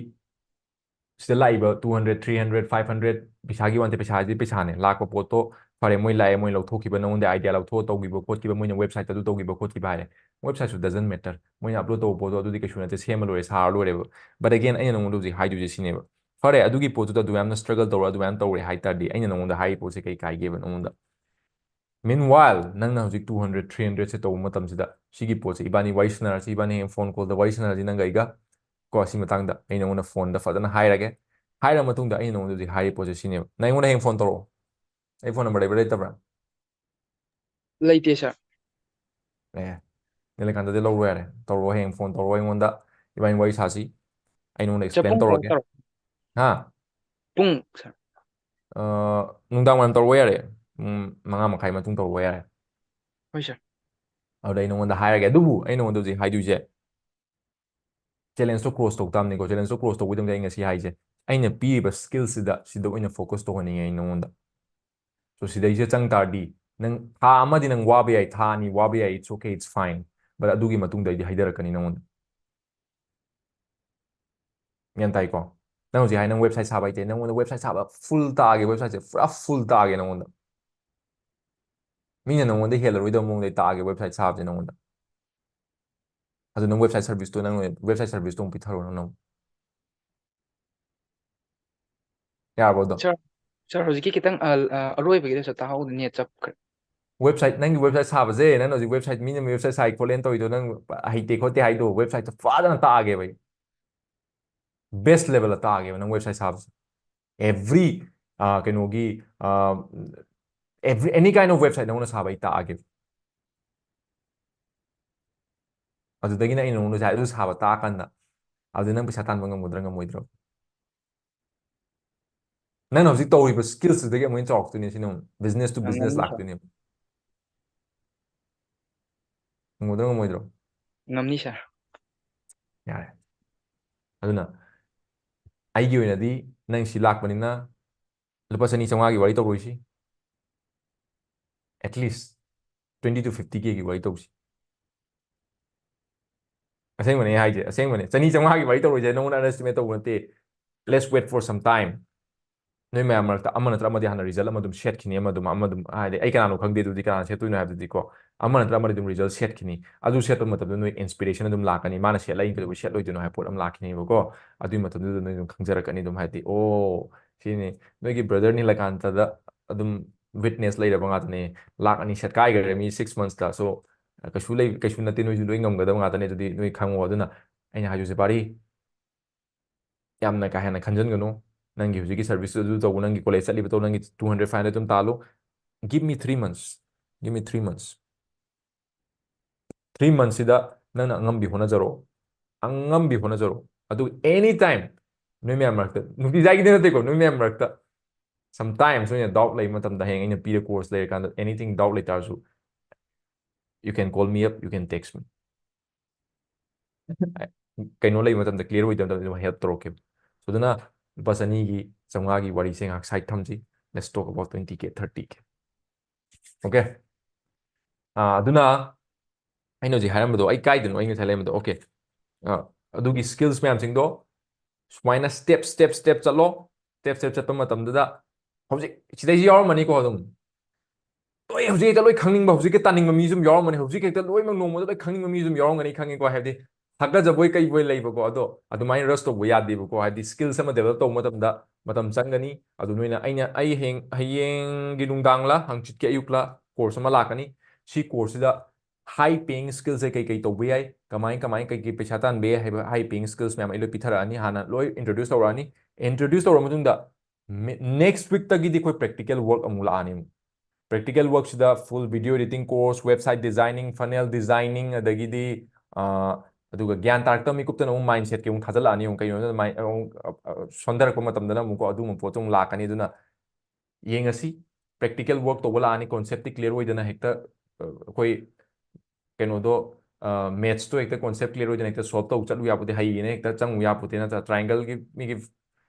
ꯁꯤꯗ ꯂꯥꯛꯏꯕ two hundred, three hundred, five hundred, ꯄꯩꯁꯥꯒꯤ ꯋꯥ ꯅꯠꯇꯦ, ꯄꯩꯁꯥꯁꯤꯗꯤ ꯄꯩꯁꯥꯅꯦ꯫ ꯂꯥꯛꯄ ꯄꯣꯠꯇꯣ ꯐꯔꯦ, ꯃꯣꯏ ꯂꯥꯛꯑꯦ, ꯃꯣꯏ ꯂꯧꯊꯣꯛꯈꯤꯕ, ꯅꯉꯣꯟꯗ ꯑꯥꯏꯗꯤꯌꯥ ꯂꯧꯊꯣꯛꯑ ꯇꯧꯈꯤꯕ ꯈꯣꯠꯈꯤꯕ, ꯃꯣꯏꯅ ꯋꯦꯕꯁꯥꯏꯠꯇ ꯑꯗꯨ ꯇꯧꯈꯤꯕ ꯈꯣꯠꯈꯤꯕ ꯍꯥꯏꯔꯦ꯫ ꯋꯦꯕꯁꯥꯏꯠꯁꯨ doesn't matter, ꯃꯣꯏꯅ ꯑꯞꯂꯣꯗ ꯇꯧꯕ ꯄꯣꯠꯇꯣ ꯑꯗꯨꯗꯤ ꯀꯩꯁꯨ ꯅꯠꯇꯦ, ꯁꯦꯝꯃ ꯂꯣꯏꯔꯦ, ꯁꯥꯔ ꯂꯣꯏꯔꯦꯕ꯫ But again, ꯑꯩꯅ ꯅꯉꯣꯟꯗ ꯍꯧꯖꯤꯛ ꯍꯥꯏꯗꯣꯏꯁꯦ ꯁꯤꯅꯦꯕ, ꯐꯔꯦ, ꯑꯗꯨꯒꯤ ꯄꯣꯠꯇꯨꯗ ꯑꯗꯨ ꯌꯥꯝꯅ ꯁ꯭ꯇ꯭ꯔꯒꯜ ꯇꯧꯔ ꯑꯗꯨꯃꯥꯏꯅ ꯇꯧꯔꯦ ꯍꯥꯏ ꯇꯥꯔꯗꯤ, ꯑꯩꯅ ꯅꯉꯣꯟꯗ ꯍꯥꯏꯔꯤꯕ ꯄꯣꯠꯁꯦ ꯀꯩ ꯀꯥꯏꯒꯦꯕ ꯅꯉꯣꯟꯗ? Meanwhile, ꯅꯪꯅ ꯍꯧꯖꯤꯛ two hundred, three hundred ꯁꯦ ꯇꯧꯕ ꯃꯇꯝꯁꯤꯗ, ꯁꯤꯒꯤ ꯄꯣꯠꯁꯦ ꯏꯕꯥꯅꯤ ꯋꯥꯔꯤ ꯁꯥꯟꯅꯔꯁꯤ, ꯏꯕꯥꯅꯤ ꯍꯌꯦꯡ phone call ꯗ ꯋꯥꯔꯤ ꯁꯥꯟꯅꯔꯁꯤ ꯅꯪꯒ ꯑꯩꯒ, ꯀꯣ, ꯁꯤ ꯃꯇꯥꯡꯗ ꯑꯩ ꯅꯉꯣꯟꯗ phone ꯗ ꯐꯖꯅ ꯍꯥꯏꯔꯒꯦ꯫ ꯍꯥꯏꯔ ꯃꯇꯨꯡꯗ ꯑꯩꯅ ꯅꯉꯣꯟꯗ ꯍꯧꯖꯤꯛ ꯍꯥꯏꯔꯤꯕ ꯄꯣꯠꯁꯦ ꯁꯤꯅꯦꯕ꯫ ꯅꯪ ꯑꯩꯉꯣꯟꯗ ꯍꯌꯦꯡ phone ꯇꯧꯔꯛꯑꯣ꯫ ꯑꯩ phone number ꯂꯩꯕ꯭ꯔꯥ ꯂꯩꯇꯕ꯭ꯔꯥ? ꯂꯩꯇꯦ, sir꯫ ꯑꯦ, ꯅꯤꯂꯀꯥꯟꯇꯗꯤ ꯂꯧꯔꯣ ꯌꯥꯔꯦ꯫ ꯇꯧꯔꯛꯑꯣ, ꯍꯌꯦꯡ phone ꯇꯧꯔꯛꯑꯣ ꯑꯩꯉꯣꯟꯗ, ꯏꯕꯥꯅꯤ ꯋꯥꯔꯤ ꯁꯥꯁꯤ꯫ ꯑꯩ ꯅꯉꯣꯟꯗ Sir, explain ꯄꯨꯡ ꯀꯌꯥꯗ ꯇꯧꯔꯒꯦ꯫ ꯇꯧꯔꯛ-, ꯍꯥ? ꯄꯨꯡ, sir? ꯑ, ꯅꯨꯡꯗꯥꯡ ꯋꯥꯏꯔꯝ ꯇꯧꯔꯛꯑꯣ ꯌꯥꯔꯦ꯫ ꯄꯨꯡ ꯃꯉꯥ ꯃꯈꯥꯏ ꯃꯇꯨꯡ ꯇꯧꯔꯛꯑꯣ ꯌꯥꯔꯦ꯫ ꯍꯣꯏ, sir꯫ ꯑꯗꯨꯗ ꯑꯩ ꯅꯉꯣꯟꯗ ꯍꯥꯏꯔꯒꯦ꯫ ꯑꯗꯨꯕꯨ ꯑꯩ ꯅꯉꯣꯟꯗ ꯍꯧꯖꯤꯛ ꯍꯥꯏꯗꯣꯏꯁꯦ, challenge ꯇꯣ cross ꯇꯧ ꯇꯥꯕꯅꯤꯀꯣ꯫ Challenge ꯇꯣ cross ꯇꯧꯕꯒꯤꯗꯃꯛꯇ ꯑꯩ ꯉꯁꯤ ꯍꯥꯏꯁꯦ, ꯑꯩꯅ ꯄꯤꯔꯤꯕ skill ꯁꯤꯗ, ꯁꯤꯗ ꯑꯣꯏꯅ focus ꯇꯧꯍꯟꯅꯤꯡꯉꯦ ꯑꯩ ꯅꯉꯣꯟꯗ꯫ So, ꯁꯤꯗꯩꯁꯤꯗ ꯆꯪ ꯇꯥꯔꯗꯤ, ꯅꯪ ꯊꯥ ꯑꯃꯗꯤ ꯅꯪ ꯋꯥꯕ ꯌꯥꯏ, ꯊꯥ ꯑꯅꯤ ꯋꯥꯕ ꯌꯥꯏ, it's okay, it's fine, but ꯑꯗꯨꯒꯤ ꯃꯇꯨꯡꯗ ꯑꯩꯗꯤ ꯍꯥꯏꯊꯔꯛꯀꯅꯤ ꯅꯉꯣꯟꯗ꯫ ꯒ꯭ꯌꯥꯟ ꯇꯥꯏꯀꯣ? ꯅꯪ ꯍꯧꯖꯤꯛ ꯍꯥꯏ, ꯅꯪ website ꯁꯥꯕ ꯍꯩꯇꯦ, ꯅꯪꯉꯣꯟꯗ website ꯁꯥꯕ full ꯇꯥꯛꯑꯒꯦ, website ꯁꯦ ꯄꯨꯔꯥ full ꯇꯥꯛꯑꯒꯦ ꯅꯉꯣꯟꯗ꯫ ꯃꯤꯅ ꯅꯉꯣꯟꯗ ꯍꯦꯜꯂꯔꯣꯏꯗꯕ ꯃꯑꯣꯡꯗ ꯑꯩ ꯇꯥꯛꯑꯒꯦ website ꯁꯥꯕꯁꯦ ꯅꯉꯣꯟꯗ꯫ ꯑꯗꯨ ꯅꯪ website service ꯇꯣ, ꯅꯪ website service ꯇꯣ ꯑꯃꯨꯛ ꯄꯤꯊꯔꯣ ꯅꯪ꯫ ꯌꯥꯔꯕꯣ ꯑꯗꯣ? Sir, sir, ꯍꯧꯖꯤꯛꯀꯤ ꯈꯤꯇꯪ, ꯑ, ꯑ, ꯑꯔꯣꯏꯕꯒꯤꯗꯣ, sir, ꯇꯥꯍꯧꯗ, net ꯆꯞꯈ꯭ꯔꯦ꯫ Website, ꯅꯪꯒꯤ website ꯁꯥꯕꯁꯦ, ꯅꯪꯅ ꯍꯧꯖꯤꯛ website, ꯃꯤꯅ website ꯁꯥꯏ ꯈꯣꯠꯂꯦꯅ ꯇꯧꯔꯤꯗꯣ, ꯅꯪ ꯍꯩꯇꯦ ꯈꯣꯠꯇꯦ ꯍꯥꯏꯗꯣ, website ꯇꯣ ꯐꯖꯅ ꯇꯥꯛꯑꯒꯦꯕ ꯑꯩ꯫ Best level ꯗ ꯇꯥꯛꯑꯒꯦꯕ ꯅꯪ website ꯁꯥꯕꯁꯦ꯫ Every, ꯑ, ꯀꯩꯅꯣꯒꯤ, ꯑ, every, any kind of website ꯅꯪꯉꯣꯟꯗ ꯁꯥꯕ ꯑꯩ ꯇꯥꯛꯑꯒꯦꯕ꯫ ꯑꯗꯨꯗꯒꯤꯅꯦ ꯑꯩꯅ ꯅꯉꯣꯟꯗ ꯍꯧꯖꯤꯛ ꯍꯥꯏ, ꯑꯗꯨ ꯁꯥꯕ ꯇꯥꯛꯑꯀꯥꯟꯗ, ꯑꯗꯨ ꯅꯪ ꯄꯩꯁꯥ ꯇꯥꯟꯕ ꯉꯝꯒꯗ꯭ꯔꯥ ꯉꯝꯃꯣꯏꯗ꯭ꯔꯣ? ꯅꯪꯅ ꯍꯧꯖꯤꯛ ꯇꯧꯔꯤꯕ skills ꯇꯨꯗꯒꯤ ꯑꯃꯨꯛ ꯍꯦꯟꯅ ꯆꯥꯎꯔꯛꯇꯣꯏꯅꯦ ꯁꯤ, ꯅꯪ business to business ꯉꯝꯅꯤ, sir꯫ ꯂꯥꯛꯇꯣꯏꯅꯦꯕ꯫ ꯉꯝꯒꯗ꯭ꯔꯥ ꯉꯝꯃꯣꯏꯗ꯭ꯔꯣ? ꯉꯝꯅꯤ, sir꯫ ꯌꯥꯔꯦ꯫ ꯑꯗꯨꯅ ꯑꯩꯒꯤ ꯑꯣꯏꯅꯗꯤ ꯅꯪ ꯁꯤ ꯂꯥꯛꯄꯅꯤꯅ ꯂꯨꯄꯥ ꯆꯅꯤ ꯆꯥꯝꯃꯉꯥꯒꯤ ꯋꯥꯔꯤ ꯇꯧꯔꯣꯏꯁꯤ꯫ At least twenty to fifty K ꯒꯤ ꯋꯥꯔꯤ ꯇꯧꯁꯤ꯫ ꯑꯁꯦꯡꯕꯅꯦ ꯑꯩ ꯍꯥꯏꯁꯦ, ꯑꯁꯦꯡꯕꯅꯦ꯫ ꯆꯅꯤ ꯆꯥꯝꯃꯉꯥꯒꯤ ꯋꯥꯔꯤ ꯇꯧꯔꯣꯏꯁꯦ, ꯅꯉꯣꯟꯗ underestimate ꯇꯧꯕ ꯅꯠꯇꯦ꯫ Let's wait for some time꯫ ꯅꯣꯏ ꯃꯌꯥꯝ ꯃꯔꯛꯇ ꯑꯃ ꯅꯠꯇ꯭ꯔ ꯑꯃꯗꯤ ꯍꯥꯟꯅ result ꯑꯃ ꯑꯗꯨꯝ ꯁꯦꯠꯈꯤꯅꯤ, ꯑꯃ ꯑꯗꯨꯝ, ꯑꯃ ꯑꯗꯨꯝ, ꯍꯥꯏꯗꯤ ꯑꯩ ꯀꯅꯥꯅꯣ ꯈꯪꯗꯦ, ꯑꯗꯨꯗꯤ ꯀꯅꯥꯅ ꯁꯦꯠꯇꯣꯏꯅꯣ ꯍꯥꯏꯕꯗꯨꯗꯤꯀꯣ, ꯑꯃ ꯅꯠꯇ꯭ꯔ ꯑꯃꯗꯤ ꯑꯗꯨꯝ result ꯁꯦꯠꯈꯤꯅꯤ꯫ ꯑꯗꯨ ꯁꯦꯠꯄ ꯃꯇꯝꯗ ꯅꯣꯏ inspiration ꯑꯗꯨꯝ ꯂꯥꯛꯀꯅꯤ, ꯃꯥꯅ ꯁꯦꯠꯂ ꯑꯩꯅ ꯀꯩꯗꯧꯕꯩ ꯁꯦꯠꯂꯣꯏꯗꯣꯏꯅꯣ ꯍꯥꯏꯕ ꯄꯣꯠ ꯑꯃ ꯂꯥꯛꯈꯤꯅꯦꯕꯀꯣ꯫ ꯑꯗꯨꯒꯤ ꯃꯇꯝꯗꯨꯗ ꯅꯣꯏ ꯑꯗꯨꯝ ꯈꯪꯖꯔꯛꯀꯅꯤ ꯑꯗꯨꯝ, ꯍꯥꯏꯗꯤ, "ꯑꯣ, ꯁꯤꯅꯤ ꯅꯣꯏꯒꯤ brother ꯅꯤꯂꯀꯥꯟꯇꯗ ꯑꯗꯨꯝ witness ꯂꯩꯔꯕ ꯉꯥꯛꯇꯅꯦ꯫ ꯂꯥꯛ ꯑꯅꯤ ꯁꯦꯠꯀꯥꯏꯈ꯭ꯔꯦ ꯃꯤ six months ꯇ꯫ So ꯀꯩꯁꯨ ꯂꯩ, ꯀꯩꯁꯨ ꯅꯠꯇꯦ, ꯅꯣꯏꯁꯨ ꯂꯣꯏ ꯉꯝꯒꯗꯕ ꯉꯥꯛꯇꯅꯦ꯫ ꯑꯗꯨꯗꯤ ꯅꯣꯏ ꯈꯪꯉꯣ꯫ ꯑꯗꯨꯅ ꯑꯩꯅ ꯍꯥꯏꯗꯣꯏꯁꯦ ꯄꯥꯔꯤ, ꯌꯥꯝꯅ ꯀꯥ ꯍꯦꯟꯅ ꯈꯟꯖꯟꯒꯅꯨ꯫ ꯅꯪꯒꯤ ꯍꯧꯖꯤꯛꯀꯤ service ꯇꯨ ꯑꯗꯨ ꯇꯧꯕ, ꯅꯪꯒꯤ college ꯆꯠꯂꯤꯕ ꯇꯧ, ꯅꯪꯒꯤ two hundred five hundred ꯑꯗꯨꯝ ꯇꯥꯜꯂꯨ꯫ Give me three months, give me three months, three months ꯁꯤꯗ ꯅꯪꯅ ꯑꯉꯝꯕꯤ ꯍꯣꯠꯅꯖꯔꯣ, ꯑꯉꯝꯕꯤ ꯍꯣꯠꯅꯖꯔꯣ꯫ ꯑꯗꯨ any time ꯅꯣꯏ ꯃꯌꯥꯝ ꯃꯔꯛꯇ, ꯅꯨꯡꯇꯤꯖꯥꯏꯒꯤꯗꯤ ꯅꯠꯇꯦꯀꯣ, ꯅꯣꯏ ꯃꯌꯥꯝ ꯃꯔꯛꯇ sometimes ꯅꯣꯏꯅ doubt ꯂꯩꯕ ꯃꯇꯝꯗ, ꯍꯌꯦꯡ ꯑꯩꯅ ꯄꯤꯔ course ꯂꯩꯔꯀꯥꯟꯗ anything doubt ꯂꯩꯇꯥꯔꯁꯨ, you can call me up, you can text me꯫ ꯀꯩꯅꯣ ꯂꯩꯕ ꯃꯇꯝꯗ, clear ꯑꯣꯏꯗꯕ ꯃꯇꯝꯗ ꯑꯗꯨꯝ help ꯇꯧꯔꯛꯀꯦꯕ꯫ So ꯑꯗꯨꯅ ꯂꯨꯄꯥ ꯆꯅꯤꯒꯤ, ꯆꯥꯝꯃꯉꯥꯒꯤ ꯋꯥꯔꯤꯁꯦ ꯉꯥꯏꯍꯥꯛ side ꯊꯝꯁꯤ꯫ Let's talk about twenty K, thirty K꯫ Okay? ꯑꯥ, ꯑꯗꯨꯅ ꯑꯩꯅ ꯍꯧꯖꯤꯛ ꯍꯥꯏꯔꯝꯕꯗꯣ, ꯑꯩ ꯀꯥꯏꯗꯅꯣ ꯑꯩ ꯉꯁꯥꯏ ꯂꯩꯔꯝꯕꯗꯣ? Okay꯫ ꯑꯥ, ꯑꯗꯨꯒꯤ skills ꯃꯌꯥꯝꯁꯤꯡꯗꯣ ꯁꯨꯃꯥꯏꯅ step, step, step ꯆꯠꯂꯣ꯫ Step, step ꯆꯠꯄ ꯃꯇꯝꯗꯨꯗ ꯍꯧꯖꯤꯛ ꯁꯤꯗꯩꯁꯤ ꯌꯥꯎꯔꯝꯃꯅꯤꯀꯣ ꯑꯗꯨꯝ꯫ ꯂꯣꯏ ꯍꯧꯖꯤꯛ ꯍꯦꯛꯇ ꯂꯣꯏ ꯈꯪꯅꯤꯡꯕ, ꯍꯧꯖꯤꯛ ꯍꯦꯛꯇ ꯇꯥꯅꯤꯡꯕ ꯃꯤꯁꯨ ꯑꯗꯨꯝ ꯌꯥꯎꯔꯝꯒꯅꯤ, ꯍꯧꯖꯤꯛ ꯍꯦꯛꯇ ꯂꯣꯏꯅꯃꯛ ꯅꯣꯡꯃꯗ ꯂꯣꯏ ꯈꯪꯅꯤꯡꯕ ꯃꯤꯁꯨ ꯑꯗꯨꯝ ꯌꯥꯎꯔꯝꯒꯅꯤ ꯈꯪꯉꯤꯀꯣ꯫ ꯍꯥꯏꯕꯗꯤ ꯊꯥꯒꯠꯆꯕꯣꯏ ꯀꯩꯕꯣꯏ ꯂꯩꯕꯀꯣ꯫ ꯑꯗꯣ ꯑꯗꯨꯃꯥꯏꯅ rush ꯇꯧꯕ ꯌꯥꯗꯦꯕꯀꯣ꯫ ꯍꯥꯏꯕꯗꯤ skills ꯑꯃ develop ꯇꯧꯕ ꯃꯇꯝꯗ ꯃꯇꯝ ꯆꯪꯒꯅꯤ꯫ ꯑꯗꯨ ꯅꯣꯏꯅ, ꯑꯩꯅ, ꯑꯩ ꯍꯌꯦꯡ, ꯍꯌꯦꯡꯒꯤ ꯅꯨꯡꯗꯥꯡꯂ ꯍꯪꯆꯤꯠꯀꯤ ꯑꯌꯨꯛꯂ course ꯑꯃ ꯂꯥꯛꯀꯅꯤ꯫ ꯁꯤ course ꯁꯤꯗ high paying skills ꯁꯦ ꯀꯩ ꯀꯩ ꯇꯧꯕ ꯌꯥꯏ, ꯀꯃꯥꯏ ꯀꯃꯥꯏ ꯀꯩ ꯀꯩ ꯄꯩꯁꯥ ꯇꯥꯟꯕ ꯌꯥꯏ ꯍꯥꯏꯕ high paying skills ꯃꯌꯥꯝ ꯑꯩ ꯂꯣꯏ ꯄꯤꯊꯔꯛꯑꯅꯤ꯫ ꯍꯥꯟꯅ ꯂꯣꯏ introduce ꯇꯧꯔꯛꯑꯅꯤ꯫ Introduce ꯇꯧꯔ ꯃꯇꯨꯡꯗ ꯃꯤ-, next week ꯇꯒꯤꯗꯤ ꯑꯩꯈꯣꯏ practical work ꯑꯃꯨꯛ ꯂꯥꯛꯑꯅꯤ꯫ Practical work ꯁꯤꯗ full video editing course, website designing, funnel designing, ꯑꯗꯒꯤꯗꯤ, ꯑꯥ, ꯑꯗꯨꯒ ꯒ꯭ꯌꯥꯟ ꯇꯥꯔꯛꯇꯕ ꯃꯤꯀꯨꯞꯇꯅ ꯑꯃꯨꯛ mindset ꯀꯤ ꯑꯃꯨꯛ ꯊꯥꯖꯤꯜꯂꯛꯑꯅꯤ꯫ ꯑꯃꯨꯛ ꯀꯩꯅꯣꯗ ꯃꯥꯏ-, ꯑꯃꯨꯛ, ꯑ, ꯑ, ꯁꯣꯟꯊꯔꯛꯄ ꯃꯇꯝꯗꯅ ꯑꯃꯨꯛꯀꯣ ꯑꯗꯨꯒꯨꯝꯕ ꯄꯣꯠꯇꯣ ꯑꯃꯨꯛ ꯂꯥꯛꯀꯅꯤ꯫ ꯑꯗꯨꯅ ꯌꯦꯡꯉꯁꯤ꯫ Practical work ꯇꯧꯕ ꯂꯥꯛꯑꯅꯤ, concept ꯇꯤ clear ꯑꯣꯏꯗꯅ ꯍꯦꯛꯇ, ꯑ, ꯑꯩꯈꯣꯏ ꯀꯩꯅꯣꯗꯣ, ꯑ, maths ꯇꯣ ꯍꯦꯛꯇ concept clear ꯑꯣꯏꯗꯅ ꯍꯦꯛꯇ solve ꯇꯧ ꯆꯠꯂꯨ ꯌꯥꯄꯣꯠꯇꯦ, ꯍꯩꯌꯦꯅ ꯍꯦꯛꯇ ꯆꯪꯉꯨ ꯌꯥꯄꯣꯠꯇꯦ ꯅꯠꯇ꯭ꯔꯥ? Triangle ꯒꯤ ꯃꯤꯒꯤ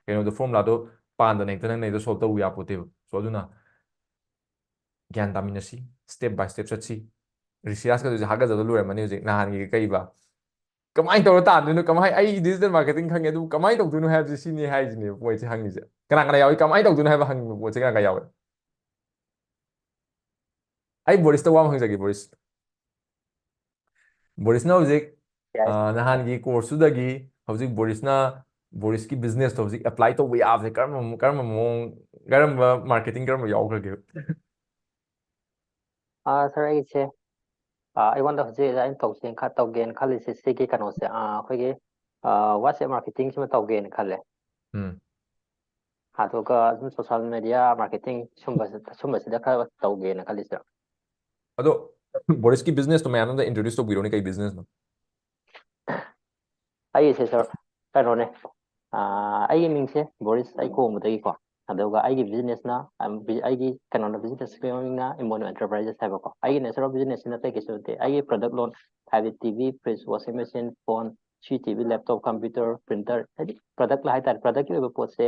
ꯀꯩꯅꯣꯗꯣ, formula ꯗꯣ ꯄꯥꯟꯗꯅ ꯍꯦꯛꯇ ꯅꯪꯅ ꯍꯦꯛꯇ solve ꯇꯧ ꯌꯥꯄꯣꯠꯇꯦꯕ꯫ So ꯑꯗꯨꯅ ꯒ꯭ꯌꯥꯟ ꯇꯥꯃꯤꯟꯅꯁꯤ, step by step ꯆꯠꯁꯤ꯫ ꯔꯤꯁꯤꯌꯥꯁꯀꯗꯨꯁꯨ ꯍꯥꯒꯠꯆꯕ ꯂꯣꯏꯔꯝꯃꯅꯤ ꯍꯧꯖꯤꯛ, ꯅꯍꯥꯟꯒꯤ ꯀꯩꯕ? ꯀꯃꯥꯏꯅ ꯇꯧꯔ ꯇꯥꯟꯗꯣꯏꯅꯣ? ꯀꯃꯥꯏ-, ꯑꯩ digital marketing ꯈꯪꯉꯦ, ꯑꯗꯨꯕꯨ ꯀꯃꯥꯏꯅ ꯇꯧꯗꯣꯏꯅꯣ ꯍꯥꯏꯕꯁꯦ ꯁꯤꯅꯤ ꯍꯥꯏꯁꯤꯅꯦꯕ ꯃꯣꯏꯁꯦ ꯍꯪꯉꯤꯁꯦ꯫ ꯀꯅꯥ ꯀꯅꯥ ꯌꯥꯎꯏ? ꯀꯃꯥꯏꯅ ꯇꯧꯗꯣꯏꯅꯣ ꯍꯥꯏꯕ ꯍꯪꯅꯤꯡꯕ ꯄꯣꯠꯁꯦ ꯀꯅꯥ ꯀꯅꯥ ꯌꯥꯎꯏ? ꯑꯩ ꯕꯣꯔꯤꯁꯇ ꯋꯥ ꯑꯃ ꯍꯪꯖꯒꯦ, ꯕꯣꯔꯤꯁ꯫ ꯕꯣꯔꯤꯁꯅ ꯍꯧꯖꯤꯛ, ꯌꯥꯏ꯫ ꯑ, ꯅꯍꯥꯟꯒꯤ course ꯇꯨꯗꯒꯤ ꯍꯧꯖꯤꯛ ꯕꯣꯔꯤꯁꯅ, ꯕꯣꯔꯤꯁꯀꯤ business ꯇꯣ ꯍꯧꯖꯤꯛ apply ꯇꯧꯕ ꯌꯥꯕꯁꯦ ꯀꯔꯝꯕ, ꯀꯔꯝꯕ ꯃꯑꯣꯡ ꯀꯔꯝꯕ marketing ꯀꯔꯝꯕ ꯌꯥꯎꯈ꯭ꯔꯒꯦ? ꯑꯥ ꯁꯥꯔ, ꯑꯩꯁꯦ ꯑꯥ ꯑꯩꯉꯣꯟꯗ ꯍꯧꯖꯤꯛ ꯑꯩꯅ ꯇꯧꯁꯦꯅ ꯈ- ꯇꯧꯒꯦꯅ ꯈꯜꯂꯤꯁꯦ ꯁꯤꯒꯤ ꯀꯩꯅꯣꯁꯦ, ꯑꯥ ꯑꯩꯈꯣꯏꯒꯤ ꯑꯥ WhatsApp marketing ꯁꯤꯃ ꯇꯧꯒꯦꯅ ꯈꯜꯂꯦ꯫ ꯎꯝ ꯑꯗꯨꯒ ꯑꯗꯨꯝ social media marketing ꯁꯨꯝꯕꯁꯤ ꯁꯨꯝꯕꯁꯤꯗ ꯈꯔ ꯇꯧꯒꯦꯅ ꯈꯜꯂꯤ ꯁꯥꯔ꯫ ꯑꯗꯣ ꯕꯣꯔꯤꯁꯀꯤ business ꯇꯣ ꯃꯌꯥꯝ ꯑꯃꯗ introduce ꯇꯧꯕꯤꯔꯣꯅꯦ, ꯀꯩ business ꯅꯣ? ꯑꯩꯒꯤꯁꯦ ꯁꯥꯔ ꯀꯩꯅꯣꯅꯦ, ꯑꯥ ꯑꯩꯒꯤ ꯃꯤꯡꯁꯦ ꯕꯣꯔꯤꯁ ꯑꯩꯈꯣꯡꯕꯗꯒꯤꯀꯣ, ꯑꯗꯨꯒ ꯑꯩꯒꯤ business ꯅ ꯑꯝ, ꯕꯤ- ꯑꯩꯒꯤ ꯀꯩꯅꯣꯅ business ꯀꯤ ꯃꯃꯤꯡꯅ ꯏꯃꯣꯅꯨ Enterprises ꯍꯥꯏꯕꯀꯣ꯫ ꯑꯩꯒꯤꯅꯦ ꯁꯥꯔ business ꯁꯤ ꯅꯠꯇꯦ ꯀꯩꯁꯨ ꯅꯠꯇꯦ, ꯑꯩꯒꯤ product line ꯍꯥꯏꯕꯗꯤ T V, fridge, washing machine, phone, C C T V, laptop, computer, printer, ꯍꯥꯏꯗꯤ product ꯍꯥꯏꯇꯥꯔꯦ, product ꯀꯤ ꯑꯣꯏꯕ ꯄꯣꯠꯁꯦ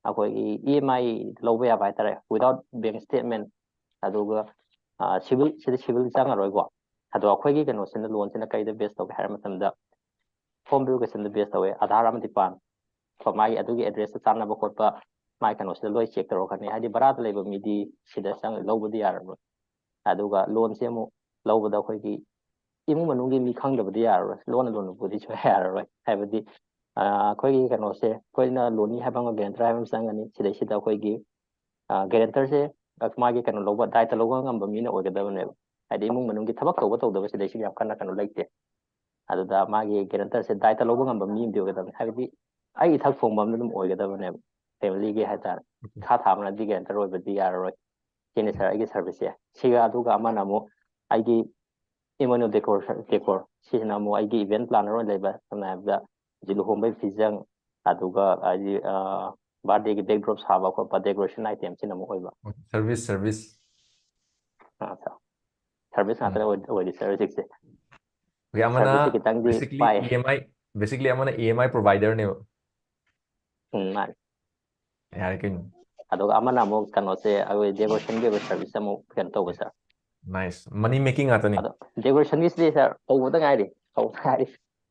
ꯑꯩꯈꯣꯏꯒꯤ E M I ꯂꯧꯕ ꯌꯥꯕ ꯍꯥꯏꯇꯥꯔꯦ, without bank statement, ꯑꯗꯨꯒ civil ꯁꯤꯗ civil ꯆꯪꯉꯔꯣꯏꯀꯣ꯫ ꯑꯗꯣ ꯑꯩꯈꯣꯏꯒꯤ ꯀꯩꯅꯣꯁꯤꯅ loan ꯁꯤꯅ ꯀꯩꯗ base ꯇꯧꯒꯦ ꯍꯥꯏꯕ ꯃꯇꯝꯗ home verification ꯗ base ꯇꯧꯋꯦ, ꯑꯙꯥꯔ ꯑꯃꯗꯤ ꯄꯥꯟ꯫ ꯀꯣ, ꯃꯥꯒꯤ ꯑꯗꯨꯒꯤ address ꯇ ꯆꯥꯟꯅꯕ ꯈꯣꯠꯄ ꯃꯥꯒꯤ ꯀꯩꯅꯣꯁꯤꯗ ꯂꯣꯏ check ꯇꯧꯔꯛꯀꯅꯤ꯫ ꯍꯥꯏꯗꯤ ꯚꯔꯥꯗ ꯂꯩꯕ ꯃꯤꯗꯤ ꯁꯤꯗ ꯆꯪ ꯂꯧꯕꯗꯤ ꯌꯥꯔꯔꯣꯏ꯫ ꯑꯗꯨꯒ loan ꯁꯦ ꯑꯃꯨꯛ ꯂꯧꯕꯗ ꯑꯩꯈꯣꯏꯒꯤ ꯏꯃꯨꯡ ꯃꯅꯨꯡꯒꯤ ꯃꯤ ꯈꯪꯗꯕꯗꯤ ꯌꯥꯔꯔꯣꯏ, ꯂꯣꯟꯅ ꯂꯣꯟꯕꯕꯨꯗꯤ ꯁꯨꯡꯌꯥ ꯌꯥꯔꯔꯣꯏ꯫ ꯍꯥꯏꯕꯗꯤ ꯑꯥ, ꯑꯩꯈꯣꯏꯒꯤ ꯀꯩꯅꯣꯁꯦ ꯑꯩꯈꯣꯏꯅ loan ꯅꯤ ꯍꯥꯏꯕ ꯑꯃ guarantor ꯍꯥꯏꯕ ꯑꯃ ꯆꯪꯒꯅꯤ꯫ ꯁꯤꯗꯩꯁꯤꯗ ꯑꯩꯈꯣꯏꯒꯤ ꯑꯥ guarantor ꯁꯦ ꯑ, ꯃꯥꯒꯤ ꯀꯩꯅꯣ ꯂꯧꯕ, ꯗꯥꯏꯇ ꯂꯧꯕ ꯉꯝꯕ ꯃꯤꯅ ꯑꯣꯏꯒꯗꯕꯅꯦꯕ꯫ ꯍꯥꯏꯗꯤ ꯏꯃꯨꯡ ꯃꯅꯨꯡꯒꯤ ꯊꯕꯛ ꯇꯧꯕ ꯇꯧꯗꯕ ꯁꯤꯗꯩꯁꯤꯗꯤ ꯌꯥꯝ ꯀꯟꯅ ꯀꯩꯅꯣ ꯂꯩꯇꯦ꯫ ꯑꯗꯨꯗ ꯃꯥꯒꯤ guarantor ꯁꯦ ꯗꯥꯏꯇ ꯂꯧꯕ ꯉꯝꯕ ꯃꯤ ꯑꯃꯗꯤ ꯑꯣꯏꯒꯗꯕꯅꯤ꯫ ꯍꯥꯏꯕꯗꯤ ꯑꯩ ꯏꯊꯛ ꯊꯣꯡꯕ ꯑꯃꯗ ꯑꯗꯨꯝ ꯑꯣꯏꯒꯗꯕꯅꯦꯕ, family ꯒꯤ ꯍꯥꯏꯇꯥꯔꯦ꯫ ꯏꯈꯥ ꯊꯥꯕꯅꯗꯤ guarantor ꯑꯣꯏꯕꯗꯤ ꯌꯥꯔꯔꯣꯏ꯫ ꯁꯤꯅꯤ ꯁꯥꯔ ꯑꯩꯒꯤ service ꯁꯦ꯫ ꯁꯤꯒ ꯑꯗꯨꯒ ꯑꯃꯅ ꯑꯃꯨꯛ ꯑꯩꯒꯤ ꯏꯃꯣꯅꯨ ꯗꯦꯀꯣꯔ, ꯗꯦꯀꯣꯔ ꯁꯤꯁꯤꯅ ꯑꯃꯨꯛ ꯑꯩꯒꯤ event planner ꯑꯣꯏꯅ ꯂꯩꯕ, ꯁꯝꯅ ꯍꯥꯏꯔꯕꯗ ꯍꯧꯖꯤꯛ ꯂꯨꯍꯣꯡꯕꯒꯤ ꯐꯤꯖꯪ, ꯑꯗꯨꯒ ꯍꯥꯏꯗꯤ birthday ꯒꯤ backdrop ꯁꯥꯕ ꯈꯣꯠꯄ decoration item ꯁꯤꯅ ꯑꯃꯨꯛ ꯑꯣꯏꯕ꯫ Service, service. ꯑꯥ, ꯁꯥꯔ꯫ Service ꯉꯥꯛꯇꯅ ꯑꯣꯏ- ꯑꯣꯏꯔꯤ ꯁꯥꯔ ꯍꯧꯖꯤꯛꯁꯦ꯫ ꯑꯩꯈꯣꯏ ꯑꯃꯅ Service ꯁꯦ ꯈꯤꯇꯪꯗꯤ basically ꯄꯥꯏ꯫ E M I, basically ꯑꯃꯅ E M I provider ꯅꯦꯕ꯫ ꯎꯝ, ꯃꯥꯅꯤ꯫ ꯌꯥꯔꯦ ꯀꯩꯅꯣ꯫ ꯑꯗꯨꯒ ꯑꯃꯅ ꯑꯃꯨꯛ ꯀꯩꯅꯣꯁꯦ ꯑꯩꯈꯣꯏ decoration ꯒꯤ ꯑꯣꯏꯕ service ꯑꯃꯨꯛ ꯀꯩꯅꯣ ꯇꯧꯕ ꯁꯥꯔ꯫ Nice. Money making ꯉꯥꯛꯇꯅꯤ꯫ ꯑꯗꯣ decoration ꯒꯤꯁꯤꯗꯤ ꯁꯥꯔ ꯍꯧꯕꯗ ꯉꯥꯏꯔꯤ, ꯍꯧꯕꯗ ꯉꯥꯏꯔꯤ꯫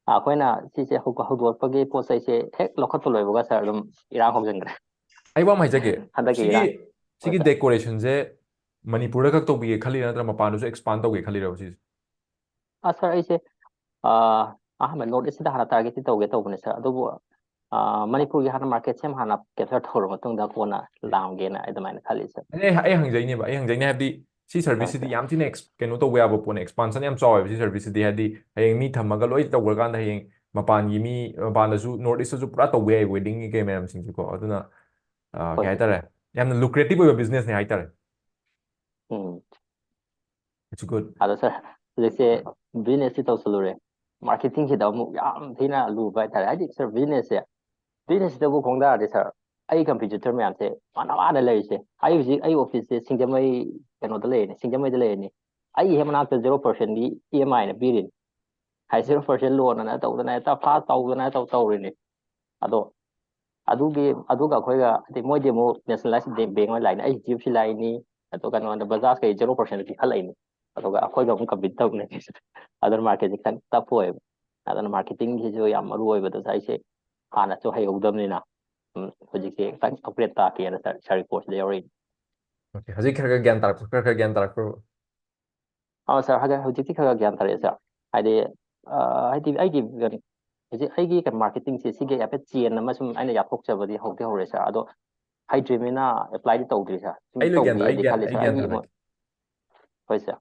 ꯑꯥ, ꯑꯩꯈꯣꯏꯅ ꯁꯤꯁꯦ ꯍꯧ- ꯍꯧꯗꯣꯔꯛꯄꯒꯤ ꯄꯣꯠ ꯆꯩꯁꯦ ꯍꯦꯛ ꯂꯧꯈꯠꯄ ꯂꯣꯏꯕꯒ ꯁꯥꯔ ꯑꯗꯨꯝ ꯏꯔꯥꯡ ꯍꯧꯖꯤꯟꯈ꯭ꯔꯦ꯫ ꯑꯩ ꯋꯥ ꯑꯃ ꯍꯥꯏꯖꯒꯦ꯫ ꯍꯟꯗꯛꯀꯤ ꯁꯤꯒꯤ ꯏꯔꯥꯡ꯫ ꯁꯤꯒꯤ ꯍꯣꯏ, ꯁꯥꯔ꯫ Decoration ꯁꯦ ꯃꯅꯤꯄꯨꯔꯗ ꯈꯛ ꯇꯧꯕꯤꯒꯦ ꯈꯜꯂꯤꯔꯥ, ꯅꯠꯇ꯭ꯔꯒ ꯃꯄꯥꯟꯗꯁꯨ expand ꯇꯧꯒꯦ ꯈꯜꯂꯤꯔꯕ ꯁꯤꯁꯦ? ꯑꯥ, ꯁꯥꯔ, ꯑꯩꯁꯦ ꯑꯥ, ꯑꯍꯥꯟꯕ North East ꯁꯤꯗ ꯍꯥꯟꯅ target ꯇꯤ ꯇꯧꯒꯦ ꯇꯧꯕꯅꯦ ꯁꯥꯔ, ꯑꯗꯨꯕꯨ ꯑ, ꯃꯅꯤꯄꯨꯔꯒꯤ ꯍꯥꯟꯅ market ꯁꯦ ꯍꯥꯟꯅ capture ꯇꯧꯔ ꯃꯇꯨꯡꯗ ꯀꯣꯟꯅ ꯂꯥꯝꯒꯦꯅ ꯑꯗꯨꯃꯥꯏꯅ ꯈꯜꯂꯤ, sir꯫ ꯑꯩ ꯑꯩ ꯍꯪꯖꯩꯅꯦꯕ ꯑꯩ ꯍꯪꯖꯩꯅꯦ ꯍꯥꯏꯕꯗꯤ ꯁꯤ service ꯁꯤꯗꯤ ꯌꯥꯝ ꯊꯤꯅ ex- ꯀꯩꯅꯣ ꯇꯧꯕ ꯌꯥꯕ ꯄꯣꯠꯅꯦ, expansion ꯌꯥꯝ ꯆꯥꯎꯋꯦꯕ ꯁꯤ service ꯁꯤꯗꯤ꯫ ꯍꯥꯏꯗꯤ ꯍꯌꯦꯡ ꯃꯤ ꯊꯝꯃꯒ ꯂꯣꯏ ꯇꯧꯈ꯭ꯔꯀꯥꯟꯗ ꯍꯌꯦꯡ ꯃꯄꯥꯟꯒꯤ ꯃꯤ, ꯃꯄꯥꯟꯗꯁꯨ North East ꯇꯁꯨ ꯄꯨꯔꯥ ꯇꯧꯕ ꯌꯥꯏ wedding ꯒꯤ ꯀꯩ ꯃꯌꯥꯝꯁꯤꯡꯁꯨꯀꯣ꯫ ꯑꯗꯨꯅ ꯑ, ꯀꯩ ꯍꯣꯏ꯫ ꯍꯥꯏꯇꯥꯔꯦ, ꯌꯥꯝꯅ lucrative ꯑꯣꯏꯕ business ꯅꯦ ꯍꯥꯏꯇꯥꯔꯦ꯫ ꯎꯝ꯫ It's good. ꯑꯗꯣ sir, ꯍꯧꯖꯤꯛꯁꯦ business ꯁꯤ ꯇꯧꯁꯜꯂꯨꯔꯦ, marketing ꯁꯤꯗ ꯑꯃꯨꯛ ꯌꯥꯝ ꯊꯤꯅ ꯂꯨꯕ ꯍꯥꯏꯇꯥꯔꯦ꯫ ꯍꯥꯏꯗꯤ sir, business ꯁꯦ, business ꯁꯤꯗꯕꯨ ꯈꯣꯡꯗꯥꯔꯗꯤ sir, ꯑꯩ competitor ꯃꯌꯥꯝꯁꯦ ꯃꯥꯅ ꯃꯥꯅ ꯂꯩꯔꯤꯁꯦ꯫ ꯑꯩ ꯍꯧꯖꯤꯛ ꯑꯩ office ꯁꯦ ꯁꯤꯡꯖꯃꯩ ꯀꯩꯅꯣꯗ ꯂꯩꯔꯤꯅꯤ, ꯁꯤꯡꯖꯃꯩꯗ ꯂꯩꯔꯤꯅꯤ꯫ ꯑꯩꯒꯤ ꯍꯦꯛ ꯃꯅꯥꯛꯇ zero percent ꯒꯤ EMI ꯅ ꯄꯤꯔꯤꯅꯤ꯫ ꯍꯥꯏ, zero percent loan ꯑꯅ ꯇꯧꯗꯅ ꯍꯦꯛꯇ fast ꯇꯧꯗꯅ ꯇꯧ ꯇꯧꯔꯤꯅꯤ꯫ ꯑꯗꯣ ꯑꯗꯨꯒꯤ, ꯑꯗꯨꯒ ꯑꯩꯈꯣꯏꯒ, ꯍꯥꯏꯗꯤ ꯃꯣꯏꯗꯤ ꯑꯃꯨꯛ nationalized bank ꯑꯣꯏꯅ ꯂꯥꯛꯏꯅꯤ, ꯑꯩ HDFC ꯂꯥꯛꯏꯅꯤ, ꯑꯗꯣ ꯀꯩꯅꯣꯗ Bajaj ꯀꯩ zero percent ꯄꯤꯈꯠꯂꯛꯏꯅꯤ꯫ ꯑꯗꯨꯒ ꯑꯩꯈꯣꯏꯒ ꯑꯃꯨꯛ compete ꯇꯧꯅꯩ꯫ ꯑꯗꯨꯅ market ꯁꯦ ꯈꯤꯇꯪ tough ꯑꯣꯏꯌꯦꯕ꯫ ꯑꯗꯨꯅ marketing ꯁꯤꯁꯨ ꯌꯥꯝ ꯃꯔꯨ ꯑꯣꯏꯕꯗꯨꯗ ꯑꯩꯁꯦ ꯍꯥꯟꯅꯁꯨ ꯍꯩꯍꯧꯗꯕꯅꯤꯅ, ꯎꯝ, ꯍꯧꯖꯤꯛꯁꯦ ꯈꯤꯇꯪ upgrade ꯇꯥꯛꯀꯦꯅ sir, sir ꯒꯤ course ꯁꯤꯗ ꯌꯥꯎꯔꯛꯏꯅꯤ꯫ Okay, ꯍꯧꯖꯤꯛ ꯈꯔ ꯈꯔ ꯒ꯭ꯌꯥꯟ ꯇꯥꯔꯛꯄ, ꯈꯔ ꯈꯔ ꯒ꯭ꯌꯥꯟ ꯇꯥꯔꯛꯄ꯭ꯔꯣ? ꯑꯥ, sir, ꯍꯧꯖꯤꯛ, ꯍꯧꯖꯤꯛꯇꯤ ꯈꯔ ꯈꯔ ꯒ꯭ꯌꯥꯟ ꯇꯥꯔꯛꯑꯦ, sir꯫ ꯍꯥꯏꯗꯤ, ꯑꯥ, ꯍꯥꯏꯗꯤ ꯑꯩꯒꯤ ꯀꯩꯅꯣ, ꯍꯧꯖꯤꯛ ꯑꯩꯒꯤ ꯀꯩꯅꯣ marketing ꯁꯦ ꯁꯤꯒꯤ ꯍꯥꯏꯐꯦꯠ chain ꯑꯃ ꯁꯨꯝ ꯑꯩꯅ ꯌꯥꯊꯣꯛꯆꯕꯗꯤ ꯍꯧꯗꯤ ꯍꯧꯔꯦ, sir꯫ ꯑꯗꯣ ꯍꯩꯇ꯭ꯔꯤꯕꯅꯤꯅ apply ꯗꯤ ꯇꯧꯗ꯭ꯔꯤ, sir꯫ ꯁꯨꯝ ꯑꯩ ꯂꯣꯏ ꯒ꯭ꯌꯥꯟ ꯇꯥ-, ꯇꯧꯒꯦꯗꯤ ꯑꯩ ꯒ꯭ꯌꯥꯟ, ꯈꯜꯂꯤ, ꯑꯩ sir꯫ ꯒ꯭ꯌꯥꯟ ꯑꯩꯒꯤ ꯇꯥꯔꯛꯀꯦ꯫ ꯃꯣ-, ꯍꯣꯏ, sir꯫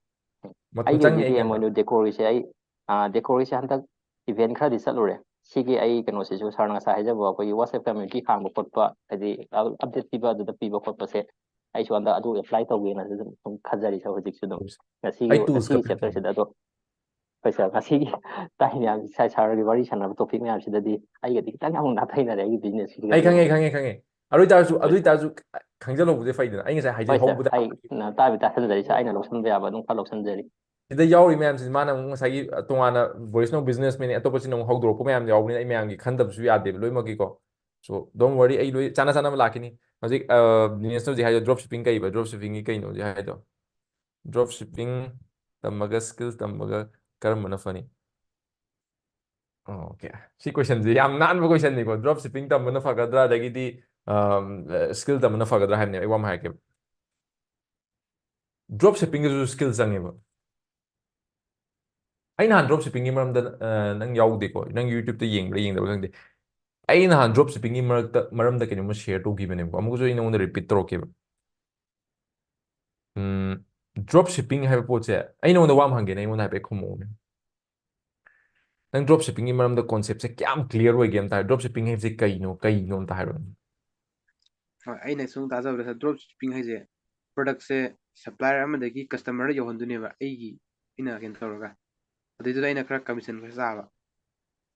ꯃꯇꯝ ꯑꯩꯒꯤ ꯆꯪꯅꯤ, ꯍꯧꯖꯤꯛꯀꯤ ꯑꯩ ꯒ꯭ꯌꯥꯟ M O U ꯇꯥꯔꯛꯀꯦ꯫ decor ꯒꯤꯁꯦ ꯑꯩ, ꯑꯥ, decor ꯒꯤꯁꯦ ꯍꯟꯗꯛ event ꯈꯔꯗꯤ ꯆꯠꯂꯨꯔꯦ꯫ ꯁꯤꯒꯤ ꯑꯩ ꯀꯩꯅꯣꯁꯤꯁꯨ sir ꯅ ꯉꯁꯥꯏ ꯍꯥꯏꯖꯕ ꯑꯩꯈꯣꯏꯒꯤ WhatsApp community ꯍꯥꯡꯕ ꯈꯣꯠꯄ, ꯍꯥꯏꯗꯤ update ꯄꯤꯕ, ꯑꯗꯨꯗ ꯄꯤꯕ ꯈꯣꯠꯄꯁꯦ ꯑꯩꯁꯨ ꯍꯟꯗꯛ ꯑꯗꯨ apply ꯇꯧꯒꯦꯅ ꯑꯗꯨꯝ ꯁꯨꯝ ꯈꯟꯖꯔꯤ, sir꯫ ꯍꯧꯖꯤꯛꯁꯨ ꯑꯗꯨꯝ ꯉꯁꯤꯒꯤ, ꯑꯩ tools ꯈꯔ ꯉꯁꯤꯒꯤ ꯄꯤꯔꯛꯀꯦ꯫ chapter ꯁꯤꯗ ꯑꯗꯣ, ꯍꯣꯏ, sir, ꯉꯁꯤꯒꯤ time ꯃꯌꯥꯝ, sir, sir ꯒꯤ ꯋꯥꯔꯤ ꯁꯥꯟꯅꯕ topic ꯃꯌꯥꯝꯁꯤꯗꯗꯤ ꯑꯩꯒꯗꯤ ꯈꯤꯇꯪ ꯑꯃꯨꯛ ꯅꯥꯊꯩꯅꯔꯦ ꯑꯩꯒꯤ business ꯀꯤꯗꯤ꯫ ꯑꯩ ꯈꯪꯉꯦ, ꯈꯪꯉꯦ, ꯈꯪꯉꯦ꯫ ꯑꯗꯨ ꯑꯣꯏꯇꯥꯔꯁꯨ, ꯑꯗꯨ ꯍꯣꯏ, sir꯫ ꯑꯣꯏꯇꯥꯔꯁꯨ ꯈꯪꯖꯜꯍꯧꯕꯁꯦ ꯐꯩꯗꯅ꯫ ꯑꯩ ꯉꯁꯥꯏ ꯍꯥꯏꯖꯩ, ꯍꯣꯏ, sir, ꯍꯧꯕꯗ ꯑꯩ ꯅ-, ꯇꯥꯕꯤ ꯇꯥꯁꯟꯖꯔꯤ, sir꯫ ꯑꯩꯅ ꯂꯧꯁꯟꯕ ꯌꯥꯕ ꯑꯗꯨꯝ ꯈꯔ ꯂꯧꯁꯟꯖꯔꯤ꯫ ꯁꯤꯗ ꯌꯥꯎꯔꯤ ꯃꯌꯥꯝꯁꯤ ꯃꯥꯅ ꯑꯃꯨꯛ ꯉꯁꯥꯏꯒꯤ, ꯑ, ꯇꯣꯉꯥꯟꯅ voice ꯅꯣ business man ꯅꯤ, ꯑꯇꯣꯞꯄꯁꯤꯅ ꯑꯃꯨꯛ ꯍꯧꯗꯣꯔꯛꯄ ꯃꯌꯥꯝ ꯌꯥꯎꯕꯅꯤꯅ ꯑꯩ ꯃꯌꯥꯝꯒꯤ ꯈꯟꯗꯕꯁꯨ ꯌꯥꯗꯦꯕ ꯂꯣꯏꯅꯃꯛꯀꯤꯀꯣ꯫ So, don't worry, ꯑꯩ ꯂꯣꯏ ꯆꯥꯅ ꯆꯥꯅꯕ ꯂꯥꯛꯈꯤꯅꯤ꯫ ꯍꯧꯖꯤꯛ, ꯑ, ꯅꯦꯁꯅꯦꯜ ꯍꯧꯖꯤꯛ ꯍꯥꯏꯗꯣ drop shipping ꯀꯩꯕ? Drop shipping ꯒꯤ ꯀꯩꯅꯣ ꯍꯧꯖꯤꯛ ꯍꯥꯏꯗꯣ? Drop shipping ꯇꯝꯃꯒ, skill ꯇꯝꯃꯒ ꯀꯔꯝꯕꯅ ꯐꯅꯤ? Okay꯫ ꯁꯤ question ꯁꯦ ꯌꯥꯝ ꯅꯥꯟꯕ question ꯅꯤꯀꯣ꯫ Drop shipping ꯇꯝꯕꯅ ꯐꯒꯗ꯭ꯔꯥ, ꯑꯗꯒꯤꯗꯤ, ꯑꯝ, skill ꯇꯝꯕꯅ ꯐꯒꯗ꯭ꯔꯥ ꯍꯥꯏꯕꯅꯦ꯫ ꯑꯩ ꯋꯥ ꯑꯃ ꯍꯥꯏꯔꯛꯀꯦꯕ꯫ Drop shipping ꯗꯁꯨ skill ꯆꯪꯉꯦꯕ꯫ ꯑꯩ ꯅꯍꯥꯟ drop shipping ꯒꯤ ꯃꯔꯝꯗ, ꯑ, ꯅꯪ ꯌꯥꯎꯗꯦꯀꯣ꯫ ꯅꯪ YouTube ꯇ ꯌꯦꯡꯕ꯭ꯔꯥ ꯌꯦꯡꯗꯕ꯭ꯔꯥ ꯈꯪꯗꯦ꯫ ꯑꯩ ꯅꯍꯥꯟ ꯗ꯭ꯔꯣꯞ ꯁꯤꯞꯄꯤꯡꯒꯤ ꯃꯔꯛꯇ ꯃꯔꯝꯗ ꯀꯩꯅꯣꯝꯃ ꯁꯤꯌꯔ ꯇꯧꯈꯤꯕꯅꯦꯕꯀꯣ, ꯑꯃꯨꯛꯀꯁꯨ ꯑꯩ ꯅꯉꯣꯟꯗ ꯔꯤꯄꯤꯠ ꯇꯧꯔꯛꯀꯦꯕ꯫ ꯎꯝ, ꯗ꯭ꯔꯣꯞ ꯁꯤꯞꯄꯤꯡ ꯍꯥꯏꯕ ꯄꯣꯠꯁꯦ ꯑꯩ ꯅꯉꯣꯟꯗ ꯋꯥ ꯑꯃ ꯍꯪꯒꯦꯅꯦ, ꯑꯩꯉꯣꯟꯗ ꯍꯥꯏꯐꯦꯠ ꯈꯨꯝꯃꯛꯎꯅꯦ꯫ ꯅꯪ ꯗ꯭ꯔꯣꯞ ꯁꯤꯞꯄꯤꯡꯒꯤ ꯃꯔꯝꯗ ꯀꯣꯟꯁꯦꯞꯁꯦ ꯀꯌꯥꯝ ꯀ꯭ꯂꯤꯌꯥꯔ ꯑꯣꯏꯒꯦ ꯑꯝꯇ ꯍꯥꯏ꯫ ꯗ꯭ꯔꯣꯞ ꯁꯤꯞꯄꯤꯡ ꯍꯥꯏꯕꯁꯦ ꯀꯩꯅꯣ, ꯀꯩꯅꯣ ꯑꯝꯇ ꯍꯥꯏꯔꯛꯑꯣꯅꯦ꯫ ꯍꯣꯏ, ꯑꯩꯅ ꯁꯨꯝ ꯇꯥꯖꯕꯗ ꯗ꯭ꯔꯣꯞ ꯁꯤꯞꯄꯤꯡ ꯍꯥꯏꯁꯦ ꯄ꯭ꯔꯗꯛꯁꯦ ꯁꯄ꯭ꯂꯥꯏꯌꯔ ꯑꯃꯗꯒꯤ ꯀꯁꯇꯃꯔꯗ ꯌꯧꯍꯟꯗꯣꯏꯅꯦꯕ, ꯑꯩꯒꯤ ꯑꯩꯅ ꯀꯩꯅꯣ ꯇꯧꯔꯒ, ꯑꯗꯨꯏꯗꯨꯗ ꯑꯩꯅ ꯈꯔ ꯀꯃꯤꯁꯟ ꯈꯔ ꯆꯥꯕ꯫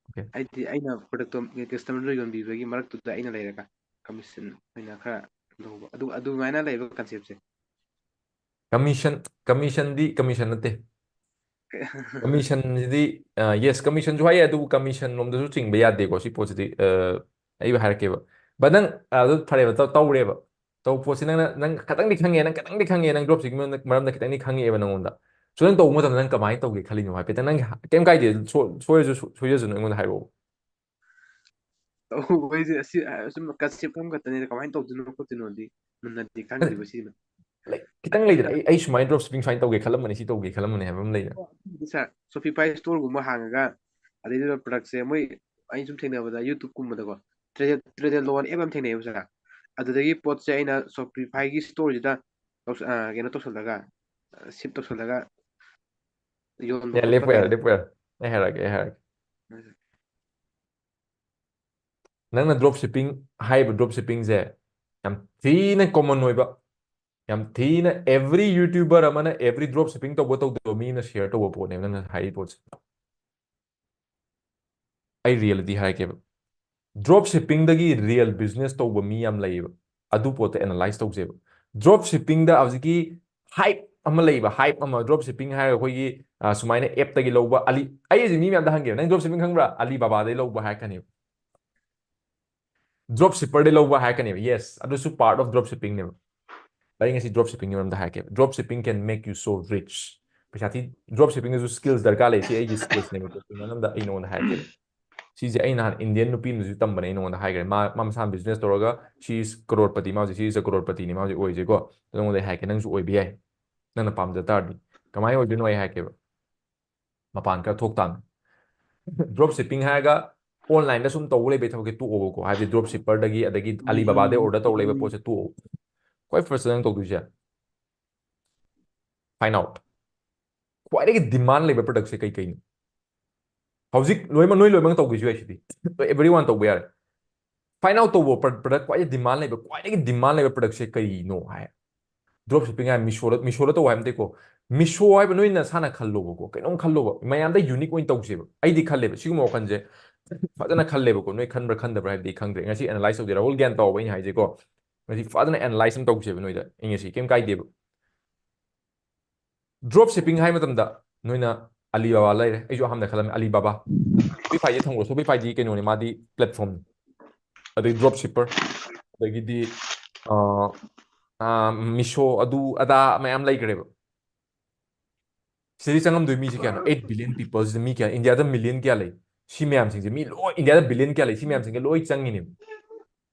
Okay. ꯍꯥꯏꯗꯤ ꯑꯩꯅ ꯄ꯭ꯔꯗꯛꯇꯣ ꯀꯁꯇꯃꯔꯗ ꯌꯣꯟꯕꯤꯕꯒꯤ ꯃꯔꯛꯇꯨꯗ ꯑꯩꯅ ꯂꯩꯔꯒ ꯀꯃꯤꯁꯟ ꯑꯣꯏꯅ ꯈꯔ ꯂꯧꯕ, ꯑꯗꯨ ꯑꯗꯨꯃꯥꯏꯅ ꯂꯩꯕ ꯀꯟꯁꯦꯞꯁꯦ꯫ ꯀꯃꯤꯁꯟ, ꯀꯃꯤꯁꯟꯗꯤ ꯀꯃꯤꯁꯟ ꯅꯠꯇꯦ꯫ ꯀꯃꯤꯁꯟꯁꯤꯗꯤ, ꯌꯦꯁ, ꯀꯃꯤꯁꯟꯁꯨ ꯍꯥꯏꯌꯦ, ꯑꯗꯨꯕꯨ ꯀꯃꯤꯁꯟ ꯂꯣꯝꯗꯁꯨ ꯆꯤꯡꯕ ꯌꯥꯗꯦꯀꯣ ꯁꯤ ꯄꯣꯠꯁꯤꯗꯤ꯫ ꯑ, ꯑꯩ ꯍꯥꯏꯔꯛꯀꯦꯕ꯫ ꯕꯠ ꯅꯪ ꯑꯗꯨ ꯐꯔꯦꯕ, ꯇꯧ- ꯇꯧꯔꯦꯕ꯫ ꯇꯧꯕ ꯄꯣꯠꯁꯤ ꯅꯪꯅ, ꯅꯪ ꯈꯇꯪꯗꯤ ꯈꯪꯉꯦ, ꯅꯪ ꯈꯇꯪꯗꯤ ꯈꯪꯉꯦ, ꯅꯪ ꯗ꯭ꯔꯣꯞ ꯁꯤꯞꯄꯤꯡꯒꯤ ꯃꯔꯝꯗ ꯈꯤꯇꯪꯗꯤ ꯈꯪꯉꯛꯑꯦꯕ ꯅꯪꯉꯣꯟꯗ꯫ ꯁꯣ ꯅꯪ ꯇꯧꯕ ꯃꯇꯝꯗ ꯅꯪ ꯀꯃꯥꯏꯅ ꯇꯧꯒꯦ ꯈꯜꯂꯤꯅꯣ ꯍꯥꯏꯐꯦꯠꯇꯪ, ꯅꯪꯒꯤ ꯍ- ꯀꯩꯝ ꯀꯥꯏꯗꯦ, ꯁꯣ- ꯁꯣꯏꯔꯁꯨ ꯁꯣ- ꯁꯣꯏꯖꯁꯅꯨ, ꯑꯩꯉꯣꯟꯗ ꯍꯥꯏꯔꯛꯑꯣ꯫ ꯇꯧꯕꯩꯁꯦ ꯑꯁꯤ ꯑ, ꯁꯨꯝ ꯀꯟꯁꯦꯞ ꯑꯃꯈꯛꯇꯅꯤꯗ, ꯀꯃꯥꯏꯅ ꯇꯧꯗꯣꯏꯅꯣ ꯈꯣꯠꯇꯣꯏꯅꯣꯗꯤ ꯃꯨꯟꯅꯗꯤ ꯈꯪꯗ꯭ꯔꯤꯕ ꯁꯤꯃ꯫ ꯂꯥꯏꯛ, ꯈꯤꯇꯪ ꯂꯩꯗꯅ, ꯑꯩ ꯑꯩ ꯁꯨꯃꯥꯏꯅ ꯗ꯭ꯔꯣꯞ ꯁꯤꯞꯄꯤꯡ ꯁꯨꯃꯥꯏꯅ ꯇꯧꯒꯦ ꯈꯜꯂꯝꯕꯅꯤ, ꯁꯤ ꯇꯧꯒꯦ ꯈꯜꯂꯝꯕꯅꯤ ꯍꯥꯏꯕ ꯑꯃ ꯂꯩꯗꯅ꯫ ꯁꯥꯔ, ꯁꯣꯄꯤꯐꯥꯏ ꯁ꯭ꯇꯣꯔꯒꯨꯝꯕ ꯍꯥꯡꯉꯒ, ꯑꯗꯩꯗꯨꯗ ꯄ꯭ꯔꯗꯛꯁꯦ ꯃꯣꯏ, ꯑꯩꯅ ꯁꯨꯝ ꯊꯦꯡꯅꯕꯗ ꯌꯨꯇ꯭ꯌꯨꯕꯀꯨꯝꯕꯗꯀꯣ, ꯇ꯭ꯔꯦꯗꯦꯠ ꯇ꯭ꯔꯦꯗꯦꯠ ꯂꯣꯟ ꯑꯦꯞ ꯑꯃ ꯊꯦꯡꯅꯩꯌꯦꯕ ꯁꯥꯔ꯫ ꯑꯗꯨꯗꯒꯤ ꯄꯣꯠꯁꯦ ꯑꯩꯅ ꯁꯣꯄꯤꯐꯥꯏꯒꯤ ꯁ꯭ꯇꯣꯔꯁꯤꯗ ꯇꯧꯁ- ꯑ, ꯀꯩꯅꯣ ꯇꯧꯁꯜꯂꯒ, ꯁꯤꯞ ꯇꯧꯁꯜꯂꯒ ꯌꯣꯟꯕ ꯑꯦ, ꯈꯣꯠꯄ ꯂꯦꯞꯄ ꯌꯥꯔꯦ, ꯀꯩꯅꯣ ꯂꯦꯞꯄ ꯌꯥꯔꯦ꯫ ꯑꯩ ꯍꯥꯏꯔꯛꯑꯒꯦ, ꯑꯩ ꯍꯥꯏꯔꯛꯑꯒꯦ꯫ ꯅꯪꯅ ꯗ꯭ꯔꯣꯞ ꯁꯤꯞꯄꯤꯡ ꯍꯥꯏꯔꯤꯕ ꯗ꯭ꯔꯣꯞ ꯁꯤꯞꯄꯤꯡꯁꯦ ꯌꯥꯝ ꯊꯤꯅ ꯀꯣꯃꯟ ꯑꯣꯏꯕ, ꯌꯥꯝ ꯊꯤꯅ ꯑꯦꯚ꯭ꯔꯤ ꯌꯨꯇ꯭ꯌꯨꯕꯔ ꯑꯃꯅ ꯑꯦꯚ꯭ꯔꯤ ꯗ꯭ꯔꯣꯞ ꯁꯤꯞꯄꯤꯡ ꯇꯧꯕ ꯇꯧꯗꯕ ꯃꯤ ꯑꯃꯅ ꯁꯤꯌꯔ ꯇꯧꯕ ꯄꯣꯠꯅꯦꯕ ꯅꯪꯅ ꯍꯥꯏꯔꯤꯕ ꯄꯣꯠꯁꯦ꯫ ꯑꯩ ꯔꯤꯌꯦꯂꯤꯇꯤ ꯍꯥꯏꯔꯛꯀꯦꯕ, ꯗ꯭ꯔꯣꯞ ꯁꯤꯞꯄꯤꯡꯗꯒꯤ ꯔꯤꯌꯦꯜ ꯕꯤꯖꯤꯅꯦꯁ ꯇꯧꯕ ꯃꯤ ꯌꯥꯝ ꯂꯩꯌꯦꯕ꯫ ꯑꯗꯨ ꯄꯣꯠꯇꯣ ꯑꯦꯅꯥꯂꯥꯏꯁ ꯇꯧꯁꯦꯕ꯫ ꯗ꯭ꯔꯣꯞ ꯁꯤꯞꯄꯤꯡꯗ ꯍꯧꯖꯤꯛꯀꯤ ꯍꯥꯏꯞ ꯑꯃ ꯂꯩꯕ, ꯍꯥꯏꯞ ꯑꯃ, ꯗ꯭ꯔꯣꯞ ꯁꯤꯞꯄꯤꯡ ꯍꯥꯏꯔꯒ ꯑꯩꯈꯣꯏꯒꯤ, ꯑ, ꯁꯨꯃꯥꯏꯅ ꯑꯦꯞꯇꯒꯤ ꯂꯧꯕ ꯑꯂꯤ, ꯑꯩ ꯍꯧꯖꯤꯛ ꯃꯤ ꯃꯌꯥꯝꯗ ꯍꯪꯒꯦꯕ, "ꯅꯪ ꯗ꯭ꯔꯣꯞ ꯁꯤꯞꯄꯤꯡ ꯈꯪꯕ꯭ꯔꯥ?" ꯑꯂꯤ ꯕꯥꯕꯥꯗꯩ ꯂꯧꯕ ꯍꯥꯏꯔꯛꯀꯅꯦꯕ꯫ ꯗ꯭ꯔꯣꯞ ꯁꯤꯞꯄꯔꯗꯩ ꯂꯧꯕ ꯍꯥꯏꯔꯛꯀꯅꯦꯕ꯫ ꯌꯦꯁ, ꯑꯗꯨꯁꯨ ꯄꯥꯔꯠ ꯑꯣꯐ ꯗ꯭ꯔꯣꯞ ꯁꯤꯞꯄꯤꯡꯅꯦꯕ꯫ ꯑꯩ ꯉꯁꯤ ꯗ꯭ꯔꯣꯞ ꯁꯤꯞꯄꯤꯡꯒꯤ ꯃꯔꯝꯗ ꯍꯥꯏꯔꯛꯀꯦꯕ꯫ Dropshipping can make you so rich. ꯄꯩꯁꯥ ꯊꯤ, ꯗ꯭ꯔꯣꯞ ꯁꯤꯞꯄꯤꯡꯗꯁꯨ ꯁ꯭ꯀꯤꯜꯁ ꯗꯔꯀꯥꯔ ꯂꯩ꯫ ꯁꯤ ꯑꯩꯒꯤ ꯁ꯭ꯀꯤꯜꯁꯅꯦꯕ꯫ ꯃꯔꯝꯗ ꯑꯩ ꯅꯉꯣꯟꯗ ꯍꯥꯏꯔꯛꯀꯦꯕ꯫ ꯁꯤꯁꯦ ꯑꯩ ꯅꯍꯥꯟ ꯏꯟꯗꯤꯌꯟ ꯅꯨꯄꯤ ꯑꯃꯗꯁꯨ ꯇꯝꯕꯅꯦ, ꯑꯩ ꯅꯉꯣꯟꯗ ꯍꯥꯏꯈ꯭ꯔꯦ꯫ ꯃꯥ, ꯃꯥ ꯃꯁꯥꯅ ꯕꯤꯖꯤꯅꯦꯁ ꯇꯧꯔꯒ, she is ꯀꯔꯣꯔꯄꯇꯤ, ꯃꯥ ꯍꯧꯖꯤꯛ, she is a ꯀꯔꯣꯔꯄꯇꯤꯅꯤ ꯃꯥ ꯍꯧꯖꯤꯛ ꯑꯣꯏꯔꯤꯁꯦꯀꯣ꯫ ꯑꯗꯣ ꯅꯉꯣꯟꯗ ꯑꯩ ꯍꯥꯏꯔꯛꯀꯦ, ꯅꯪꯁꯨ ꯑꯣꯏꯕ ꯌꯥꯏ, ꯅꯪꯅ ꯄꯥꯝꯖ ꯇꯥꯔꯗꯤ꯫ ꯀꯃꯥꯏꯅ ꯑꯣꯏꯗꯣꯏꯅꯣ ꯑꯩ ꯍꯥꯏꯔꯛꯀꯦꯕ꯫ ꯃꯄꯥꯟ ꯈꯔ ꯊꯣꯛ ꯇꯥꯕꯅꯤ꯫ ꯗ꯭ꯔꯣꯞ ꯁꯤꯞꯄꯤꯡ ꯍꯥꯏꯔꯒ online ꯗ ꯁꯨꯝ ꯇꯧꯕ ꯂꯩꯕꯩ ꯊꯕꯛꯁꯦ ꯇꯣꯛꯑꯣꯕꯀꯣ, ꯍꯥꯏꯕꯗꯤ drop shipper ꯗꯒꯤ ꯑꯗꯒꯤ Alibaba ꯗꯩ order ꯇꯧ ꯂꯩꯕ ꯄꯣꯠꯁꯦ ꯇꯣꯛꯑꯣ꯫ ꯈ꯭ꯋꯥꯏ first ꯅꯪ ꯇꯧꯗꯣꯏꯁꯦ, find out. ꯈ꯭ꯋꯥꯏꯗꯒꯤ demand ꯂꯩꯕ product ꯁꯦ ꯀꯩ ꯀꯩꯅꯣ? ꯍꯧꯖꯤꯛ ꯂꯣꯏꯅꯃꯛ, ꯅꯣꯏ ꯂꯣꯏꯅꯃꯛ ꯇꯧꯒꯦꯁꯨ ꯌꯥꯏ ꯁꯤꯗꯤ꯫ Everyone ꯇꯧꯕ ꯌꯥꯔꯦ꯫ Find out ꯇꯧꯕ product, ꯈ꯭ꯋꯥꯏꯗꯒꯤ demand ꯂꯩꯕ, ꯈ꯭ꯋꯥꯏꯗꯒꯤ demand ꯂꯩꯕ product ꯁꯦ ꯀꯩꯅꯣ ꯍꯥꯏ꯫ Drop shipping ꯍꯥꯏ, Meesho ꯗ, Meesho ꯗ ꯇꯧ ꯍꯥꯏꯕ ꯅꯠꯇꯦꯀꯣ꯫ Meesho ꯍꯥꯏꯕ ꯅꯣꯏ ꯅꯁꯥꯅ ꯈꯜꯂꯣꯕꯀꯣ, ꯀꯩꯅꯣꯝ ꯈꯜꯂꯣꯕ, ꯃꯌꯥꯝꯗ unique ꯑꯣꯏꯅ ꯇꯧꯁꯦꯕ꯫ ꯑꯩꯗꯤ ꯈꯜꯂꯦꯕ, ꯁꯤꯒꯨꯝꯕ ꯋꯥꯈꯜꯁꯦ ꯐꯖꯅ ꯈꯜꯂꯦꯕꯀꯣ꯫ ꯅꯣꯏ ꯈꯟꯕ꯭ꯔꯥ ꯈꯟꯗꯕ꯭ꯔꯥ ꯍꯥꯏꯕꯗꯤ ꯈꯪꯗ꯭ꯔꯦ꯫ ꯉꯁꯤ analyze ꯇꯧꯁꯦ, ꯔꯥꯍꯨꯜ, ꯒ꯭ꯌꯥꯟ ꯇꯥꯎꯕ ꯑꯩꯅ ꯍꯥꯏꯁꯦꯀꯣ꯫ ꯉꯁꯤ ꯐꯖꯅ analyze ꯑꯃ ꯇꯧꯁꯦꯕ ꯅꯣꯏꯗ, ꯑꯩ ꯉꯁꯤ ꯀꯩꯝ ꯀꯥꯏꯗꯦꯕ꯫ Drop shipping ꯍꯥꯏ ꯃꯇꯝꯗ ꯅꯣꯏꯅ Alibaba ꯂꯩꯔꯦ, ꯑꯩꯁꯨ ꯑꯍꯥꯟꯕꯗ ꯈꯜꯂꯝꯃꯤ Alibaba꯫ Shopify ꯁꯦ ꯊꯝꯈ꯭ꯔꯣ, Shopify ꯗꯤ ꯀꯩꯅꯣꯅꯦ, ꯃꯥꯗꯤ platform ꯅꯤ꯫ ꯑꯗꯩ drop shipper, ꯑꯗꯒꯤꯗꯤ ꯑ, ꯑ, Meesho, ꯑꯗꯨ ꯑꯗꯥ ꯃꯌꯥꯝ ꯂꯩꯈ꯭ꯔꯦꯕ꯫ ꯁꯤꯗꯤ ꯆꯪꯉꯝꯗꯣꯏ ꯃꯤꯁꯦ ꯀꯌꯥꯅꯣ? Eight billion people ꯁꯤꯗ ꯃꯤ ꯀꯌꯥ? ꯏꯟꯗꯤꯌꯥꯗ million ꯀꯌꯥ ꯂꯩ? ꯁꯤ ꯃꯌꯥꯝꯁꯤꯡꯁꯦ ꯃꯤ ꯂꯣꯏ, ꯏꯟꯗꯤꯌꯥꯗ billion ꯀꯌꯥ ꯂꯩ? ꯁꯤ ꯃꯌꯥꯝꯁꯤꯡꯁꯦ ꯂꯣꯏ ꯆꯪꯉꯤꯅꯦꯕ꯫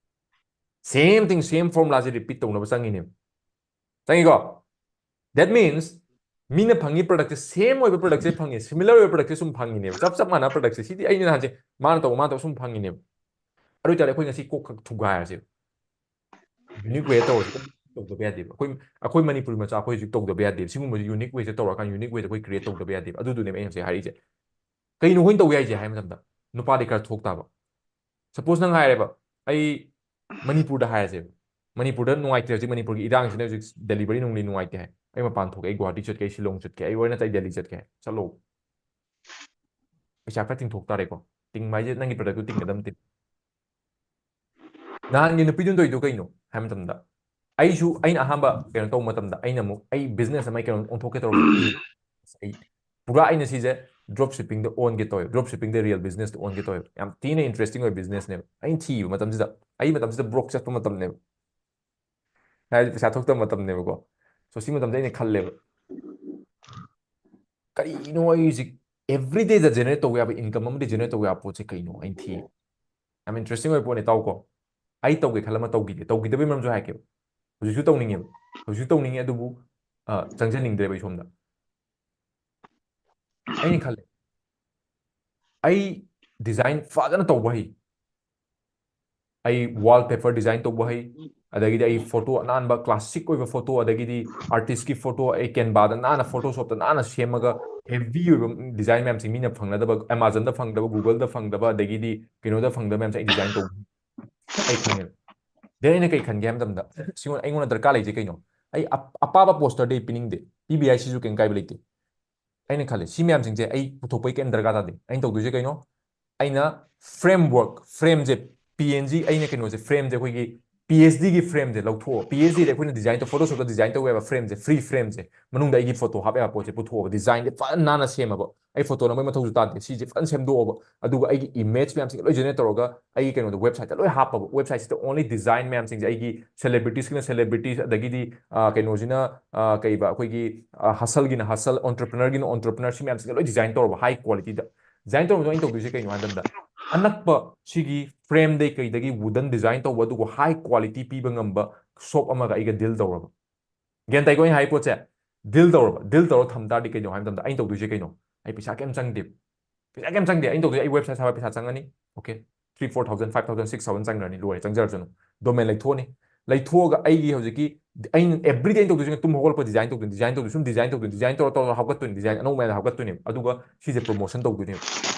Same thing, same formula ꯁꯦ repeat ꯇꯧꯅꯕ ꯆꯪꯉꯤꯅꯦꯕ꯫ ꯆꯪꯉꯤꯀꯣ? That means ꯃꯤꯅ ꯐꯪꯉꯤ product ꯁꯦ, same ꯑꯣꯏꯕ product ꯁꯦ ꯐꯪꯉꯤ, similar ꯑꯣꯏꯕ product ꯁꯦ ꯁꯨꯝ ꯐꯪꯉꯤꯅꯦꯕ꯫ ꯆꯞ ꯆꯞ ꯃꯥꯟꯅꯕ product ꯁꯦ, ꯁꯤꯗꯤ ꯑꯩꯅ ꯅꯍꯥꯟꯁꯦ ꯃꯥꯅ ꯇꯧꯕ, ꯃꯥꯅ ꯇꯧꯕ ꯁꯨꯝ ꯐꯪꯉꯤꯅꯦꯕ꯫ ꯑꯗꯨ ꯑꯣꯏꯇꯥꯔꯗꯤ ꯑꯩꯈꯣꯏ ꯉꯁꯤ ꯀꯣꯛ ꯈꯛ ꯊꯨꯒꯥꯏꯔꯁꯦ꯫ Unique way ꯇꯧꯔꯁꯦ꯫ ꯇꯧꯗꯕ ꯌꯥꯗꯦꯕ꯫ ꯑꯩꯈꯣꯏ, ꯑꯩꯈꯣꯏ ꯃꯅꯤꯄꯨꯔꯤ ꯃꯆꯥ ꯑꯩꯈꯣꯏ ꯍꯧꯖꯤꯛ ꯇꯧꯗꯕ ꯌꯥꯗꯦꯕ꯫ ꯁꯤꯒꯨꯝꯕꯁꯦ unique way ꯁꯦ ꯇꯧꯔꯀꯥꯟꯗ unique way ꯁꯦ ꯑꯩꯈꯣꯏ create ꯇꯧꯗꯕ ꯌꯥꯗꯦꯕ꯫ ꯑꯗꯨꯗꯨꯅꯦꯕ ꯑꯩꯅ ꯉꯁꯥꯏ ꯍꯥꯏꯔꯛꯏꯁꯦ꯫ ꯀꯩꯅꯣ ꯑꯩꯈꯣꯏꯅ ꯇꯧꯕ ꯌꯥꯏꯁꯦ ꯍꯥꯏ ꯃꯇꯝꯗ, ꯅꯨꯄꯥꯗꯤ ꯈꯔ ꯊꯣꯛ ꯇꯥꯕ꯫ Suppose ꯅꯪ ꯍꯥꯏꯔꯦꯕ, ꯑꯩ ꯃꯅꯤꯄꯨꯔꯗ ꯍꯥꯏꯔꯁꯦꯕ, ꯃꯅꯤꯄꯨꯔꯗ ꯅꯨꯡꯉꯥꯏꯇꯦ ꯍꯧꯖꯤꯛ, ꯃꯅꯤꯄꯨꯔꯒꯤ ꯏꯔꯥꯡꯁꯤꯅ ꯍꯧꯖꯤꯛ delivery ꯅꯨꯡꯂꯤ ꯅꯨꯡꯉꯥꯏꯇꯦ ꯍꯥꯏ, ꯑꯩ ꯃꯄꯥꯟ ꯊꯣꯛꯀꯦ, ꯑꯩ ꯒꯨꯍꯥꯇꯤ ꯆꯠꯀꯦ, ꯑꯩ ꯁꯤꯂꯣꯡ ꯆꯠꯀꯦ, ꯑꯩ ꯑꯣꯏꯅ ꯆꯠ ꯗꯦꯜꯂꯤ ꯆꯠꯀꯦ ꯍꯥꯏ, ꯆꯠꯂꯣ꯫ ꯄꯩꯁꯥ ꯈꯔ ꯇꯤꯡꯊꯣꯛ ꯇꯥꯔꯦꯀꯣ꯫ ꯇꯤꯡꯕ ꯍꯥꯏꯁꯦ ꯅꯪꯒꯤ product ꯇꯨ ꯇꯤꯡꯒꯗꯕ ꯅꯠꯇꯦ꯫ ꯅꯍꯥꯟꯒꯤ ꯅꯨꯄꯤꯗꯨꯅ ꯇꯧꯔꯤꯗꯣ ꯀꯩꯅꯣ ꯍꯥꯏ ꯃꯇꯝꯗ, ꯑꯩꯁꯨ, ꯑꯩꯅ ꯑꯍꯥꯟꯕ ꯀꯩꯅꯣ ꯇꯧꯕ ꯃꯇꯝꯗ, ꯑꯩꯅ ꯑꯃꯨꯛ ꯑꯩ business ꯑꯃ ꯑꯩ ꯀꯩꯅꯣ ꯑꯣꯟꯊꯣꯛꯀꯦ ꯇꯧꯔꯝꯕ꯫ ꯑꯩ ꯄꯨꯔꯥ ꯑꯩꯅ ꯁꯤꯁꯦ drop shipping ꯗ ꯑꯣꯟꯒꯦ ꯇꯧꯋꯦ, drop shipping ꯗ real business ꯇ ꯑꯣꯟꯒꯦ ꯇꯧꯋꯦ꯫ ꯌꯥꯝ ꯊꯤꯅ interesting ꯑꯣꯏꯕ business ꯅꯦꯕ꯫ ꯑꯩꯅ ꯊꯤꯕ ꯃꯇꯝꯁꯤꯗ, ꯑꯩ ꯃꯇꯝꯁꯤꯗ broke ꯆꯠꯄ ꯃꯇꯝꯅꯦꯕ, ꯍꯥꯏꯗꯤ ꯄꯩꯁꯥ ꯊꯣꯛꯇꯕ ꯃꯇꯝꯅꯦꯕꯀꯣ꯫ So ꯁꯤ ꯃꯇꯝꯗ ꯑꯩꯅ ꯈꯜꯂꯦꯕ, ꯀꯔꯤꯅꯣ ꯑꯩ ꯍꯧꯖꯤꯛ everyday ꯗ generate ꯇꯧꯕ ꯌꯥꯕ income ꯑꯃꯗꯤ generate ꯇꯧꯕ ꯌꯥꯕ ꯄꯣꯠꯁꯦ ꯀꯩꯅꯣ ꯑꯩꯅ ꯊꯤ꯫ ꯌꯥꯝ interesting ꯑꯣꯏꯕ ꯄꯣꯠꯅꯦ, ꯇꯥꯎꯀꯣ꯫ ꯑꯩ ꯇꯧꯒꯦ ꯈꯜꯂꯝꯃ ꯇꯧꯈꯤꯗꯦ, ꯇꯧꯈꯤꯗꯕꯩ ꯃꯔꯝꯁꯨ ꯍꯥꯏꯔꯛꯀꯦꯕ꯫ ꯍꯧꯖꯤꯛꯁꯨ ꯇꯧꯅꯤꯡꯉꯦꯕ, ꯍꯧꯖꯤꯛꯁꯨ ꯇꯧꯅꯤꯡꯉꯦ, ꯑꯗꯨꯕꯨ ꯑ, ꯆꯪꯖꯅꯤꯡꯗ꯭ꯔꯦꯕ ꯑꯩ ꯁꯣꯝꯗ꯫ ꯑꯩꯅ ꯈꯜꯂꯦ, ꯑꯩ ꯗꯤꯖꯥꯏꯟ ꯐꯖꯅ ꯇꯧꯕ ꯍꯩ꯫ ꯑꯩ ꯋꯥꯜ ꯄꯦꯄꯔ ꯗꯤꯖꯥꯏꯟ ꯇꯧꯕ ꯍꯩ, ꯑꯗꯒꯤꯗꯤ ꯑꯩ ꯐꯣꯇꯣ ꯑꯅꯥꯟꯕ ꯀ꯭ꯂꯥꯁꯤꯛ ꯑꯣꯏꯕ ꯐꯣꯇꯣ, ꯑꯗꯒꯤꯗꯤ ꯑꯥꯔꯇꯤꯁꯀꯤ ꯐꯣꯇꯣ, ꯑꯩ ꯀꯦꯟꯚꯥꯗ ꯅꯥꯟꯅ ꯐꯣꯇꯣꯁꯣꯞꯇ ꯅꯥꯟꯅ ꯁꯦꯝꯃꯒ ꯍꯦꯚꯤ ꯑꯣꯏꯕ ꯗꯤꯖꯥꯏꯟ ꯃꯌꯥꯝꯁꯦ ꯃꯤꯅ ꯐꯪꯅꯗꯕ, ꯑꯦꯃꯥꯖꯣꯟꯗ ꯐꯪꯗꯕ, ꯒꯨꯒꯜꯗ ꯐꯪꯗꯕ, ꯑꯗꯒꯤꯗꯤ ꯀꯩꯅꯣꯗ ꯐꯪꯗꯕ ꯃꯌꯥꯝꯁꯦ ꯑꯩ ꯗꯤꯖꯥꯏꯟ ꯇꯧꯕ ꯑꯩ ꯈꯪꯉꯦꯕ꯫ ꯗꯦꯟ ꯑꯩꯅ ꯀꯩ ꯈꯟꯒꯦ ꯍꯥꯏꯕ ꯃꯇꯝꯗ ꯁꯤꯉꯣꯟ ꯑꯩꯉꯣꯟꯗ ꯗꯔꯀꯥꯔ ꯂꯩꯁꯦ ꯀꯩꯅꯣ? ꯑꯩ ꯑꯞ- ꯑꯄꯥꯕ ꯄꯣꯁꯇꯔꯗꯤ ꯑꯩ ꯄꯤꯅꯤꯡꯗꯦ, ꯄꯤꯕ ꯌꯥꯏ, ꯁꯤꯁꯨ ꯀꯩꯝ ꯀꯥꯏꯕ ꯂꯩꯇꯦ꯫ ꯑꯩꯅ ꯈꯜꯂꯦ ꯁꯤ ꯃꯌꯥꯝꯁꯤꯡꯁꯦ ꯑꯩ ꯄꯨꯊꯣꯛꯄꯩ ꯀꯩꯝ ꯗꯔꯀꯥꯔ ꯇꯥꯗꯦ꯫ ꯑꯩꯅ ꯇꯧꯗꯣꯏꯁꯦ ꯀꯩꯅꯣ? ꯑꯩꯅ ꯐ꯭ꯔꯦꯝꯋꯔꯛ ꯐ꯭ꯔꯦꯝꯁꯦ, ꯄꯤ ꯑꯦꯟ ꯖꯤ ꯑꯩꯅ ꯀꯩꯅꯣꯁꯦ ꯐ꯭ꯔꯦꯝꯁꯦ ꯑꯩꯈꯣꯏꯒꯤ ꯄꯤ ꯑꯦꯁ ꯗꯤꯒꯤ ꯐ꯭ꯔꯦꯝꯁꯦ ꯂꯧꯊꯣꯛꯑꯣ꯫ ꯄꯤ ꯑꯦꯁ ꯗꯤꯗ ꯑꯩꯈꯣꯏꯅ ꯗꯤꯖꯥꯏꯟ ꯇꯧ, ꯐꯣꯇꯣꯁꯣꯞꯇ ꯗꯤꯖꯥꯏꯟ ꯇꯧꯋꯦꯕ ꯐ꯭ꯔꯦꯝꯁꯦ, ꯐ꯭ꯔꯤ ꯐ꯭ꯔꯦꯝꯁꯦ ꯃꯅꯨꯡꯗ ꯑꯩꯒꯤ ꯐꯣꯇꯣ ꯍꯥꯞ ꯌꯥꯕ ꯄꯣꯠꯁꯦ ꯄꯨꯊꯣꯛꯑꯕ, ꯗꯤꯖꯥꯏꯟꯁꯦ ꯐꯖꯅ ꯅꯥꯟꯅ ꯁꯦꯝꯃꯕ, ꯑꯩ ꯐꯣꯇꯣ ꯅꯝꯕꯩ ꯃꯊꯧꯁꯨ ꯇꯥꯗꯦ, ꯁꯤꯁꯦ ꯐꯖꯅ ꯁꯦꯝꯗꯣꯛꯑꯕ, ꯑꯗꯨꯒ ꯑꯩꯒꯤ ꯏꯃꯦꯖ ꯃꯌꯥꯝꯁꯤꯡꯁꯦ ꯂꯣꯏ ꯖꯦꯅꯦꯔꯦꯠ ꯇꯧꯔꯒ ꯑꯩꯒꯤ ꯀꯩꯅꯣꯗ ꯋꯦꯕꯁꯥꯏꯠꯇ ꯂꯣꯏ ꯍꯥꯞꯄꯕ, ꯋꯦꯕꯁꯥꯏꯠꯁꯤꯗ ꯑꯣꯟꯂꯤ ꯗꯤꯖꯥꯏꯟ ꯃꯌꯥꯝꯁꯤꯡꯁꯦ ꯑꯩꯒꯤ ꯁꯦꯂꯦꯕ꯭ꯔꯤꯇꯤꯁꯀꯤꯅ ꯁꯦꯂꯦꯕ꯭ꯔꯤꯇꯤꯁ, ꯑꯗꯒꯤꯗꯤ ꯑ, ꯀꯩꯅꯣꯁꯤꯅ ꯑ, ꯀꯩꯕ ꯑꯩꯈꯣꯏꯒꯤ ꯍꯁꯜꯒꯤꯅ ꯍꯁꯜ, ꯑꯣꯟꯇꯔꯄ꯭ꯔꯤꯅꯔꯒꯤꯅ ꯑꯣꯟꯇꯔꯄ꯭ꯔꯤꯅꯔ, ꯁꯤ ꯃꯌꯥꯝꯁꯤꯡꯁꯦ ꯂꯣꯏ ꯗꯤꯖꯥꯏꯟ ꯇꯧꯔꯕ ꯍꯥꯏ ꯀ꯭ꯋꯥꯂꯤꯇꯤꯗ꯫ ꯗꯤꯖꯥꯏꯟ ꯇꯧꯔꯕꯗꯣ ꯑꯩꯅ ꯇꯧꯗꯣꯏꯁꯦ ꯀꯩꯅꯣ ꯍꯥꯏ ꯃꯇꯝꯗ ꯑꯅꯛꯄ ꯁꯤꯒꯤ ꯐ꯭ꯔꯦꯝꯗꯩ ꯀꯩꯗꯒꯤ ꯋꯨꯗꯟ ꯗꯤꯖꯥꯏꯟ ꯇꯧꯕ ꯑꯗꯨꯒ ꯍꯥꯏ ꯀ꯭ꯋꯥꯂꯤꯇꯤ ꯄꯤꯕ ꯉꯝꯕ ꯁꯣꯞ ꯑꯃꯒ ꯑꯩꯒ ꯗꯤꯜ ꯇꯧꯔꯕ꯫ ꯒ꯭ꯌꯥꯟ ꯇꯥꯏꯀꯣ ꯑꯩꯅ ꯍꯥꯏ ꯄꯣꯠꯁꯦ? ꯗꯤꯜ ꯇꯧꯔꯕ꯫ ꯗꯤꯜ ꯇꯧꯔ ꯊꯝ ꯇꯥꯔꯗꯤ ꯀꯩꯅꯣ ꯍꯥꯏ ꯃꯇꯝꯗ ꯑꯩꯅ ꯇꯧꯗꯣꯏꯁꯦ ꯀꯩꯅꯣ? ꯑꯩ ꯄꯩꯁꯥ ꯀꯩꯝ ꯆꯪꯗꯦ꯫ ꯄꯩꯁꯥ ꯀꯩꯝ ꯆꯪꯗꯦ꯫ ꯑꯩꯅ ꯇꯧꯗꯣꯏꯁꯦ ꯑꯩ ꯋꯦꯕꯁꯥꯏꯠ ꯁꯥꯕ ꯄꯩꯁꯥ ꯆꯪꯉꯅꯤ꯫ Okay, three four thousand five thousand six thousand ꯆꯪꯈ꯭ꯔꯅꯤ, ꯂꯣꯏꯔꯦ, ꯆꯪꯖꯔꯁꯅꯨ꯫ ꯗꯣꯃꯦꯟ ꯂꯩꯊꯣꯛꯑꯅꯤ꯫ ꯂꯩꯊꯣꯛꯑꯒ ꯑꯩꯒꯤ ꯍꯧꯖꯤꯛꯀꯤ ꯑꯩꯅ ꯑꯦꯕ꯭ꯔꯤꯗꯦ ꯑꯩꯅ ꯇꯧꯗꯣꯏꯁꯦ ꯇꯨꯝ ꯍꯧꯒꯠꯂꯛꯄ ꯗꯤꯖꯥꯏꯟ ꯇꯧꯗꯣꯏꯅꯤ, ꯗꯤꯖꯥꯏꯟ ꯇꯧꯗꯣꯏ ꯁꯨꯝ ꯗꯤꯖꯥꯏꯟ ꯇꯧꯗꯣꯏꯅꯤ, ꯗꯤꯖꯥꯏꯟ ꯇꯧꯔ ꯇꯧꯔ ꯍꯥꯞꯀꯠꯇꯣꯏꯅꯤ, ꯗꯤꯖꯥꯏꯟ ꯑꯅꯧꯕ ꯃꯌꯥꯝꯗ ꯍꯥꯞꯀꯠꯇꯣꯏꯅꯦꯕ꯫ ꯑꯗꯨꯒ ꯁꯤꯁꯦ ꯄ꯭ꯔꯣꯃꯣꯁꯟ ꯇꯧꯗꯣꯏꯅꯦꯕ꯫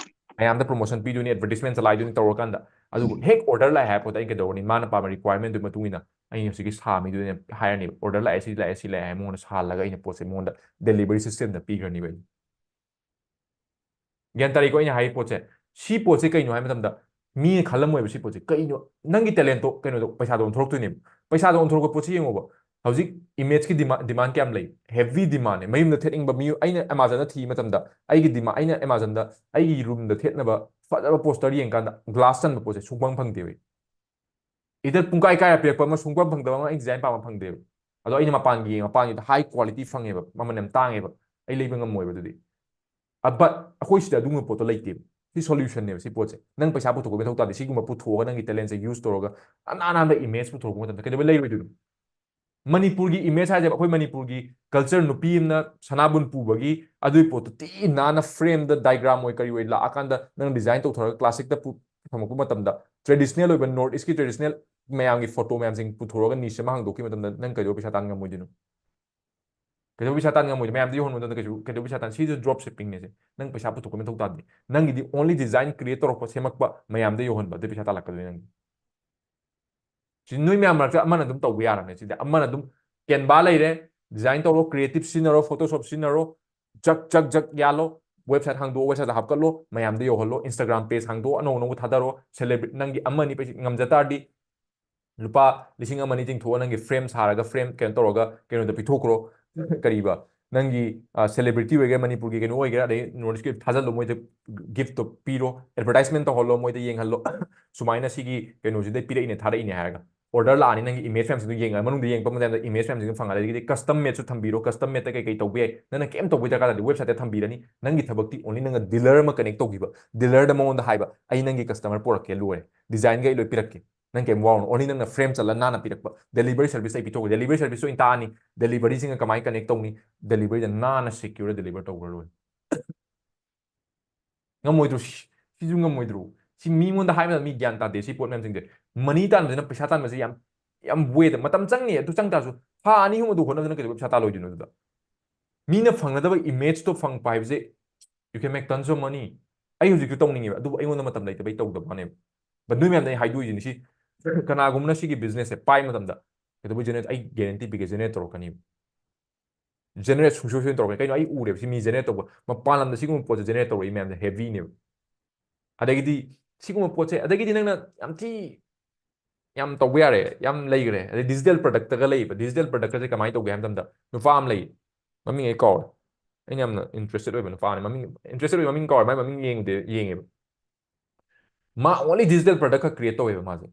ꯃꯌꯥꯝꯗ ꯄ꯭ꯔꯣꯃꯣꯁꯟ ꯄꯤꯗꯣꯏꯅꯤ, ꯑꯦꯗꯚꯔꯇꯤꯁꯃꯦꯟ ꯆꯂꯥꯏꯗꯣꯏꯅꯤ ꯇꯧꯔꯀꯥꯟꯗ꯫ ꯑꯗꯨꯒ ꯍꯦꯛ ꯑꯣꯔꯗꯔ ꯂꯥꯛꯑꯦ ꯍꯥꯏꯕ ꯄꯣꯠꯇ ꯑꯩꯅ ꯀꯩꯗꯧꯔꯅꯤ? ꯃꯥꯅ ꯄꯥꯝꯕ ꯔꯤꯀ꯭ꯋꯥꯏꯔꯃꯦꯟꯗꯨꯒꯤ ꯃꯇꯨꯡ ꯏꯟꯅ ꯑꯩ ꯍꯧꯖꯤꯛꯀꯤ ꯁꯥ ꯃꯤꯗꯨꯗ ꯍꯥꯏꯔꯅꯦꯕ, "ꯑꯣꯔꯗꯔ ꯂꯥꯛꯑꯦ, ꯁꯤ ꯂꯥꯛꯑꯦ, ꯁꯤ ꯂꯥꯛꯑꯦ" ꯍꯥꯏ ꯃꯉꯣꯟꯗ ꯁꯥꯜꯂꯒ ꯑꯩꯅ ꯄꯣꯠꯁꯦ ꯃꯉꯣꯟꯗ ꯗꯦꯂꯤꯚꯔꯤ ꯁꯤꯁꯇꯦꯝꯗ ꯄꯤꯈ꯭ꯔꯅꯤꯕ ꯑꯩꯅ꯫ ꯒ꯭ꯌꯥꯟ ꯇꯥꯔꯤꯀꯣ ꯑꯩꯅ ꯍꯥꯏꯔꯤ ꯄꯣꯠꯁꯦ? ꯁꯤ ꯄꯣꯠꯁꯦ ꯀꯩꯅꯣ ꯍꯥꯏꯕ ꯃꯇꯝꯗ ꯃꯤꯅ ꯈꯜꯂꯝꯃꯣꯏꯕ ꯁꯤ ꯄꯣꯠꯁꯦ꯫ ꯀꯩꯅꯣ? ꯅꯪꯒꯤ ꯇꯦꯂꯦꯟꯇꯣ ꯀꯩꯅꯣꯗꯣ ꯄꯩꯁꯥꯗꯣ ꯑꯣꯟꯊꯣꯔꯛꯇꯣꯏꯅꯦꯕ꯫ ꯄꯩꯁꯥꯗꯣ ꯑꯣꯟꯊꯣꯔꯛꯄ ꯄꯣꯠꯁꯦ ꯌꯦꯡꯉꯣꯕ꯫ ꯍꯧꯖꯤꯛ ꯏꯃꯦꯖꯀꯤ ꯗꯤꯃꯥꯟ, ꯗꯤꯃꯥꯟ ꯀꯌꯥꯝ ꯂꯩ? ꯍꯦꯚꯤ ꯗꯤꯃꯥꯟꯅꯦ꯫ ꯃꯌꯨꯝꯗ ꯊꯦꯠꯅꯤꯡꯕ ꯃꯤ, ꯑꯩꯅ ꯑꯦꯃꯥꯖꯣꯟꯗ ꯊꯤꯕ ꯃꯇꯝꯗ ꯑꯩꯒꯤ ꯗꯤꯃꯥꯟ, ꯑꯩꯅ ꯑꯦꯃꯥꯖꯣꯟꯗ ꯑꯩꯒꯤ ꯔꯨꯝꯗ ꯊꯦꯠꯅꯕ ꯐꯖꯕ ꯄꯣꯁꯇꯔ ꯌꯦꯡꯀꯥꯟꯗ ꯒ꯭ꯂꯥꯁ ꯆꯟꯕ ꯄꯣꯠꯁꯦ ꯁꯨꯡꯐꯪ ꯐꯪꯗꯦꯕ꯫ ꯏꯗ ꯄꯨꯡꯀꯥꯏ ꯀꯥꯏꯔ ꯄꯤꯔꯛꯄ ꯑꯃ ꯁꯨꯡꯐꯪ ꯐꯪꯗꯕ ꯑꯃ ꯑꯩ ꯗꯤꯖꯥꯏꯟ ꯄꯥꯝꯕ ꯐꯪꯗꯦꯕ꯫ ꯑꯗꯣ ꯑꯩꯅ ꯃꯄꯥꯟꯒꯤ ꯌꯦꯡꯉ, ꯃꯄꯥꯟꯒꯤꯗ ꯍꯥꯏ ꯀ꯭ꯋꯥꯂꯤꯇꯤ ꯐꯪꯉꯦꯕ, ꯃꯃꯜ ꯌꯥꯝ ꯇꯥꯡꯉꯦꯕ, ꯑꯩ ꯂꯩꯕ ꯉꯝꯃꯣꯏꯕ ꯑꯗꯨꯗꯤ꯫ ꯕꯠ ꯑꯩꯈꯣꯏ ꯁꯤꯗ ꯑꯗꯨꯒꯨꯝꯕ ꯄꯣꯠꯇꯣ ꯂꯩꯇꯦꯕ꯫ ꯁꯤ ꯁꯣꯂꯨꯁꯟꯅꯦꯕ ꯁꯤ ꯄꯣꯠꯁꯦ꯫ ꯅꯪ ꯄꯩꯁꯥ ꯄꯨꯊꯣꯛꯄ ꯃꯊꯧ ꯇꯥꯗꯦ꯫ ꯁꯤꯒꯨꯝꯕ ꯄꯨꯊꯣꯛꯑꯒ ꯅꯪꯒꯤ ꯇꯦꯂꯦꯟꯁꯦ ꯌꯨꯁ ꯇꯧꯔꯒ ꯑꯅꯥꯟ ꯑꯅꯥꯟꯕ ꯏꯃꯦꯖ ꯄꯨꯊꯣꯔꯛꯄ ꯃꯇꯝꯗ ꯀꯩꯗꯧꯕꯩ ꯂꯩꯔꯣꯏꯗꯣꯏꯅꯣ? ꯃꯅꯤꯄꯨꯔꯒꯤ ꯏꯃꯦꯖ ꯍꯥꯏꯁꯦ ꯑꯩꯈꯣꯏ ꯃꯅꯤꯄꯨꯔꯒꯤ ꯀꯜꯆꯔ, ꯅꯨꯄꯤ ꯑꯃꯅ ꯁꯅꯥꯕꯨꯟ ꯄꯨꯕꯒꯤ ꯑꯗꯨꯒꯤ ꯄꯣꯠꯇꯣ ꯇꯤ ꯅꯥꯟꯅ ꯐ꯭ꯔꯦꯝꯗ ꯗꯥꯏꯒ꯭ꯔꯥꯝ ꯑꯣꯏ ꯀꯔꯤ ꯑꯣꯏ ꯂꯥꯛꯑꯀꯥꯟꯗ ꯅꯪ ꯗꯤꯖꯥꯏꯟ ꯇꯧꯊꯣꯔꯒ ꯀ꯭ꯂꯥꯁꯤꯛꯇ ꯊꯝꯃꯛꯄ ꯃꯇꯝꯗ ꯇ꯭ꯔꯦꯗꯤꯁꯅꯦꯜ ꯑꯣꯏꯕ ꯅꯣꯔꯠ ꯏꯁꯀꯤ ꯇ꯭ꯔꯦꯗꯤꯁꯅꯦꯜ ꯃꯌꯥꯝꯒꯤ ꯐꯣꯇꯣ ꯃꯌꯥꯝꯁꯤꯡ ꯄꯨꯊꯣꯔꯒ ꯅꯤꯁ ꯑꯃ ꯍꯥꯡꯗꯣꯛꯈꯤꯕ ꯃꯇꯝꯗ ꯅꯪ ꯀꯩꯗꯧꯕ ꯄꯩꯁꯥ ꯇꯥꯟ ꯉꯝꯃꯣꯏꯗꯣꯏꯅꯣ? ꯀꯩꯗꯧꯕ ꯄꯩꯁꯥ ꯇꯥꯟ ꯉꯝꯃꯣꯏꯗꯣꯏꯅꯣ? ꯃꯌꯥꯝꯗ ꯌꯣꯟꯕ ꯃꯇꯝꯗ ꯀꯩꯁꯨ ꯀꯩꯗꯧꯕ ꯄꯩꯁꯥ ꯇꯥꯟ? ꯁꯤꯁꯨ ꯗ꯭ꯔꯣꯞ ꯁꯤꯞꯄꯤꯡꯅꯦ꯫ ꯁꯦ ꯅꯪ ꯄꯩꯁꯥ ꯄꯨꯊꯣꯛꯄ ꯃꯊꯧ ꯇꯥꯗꯦ꯫ ꯅꯪꯒꯤꯗꯤ ꯑꯣꯟꯂꯤ ꯗꯤꯖꯥꯏꯟ ꯀ꯭ꯔꯤꯌꯦꯠ ꯇꯧꯔꯛꯄ, ꯁꯦꯝꯃꯛꯄ, ꯃꯌꯥꯝꯗ ꯌꯧꯍꯟꯕ, ꯑꯗꯨ ꯄꯩꯁꯥ ꯇꯥꯜꯂꯛꯀꯗꯣꯏꯅꯤ ꯅꯪꯒꯤ꯫ ꯁꯤ ꯅꯣꯏ ꯃꯌꯥꯝ ꯃꯔꯛꯇ ꯑꯃꯅ ꯑꯗꯨꯝ ꯇꯧꯕ ꯌꯥꯔꯕꯅꯦ꯫ ꯁꯤꯗꯤ ꯑꯃꯅ ꯑꯗꯨꯝ ꯀꯦꯟꯚꯥ ꯂꯩꯔꯦ, ꯗꯤꯖꯥꯏꯟ ꯇꯧꯔꯣ, ꯀ꯭ꯔꯤꯌꯦꯇꯤꯞ ꯁꯤꯖꯤꯟꯅꯔꯣ, ꯐꯣꯇꯣꯁꯣꯞ ꯁꯤꯖꯤꯟꯅꯔꯣ, ꯖꯛ ꯖꯛ ꯖꯛ ꯌꯥꯜꯂꯣ, ꯋꯦꯕꯁꯥꯏꯠ ꯍꯥꯡꯗꯣꯛꯑꯣ, ꯋꯦꯕꯁꯥꯏꯠꯇ ꯍꯥꯞꯀꯠꯂꯣ, ꯃꯌꯥꯝꯗ ꯌꯧꯍꯜꯂꯣ, ꯏꯟꯁꯇꯥꯒ꯭ꯔꯥꯝ ꯄꯦꯖ ꯍꯥꯡꯗꯣꯛꯑꯣ, ꯑꯅꯧ ꯑꯅꯧꯕ ꯊꯥꯗꯔꯣ, ꯁꯦꯂꯦꯕ꯭ꯔꯤ ꯅꯪꯒꯤ ꯑꯃ ꯑꯅꯤ ꯄꯩꯁꯥ ꯉꯝꯖ ꯇꯥꯔꯗꯤ ꯂꯨꯄꯥ ꯂꯤꯁꯤꯡ ꯑꯃ ꯑꯅꯤ ꯇꯤꯡꯊꯣꯛꯑꯣ, ꯅꯪꯒꯤ ꯐ꯭ꯔꯦꯝ ꯁꯥꯔꯒ ꯐ꯭ꯔꯦꯝ ꯀꯩꯅꯣ ꯇꯧꯔꯒ ꯀꯩꯅꯣꯗ ꯄꯤꯊꯣꯛꯈ꯭ꯔꯣ꯫ ꯀꯔꯤꯕ ꯅꯪꯒꯤ ꯁꯦꯂꯦꯕ꯭ꯔꯤꯇꯤ ꯑꯣꯏꯒꯦꯔꯥ, ꯃꯅꯤꯄꯨꯔꯒꯤ ꯀꯩꯅꯣ ꯑꯣꯏꯒꯦꯔꯥ, ꯑꯗꯩ ꯅꯣꯔꯠ ꯏꯁꯀꯤ ꯊꯥꯖꯜꯂꯣ, ꯃꯣꯏꯗ ꯒꯤꯐꯇꯣ ꯄꯤꯔꯣ, ꯑꯦꯗꯚꯔꯇꯥꯏꯁꯃꯦꯟ ꯇꯧꯍꯜꯂꯣ, ꯃꯣꯏꯗ ꯌꯦꯡꯍꯜꯂꯣ꯫ ꯁꯨꯃꯥꯏꯅ ꯁꯤꯒꯤ ꯀꯩꯅꯣꯁꯤꯗꯩ ꯄꯤꯔꯛꯏꯅꯦ, ꯊꯥꯔꯛꯏꯅꯦ ꯍꯥꯏꯔꯒ ꯑꯣꯔꯗꯔ ꯂꯥꯛꯑꯅꯤ꯫ ꯅꯪꯒꯤ ꯏꯃꯦꯖ ꯃꯌꯥꯝꯁꯤꯡꯗꯣ ꯌꯦꯡꯉꯒ ꯃꯅꯨꯡꯗ ꯌꯦꯡꯉꯛꯄ ꯃꯇꯝꯗ ꯏꯃꯦꯖ ꯃꯌꯥꯝꯁꯤꯡꯗꯣ ꯐꯪꯉꯦ꯫ ꯑꯗꯒꯤꯗꯤ ꯀꯁꯇꯝ ꯃꯦꯗꯁꯨ ꯊꯝꯕꯤꯔꯣ, ꯀꯁꯇꯝ ꯃꯦꯗꯇ ꯀꯩ ꯀꯩ ꯇꯧꯕ ꯌꯥꯏ, ꯅꯪꯅ ꯀꯩꯝ ꯇꯧꯕꯒꯤ ꯗꯔꯀꯥꯔ ꯇꯥꯗꯦ, ꯋꯦꯕꯁꯥꯏꯠꯇ ꯊꯝꯕꯤꯔꯅꯤ꯫ ꯅꯪꯒꯤ ꯊꯕꯛꯇꯤ ꯑꯣꯟꯂꯤ ꯅꯪꯅ ꯗꯤꯂꯔ ꯑꯃ ꯀꯅꯦꯛ ꯇꯧꯈꯤꯕ, ꯗꯤꯂꯔꯗ ꯃꯉꯣꯟꯗ ꯍꯥꯏꯕ, "ꯑꯩ ꯅꯪꯒꯤ ꯀꯁꯇꯃꯔ ꯄꯨꯔꯛꯀꯦ, ꯂꯣꯏꯔꯦ, ꯗꯤꯖꯥꯏꯟꯒ ꯑꯩ ꯂꯣꯏ ꯄꯤꯔꯛꯀꯦ, ꯅꯪ ꯀꯩꯝ ꯋꯥꯔꯨꯅꯨ, ꯑꯣꯟꯂꯤ ꯅꯪꯅ ꯐ꯭ꯔꯦꯝ ꯆꯠꯂ ꯅꯥꯟꯅ ꯄꯤꯔꯛꯄ, ꯗꯦꯂꯤꯚꯔꯤ ꯁꯔꯚꯤꯁ ꯑꯩ ꯄꯤꯊꯣꯛꯀꯦ"꯫ ꯗꯦꯂꯤꯚꯔꯤ ꯁꯔꯚꯤꯁꯇꯣ ꯑꯩꯅ ꯇꯥꯛꯑꯅꯤ, ꯗꯦꯂꯤꯚꯔꯤꯁꯤꯡꯒ ꯀꯃꯥꯏꯅ ꯀꯅꯦꯛ ꯇꯧꯅꯤ, ꯗꯦꯂꯤꯚꯔꯤꯗ ꯅꯥꯟꯅ ꯁꯦꯀ꯭ꯌꯨꯔ ꯗꯦꯂꯤꯚꯔ ꯇꯧꯈ꯭ꯔ ꯂꯣꯏꯔꯦ꯫ ꯉꯝꯃꯣꯏꯗ꯭ꯔꯣ? ꯁꯤ-, ꯁꯤꯁꯨ ꯉꯝꯃꯣꯏꯗ꯭ꯔꯣ? ꯁꯤ ꯃꯤꯉꯣꯟꯗ ꯍꯥꯏꯕꯗ ꯃꯤ ꯒ꯭ꯌꯥꯟ ꯇꯥꯗꯦ꯫ ꯁꯤ ꯄꯣꯠ ꯃꯌꯥꯝꯁꯤꯡꯁꯦ, ꯃꯅꯤ ꯇꯥꯟꯕꯁꯤꯅ, ꯄꯩꯁꯥ ꯇꯥꯟꯕꯁꯦ ꯌꯥꯝ, ꯌꯥꯝ ꯋꯦꯗ ꯃꯇꯝ ꯆꯪꯉꯦ꯫ ꯑꯗꯨ ꯆꯪ ꯇꯥꯔꯁꯨ ꯊꯥ ꯑꯅꯤ ꯑꯍꯨꯝ ꯑꯗꯨ ꯍꯣꯠꯅꯕꯗꯅ ꯀꯩꯗꯧꯕ ꯄꯩꯁꯥ ꯇꯥꯜꯂꯣꯏꯗꯣꯏꯅꯣ? ꯑꯗꯨꯗ ꯃꯤꯅ ꯐꯪꯅꯗꯕ ꯏꯃꯦꯖꯇꯣ ꯐꯪꯉꯛꯄ ꯍꯥꯏꯕꯁꯦ, you can make tons of money꯫ ꯑꯩ ꯍꯧꯖꯤꯛꯁꯨ ꯇꯧꯅꯤꯡꯉꯦꯕ, ꯑꯗꯨꯕꯨ ꯑꯩꯉꯣꯟꯗ ꯃꯇꯝ ꯂꯩꯇꯕꯩ ꯇꯧꯗꯕ ꯋꯥꯅꯦꯕ꯫ But ꯅꯣꯏ ꯃꯌꯥꯝꯗ ꯑꯩ ꯍꯥꯏꯗꯣꯛꯏꯁꯤꯅꯤ, ꯁꯤ ꯀꯅꯥꯒꯨꯝꯕꯅ ꯁꯤꯒꯤ ꯕꯤꯖꯤꯅꯦꯁꯁꯦ ꯄꯥꯏ ꯃꯇꯝꯗ ꯀꯩꯗꯧꯕꯩ ꯖꯦꯅꯦꯔꯦꯠ, ꯑꯩ ꯒꯦꯔꯦꯟꯇꯤ ꯄꯤꯒꯦ, ꯖꯦꯅꯦꯔꯦꯠ ꯇꯧꯔꯛꯀꯅꯤꯕ꯫ ꯖꯦꯅꯦꯔꯦꯠ ꯁꯨꯡꯁꯣꯏ ꯁꯣꯏꯗꯅ ꯇꯧꯔꯛꯀꯅꯤ꯫ ꯀꯩꯅꯣ, ꯑꯩ ꯎꯔꯦꯕ ꯁꯤ ꯃꯤ ꯖꯦꯅꯦꯔꯦꯠ ꯇꯧꯕ, ꯃꯄꯥꯟ ꯂꯝꯗ ꯁꯤꯒꯨꯝꯕ ꯄꯣꯠꯁꯦ ꯖꯦꯅꯦꯔꯦꯠ ꯇꯧꯔꯛꯏ ꯃꯌꯥꯝꯁꯦ ꯍꯦꯚꯤꯅꯦꯕ꯫ ꯑꯗꯒꯤꯗꯤ ꯁꯤꯒꯨꯝꯕ ꯄꯣꯠꯁꯦ, ꯑꯗꯒꯤꯗꯤ ꯅꯪꯅ ꯌꯥꯝ ꯊꯤ, ꯌꯥꯝ ꯇꯧꯕ ꯌꯥꯔꯦ, ꯌꯥꯝ ꯂꯩꯈ꯭ꯔꯦ꯫ ꯑꯗꯩ ꯗꯤꯖꯤꯇꯦꯜ ꯄ꯭ꯔꯗꯛꯇꯒ ꯂꯩꯕ, ꯗꯤꯖꯤꯇꯦꯜ ꯄ꯭ꯔꯗꯛꯀꯁꯦ ꯀꯃꯥꯏꯅ ꯇꯧꯒꯦ ꯍꯥꯏꯕ ꯃꯇꯝꯗ, ꯅꯨꯄꯥ ꯑꯃ ꯂꯩ, ꯃꯃꯤꯡ ꯑꯩ ꯀꯥꯎꯔꯦ, ꯑꯩꯅ ꯌꯥꯝꯅ ꯏꯟꯇꯔꯦꯁꯇꯦꯠ ꯑꯣꯏꯕ ꯅꯨꯄꯥꯅꯦ, ꯃꯃꯤꯡ, ꯏꯟꯇꯔꯦꯁꯇꯦꯠ ꯑꯣꯏꯕ ꯃꯃꯤꯡ ꯀꯥꯎꯔꯦ, ꯃꯥꯏ ꯃꯃꯤꯡ ꯌꯦꯡꯗꯦ, ꯌꯦꯡꯉꯦꯕ꯫ ꯃꯥ ꯑꯣꯟꯂꯤ ꯗꯤꯖꯤꯇꯦꯜ ꯄ꯭ꯔꯗꯛ ꯈꯛ ꯀ꯭ꯔꯤꯌꯦꯠ ꯇꯧꯋꯦꯕ ꯃꯥꯁꯦ꯫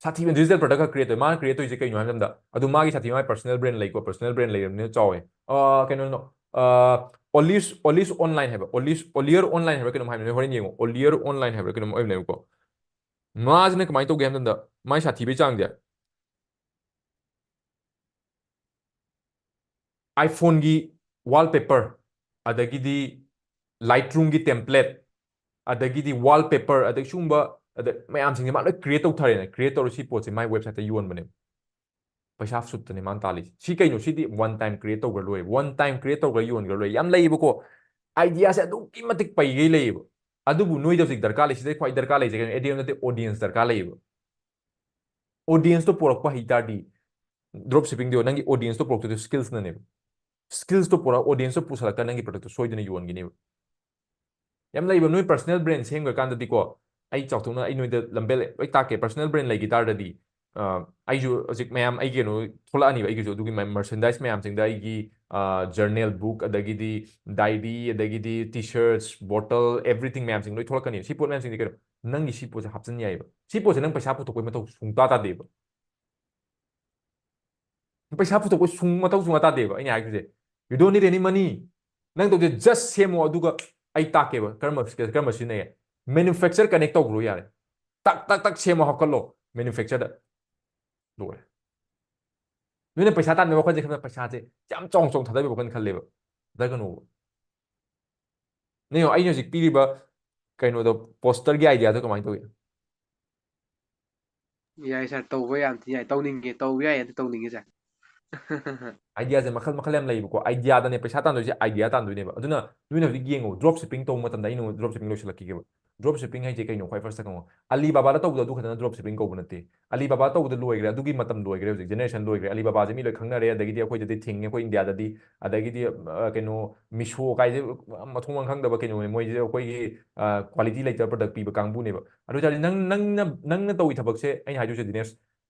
ꯁꯥꯊꯤꯕ ꯗꯤꯖꯤꯇꯦꯜ ꯄ꯭ꯔꯗꯛ ꯈꯛ ꯀ꯭ꯔꯤꯌꯦꯠ ꯇꯧꯋꯦ꯫ ꯃꯥꯅ ꯀ꯭ꯔꯤꯌꯦꯠ ꯇꯧꯔꯤꯁꯦ ꯀꯩꯅꯣ ꯍꯥꯏꯕ ꯃꯇꯝꯗ, ꯑꯗꯨ ꯃꯥꯒꯤ ꯁꯥꯊꯤꯕ, ꯃꯥꯒꯤ ꯄꯔꯁꯣꯅꯦꯜ ꯕ꯭ꯔꯦꯟ ꯂꯩꯀꯣ, ꯄꯔꯁꯣꯅꯦꯜ ꯕ꯭ꯔꯦꯟ ꯂꯩꯔꯕꯅꯤꯅ ꯆꯥꯎꯋꯦ꯫ ꯑꯥ, ꯀꯩꯅꯣꯅꯣ, ꯑꯥ, ꯑꯣꯂꯤꯁ, ꯑꯣꯂꯤꯁ ꯑꯣꯟꯂꯥꯏꯟ ꯍꯥꯏꯕ, ꯑꯣꯂꯤꯁ, ꯑꯣꯂꯤꯌꯔ ꯑꯣꯟꯂꯥꯏꯟ ꯍꯥꯏꯕ꯭ꯔꯥ ꯀꯩꯅꯣꯝ ꯍꯥꯏꯕꯅꯦ, ꯍꯣꯔꯦꯟ ꯌꯦꯡꯉꯣ, ꯑꯣꯂꯤꯌꯔ ꯑꯣꯟꯂꯥꯏꯟ ꯍꯥꯏꯕ꯭ꯔꯥ ꯀꯩꯅꯣꯝ ꯑꯣꯏꯕꯅꯦꯕꯀꯣ꯫ ꯃꯥꯁꯤꯅ ꯀꯃꯥꯏꯅ ꯇꯧꯒꯦ ꯍꯥꯏꯕ ꯃꯇꯝꯗ, ꯃꯥꯏ ꯁꯥꯊꯤꯕꯩ ꯆꯥꯡꯁꯦ, iPhone ꯒꯤ wallpaper, ꯑꯗꯒꯤꯗꯤ Lightroom ꯒꯤ template, ꯑꯗꯒꯤꯗꯤ wallpaper, ꯑꯗꯒꯤ ꯁꯤꯒꯨꯝꯕ ꯑꯗ ꯃꯌꯥꯝꯁꯤꯡꯁꯦ ꯃꯥ ꯂꯣꯏ create ꯇꯧꯊꯔꯦꯅ꯫ Create ꯇꯧꯔ ꯁꯤ ꯄꯣꯠꯁꯦ ꯃꯥꯏ website ꯇ ꯌꯣꯟꯕꯅꯦꯕ꯫ ꯄꯩꯁꯥ ꯁꯨꯠꯇꯅꯦ ꯃꯥꯅ ꯇꯥꯜꯂꯤꯁꯦ꯫ ꯁꯤ ꯀꯩꯅꯣ? ꯁꯤꯗꯤ one time create ꯇꯧꯈ꯭ꯔ ꯂꯣꯏ, one time create ꯇꯧꯈ꯭ꯔ ꯌꯣꯟꯈ꯭ꯔ ꯂꯣꯏ꯫ ꯌꯥꯝ ꯂꯩꯌꯦꯕꯀꯣ, idea ꯁꯦ ꯑꯗꯨꯛꯀꯤ ꯃꯇꯤꯛ ꯄꯩꯒꯩ ꯂꯩꯌꯦꯕ꯫ ꯑꯗꯨꯕꯨ ꯅꯣꯏꯗ ꯍꯧꯖꯤꯛ ꯗꯔꯀꯥꯔ ꯂꯩ, ꯁꯤꯗꯩ ꯈ꯭ꯋꯥꯏ ꯗꯔꯀꯥꯔ ꯂꯩꯁꯦ ꯀꯩꯅꯣ? ꯑꯦ ꯗꯤ ꯑꯦꯝ ꯅꯠꯇꯦ, audience ꯗꯔꯀꯥꯔ ꯂꯩꯌꯦꯕ꯫ Audience ꯇꯣ ꯄꯨꯔꯛꯄ ꯍꯩ ꯇꯥꯔꯗꯤ, drop shipping ꯗꯣ ꯅꯪꯒꯤ audience ꯇꯣ ꯄꯨꯔꯛꯇꯣꯏꯗꯣ skills ꯅꯅꯦꯕ꯫ Skills ꯇꯣ ꯄꯨꯔꯛ, audience ꯇꯣ ꯄꯨꯁꯜꯂꯛꯀꯥꯟꯗ ꯅꯪꯒꯤ product ꯇꯣ ꯁꯣꯏꯗꯅ ꯌꯣꯟꯒꯅꯦꯕ꯫ ꯌꯥꯝ ꯂꯩꯕ, ꯅꯣꯏ personal brand ꯁꯦꯝꯈ꯭ꯔꯀꯥꯟꯗꯗꯤꯀꯣ, ꯑꯩ ꯆꯥꯎꯊꯣꯛꯅ ꯑꯩ ꯅꯣꯏꯗ ꯂꯝꯕꯦꯜ ꯂꯣꯏ ꯇꯥꯛꯀꯦ꯫ Personal brand ꯂꯩꯈꯤ ꯇꯥꯔꯗꯤ, ꯑ, ꯑꯩꯁꯨ ꯍꯧꯖꯤꯛ ꯃꯌꯥꯝ ꯑꯩ ꯀꯩꯅꯣ ꯊꯣꯛꯂꯛꯑꯅꯤꯕ, ꯑꯩꯒꯤꯁꯨ ꯑꯗꯨꯒꯤ merchandise ꯃꯌꯥꯝꯁꯤꯡꯗ ꯑꯩꯒꯤ, ꯑ, journal book, ꯑꯗꯒꯤꯗꯤ diary, ꯑꯗꯒꯤꯗꯤ T-shirts, bottle, everything ꯃꯌꯥꯝꯁꯤꯡ ꯂꯣꯏ ꯊꯣꯛꯂꯛꯀꯅꯤ꯫ ꯁꯤ ꯄꯣꯠ ꯃꯌꯥꯝꯁꯤꯡꯁꯦ ꯀꯩꯅꯣ? ꯅꯪꯒꯤ ꯁꯤ ꯄꯣꯠꯁꯦ ꯍꯥꯞꯆꯤꯟ ꯌꯥꯏꯌꯦꯕ꯫ ꯁꯤ ꯄꯣꯠꯁꯦ ꯅꯪ ꯄꯩꯁꯥ ꯄꯨꯊꯣꯛꯄꯩ ꯃꯊꯧ ꯁꯨꯡꯇꯥ ꯇꯥꯗꯦꯕ꯫ ꯄꯩꯁꯥ ꯄꯨꯊꯣꯛꯄ ꯁꯨꯡ ꯃꯊꯧ ꯁꯨꯡꯇꯥ ꯇꯥꯗꯦꯕ ꯑꯩꯅ ꯍꯥꯏꯔꯤꯁꯦ꯫ You don't need any money. ꯅꯪ ꯇꯧꯗꯦ, just ꯁꯦꯝꯃꯣ, ꯑꯗꯨꯒ ꯑꯩ ꯇꯥꯛꯀꯦꯕ ꯀꯔꯝꯕ skill, ꯀꯔꯝꯕ ꯁꯤꯖꯤꯟꯅꯩ꯫ Manufacture connect ꯇꯧꯈ꯭ꯔꯣ ꯌꯥꯔꯦ꯫ ꯇꯛ ꯇꯛ ꯇꯛ ꯁꯦꯝꯃꯣ, ꯍꯥꯞꯀꯠꯂꯣ manufacture ꯗ꯫ ꯂꯣꯏꯔꯦ꯫ ꯅꯣꯏꯅ ꯄꯩꯁꯥ ꯇꯥꯟꯕꯒꯤ ꯋꯥꯈꯜꯁꯦ ꯈꯟꯕ, ꯄꯩꯁꯥꯁꯦ ꯌꯥꯝ ꯆꯥꯎꯅ ꯆꯥꯎꯅ ꯊꯥꯗꯕꯒꯤ ꯋꯥꯈꯜ ꯈꯜꯂꯦꯕ꯫ ꯊꯥꯗꯒꯅꯣꯕ꯫ ꯅꯦ, ꯌꯦꯡꯉꯣ, ꯑꯩꯅ ꯍꯧꯖꯤꯛ ꯄꯤꯔꯤꯕ ꯀꯩꯅꯣꯗꯣ, poster ꯒꯤ idea ꯗꯣ ꯀꯃꯥꯏꯅ ꯇꯧꯏ? ꯌꯥꯏ sir, ꯇꯧꯕ ꯌꯥꯝ ꯊꯤ ꯌꯥꯏ, ꯇꯧꯅꯤꯡꯉꯦ, ꯇꯧꯕ ꯌꯥꯏ, ꯑꯗꯨ ꯇꯧꯅꯤꯡꯉꯦ sir꯫ Idea ꯁꯦ ꯃꯈꯜ ꯃꯈꯜ ꯌꯥꯝ ꯂꯩꯌꯦꯕꯀꯣ꯫ Idea ꯗꯅꯦ ꯄꯩꯁꯥ ꯇꯥꯟꯗꯣꯏꯁꯦ, idea ꯇꯥꯟꯗꯣꯏꯅꯦꯕ꯫ ꯑꯗꯨꯅ ꯅꯣꯏꯅ ꯍꯧꯖꯤꯛ ꯌꯦꯡꯉꯣ, drop shipping ꯇꯧꯕ ꯃꯇꯝꯗ, ꯑꯩꯅ drop shipping ꯂꯣꯏꯁꯤꯜꯂꯛꯈꯤꯒꯦꯕ꯫ Drop shipping ꯍꯥꯏꯁꯦ ꯀꯩꯅꯣ? ꯈ꯭ꯋꯥꯏ first ꯇ ꯈꯪꯉꯣ꯫ Alibaba ꯗ ꯇꯧꯕꯗꯣ ꯑꯗꯨ ꯈꯛꯇꯅ drop shipping ꯀꯧꯕ ꯅꯠꯇꯦ꯫ Alibaba ꯇꯧꯕꯗ ꯂꯣꯏꯈ꯭ꯔꯦ, ꯑꯗꯨꯒꯤ ꯃꯇꯝ ꯂꯣꯏꯈ꯭ꯔꯦ, ꯍꯧꯖꯤꯛ generation ꯂꯣꯏꯈ꯭ꯔꯦ꯫ Alibaba ꯁꯦ ꯃꯤ ꯂꯣꯏ ꯈꯪꯅꯔꯦ, ꯑꯗꯒꯤꯗꯤ ꯑꯩꯈꯣꯏꯗꯗꯤ ꯊꯤꯡꯉꯦ, ꯑꯩꯈꯣꯏ ꯏꯟꯗꯤꯌꯥꯗꯗꯤ꯫ ꯑꯗꯒꯤꯗꯤ, ꯑ, ꯀꯩꯅꯣ, Meesho ꯀꯥꯏꯁꯦ ꯃꯊꯣꯡ ꯃꯔꯝ ꯈꯪꯗꯕ ꯀꯩꯅꯣꯅꯦ, ꯃꯣꯏꯁꯦ ꯑꯩꯈꯣꯏꯒꯤ, ꯑ, quality ꯂꯩꯇꯕ product ꯄꯤꯕ ꯀꯥꯡꯕꯨꯅꯦꯕ꯫ ꯑꯗꯨ ꯑꯣꯏꯇꯥꯔꯗꯤ ꯅꯪ, ꯅꯪꯅ, ꯅꯪꯅ ꯇꯧꯔꯤ ꯊꯕꯛꯁꯦ, ꯑꯩꯅ ꯍꯥꯏꯗꯣꯏꯁꯦ ꯗꯤꯅꯦꯁ,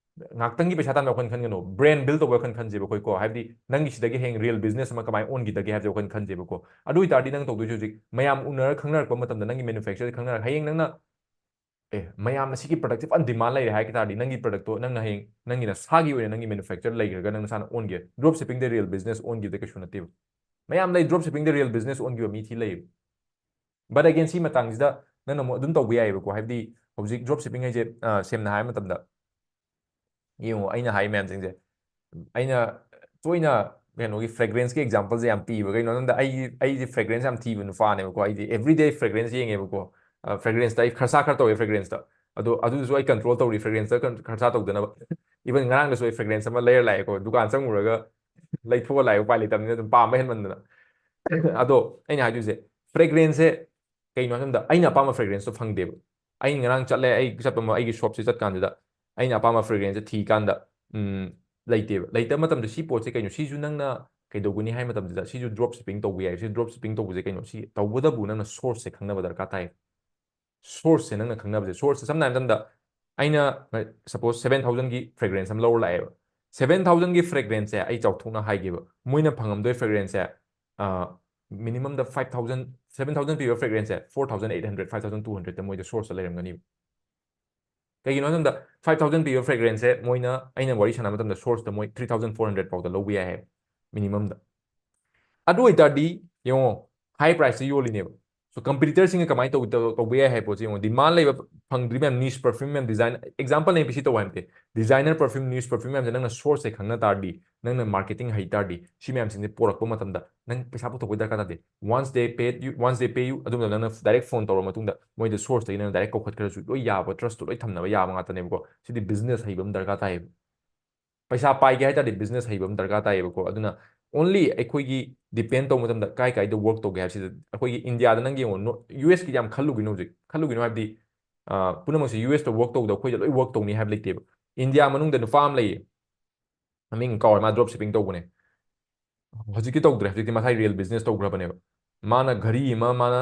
ꯉꯥꯛꯇꯪꯒꯤ ꯄꯩꯁꯥ ꯇꯥꯟꯕ ꯋꯥꯈꯜ ꯈꯟꯒꯅꯨ, brand build ꯇꯧꯕ ꯋꯥꯈꯜ ꯈꯟꯁꯦꯕ ꯑꯩꯈꯣꯏ ꯀꯣ꯫ ꯍꯥꯏꯕꯗꯤ ꯅꯪꯒꯤ ꯁꯤꯗꯒꯤ ꯍꯌꯦꯡ real business ꯑꯃ ꯀꯃꯥꯏꯅ ꯑꯣꯟꯈꯤꯗꯒꯦ ꯍꯥꯏꯕꯁꯦ ꯋꯥꯈꯜ ꯈꯟꯁꯦꯕꯀꯣ꯫ ꯑꯗꯨ ꯑꯣꯏꯇꯥꯔꯗꯤ ꯅꯪ ꯇꯧꯗꯣꯏꯁꯦ ꯍꯧꯖꯤꯛ ꯃꯌꯥꯝ ꯎꯅꯔ ꯈꯪꯅꯔꯛꯄ ꯃꯇꯝꯗ ꯅꯪꯒꯤ manufacture ꯈꯪꯅꯔꯛ, ꯍꯌꯦꯡ ꯅꯪꯅ, "ꯑꯦ, ꯃꯌꯥꯝꯅ ꯁꯤꯒꯤ product ꯁꯦ ꯐꯖꯅ demand ꯂꯩꯔꯦ" ꯍꯥꯏ ꯇꯥꯔꯗꯤ, ꯅꯪꯒꯤ product ꯇꯣ ꯅꯪꯅ ꯍꯌꯦꯡ ꯅꯪꯒꯤ ꯅꯁꯥꯒꯤ ꯑꯣꯏꯅ ꯅꯪꯒꯤ manufacture ꯂꯩꯈ꯭ꯔꯒ ꯅꯪ ꯅꯁꯥꯅ ꯑꯣꯟꯒꯦ꯫ Drop shipping ꯗ real business ꯑꯣꯟꯈꯤꯕꯗ ꯀꯩꯁꯨ ꯅꯠꯇꯦꯕ꯫ ꯃꯌꯥꯝ ꯂꯩ, drop shipping ꯗ real business ꯑꯣꯟꯈꯤꯕ ꯃꯤ ꯊꯤ ꯂꯩꯌꯦꯕ꯫ But again, ꯁꯤ ꯃꯇꯥꯡꯁꯤꯗ ꯅꯪꯅ ꯑꯃꯨꯛ ꯑꯗꯨꯝ ꯇꯧꯕ ꯌꯥꯏꯌꯦꯕꯀꯣ꯫ ꯍꯥꯏꯕꯗꯤ ꯍꯧꯖꯤꯛ drop shipping ꯍꯥꯏꯁꯦ, ꯑ, ꯁꯦꯡꯅ ꯍꯥꯏꯕ ꯃꯇꯝꯗ, ꯌꯦꯡꯉꯣ, ꯑꯩꯅ ꯍꯥꯏ ꯃꯌꯥꯝꯁꯤꯡꯁꯦ, ꯑꯩꯅ ꯇꯣꯏꯅ ꯀꯩꯅꯣꯒꯤ ꯐ꯭ꯔꯦꯒ꯭ꯔꯦꯟꯁꯀꯤ ꯑꯦꯛꯖꯥꯝꯄꯜꯁꯦ ꯌꯥꯝ ꯄꯤꯕ꯫ ꯀꯩꯅꯣ ꯍꯥꯏꯕꯗ ꯑꯩ ꯑꯩꯁꯦ ꯐ꯭ꯔꯦꯒ꯭ꯔꯦꯟꯁ ꯌꯥꯝ ꯊꯤꯕ ꯅꯨꯄꯥꯅꯦꯕꯀꯣ꯫ ꯑꯩꯗꯤ ꯑꯦꯕ꯭ꯔꯤꯗꯦ ꯐ꯭ꯔꯦꯒ꯭ꯔꯦꯟꯁ ꯌꯦꯡꯉꯦꯕꯀꯣ꯫ ꯐ꯭ꯔꯦꯒ꯭ꯔꯦꯟꯁꯇ ꯑꯩ ꯈꯔꯁꯥ ꯈꯔ ꯇꯧꯋꯦ ꯐ꯭ꯔꯦꯒ꯭ꯔꯦꯟꯁꯇ꯫ ꯑꯗꯣ ꯑꯗꯨꯁꯨ ꯑꯩ ꯀꯟꯇ꯭ꯔꯣꯜ ꯇꯧꯔꯤ ꯐ꯭ꯔꯦꯒ꯭ꯔꯦꯟꯁꯇ ꯈꯔꯁꯥ ꯇꯧꯗꯅꯕ꯫ ꯏꯚꯟ ꯉꯔꯥꯡꯗꯁꯨ ꯑꯩ ꯐ꯭ꯔꯦꯒ꯭ꯔꯦꯟꯁ ꯑꯃ ꯂꯩꯔ ꯂꯥꯛꯑꯦꯀꯣ꯫ ꯗꯨꯀꯥꯟ ꯆꯪꯉꯨꯔꯒ ꯂꯩꯊꯣꯛꯑ ꯂꯥꯛꯑꯦ, ꯎꯄꯥꯏ ꯂꯩꯇꯕꯅꯤꯅ ꯑꯗꯨꯝ ꯄꯥꯝꯕ ꯍꯦꯟꯃꯟꯗꯅ꯫ ꯑꯗꯣ ꯑꯩꯅ ꯍꯥꯏꯗꯣꯏꯁꯦ, ꯐ꯭ꯔꯦꯒ꯭ꯔꯦꯟꯁꯁꯦ ꯀꯩꯅꯣ ꯍꯥꯏꯕꯗ ꯑꯩꯅ ꯑꯄꯥꯝꯕ ꯐ꯭ꯔꯦꯒ꯭ꯔꯦꯟꯁꯇꯣ ꯐꯪꯗꯦꯕ꯫ ꯑꯩ ꯉꯔꯥꯡ ꯆꯠꯂꯦ, ꯑꯩ ꯆꯠꯄ ꯃ- ꯑꯩꯒꯤ ꯁꯣꯞꯁꯦ ꯆꯠꯀꯥꯟꯗꯨꯗ ꯑꯩꯅ ꯑꯄꯥꯝꯕ ꯐ꯭ꯔꯦꯒ꯭ꯔꯦꯟꯁꯁꯦ ꯊꯤ ꯀꯥꯟꯗ ꯎꯝ, ꯂꯩꯇꯦꯕ꯫ ꯂꯩꯇꯕ ꯃꯇꯝꯗ ꯁꯤ ꯄꯣꯠꯁꯦ ꯀꯩꯅꯣ, ꯁꯤꯁꯨ ꯅꯪꯅ ꯀꯩꯗꯧꯒꯅꯤ ꯍꯥꯏ ꯃꯇꯝꯁꯤꯗ ꯁꯤꯁꯨ ꯗ꯭ꯔꯣꯞ ꯁꯤꯞꯄꯤꯡ ꯇꯧꯕ ꯌꯥꯏ꯫ ꯁꯤ ꯗ꯭ꯔꯣꯞ ꯁꯤꯞꯄꯤꯡ ꯇꯧꯕꯁꯦ ꯀꯩꯅꯣ, ꯁꯤ ꯇꯧꯕꯇꯕꯨ ꯅꯪꯅ ꯁꯣꯔꯁꯁꯦ ꯈꯪꯅꯕ ꯗꯔꯀꯥꯔ ꯇꯥꯏ꯫ ꯁꯣꯔꯁꯁꯦ ꯅꯪꯅ ꯈꯪꯅꯕꯁꯦ, ꯁꯣꯔꯁꯁꯦ ꯁꯝꯅ ꯍꯥꯏꯔꯕ ꯃꯇꯝꯗ ꯑꯩꯅ ꯁꯄꯣꯁ ꯁꯦꯚꯦꯟ ꯊꯥꯎꯖꯟꯒꯤ ꯐ꯭ꯔꯦꯒ꯭ꯔꯦꯟꯁ ꯑꯃ ꯂꯧꯔ ꯂꯥꯛꯑꯦꯕ꯫ ꯁꯦꯚꯦꯟ ꯊꯥꯎꯖꯟꯒꯤ ꯐ꯭ꯔꯦꯒ꯭ꯔꯦꯟꯁꯁꯦ ꯑꯩ ꯆꯥꯎꯊꯣꯛꯅ ꯍꯥꯏꯒꯦꯕ, ꯃꯣꯏꯅ ꯐꯪꯉꯝꯗꯣꯏ ꯐ꯭ꯔꯦꯒ꯭ꯔꯦꯟꯁꯁꯦ ꯃꯤꯅꯤꯃꯝꯗ ꯐꯥꯏꯚ ꯊꯥꯎꯖꯟ, ꯁꯦꯚꯦꯟ ꯊꯥꯎꯖꯟ ꯄꯤꯕ ꯐ꯭ꯔꯦꯒ꯭ꯔꯦꯟꯁꯁꯦ four thousand eight hundred, five thousand two ꯍꯟꯗ꯭ꯔꯦꯗꯇ ꯃꯣꯏꯗ ꯁꯣꯔꯁꯇ ꯂꯩꯔꯝꯒꯅꯤꯕ꯫ ꯀꯩꯒꯤꯅꯣ ꯍꯥꯏꯕ ꯃꯇꯝꯗ ꯐꯥꯏꯚ ꯊꯥꯎꯖꯟ ꯄꯤꯕ ꯐ꯭ꯔꯦꯒ꯭ꯔꯦꯟꯁꯁꯦ ꯃꯣꯏꯅ, ꯑꯩꯅ ꯋꯥꯔꯤ ꯁꯥꯟꯅꯕ ꯃꯇꯝꯗ ꯁꯣꯔꯁꯇ ꯃꯣꯏ ꯊ꯭ꯔꯤ ꯊꯥꯎꯖꯟ ꯐꯣꯔ ꯍꯟꯗ꯭ꯔꯦꯗ ꯐꯥꯎꯗ ꯂꯧꯕ ꯌꯥꯏ ꯍꯥꯏꯕ ꯃꯤꯅꯤꯃꯝꯗ꯫ ꯑꯗꯨ ꯑꯣꯏꯇꯥꯔꯗꯤ ꯌꯦꯡꯉꯣ, ꯍꯥꯏ ꯄ꯭ꯔꯥꯏꯁꯇ ꯌꯣꯜꯂꯤꯅꯦꯕ꯫ ꯁꯣ ꯀꯝꯄꯤꯇꯤꯇꯔꯁꯤꯡꯅ ꯀꯃꯥꯏꯅ ꯇꯧ- ꯇꯧ- ꯇꯧꯕ ꯌꯥꯏ ꯍꯥꯏꯕ ꯄꯣꯠꯁꯦ ꯌꯦꯡꯉꯣ, ꯗꯤꯃꯥꯟ ꯂꯩꯕ ꯐꯪꯗ꯭ꯔꯤ ꯃꯌꯥꯝ, ꯅꯤꯁ ꯄꯔꯐ꯭ꯌꯨꯝ ꯃꯌꯥꯝ, ꯗꯤꯖꯥꯏꯟ, ꯑꯦꯛꯖꯥꯝꯄꯜ ꯑꯩꯅ ꯄꯤꯁꯤ ꯇꯧ ꯍꯥꯏꯕ ꯅꯠꯇꯦ꯫ ꯗꯤꯖꯥꯏꯅꯔ ꯄꯔꯐ꯭ꯌꯨꯝ, ꯅꯤꯁ ꯄꯔꯐ꯭ꯌꯨꯝ ꯃꯌꯥꯝꯁꯦ ꯅꯪꯅ ꯁꯣꯔꯁꯁꯦ ꯈꯪꯅ ꯇꯥꯔꯗꯤ, ꯅꯪꯅ ꯃꯥꯔꯀꯦꯇꯤꯡ ꯍꯩ ꯇꯥꯔꯗꯤ, ꯁꯤ ꯃꯌꯥꯝꯁꯤꯡꯁꯦ ꯄꯣꯔꯛꯄ ꯃꯇꯝꯗ ꯅꯪ ꯄꯩꯁꯥ ꯄꯨꯊꯣꯛꯄꯒꯤ ꯗꯔꯀꯥꯔ ꯇꯥꯗꯦ꯫ Once they pay you, once they pay you, ꯑꯗꯨꯝꯅ ꯅꯪꯅ ꯗꯥꯏꯔꯦꯛ ꯐꯣꯟ ꯇꯧꯔ ꯃꯇꯨꯡꯗ ꯃꯣꯏꯗ ꯁꯣꯔꯁꯇꯒꯤ ꯅꯪꯅ ꯗꯥꯏꯔꯦꯛ ꯀꯧꯈꯠꯈ꯭ꯔꯁꯨ ꯂꯣꯏ ꯌꯥꯕ, ꯇ꯭ꯔꯁꯇꯣ ꯂꯣꯏ ꯊꯝꯅꯕ ꯌꯥꯕ ꯉꯥꯛꯇꯅꯦꯕꯀꯣ꯫ ꯁꯤꯗꯤ ꯕꯤꯖꯤꯅꯦꯁ ꯍꯩꯕ ꯑꯃ ꯗꯔꯀꯥꯔ ꯇꯥꯏꯌꯦꯕ꯫ ꯄꯩꯁꯥ ꯄꯥꯏꯒꯦ ꯍꯥꯏ ꯇꯥꯔꯗꯤ ꯕꯤꯖꯤꯅꯦꯁ ꯍꯩꯕ ꯑꯃ ꯗꯔꯀꯥꯔ ꯇꯥꯏꯌꯦꯕꯀꯣ꯫ ꯑꯗꯨꯅ ꯑꯣꯟꯂꯤ ꯑꯩꯈꯣꯏꯒꯤ ꯗꯤꯄꯦꯟ ꯇꯧꯕ ꯃꯇꯝꯗ ꯀꯥꯏ ꯀꯥꯏꯗ ꯋꯔꯛ ꯇꯧꯒꯦ ꯍꯥꯏꯕꯁꯤꯗ, ꯑꯩꯈꯣꯏꯒꯤ ꯏꯟꯗꯤꯌꯥꯗ ꯅꯪ ꯌꯦꯡꯉꯣ, ꯌꯨ ꯑꯦꯁꯀꯤꯗꯤ ꯌꯥꯝ ꯈꯜꯂꯨꯒꯤꯅꯣ ꯍꯧꯖꯤꯛ, ꯈꯜꯂꯨꯒꯤꯅꯣ ꯍꯥꯏꯕꯗꯤ ꯑ, ꯄꯨꯝꯅꯃꯛꯁꯦ ꯌꯨ ꯑꯦꯁꯇ ꯋꯔꯛ ꯇꯧꯕꯗ ꯑꯩꯈꯣꯏꯗ ꯂꯣꯏ ꯋꯔꯛ ꯇꯧꯅꯤ ꯍꯥꯏꯕ ꯂꯩꯇꯦꯕ꯫ ꯏꯟꯗꯤꯌꯥ ꯃꯅꯨꯡꯗ ꯅꯨꯄꯥ ꯑꯃ ꯂꯩꯌꯦ, ꯃꯃꯤꯡ ꯀꯥꯎꯔꯦ, ꯃꯥ ꯗ꯭ꯔꯣꯞ ꯁꯤꯞꯄꯤꯡ ꯇꯧꯕꯅꯦ꯫ ꯍꯧꯖꯤꯛꯇꯤ ꯇꯧꯗ꯭ꯔꯦ, ꯍꯧꯖꯤꯛꯇꯤ ꯃꯁꯥꯏ ꯔꯤꯌꯦꯜ ꯕꯤꯖꯤꯅꯦꯁ ꯇꯧꯈ꯭ꯔꯕꯅꯦꯕ꯫ ꯃꯥꯅ ꯘꯔꯤ ꯑꯃ, ꯃꯥꯅ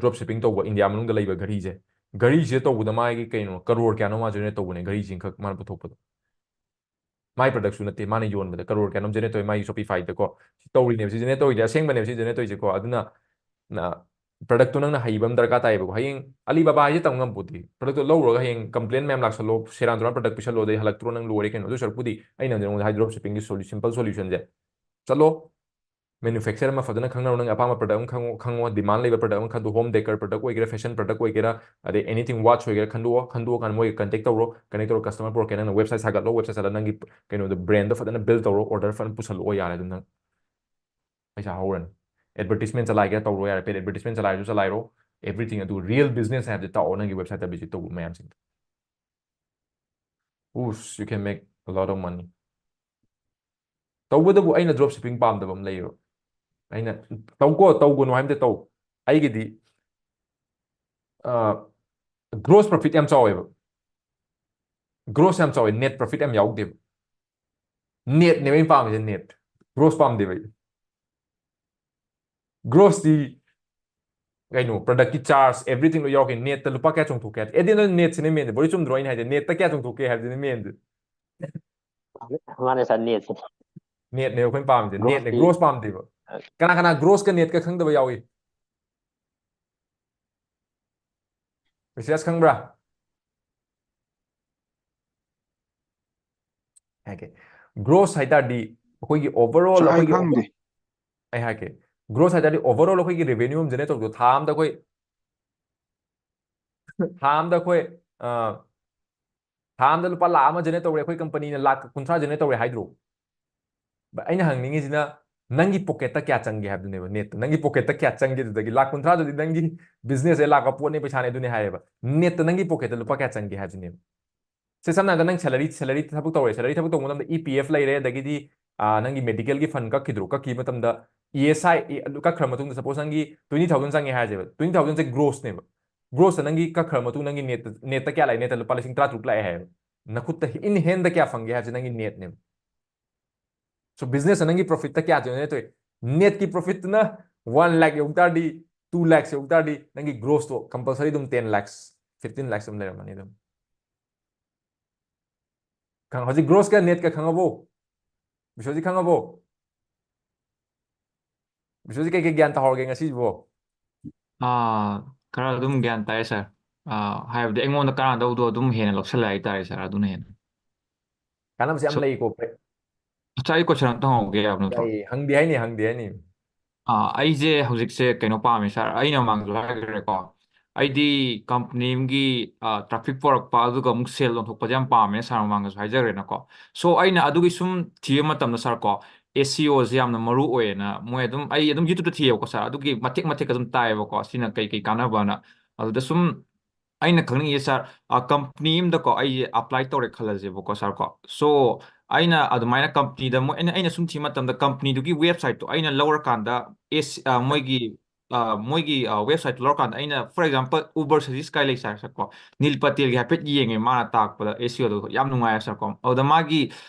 ꯗ꯭ꯔꯣꯞ ꯁꯤꯞꯄꯤꯡ ꯇꯧꯕ, ꯏꯟꯗꯤꯌꯥ ꯃꯅꯨꯡꯗ ꯂꯩꯕ ꯘꯔꯤꯁꯦ, ꯘꯔꯤꯁꯦ ꯇꯧꯕꯗ ꯃꯥꯒꯤ ꯀꯩꯅꯣ ꯀꯔꯣꯔ ꯀꯌꯥꯅꯣ ꯃꯥ ꯖꯦꯅꯦꯔꯦꯠ ꯇꯧꯕꯅꯦ, ꯘꯔꯤꯁꯤꯡꯈꯛ ꯃꯥꯅ ꯄꯨꯊꯣꯛꯄꯗ꯫ ꯃꯥꯏ ꯄ꯭ꯔꯗꯛꯁꯨ ꯅꯠꯇꯦ, ꯃꯥꯅ ꯌꯣꯟꯕꯗ ꯀꯔꯣꯔ ꯀꯌꯥꯅꯣꯝ ꯖꯦꯅꯦꯔꯦꯠ ꯇꯧꯋꯤ ꯃꯥꯒꯤ ꯁꯣꯄꯤꯐꯥꯏꯗꯀꯣ꯫ ꯁꯤ ꯇꯧꯔꯤꯅꯦꯕ, ꯁꯤ ꯖꯦꯅꯦꯔꯦꯠ ꯇꯧꯔꯤꯁꯦ, ꯑꯁꯦꯡꯕꯅꯦꯕ ꯁꯤ ꯖꯦꯅꯦꯔꯦꯠ ꯇꯧꯔꯤꯁꯦꯀꯣ꯫ ꯑꯗꯨꯅ ꯄ꯭ꯔꯗꯛꯇꯣ ꯅꯪꯅ ꯍꯩꯕ ꯑꯃ ꯗꯔꯀꯥꯔ ꯇꯥꯏꯌꯦꯕꯀꯣ꯫ ꯍꯌꯦꯡ ꯑꯂꯤꯕꯥꯕꯥ ꯍꯥꯏꯁꯦ ꯇꯝ ꯉꯝꯄꯣꯠꯇꯦ꯫ ꯄ꯭ꯔꯗꯛꯇꯣ ꯂꯧꯔꯨꯔꯒ ꯍꯌꯦꯡ ꯀꯝꯄ꯭ꯂꯦꯟ ꯃꯌꯥꯝ ꯂꯥꯛꯁꯜꯂꯣ, ꯁꯦꯔꯥꯟ ꯇꯨꯔꯥꯟ ꯄ꯭ꯔꯗꯛ ꯄꯤꯁꯜꯂꯣ, ꯑꯗꯩ ꯍꯜꯂꯛꯇ꯭ꯔꯣ, ꯅꯪ ꯂꯣꯏꯔꯦ ꯀꯩꯅꯣ꯫ ꯑꯗꯨ ꯁꯔꯨꯛꯄꯨꯗꯤ ꯑꯩꯅ ꯍꯧꯖꯤꯛ ꯅꯉꯣꯟꯗ ꯍꯥꯏ, ꯗ꯭ꯔꯣꯞ ꯁꯤꯞꯄꯤꯡꯒꯤ ꯁꯣꯂꯨ-, ꯁꯤꯝꯄꯜ ꯁꯣꯂꯨꯁꯟꯁꯦ, ꯆꯠꯂꯣ, Manufacturer ꯑꯃ ꯐꯖꯅ ꯈꯪꯅꯔꯣ, ꯅꯪꯒꯤ ꯑꯄꯥꯝꯕ product ꯑꯃ ꯈꯪꯉꯣ, ꯈꯪꯉꯣ, demand ꯂꯩꯕ product ꯑꯃ ꯈꯟꯗꯣꯛꯑꯣ, home decor product ꯑꯣꯏꯒꯦꯔꯥ, fashion product ꯑꯣꯏꯒꯦꯔꯥ, ꯑꯗꯩ anything watch ꯑꯣꯏꯒꯦꯔꯥ ꯈꯟꯗꯣꯛꯑꯣ, ꯈꯟꯗꯣꯛꯑꯀꯥꯟꯗ ꯃꯣꯏꯒ contact ꯇꯧꯔꯣ, connect ꯇꯧꯔꯣ, customer ꯄꯨꯔꯛꯀꯦ, ꯅꯪꯅ website ꯁꯥꯒꯠꯂꯣ, website ꯁꯥꯒꯠꯂꯒ ꯅꯪꯒꯤ ꯀꯩꯅꯣꯗꯣ brand ꯗꯣ ꯐꯖꯅ build ꯇꯧꯔꯣ, order ꯐꯖꯅ ꯄꯨꯁꯜꯂꯛꯑꯣ, ꯌꯥꯔꯦ ꯑꯗꯨꯝ ꯅꯪ ꯄꯩꯁꯥ ꯍꯧꯔꯅꯤ꯫ Advertisement ꯆꯂꯥꯏꯒꯦꯔꯥ ꯇꯧꯔꯣ ꯌꯥꯔꯦ, paid advertisement ꯆꯂꯥꯏꯔꯁꯨ ꯆꯂꯥꯏꯔꯣ, everything ꯑꯗꯨ real business ꯍꯥꯏꯕꯁꯦ ꯇꯥꯛꯑꯣ ꯅꯪꯒꯤ website ꯇ visit ꯇꯧꯕ ꯃꯌꯥꯝꯁꯤꯡꯗꯣ꯫ Oof, you can make a lot of money. ꯇꯧꯕꯇꯕꯨ ꯑꯩꯅ drop shipping ꯄꯥꯝꯗꯕ ꯑꯃ ꯂꯩꯌꯦꯕ꯫ ꯑꯩꯅ ꯇꯧꯀꯣ, ꯇꯧꯒꯅꯨ ꯍꯥꯏꯕꯗꯤ ꯇꯧ꯫ ꯑꯩꯒꯤꯗꯤ gross profit ꯌꯥꯝ ꯆꯥꯎꯋꯦꯕ꯫ Gross ꯌꯥꯝ ꯆꯥꯎꯋꯦ, net profit ꯌꯥꯝ ꯌꯥꯎꯗꯦꯕ꯫ Net ꯅꯦꯕ ꯑꯩꯅ ꯄꯥꯝꯃꯤꯁꯦ, net꯫ Gross ꯄꯥꯝꯗꯦꯕ ꯑꯩ꯫ Gross ꯇꯤ ꯀꯩꯅꯣ, product ꯀꯤ charge, everything ꯂꯣꯏ ꯌꯥꯎꯔꯛꯀꯦ꯫ Net ꯇ ꯂꯨꯄꯥ ꯀꯌꯥ ꯆꯣꯡꯊꯣꯛꯀꯦ ꯍꯥꯏꯕ꯫ ꯑꯦ, ꯑꯗꯨ ꯅꯪ net ꯁꯤꯅꯦ main ꯗꯤ꯫ ꯕꯣꯔꯤ, ꯆꯨꯝꯗ꯭ꯔꯣ ꯑꯩꯅ ꯍꯥꯏꯁꯦ? Net ꯇ ꯀꯌꯥ ꯆꯣꯡꯊꯣꯛꯀꯦ ꯍꯥꯏꯕꯗꯨꯅꯦ main ꯗꯤ꯫ ꯃꯥꯅꯦ sir, net ꯁꯦ꯫ Net ꯅꯦꯕ ꯑꯩꯈꯣꯏꯅ ꯄꯥꯝꯃꯤꯁꯦ꯫ Net ꯅꯦ, gross ꯇꯤ gross ꯄꯥꯝꯗꯦꯕ꯫ ꯀꯅꯥ ꯀꯅꯥ gross ꯀ net ꯀ ꯈꯪꯗꯕ ꯌꯥꯎꯏ? ꯔꯤꯁꯤꯌꯥꯁ ꯈꯪꯕ꯭ꯔꯥ? ꯍꯥꯏꯒꯦ꯫ Gross ꯍꯥꯏ ꯇꯥꯔꯗꯤ ꯑꯩꯈꯣꯏꯒꯤ overall, sir, ꯑꯩ ꯑꯩꯈꯣꯏꯒꯤ over-, ꯈꯪꯗꯦ꯫ ꯑꯩ ꯍꯥꯏꯒꯦ꯫ Gross ꯍꯥꯏ ꯇꯥꯔꯗꯤ overall ꯑꯩꯈꯣꯏꯒꯤ revenue ꯑꯃ generate ꯇꯧꯕꯗꯣ ꯊꯥ ꯑꯃꯗ ꯑꯩꯈꯣꯏ, ꯊꯥ ꯑꯃꯗ ꯑꯩꯈꯣꯏ, ꯑ, ꯊꯥ ꯑꯃꯗ ꯂꯨꯄꯥ ꯂꯥꯈ ꯑꯃ generate ꯇꯧꯔꯦ, ꯑꯩꯈꯣꯏ company ꯅ ꯂꯥꯈ ꯀꯨꯟꯊ꯭ꯔꯥ generate ꯇꯧꯔꯦ ꯍꯥꯏꯗ꯭ꯔꯣ? But ꯑꯩꯅ ꯍꯪꯅꯤꯡꯉꯤꯁꯤꯅ, ꯅꯪꯒꯤ pocket ꯇ ꯀꯌꯥ ꯆꯪꯒꯦ ꯍꯥꯏꯕꯗꯨꯅꯦꯕ, net ꯇ꯫ ꯅꯪꯒꯤ pocket ꯇ ꯀꯌꯥ ꯆꯪꯒꯦ ꯑꯗꯨꯗꯒꯤ꯫ ꯂꯥꯈ ꯀꯨꯟꯊ꯭ꯔꯥꯗꯨꯗꯤ ꯅꯪꯒꯤ business ꯁꯦ ꯂꯥꯛꯄ ꯄꯣꯠꯅꯤ, ꯄꯩꯁꯥꯅꯦ, ꯑꯗꯨꯅꯦ ꯍꯥꯏꯌꯦꯕ꯫ Net ꯇ ꯅꯪꯒꯤ pocket ꯇ ꯂꯨꯄꯥ ꯀꯌꯥ ꯆꯪꯒꯦ ꯍꯥꯏꯕꯗꯨꯅꯦꯕ꯫ ꯁꯦ, ꯁꯝꯅ ꯍꯥꯏꯔꯕꯗ ꯅꯪ salary, salary ꯊꯕꯛ ꯇꯧꯔꯦ, salary ꯊꯕꯛ ꯇꯧꯕ ꯃꯇꯝꯗ E P F ꯂꯩꯔꯦ, ꯑꯗꯒꯤꯗꯤ, ꯑ, ꯅꯪꯒꯤ medical ꯒꯤ fund ꯀꯛꯈꯤꯗ꯭ꯔꯣ? ꯀꯛꯈꯤꯕ ꯃꯇꯝꯗ E S I, ꯏ-, ꯑꯗꯨ ꯀꯛꯈ꯭ꯔ ꯃꯇꯨꯡꯗ suppose ꯅꯪꯒꯤ twenty thousand ꯆꯪꯉꯦ ꯍꯥꯏꯔꯁꯦꯕ, twenty thousand ꯁꯦ gross ꯅꯦꯕ꯫ Gross ꯇ ꯅꯪꯒꯤ ꯀꯛꯈ꯭ꯔ ꯃꯇꯨꯡ ꯅꯪꯒꯤ net ꯇ, net ꯇ ꯀꯌꯥ ꯂꯥꯛꯑꯦ? Net ꯇ ꯂꯨꯄꯥ ꯂꯤꯁꯤꯡ ꯇꯔꯥꯇꯔꯨꯛ ꯂꯥꯛꯑꯦ ꯍꯥꯏꯌꯦꯕ꯫ ꯅꯈꯨꯠꯇ in hand ꯗ ꯀꯌꯥ ꯐꯪꯒꯦ ꯍꯥꯏꯕꯁꯦ ꯅꯪꯒꯤ net ꯅꯦꯕ꯫ So business ꯇ ꯅꯪꯒꯤ profit ꯇ ꯀꯌꯥ generate ꯇꯧꯏ? Net ꯀꯤ profit ꯇꯨꯅ one lakh ꯌꯧ ꯇꯥꯔꯗꯤ, two lakhs ꯌꯧ ꯇꯥꯔꯗꯤ, ꯅꯪꯒꯤ gross ꯇꯣ compulsory ꯑꯗꯨꯝ ten lakhs, fifteen lakhs ꯑꯗꯨꯝ ꯂꯩꯔꯝꯃꯅꯤ ꯑꯗꯨꯝ꯫ ꯈꯪ-, ꯍꯧꯖꯤꯛ gross ꯀ net ꯀ ꯈꯪꯉꯕꯣ? ꯕꯤꯁ꯭ꯋꯖꯤꯠ, ꯈꯪꯉꯕꯣ? ꯕꯤꯁ꯭ꯋꯖꯤꯠ, ꯀꯩꯀꯩ ꯒ꯭ꯌꯥꯟ ꯇꯥꯍꯧꯔꯒꯦ ꯉꯁꯤꯁꯤꯕꯣ? ꯑꯥ, ꯈꯔ ꯑꯗꯨꯝ ꯒ꯭ꯌꯥꯟ ꯇꯥꯏꯌꯦ sir꯫ ꯑꯥ, ꯍꯥꯏꯕꯗꯤ ꯑꯩꯉꯣꯟꯗ ꯀꯥꯟꯅꯗꯧꯗꯣ ꯑꯗꯨꯝ ꯍꯦꯟꯅ ꯂꯧꯁꯜꯂꯦ ꯍꯥꯏꯇꯥꯔꯦ sir, ꯑꯗꯨꯅ ꯍꯦꯟꯅ꯫ ꯀꯥꯟꯅꯕꯁꯦ ꯌꯥꯝ So, ꯂꯩꯀꯣ꯫ ꯄꯩ-, ꯑꯠꯆꯥ, ꯑꯩ question ꯑꯝꯇ ꯍꯪꯍꯧꯒꯦ, ꯌꯥꯕ ꯅꯠꯇ꯭ꯔꯣ? ꯌꯥꯏꯌꯦ, ꯍꯪꯗꯤ ꯍꯥꯏꯅꯤ, ꯍꯪꯗꯤ ꯍꯥꯏꯅꯤ꯫ ꯑꯥ, ꯑꯩꯁꯦ ꯍꯧꯖꯤꯛꯁꯦ ꯀꯩꯅꯣ ꯄꯥꯝꯃꯦ ꯁꯥꯔ, ꯑꯩꯅ ꯃꯃꯥꯡꯗꯁꯨ ꯍꯥꯏꯈ꯭ꯔꯦꯀꯣ, ꯑꯩꯗꯤ ꯀꯝꯄꯅꯤ ꯑꯃꯒꯤ ꯇ꯭ꯔꯥꯐꯤꯛ ꯄꯨꯔꯛꯄ, ꯑꯗꯨꯒ ꯑꯃꯨꯛ ꯁꯦꯜ ꯑꯣꯟꯊꯣꯛꯄꯁꯦ ꯌꯥꯝ ꯄꯥꯝꯃꯦ ꯁꯥꯔ, ꯃꯃꯥꯡꯗꯁꯨ ꯍꯥꯏꯖꯈ꯭ꯔꯦꯅꯀꯣ꯫ ꯁꯣ ꯑꯩꯅ ꯑꯗꯨꯒꯤ ꯁꯨꯝ ꯊꯤꯕ ꯃꯇꯝꯗ ꯁꯥꯔ ꯀꯣ, ꯑꯦꯁ ꯁꯤ ꯑꯣꯁꯦ ꯌꯥꯝꯅ ꯃꯔꯨ ꯑꯣꯏꯌꯦꯅ, ꯃꯣꯏ ꯑꯗꯨꯝ, ꯑꯩ ꯑꯗꯨꯝ ꯌꯨꯇ꯭ꯌꯨꯕꯇ ꯊꯤꯌꯦꯕꯀꯣ ꯁꯥꯔ, ꯑꯗꯨꯒꯤ ꯃꯇꯦꯛ ꯃꯇꯦꯛ ꯑꯗꯨꯝ ꯇꯥꯏꯌꯦꯕꯀꯣ, ꯁꯤꯅ ꯀꯩ ꯀꯩ ꯀꯥꯟꯅꯕꯅ꯫ ꯑꯗꯨꯗ ꯁꯨꯝ ꯑꯩꯅ ꯈꯪꯅꯤꯡꯉꯤꯁꯦ ꯁꯥꯔ, ꯀꯝꯄꯅꯤ ꯑꯃꯗꯀꯣ ꯑꯩꯁꯦ ꯑꯦꯄ꯭ꯂꯥꯏ ꯇꯧꯔꯦ ꯈꯜꯂꯁꯦꯕꯀꯣ ꯁꯥꯔ ꯀꯣ꯫ ꯁꯣ ꯑꯩꯅ ꯑꯗꯨꯃꯥꯏꯅ ꯀꯝꯄꯅꯤꯗ ꯃꯣꯏ, ꯑꯩꯅ, ꯑꯩꯅ ꯁꯨꯝ ꯊꯤꯕ ꯃꯇꯝꯗ ꯀꯝꯄꯅꯤꯗꯨꯒꯤ ꯋꯦꯕꯁꯥꯏꯠꯇꯣ ꯑꯩꯅ ꯂꯧꯔꯀꯥꯟꯗ, ꯑꯦꯁ, ꯑ, ꯃꯣꯏꯒꯤ, ꯑ, ꯃꯣꯏꯒꯤ ꯋꯦꯕꯁꯥꯏꯠꯇꯣ ꯂꯧꯔꯀꯥꯟꯗ ꯑꯩꯅ, for example, Uber service ꯀꯥꯏ ꯂꯩ ꯁꯥꯔ ꯀꯣ, ꯅꯤꯜ ꯄꯇꯦꯜꯒꯤ ꯍꯥꯏꯐꯦꯠ ꯌꯦꯡꯉꯦ, ꯃꯥꯅ ꯇꯥꯛꯄꯗ ꯑꯦꯁ ꯁꯤ ꯑꯣꯗꯣ ꯌꯥꯝ ꯅꯨꯡꯉꯥꯏ ꯁꯥꯔ ꯀꯣ꯫ ꯑꯗꯨꯗ ꯃꯥꯒꯤ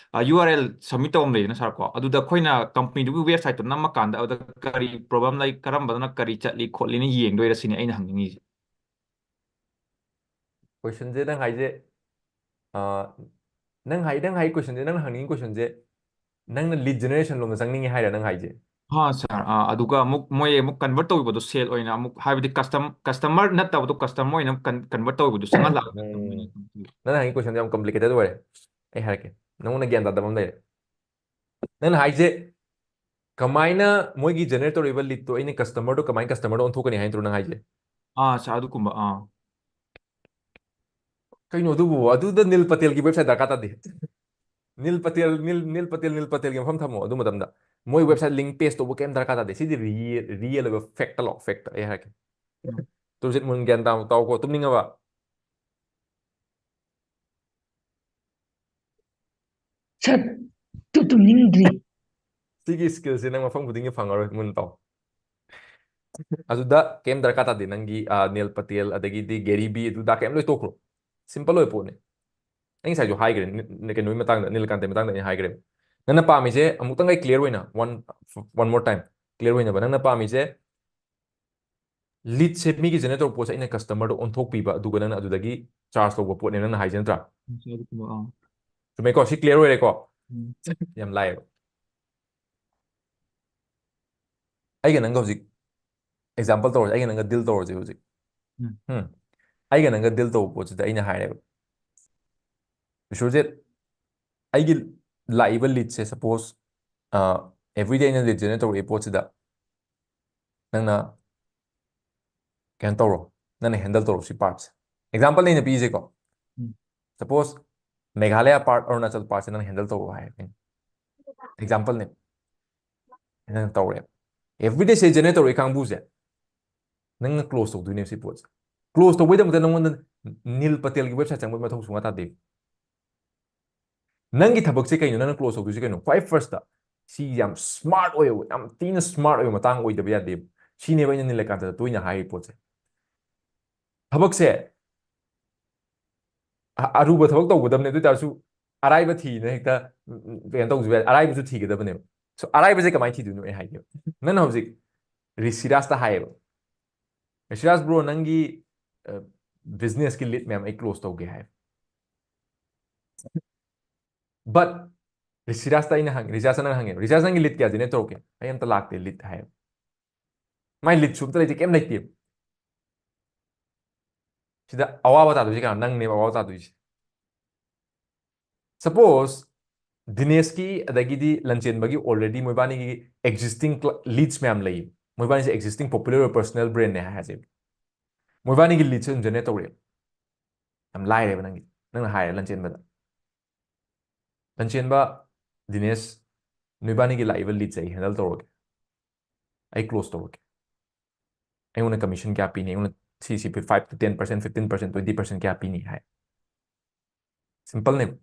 ꯌꯨ ꯑꯥꯔ ꯑꯦꯜ ꯁꯕꯃꯤꯠ ꯇꯧꯕ ꯑꯃ ꯂꯩꯗꯅ ꯁꯥꯔ ꯀꯣ, ꯑꯗꯨꯗ ꯑꯩꯈꯣꯏꯅ ꯀꯝꯄꯅꯤꯗꯨꯒꯤ ꯋꯦꯕꯁꯥꯏꯠꯇꯣ ꯅꯝꯃꯀꯥꯟꯗ ꯑꯗꯨꯗ ꯀꯔꯤ ꯄ꯭ꯔꯣꯕ꯭ꯂꯦꯝ ꯂꯩ, ꯀꯔꯝꯕꯗꯅ ꯀꯔꯤ ꯆꯠꯂꯤ ꯈꯣꯠꯂꯤꯅ ꯌꯦꯡꯗꯣꯏꯔ ꯁꯤꯅꯤ ꯑꯩꯅ ꯍꯪꯅꯤꯡꯉꯤꯁꯦ꯫ Questionꯁꯦ ꯅꯪ ꯍꯥꯏꯁꯦ, ꯑ, ꯅꯪ ꯍꯥꯏ, ꯅꯪ ꯍꯥꯏ questionꯁꯦ, ꯅꯪꯅ ꯍꯪꯅꯤꯡꯉꯤ questionꯁꯦ, ꯅꯪꯅ lead generation ꯂꯣꯝꯗ ꯆꯪꯅꯤꯡꯉꯤ ꯍꯥꯏꯔ ꯅꯪ ꯍꯥꯏꯁꯦ? ꯍꯥ ꯁꯥꯔ, ꯑꯥ, ꯑꯗꯨꯒ ꯑꯃꯨꯛ ꯃꯣꯏ ꯑꯃꯨꯛ convert ꯇꯧꯕꯗꯣ, ꯁꯦꯜ ꯑꯣꯏꯅ ꯑꯃꯨꯛ, ꯍꯥꯏꯕꯗꯤ ꯀꯁꯇꯝ-, customer ꯅꯠꯇꯕꯗꯣ, customer ꯑꯣꯏꯅ ꯑꯃꯨꯛ ꯀꯟ-, convert ꯇꯧꯕꯗꯣ ꯆꯪꯍꯜꯂꯛꯑꯒ ꯎꯝ꯫ ꯇꯧꯕꯅꯤꯅ꯫ ꯅꯪꯅ ꯍꯪꯉꯤ questionꯁꯦ ꯌꯥꯝ complicated ꯑꯣꯏꯔꯦ꯫ ꯑꯩ ꯍꯥꯏꯔꯛꯀꯦ, ꯅꯉꯣꯟꯗ ꯒ꯭ꯌꯥꯟ ꯇꯥꯗꯕ ꯑꯃ ꯂꯩꯔꯦ꯫ ꯅꯪꯅ ꯍꯥꯏꯁꯦ ꯀꯃꯥꯏꯅ ꯃꯣꯏꯒꯤ generate ꯇꯧꯔꯤꯕ leadꯇꯣ ꯑꯩꯅ customerꯗꯣ ꯀꯃꯥꯏꯅ customerꯗ ꯑꯣꯟꯊꯣꯛꯀꯅꯤ ꯍꯥꯏꯅ ꯅꯠꯇ꯭ꯔꯣ ꯅꯪ ꯍꯥꯏꯁꯦ? ꯑꯥ ꯁꯥꯔ, ꯑꯗꯨꯒꯨꯝꯕ, ꯑꯥ꯫ ꯀꯩꯅꯣ ꯑꯗꯨꯕꯨ? ꯑꯗꯨꯗ ꯅꯤꯜ ꯄꯇꯦꯜꯒꯤ website ꯗꯔꯀꯥꯔ ꯇꯥꯗꯦ꯫ ꯅꯤꯜ ꯄꯇꯦꯜ, ꯅꯤꯜ, ꯅꯤꯜ ꯄꯇꯦꯜ, ꯅꯤꯜ ꯄꯇꯦꯜꯒꯤ ꯃꯐꯝ ꯊꯝꯃꯣ꯫ ꯑꯗꯨ ꯃꯇꯝꯗ ꯃꯣꯏ website link paste ꯇꯧꯕ ꯀꯩꯝ ꯗꯔꯀꯥꯔ ꯇꯥꯗꯦ꯫ ꯁꯤꯗꯤ ꯔꯤ-, real ꯑꯣꯏꯕ fact ꯂꯥꯛꯑꯣ, fact꯫ ꯑꯩ ꯍꯥꯏꯔꯛꯀꯦ꯫ ꯎꯝ꯫ ꯇꯨꯔꯖꯤꯠ ꯃꯨꯟ ꯒ꯭ꯌꯥꯟ ꯇꯥꯎ, ꯇꯥꯎꯀꯣ꯫ ꯇꯨꯝꯅꯤꯡꯉꯕ? ꯁꯥꯔ, ꯇꯨ ꯇꯨꯝꯅꯤꯡꯗ꯭ꯔꯤ꯫ ꯁꯤꯒꯤ skillꯁꯦ ꯅꯪ ꯃꯐꯝ ꯈꯨꯗꯤꯡꯒꯤ ꯐꯪꯉꯔꯣꯏ, ꯃꯨꯟ ꯇꯥꯎ꯫ ꯑꯗꯨꯗ ꯀꯩꯝ ꯗꯔꯀꯥꯔ ꯇꯥꯗꯦ꯫ ꯅꯪꯒꯤ, ꯑ, ꯅꯤꯜ ꯄꯇꯦꯜ, ꯑꯗꯒꯤꯗꯤ ꯒꯦꯔꯤ ꯕꯤ, ꯑꯗꯨꯗ ꯀꯩꯝ ꯂꯣꯏ ꯇꯣꯛꯈ꯭ꯔꯣ꯫ Simple ꯑꯣꯏꯕ ꯄꯣꯠꯅꯤ꯫ ꯑꯩ ꯉꯁꯥꯏꯁꯨ ꯍꯥꯏꯈ꯭ꯔꯦ, ꯅꯤ-, ꯀꯩꯅꯣꯒꯤ ꯃꯇꯥꯡꯗ, ꯅꯤꯜꯀꯥꯟꯇꯒꯤ ꯃꯇꯥꯡꯗ ꯑꯩꯅ ꯍꯥꯏꯈ꯭ꯔꯦꯕ꯫ ꯅꯪꯅ ꯄꯥꯝꯃꯤꯁꯦ ꯑꯃꯨꯛꯇꯪ ꯑꯩ clear ꯑꯣꯏꯅ, one, one more time, clear ꯑꯣꯏꯅꯕ꯫ ꯅꯪꯅ ꯄꯥꯝꯃꯤꯁꯦ leadꯁꯦ ꯃꯤꯒꯤ generate ꯇꯧꯔꯛꯄ ꯄꯣꯠꯁꯦ ꯑꯩꯅ customerꯗ ꯑꯣꯟꯊꯣꯛꯄꯤꯕ, ꯑꯗꯨꯒ ꯅꯪꯅ ꯑꯗꯨꯗꯒꯤ charge ꯂꯧꯕ ꯄꯣꯠꯅꯦ ꯅꯪꯅ ꯍꯥꯏꯁꯦ, ꯅꯠꯇ꯭ꯔꯥ? ꯁꯥꯔ, ꯑꯗꯨꯒꯨꯝꯕ, ꯑꯥ꯫ ꯆꯨꯝꯃꯦꯀꯣ? ꯁꯤ clear ꯑꯣꯏꯔꯦꯀꯣ? ꯎꯝ꯫ ꯌꯥꯝ ꯂꯥꯏꯌꯦꯕ꯫ ꯑꯩꯒ ꯅꯪꯒ ꯍꯧꯖꯤꯛ example ꯇꯧꯔꯁꯦ, ꯑꯩꯒ ꯅꯪꯒ deal ꯇꯧꯔꯁꯦ ꯍꯧꯖꯤꯛ꯫ ꯎꯝ꯫ ꯎꯝ꯫ ꯑꯩꯒ ꯅꯪꯒ deal ꯇꯧꯕ ꯄꯣꯠꯁꯤꯗ ꯑꯩꯅ ꯍꯥꯏꯔꯦꯕ, "ꯕꯤꯁ꯭ꯋꯖꯤꯠ, ꯑꯩꯒꯤ ꯂꯥꯛꯏꯕ ꯂꯤꯠꯁꯦ ꯁꯄꯣꯁ ꯑꯦꯕ꯭ꯔꯤꯗꯦ ꯑꯩꯅ ꯂꯤꯠ ꯖꯦꯅꯦꯔꯦꯠ ꯇꯧꯔꯛꯏ ꯄꯣꯠꯁꯤꯗ ꯅꯪꯅ ꯀꯩꯅꯣ ꯇꯧꯔꯣ, ꯅꯪꯅ ꯍꯦꯟꯗꯜ ꯇꯧꯔꯣ ꯁꯤ ꯄꯥꯔꯠꯁꯦ꯫ ꯑꯦꯛꯖꯥꯝꯄꯜ ꯑꯩꯅ ꯄꯤꯁꯦꯀꯣ, ꯎꯝ꯫ ꯁꯄꯣꯁ ꯃꯦꯘꯥꯂꯌꯥ ꯄꯥꯔꯠ ꯑꯔꯨꯅꯥꯆꯜ ꯄꯥꯔꯠꯁꯦ ꯅꯪꯅ ꯍꯦꯟꯗꯜ ꯇꯧꯔꯣ ꯍꯥꯏ ꯑꯦꯛꯖꯥꯝꯄꯜꯅꯦ꯫ ꯅꯪ ꯇꯧꯔꯦ, ꯑꯦꯕ꯭ꯔꯤꯗꯦ ꯁꯤ ꯖꯦꯅꯦꯔꯦꯠ ꯇꯧꯔꯛꯏ ꯀꯥꯡꯕꯨꯁꯦ ꯅꯪꯅ ꯀ꯭ꯂꯣꯖ ꯇꯧꯗꯣꯏꯅꯦꯕ ꯁꯤ ꯄꯣꯠꯁꯦ꯫ ꯀ꯭ꯂꯣꯖ ꯇꯧꯕꯩꯗꯃꯛꯇ ꯅꯪꯉꯣꯟꯗ ꯅꯤꯜ ꯄꯇꯦꯜꯒꯤ ꯋꯦꯕꯁꯥꯏꯠ ꯆꯪꯕꯒꯤ ꯃꯊꯧ ꯁꯨꯡꯌꯥ ꯇꯥꯗꯦ꯫ ꯅꯪꯒꯤ ꯊꯕꯛꯁꯦ ꯀꯩꯅꯣ, ꯅꯪꯅ ꯀ꯭ꯂꯣꯖ ꯇꯧꯗꯣꯏꯁꯦ ꯀꯩꯅꯣ? ꯈ꯭ꯋꯥꯏ ꯐꯥꯔꯁꯇ ꯁꯤ ꯌꯥꯝ ꯁ꯭ꯃꯥꯔꯠ ꯑꯣꯏꯌꯦꯕ, ꯌꯥꯝ ꯊꯤꯅ ꯁ꯭ꯃꯥꯔꯠ ꯑꯣꯏꯕ ꯃꯇꯥꯡ ꯑꯣꯏꯗꯕ ꯌꯥꯗꯦꯕ꯫ ꯁꯤꯅꯦꯕ ꯑꯩꯅ ꯅꯤꯂꯀꯥꯟꯇꯗ ꯇꯣꯏꯅ ꯍꯥꯏꯔꯤ ꯄꯣꯠꯁꯦ꯫ ꯊꯕꯛꯁꯦ ꯑ- ꯑꯔꯨꯕ ꯊꯕꯛ ꯇꯧꯒꯗꯕꯅꯦ, ꯑꯗꯨ ꯑꯣꯏ ꯇꯥꯔꯁꯨ ꯑꯔꯥꯏꯕ ꯊꯤꯅ ꯍꯦꯛꯇ ꯎꯝ, ꯎꯝ, ꯀꯩꯅꯣ ꯇꯧꯕꯁꯨ ꯌꯥꯏ꯫ ꯑꯔꯥꯏꯕꯁꯨ ꯊꯤꯒꯗꯕꯅꯦꯕ꯫ So ꯑꯔꯥꯏꯕꯁꯦ ꯀꯃꯥꯏꯅ ꯊꯤꯗꯣꯏꯅꯣ ꯑꯩ ꯍꯥꯏꯒꯦꯕ꯫ ꯅꯪꯅ ꯍꯧꯖꯤꯛ ꯔꯤꯁꯤꯔꯥꯖꯇ ꯍꯥꯏꯌꯦꯕ, "ꯔꯤꯁꯤꯔꯥꯖ ꯕ꯭ꯔꯣ, ꯅꯪꯒꯤ ꯕꯤꯖꯤꯅꯦꯁꯀꯤ ꯂꯤꯠ ꯃꯌꯥꯝ ꯑꯩ ꯀ꯭ꯂꯣꯖ ꯇꯧꯒꯦ" ꯍꯥꯏ꯫ ꯕꯠ ꯔꯤꯁꯤꯔꯥꯖꯇ ꯑꯩꯅ ꯍꯪꯉꯦ, ꯔꯤꯁꯤꯔꯥꯖꯇ ꯅꯪ ꯍꯪꯉꯦ, "ꯔꯤꯁꯤꯔꯥꯖ, ꯅꯪꯒꯤ ꯂꯤꯠ ꯀꯌꯥ ꯖꯦꯅꯦꯔꯦꯠ ꯇꯧꯔꯛꯀꯦ?" "ꯑꯩ ꯑꯝꯇ ꯂꯥꯛꯇꯦ ꯂꯤꯠ" ꯍꯥꯏꯌꯦꯕ꯫ ꯃꯥꯏ ꯂꯤꯠꯁꯨ ꯑꯝꯇ ꯂꯩꯇꯦ, ꯀꯩꯝ ꯂꯩꯇꯦꯕ꯫ ꯁꯤꯗ ꯑꯋꯥꯕ ꯇꯥꯗꯣꯏꯁꯦ ꯀꯅꯥ? ꯅꯪꯅꯦꯕ ꯑꯋꯥꯕ ꯇꯥꯗꯣꯏꯁꯦ꯫ ꯁꯄꯣꯁ ꯗꯤꯅꯦꯁꯀꯤ ꯑꯗꯒꯤꯗꯤ ꯂꯟꯆꯦꯟꯕꯒꯤ ꯑꯣꯜꯔꯦꯗꯤ ꯃꯣꯏꯕꯥꯅꯤꯒꯤ ꯑꯦꯛꯖꯤꯁꯇꯤꯡ ꯂꯤꯗꯁ ꯃꯌꯥꯝ ꯂꯩ꯫ ꯃꯣꯏꯕꯥꯅꯤꯁꯦ ꯑꯦꯛꯖꯤꯁꯇꯤꯡ ꯄꯣꯄꯨꯂꯔ ꯑꯣꯏꯕ ꯄꯔꯁꯅꯦꯜ ꯕ꯭ꯔꯦꯟꯅꯦ ꯍꯥꯏꯁꯦ꯫ ꯃꯣꯏꯕꯥꯅꯤꯒꯤ ꯂꯤꯗꯁꯦ ꯑꯗꯨꯝ ꯖꯦꯅꯦꯔꯦꯠ ꯇꯧꯔꯛꯑꯦ꯫ ꯌꯥꯝ ꯂꯥꯏꯔꯦꯕ ꯅꯪꯒꯤ, ꯅꯪꯅ ꯍꯥꯏꯔꯦ ꯂꯟꯆꯦꯟꯕꯗ, "ꯂꯟꯆꯦꯟꯕ, ꯗꯤꯅꯦꯁ, ꯅꯣꯏꯕꯥꯅꯤꯒꯤ ꯂꯥꯛꯏꯕ ꯂꯤꯗꯁꯦ ꯑꯩ ꯍꯦꯟꯗꯜ ꯇꯧꯔꯒꯦ, ꯑꯩ ꯀ꯭ꯂꯣꯖ ꯇꯧꯔꯒꯦ꯫ ꯑꯩꯉꯣꯟꯗ ꯀꯃꯤꯁꯟ ꯀꯌꯥ ꯄꯤꯅꯤ? ꯑꯩꯉꯣꯟꯗ ꯁꯤ ꯁꯤ five two ten percent, fifteen percent, twenty percent ꯀꯌꯥ ꯄꯤꯅꯤ?" ꯍꯥꯏ꯫ ꯁꯤꯝꯄꯜꯅꯦꯕ꯫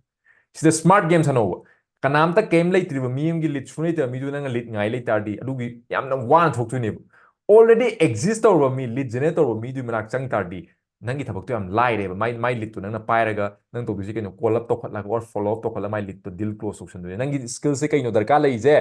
ꯁꯤꯗ ꯁ꯭ꯃꯥꯔꯠ ꯒꯦꯝ ꯁꯥꯟꯅꯧꯕ꯫ ꯀꯅꯥꯝꯇ ꯀꯩꯝ ꯂꯩꯇ꯭ꯔꯤꯕ ꯃꯤ ꯑꯃꯒꯤ ꯂꯤꯠ ꯁꯨꯡꯂꯩꯇꯕ ꯃꯤꯗꯨ ꯅꯪꯅ ꯂꯤꯠ ꯉꯥꯏ ꯂꯩ ꯇꯥꯔꯗꯤ, ꯑꯗꯨꯒꯤ ꯌꯥꯝꯅ ꯋꯥꯅ ꯊꯣꯛꯇꯣꯏꯅꯦꯕ꯫ ꯑꯣꯜꯔꯦꯗꯤ ꯑꯦꯛꯖꯤꯁ ꯇꯧꯔꯕ ꯃꯤ, ꯂꯤꯠ ꯖꯦꯅꯦꯔꯦꯠ ꯇꯧꯔꯕ ꯃꯤꯗꯨꯒꯤ ꯃꯅꯥꯛ ꯆꯪ ꯇꯥꯔꯗꯤ, ꯅꯪꯒꯤ ꯊꯕꯛꯇꯣ ꯌꯥꯝ ꯂꯥꯏꯔꯦꯕ꯫ ꯃꯥꯏ, ꯃꯥꯏ ꯂꯤꯠꯇꯨ ꯅꯪꯅ ꯄꯥꯏꯔꯒ ꯅꯪ ꯇꯧꯗꯣꯏꯁꯦ ꯀꯩꯅꯣ? ꯀꯣꯜ ꯑꯞ ꯇꯧꯈꯠꯂꯒ ꯑꯣꯔ ꯐꯣꯂꯣ ꯑꯞ ꯇꯧꯈꯠꯂꯒ ꯃꯥꯏ ꯂꯤꯠꯇꯣ ꯗꯤꯜ ꯀ꯭ꯂꯣꯖ ꯇꯧꯁꯟꯗꯣꯏꯅꯦ꯫ ꯅꯪꯒꯤ ꯁ꯭ꯀꯤꯜꯁꯦ ꯀꯩꯅꯣ ꯗꯔꯀꯥꯔ ꯂꯩꯔꯤꯁꯦ?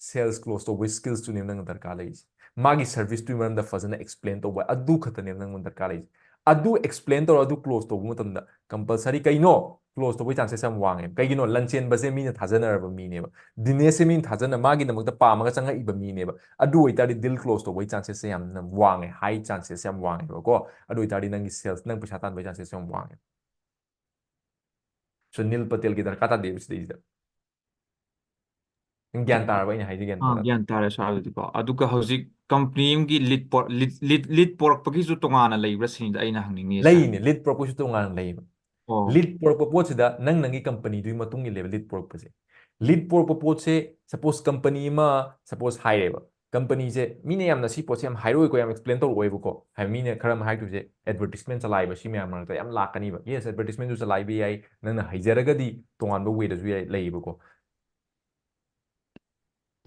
ꯁꯦꯜꯁ ꯀ꯭ꯂꯣꯖ ꯇꯧꯕꯒꯤ ꯁ꯭ꯀꯤꯜꯁꯇꯨꯅꯦꯕ ꯅꯪꯅ ꯗꯔꯀꯥꯔ ꯂꯩꯔꯤꯁꯦ꯫ ꯃꯥꯒꯤ ꯁꯔꯚꯤꯁꯇꯨꯒꯤ ꯃꯔꯝꯗ ꯐꯖꯅ ꯑꯦꯛꯁꯄ꯭ꯂꯦꯟ ꯇꯧꯕ, ꯑꯗꯨ ꯈꯛꯇꯅꯦꯕ ꯅꯪꯉꯣꯟꯗ ꯗꯔꯀꯥꯔ ꯂꯩꯔꯤꯁꯦ꯫ ꯑꯗꯨ ꯑꯦꯛꯁꯄ꯭ꯂꯦꯟ ꯇꯧꯔ ꯑꯗꯨ ꯀ꯭ꯂꯣꯖ ꯇꯧꯕ ꯃꯇꯝꯗ ꯀꯝꯄꯜꯁꯔꯤ ꯀꯩꯅꯣ? ꯀ꯭ꯂꯣꯖ ꯇꯧꯕꯒꯤ ꯆꯥꯟꯁꯦꯁ ꯌꯥꯝ ꯋꯥꯡꯉꯦ꯫ ꯀꯩꯒꯤꯅꯣ? ꯂꯟꯆꯦꯟꯕꯁꯦ ꯃꯤꯅ ꯊꯥꯖꯅꯔꯕ ꯃꯤꯅꯦꯕ꯫ ꯗꯤꯅꯦꯁꯁꯦ ꯃꯤꯅ ꯊꯥꯖꯅ, ꯃꯥꯒꯤꯗꯃꯛꯇ ꯄꯥꯝꯃꯒ ꯆꯪꯉꯛꯏꯕ ꯃꯤꯅꯦꯕ꯫ ꯑꯗꯨ ꯑꯣꯏꯇꯥꯔꯗꯤ ꯗꯤꯜ ꯀ꯭ꯂꯣꯖ ꯇꯧꯕꯒꯤ ꯆꯥꯟꯁꯦꯁꯁꯦ ꯌꯥꯝꯅ ꯋꯥꯡꯉꯦ, ꯍꯥꯏ ꯆꯥꯟꯁꯦꯁ ꯌꯥꯝ ꯋꯥꯡꯉꯦꯕꯀꯣ꯫ ꯑꯗꯨ ꯑꯣꯏꯇꯥꯔꯗꯤ ꯅꯪꯒꯤ ꯁꯦꯜꯁ, ꯅꯪ ꯄꯩꯁꯥ ꯇꯥꯟꯕꯒꯤ ꯆꯥꯟꯁꯦꯁ ꯌꯥꯝ ꯋꯥꯡꯉꯦ꯫ ꯁꯨꯅꯤꯜ ꯄꯇꯦꯜꯒꯤ ꯗꯔꯀꯥꯔ ꯇꯥꯗꯦꯕ ꯁꯤꯗꯩꯁꯤꯗ꯫ ꯅꯪ ꯒ꯭ꯌꯥꯟ ꯇꯥꯔꯕ ꯑꯩꯅ ꯍꯥꯏꯁꯦ? ꯒ꯭ꯌꯥꯟ ꯑꯥ, ꯇꯥꯔꯕ? ꯒ꯭ꯌꯥꯟ ꯇꯥꯔꯦ ꯁꯥꯔ꯫ ꯑꯗꯨꯗꯤꯀꯣ, ꯑꯗꯨꯒ ꯍꯧꯖꯤꯛ ꯀꯝꯄꯅꯤ ꯑꯃꯒꯤ ꯂꯤꯗ ꯄꯣꯔꯛ ꯂꯤꯗ ꯂꯤꯗ ꯂꯤꯗ ꯄꯣꯔꯛꯄꯒꯤꯁꯨ ꯇꯣꯉꯥꯟꯅ ꯂꯩꯕ꯭ꯔꯥ ꯁꯤꯅꯤꯗ ꯑꯩꯅ ꯍꯪꯅꯤꯡꯉꯤꯁꯦ꯫ ꯂꯩꯅꯦ, ꯂꯤꯗ ꯄꯣꯔꯛꯄꯁꯨ ꯇꯣꯉꯥꯟꯅ ꯂꯩꯌꯦꯕ꯫ ꯑꯣ꯫ ꯂꯤꯗ ꯄꯣꯔꯛꯄ ꯄꯣꯠꯁꯤꯗ ꯅꯪ ꯅꯪꯒꯤ ꯀꯝꯄꯅꯤꯗꯨꯒꯤ ꯃꯇꯨꯡ ꯏꯜꯂꯦꯕ ꯂꯤꯗ ꯄꯣꯔꯛꯄꯁꯦ꯫ ꯂꯤꯗ ꯄꯣꯔꯛꯄ ꯄꯣꯠꯁꯦ, ꯁꯄꯣꯁ ꯀꯝꯄꯅꯤ ꯑꯃ, ꯁꯄꯣꯁ ꯍꯥꯏꯔꯦꯕ, ꯀꯝꯄꯅꯤꯁꯦ ꯃꯤꯅ ꯌꯥꯝꯅ ꯁꯤ ꯄꯣꯠꯁꯦ ꯌꯥꯝ ꯍꯥꯏꯔꯣꯏꯀꯣ, ꯌꯥꯝ ꯑꯦꯛꯁꯄ꯭ꯂꯦꯟ ꯇꯧꯔꯛꯑꯣꯏꯕꯀꯣ꯫ ꯍꯥꯏ, ꯃꯤꯅ ꯈꯔ ꯑꯃ ꯍꯥꯏꯗꯣꯏꯁꯦ ꯑꯦꯗꯚꯔꯇꯤꯁꯃꯦꯟ ꯆꯂꯥꯏꯕ, ꯁꯤ ꯃꯌꯥꯝ ꯃꯔꯛꯇ ꯌꯥꯝ ꯂꯥꯛꯀꯅꯤꯕ꯫ ꯌꯦꯁ, ꯑꯦꯗꯚꯔꯇꯤꯁꯃꯦꯟꯁꯨ ꯆꯂꯥꯏꯕ ꯌꯥꯏ, ꯅꯪꯅ ꯍꯩꯖꯔꯒꯗꯤ ꯇꯣꯉꯥꯟꯕ ꯋꯦꯗꯁꯨ ꯌꯥꯏ, ꯂꯩꯌꯦꯕꯀꯣ꯫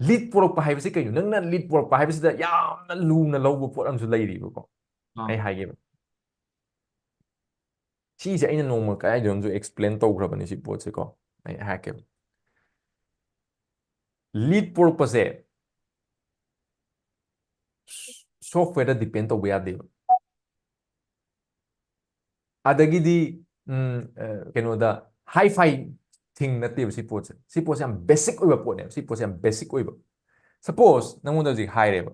ꯂꯤꯗ ꯄꯣꯔꯛꯄ ꯍꯥꯏꯕꯁꯤ ꯀꯩꯅꯣ? ꯅꯪꯅ ꯂꯤꯗ ꯄꯣꯔꯛꯄ ꯍꯥꯏꯕꯁꯤꯗ ꯌꯥꯝꯅ ꯂꯨꯅ ꯂꯧꯕ ꯄꯣꯠ ꯑꯃꯁꯨ ꯂꯩꯔꯤꯕꯀꯣ꯫ ꯑꯥ꯫ ꯑꯩ ꯍꯥꯏꯒꯦꯕ, ꯁꯤꯁꯦ ꯑꯩꯅ ꯅꯣꯡꯃ ꯀꯗꯥꯏꯗꯅꯣꯝꯁꯨ ꯑꯦꯛꯁꯄ꯭ꯂꯦꯟ ꯇꯧꯈ꯭ꯔꯕꯅꯦ ꯁꯤ ꯄꯣꯠꯁꯦꯀꯣ꯫ ꯑꯩ ꯍꯥꯏꯔꯛꯀꯦꯕ, ꯂꯤꯗ ꯄꯣꯔꯛꯄꯁꯦ ꯁꯣꯐꯋꯦꯔꯗ ꯗꯤꯄꯦꯟ ꯇꯧꯕ ꯌꯥꯗꯦꯕ꯫ ꯑꯗꯒꯤꯗꯤ ꯎꯝ, ꯑ, ꯀꯩꯅꯣꯗ, ꯍꯥꯏ ꯐꯥꯏ ꯊꯤꯡ ꯅꯠꯇꯦꯕ ꯁꯤ ꯄꯣꯠꯁꯦ꯫ ꯁꯤ ꯄꯣꯠꯁꯦ ꯌꯥꯝ ꯕꯦꯁꯤꯛ ꯑꯣꯏꯕ ꯄꯣꯠꯅꯦꯕ꯫ ꯁꯤ ꯄꯣꯠꯁꯦ ꯌꯥꯝ ꯕꯦꯁꯤꯛ ꯑꯣꯏꯕ꯫ ꯁꯄꯣꯁ ꯅꯪꯉꯣꯟꯗ ꯍꯧꯖꯤꯛ ꯍꯥꯏꯔꯦꯕ,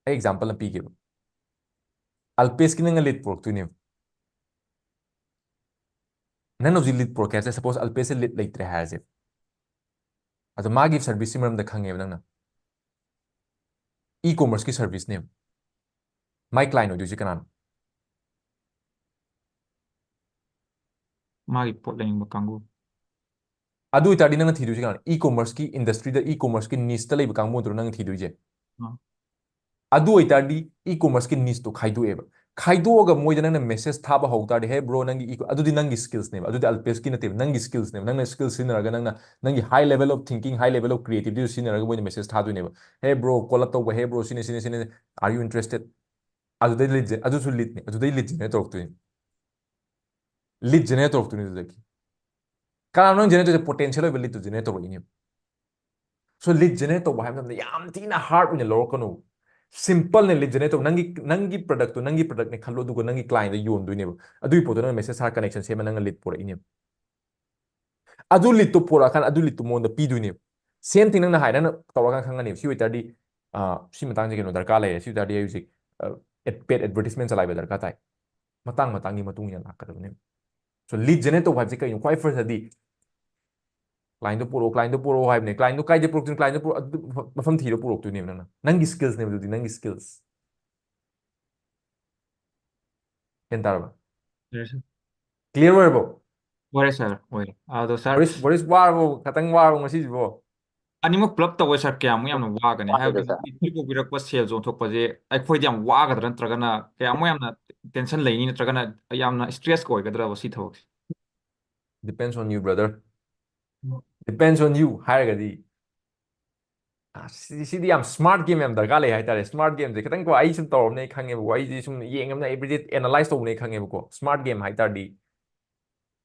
ꯑꯩ ꯑꯦꯛꯖꯥꯝꯄꯜ ꯑꯃ ꯄꯤꯒꯦꯕ꯫ ꯑꯜꯄꯦꯁꯀꯤ ꯅꯪꯅ ꯂꯤꯗ ꯄꯨꯔꯛꯇꯣꯏꯅꯦꯕ꯫ ꯅꯪꯅ ꯍꯧꯖꯤꯛ ꯂꯤꯗ ꯄꯨꯔꯛꯀꯦ ꯍꯥꯏꯁꯦ, ꯁꯄꯣꯁ ꯑꯜꯄꯦꯁꯁꯦ ꯂꯤꯗ ꯂꯩꯇ꯭ꯔꯦ ꯍꯥꯏꯔꯁꯦ, ꯑꯗꯣ ꯃꯥꯒꯤ ꯁꯔꯚꯤꯁꯀꯤ ꯃꯔꯝꯗ ꯈꯪꯉꯦꯕ ꯅꯪꯅ, ꯏ ꯀꯣꯃꯔꯁꯀꯤ ꯁꯔꯚꯤꯁꯅꯦꯕ꯫ ꯃꯥꯏ ꯀ꯭ꯂꯥꯏꯟ ꯑꯣꯏꯗꯣꯏꯁꯦ ꯀꯅꯥꯅꯣ? ꯃꯥꯒꯤ ꯄꯣꯠ ꯂꯩꯅꯤꯡꯕ ꯀꯥꯡꯕꯨ꯫ ꯑꯗꯨ ꯑꯣꯏꯇꯥꯔꯗꯤ ꯅꯪꯅ ꯊꯤꯗꯣꯏꯁꯦ ꯀꯅꯥꯅꯣ? ꯏ ꯀꯣꯃꯔꯁꯀꯤ ꯏꯟꯗꯁꯇ꯭ꯔꯤꯗ, ꯏ ꯀꯣꯃꯔꯁꯀꯤ ꯅꯤꯁꯇ ꯂꯩꯕ ꯀꯥꯡꯕꯨ ꯅꯠꯇ꯭ꯔꯣ ꯅꯪꯅ ꯊꯤꯗꯣꯏꯁꯦ? ꯑꯥ꯫ ꯑꯗꯨ ꯑꯣꯏꯇꯥꯔꯗꯤ ꯏ ꯀꯣꯃꯔꯁꯀꯤ ꯅꯤꯁꯇꯣ ꯈꯥꯏꯗꯣꯛꯑꯦꯕ꯫ ꯈꯥꯏꯗꯣꯛꯑꯒ ꯃꯣꯏꯗ ꯅꯪꯅ ꯃꯦꯁꯦꯖ ꯊꯥꯕ ꯍꯧ ꯇꯥꯔꯗꯤ, "ꯍꯦ ꯕ꯭ꯔꯣ, ꯅꯪꯒꯤ ꯏ-," ꯑꯗꯨꯗꯤ ꯅꯪꯒꯤ ꯁ꯭ꯀꯤꯜꯁꯅꯦꯕ, ꯑꯗꯨꯗꯤ ꯑꯜꯄꯦꯁꯀꯤ ꯅꯠꯇꯦꯕ, ꯅꯪꯒꯤ ꯁ꯭ꯀꯤꯜꯁꯅꯦꯕ꯫ ꯅꯪꯅ ꯁ꯭ꯀꯤꯜ ꯁꯤꯖꯤꯟꯅꯔꯒ ꯅꯪꯅ ꯅꯪꯒꯤ high level of thinking, high level of creativity ꯁꯤꯖꯤꯟꯅꯔꯒ ꯃꯣꯏꯗ ꯃꯦꯁꯦꯖ ꯊꯥꯗꯣꯏꯅꯦꯕ꯫ "ꯍꯦ ꯕ꯭ꯔꯣ, ꯀꯣꯜ ꯑꯞ ꯇꯧꯕ, ꯍꯦ ꯕ꯭ꯔꯣ, ꯁꯤꯅꯤ, ꯁꯤꯅꯤ, ꯁꯤꯅꯤ, are you interested?" ꯑꯗꯨꯗꯩ ꯂꯤꯗ, ꯑꯗꯨꯁꯨ ꯂꯤꯗꯅꯦ, ꯑꯗꯨꯗꯩ ꯂꯤꯗ ꯖꯦꯅꯦꯔꯦꯠ ꯇꯧꯔꯛꯇꯣꯏꯅꯦ꯫ ꯂꯤꯗ ꯖꯦꯅꯦꯔꯦꯠ ꯇꯧꯔꯛꯇꯣꯏꯅꯦ ꯑꯗꯨꯗꯒꯤ꯫ ꯀꯅꯥꯅꯣ ꯅꯪ ꯖꯦꯅꯦꯔꯦꯠ ꯇꯧꯔꯤꯁꯦ? ꯄꯣꯇꯦꯟꯁꯤꯌꯦꯜ ꯑꯣꯏꯕ ꯂꯤꯗꯇꯨ ꯖꯦꯅꯦꯔꯦꯠ ꯇꯧꯔꯛꯏꯅꯦꯕ꯫ ꯁꯣ ꯂꯤꯗ ꯖꯦꯅꯦꯔꯦꯠ ꯇꯧꯕ ꯍꯥꯏꯕ ꯃꯇꯝꯗ ꯌꯥꯝ ꯊꯤꯅ ꯍꯥꯔꯗ ꯑꯣꯏꯅ ꯂꯧꯔꯛꯀꯅꯨ꯫ ꯁꯤꯝꯄꯜꯅꯦ ꯂꯤꯗ ꯖꯦꯅꯦꯔꯦꯠ ꯇꯧꯕ꯫ ꯅꯪꯒꯤ, ꯅꯪꯒꯤ ꯄ꯭ꯔꯗꯛꯇꯣ ꯅꯪꯒꯤ ꯄ꯭ꯔꯗꯛꯅꯦ ꯈꯜꯂꯣ, ꯑꯗꯨꯒ ꯅꯪꯒꯤ ꯀ꯭ꯂꯥꯏꯟꯗ ꯌꯣꯟꯗꯣꯏꯅꯦꯕ꯫ ꯑꯗꯨꯒꯤ ꯄꯣꯠꯇꯣ ꯅꯪꯅ ꯃꯦꯁꯦꯖ ꯊꯥꯔ ꯀꯅꯦꯛꯁꯟ ꯁꯦꯝꯃ ꯅꯪꯅ ꯂꯤꯗ ꯄꯨꯔꯛꯏꯅꯦꯕ꯫ ꯑꯗꯨ ꯂꯤꯗꯇꯣ ꯄꯨꯔꯛꯑꯀꯥꯟꯗ ꯑꯗꯨ ꯂꯤꯗꯇꯣ ꯃꯉꯣꯟꯗ ꯄꯤꯗꯣꯏꯅꯦꯕ꯫ ꯁꯦꯝ ꯊꯤꯡ ꯅꯪꯅ ꯍꯥꯏ, ꯅꯪꯅ ꯇꯧꯔꯀꯥꯟꯗ ꯈꯪꯒꯅꯦꯕ꯫ ꯁꯤ ꯑꯣꯏꯇꯥꯔꯗꯤ, ꯑ, ꯁꯤ ꯃꯇꯥꯡꯁꯦ ꯀꯩꯅꯣ ꯗꯔꯀꯥꯔ ꯂꯩꯔꯦ, ꯁꯤ ꯑꯣꯏꯇꯥꯔꯗꯤ ꯑꯩ ꯍꯧꯖꯤꯛ, ꯑ, ꯄꯦꯗ ꯑꯦꯗꯚꯔꯇꯤꯁꯃꯦꯟ ꯆꯂꯥꯏꯕ ꯗꯔꯀꯥꯔ ꯇꯥꯏ꯫ ꯃꯇꯥꯡ ꯃꯇꯥꯡꯒꯤ ꯃꯇꯨꯡ ꯏꯟꯅ ꯂꯥꯛꯀꯗꯕꯅꯦꯕ꯫ ꯁꯣ ꯂꯤꯗ ꯖꯦꯅꯦꯔꯦꯠ ꯇꯧꯕ ꯍꯥꯏꯕꯁꯦ ꯀꯩꯅꯣ? ꯈ꯭ꯋꯥꯏ ꯐꯥꯔꯁꯇꯗꯤ Clientꯗꯣ ꯄꯨꯔꯛꯑꯣ, clientꯗꯣ ꯄꯨꯔꯛꯑꯣ ꯍꯥꯏꯕꯅꯦ꯫ Clientꯗꯣ ꯀꯥꯏꯗ ꯄꯨꯔꯛꯇꯣꯏꯅꯣ? Clientꯗꯣ ꯄꯨꯔꯛ-, ꯑꯗꯨ ꯃꯐꯝ ꯊꯤꯔ ꯄꯨꯔꯛꯇꯣꯏꯅꯦꯕ ꯅꯪꯅ꯫ ꯅꯪꯒꯤ skillsꯅꯦꯕ ꯑꯗꯨꯗꯤ, ꯅꯪꯒꯤ skills꯫ ꯒ꯭ꯌꯥꯟ ꯇꯥꯔꯕ? Yes, sir. Clear ꯑꯣꯏꯔꯕꯣ? ꯑꯣꯏꯔꯦ, sir, ꯑꯣꯏꯔꯦ꯫ ꯑꯗꯣ, sir, ꯕꯣꯔꯤꯁ, ꯕꯣꯔꯤꯁ ꯋꯥꯔꯕꯣ? ꯈꯇꯪ ꯋꯥꯔꯕꯣ ꯉꯁꯤꯁꯤꯕꯣ? ꯑꯅꯤꯃꯛ ꯄꯨꯂꯞ ꯇꯧꯋꯦ, sir꯫ ꯀꯌꯥꯃꯨꯛ ꯌꯥꯝꯅ ꯋꯥꯒꯅꯤ? ꯋꯥꯗꯦꯗ, ꯍꯥꯏꯕꯗꯤ sir. ꯂꯤꯠꯁꯤꯕꯨ ꯄꯤꯔꯛꯄ sales ꯑꯣꯟꯊꯣꯛꯄꯁꯦ ꯑꯩꯈꯣꯏꯗ ꯌꯥꯝ ꯋꯥꯒꯗ꯭ꯔꯥ, ꯅꯠꯇ꯭ꯔꯒꯅ ꯀꯌꯥꯃꯨꯛ ꯌꯥꯝꯅ tension ꯂꯩꯅꯤ, ꯅꯠꯇ꯭ꯔꯒꯅꯅ ꯌꯥꯝꯅ stress ꯑꯣꯏꯒꯗ꯭ꯔꯕ ꯁꯤ ꯊꯕꯛꯁꯦ? Depends on you, brother. Depends on you ꯍꯥꯏꯔꯒꯗꯤ, ꯑ, ꯁꯤ-, ꯁꯤꯗꯤ ꯌꯥꯝ smart game ꯌꯥꯝ ꯗꯔꯀꯥꯔ ꯂꯩ ꯍꯥꯏꯇꯥꯔꯦ꯫ Smart gameꯁꯦ ꯈꯤꯇꯪ ꯀꯣ, ꯑꯩ ꯁꯨꯝ ꯇꯧꯔꯕꯅꯦ, ꯑꯩ ꯈꯪꯉꯦꯕꯀꯣ, ꯑꯩꯗꯤ ꯁꯨꯝ ꯌꯦꯡꯉꯕꯅꯦ, everyday analyze ꯇꯧꯕꯅꯦ, ꯑꯩ ꯈꯪꯉꯦꯕꯀꯣ꯫ Smart game ꯍꯥꯏ ꯇꯥꯔꯗꯤ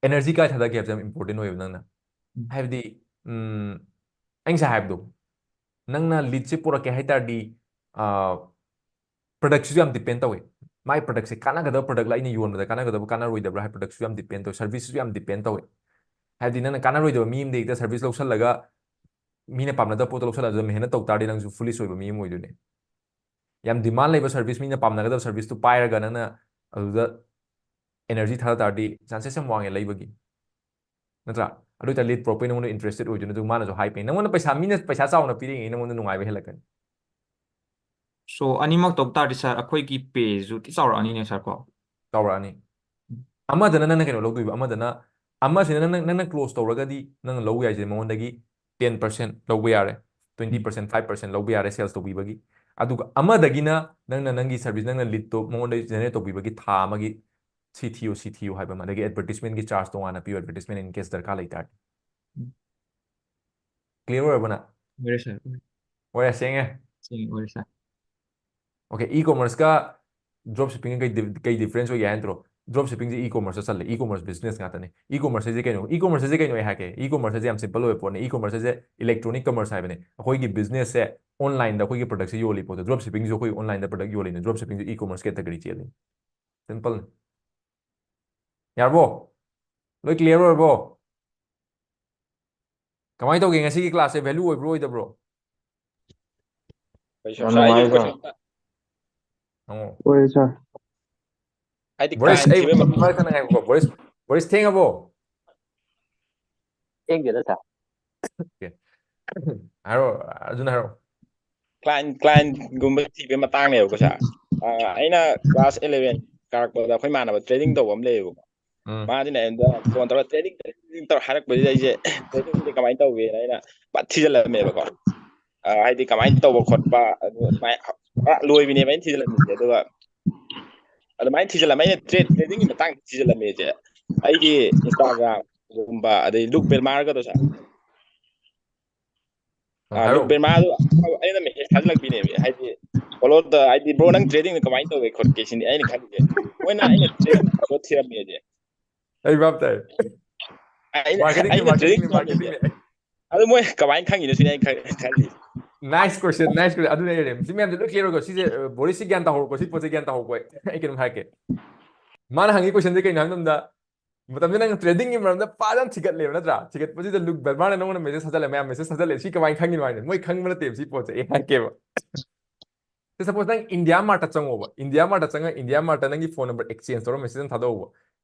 energy ꯀꯥꯏ ꯊꯥꯗꯒꯦ ꯍꯥꯏꯕꯁꯦ ꯌꯥꯝ important ꯑꯣꯏꯌꯦꯕ ꯅꯪꯅ꯫ ꯎꯝ꯫ ꯍꯥꯏꯕꯗꯤ, ꯎꯝ, ꯑꯩ ꯉꯁꯥꯏ ꯍꯥꯏꯕꯗꯣ, ꯅꯪꯅ leadꯁꯦ ꯄꯨꯔꯛꯀꯦ ꯍꯥꯏ ꯇꯥꯔꯗꯤ, ꯑ, productꯁꯤꯁꯨ ꯌꯥꯝ depend ꯇꯧꯋꯦ꯫ ꯃꯥꯏ productꯁꯦ ꯀꯥꯟꯅꯒꯗꯕ productꯂ, ꯑꯩꯅ ꯌꯣꯟꯕꯗ ꯀꯥꯟꯅꯒꯗꯕ ꯀꯥꯟꯅꯔꯣꯏꯗꯕ꯭ꯔꯥ ꯍꯥꯏ productꯁꯤꯁꯨ ꯌꯥꯝ depend ꯇꯧꯋꯦ, serviceꯁꯤꯁꯨ ꯌꯥꯝ depend ꯇꯧꯋꯦ꯫ ꯍꯥꯏꯕꯗꯤ ꯅꯪꯅ ꯀꯥꯟꯅꯔꯣꯏꯗꯕ ꯃꯤ ꯑꯃꯗ ꯍꯦꯛꯇ service ꯂꯧꯁꯜꯂꯒ, ꯃꯤꯅ ꯄꯥꯝꯅꯗꯕ ꯄꯣꯠꯇꯣ ꯂꯧꯁꯜꯂꯒ ꯑꯗꯨꯝ ꯃꯦꯍꯅꯠ ꯇꯧ ꯇꯥꯔꯗꯤ ꯅꯪꯁꯨ foolish ꯑꯣꯏꯕ ꯃꯤ ꯑꯃ ꯑꯣꯏꯗꯣꯏꯅꯦ꯫ ꯌꯥꯝ demand ꯂꯩꯕ service, ꯃꯤꯅ ꯄꯥꯝꯅꯒꯗꯕ serviceꯇꯨ ꯄꯥꯏꯔꯒ ꯅꯪꯅ ꯑꯗꯨꯗ energy ꯊꯥꯗ ꯇꯥꯔꯗꯤ chances ꯌꯥꯝ ꯋꯥꯡꯉꯦ ꯂꯩꯕꯒꯤ꯫ ꯅꯠꯇ꯭ꯔꯥ? ꯑꯗꯨ ꯑꯣꯏꯇꯥꯔꯗꯤ lead ꯄꯨꯔꯛꯄꯩ ꯅꯉꯣꯟꯗ interested ꯑꯣꯏꯗꯣꯏꯅꯦ, ꯑꯗꯨ ꯃꯥꯅꯁꯨ ꯍꯥꯏ ꯐꯩ꯫ ꯅꯉꯣꯟꯗ ꯄꯩꯁꯥ, ꯃꯤꯅ ꯄꯩꯁꯥ ꯆꯥꯎꯅ ꯄꯤꯔꯤꯉꯩ ꯅꯉꯣꯟꯗ ꯅꯨꯡꯉꯥꯏꯕ ꯍꯦꯜꯂꯛꯀꯅꯤ꯫ So, ꯑꯅꯤꯃꯛ ꯇꯧ ꯇꯥꯔꯗꯤ, sir, ꯑꯩꯈꯣꯏꯒꯤ payꯁꯨ ꯊꯤ ꯆꯥꯎꯔꯛꯑꯅꯤꯅꯦ, sir, ꯀꯣ? ꯆꯥꯎꯔꯛꯑꯅꯤ꯫ ꯑꯃꯗꯅ ꯅꯪꯅ ꯀꯩꯅꯣ ꯂꯧꯗꯣꯏꯕ, ꯑꯃꯗꯅ, ꯑꯃꯁꯤꯅ ꯅꯪꯅ, ꯅꯪꯅ close ꯇꯧꯔꯒꯗꯤ ꯅꯪꯅ ꯂꯧꯕ ꯌꯥꯏꯁꯦ ꯃꯉꯣꯟꯗꯒꯤ ten percent ꯂꯧꯕ ꯌꯥꯔꯦ, twenty percent, five percent ꯂꯧꯕ ꯌꯥꯔꯦ sales ꯇꯧꯕꯤꯕꯒꯤ꯫ ꯑꯗꯨꯒ ꯑꯃꯗꯒꯤꯅ ꯅꯪꯅ ꯅꯪꯒꯤ service, ꯅꯪꯅ leadꯇꯣ ꯃꯉꯣꯟꯗ generate ꯇꯧꯕꯤꯕꯒꯤ ꯊꯥ ꯑꯃꯒꯤ ꯁꯤ ꯊꯤꯌꯨ, ꯁꯤ ꯊꯤꯌꯨ ꯍꯥꯏꯕ ꯑꯃ, ꯑꯗꯒꯤ advertisementꯀꯤ charge ꯇꯣꯉꯥꯟꯅ ꯄꯤꯌꯨ, advertisement in case ꯗꯔꯀꯥꯔ ꯂꯩ ꯇꯥꯔꯗꯤ꯫ ꯎꯝ꯫ Clear ꯑꯣꯏꯔꯕ ꯅꯪ? ꯑꯣꯏꯔꯦ, sir, ꯑꯣꯏꯔꯦ꯫ ꯑꯣꯏꯔꯦ, ꯁꯦꯡꯉꯦ? ꯁꯦꯡꯉꯦ, ꯑꯣꯏꯔꯦ, sir꯫ Okay, e-commerceꯀ drop shippingꯒ ꯀꯩ di-, ꯀꯩ difference ꯑꯣꯏꯒꯦ ꯍꯥꯏ ꯅꯠꯇ꯭ꯔꯣ? Drop shippingꯁꯦ e-commerceꯇ ꯆꯜꯂꯦ, e-commerce business ꯉꯥꯛꯇꯅꯦ꯫ E-commerce ꯍꯥꯏꯁꯦ ꯀꯩꯅꯣ? E-commerce ꯍꯥꯏꯁꯦ ꯀꯩꯅꯣ ꯑꯩ ꯍꯥꯏꯔꯛꯀꯦ꯫ E-commerce ꯍꯥꯏꯁꯦ ꯌꯥꯝ simple ꯑꯣꯏꯕ ꯄꯣꯠꯅꯦ꯫ E-commerce ꯍꯥꯏꯁꯦ electronic commerce ꯍꯥꯏꯕꯅꯦ꯫ ꯑꯩꯈꯣꯏꯒꯤ businessꯁꯦ onlineꯗ ꯑꯩꯈꯣꯏꯒꯤ productꯁꯦ ꯌꯣꯜꯂꯤ ꯄꯣꯠꯇꯣ, drop shippingꯁꯨ ꯑꯩꯈꯣꯏ onlineꯗ product ꯌꯣꯜꯂꯤꯅꯦ, drop shippingꯁꯨ e-commerce category ꯆꯦꯜꯂꯤ꯫ Simpleꯅꯦ꯫ ꯌꯥꯔꯕꯣ? ꯂꯣꯏ clear ꯑꯣꯏꯔꯕꯣ? ꯀꯃꯥꯏꯅ ꯇꯧꯒꯦ ꯉꯁꯤꯒꯤ classꯁꯦ? Value ꯑꯣꯏꯕ꯭ꯔꯣ ꯑꯣꯏꯗꯕ꯭ꯔꯣ? ꯑꯩ ꯌꯥꯝ ꯁꯥꯏ ꯅꯨꯡꯉꯥꯏ, ꯀꯩꯁꯨ sir꯫ ꯑꯝꯇ ꯑꯣꯏ, sir꯫ ꯍꯥꯏꯗꯤ ꯕꯣꯔꯤꯁ, client ꯑꯩ ꯊꯤꯕꯩ ꯃꯇꯝ ꯕꯣꯔꯤꯁ ꯈꯛꯇꯪ ꯉꯥꯏꯈꯣꯀꯣ꯫ ꯕꯣꯔꯤꯁ, ꯕꯣꯔꯤꯁ ꯊꯦꯡꯉꯕꯣ? ꯊꯦꯡꯗꯦꯗ, sir꯫ ꯍꯥꯏꯔꯣ, ꯑꯗꯨꯅ ꯍꯥꯏꯔꯣ. Client clientꯒꯨꯝꯕ ꯊꯤꯕꯒꯤ ꯃꯇꯥꯡꯅꯦꯕꯀꯣ ꯁꯥꯔ꯫ ꯑꯩꯅ class eleven ꯀꯥꯔꯛꯄꯗ ꯑꯩꯈꯣꯏ ꯏꯃꯥꯟꯅꯕ trading ꯇꯧꯕ ꯑꯃ ꯂꯩꯌꯦꯕꯀꯣ꯫ ꯎꯝ. ꯃꯥꯁꯤꯅ ꯑꯩꯉꯣꯟꯗ phone ꯇꯧꯔ trading trading ꯇꯧꯔ ꯍꯥꯏꯔꯛꯄꯁꯤꯗ ꯑꯩꯁꯦ tradingꯁꯦ ꯀꯃꯥꯏꯅ ꯇꯧꯒꯦꯅ ꯑꯩꯅ ꯄꯠ ꯊꯤꯖꯤꯜꯂꯝꯃꯦꯕꯀꯣ꯫ ꯑ, ꯍꯥꯏꯗꯤ ꯀꯃꯥꯏꯅ ꯇꯧꯕ ꯈꯣꯠꯄ ꯑꯗꯨ ꯑꯗꯨꯃꯥꯏꯅ ꯄꯨꯔꯥ ꯂꯣꯏꯕꯤꯅꯦꯕ ꯑꯩꯅ ꯊꯤꯖꯤꯜꯂꯝꯃꯤꯁꯦ꯫ ꯑꯗꯨꯒ ꯑꯗꯨꯃꯥꯏꯅ ꯊꯤꯖꯤꯜꯂꯝꯃꯦ, ꯑꯩꯅ trade tradingꯒꯤ ꯃꯇꯥꯡꯗ ꯊꯤꯖꯤꯜꯂꯝꯃꯦꯁꯦ ꯑꯩꯒꯤ Instagramꯒꯨꯝꯕ ꯑꯗꯩ Luke Belmarꯒꯗꯣ ꯁꯥꯔ꯫ ꯑ, ꯑ, ꯍꯥꯏꯔꯣ. Luke Belmarꯗꯣ ꯑꯩꯅ message ꯊꯥꯖꯤꯜꯂꯛꯄꯤꯅꯦꯕ, ꯍꯥꯏꯗꯤ followꯗ, ꯍꯥꯏꯗꯤ bro ꯅꯪ tradingꯗ ꯀꯃꯥꯏꯅ ꯇꯧꯒꯦ ꯈꯣꯠꯀꯦ ꯁꯤꯅꯤ ꯑꯩꯅ ꯈꯜꯂꯤꯁꯦ꯫ ꯃꯣꯏꯅ ꯑꯩꯅ trading ꯇꯧꯔ ꯊꯤꯔꯝꯃꯦꯁꯦ꯫ ꯑꯩ ꯚꯥꯞ ꯇꯥꯏ. ꯑꯩꯅ Marketingꯅꯤ, ꯑꯩꯅ trading marketingꯅꯤ, ꯇꯧꯔꯝꯃꯦꯁꯦ marketingꯅꯤ. ꯑꯗꯨ ꯃꯣꯏ ꯀꯃꯥꯏꯅ ꯈꯪꯉꯤꯅꯣ ꯁꯤꯅꯤ ꯑꯩꯅ ꯈꯜ- ꯈꯜꯂꯤꯁꯦ꯫ Nice question, nice question. ꯑꯗꯨꯅꯦ ꯑꯩꯅ ꯁꯤ ꯃꯌꯥꯝꯁꯦ ꯂꯣꯏ clear ꯑꯣꯏꯀꯣ. ꯁꯤꯁꯦ, ꯑ, ꯕꯣꯔꯤꯁꯁꯤ ꯒ꯭ꯌꯥꯟ ꯇꯥꯍꯧꯔꯣꯀꯣ, ꯁꯤ ꯄꯣꯠꯁꯦ ꯒ꯭ꯌꯥꯟ ꯇꯥꯍꯧꯀꯣ꯫ ꯑꯩ ꯀꯩꯅꯣꯝ ꯍꯥꯏꯔꯛꯀꯦ. ꯃꯥꯅ ꯍꯪꯉꯤ questionꯁꯦ ꯀꯩꯅꯣ ꯍꯥꯏꯕ ꯃꯇꯝꯗ, ꯃꯇꯝꯁꯤꯗ ꯅꯪ tradingꯒꯤ ꯃꯔꯝꯗ ꯐꯖꯅ ꯊꯤꯒꯠꯂꯦꯕ ꯅꯠꯇ꯭ꯔꯥ? ꯊꯤꯒꯠꯄꯁꯤꯗ Luke Belmarꯅ ꯅꯉꯣꯟꯗ message ꯊꯥꯖꯜꯂꯦ, ꯃꯌꯥꯝ message ꯊꯥꯖꯜꯂꯦ, ꯁꯤ ꯀꯃꯥꯏꯅ ꯈꯪꯉꯤꯅꯣ ꯍꯥꯏꯅ ꯃꯣꯏ ꯈꯪꯕ ꯅꯠꯇꯦꯕ ꯁꯤ ꯄꯣꯠꯁꯦ꯫ ꯑꯩ ꯍꯥꯏꯔꯛꯀꯦꯕ. Suppose ꯅꯪ IndiaMartꯇ ꯆꯪꯉꯣꯕ, IndiaMartꯇ ꯆꯪꯉ IndiaMartꯇ ꯅꯪꯒꯤ phone number exchange ꯇꯧꯔ message ꯑꯃ ꯊꯥꯗꯧꯕ,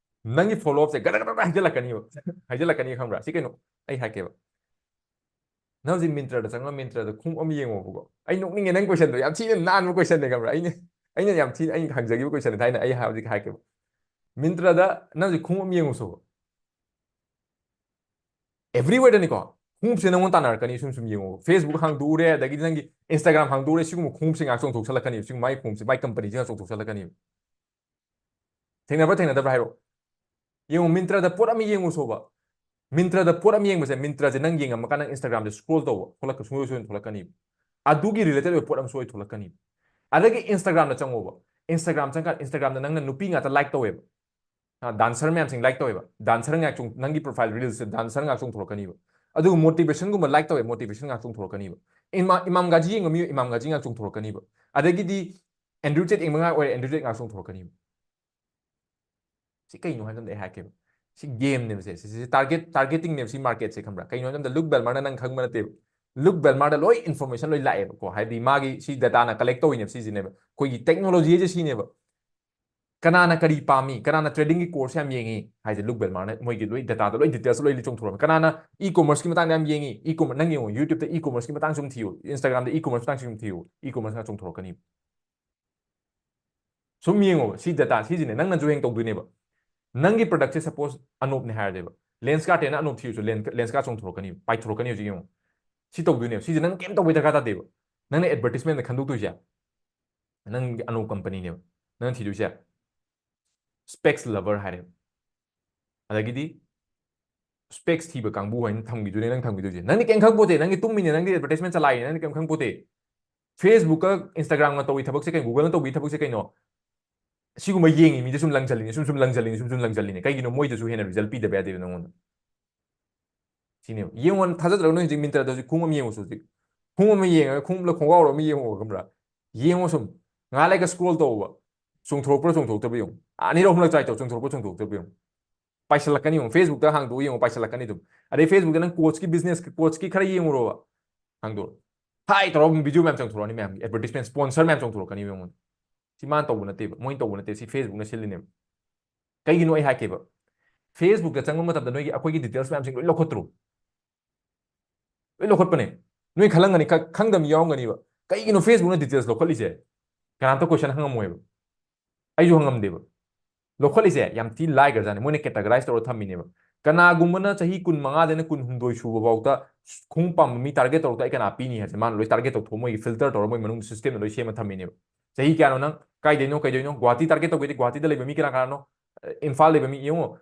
ꯅꯪꯒꯤ follow-upꯁꯦ ꯒꯗ ꯒꯗ ꯒꯗ ꯍꯩꯖꯤꯜꯂꯛꯀꯅꯤꯕ. ꯍꯩꯖꯤꯜꯂꯛꯀꯅꯤ, ꯈꯪꯕ꯭ꯔꯥ? ꯁꯤ ꯀꯩꯅꯣ ꯑꯩ ꯍꯥꯏꯔꯛꯀꯦꯕ. ꯅꯪ ꯍꯧꯖꯤꯛ Myntraꯗ ꯆꯪꯉ Myntraꯗ ꯈꯣꯡꯎꯞ ꯑꯃ ꯌꯦꯡꯉꯣꯕꯀꯣ. ꯑꯩ ꯅꯣꯛꯅꯤꯡꯉꯦ ꯅꯪ questionꯗꯣ, ꯌꯥꯝ ꯊꯤꯅ ꯅꯥꯟꯕ questionꯅꯦ, ꯈꯪꯕ꯭ꯔꯥ? ꯑꯩꯅ, ꯑꯩꯅ ꯌꯥꯝ ꯊꯤꯅ, ꯑꯩꯅ ꯍꯪꯖꯈꯤꯕ questionꯅꯦ ꯊꯥꯏꯅ, ꯑꯩ ꯍꯧꯖꯤꯛ ꯍꯥꯏꯔꯛꯀꯦꯕ. Myntraꯗ ꯅꯪ ꯍꯧꯖꯤꯛ ꯈꯣꯡꯎꯞ ꯑꯃ ꯌꯦꯡꯉꯨꯁꯣꯕ. Everywhereꯗꯅꯤꯀꯣ, ꯈꯣꯡꯎꯞꯁꯦ ꯅꯪꯉꯣꯟꯗ ꯇꯥꯟꯅꯔꯛꯀꯅꯤ꯫ ꯁꯨꯝ ꯁꯨꯝ ꯌꯦꯡꯉꯣ, Facebook ꯍꯥꯡꯗꯣꯛꯎꯔꯦ, ꯑꯗꯒꯤꯗꯤ ꯅꯪꯒꯤ Instagram ꯍꯥꯡꯗꯣꯛꯎꯔꯦ, ꯁꯤꯒꯨꯝꯕ ꯈꯣꯡꯎꯞꯁꯦ ꯉꯥꯛ ꯆꯣꯡꯊꯣꯛꯁꯜꯂꯛꯀꯅꯤ꯫ ꯁꯤꯒꯨꯝꯕ ꯃꯥꯏ ꯈꯣꯡꯎꯞꯁꯦ, ꯃꯥꯏ companyꯁꯦ ꯉꯥꯛ ꯆꯣꯡꯊꯣꯛꯁꯜꯂꯛꯀꯅꯤ꯫ ꯊꯦꯡꯅꯕ꯭ꯔꯥ ꯊꯦꯡꯅꯗꯕ꯭ꯔꯥ ꯍꯥꯏꯔꯣ? ꯌꯦꯡꯉꯣ, Myntraꯗ ꯄꯣꯠ ꯑꯃ ꯌꯦꯡꯉꯨꯁꯣꯕ꯫ Myntraꯗ ꯄꯣꯠ ꯑꯃ ꯌꯦꯡꯕꯁꯦ, Myntraꯁꯦ ꯅꯪ ꯌꯦꯡꯉꯝꯃꯀꯥꯟꯗ ꯅꯪ Instagramꯗ scroll ꯇꯧꯕ, ꯊꯣꯛꯂꯛꯀ-, ꯁꯨꯡꯁꯣꯏ ꯁꯣꯏꯗꯅ ꯊꯣꯛꯂꯛꯀꯅꯤꯕ꯫ ꯑꯗꯨꯒꯤ related ꯑꯣꯏꯕ ꯄꯣꯠ ꯑꯃ ꯁꯣꯏ ꯊꯣꯛꯂꯛꯀꯅꯤꯕ꯫ ꯑꯗꯒꯤ Instagramꯗ ꯆꯪꯉꯣꯕ꯫ Instagram ꯆꯪꯉꯀꯥꯟꯗ Instagramꯗ ꯅꯪꯅ ꯅꯨꯄꯤ ꯉꯥꯛꯇ like ꯇꯧꯋꯦꯕ꯫ ꯑ, dancer ꯃꯌꯥꯝꯁꯤꯡ like ꯇꯧꯋꯦꯕ꯫ Dancer ꯉꯥꯛ ꯆꯣꯡ-, ꯅꯪꯒꯤ profile reelsꯁꯦ dancer ꯉꯥꯛ ꯆꯣꯡꯊꯣꯔꯛꯀꯅꯤꯕ꯫ ꯑꯗꯨꯒ motivationꯒꯨꯝꯕ like ꯇꯧꯋꯦ, motivation ꯉꯥꯛ ꯆꯣꯡꯊꯣꯔꯛꯀꯅꯤꯕ꯫ ꯏꯃꯥ-, ꯏꯃꯥꯝ ꯒꯥꯖꯤ ꯌꯦꯡꯕ ꯃꯤ, ꯏꯃꯥꯝ ꯒꯥꯖꯤ ꯉꯥꯛ ꯆꯣꯡꯊꯣꯔꯛꯀꯅꯤꯕ꯫ ꯑꯗꯒꯤꯗꯤ Andrew Tate ꯌꯦꯡꯕ ꯉꯥꯛ ꯑꯣꯏꯔꯦ, Andrew Tate ꯉꯥꯛ ꯆꯣꯡꯊꯣꯔꯛꯀꯅꯤꯕ꯫ ꯁꯤ ꯀꯩꯅꯣ ꯍꯥꯏꯕ ꯃꯇꯝꯗ ꯑꯩ ꯍꯥꯏꯔꯛꯀꯦꯕ꯫ ꯁꯤ gameꯅꯦꯕ ꯁꯦ꯫ ꯁꯤ, ꯁꯤ target, targetingꯅꯦꯕ ꯁꯤ marketꯁꯦ, ꯈꯪꯕ꯭ꯔꯥ? ꯀꯩꯅꯣ ꯍꯥꯏꯕ ꯃꯇꯝꯗ Luke Belmarꯅ ꯅꯪ ꯈꯪꯕ ꯅꯠꯇꯦꯕ꯫ Luke Belmarꯗ ꯂꯣꯏ information ꯂꯣꯏ ꯂꯥꯛꯑꯦꯕꯀꯣ꯫ ꯍꯥꯏꯗꯤ ꯃꯥꯒꯤ ꯁꯤ dataꯅ collect ꯇꯧꯔꯤꯅꯦꯕ, ꯁꯤꯁꯤꯅꯦꯕ꯫ ꯑꯩꯈꯣꯏꯒꯤ technology ꯍꯥꯏꯁꯦ ꯁꯤꯅꯦꯕ꯫ ꯀꯅꯥꯅ ꯀꯔꯤ ꯄꯥꯝꯃꯤ, ꯀꯅꯥꯅ trading ꯒꯤ course ꯌꯥꯝ ꯌꯦꯡꯉꯤ ꯍꯥꯏꯁꯦ Luke Belmar ꯅ ꯃꯣꯏꯒꯤ ꯂꯣꯏ data ꯗ ꯂꯣꯏ details ꯂꯣꯏ ꯆꯣꯡꯊꯣꯔꯛꯑꯃꯤ꯫ ꯀꯅꯥꯅ e commerce ꯀꯤ ꯃꯇꯥꯡꯗ ꯌꯥꯝ ꯌꯦꯡꯉꯤ, e commerce, ꯅꯪ ꯌꯦꯡꯉꯣ, YouTube ꯇ e commerce ꯀꯤ ꯃꯇꯥꯡ ꯁꯨꯝ ꯊꯤꯌꯨ, Instagram ꯗ e commerce ꯃꯇꯥꯡ ꯁꯨꯝ ꯊꯤꯌꯨ, e commerce ꯉꯥꯛ ꯆꯣꯡꯊꯣꯔꯛꯀꯅꯤ꯫ ꯁꯨꯝ ꯌꯦꯡꯉꯣꯕ, ꯁꯤ data ꯁꯤꯁꯤꯅꯦ ꯅꯪꯅꯁꯨ ꯍꯌꯦꯡ ꯇꯧꯗꯣꯏꯅꯦꯕ꯫ ꯅꯪꯒꯤ product ꯁꯦ suppose ꯑꯅꯣꯞꯅꯦ ꯍꯥꯏꯔꯁꯦꯕ, Lenskart ꯅ ꯑꯅꯣꯞ ꯊꯤꯔꯁꯨ Len- Lenskart ꯆꯣꯡꯊꯣꯔꯛꯀꯅꯤ, ꯄꯥꯏꯊꯣꯔꯛꯀꯅꯤ꯫ ꯍꯧꯖꯤꯛ ꯌꯦꯡꯉꯣ, ꯁꯤ ꯇꯧꯗꯣꯏꯅꯦꯕ꯫ ꯁꯤꯁꯦ ꯅꯪ ꯀꯩꯝ ꯇꯧꯕꯩ ꯗꯔꯀꯥꯔ ꯇꯥꯗꯦꯕ꯫ ꯅꯪꯅ advertisement ꯗ ꯈꯟꯗꯣꯛꯇꯣꯏꯁꯦ ꯅꯪꯒꯤ ꯑꯅꯣꯞ company ꯅꯦꯕ꯫ ꯅꯪꯅ ꯊꯤꯗꯣꯏꯁꯦ specs lover ꯍꯥꯏꯔꯦꯕ꯫ ꯑꯗꯒꯤꯗꯤ specs ꯊꯤꯕ ꯀꯥꯡꯕꯨ ꯍꯥꯏꯅ ꯊꯝꯈꯤꯗꯣꯏꯅꯦ ꯅꯪ ꯊꯝꯈꯤꯗꯣꯏꯁꯦ꯫ ꯅꯪꯗꯤ ꯀꯩꯝ ꯈꯪꯄꯣꯠꯇꯦ, ꯅꯪꯗꯤ ꯇꯨꯝꯃꯤꯅꯦ, ꯅꯪꯗꯤ advertisement ꯆꯂꯥꯏꯅꯦ, ꯅꯪꯗꯤ ꯀꯩꯝ ꯈꯪꯄꯣꯠꯇꯦ꯫ Facebook ꯀ Instagram ꯅ ꯇꯧꯏ ꯊꯕꯛꯁꯦ ꯀꯩꯅꯣ, Google ꯅ ꯇꯧꯕꯤ ꯊꯕꯛꯁꯦ ꯀꯩꯅꯣ? ꯁꯤꯒꯨꯝꯕ ꯌꯦꯡꯉꯤ ꯃꯤꯗꯤ ꯁꯨꯝ ꯂꯪꯁꯤꯜꯂꯤꯅꯤ, ꯁꯨꯝ ꯁꯨꯝ ꯂꯪꯁꯤꯜꯂꯤꯅꯤ, ꯁꯨꯝ ꯁꯨꯝ ꯂꯪꯁꯤꯜꯂꯤꯅꯤ꯫ ꯀꯩꯒꯤꯅꯣ? ꯃꯣꯏꯗꯁꯨ ꯍꯦꯟꯅ result ꯄꯤꯗꯕ ꯌꯥꯗꯦꯕ ꯅꯪꯉꯣꯟꯗ꯫ ꯁꯤꯅꯦꯕ꯫ ꯌꯦꯡꯉꯣ, ꯊꯥꯖꯗ꯭ꯔꯒ ꯅꯣꯏ ꯍꯧꯖꯤꯛ Myntra ꯗ ꯍꯧꯖꯤꯛ ꯈꯣꯡꯎꯞ ꯑꯃ ꯌꯦꯡꯉꯨ ꯍꯧꯖꯤꯛ꯫ ꯈꯣꯡꯎꯞ ꯑꯃ ꯌꯦꯡꯉꯒ ꯈꯣꯡꯎꯞꯂ ꯈꯣꯡꯒ꯭ꯔꯥꯎꯔ ꯑꯃ ꯌꯦꯡꯉꯣ, ꯈꯪꯕ꯭ꯔꯥ? ꯌꯦꯡꯉꯣ ꯁꯨꯝ꯫ ꯉꯥꯏꯍꯥꯛ ꯂꯩꯒ scroll ꯇꯧꯕ꯫ ꯆꯣꯡꯊꯣꯔꯛꯄ꯭ꯔꯥ ꯆꯣꯡꯊꯣꯔꯛꯇꯕ꯭ꯔꯥ ꯌꯦꯡꯉꯨ꯫ ꯑꯅꯤꯔꯛ ꯑꯍꯨꯝꯂꯛ try ꯇꯧ, ꯆꯣꯡꯊꯣꯔꯛꯄ꯭ꯔꯥ ꯆꯣꯡꯊꯣꯔꯛꯇꯕ꯭ꯔꯥ ꯌꯦꯡꯉꯨ꯫ ꯄꯥꯏꯁꯤꯜꯂꯛꯀꯅꯤ ꯌꯦꯡꯉꯨ꯫ Facebook ꯇ ꯍꯥꯡꯗꯣꯛꯑ ꯌꯦꯡꯉꯨ, ꯄꯥꯏꯁꯤꯜꯂꯛꯀꯅꯤ ꯑꯗꯨꯝ꯫ ꯑꯗꯩ Facebook ꯇ ꯅꯪ coach ꯀꯤ business ꯀꯤ, coach ꯀꯤ ꯈꯔ ꯌꯦꯡꯉꯨꯔꯣꯕ꯫ ꯍꯥꯡꯗꯣꯛꯑꯣ꯫ ꯊꯥꯏ ꯇꯧꯔꯒ video ꯃꯌꯥꯝ ꯆꯣꯡꯊꯣꯔꯛꯑꯅꯤ ꯃꯌꯥꯝꯒꯤ, advertisement, sponsor ꯃꯌꯥꯝ ꯆꯣꯡꯊꯣꯔꯛꯀꯅꯤ ꯌꯦꯡꯉꯨ꯫ ꯁꯤ ꯃꯥꯅ ꯇꯧꯕ ꯅꯠꯇꯦꯕ, ꯃꯣꯏꯅ ꯇꯧꯕ ꯅꯠꯇꯦ, ꯁꯤ Facebook ꯅ ꯁꯤꯜꯂꯤꯅꯦꯕ꯫ ꯀꯩꯒꯤꯅꯣ ꯑꯩ ꯍꯥꯏꯔꯛꯀꯦꯕ꯫ Facebook ꯇ ꯆꯪꯕ ꯃꯇꯝꯗ ꯅꯣꯏꯒꯤ ꯑꯩꯈꯣꯏꯒꯤ details ꯃꯌꯥꯝꯁꯤꯡ ꯂꯣꯏ ꯂꯧꯈꯠꯇ꯭ꯔꯣ? ꯂꯣꯏ ꯂꯧꯈꯠꯄꯅꯦ꯫ ꯅꯣꯏ ꯈꯜꯂꯝꯒꯅꯤ, ꯈ-, ꯈꯪꯗꯕ ꯃꯤ ꯌꯥꯎꯔꯝꯒꯅꯤꯕ꯫ ꯀꯩꯒꯤꯅꯣ Facebook ꯅ details ꯂꯧꯈꯠꯂꯤꯁꯦ? ꯀꯅꯥꯝꯇ question ꯍꯪꯉꯝꯃꯣꯏꯕ꯫ ꯑꯩꯁꯨ ꯍꯪꯉꯝꯗꯦꯕ꯫ ꯂꯧꯈꯠꯂꯤꯁꯦ ꯌꯥꯝ ꯊꯤ ꯂꯥꯏꯈ꯭ꯔꯖꯥꯠꯅꯤ꯫ ꯃꯣꯏꯅ categorize ꯇꯧꯔ ꯊꯝꯃꯤꯅꯦꯕ꯫ ꯀꯅꯥꯒꯨꯝꯕꯅ ꯆꯍꯤ ꯀꯨꯟꯃꯉꯥꯗꯩꯅ ꯀꯨꯟꯍꯨꯝꯗꯣꯏ ꯁꯨꯕ ꯐꯥꯎꯗ ꯈꯣꯡꯎꯞ ꯄꯥꯝꯕ ꯃꯤ target ꯇꯧꯔꯛꯇ ꯑꯩ ꯀꯅꯥ ꯄꯤꯅꯤ ꯍꯥꯏꯁꯦ? ꯃꯥꯅ ꯂꯣꯏ target ꯇꯧꯊꯣꯛꯑ ꯃꯣꯏꯒꯤ filter ꯇꯧꯔ ꯃꯣꯏ ꯃꯅꯨꯡꯗ system ꯗ ꯂꯣꯏ ꯁꯦꯝꯃ ꯊꯝꯃꯤꯅꯦꯕ꯫ ꯆꯍꯤ ꯀꯌꯥꯅꯣ ꯅꯪ? ꯀꯥꯏꯗꯩꯅꯣ? ꯀꯩꯗꯩꯅꯣ? ꯒꯨꯍꯥꯇꯤ target ꯇꯧꯒꯦꯗꯤ ꯒꯨꯍꯥꯇꯤꯗ ꯂꯩꯕ ꯃꯤ ꯀꯅꯥ ꯀꯅꯥꯅꯣ? ꯏꯝꯐꯥꯜ ꯂꯩꯕ ꯃꯤ ꯌꯦꯡꯉꯣ꯫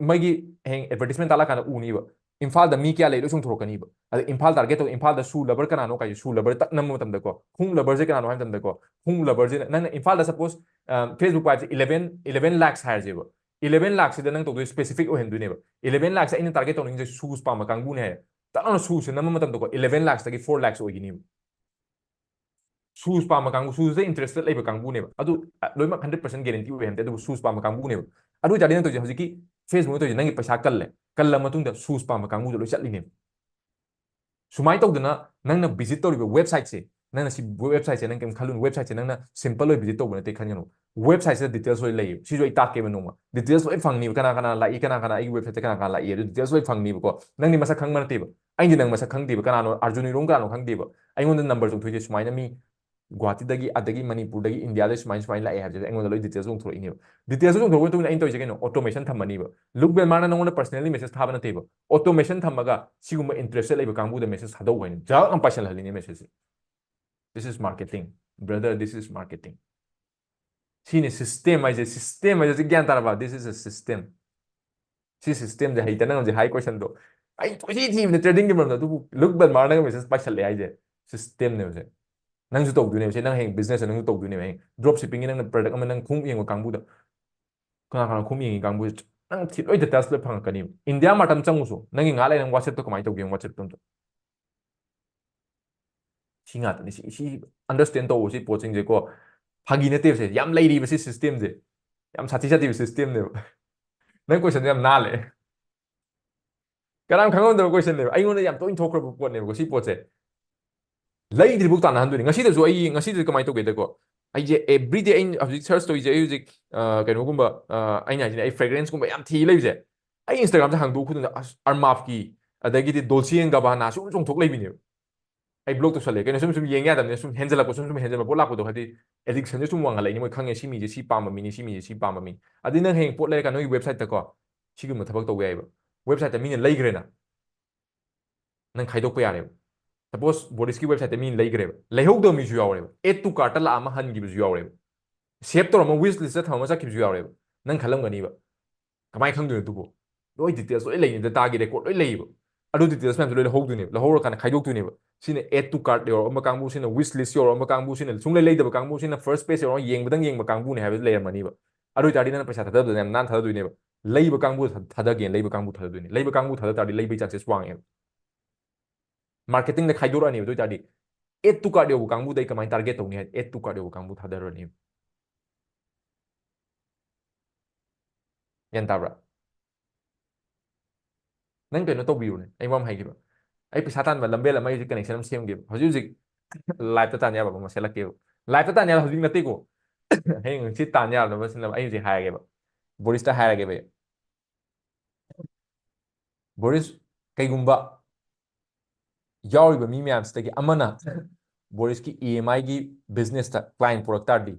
ꯃꯣꯏꯒꯤ ꯍꯌꯦꯡ advertisement ꯇꯥꯛꯂꯛꯀꯥꯟꯗ ꯎꯅꯤꯕ꯫ ꯏꯝꯐꯥꯜꯗ ꯃꯤ ꯀꯌꯥ ꯂꯩ ꯂꯣꯏ ꯆꯣꯡꯊꯣꯔꯛꯀꯅꯤꯕ꯫ ꯑꯗ ꯏꯝꯐꯥꯜ target ꯇꯧ, ꯏꯝꯐꯥꯜꯗ shoe lover ꯀꯅꯥꯅꯣ ꯀꯥꯏꯁꯦ, shoe lover ꯇꯛ ꯅꯝꯕ ꯃꯇꯝꯗꯀꯣ, ꯈꯣꯡꯎꯞ lover ꯁꯦ ꯀꯅꯥꯅꯣ ꯍꯥꯏꯕ ꯃꯇꯝꯗꯀꯣ, ꯈꯣꯡꯎꯞ lover ꯁꯦ ꯅꯪꯅ ꯏꯝꯐꯥꯜꯗ suppose, ꯑ, Facebook ꯄꯥꯏꯕꯁꯦ eleven, eleven lakhs ꯍꯥꯏꯔꯁꯦꯕ꯫ Eleven lakhs ꯁꯤꯗ ꯅꯪ ꯇꯧꯗꯣꯏ specific ꯑꯣꯏꯍꯟꯗꯣꯏꯅꯦꯕ꯫ Eleven lakhs ꯁꯦ ꯑꯩꯅ target ꯇꯧꯅꯤꯡꯉꯤꯁꯦ shoes ꯄꯥꯝꯕ ꯀꯥꯡꯕꯨꯅꯦ ꯍꯥꯏꯔꯦ꯫ ꯇꯛ ꯂꯥꯎꯅ shoes ꯁꯦ ꯅꯝꯕ ꯃꯇꯝꯗꯀꯣ eleven lakhs ꯇꯒꯤ four lakhs ꯑꯣꯏꯒꯅꯤꯕ꯫ Shoes ꯄꯥꯝꯕ ꯀꯥꯡꯕꯨ, shoes ꯇ interested ꯂꯩꯕ ꯀꯥꯡꯕꯨꯅꯦꯕ꯫ ꯑꯗꯨ, ꯑ, ꯂꯣꯏꯅꯃꯛ hundred percent guarantee ꯑꯣꯏꯍꯟꯗꯦ, ꯑꯗꯨꯕꯨ shoes ꯄꯥꯝꯕ ꯀꯥꯡꯕꯨꯅꯦꯕ꯫ ꯑꯗꯨ ꯑꯣꯏꯇꯥꯔꯗꯤ ꯅꯪ ꯇꯧꯔꯤꯁꯦ ꯍꯧꯖꯤꯛꯀꯤ Facebook ꯅ ꯇꯧꯔꯤꯁꯦ ꯅꯪꯒꯤ ꯄꯩꯁꯥ ꯀꯜꯂꯦ꯫ ꯀꯜꯂ ꯃꯇꯨꯡꯗ shoes ꯄꯥꯝꯕ ꯀꯥꯡꯕꯨꯗ ꯂꯣꯏ ꯆꯠꯂꯤꯅꯦꯕ꯫ ꯁꯨꯃꯥꯏꯅ ꯇꯧꯗꯅ ꯅꯪꯅ visit ꯇꯧꯔꯤꯕ website ꯁꯦ, ꯅꯪꯅ ꯁꯤ website ꯁꯦ ꯅꯪ ꯀꯩꯝ ꯈꯜꯂꯨꯅꯨ, website ꯁꯦ ꯅꯪꯅ simple ꯑꯣꯏ visit ꯇꯧꯕ ꯅꯠꯇꯦ ꯈꯟꯒꯅꯨ꯫ Website ꯁꯤꯗ details ꯂꯣꯏ ꯂꯩꯌꯦꯕ꯫ ꯁꯤꯁꯨ ꯑꯩ ꯇꯥꯛꯀꯦꯕ ꯅꯣꯡꯃ꯫ Details ꯂꯣꯏ ꯐꯪꯅꯤꯕ, ꯀꯅꯥ ꯀꯅꯥ ꯂꯥꯛꯏ, ꯀꯅꯥ ꯀꯅꯥ ꯑꯩꯒꯤ website ꯇ ꯀꯅꯥ ꯀꯅꯥ ꯂꯥꯛꯏ, ꯑꯗꯨ details ꯂꯣꯏ ꯐꯪꯅꯤꯕꯀꯣ꯫ ꯅꯪꯗꯤ ꯃꯁꯛ ꯈꯪꯕ ꯅꯠꯇꯦꯕ, ꯑꯩꯗꯤ ꯅꯪ ꯃꯁꯛ ꯈꯪꯗꯦꯕ, ꯀꯅꯥꯅꯣ ꯑꯔꯖꯨꯟ ꯎꯏꯔꯣꯡ ꯀꯅꯥꯅꯣ ꯈꯪꯗꯦꯕ꯫ ꯑꯩꯉꯣꯟꯗ number ꯆꯣꯡꯊꯣꯛꯏꯁꯦ ꯁꯨꯃꯥꯏꯅ ꯃꯤ ꯒꯨꯍꯥꯇꯤꯗꯒꯤ, ꯑꯗꯒꯤ ꯃꯅꯤꯄꯨꯔꯗꯒꯤ, ꯏꯟꯗꯤꯌꯥꯗꯒꯤ ꯁꯨꯃꯥꯏꯅ ꯁꯨꯃꯥꯏꯅ ꯂꯥꯛꯑꯦ ꯍꯥꯏꯕꯁꯦ ꯑꯩꯉꯣꯟꯗ ꯂꯣꯏ details ꯆꯣꯡꯊꯣꯔꯛꯏꯅꯦꯕ꯫ Details ꯆꯣꯡꯊꯣꯔꯛꯄ ꯃꯇꯨꯡꯗ ꯑꯩꯅ ꯇꯧꯔꯤꯁꯦ ꯀꯩꯅꯣ? Automation ꯊꯝꯃꯅꯤꯕ꯫ ꯂꯨꯛ ꯕꯦꯜꯃꯥꯔꯅ ꯅꯪꯉꯣꯟꯗ personally message ꯊꯥꯕ ꯅꯠꯇꯦꯕ, automation ꯊꯝꯃꯒ ꯁꯤꯒꯨꯝꯕ interest ꯂꯩꯕ ꯀꯥꯡꯕꯨꯗ message ꯊꯥꯗꯧ ꯍꯥꯏꯅ ꯖꯛ ꯑꯃ ꯄꯥꯏꯁꯜꯍꯜꯂꯤꯅꯦ message say. This is marketing, brother, this is marketing. ꯁꯤꯅꯤ system ꯍꯥꯏꯁꯦ꯫ System ꯍꯥꯏꯁꯦ ꯒ꯭ꯌꯥꯟ ꯇꯥꯔꯕ? This is a system. ꯁꯤ system ꯁꯦ ꯍꯩꯇꯅ ꯍꯧꯖꯤꯛ ꯍꯥꯏ question ꯗꯣ ꯑꯩ ꯀꯣꯏꯊꯤ ꯊꯤꯕꯅꯦ trading ꯒꯤ ꯃꯔꯝꯗ, ꯑꯗꯨꯕꯨ ꯂꯨꯛ ꯕꯦꯜꯃꯥꯔꯅꯒ message ꯄꯥꯏꯁꯜꯂꯦ ꯍꯥꯏꯁꯦ system ꯅꯦꯕ ꯁꯦ꯫ ꯅꯪꯁꯨ ꯇꯧꯗꯣꯏꯅꯦꯕ ꯁꯦ, ꯅꯪ ꯍꯌꯦꯡ business ꯅꯪꯁꯨ ꯇꯧꯗꯣꯏꯅꯦꯕ꯫ ꯍꯌꯦꯡ drop shipping ꯒꯤ ꯅꯪꯅ product ꯑꯃ ꯅꯪ ꯈꯣꯡꯎꯞ ꯌꯦꯡꯕ ꯀꯥꯡꯕꯨꯗ, ꯀꯅꯥ ꯀꯅꯥ ꯈꯣꯡꯎꯞ ꯌꯦꯡꯉꯤ ꯀꯥꯡꯕꯨꯁꯦ ꯅꯪ ꯊꯤ-, ꯂꯣꯏ details ꯂꯣꯏ ꯐꯪꯉꯛꯀꯅꯤꯕ꯫ India Mart ꯑꯃ ꯆꯪꯉꯨꯁꯨ, ꯅꯪꯒꯤ ꯉꯥꯏꯍꯥꯛ ꯂꯩ ꯅꯪ WhatsApp ꯇꯣ ꯀꯃꯥꯏꯅ ꯇꯧꯒꯦ ꯌꯦꯡꯉꯨ, WhatsApp ꯇꯣ ꯑꯝꯇ꯫ ꯁꯤ ꯉꯥꯛꯇꯅꯤ꯫ ꯁꯤ, ꯁꯤ understand ꯇꯧꯑꯣ꯫ ꯁꯤ ꯄꯣꯠꯁꯤꯡꯁꯦꯀꯣ ꯐꯥꯒꯤ ꯅꯠꯇꯦꯕꯁꯦ, ꯌꯥꯝ ꯂꯩꯔꯤꯕ ꯁꯤ system ꯁꯦ, ꯌꯥꯝ ꯁꯥꯊꯤ ꯁꯥꯊꯤꯕ system ꯅꯦꯕ꯫ ꯅꯪ question ꯁꯦ ꯌꯥꯝ ꯅꯥꯜꯂꯦ꯫ ꯀꯅꯥꯝ ꯈꯪꯉꯝꯗꯕ question ꯅꯦꯕ, ꯑꯩꯉꯣꯟꯗ ꯌꯥꯝ ꯇꯣꯏꯅ ꯊꯣꯛꯈ꯭ꯔꯕ ꯄꯣꯠꯅꯦꯕꯀꯣ ꯁꯤ ꯄꯣꯠꯁꯦ꯫ ꯂꯩꯗ꯭ꯔꯤꯐꯥꯎ ꯇꯥꯟꯅꯍꯟꯗꯣꯏꯅꯤ꯫ ꯉꯁꯤꯗꯁꯨ ꯑꯩ, ꯉꯁꯤꯗꯁꯨ ꯀꯃꯥꯏꯅ ꯇꯧꯒꯦꯗꯀꯣ, ꯑꯩꯁꯦ everyday ꯑꯩꯅ ꯍꯧꯖꯤꯛ search ꯇꯧꯔꯤꯁꯦ, ꯑꯩ ꯍꯧꯖꯤꯛ, ꯑ, ꯀꯩꯅꯣꯒꯨꯝꯕ, ꯑ, ꯑꯩꯅ ꯍꯥꯏꯁꯤꯅꯦ, ꯑꯩ fragrance ꯀꯨꯝꯕ ꯌꯥꯝ ꯊꯤ ꯂꯩꯕꯁꯦ, ꯑꯩ Instagram ꯁꯦ ꯍꯥꯡꯗꯣꯛꯎ ꯈꯨꯗꯤꯡꯗ ꯑꯁ, Armaf ꯀꯤ, ꯑꯗꯒꯤꯗꯤ Dolce and Gabbana ꯁꯨꯝ ꯆꯣꯡꯊꯣꯛ ꯂꯩꯕꯤꯅꯦꯕ꯫ ꯑꯩ block ꯇꯧꯁꯜꯂꯦ꯫ ꯀꯩꯅꯣ, ꯁꯨꯝ ꯁꯨꯝ ꯌꯦꯡ ꯌꯥꯗꯕꯅꯤꯅ, ꯁꯨꯝ ꯍꯦꯟꯖꯜꯂꯛꯄ, ꯁꯨꯝ ꯁꯨꯝ ꯍꯦꯟꯖꯜꯂꯛꯄ, ꯄꯣꯠ ꯂꯥꯛꯄꯗꯣ, ꯍꯥꯏꯗꯤ addiction ꯁꯦ ꯁꯨꯝ ꯋꯥꯡꯈꯠꯂꯛꯏꯅꯤ꯫ ꯃꯣꯏ ꯈꯪꯉꯦ ꯁꯤ ꯃꯤꯁꯦ ꯁꯤ ꯄꯥꯝꯕ ꯃꯤꯅꯤ, ꯁꯤ ꯃꯤꯁꯦ ꯁꯤ ꯄꯥꯝꯕ ꯃꯤꯅꯤ꯫ ꯑꯗꯨꯗꯤ ꯅꯪ ꯍꯌꯦꯡ ꯄꯣꯠ ꯂꯩꯔꯀꯥꯟꯗ ꯅꯣꯏꯒꯤ website ꯇꯀꯣ ꯁꯤꯒꯨꯝꯕ ꯊꯕꯛ ꯇꯧꯕ ꯌꯥꯏꯑꯕ꯫ Website ꯇ ꯃꯤꯅ ꯂꯩꯈ꯭ꯔꯦꯅ, ꯅꯪ ꯈꯥꯏꯗꯣꯛꯄ ꯌꯥꯔꯦꯕ꯫ Suppose Bodies ꯀꯤ website ꯇ ꯃꯤꯅ ꯂꯩꯈ꯭ꯔꯦꯕ, ꯂꯩꯍꯧꯗꯕ ꯃꯤꯁꯨ ꯌꯥꯎꯔꯦꯕ, add to cart ꯇ ꯂꯥꯛꯑꯃ ꯍꯟꯈꯤꯕꯁꯨ ꯌꯥꯎꯔꯦꯕ, save ꯇꯧꯔꯝꯃ wish list ꯇ ꯊꯝꯃ ꯆꯠꯈꯤꯕꯁꯨ ꯌꯥꯎꯔꯦꯕ꯫ ꯅꯪ ꯈꯜꯂꯝꯒꯅꯤꯕ, ꯀꯃꯥꯏꯅ ꯈꯪꯗꯣꯏꯅꯣ ꯑꯗꯨꯕꯨ? ꯂꯣꯏ details ꯂꯣꯏ ꯂꯩꯅꯤ, data ꯒꯤ record ꯂꯣꯏ ꯂꯩꯌꯦꯕ꯫ ꯑꯗꯨ details ꯃꯌꯥꯝꯁꯦ ꯂꯣꯏ ꯂꯧꯍꯧꯗꯣꯏꯅꯦꯕ꯫ ꯂꯧꯍꯧꯔꯀꯥꯟꯗ ꯈꯥꯏꯗꯣꯛꯇꯣꯏꯅꯦꯕ꯫ ꯁꯤꯅ add to cart ꯌꯧꯔꯛꯑꯝꯕ ꯀꯥꯡꯕꯨ, ꯁꯤꯅ wish list ꯌꯧꯔꯛꯑꯝꯕ ꯀꯥꯡꯕꯨ, ꯁꯤꯅ ꯁꯨꯡꯂꯩ ꯂꯩꯗꯕ ꯀꯥꯡꯕꯨ, ꯁꯤꯅ first page ꯌꯧꯔꯒ ꯌꯦꯡꯕꯗꯪ ꯌꯦꯡꯕ ꯀꯥꯡꯕꯨꯅꯦ ꯍꯥꯏꯕ ꯂꯩꯔꯝꯃꯅꯤꯕ꯫ ꯑꯗꯨ ꯑꯣꯏꯇꯥꯔꯗꯤ ꯅꯪꯅ ꯄꯩꯁꯥ ꯊꯥꯗꯕꯗ ꯌꯥꯝ ꯅꯥꯟꯅ ꯊꯥꯗꯗꯣꯏꯅꯦꯕ꯫ ꯂꯩꯕ ꯀꯥꯡꯕꯨ ꯊꯥ-, ꯊꯥꯗꯒꯦꯅ ꯂꯩꯕ ꯀꯥꯡꯕꯨ ꯊꯥꯗꯗꯣꯏꯅꯦ꯫ ꯂꯩꯕ ꯀꯥꯡꯕꯨ ꯊꯥꯗ ꯇꯥꯔꯗꯤ ꯂꯩꯕꯒꯤ chances ꯋꯥꯡꯉꯦꯕ꯫ Marketing ꯗ ꯈꯥꯏꯗꯣꯔꯛꯑꯅꯦꯕ꯫ ꯑꯗꯨ ꯑꯣꯏꯇꯥꯔꯗꯤ add to cart ꯌꯧꯕ ꯀꯥꯡꯕꯨꯗ ꯑꯩ ꯀꯃꯥꯏꯅ target ꯇꯧꯅꯤ ꯍꯥꯏ, add to cart ꯌꯧꯕ ꯀꯥꯡꯕꯨ ꯊꯥꯗꯔꯅꯦꯕ꯫ ꯒ꯭ꯌꯥꯟ ꯇꯥꯕ꯭ꯔꯥ? ꯅꯪ ꯀꯩꯅꯣ ꯇꯧꯕꯤꯌꯨꯅꯦ, ꯑꯩ ꯋꯥ ꯑꯃ ꯍꯥꯏꯒꯦꯕ꯫ ꯑꯩ ꯄꯩꯁꯥ ꯇꯥꯟꯕ ꯂꯝꯕꯦꯜ ꯑꯃ ꯑꯩ ꯍꯧꯖꯤꯛ connection ꯑꯃ ꯁꯦꯝꯒꯦꯕ꯫ ꯍꯧꯖꯤꯛ ꯍꯧꯖꯤꯛ live ꯇ ꯇꯥꯟ ꯌꯥꯕ ꯑꯃ ꯁꯦꯝꯂꯛꯀꯦꯕ꯫ Live ꯇ ꯇꯥꯟ ꯌꯥꯕ ꯍꯧꯖꯤꯛ ꯅꯠꯇꯦꯀꯣ꯫ ꯍꯌꯦꯡ ꯍꯪꯆꯤꯠ ꯇꯥꯟ ꯌꯥꯗꯕ ꯁꯤꯟꯅꯕ ꯑꯩ ꯍꯧꯖꯤꯛ ꯍꯥꯏꯔꯒꯦꯕ, ꯕꯣꯔꯤꯁꯇ ꯍꯥꯏꯔꯒꯦꯕ ꯑꯩ꯫ ꯕꯣꯔꯤꯁ, ꯀꯩꯒꯨꯝꯕ ꯌꯥꯎꯔꯤꯕ ꯃꯤ ꯃꯌꯥꯝꯁꯤꯗꯒꯤ ꯑꯃꯅ ꯕꯣꯔꯤꯁꯀꯤ ꯏ ꯑꯦꯝ ꯑꯥꯏꯒꯤ ꯕꯤꯖꯤꯅꯦꯁꯇ ꯀ꯭ꯂꯥꯏꯟ ꯄꯨꯔꯛ ꯇꯥꯔꯗꯤ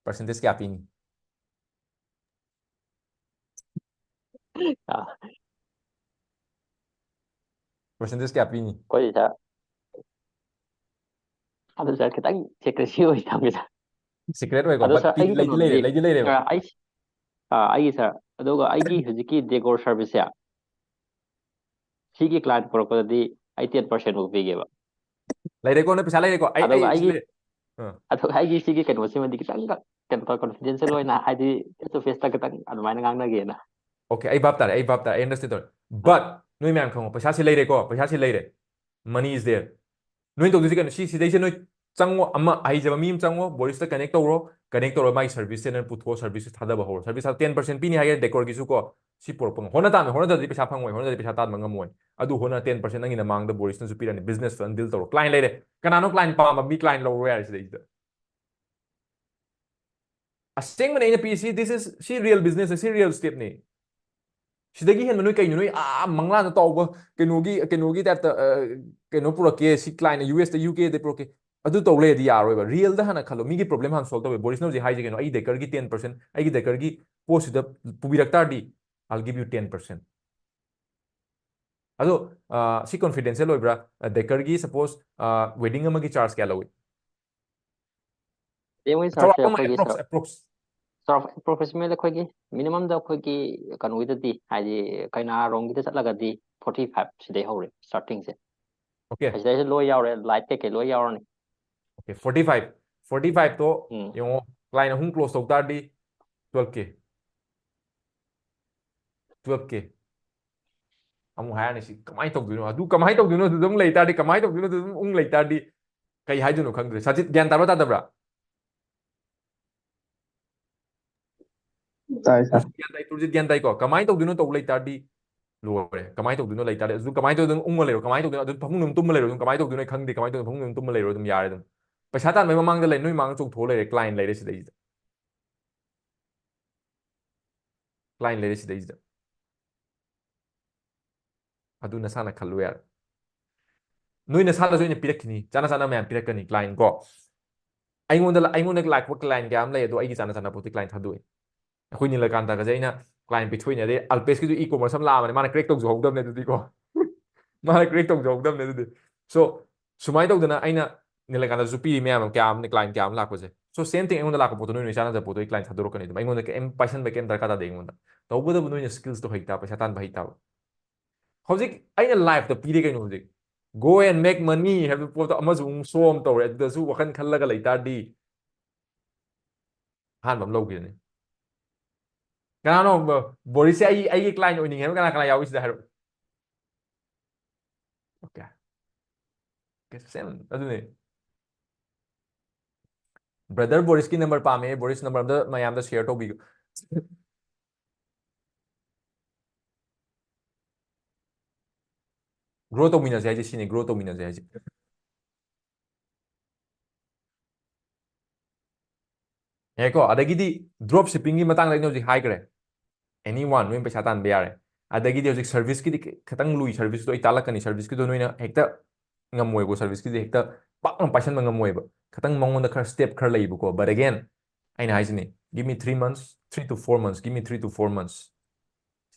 ꯄꯔꯁꯦꯟꯇꯦꯖ ꯀꯌꯥ ꯄꯤꯅꯤ? ꯑꯥ, ꯄꯔꯁꯦꯟꯇꯦꯖ ꯀꯌꯥ ꯄꯤꯅꯤ? ꯑꯩꯈꯣꯏ ꯁꯥꯔ, ꯑꯗꯨ ꯁꯥꯔ ꯈꯤꯇꯪ ꯁꯦꯀ꯭ꯔꯦꯁꯤ ꯑꯣꯏ ꯊꯝꯒꯦ ꯁꯥꯔ꯫ ꯁꯤꯀ꯭ꯔꯦꯠ ꯑꯣꯏꯀꯣ, ꯑꯗꯣ but ꯁꯥꯔ, ꯄꯤ-, ꯑꯩꯒꯤ ꯂꯩꯗꯤ ꯂꯩꯔꯦ, ꯀꯩꯅꯣꯗꯗꯤ, ꯂꯩꯗꯤ ꯂꯩꯔꯦꯕ꯫ ꯑꯥ, ꯑꯩ, ꯑꯥ, ꯑꯩꯒꯤ ꯁꯥꯔ, ꯑꯗꯨꯒ ꯑꯩꯒꯤ ꯍꯧꯖꯤꯛꯀꯤ ꯗꯦꯀꯣꯔ ꯁꯥꯔꯚꯤꯁꯁꯦ, ꯁꯤꯒꯤ ꯀ꯭ꯂꯥꯏꯟ ꯄꯨꯔꯛꯄꯗꯗꯤ ꯑꯩ ꯇꯦꯟ ꯄꯥꯔꯁꯦꯟ ꯃꯨꯛ ꯄꯤꯒꯦꯕ꯫ ꯂꯩꯔꯦꯀꯣ, ꯅꯣꯏ ꯄꯩꯁꯥ ꯂꯩꯔꯦꯀꯣ? ꯑꯩ, ꯑꯗꯨꯒ ꯑꯩ ꯑꯩꯒꯤ, ꯁꯤꯗ-, ꯑꯥ꯫ ꯑꯗꯨꯒ ꯑꯩꯒꯤ ꯁꯤꯒꯤ ꯀꯩꯅꯣꯁꯤꯃꯗꯤ ꯈꯤꯇꯪ ꯀꯩꯅꯣ ꯇꯧ, ꯀꯣꯟꯐꯤꯗꯦꯟꯁꯤꯌꯦꯜ ꯑꯣꯏꯅ, ꯍꯥꯏꯗꯤ ꯐꯦꯁ ꯇꯨ ꯐꯦꯁꯇ ꯈꯤꯇꯪ ꯑꯗꯨꯃꯥꯏꯅ ꯉꯥꯡꯅꯒꯦꯅ꯫ Okay, ꯑꯩ ꯚꯥꯞ ꯇꯥꯔꯦ, ꯑꯩ ꯚꯥꯞ ꯇꯥꯔꯦ, ꯑꯩ ꯑꯟꯗꯔꯁꯇꯦꯟ ꯇꯧꯔꯦ꯫ But ꯅꯣꯏ ꯃꯌꯥꯝ ꯈꯪꯉꯣ, ꯄꯩꯁꯥꯁꯦ ꯂꯩꯔꯦꯀꯣ, ꯄꯩꯁꯥꯁꯦ ꯂꯩꯔꯦ, money is there. ꯅꯣꯏ ꯇꯧꯗꯣꯏꯁꯦ ꯀꯩꯅꯣ? ꯁꯤ, ꯁꯤꯗꯩꯁꯦ ꯅꯣꯏ ꯆꯪꯉꯣ, ꯑꯃ ꯑꯍꯩꯖꯕ ꯃꯤ ꯑꯃ ꯆꯪꯉꯣ, ꯕꯣꯔꯤꯁꯇ ꯀꯅꯦꯛ ꯇꯧꯔꯣ, ꯀꯅꯦꯛ ꯇꯧꯔ ꯃꯥꯒꯤ ꯁꯔꯚꯤꯁꯁꯦ ꯅꯪ ꯄꯨꯊꯣꯛꯑꯣ, ꯁꯔꯚꯤꯁꯁꯦ ꯊꯥꯗꯕ ꯍꯧꯔꯣ꯫ ꯁꯔꯚꯤꯁ ꯇꯦꯟ ꯄꯥꯔꯁꯦꯟ ꯄꯤꯅꯤ ꯍꯥꯏꯒꯦ ꯗꯦꯀꯣꯔꯒꯤꯁꯨ ꯀꯣ, ꯁꯤ ꯄꯨꯔꯛꯄ ꯉꯝ-, ꯍꯣꯠꯅ ꯇꯥꯕꯅꯤ, ꯍꯣꯠꯅꯗ꯭ꯔꯗꯤ ꯄꯩꯁꯥ ꯐꯪꯉꯣꯏ, ꯍꯣꯠꯅꯗ꯭ꯔꯗꯤ ꯄꯩꯁꯥ ꯇꯥꯟꯕ ꯉꯝꯃꯣꯏ꯫ ꯑꯗꯨ ꯍꯣꯠꯅ ꯇꯦꯟ ꯄꯥꯔꯁꯦꯟ ꯅꯪꯒꯤ ꯅꯃꯥꯡꯗ ꯕꯣꯔꯤꯁꯅꯁꯨ ꯄꯤꯔꯛꯑꯅꯤ, ꯕꯤꯖꯤꯅꯦꯁꯇ ꯗꯤꯜ ꯇꯧꯔꯣ꯫ ꯀ꯭ꯂꯥꯏꯟ ꯂꯩꯔꯦ, ꯀꯅꯥꯅꯣ ꯀ꯭ꯂꯥꯏꯟ ꯄꯥꯝꯕ ꯃꯤ? ꯀ꯭ꯂꯥꯏꯟ ꯂꯧꯔꯣ ꯌꯥꯔꯦ ꯁꯤꯗꯩꯁꯤꯗ꯫ ꯑꯁꯦꯡꯕꯅꯦ ꯑꯩꯅ ꯄꯤꯔꯤꯁꯤ, this is, ꯁꯤ ꯔꯤꯌꯦꯜ ꯕꯤꯖꯤꯅꯦꯁꯅꯦ, ꯁꯤ ꯔꯤꯌꯦꯜ ꯁ꯭ꯇꯦꯞꯅꯦ꯫ ꯁꯤꯗꯒꯤ ꯍꯦꯟꯕ ꯅꯣꯏ ꯀꯩꯅꯣ? ꯅꯣꯏ ꯑꯥ ꯃꯪꯂꯥꯟꯗ ꯇꯧꯕ ꯀꯩꯅꯣꯒꯤ, ꯀꯩꯅꯣꯒꯤ ꯇꯥꯏꯞꯇ, ꯑ, ꯀꯩꯅꯣ ꯄꯨꯔꯛꯀꯦ, ꯁꯤ ꯀ꯭ꯂꯥꯏꯟꯅ ꯌꯨ ꯑꯦꯁꯇ, ꯌꯨ ꯀꯦꯗ ꯄꯨꯔꯛꯀꯦ, ꯑꯗꯨ ꯇꯧ ꯂꯩꯔꯗꯤ ꯌꯥꯔꯣꯏꯕ꯫ ꯔꯤꯌꯦꯜꯗ ꯍꯥꯟꯅ ꯈꯜꯂꯣ, ꯃꯤꯒꯤ ꯄ꯭ꯔꯣꯕ꯭ꯂꯦꯝ ꯍꯥꯟꯅ ꯁꯣꯜꯕ ꯇꯧꯋꯦ꯫ ꯕꯣꯔꯤꯁꯅ ꯍꯧꯖꯤꯛ ꯍꯥꯏꯁꯦ ꯀꯩꯅꯣ? "ꯑꯩꯒꯤ ꯗꯦꯀꯔꯒꯤ ꯇꯦꯟ ꯄꯥꯔꯁꯦꯟ, ꯑꯩꯒꯤ ꯗꯦꯀꯔꯒꯤ ꯄꯣꯠꯁꯤꯗ ꯄꯨꯕꯤꯔꯛ ꯇꯥꯔꯗꯤ, I'll give you ten percent." ꯑꯗꯣ, ꯑ, ꯁꯤ ꯀꯣꯟꯐꯤꯗꯦꯟꯁꯤꯌꯦꯜ ꯑꯣꯏꯕ꯭ꯔꯥ? ꯑ, ꯗꯦꯀꯔꯒꯤ, ꯁꯄꯣꯁ, ꯑ, ꯋꯦꯗꯤꯡ ꯑꯃꯒꯤ ꯆꯥꯔꯖ ꯀꯌꯥ ꯂꯧꯏ? ꯌꯦꯡꯉꯨꯅꯦ ꯁꯥꯔꯁꯦ, ꯆꯥꯎꯔꯥꯛꯄ ꯑꯃ, ꯑꯩꯈꯣꯏꯒꯤ ꯑꯦꯄ꯭ꯔꯣꯛꯁ, ꯁꯥꯔ, ꯑꯦꯄ꯭ꯔꯣꯛꯁ꯫ ꯆꯥꯎꯔꯥꯛꯄ ꯑꯦꯄ꯭ꯔꯣꯛꯁꯤꯃꯦꯠꯂꯤ ꯑꯩꯈꯣꯏꯒꯤ ꯃꯤꯅꯤꯃꯝꯗ ꯑꯩꯈꯣꯏꯒꯤ ꯀꯩꯅꯣꯒꯤꯗꯗꯤ, ꯍꯥꯏꯗꯤ ꯀꯩꯅꯥꯔꯣꯝꯒꯤꯗ ꯆꯠꯂꯒꯗꯤ ꯐꯣꯔꯇꯤ ꯐꯥꯏꯚ ꯁꯤꯗꯩ ꯍꯧꯔꯦ ꯁ꯭ꯇꯥꯔꯇꯤꯡꯁꯦ꯫ Okay. ꯑꯁꯤꯗꯩꯁꯤꯗ ꯂꯣꯏ ꯌꯥꯎꯔꯦ, ꯂꯥꯏꯠ ꯀꯩꯀꯩ ꯂꯣꯏ ꯌꯥꯎꯔꯅꯤ꯫ Okay, forty five, forty five ꯇꯣ ꯎꯝ꯫ ꯌꯦꯡꯉꯣ, ꯀ꯭ꯂꯥꯏꯟ ꯑꯍꯨꯝ ꯀ꯭ꯂꯣꯁ ꯇꯧ ꯇꯥꯔꯗꯤ twelve K, twelve K꯫ ꯑꯃꯨꯛ ꯍꯥꯏꯔꯅꯤ, "ꯁꯤ ꯀꯃꯥꯏꯅ ꯇꯧꯗꯣꯏꯅꯣ? ꯑꯗꯨ ꯀꯃꯥꯏꯅ ꯇꯧꯗꯣꯏꯅꯣ? ꯑꯗꯨꯗ ꯑꯃꯨꯛ ꯂꯩ ꯇꯥꯔꯗꯤ, ꯀꯃꯥꯏꯅ ꯇꯧꯗꯣꯏꯅꯣ? ꯑꯗꯨꯗ ꯑꯃꯨꯛ ꯂꯩ ꯇꯥꯔꯗꯤ?" ꯀꯩ ꯍꯥꯏꯗꯣꯏꯅꯣ ꯈꯪꯗ꯭ꯔꯦ꯫ ꯁꯖꯤꯠ, ꯒ꯭ꯌꯥꯟ ꯇꯥꯕ꯭ꯔꯥ ꯇꯥꯗꯕ꯭ꯔꯥ? ꯇꯥꯏ ꯁꯥꯔ꯫ ꯒ꯭ꯌꯥꯟ ꯇꯥꯏ, ꯇꯨꯔꯖꯤꯠ ꯒ꯭ꯌꯥꯟ ꯇꯥꯏꯀꯣ? ꯀꯃꯥꯏꯅ ꯇꯧꯗꯣꯏꯅꯣ ꯇꯧ ꯂꯩ ꯇꯥꯔꯗꯤ ꯂꯣꯏꯔꯦ꯫ ꯀꯃꯥꯏꯅ ꯇꯧꯗꯣꯏꯅꯣ ꯂꯩ ꯇꯥꯔꯗꯤ, ꯑꯗꯨ ꯀꯃꯥꯏꯅ ꯇꯧꯗꯣꯏꯅꯣ? ꯎꯪꯉ ꯂꯩꯔꯣ꯫ ꯀꯃꯥꯏꯅ ꯇꯧꯗꯣꯏꯅꯣ? ꯑꯗꯨ ꯐꯃꯨꯡꯗ ꯑꯗꯨꯝ ꯇꯨꯝꯃ ꯂꯩꯔꯣ꯫ ꯑꯗꯨꯝ ꯀꯃꯥꯏꯅ ꯇꯧꯗꯣꯏꯅꯣ ꯈꯪꯗꯦ꯫ ꯀꯃꯥꯏꯅ ꯇꯧꯗꯣꯏꯅꯣ? ꯐꯃꯨꯡꯗ ꯑꯗꯨꯝ ꯇꯨꯝꯃ ꯂꯩꯔꯣ꯫ ꯑꯗꯨꯝ ꯌꯥꯔꯦ ꯑꯗꯨꯝ꯫ ꯄꯩꯁꯥ ꯇꯥꯟꯕꯩ ꯃꯃꯥꯡꯗ ꯂꯩ, ꯅꯣꯏ ꯃꯥꯡꯗ ꯆꯣꯡꯊꯣꯛꯑ ꯂꯩꯔꯦ, ꯀ꯭ꯂꯥꯏꯟ ꯂꯩꯔꯦ ꯁꯤꯗꯩꯁꯤꯗ꯫ ꯀ꯭ꯂꯥꯏꯟ ꯂꯩꯔꯦ ꯁꯤꯗꯩꯁꯤꯗ꯫ ꯑꯗꯨ ꯅꯁꯥꯅ ꯈꯜꯂꯨ ꯌꯥꯔꯦ꯫ ꯅꯣꯏ ꯅꯁꯥꯅꯁꯨ ꯑꯩꯅ ꯄꯤꯔꯛꯈꯤꯅꯤ, ꯆꯥꯅ ꯆꯥꯅ ꯃꯌꯥꯝ ꯄꯤꯔꯛꯀꯅꯤ ꯀ꯭ꯂꯥꯏꯟ ꯀꯣ꯫ ꯑꯩꯉꯣꯟꯗ ꯑꯩꯉꯣꯟꯗ ꯂꯥꯛꯄ ꯀ꯭ꯂꯥꯏꯟ ꯀꯌꯥ ꯑꯃ ꯂꯩ, ꯑꯗꯣ ꯑꯩꯒꯤ ꯆꯥꯅ ꯆꯥꯅ ꯄꯣꯠꯇꯤ ꯀ꯭ꯂꯥꯏꯟ ꯊꯥꯗꯣꯛꯏ꯫ ꯑꯩꯈꯣꯏ ꯅꯤꯂꯀꯥꯟꯇꯒꯁꯦ ꯑꯩꯅ ꯀ꯭ꯂꯥꯏꯟ ꯄꯤꯊꯣꯛꯏꯅꯦ꯫ ꯑꯗꯩ ꯑꯜꯄꯦꯁꯀꯤꯁꯨ ꯏ ꯀꯣꯃꯔꯁ ꯑꯃ ꯂꯥꯛꯑꯕꯅꯦ, ꯃꯥꯅ ꯀ꯭ꯔꯦꯛ ꯇꯧꯖꯍꯧꯗꯕꯅꯦ ꯑꯗꯨꯗꯤꯀꯣ꯫ ꯃꯥꯅ ꯀ꯭ꯔꯦꯛ ꯇꯧꯖꯍꯧꯗꯕꯅꯦ ꯑꯗꯨꯗꯤ꯫ ꯁꯣ ꯁꯨꯃꯥꯏꯅ ꯇꯧꯗꯅ ꯑꯩꯅ ꯅꯤꯂꯀꯥꯟꯇꯗꯁꯨ ꯄꯤꯔꯤ ꯃꯌꯥꯝ ꯑꯃ, ꯀꯌꯥ ꯑꯃꯅ ꯀ꯭ꯂꯥꯏꯟ ꯀꯌꯥ ꯑꯃ ꯂꯥꯛꯄꯁꯦ꯫ ꯁꯣ ꯁꯦꯝ ꯊꯤꯡ ꯑꯩꯉꯣꯟꯗ ꯂꯥꯛꯄ ꯄꯣꯠꯇꯣ ꯅꯣꯏ ꯅꯣꯏ ꯆꯥꯅꯖꯕ ꯄꯣꯠꯇꯣ ꯑꯩ ꯀ꯭ꯂꯥꯏꯟ ꯊꯥꯗꯣꯔꯛꯀꯅꯤ ꯑꯗꯨꯝ꯫ ꯑꯩꯉꯣꯟꯗ ꯀꯩꯝ ꯄꯥꯏꯁꯟꯕ ꯀꯩꯝ ꯗꯔꯀꯥꯔ ꯇꯥꯗꯦ ꯑꯩꯉꯣꯟꯗ꯫ ꯇꯧꯕꯇꯕꯨ ꯅꯣꯏꯅ ꯁ꯭ꯀꯤꯜꯁꯇꯣ ꯍꯩꯇꯥ, ꯄꯩꯁꯥ ꯇꯥꯟꯕ ꯍꯩꯇꯥꯕ꯫ ꯍꯧꯖꯤꯛ ꯑꯩꯅ ꯂꯥꯏꯐꯇ ꯄꯤꯔꯦ ꯀꯩꯅꯣ ꯍꯧꯖꯤꯛ꯫ Go and make money ꯍꯥꯏꯕ ꯄꯣꯠꯇꯣ ꯑꯃꯁꯨ ꯑꯃꯨꯛ ꯁꯣ ꯑꯃ ꯇꯧꯔꯦ, ꯑꯗꯨꯗꯁꯨ ꯋꯥꯈꯜ ꯈꯜꯂꯒ ꯂꯩꯇꯥꯔꯗꯤ ꯑꯍꯥꯟꯕ ꯑꯃ ꯂꯧꯈꯤꯕꯅꯤ꯫ ꯀꯅꯥꯅꯣ ꯕ-, ꯕꯣꯔꯤꯁꯁꯦ ꯑꯩ, ꯑꯩꯒꯤ ꯀ꯭ꯂꯥꯏꯟ ꯑꯣꯏꯅꯤꯡꯉꯦ ꯍꯥꯏꯕ ꯀꯅꯥ ꯀꯅꯥ ꯌꯥꯎꯏ ꯁꯤꯗ ꯍꯥꯏꯔꯛꯑꯣ꯫ ꯑꯣꯀꯦ꯫ ꯁꯦꯝ ꯑꯗꯨꯅꯦ꯫ ꯕ꯭ꯔꯗꯔ ꯕꯣꯔꯤꯁꯀꯤ ꯅꯝꯕꯔ ꯄꯥꯝꯃꯦ, ꯕꯣꯔꯤꯁ ꯅꯝꯕꯔ ꯑꯝꯇ ꯃꯌꯥꯝꯗ ꯁꯤꯌꯔ ꯇꯧꯕꯤꯌꯨ꯫ ꯒ꯭ꯔꯣ ꯇꯧꯃꯤꯟꯅꯁꯦ ꯍꯥꯏꯁꯦ ꯁꯤꯅꯤ, ꯒ꯭ꯔꯣ ꯇꯧꯃꯤꯟꯅꯁꯦ ꯍꯥꯏꯁꯦ꯫ ꯌꯥꯏꯀꯣ꯫ ꯑꯗꯒꯤꯗꯤ ꯗ꯭ꯔꯣꯞ ꯁꯤꯞꯄꯤꯡꯒꯤ ꯃꯇꯥꯡꯗ ꯑꯩꯅ ꯍꯧꯖꯤꯛ ꯍꯥꯏꯈ꯭ꯔꯦ꯫ Anyone ꯅꯣꯏꯅ ꯄꯩꯁꯥ ꯇꯥꯟꯕ ꯌꯥꯔꯦ꯫ ꯑꯗꯒꯤꯗꯤ ꯍꯧꯖꯤꯛ ꯁꯔꯚꯤꯁꯀꯤꯗꯤ ꯈꯤ-, ꯈꯤꯇꯪ ꯂꯨꯏ, ꯁꯔꯚꯤꯁꯀꯤꯗꯣ ꯑꯩ ꯇꯥꯛꯂꯛꯀꯅꯤ꯫ ꯁꯔꯚꯤꯁꯀꯤꯗꯣ ꯅꯣꯏꯅ ꯍꯦꯛꯇ ꯉꯝꯃꯣꯏꯕ, ꯁꯔꯚꯤꯁꯀꯤꯗꯤ ꯍꯦꯛꯇ ꯄꯥꯛꯅ ꯄꯥꯏꯁꯟꯕ ꯉꯝꯃꯣꯏꯕ꯫ ꯈꯤꯇꯪ ꯃꯉꯣꯟꯗ ꯈꯔ ꯁ꯭ꯇꯦꯞ ꯈꯔ ꯂꯩꯕꯀꯣ꯫ But again, ꯑꯩꯅ ꯍꯥꯏꯁꯤꯅꯤ, give me three months, three to four months, give me three to four months꯫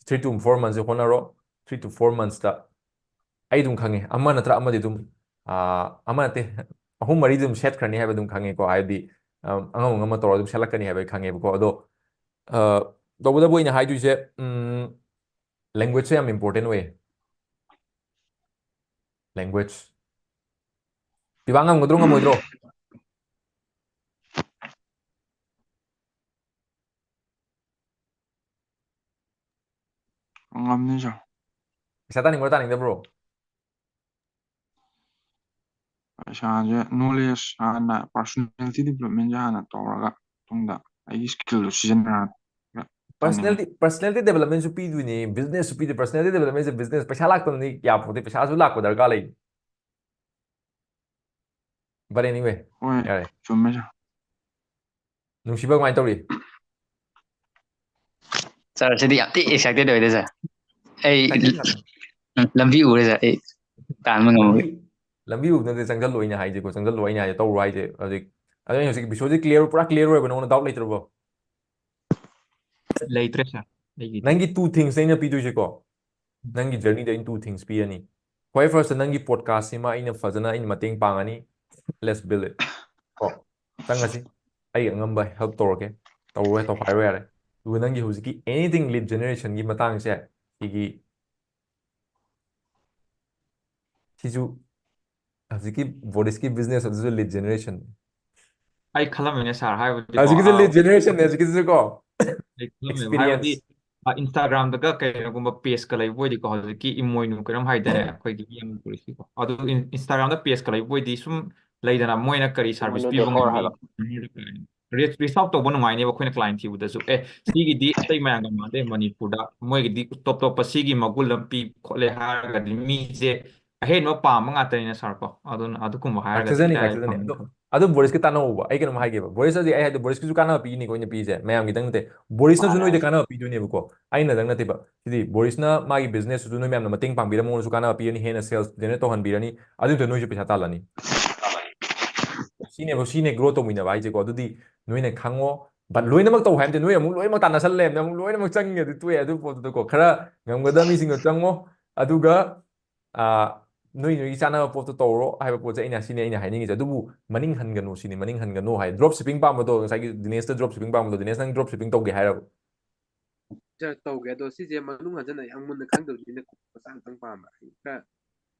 Three to four months ꯁꯦ ꯍꯣꯠꯅꯔꯣ꯫ Three to four months ꯇ ꯑꯩ ꯑꯗꯨꯝ ꯈꯪꯉꯦ, ꯑꯃ ꯅꯠꯇ꯭ꯔ ꯑꯃꯗꯤ ꯑꯗꯨꯝ, ꯑꯥ, ꯑꯃ ꯅꯠꯇꯦ, ꯑꯍꯨꯝ ꯃꯔꯤꯗꯤ ꯑꯗꯨꯝ ꯁꯦꯠꯈ꯭ꯔꯅꯤ ꯍꯥꯏꯕ ꯑꯗꯨꯝ ꯈꯪꯉꯦꯀꯣ꯫ ꯍꯥꯏꯕꯗꯤ, ꯑꯝ, ꯑꯉꯝ ꯑꯉꯝꯕ ꯇꯧꯔꯒ ꯑꯗꯨꯝ ꯁꯦꯠꯂꯛꯀꯅꯤ ꯍꯥꯏꯕ ꯑꯩ ꯈꯪꯉꯦꯕꯀꯣ꯫ ꯑꯗꯣ, ꯑ, ꯇꯧꯕꯇꯕꯨ ꯑꯩꯅ ꯍꯥꯏꯗꯣꯏꯁꯦ, ꯎꯝ, language ꯁꯦ ꯌꯥꯝ important ꯑꯣꯏꯌꯦ꯫ Language꯫ ꯄꯤꯕꯥ ꯉꯝꯒꯗ꯭ꯔꯣ ꯉꯝꯃꯣꯏꯗ꯭ꯔꯣ? ꯉꯝꯅꯤ, ꯁꯥꯔ꯫ ꯄꯩꯁꯥ ꯇꯥꯅꯤꯡꯕ꯭ꯔꯣ, ꯇꯥꯅꯤꯡꯗꯕ꯭ꯔꯣ? ꯄꯩꯁꯥꯁꯦ, knowledge ꯍꯥꯟꯅ, personality development ꯁꯦ ꯍꯥꯟꯅ ꯇꯧꯔꯒ, ꯃꯇꯨꯡꯗ ꯑꯩꯒꯤ ꯁ꯭ꯀꯤꯜꯗꯣ ꯁꯤꯖꯤꯟꯅꯔꯒ ꯇꯥꯅꯤꯡꯉꯤ꯫ Personality, personality development ꯁꯨ ꯄꯤꯗꯣꯏꯅꯦ, business ꯁꯨ ꯄꯤꯗꯣꯏ꯫ Personality development ꯁꯦ business, ꯄꯩꯁꯥ ꯂꯥꯛꯇꯕꯅꯤ ꯌꯥꯄꯣꯠꯇꯦ, ꯄꯩꯁꯥꯁꯨ ꯂꯥꯛꯄ ꯗꯔꯀꯥꯔ ꯂꯩ꯫ But anyway, ꯍꯣꯏ, ꯌꯥꯔꯦ꯫ ꯆꯨꯝꯃꯦ, ꯁꯥꯔ꯫ ꯅꯨꯡꯁꯤꯕ ꯀꯃꯥꯏꯅ ꯇꯧꯔꯤ? ꯁꯥꯔ, ꯁꯤꯗꯤ ꯌꯥꯝ ꯊꯤ excited ꯑꯣꯏꯗ, ꯁꯥꯔ꯫ ꯑꯩ ꯂꯝꯕꯤ ꯎꯔꯦ, ꯁꯥꯔ꯫ ꯑꯩ ꯇꯥꯟꯕ ꯉꯝꯃꯣꯏ꯫ ꯂꯝꯕꯤ, ꯂꯝꯕꯤ ꯎꯕꯗ ꯅꯠꯇꯦ, ꯆꯪꯁꯤꯜꯂꯣ ꯑꯩꯅ ꯍꯥꯏꯁꯦꯀꯣ, ꯆꯪꯁꯤꯜꯂꯣ ꯑꯩꯅ ꯍꯥꯏꯁꯦ, ꯇꯧꯔꯣ ꯍꯥꯏꯁꯦ꯫ ꯍꯧꯖꯤꯛ ꯑꯗꯣ ꯑꯩꯅ ꯍꯧꯖꯤꯛ ꯚꯤꯗꯤꯑꯣꯁꯦ clear, ꯄꯨꯔꯥ clear ꯑꯣꯏꯕ, ꯅꯉꯣꯟꯗ doubt ꯂꯩꯇ꯭ꯔꯕꯣ? ꯂꯩꯇ꯭ꯔꯦ, ꯁꯥꯔ꯫ ꯑꯩꯒꯤꯗꯤ ꯅꯪꯒꯤ two things ꯑꯩꯅ ꯄꯤꯗꯣꯏꯁꯦꯀꯣ, ꯅꯪꯒꯤ journeyꯗ ꯑꯩꯅ two things ꯄꯤꯔꯅꯤ꯫ ꯈ꯭ꯋꯥꯏ first ꯅꯪꯒꯤ podcastꯁꯤꯃ ꯑꯩꯅ ꯐꯖꯅ, ꯑꯩꯅ ꯃꯇꯦꯡ ꯄꯥꯡꯉꯅꯤ꯫ Let's build it. ꯀꯣ, ꯆꯪꯉꯁꯤ꯫ ꯑꯩ ꯑꯉꯝꯕ help ꯇꯧꯔꯒꯦ꯫ ꯇꯧꯔꯣꯏ, ꯇꯧꯈꯥꯏꯔꯣꯏ, ꯌꯥꯔꯦ꯫ ꯑꯗꯨꯒ ꯅꯪꯒꯤ ꯍꯧꯖꯤꯛꯀꯤ anything lead generationꯒꯤ ꯃꯇꯥꯡꯁꯦ, ꯁꯤꯒꯤ, ꯁꯤꯁꯨ ꯍꯧꯖꯤꯛꯀꯤ ꯕꯣꯔꯤꯁꯀꯤ business ꯑꯗꯨꯁꯨ lead generation꯫ ꯑꯩ ꯈꯜꯂꯝꯃꯤꯅꯦ, ꯁꯥꯔ, ꯍꯥꯏꯕꯗꯤꯀꯣ, ꯍꯧꯖꯤꯛꯀꯤꯁꯨ ꯑꯥ, lead generationꯅꯦ, ꯍꯧꯖꯤꯛꯀꯤꯁꯨ ꯀꯣ꯫ ꯑꯩ ꯈꯜꯂꯝꯃꯦꯕ꯫ Experience꯫ ꯍꯥꯏꯕꯗꯤ, ꯑꯥ, Instagramꯗꯒ ꯀꯩꯅꯣꯒꯨꯝꯕ pageꯀ ꯂꯩꯕ ꯑꯣꯏꯗꯤꯀꯣ, ꯍꯧꯖꯤꯛꯀꯤ ꯏꯃꯣꯏꯅꯨ ꯀꯩꯅꯣꯝ ꯍꯥꯏꯗꯥꯏꯅꯦ, ꯑꯩꯈꯣꯏꯒꯤ ꯌꯦꯡꯕ ꯄꯨꯔꯤꯁꯤꯀꯣ꯫ ꯑꯗꯨ ꯏꯟ-, Instagramꯗ pageꯀ ꯂꯩꯕ ꯑꯣꯏꯗꯤ ꯁꯨꯝ ꯂꯩꯗꯅ, ꯃꯣꯏꯅ ꯀꯔꯤ service ꯏꯃꯣꯏꯅꯨ ꯄꯤꯕ decor ꯉꯝꯃꯤ, ꯍꯥꯏꯕ꯫ reach, reach out ꯇꯧꯕ ꯅꯨꯡꯉꯥꯏꯅꯦꯕ ꯑꯩꯈꯣꯏꯅ client ꯊꯤꯕꯗꯁꯨ꯫ ꯑꯦ, ꯁꯤꯒꯤꯗꯤ ꯑꯇꯩ ꯃꯌꯥꯝꯒ ꯃꯥꯟꯅꯗꯦ, ꯃꯅꯤꯄꯨꯔꯗ ꯃꯣꯏꯒꯤꯗꯤ ꯇꯣꯞ ꯇꯣꯞꯄ ꯁꯤꯒꯤ ꯃꯒꯨꯟ ꯑꯃ ꯄꯤ ꯈꯣꯠꯂꯦ ꯍꯥꯏꯔꯒꯗꯤ ꯃꯤꯁꯦ ꯑꯍꯦꯟꯕ ꯄꯥꯝꯕ ꯉꯥꯛꯇꯅꯤꯅ, ꯁꯥꯔ, ꯀꯣ꯫ ꯑꯗꯨꯅ ꯑꯗꯨꯒꯨꯝꯕ ꯍꯥꯏꯔꯒꯗꯤ ꯉꯥꯛꯆꯖꯅꯤ, ꯈꯤꯇꯪ ꯉꯥꯛꯆꯖꯅꯤ꯫ ꯑꯗꯣ, ꯐꯪꯒꯅꯤ꯫ ꯑꯗꯣ ꯕꯣꯔꯤꯁꯀ ꯇꯥꯟꯅꯧꯕ꯫ ꯑꯩ ꯀꯩꯅꯣꯝ ꯍꯥꯏꯒꯦꯕ꯫ ꯕꯣꯔꯤꯁ ꯍꯧꯖꯤꯛ ꯑꯩ ꯍꯥꯏꯗꯣ, ꯕꯣꯔꯤꯁꯀꯤꯁꯨ ꯀꯥꯟꯅꯕ ꯄꯤꯅꯤꯀꯣ ꯑꯩꯅ ꯄꯤꯁꯦ, ꯃꯌꯥꯝꯒꯤꯗꯪ ꯅꯠꯇꯦ꯫ ꯕꯣꯔꯤꯁꯅꯁꯨ ꯃꯥꯅꯦ, ꯅꯣꯏꯗ ꯃꯥꯅꯦ꯫ ꯀꯥꯟꯅꯕ ꯄꯤꯗꯣꯏꯅꯦꯕꯀꯣ, ꯑꯩꯅꯗꯪ ꯅꯠꯇꯦꯕ꯫ ꯁꯤꯗꯤ ꯕꯣꯔꯤꯁꯅ ꯃꯥꯒꯤ businessꯇꯨꯁꯨ ꯅꯣꯏ ꯃꯌꯥꯝꯅ ꯃꯇꯦꯡ ꯄꯥꯡꯕꯤꯔ ꯃꯉꯣꯟꯗꯁꯨ ꯀꯥꯟꯅꯕ ꯄꯤꯔꯅꯤ, ꯍꯦꯟꯅ sales generate ꯇꯧꯍꯟꯕꯤꯔꯅꯤ, ꯑꯗꯨꯗ ꯅꯣꯏꯁꯨ ꯄꯩꯁꯥ ꯇꯥꯜꯂꯅꯤ꯫ ꯁꯤꯅꯦꯕ, ꯁꯤꯅꯦ grow ꯇꯧꯃꯤꯟꯅꯕ ꯍꯥꯏꯁꯦꯀꯣ꯫ ꯑꯗꯨꯗꯤ ꯅꯣꯏꯅ ꯈꯪꯉꯣ, but ꯂꯣꯏꯅꯃꯛ ꯇꯧ ꯍꯥꯏꯕꯗꯤ ꯅꯣꯏ ꯑꯃꯨꯛ ꯂꯣꯏꯅꯃꯛ ꯇꯥꯟꯅꯁꯜꯂꯦ, ꯑꯃꯨꯛ ꯂꯣꯏꯅꯃꯛ ꯆꯪꯉꯦ, ꯑꯗꯨ ꯇꯣꯛꯑꯦ꯫ ꯑꯗꯨ ꯄꯣꯠꯇꯨꯗꯀꯣ, ꯈꯔ ꯉꯝꯒꯗꯕ ꯃꯤꯁꯤꯡꯗꯣ ꯆꯪꯉꯣ, ꯑꯗꯨꯒ ꯑꯥ, ꯅꯣꯏ ꯅꯣꯏꯒꯤ ꯆꯥꯅꯕ ꯄꯣꯠꯇꯣ ꯇꯧꯔꯣ ꯍꯥꯏꯕ ꯄꯣꯠꯁꯦ ꯑꯩꯅ, ꯁꯤꯅꯤ ꯑꯩꯅ ꯍꯥꯏꯅꯤꯡꯉꯤꯁꯦ꯫ ꯑꯗꯨꯕꯨ ꯃꯅꯤꯡ ꯍꯟꯒꯅꯨ ꯁꯤꯅꯤ, ꯃꯅꯤꯡ ꯍꯟꯒꯅꯨ ꯍꯥꯏ꯫ Drop shipping ꯄꯥꯝꯕꯗꯣ, ꯉꯁꯥꯏꯒꯤ ꯗꯤꯅꯦꯁꯇ drop shipping ꯄꯥꯝꯕꯗꯣ, ꯗꯤꯅꯦꯁ, ꯅꯪ drop shipping ꯇꯧꯒꯦ ꯍꯥꯏꯔꯕ? ꯁꯥꯔ, ꯇꯧꯒꯦ꯫ ꯑꯗꯣ ꯁꯤꯁꯦ ꯃꯅꯨꯡ ꯍꯟꯖꯟꯅ ꯌꯥꯝ ꯃꯨꯟꯅ ꯈꯪꯗꯕꯅꯤꯅ ꯃꯆꯥ ꯑꯃꯇꯪ ꯄꯥꯝꯕ꯫ ꯑꯩ ꯈꯔ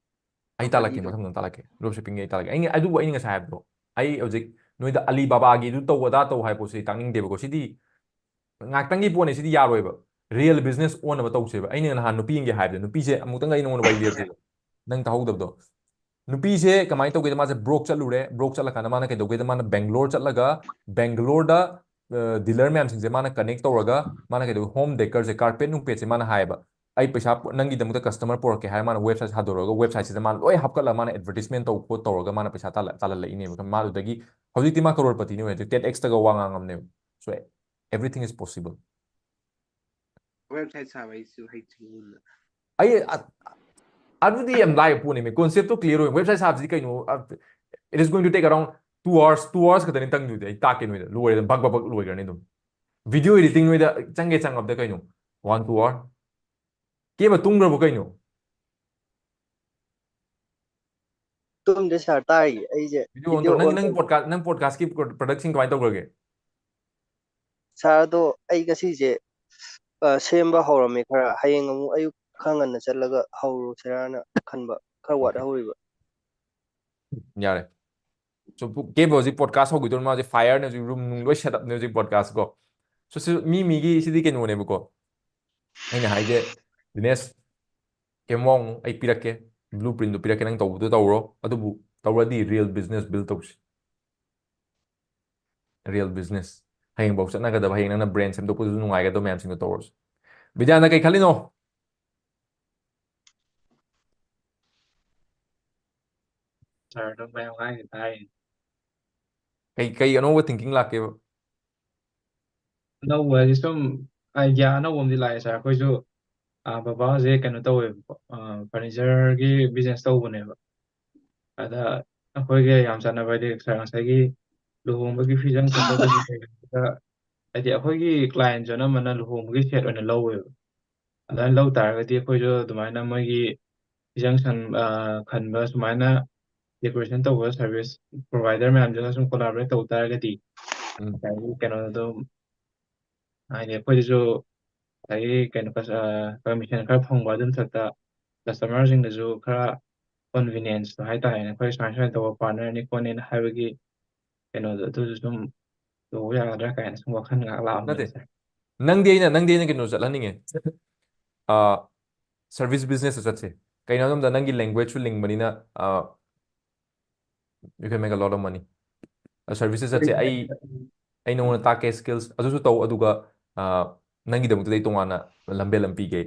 ꯑꯩ ꯇꯥꯛꯂꯛꯀꯦ, companyꯗꯣ꯫ ꯃꯊꯪꯗ ꯇꯥꯛꯂꯛꯀꯦ꯫ Drop shippingꯒꯤ ꯑꯩ ꯇꯥꯛꯂꯛꯀꯦ꯫ ꯑꯩꯅ, ꯑꯗꯨꯕꯨ ꯑꯩꯅ ꯉꯁꯥꯏ ꯍꯥꯏꯕꯗꯣ, ꯑꯩ ꯍꯧꯖꯤꯛ ꯅꯣꯏꯗ Alibabaꯒꯤ ꯑꯗꯨ ꯇꯧ, ꯑꯗꯥ ꯇꯧ ꯍꯥꯏꯕ ꯄꯣꯠꯁꯦ ꯇꯥꯛꯅꯤꯡꯗꯦꯕꯀꯣ꯫ ꯁꯤꯗꯤ ꯉꯥꯛꯇꯪꯒꯤ ꯄꯣꯠꯅꯦ, ꯁꯤꯗꯤ ꯌꯥꯔꯣꯏꯕ꯫ Real business ꯑꯣꯟꯅꯕ ꯇꯧꯁꯦꯕ꯫ ꯑꯩꯅ ꯅꯍꯥꯟ ꯅꯨꯄꯤ ꯌꯦꯡꯒꯦ ꯍꯥꯏꯕꯗꯣ, ꯅꯨꯄꯤꯁꯦ ꯑꯃꯨꯛꯇꯪ ꯑꯩ ꯅꯉꯣꯟꯗ ꯋꯥꯔꯤ ꯂꯤꯔꯛꯀꯦꯕ, ꯅꯪ ꯇꯥꯍꯧꯗꯕꯗꯣ꯫ ꯅꯨꯄꯤꯁꯦ ꯀꯃꯥꯏꯅ ꯇꯧꯒꯦꯗ, ꯃꯥꯁꯦ broke ꯆꯠꯂꯨꯔꯦ꯫ Broke ꯆꯠꯂꯀꯥꯟꯗ ꯃꯥꯅ ꯀꯩꯗꯧꯒꯦꯗ, ꯃꯥꯅ ꯕꯦꯡꯒ꯭ꯂꯣꯔ ꯆꯠꯂꯒ, ꯕꯦꯡꯒ꯭ꯂꯣꯔꯗ, ꯑ, dealer ꯃꯌꯥꯝꯁꯤꯡꯁꯦ ꯃꯥꯅ connect ꯇꯧꯔꯒ, ꯃꯥꯅ ꯀꯩꯗꯧꯒꯦ, home decorꯁꯦ, carpet ꯅꯨꯡꯄꯦꯠꯁꯦ ꯃꯥꯅ ꯍꯥꯏꯌꯦꯕ, ꯑꯩ ꯄꯩꯁꯥ ꯄꯨ- ꯅꯪꯒꯤꯗꯃꯛꯇ customer ꯄꯨꯔꯛꯀꯦ ꯍꯥꯏꯔ ꯃꯥꯅ website ꯁꯥꯗꯣꯔꯛꯑꯒ website ꯁꯤꯗ ꯃꯥꯅ ꯂꯣꯏ ꯍꯥꯞꯀꯠꯂꯒ ꯃꯥꯅ advertisement ꯇꯧ ꯈꯣꯠ ꯇꯧꯔꯒ ꯃꯥꯅ ꯄꯩꯁꯥ ꯇꯥꯜꯂ- ꯇꯥꯜꯍꯜꯂꯛꯏꯅꯦꯕ꯫ ꯃꯥꯗꯨꯗꯒꯤ ꯍꯧꯖꯤꯛꯇꯤ ꯃꯥ crorepati ꯅꯤ ꯑꯣꯏꯔꯦ, TEDx ꯇꯒ ꯋꯥ ꯉꯥꯡꯉꯝꯅꯦꯕ꯫ So everything is possible. Website ꯁꯥꯕ ꯑꯩꯁꯨ ꯍꯩꯇ꯭ꯔꯤꯅꯤꯅ꯫ ꯑꯩ ꯑ- ꯑꯗꯨꯗꯤ ꯌꯥꯝ ꯂꯥꯏꯕ ꯄꯣꯠꯅꯦꯃꯤ꯫ Concept ꯇꯣ clear ꯑꯣꯏ꯫ Website ꯁꯥꯕꯁꯤꯗꯤ ꯀꯩꯅꯣ? It is going to take around two hours, two hours ꯈꯛꯇꯅꯤ ꯇꯪꯗꯣꯏꯗꯤ꯫ ꯑꯩ ꯇꯥꯛꯀꯦ ꯅꯣꯏꯗ, ꯂꯣꯏꯔꯦ, ꯕꯛ ꯕꯛ ꯕꯛ ꯂꯣꯏꯈ꯭ꯔꯅꯤ ꯑꯗꯨꯝ꯫ Video editing ꯅꯣꯏꯗ ꯆꯪꯒꯦ ꯆꯪꯉꯕꯗ ꯀꯩꯅꯣ, one two hour꯫ ꯀꯦꯕ ꯇꯨꯝꯈ꯭ꯔꯕ ꯀꯩꯅꯣ? ꯇꯨꯝꯗꯦ sir, ꯇꯥꯔꯤꯌꯦ ꯑꯩꯁꯦ꯫ Video on ꯇꯧ꯫ ꯅꯪ ꯅꯪ podcast, ꯅꯪ podcast ꯀꯤ product ꯁꯤꯡ ꯀꯃꯥꯏꯅ ꯇꯧꯈ꯭ꯔꯒꯦ? Sir, ꯑꯗꯣ ꯑꯩ ꯉꯁꯤꯁꯦ ꯑ, ꯁꯦꯝꯕ ꯍꯧꯔꯝꯃꯦ ꯈꯔ꯫ ꯍꯌꯦꯡ ꯑꯃꯨꯛ ꯑꯌꯨꯛ ꯈꯔ ꯉꯟꯅ ꯆꯠꯂꯒ ꯍꯧꯔꯨꯁꯤꯔꯥꯅ ꯈꯟꯕ, ꯈꯔ ꯋꯥꯠꯍꯧꯔꯤꯕ꯫ ꯌꯥꯔꯦ꯫ So ꯀꯦꯕ ꯍꯧꯖꯤꯛ podcast ꯍꯧꯈꯤꯗꯣꯏꯅꯤ꯫ ꯃꯥꯁꯦ fire ꯅꯦ ꯍꯧꯖꯤꯛ, room ꯅꯨꯡ ꯂꯣꯏ set up ꯅꯦ ꯍꯧꯖꯤꯛ podcast ꯀꯣ꯫ So ꯁꯤ ꯃꯤ ꯃꯤꯒꯤ ꯁꯤꯗꯤ ꯀꯩꯅꯣꯅꯦꯕꯀꯣ꯫ ꯑꯩꯅ ꯍꯥꯏꯁꯦ ꯗꯤꯅꯦꯁ, ꯀꯩꯝ ꯋꯥꯎꯅꯨ, ꯑꯩ ꯄꯤꯔꯛꯀꯦ, blueprint ꯇꯣ ꯄꯤꯔꯛꯀꯦ, ꯅꯪ ꯇꯧꯕꯗꯣ ꯇꯧꯔꯣ꯫ ꯑꯗꯨꯕꯨ ꯇꯧꯔꯗꯤ real business build ꯇꯧꯁꯤ꯫ Real business꯫ ꯍꯌꯦꯡꯐꯥꯎ ꯆꯠꯅꯒꯗꯕ, ꯍꯌꯦꯡ ꯅꯪꯅ brand ꯁꯦꯝꯗꯣꯛꯄꯗꯨꯁꯨ ꯅꯨꯡꯉꯥꯏꯒꯗꯕ ꯃꯌꯥꯝꯁꯤꯡꯗꯣ ꯇꯧꯔꯁꯤ꯫ ꯕꯤꯗ꯭ꯌꯥꯅꯟꯗ, ꯀꯩ ꯈꯜꯂꯤꯅꯣ? Sir, ꯑꯗꯨꯝ ꯃꯌꯥꯝ ꯍꯥꯏꯒꯦ ꯇꯥꯏ꯫ ꯀꯩ ꯀꯩ ꯑꯅꯧꯕ thinking ꯂꯥꯛꯀꯦꯕ? ꯑꯅꯧꯕ ꯍꯥꯏꯗꯤ ꯁꯨꯝ idea ꯑꯅꯧꯕ ꯑꯃꯗꯤ ꯂꯥꯛꯑꯦ sir꯫ ꯑꯩꯈꯣꯏꯁꯨ ꯑ, ꯕꯕꯥꯁꯦ ꯀꯩꯅꯣ ꯇꯧꯋꯦꯕꯀꯣ, ꯑ, furniture ꯒꯤ business ꯇꯧꯕꯅꯦꯕ꯫ ꯑꯗ ꯑꯩꯈꯣꯏꯒ ꯌꯥꯝ ꯆꯥꯟꯅꯕ ꯍꯥꯏꯗꯤ sir ꯉꯁꯥꯏꯒꯤ ꯂꯨꯍꯣꯡꯕꯒꯤ ꯐꯤꯖꯪ ꯈꯟꯕꯗꯒꯤ ꯀꯩꯗ ꯍꯥꯏꯗꯤ ꯑꯩꯈꯣꯏꯒꯤ client ꯁꯨ ꯑꯅꯝꯕꯅ ꯂꯨꯍꯣꯡꯕꯒꯤ set ꯑꯣꯏꯅ ꯂꯧꯋꯦꯕ꯫ ꯑꯗꯨꯃꯥꯏꯅ ꯂꯧ ꯇꯥꯔꯒꯗꯤ ꯑꯩꯈꯣꯏꯁꯨ ꯑꯗꯨꯃꯥꯏꯅ ꯃꯣꯏꯒꯤ ꯐꯤꯖꯪ ꯁꯟ-, ꯑ, ꯈꯟꯕ ꯁꯨꯃꯥꯏꯅ decoration ꯇꯧꯕ service provider ꯃꯌꯥꯝꯁꯤꯒ ꯁꯨꯝ collaborate ꯇꯧ ꯇꯥꯔꯒꯗꯤ ꯎꯝ꯫ ꯉꯁꯥꯏꯒꯤ ꯀꯩꯅꯣꯗꯣ ꯍꯥꯏꯗꯤ ꯑꯩꯈꯣꯏꯗꯁꯨ ꯉꯁꯥꯏꯒꯤ ꯀꯩꯅꯣ, ꯑ, commission ꯈꯔ ꯐꯪꯕ, ꯑꯗꯨ ꯃꯊꯛꯇ customer ꯁꯤꯡꯗꯁꯨ ꯈꯔ convenience ꯇꯣ ꯍꯥꯏꯇꯥꯔꯦꯅꯦ, ꯑꯩꯈꯣꯏ ꯁꯨꯃꯥꯏ ꯁꯨꯃꯥꯏꯅ ꯇꯧꯕ partner ꯅꯤ ꯈꯣꯠꯅꯤꯅ ꯍꯥꯏꯕꯒꯤ ꯀꯩꯅꯣꯗꯣ, ꯑꯗꯨꯁꯨ ꯁꯨꯝ ꯇꯧꯕ ꯌꯥꯒꯗ꯭ꯔꯥ ꯀꯥꯏꯅ ꯁꯨꯝ ꯋꯥꯈꯜ ꯉꯥꯏꯍꯥꯛ ꯂꯥꯛꯑꯝꯕꯅꯦ ꯅꯠꯇꯦ꯫ sir꯫ ꯅꯪꯗꯤ ꯑꯩꯅ ꯅꯪꯗꯤ ꯑꯩꯅ ꯀꯩꯅꯣ ꯆꯠꯍꯟꯅꯤꯡꯉꯦ꯫ ꯑ, service business ꯇ ꯆꯠꯁꯦ꯫ ꯀꯩꯅꯣ ꯍꯥꯏꯕꯗ ꯅꯪꯒꯤ language ꯁꯨ ꯂꯤꯡꯕꯅꯤꯅ, ꯑ, you can make a lot of money꯫ ꯑ, service ꯇ ꯆꯠꯁꯦ꯫ ꯑꯩ ꯑꯩ ꯅꯉꯣꯟꯗ ꯇꯥꯛꯀꯦ skills ꯑꯗꯨꯁꯨ ꯇꯧ, ꯑꯗꯨꯒ, ꯑ, ꯅꯪꯒꯤꯗꯃꯛꯇꯗꯤ ꯑꯩ ꯇꯣꯉꯥꯟꯅ ꯂꯝꯕꯦꯜ ꯑꯃ ꯄꯤꯒꯦ꯫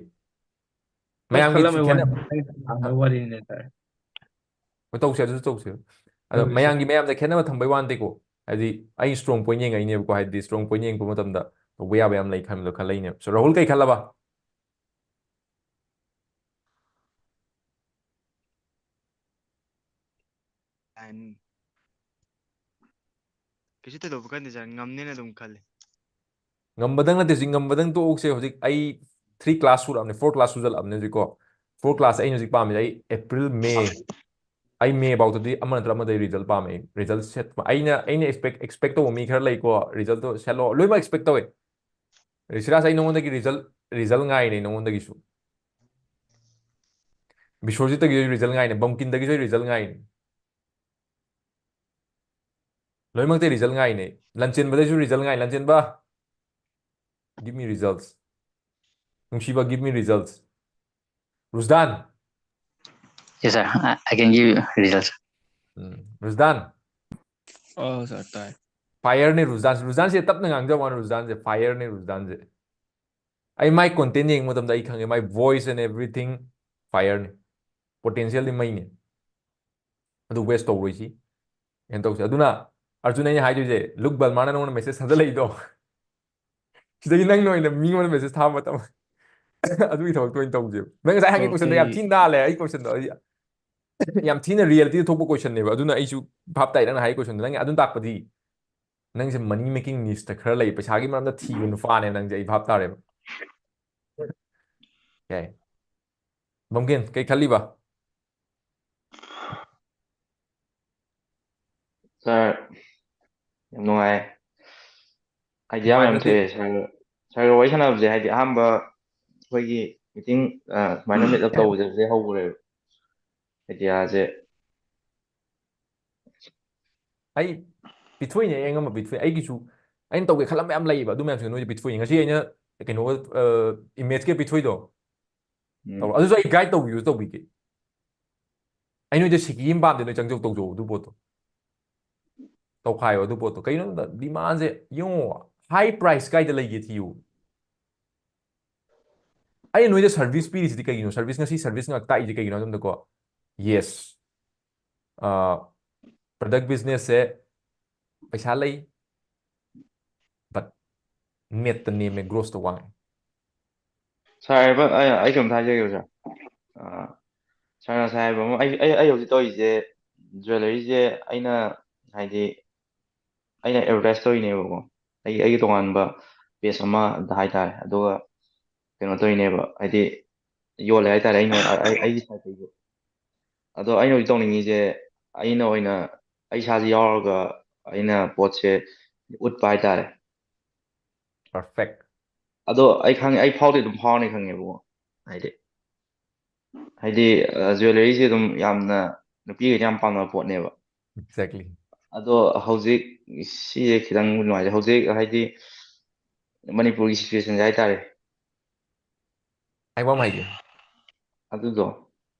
ꯃꯌꯥꯝꯒꯤ ꯈꯜꯂꯝꯃꯦ ꯈꯦꯠꯅ- ꯋꯥꯅꯤ꯫ ꯑꯍꯥꯟꯕ ꯋꯥꯔꯤꯅꯤ ꯍꯥꯏꯇꯥꯔꯦ꯫ ꯍꯣꯏ, ꯇꯧꯁꯦ, ꯑꯗꯨꯁꯨ ꯇꯧꯁꯦ꯫ ꯑꯗꯣ ꯇꯧꯁꯦ꯫ ꯃꯌꯥꯝꯒꯤ ꯃꯌꯥꯝꯗ ꯈꯦꯠꯅꯕ ꯊꯝꯕꯩ ꯋꯥꯅꯤꯀꯣ, ꯍꯥꯏꯗꯤ ꯑꯩ strong point ꯌꯦꯡꯉꯛꯏꯅꯦꯕꯀꯣ, ꯍꯥꯏꯗꯤ strong point ꯌꯦꯡꯉꯛꯄ ꯃꯇꯝꯗ ꯇꯧꯕ ꯌꯥꯕ ꯌꯥꯝ ꯂꯩ ꯈꯟꯕꯗꯣ ꯈꯜꯂꯛꯏꯅꯦꯕ꯫ So, ꯔꯥꯍꯨꯜ, ꯀꯩ ꯈꯜꯂꯕ? And ꯀꯩꯁꯨ ꯊꯣꯏꯗꯣꯛꯄ ꯈꯟꯗꯦ ꯁꯥꯔ, ꯉꯝꯅꯦꯅ ꯑꯗꯨꯝ ꯈꯜꯂꯦ꯫ ꯉꯝꯕꯗꯪ ꯅꯠꯇꯦ, ꯍꯧꯖꯤꯛ ꯉꯝꯕꯗꯪ ꯇꯣꯛꯁꯦ꯫ ꯍꯧꯖꯤꯛ ꯑꯩ three class ꯁꯨꯔꯛꯑꯕꯅꯦ, four class ꯁꯨꯖꯜꯂꯛꯑꯕꯅꯦ ꯍꯧꯖꯤꯛꯀꯣ꯫ Four class ꯑꯩꯅ ꯍꯧꯖꯤꯛ ꯄꯥꯝꯃꯤꯁꯦ ꯑꯩ April, May, ꯑꯩ May ꯐꯥꯎꯗꯗꯤ ꯑꯃ ꯅꯠꯇ꯭ꯔ ꯑꯃꯗ result ꯄꯥꯝꯃꯦ꯫ ꯑꯩ result set, ꯑꯩꯅ, ꯑꯩꯅ expect, expect ꯇꯧꯕ ꯃꯤ ꯈꯔ ꯂꯩꯀꯣ, result ꯇꯣ set ꯂꯣ, ꯂꯣꯏꯅꯃꯛ expect ꯇꯧꯋꯦ꯫ ꯔꯤꯁꯤꯔꯥꯖ, ꯑꯩ ꯅꯉꯣꯟꯗꯒꯤ result, result ꯉꯥꯏꯔꯦ ꯅꯉꯣꯟꯗꯒꯤꯁꯨ꯫ ꯕꯤꯁ꯭ꯋꯖꯤꯠꯇꯒꯤꯁꯨ result ꯉꯥꯏꯅꯦ, ꯕꯝꯀꯤꯟꯗꯒꯤꯁꯨ result ꯉꯥꯏꯅꯦ꯫ ꯂꯣꯏꯅꯃꯛꯇꯩ result ꯉꯥꯏꯅꯦ꯫ ꯂꯟꯆꯦꯟꯕꯗꯩꯁꯨ result ꯉꯥꯏ꯫ ꯂꯟꯆꯦꯟꯕ, give me results. ꯅꯨꯡꯁꯤꯕ, give me results. ꯔꯨꯁꯗꯥꯟ꯫ Yes, sir. I, I can give you results. ꯎꯝ, ꯔꯨꯁꯗꯥꯟ꯫ ꯑꯣ, ꯁꯥꯔ, ꯇꯥꯏ꯫ Fire ꯅꯦ ꯔꯨꯁꯗꯥꯟ꯫ ꯔꯨꯁꯗꯥꯟꯁꯦ ꯇꯞꯅ ꯉꯥꯡꯖꯕ ꯋꯥꯅꯤ, ꯔꯨꯁꯗꯥꯟꯁꯦ fire ꯅꯦ ꯔꯨꯁꯗꯥꯟꯁꯦ꯫ ꯑꯩ ꯃꯥꯏ content ꯌꯦꯡꯕ ꯃꯇꯝꯗ ꯑꯩ ꯈꯪꯉꯦ, ꯃꯥꯏ voice and everything fire ꯅꯦ꯫ Potential ꯗꯤ ꯃꯩꯅꯦ꯫ ꯑꯗꯨ waste ꯇꯧꯔꯣꯏꯁꯤ꯫ ꯀꯩꯅꯣ ꯇꯧꯁꯦ꯫ ꯑꯗꯨꯅ, ꯑꯔꯖꯨꯟ, ꯑꯩꯅ ꯍꯥꯏꯗꯣꯏꯁꯦ, ꯂꯨꯛ ꯕꯜꯃꯥꯅ ꯅꯉꯣꯟꯗ message ꯊꯥꯖꯜꯂꯛꯏꯗꯣ, ꯁꯤꯗꯒꯤ ꯅꯪꯅ ꯑꯣꯏꯅ ꯃꯤꯉꯣꯟꯗ message ꯊꯥꯕ ꯃꯇꯝ ꯑꯗꯨꯒꯤ ꯊꯕꯛꯇꯣ ꯑꯣꯏꯅ ꯇꯧꯁꯦꯕ꯫ ꯅꯪ ꯉꯁꯥꯏ ꯍꯪꯉꯤ question ꯗꯣ ꯌꯥꯝ ꯑꯣꯀꯦ꯫ ꯊꯤꯅ ꯅꯥꯜꯂꯦ꯫ ꯑꯩ question ꯗꯣ ꯑꯩ ꯌꯥꯝ ꯊꯤꯅ reality ꯗ ꯊꯣꯛꯄ question ꯅꯦꯕ꯫ ꯑꯗꯨꯅ ꯑꯩꯁꯨ ꯚꯥꯞ ꯇꯥꯏ ꯅꯪꯅ ꯍꯥꯏ question ꯗꯣ꯫ ꯅꯪ ꯑꯗꯨꯝ ꯇꯥꯛꯄꯗꯤ ꯅꯪꯁꯦ money making niche ꯇ ꯈꯔ ꯂꯩ, ꯄꯩꯁꯥꯒꯤ ꯃꯔꯝꯗ ꯊꯤꯕ ꯅꯨꯄꯥꯅꯦ ꯅꯪꯁꯦ, ꯑꯩ ꯚꯥꯞ ꯇꯥꯔꯦꯕ꯫ ꯌꯥꯏ꯫ ꯕꯝꯀꯤꯟ, ꯀꯩ ꯈꯜꯂꯤꯕ? ꯁꯥꯔ, ꯌꯥꯝ ꯅꯨꯡꯉꯥꯏ꯫ Idea ꯃꯌꯥꯝ ꯅꯨꯡꯉꯥꯏꯕ ꯅꯠꯇꯦ꯫ ꯊꯣꯛꯑꯦ ꯁꯥꯔ꯫ ꯁꯥꯔꯒ ꯋꯥꯔꯤ ꯁꯥꯟꯅꯕꯁꯦ, ꯍꯥꯏꯗꯤ, ꯑꯍꯥꯟꯕ ꯑꯩꯈꯣꯏꯒꯤ meeting, ꯑ, ꯁꯨꯃꯥꯏꯅ meet up ꯇꯧꯕꯁꯦ ꯁꯤꯗꯩ ꯍꯧꯈ꯭ꯔꯦꯕ꯫ Idea ꯁꯦ꯫ ꯑꯩ ꯄꯤꯊꯣꯛꯏꯅꯦ, ꯑꯩ ꯑꯉꯝꯕ ꯄꯤꯊꯣꯛꯏ꯫ ꯑꯩꯒꯤꯁꯨ ꯑꯩꯅ ꯇꯧꯒꯦ ꯈꯜꯂꯝꯕ ꯌꯥꯝ ꯂꯩꯌꯦꯕ, ꯑꯗꯨ ꯃꯌꯥꯝꯁꯤꯡꯗꯣ ꯅꯣꯏꯗ ꯄꯤꯊꯣꯛꯏꯅꯦ꯫ ꯉꯁꯤ ꯑꯩꯅ ꯀꯩꯅꯣ, ꯑ, image ꯀ ꯄꯤꯊꯣꯛꯏꯗꯣ꯫ ꯎꯝ꯫ ꯇꯧꯔꯣ꯫ ꯑꯗꯨꯁꯨ ꯑꯩ guide ꯇꯧꯕꯤꯌꯨ, ꯇꯧꯕꯤꯒꯦ꯫ ꯑꯩ ꯅꯣꯏꯗ ꯁꯤꯀꯤ ꯑꯃ ꯄꯥꯝꯗꯦ, ꯅꯣꯏ ꯆꯪꯖꯧ, ꯇꯧꯖꯧ ꯑꯗꯨ ꯄꯣꯠꯇꯣ꯫ ꯇꯧꯈꯥꯏꯌꯣ ꯑꯗꯨ ꯄꯣꯠꯇꯣ꯫ ꯀꯩꯅꯣ ꯍꯥꯏꯕꯗ demand ꯁꯦ ꯌꯦꯡꯉꯣ, high price ꯀꯥꯏꯗ ꯂꯩꯒꯦ ꯊꯤꯌꯨ꯫ ꯑꯩ ꯅꯣꯏꯗ ꯁꯔꯚꯤꯁ ꯄꯤꯔꯤꯁꯤꯗꯤ ꯀꯩꯒꯤꯅꯣ? ꯁꯔꯚꯤꯁ ꯉꯁꯤ ꯁꯔꯚꯤꯁ ꯉꯥꯛ ꯇꯥꯛꯏꯁꯦ ꯀꯩꯒꯤꯅꯣ ꯍꯥꯏꯕꯗꯀꯣ, ꯌꯦꯁ, ꯄ꯭ꯔꯗꯛ ꯕꯤꯖꯤꯅꯦꯁꯁꯦ ꯄꯩꯁꯥ ꯂꯩ, ꯕꯠ ꯅꯦꯠꯇ ꯅꯦꯝꯃꯦ, ꯒ꯭ꯔꯣꯁꯇ ꯋꯥꯡꯉꯦ꯫ ꯁꯥꯔ, ꯑꯩ ꯑꯩ ꯀꯩꯅꯣꯝꯇ ꯍꯥꯏꯖꯒꯦꯕ ꯁꯥꯔ꯫ ꯁꯥꯔꯅ ꯉꯁꯥꯏ ꯍꯥꯏꯕ ꯑꯃ, ꯑꯩ ꯑꯩ ꯑꯩ ꯍꯧꯖꯤꯛ ꯇꯧꯔꯤꯁꯦ, ꯖ꯭ꯋꯦꯂꯔꯤꯁꯦ ꯑꯩꯅ, ꯍꯥꯏꯗꯤ, ꯑꯩꯅ ꯑꯦꯗꯚꯔꯇꯥꯏꯁ ꯇꯧꯔꯤꯅꯦꯕꯀꯣ, ꯑꯩꯒꯤ ꯑꯩꯒꯤ ꯇꯣꯉꯥꯟꯕ ꯄꯦꯖ ꯑꯃꯗ ꯍꯥꯏꯇꯥꯔꯦ꯫ ꯑꯗꯨꯒ ꯀꯩꯅꯣ ꯇꯧꯔꯤꯅꯦꯕ, ꯍꯥꯏꯗꯤ ꯌꯣꯜꯂꯦ ꯍꯥꯏꯇꯥꯔꯦ, ꯑꯩꯅ ꯑꯩ- ꯑꯩꯒꯤ ꯁꯥꯏꯠꯇꯒꯤ꯫ ꯑꯗꯣ ꯑꯩꯅ ꯍꯧꯖꯤꯛ ꯇꯧꯅꯤꯡꯉꯤꯁꯦ, ꯑꯩꯅ ꯑꯣꯏꯅ, ꯑꯩ ꯏꯁꯥꯁꯦ ꯌꯥꯎꯔꯒ ꯑꯩꯅ ꯄꯣꯠꯁꯦ ꯎꯠꯄ ꯍꯥꯏꯇꯥꯔꯦ꯫ ꯄꯔꯐꯦꯛ꯫ ꯑꯗꯣ ꯑꯩ ꯈꯪꯉꯦ, ꯑꯩ ꯐꯥꯎꯗꯤ ꯑꯗꯨꯝ ꯐꯥꯎꯔꯅꯤ ꯈꯪꯉꯦꯕꯀꯣ, ꯍꯥꯏꯗꯤ, ꯍꯥꯏꯗꯤ ꯖ꯭ꯋꯦꯂꯔꯤꯁꯦ ꯑꯗꯨꯝ ꯌꯥꯝꯅ ꯅꯨꯄꯤꯈꯩꯅ ꯌꯥꯝ ꯄꯥꯝꯅꯕ ꯄꯣꯠꯅꯦꯕ꯫ ꯑꯦꯛꯖꯦꯛꯂꯤ꯫ ꯑꯗꯣ ꯍꯧꯖꯤꯛ ꯁꯤꯁꯦ ꯈꯤꯇꯪ ꯅꯨꯡꯉꯥꯏꯖꯩ, ꯍꯧꯖꯤꯛ ꯍꯥꯏꯗꯤ ꯃꯅꯤꯄꯨꯔꯒꯤ ꯁꯤꯆꯨꯋꯦꯁꯟꯁꯦ ꯍꯥꯏꯇꯥꯔꯦ꯫ ꯑꯩ ꯋꯥ ꯑꯃ ꯍꯥꯏꯒꯦ꯫ ꯑꯗꯨꯗꯣ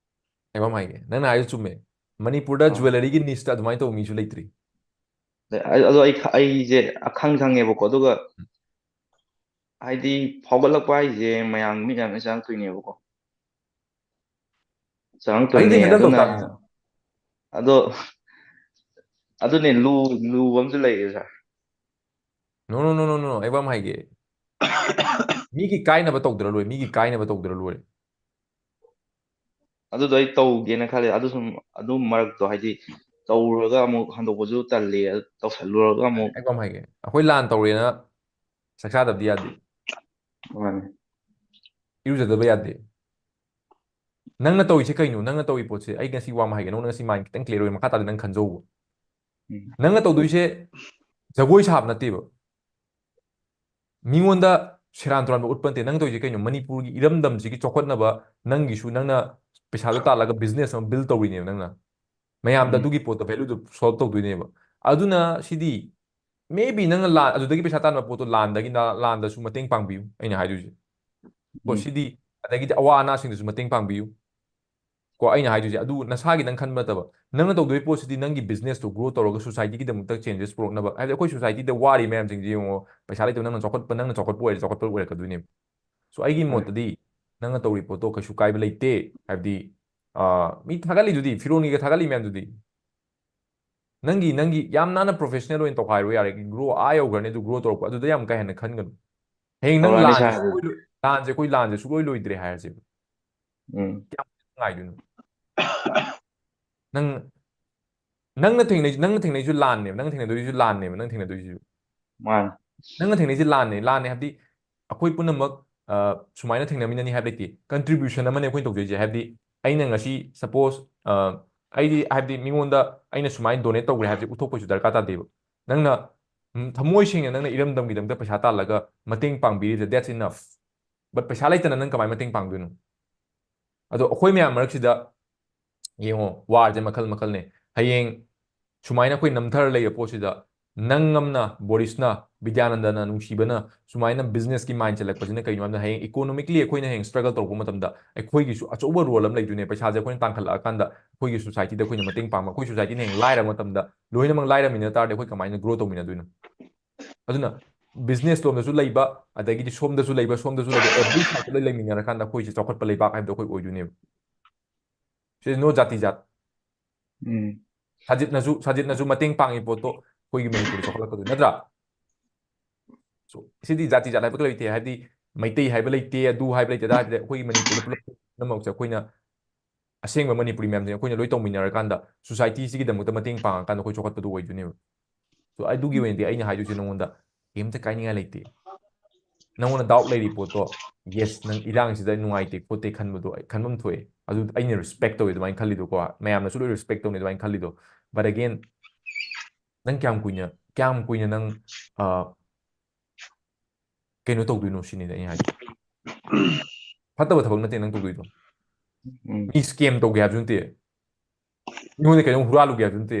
ꯑꯩ ꯋꯥ ꯑꯃ ꯍꯥꯏꯒꯦ, ꯅꯪꯅ ꯍꯥꯏꯗꯣ ꯆꯨꯝꯃꯦ꯫ ꯃꯅꯤꯄꯨꯔꯗ ꯑꯥ꯫ ꯖ꯭ꯋꯦꯂꯔꯤꯒꯤ ꯅꯤꯁꯇ ꯑꯗꯨꯃꯥꯏꯅ ꯇꯧꯕ ꯃꯤꯁꯨ ꯂꯩꯇ꯭ꯔꯤ꯫ ꯑꯗꯣ ꯑꯩ ꯈ- ꯑꯩꯁꯦ ꯑꯈꯪ ꯈꯪꯉꯦꯕꯀꯣ, ꯑꯗꯨꯒ ꯍꯥꯏꯗꯤ ꯐꯥꯎꯒꯠꯂꯛꯄ ꯍꯥꯏꯁꯦ ꯃꯌꯥꯝ ꯃꯤ ꯃꯌꯥꯝ ꯂꯣꯏ ꯆꯪꯉꯛꯇꯣꯏꯅꯦꯕꯀꯣ꯫ ꯑꯗꯨꯗꯤ ꯆꯪꯉꯛꯇꯣꯏꯅꯦ꯫ ꯍꯦꯟꯗꯜ ꯇꯧ ꯑꯗꯨꯅ ꯇꯥꯕꯅꯤꯅ꯫ ꯑꯗꯣ ꯑꯗꯨꯅꯦ ꯂꯨ ꯂꯨꯕ ꯑꯃꯁꯨ ꯂꯩꯔꯦ ꯁꯥꯔ꯫ ꯅꯣ ꯅꯣ ꯅꯣ ꯅꯣ ꯅꯣ ꯑꯩ ꯋꯥ ꯑꯃ ꯍꯥꯏꯒꯦ꯫ ꯃꯤꯒꯤ ꯀꯥꯏꯅꯕ ꯇꯧꯗ꯭ꯔ ꯂꯣꯏꯔꯦ, ꯃꯤꯒꯤ ꯀꯥꯏꯅꯕ ꯇꯧꯗ꯭ꯔ ꯂꯣꯏꯔꯦ꯫ ꯑꯗꯨꯗꯣ ꯑꯩ ꯇꯧꯒꯦꯅ ꯈꯜꯂꯦ꯫ ꯑꯗꯨ ꯁꯨꯝ ꯑꯗꯨ ꯃꯔꯛꯇꯣ ꯍꯥꯏꯗꯤ ꯇꯧꯔꯨꯔꯒ ꯑꯃꯨꯛ ꯍꯟꯗꯣꯛꯄꯁꯨ ꯇꯜꯂꯤ, ꯑꯗꯨ ꯇꯧꯁꯜꯂꯨꯔꯒ ꯑꯃꯨꯛ ꯑꯩ ꯋꯥ ꯑꯃ ꯍꯥꯏꯒꯦ, ꯑꯩꯈꯣꯏ ꯂꯥꯟ ꯇꯧꯔꯦꯅ ꯆꯥꯛ ꯆꯥꯗꯕꯗꯤ ꯌꯥꯗꯦ, ꯃꯥꯅꯦ꯫ ꯏꯔꯨꯖꯗꯕ ꯌꯥꯗꯦ꯫ ꯅꯪꯅ ꯇꯧꯔꯤꯁꯦ ꯀꯩꯅꯣ? ꯅꯪꯅ ꯇꯧꯔꯤ ꯄꯣꯠꯁꯦ, ꯑꯩ ꯉꯁꯤ ꯋꯥ ꯑꯃ ꯍꯥꯏꯒꯦ, ꯅꯪꯉꯣꯟꯗ ꯉꯁꯤ ꯃꯥꯏꯟ ꯈꯤꯇꯪ ꯀ꯭ꯂꯤꯌꯥꯔ ꯑꯣꯏ, ꯃꯈꯥ ꯇꯥꯗꯤ ꯅꯪ ꯈꯟꯖꯧꯕ꯫ ꯎꯝ꯫ ꯅꯪꯅ ꯇꯧꯗꯣꯏꯁꯦ ꯖꯒꯣꯏ ꯁꯥꯕ ꯅꯠꯇꯦꯕ, ꯃꯤꯉꯣꯟꯗ ꯁꯦꯔꯥꯟ ꯇꯨꯔꯥꯟꯕ ꯎꯠꯄ ꯅꯠꯇꯦ꯫ ꯅꯪ ꯇꯧꯔꯤꯁꯦ ꯀꯩꯅꯣ? ꯃꯅꯤꯄꯨꯔꯒꯤ ꯏꯔꯝꯗꯝꯁꯤꯒꯤ ꯆꯥꯎꯈꯠꯅꯕ ꯅꯪꯒꯤꯁꯨ, ꯅꯪꯅ ꯄꯩꯁꯥꯗꯣ ꯇꯥꯜꯂꯒ ꯕꯤꯖꯤꯅꯦꯁ ꯑꯃ ꯕꯤꯜ ꯇꯧꯔꯤꯅꯦꯕ ꯅꯪꯅ꯫ ꯃꯌꯥꯝꯗ ꯎꯝ꯫ ꯑꯗꯨꯒꯤ ꯄꯣꯠꯇꯣ, ꯚꯦꯂꯨꯗꯣ ꯁꯣꯜꯕ ꯇꯧꯗꯣꯏꯅꯦꯕ꯫ ꯑꯗꯨꯅ ꯁꯤꯗꯤ maybe ꯅꯪꯅ ꯂꯥꯟ, ꯑꯗꯨꯗꯒꯤ ꯄꯩꯁꯥ ꯇꯥꯟꯕ ꯄꯣꯠꯇꯣ ꯂꯥꯟꯗꯒꯤ ꯅ-, ꯂꯥꯟꯗꯁꯨ ꯃꯇꯦꯡ ꯄꯥꯡꯕꯤꯌꯨ, ꯑꯩꯅ ꯍꯥꯏꯗꯣꯏꯁꯦ꯫ ꯀꯣ, ꯎꯝ꯫ ꯁꯤꯗꯤ ꯑꯗꯒꯤꯗꯤ ꯑꯋꯥ ꯑꯅꯥꯁꯤꯡꯗꯁꯨ ꯃꯇꯦꯡ ꯄꯥꯡꯕꯤꯌꯨ꯫ ꯀꯣ, ꯑꯩꯅ ꯍꯥꯏꯗꯣꯏꯁꯦ ꯑꯗꯨ ꯅꯁꯥꯒꯤꯗꯪ ꯈꯟꯕ ꯅꯠꯇꯕ, ꯅꯪꯅ ꯇꯧꯗꯣꯏ ꯄꯣꯠꯁꯤꯗꯤ ꯅꯪꯒꯤ ꯕꯤꯖꯤꯅꯦꯁꯇꯣ ꯒ꯭ꯔꯣ ꯇꯧꯔꯒ ꯁꯣꯁꯥꯏꯇꯤꯒꯤꯗꯃꯛꯇ ꯆꯦꯟꯖꯦꯁ ꯄꯨꯔꯛꯅꯕ꯫ ꯍꯥꯏꯕꯗꯤ ꯑꯩꯈꯣꯏ ꯁꯣꯁꯥꯏꯇꯤꯗ ꯋꯥꯔꯤ ꯃꯌꯥꯝꯁꯤꯡꯁꯦ ꯌꯦꯡꯉꯣ, ꯄꯩꯁꯥ ꯂꯩꯇꯕ ꯅꯪꯅ ꯆꯥꯎꯈꯠꯄ, ꯅꯪꯅ ꯆꯥꯎꯈꯠꯄ ꯑꯣꯏꯔꯗꯤ ꯆꯥꯎꯈꯠꯄ ꯑꯣꯏꯔꯛꯀꯗꯣꯏꯅꯦꯕ꯫ So ꯑꯩꯒꯤ ꯍꯣꯏ꯫ ꯃꯣꯠꯇꯗꯤ ꯅꯪꯅ ꯇꯧꯔꯤ ꯄꯣꯠꯇꯣ ꯀꯩꯁꯨ ꯀꯥꯏꯕ ꯂꯩꯇꯦ꯫ ꯍꯥꯏꯕꯗꯤ ꯑꯥ, ꯃꯤ ꯊꯥꯒꯠꯂꯤꯗꯨꯗꯤ, ꯐꯤꯔꯣꯟꯒꯤꯒ ꯊꯥꯒꯠꯂꯤ ꯃꯌꯥꯝꯗꯨꯗꯤ꯫ ꯅꯪꯒꯤ ꯅꯪꯒꯤ ꯌꯥꯝ ꯅꯥꯟꯅ professional ꯑꯣꯏꯅ ꯇꯧꯈꯥꯏꯔꯣ ꯌꯥꯔꯦ꯫ Grow ꯑꯥ ꯌꯧꯈ꯭ꯔꯅꯤ ꯑꯗꯨ grow ꯇꯧꯔꯛꯄ, ꯑꯗꯨꯗ ꯌꯥꯝ ꯀꯥ ꯍꯦꯟꯅ ꯈꯟꯒꯅꯨ꯫ ꯍꯌꯦꯡ ꯅꯪ ꯇꯧꯔꯛꯑꯅꯤ ꯂꯥꯟꯁꯦ ꯁꯥꯔ꯫ ꯁꯨꯡꯂꯣꯏ ꯂꯣꯏ- ꯂꯥꯟꯁꯦ ꯑꯩꯈꯣꯏ ꯂꯥꯟꯁꯦ ꯁꯨꯡꯂꯣꯏ ꯂꯣꯏꯗ꯭ꯔꯦ ꯍꯥꯏꯔꯁꯦꯕ꯫ ꯎꯝ꯫ ꯀꯌꯥꯝ ꯉꯥꯏꯗꯣꯏꯅꯣ? ꯅꯪ ꯅꯪꯅ ꯊꯦꯡꯅꯩ ꯅꯪꯅ ꯊꯦꯡꯅꯩꯁꯨ ꯂꯥꯟꯅꯦꯕ, ꯅꯪ ꯊꯦꯡꯅꯗꯣꯏꯁꯨ ꯂꯥꯟꯅꯦꯕ, ꯅꯪ ꯊꯦꯡꯅꯗꯣꯏꯁꯤꯁꯨ꯫ ꯃꯥꯅꯦ꯫ ꯅꯪꯅ ꯊꯦꯡꯅꯩꯁꯦ ꯂꯥꯟꯅꯦ꯫ ꯂꯥꯟꯅꯦ ꯍꯥꯏꯕꯗꯤ ꯑꯩꯈꯣꯏ ꯄꯨꯝꯅꯃꯛ ꯑ, ꯁꯨꯃꯥꯏꯅ ꯊꯦꯡꯅꯃꯤꯟꯅꯅꯤ ꯍꯥꯏꯕ ꯂꯩꯇꯦ꯫ Contribution ꯑꯃꯅꯦ ꯑꯩꯈꯣꯏꯅ ꯇꯧꯖꯩꯁꯦ꯫ ꯍꯥꯏꯕꯗꯤ ꯑꯩꯅ ꯉꯁꯤ suppose ꯑ, ꯑꯩꯗꯤ ꯍꯥꯏꯕꯗꯤ ꯃꯤꯉꯣꯟꯗ ꯑꯩꯅ ꯁꯨꯃꯥꯏꯅ donate ꯇꯧꯈ꯭ꯔꯦ ꯍꯥꯏꯕꯁꯦ ꯎꯠꯊꯣꯛꯄꯁꯨ ꯗꯔꯀꯥꯔ ꯇꯥꯗꯦꯕ꯫ ꯅꯪꯅ ꯎꯝ, ꯊꯃꯣꯏ ꯁꯦꯡꯅ ꯅꯪꯅ ꯏꯔꯝꯗꯝꯒꯤꯗꯃꯛꯇ ꯄꯩꯁꯥ ꯇꯥꯜꯂꯒ ꯃꯇꯦꯡ ꯄꯥꯡꯕꯤꯔꯤꯗ that's enough꯫ But ꯄꯩꯁꯥ ꯂꯩꯇꯅ ꯅꯪ ꯀꯃꯥꯏꯅ ꯃꯇꯦꯡ ꯄꯥꯡꯗꯣꯏꯅꯣ? ꯑꯗꯣ ꯑꯩꯈꯣꯏ ꯃꯌꯥꯝ ꯃꯔꯛꯁꯤꯗ ꯌꯦꯡꯉꯣ, warꯁꯦ ꯃꯈꯜ ꯃꯈꯜꯅꯦ꯫ ꯍꯌꯦꯡ ꯁꯨꯃꯥꯏꯅ ꯑꯩꯈꯣꯏ ꯅꯝꯊꯔ ꯂꯩꯕ ꯄꯣꯠꯁꯤꯗ ꯅꯪ ꯑꯃꯅ, ꯕꯣꯔꯤꯁꯅ, ꯕꯤꯗ꯭ꯌꯥꯅꯟꯗꯅ, ꯅꯨꯡꯁꯤꯕꯅ ꯁꯨꯃꯥꯏꯅ businessꯀꯤ mind ꯆꯠꯂꯛꯄꯁꯤꯅ ꯀꯩꯅꯣ ꯍꯥꯏꯕꯗ ꯍꯌꯦꯡ economically ꯑꯩꯈꯣꯏꯅ ꯍꯌꯦꯡ struggle ꯇꯧꯔꯛꯄ ꯃꯇꯝꯗ ꯑꯩꯈꯣꯏꯒꯤꯁꯨ ꯑꯆꯧꯕ role ꯑꯃ ꯂꯩꯗꯣꯏꯅꯦ꯫ ꯄꯩꯁꯥꯁꯦ ꯑꯩꯈꯣꯏꯅ ꯇꯥꯡꯈꯠꯂꯛꯑꯀꯥꯟꯗ ꯑꯩꯈꯣꯏꯒꯤ societyꯗ ꯑꯩꯈꯣꯏꯅ ꯃꯇꯦꯡ ꯄꯥꯡꯕ, ꯑꯩꯈꯣꯏ societyꯅ ꯍꯌꯦꯡ ꯂꯥꯏꯔꯕ ꯃꯇꯝꯗ ꯂꯣꯏꯅꯃꯛ ꯂꯥꯏꯔꯃꯤꯟꯅ ꯇꯥꯔꯗꯤ ꯑꯩꯈꯣꯏ ꯀꯃꯥꯏꯅ grow ꯇꯧꯃꯤꯟꯅꯗꯣꯏꯅꯣ? ꯑꯗꯨꯅ business ꯂꯣꯝꯗꯁꯨ ꯂꯩꯕ, ꯑꯗꯒꯤꯗꯤ ꯁꯣꯝꯗꯁꯨ ꯂꯩꯕ, ꯁꯣꯝꯗꯁꯨ ꯂꯩꯕ, every sideꯇ ꯂꯣꯏ ꯂꯩꯃꯤꯟꯅꯔꯀꯥꯟꯗ ꯑꯩꯈꯣꯏꯁꯦ ꯆꯥꯎꯈꯠꯄ ꯂꯩꯕꯥꯛ ꯍꯥꯏꯕꯗꯣ ꯑꯩꯈꯣꯏ ꯑꯣꯏꯗꯣꯏꯅꯦꯕ꯫ ꯁꯤꯗ no ꯖꯥꯇꯤ ꯖꯥꯠ꯫ ꯎꯝ꯫ ꯁꯥꯖꯤꯠꯅꯁꯨ ꯁꯥꯖꯤꯠꯅꯁꯨ ꯃꯇꯦꯡ ꯄꯥꯡꯉꯤ ꯄꯣꯠꯇꯣ ꯑꯩꯈꯣꯏꯒꯤ ꯃꯅꯤꯄꯨꯔꯗ ꯆꯥꯎꯈꯠꯂꯛꯀꯗꯣꯏ ꯅꯠꯇ꯭ꯔꯥ? So, ꯁꯤꯗꯤ ꯖꯥꯇꯤ ꯖꯥꯠ ꯍꯥꯏꯕ ꯂꯩꯇꯦ꯫ ꯍꯥꯏꯕꯗꯤ ꯃꯩꯇꯩ ꯍꯥꯏꯕ ꯂꯩꯇꯦ, ꯑꯗꯨ ꯍꯥꯏꯕ ꯂꯩꯇꯦ, ꯑꯗꯥ ꯍꯥꯏꯕ ꯂꯩꯇꯦ꯫ ꯑꯩꯈꯣꯏꯒꯤ ꯃꯅꯤꯄꯨꯔꯗ ꯄꯨꯂꯞ ꯄꯨꯝꯅꯃꯛꯁꯦ ꯑꯩꯈꯣꯏꯅ ꯑꯁꯦꯡꯕ ꯃꯅꯤꯄꯨꯔꯤ ꯃꯌꯥꯝꯁꯦ ꯑꯩꯈꯣꯏꯅ ꯂꯣꯏ ꯇꯧꯃꯤꯟꯅꯔꯀꯥꯟꯗ societyꯁꯤꯒꯤꯗꯃꯛꯇ ꯃꯇꯦꯡ ꯄꯥꯡꯉꯀꯥꯟꯗ ꯑꯩꯈꯣꯏ ꯆꯥꯎꯈꯠꯄꯗꯨ ꯑꯣꯏꯗꯣꯏꯅꯦꯕ꯫ So, ꯑꯗꯨꯒꯤ ꯑꯣꯏꯅꯗꯤ ꯑꯩꯅ ꯍꯥꯏꯗꯣꯏꯁꯦ ꯅꯉꯣꯟꯗ ꯀꯩꯝꯇ ꯀꯥꯏꯅꯤꯡꯉꯥꯏ ꯂꯩꯇꯦ꯫ ꯅꯉꯣꯟꯗ doubt ꯂꯩꯔꯤ ꯄꯣꯠꯇꯣ, yes, ꯅꯪ ꯏꯔꯥꯡꯁꯤꯗ ꯅꯨꯡꯉꯥꯏꯇꯦ ꯈꯣꯠꯇꯦ ꯈꯟꯕꯗꯣ ꯑꯩ ꯈꯟꯐꯝ ꯊꯣꯛꯑꯦ꯫ ꯑꯗꯨ ꯑꯩꯅ respect ꯇꯧꯋꯦ ꯑꯗꯨꯃꯥꯏꯅ ꯈꯜꯂꯤꯗꯣꯀꯣ꯫ ꯃꯌꯥꯝꯅꯁꯨ ꯂꯣꯏ respect ꯇꯧꯅꯤ ꯑꯗꯨꯃꯥꯏꯅ ꯈꯜꯂꯤꯗꯣ꯫ But again, ꯅꯪ ꯀꯌꯥꯝ ꯀꯨꯏꯅ ꯀꯌꯥꯝ ꯀꯨꯏꯅ ꯅꯪ ꯑ, ꯀꯩꯅꯣ ꯇꯧꯗꯣꯏꯅꯣ ꯁꯤꯅꯤꯗ ꯑꯩꯅ ꯍꯥꯏꯗꯤ꯫ ꯐꯠꯇꯕ ꯊꯕꯛ ꯅꯠꯇꯦ ꯅꯪ ꯇꯧꯗꯣꯏꯗꯣ꯫ ꯎꯝ꯫ ꯃꯤ scam ꯇꯧꯒꯦ ꯍꯥꯏꯕꯁꯨ ꯅꯠꯇꯦ, ꯃꯤꯉꯣꯟꯗ ꯀꯩꯅꯣꯝ ꯍꯨꯔꯥꯜꯂꯨꯒꯦ ꯍꯥꯏꯕꯁꯨ ꯅꯠꯇꯦ꯫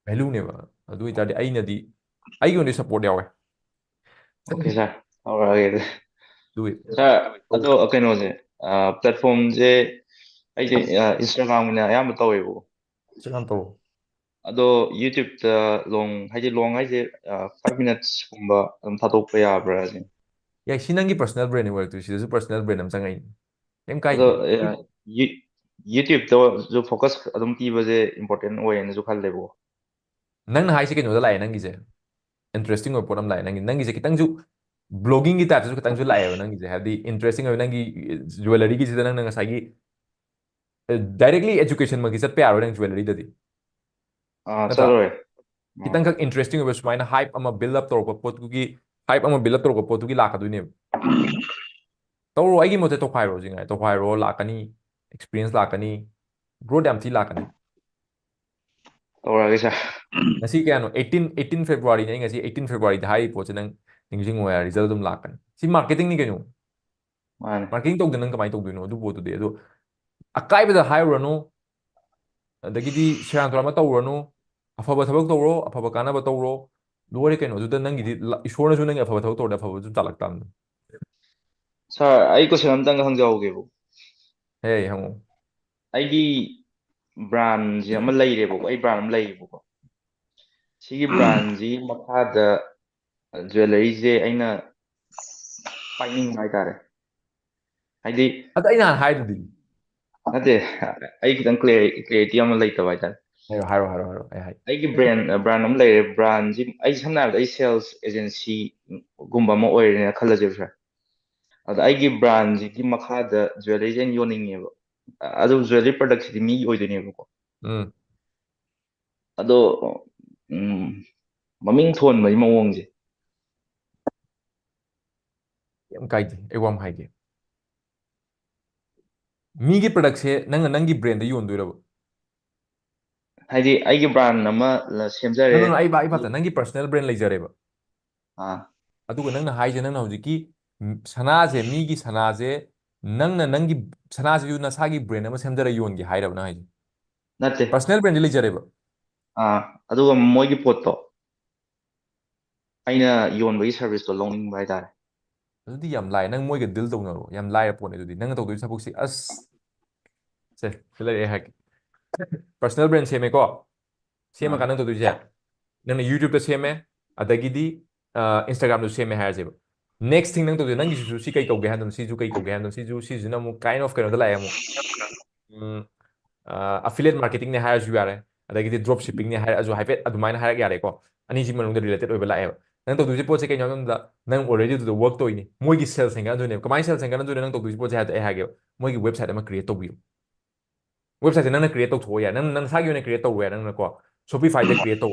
Valueꯅꯦꯕ꯫ ꯑꯗꯨ ꯑꯣꯏꯇꯥꯔꯗꯤ ꯑꯩꯅꯗꯤ ꯑꯩꯒꯤ ꯑꯣꯏꯅꯗꯤ support ꯌꯥꯎꯋꯦ꯫ Okay sir, ꯍꯧꯔꯛꯑꯒꯦ ꯑꯗꯨꯗꯤ꯫ Do it. Sir, ꯑꯗꯣ ꯀꯩꯅꯣꯁꯦ, platformꯁꯦ ꯑꯩꯁꯦ Instagramꯒꯤꯅ ꯑꯌꯥꯝꯕ ꯇꯧꯋꯦꯕꯀꯣ꯫ Instagram ꯇꯧ꯫ ꯑꯗꯣ YouTubeꯇ long, ꯍꯥꯏꯗꯤ long ꯍꯥꯏꯁꯦ five minutesꯀꯨꯝꯕ ꯑꯗꯨꯝ ꯊꯥꯗꯣꯛꯄ ꯌꯥꯕ꯭ꯔꯥ ꯁꯤꯅꯤ? ꯌꯥꯏ, ꯁꯤ ꯅꯪꯒꯤ personal brand ꯑꯣꯏꯔꯛꯇꯣꯏ, ꯁꯤꯗꯁꯨ personal brand ꯑꯃ ꯆꯪꯉꯛꯏꯅꯤ꯫ ꯀꯩꯝ ꯑꯗꯣ ꯀꯥꯏꯗꯦ꯫ ꯌꯨ- YouTube ꯇꯁꯨ focus ꯑꯗꯨꯝ ꯄꯤꯕꯁꯦ important ꯑꯣꯏꯌꯦꯅꯁꯨ ꯈꯜꯂꯦꯕꯀꯣ꯫ ꯅꯪꯅ ꯍꯥꯏꯁꯦ ꯀꯩꯅꯣꯗ ꯂꯥꯛꯑꯦ, ꯅꯪꯒꯤꯁꯦ interesting ꯑꯣꯏꯕ ꯄꯣꯠ ꯑꯃ ꯂꯥꯛꯑꯦ꯫ ꯅꯪꯒꯤ ꯅꯪꯒꯤꯁꯦ ꯈꯤꯇꯪꯁꯨ bloggingꯒꯤ typeꯇꯁꯨ ꯈꯤꯇꯪꯁꯨ ꯂꯥꯛꯑꯦꯕ ꯅꯪꯒꯤꯁꯦ, ꯍꯥꯏꯕꯗꯤ interesting ꯑꯣꯏꯕ ꯅꯪꯒꯤ jewelleryꯒꯤꯁꯤꯗ ꯅꯪꯅ ꯉꯁꯥꯏꯒꯤ directly educationꯃꯛꯇꯤ ꯆꯠꯄ ꯌꯥꯔꯣꯏ ꯅꯪ jewelleryꯗꯗꯤ꯫ ꯑꯥ ꯅꯠꯇ꯭ꯔꯥ? ꯆꯠꯂꯣꯏ꯫ ꯈꯤꯇꯪꯈꯛ interesting ꯑꯣꯏꯕ ꯁꯨꯃꯥꯏꯅ hype ꯑꯃ build up ꯇꯧꯔꯛꯄ ꯄꯣꯠꯇꯨꯒꯤ, hype ꯑꯃ build up ꯇꯧꯔꯛꯄ ꯄꯣꯠꯇꯨꯒꯤ ꯂꯥꯛꯀꯗꯣꯏꯅꯦꯕ꯫ ꯇꯧꯔꯣ, ꯑꯩꯒꯤ ꯃꯣꯠꯇ ꯇꯧꯈꯥꯏꯔꯣ ꯍꯧꯖꯤꯛ ꯉꯥꯏ, ꯇꯧꯈꯥꯏꯔꯣ, ꯂꯥꯛꯀꯅꯤ, experience ꯂꯥꯛꯀꯅꯤ, growth ꯌꯥꯝ ꯊꯤ ꯂꯥꯛꯀꯅꯤ꯫ ꯇꯧꯔꯛꯑꯒꯦ ꯁꯥꯔ꯫ ꯉꯁꯤ ꯀꯌꯥꯅꯣ? eighteen eighteen Februaryꯅꯦ꯫ ꯑꯩ ꯉꯁꯤ eighteen Februaryꯗ ꯍꯥꯏꯔꯤꯕ ꯄꯣꯠꯁꯦ ꯅꯪ ꯅꯤꯡꯁꯤꯡꯉꯣ ꯌꯥꯔꯦ, result ꯑꯗꯨꯝ ꯂꯥꯛꯀꯅꯤ꯫ ꯁꯤ marketingꯅꯤ ꯀꯩꯅꯣ꯫ ꯃꯥꯅꯦ꯫ Marketing ꯇꯧꯗꯅ ꯅꯪ ꯀꯃꯥꯏꯅ ꯇꯧꯗꯣꯏꯅꯣ ꯑꯗꯨ ꯄꯣꯠꯇꯨꯗꯤ? ꯑꯗꯣ ꯑꯀꯥꯏꯕꯗ ꯍꯥꯏꯔꯨꯔꯅꯨ, ꯑꯗꯒꯤꯗꯤ ꯁꯦꯔꯥꯟ ꯇꯨꯔꯥꯟ ꯑꯃ ꯇꯧꯔꯨꯔꯅꯨ꯫ ꯑꯐꯕ ꯊꯕꯛ ꯇꯧꯔꯣ, ꯑꯐꯕ ꯀꯥꯟꯅꯕ ꯇꯧꯔꯣ, ꯂꯣꯏꯔꯦ ꯀꯩꯅꯣ꯫ ꯑꯗꯨꯗ ꯅꯪꯒꯤꯗꯤ ꯂ- ꯏꯁꯣꯔꯅꯁꯨ ꯅꯪꯒꯤ ꯑꯐꯕ ꯊꯕꯛ ꯇꯧꯔꯗꯤ ꯑꯐꯕ ꯑꯗꯨꯝ ꯇꯥꯜꯂꯛ ꯇꯥꯕꯅꯤ꯫ ꯁꯥꯔ, ꯑꯩ question ꯑꯝꯇꯪꯒ ꯍꯪꯖꯍꯧꯒꯦꯕ꯫ ꯍꯦ, ꯍꯪꯉꯨ꯫ ꯑꯩꯒꯤ brandꯁꯦ ꯑꯃ ꯂꯩꯔꯦꯕꯀꯣ, ꯑꯩ brand ꯑꯃ ꯂꯩꯌꯦꯕꯀꯣ꯫ ꯁꯤꯒꯤ brandꯁꯤꯒꯤ ꯃꯈꯥꯗ jewelleryꯁꯦ ꯑꯩꯅ ꯄꯥꯏꯅꯤꯡꯕ ꯍꯥꯏꯇꯥꯔꯦ꯫ ꯍꯥꯏꯗꯤ ꯑꯗ ꯑꯩ ꯅꯍꯥꯟ ꯍꯥꯏꯗꯨꯗꯤ꯫ ꯅꯠꯇꯦ, ꯑꯩ ꯈꯤꯇꯪ clarity ꯑꯃ ꯂꯩꯇꯕ ꯍꯥꯏꯇꯥꯔꯦ꯫ ꯍꯥꯏꯔꯣ, ꯍꯥꯏꯔꯣ, ꯍꯥꯏꯔꯣ, ꯍꯥꯏꯔꯣ, ꯑꯩ ꯍꯥꯏ꯫ ꯑꯩꯒꯤ brand brand ꯑꯃ ꯂꯩꯔꯦ꯫ Brandꯁꯤ ꯑꯩ ꯁꯝꯅ ꯍꯥꯏꯔꯕꯗ ꯑꯩ sales agencyꯒꯨꯝꯕ ꯑꯃ ꯑꯣꯏꯔꯦꯅ ꯈꯜꯂꯁꯦꯕ ꯁꯥꯔ꯫ ꯑꯗ ꯑꯩꯒꯤ brandꯁꯤꯒꯤ ꯃꯈꯥꯗ jewelleryꯁꯦ ꯑꯩꯅ ꯌꯣꯟꯅꯤꯡꯉꯦꯕ꯫ ꯑꯗꯨ jewellery productꯁꯤꯗꯤ ꯃꯤꯒꯤ ꯑꯣꯏꯗꯣꯏꯅꯦꯕꯀꯣ꯫ ꯎꯝ꯫ ꯑꯗꯣ ꯎꯝ, ꯃꯃꯤꯡ ꯊꯣꯟꯕꯒꯤ ꯃꯑꯣꯡꯁꯦ꯫ ꯀꯩꯝ ꯀꯥꯏꯗꯦ, ꯑꯩ ꯋꯥ ꯑꯃ ꯍꯥꯏꯒꯦ꯫ ꯃꯤꯒꯤ productꯁꯦ ꯅꯪꯅ ꯅꯪꯒꯤ brandꯗ ꯌꯣꯟꯗꯣꯏꯔꯕ? ꯍꯥꯏꯗꯤ ꯑꯩꯒꯤ brand ꯑꯃ ꯂ- ꯁꯦꯝꯖꯔꯦ꯫ No, no, no, ꯑꯩ ꯚꯥꯞ, ꯑꯩ ꯚꯥꯞ ꯇꯥꯏ꯫ ꯅꯪꯒꯤ personal brand ꯂꯩꯖꯔꯦꯕ꯫ ꯑꯥ꯫ ꯑꯗꯨꯒ ꯅꯪꯅ ꯍꯥꯏꯁꯦ, ꯅꯪꯅ ꯍꯧꯖꯤꯛꯀꯤ ꯁꯅꯥꯁꯦ, ꯃꯤꯒꯤ ꯁꯅꯥꯁꯦ, ꯅꯪꯅ ꯅꯪꯒꯤ ꯁꯅꯥꯁꯤꯁꯨ ꯅꯁꯥꯒꯤ brand ꯑꯃ ꯁꯦꯝꯖꯔ ꯌꯣꯟꯒꯦ ꯍꯥꯏꯔꯕ ꯅꯪ ꯍꯥꯏꯁꯦ? ꯅꯠꯇꯦ꯫ Personal brandꯗꯤ ꯂꯩꯖꯔꯦꯕ꯫ ꯑꯥ, ꯑꯗꯨꯒ ꯃꯣꯏꯒꯤ ꯄꯣꯠꯇꯣ ꯑꯩꯅ ꯌꯣꯟꯕꯒꯤ serviceꯇꯣ ꯂꯧꯅꯤꯡꯕ ꯍꯥꯏꯇꯥꯔꯦ꯫ ꯑꯗꯨꯗꯤ ꯌꯥꯝ ꯂꯥꯏ, ꯅꯪ ꯃꯣꯏꯒ deal ꯇꯧꯅꯔꯣ, ꯌꯥꯝ ꯂꯥꯏꯔ ꯄꯣꯠꯅꯤ ꯑꯗꯨꯗꯤ꯫ ꯅꯪꯅ ꯇꯧꯗꯣꯏ ꯊꯕꯛꯁꯤ ꯑꯁ, ꯁꯦ, ꯁꯤ ꯂꯩꯔꯦ ꯑꯩ ꯍꯥꯏꯒꯦ꯫ Personal brand ꯁꯦꯝꯃꯦꯀꯣ, ꯁꯦꯝꯃꯀꯥꯟꯗ ꯅꯪ ꯇꯧꯗꯣꯏꯁꯦ, ꯅꯪꯅ YouTubeꯇ ꯁꯦꯝꯃꯦ, ꯑꯗꯒꯤꯗꯤ Instagramꯗꯁꯨ ꯁꯦꯝꯃꯦ ꯍꯥꯏꯔꯁꯦꯕ꯫ Next thing ꯅꯪ ꯇꯧꯗꯣꯏ, ꯅꯪꯒꯤꯁꯤꯁꯨ ꯁꯤ ꯀꯩ ꯀꯧꯒꯦ ꯍꯥꯏꯗꯅ, ꯁꯤꯁꯨ ꯀꯩ ꯀꯧꯒꯦ ꯍꯥꯏꯗꯅ, ꯁꯤꯁꯨ, ꯁꯤꯁꯤꯅ ꯑꯃꯨꯛ kind of ꯀꯩꯅꯣꯗ ꯂꯥꯛꯑꯦ ꯑꯃꯨꯛ. ꯎꯝ, affiliate marketing ꯅꯦ ꯍꯥꯏꯔꯁꯨ ꯌꯥꯔꯦ, ꯑꯗꯒꯤꯗꯤ drop shipping ꯅꯦ ꯍꯥꯏꯔꯁꯨ ꯍꯥꯏꯐꯦꯠ ꯑꯗꯨꯃꯥꯏꯅ ꯍꯥꯏꯔꯛ ꯌꯥꯔꯦꯀꯣ. ꯑꯅꯤꯁꯤ ꯃꯅꯨꯡꯗ related ꯑꯣꯏꯕ ꯂꯥꯛꯑꯦꯕ. ꯅꯪ ꯇꯧꯗꯣꯏꯁꯤ ꯄꯣꯠꯁꯦ ꯀꯩꯅꯣ ꯍꯥꯏꯕ ꯃꯇꯝꯗ, ꯅꯪ already ꯑꯗꯨꯗ work ꯇꯧꯔꯤꯅꯤ, ꯃꯣꯏꯒꯤ sales ꯍꯦꯟꯒꯠꯍꯟꯗꯣꯏꯅꯦꯕ. ꯀꯃꯥꯏꯅ sales ꯍꯦꯟꯒꯠꯍꯟꯗꯣꯏꯅꯣ ꯅꯪ ꯇꯧꯗꯣꯏꯁꯤ ꯄꯣꯠꯁꯦ ꯍꯥꯏꯕꯗꯣ ꯑꯩ ꯍꯥꯏꯒꯦꯕ. ꯃꯣꯏꯒꯤ website ꯑꯃ create ꯇꯧꯕꯤꯌꯨ. Website ꯁꯦ ꯅꯪꯅ create ꯇꯧꯊꯣꯛꯑꯣ ꯌꯥꯏ, ꯅꯪ, ꯅꯪ ꯅꯁꯥꯒꯤ ꯑꯣꯏꯅ create ꯇꯧꯕ ꯌꯥꯏ, ꯅꯪꯅꯀꯣ. Shopify ꯗ create ꯇꯧ.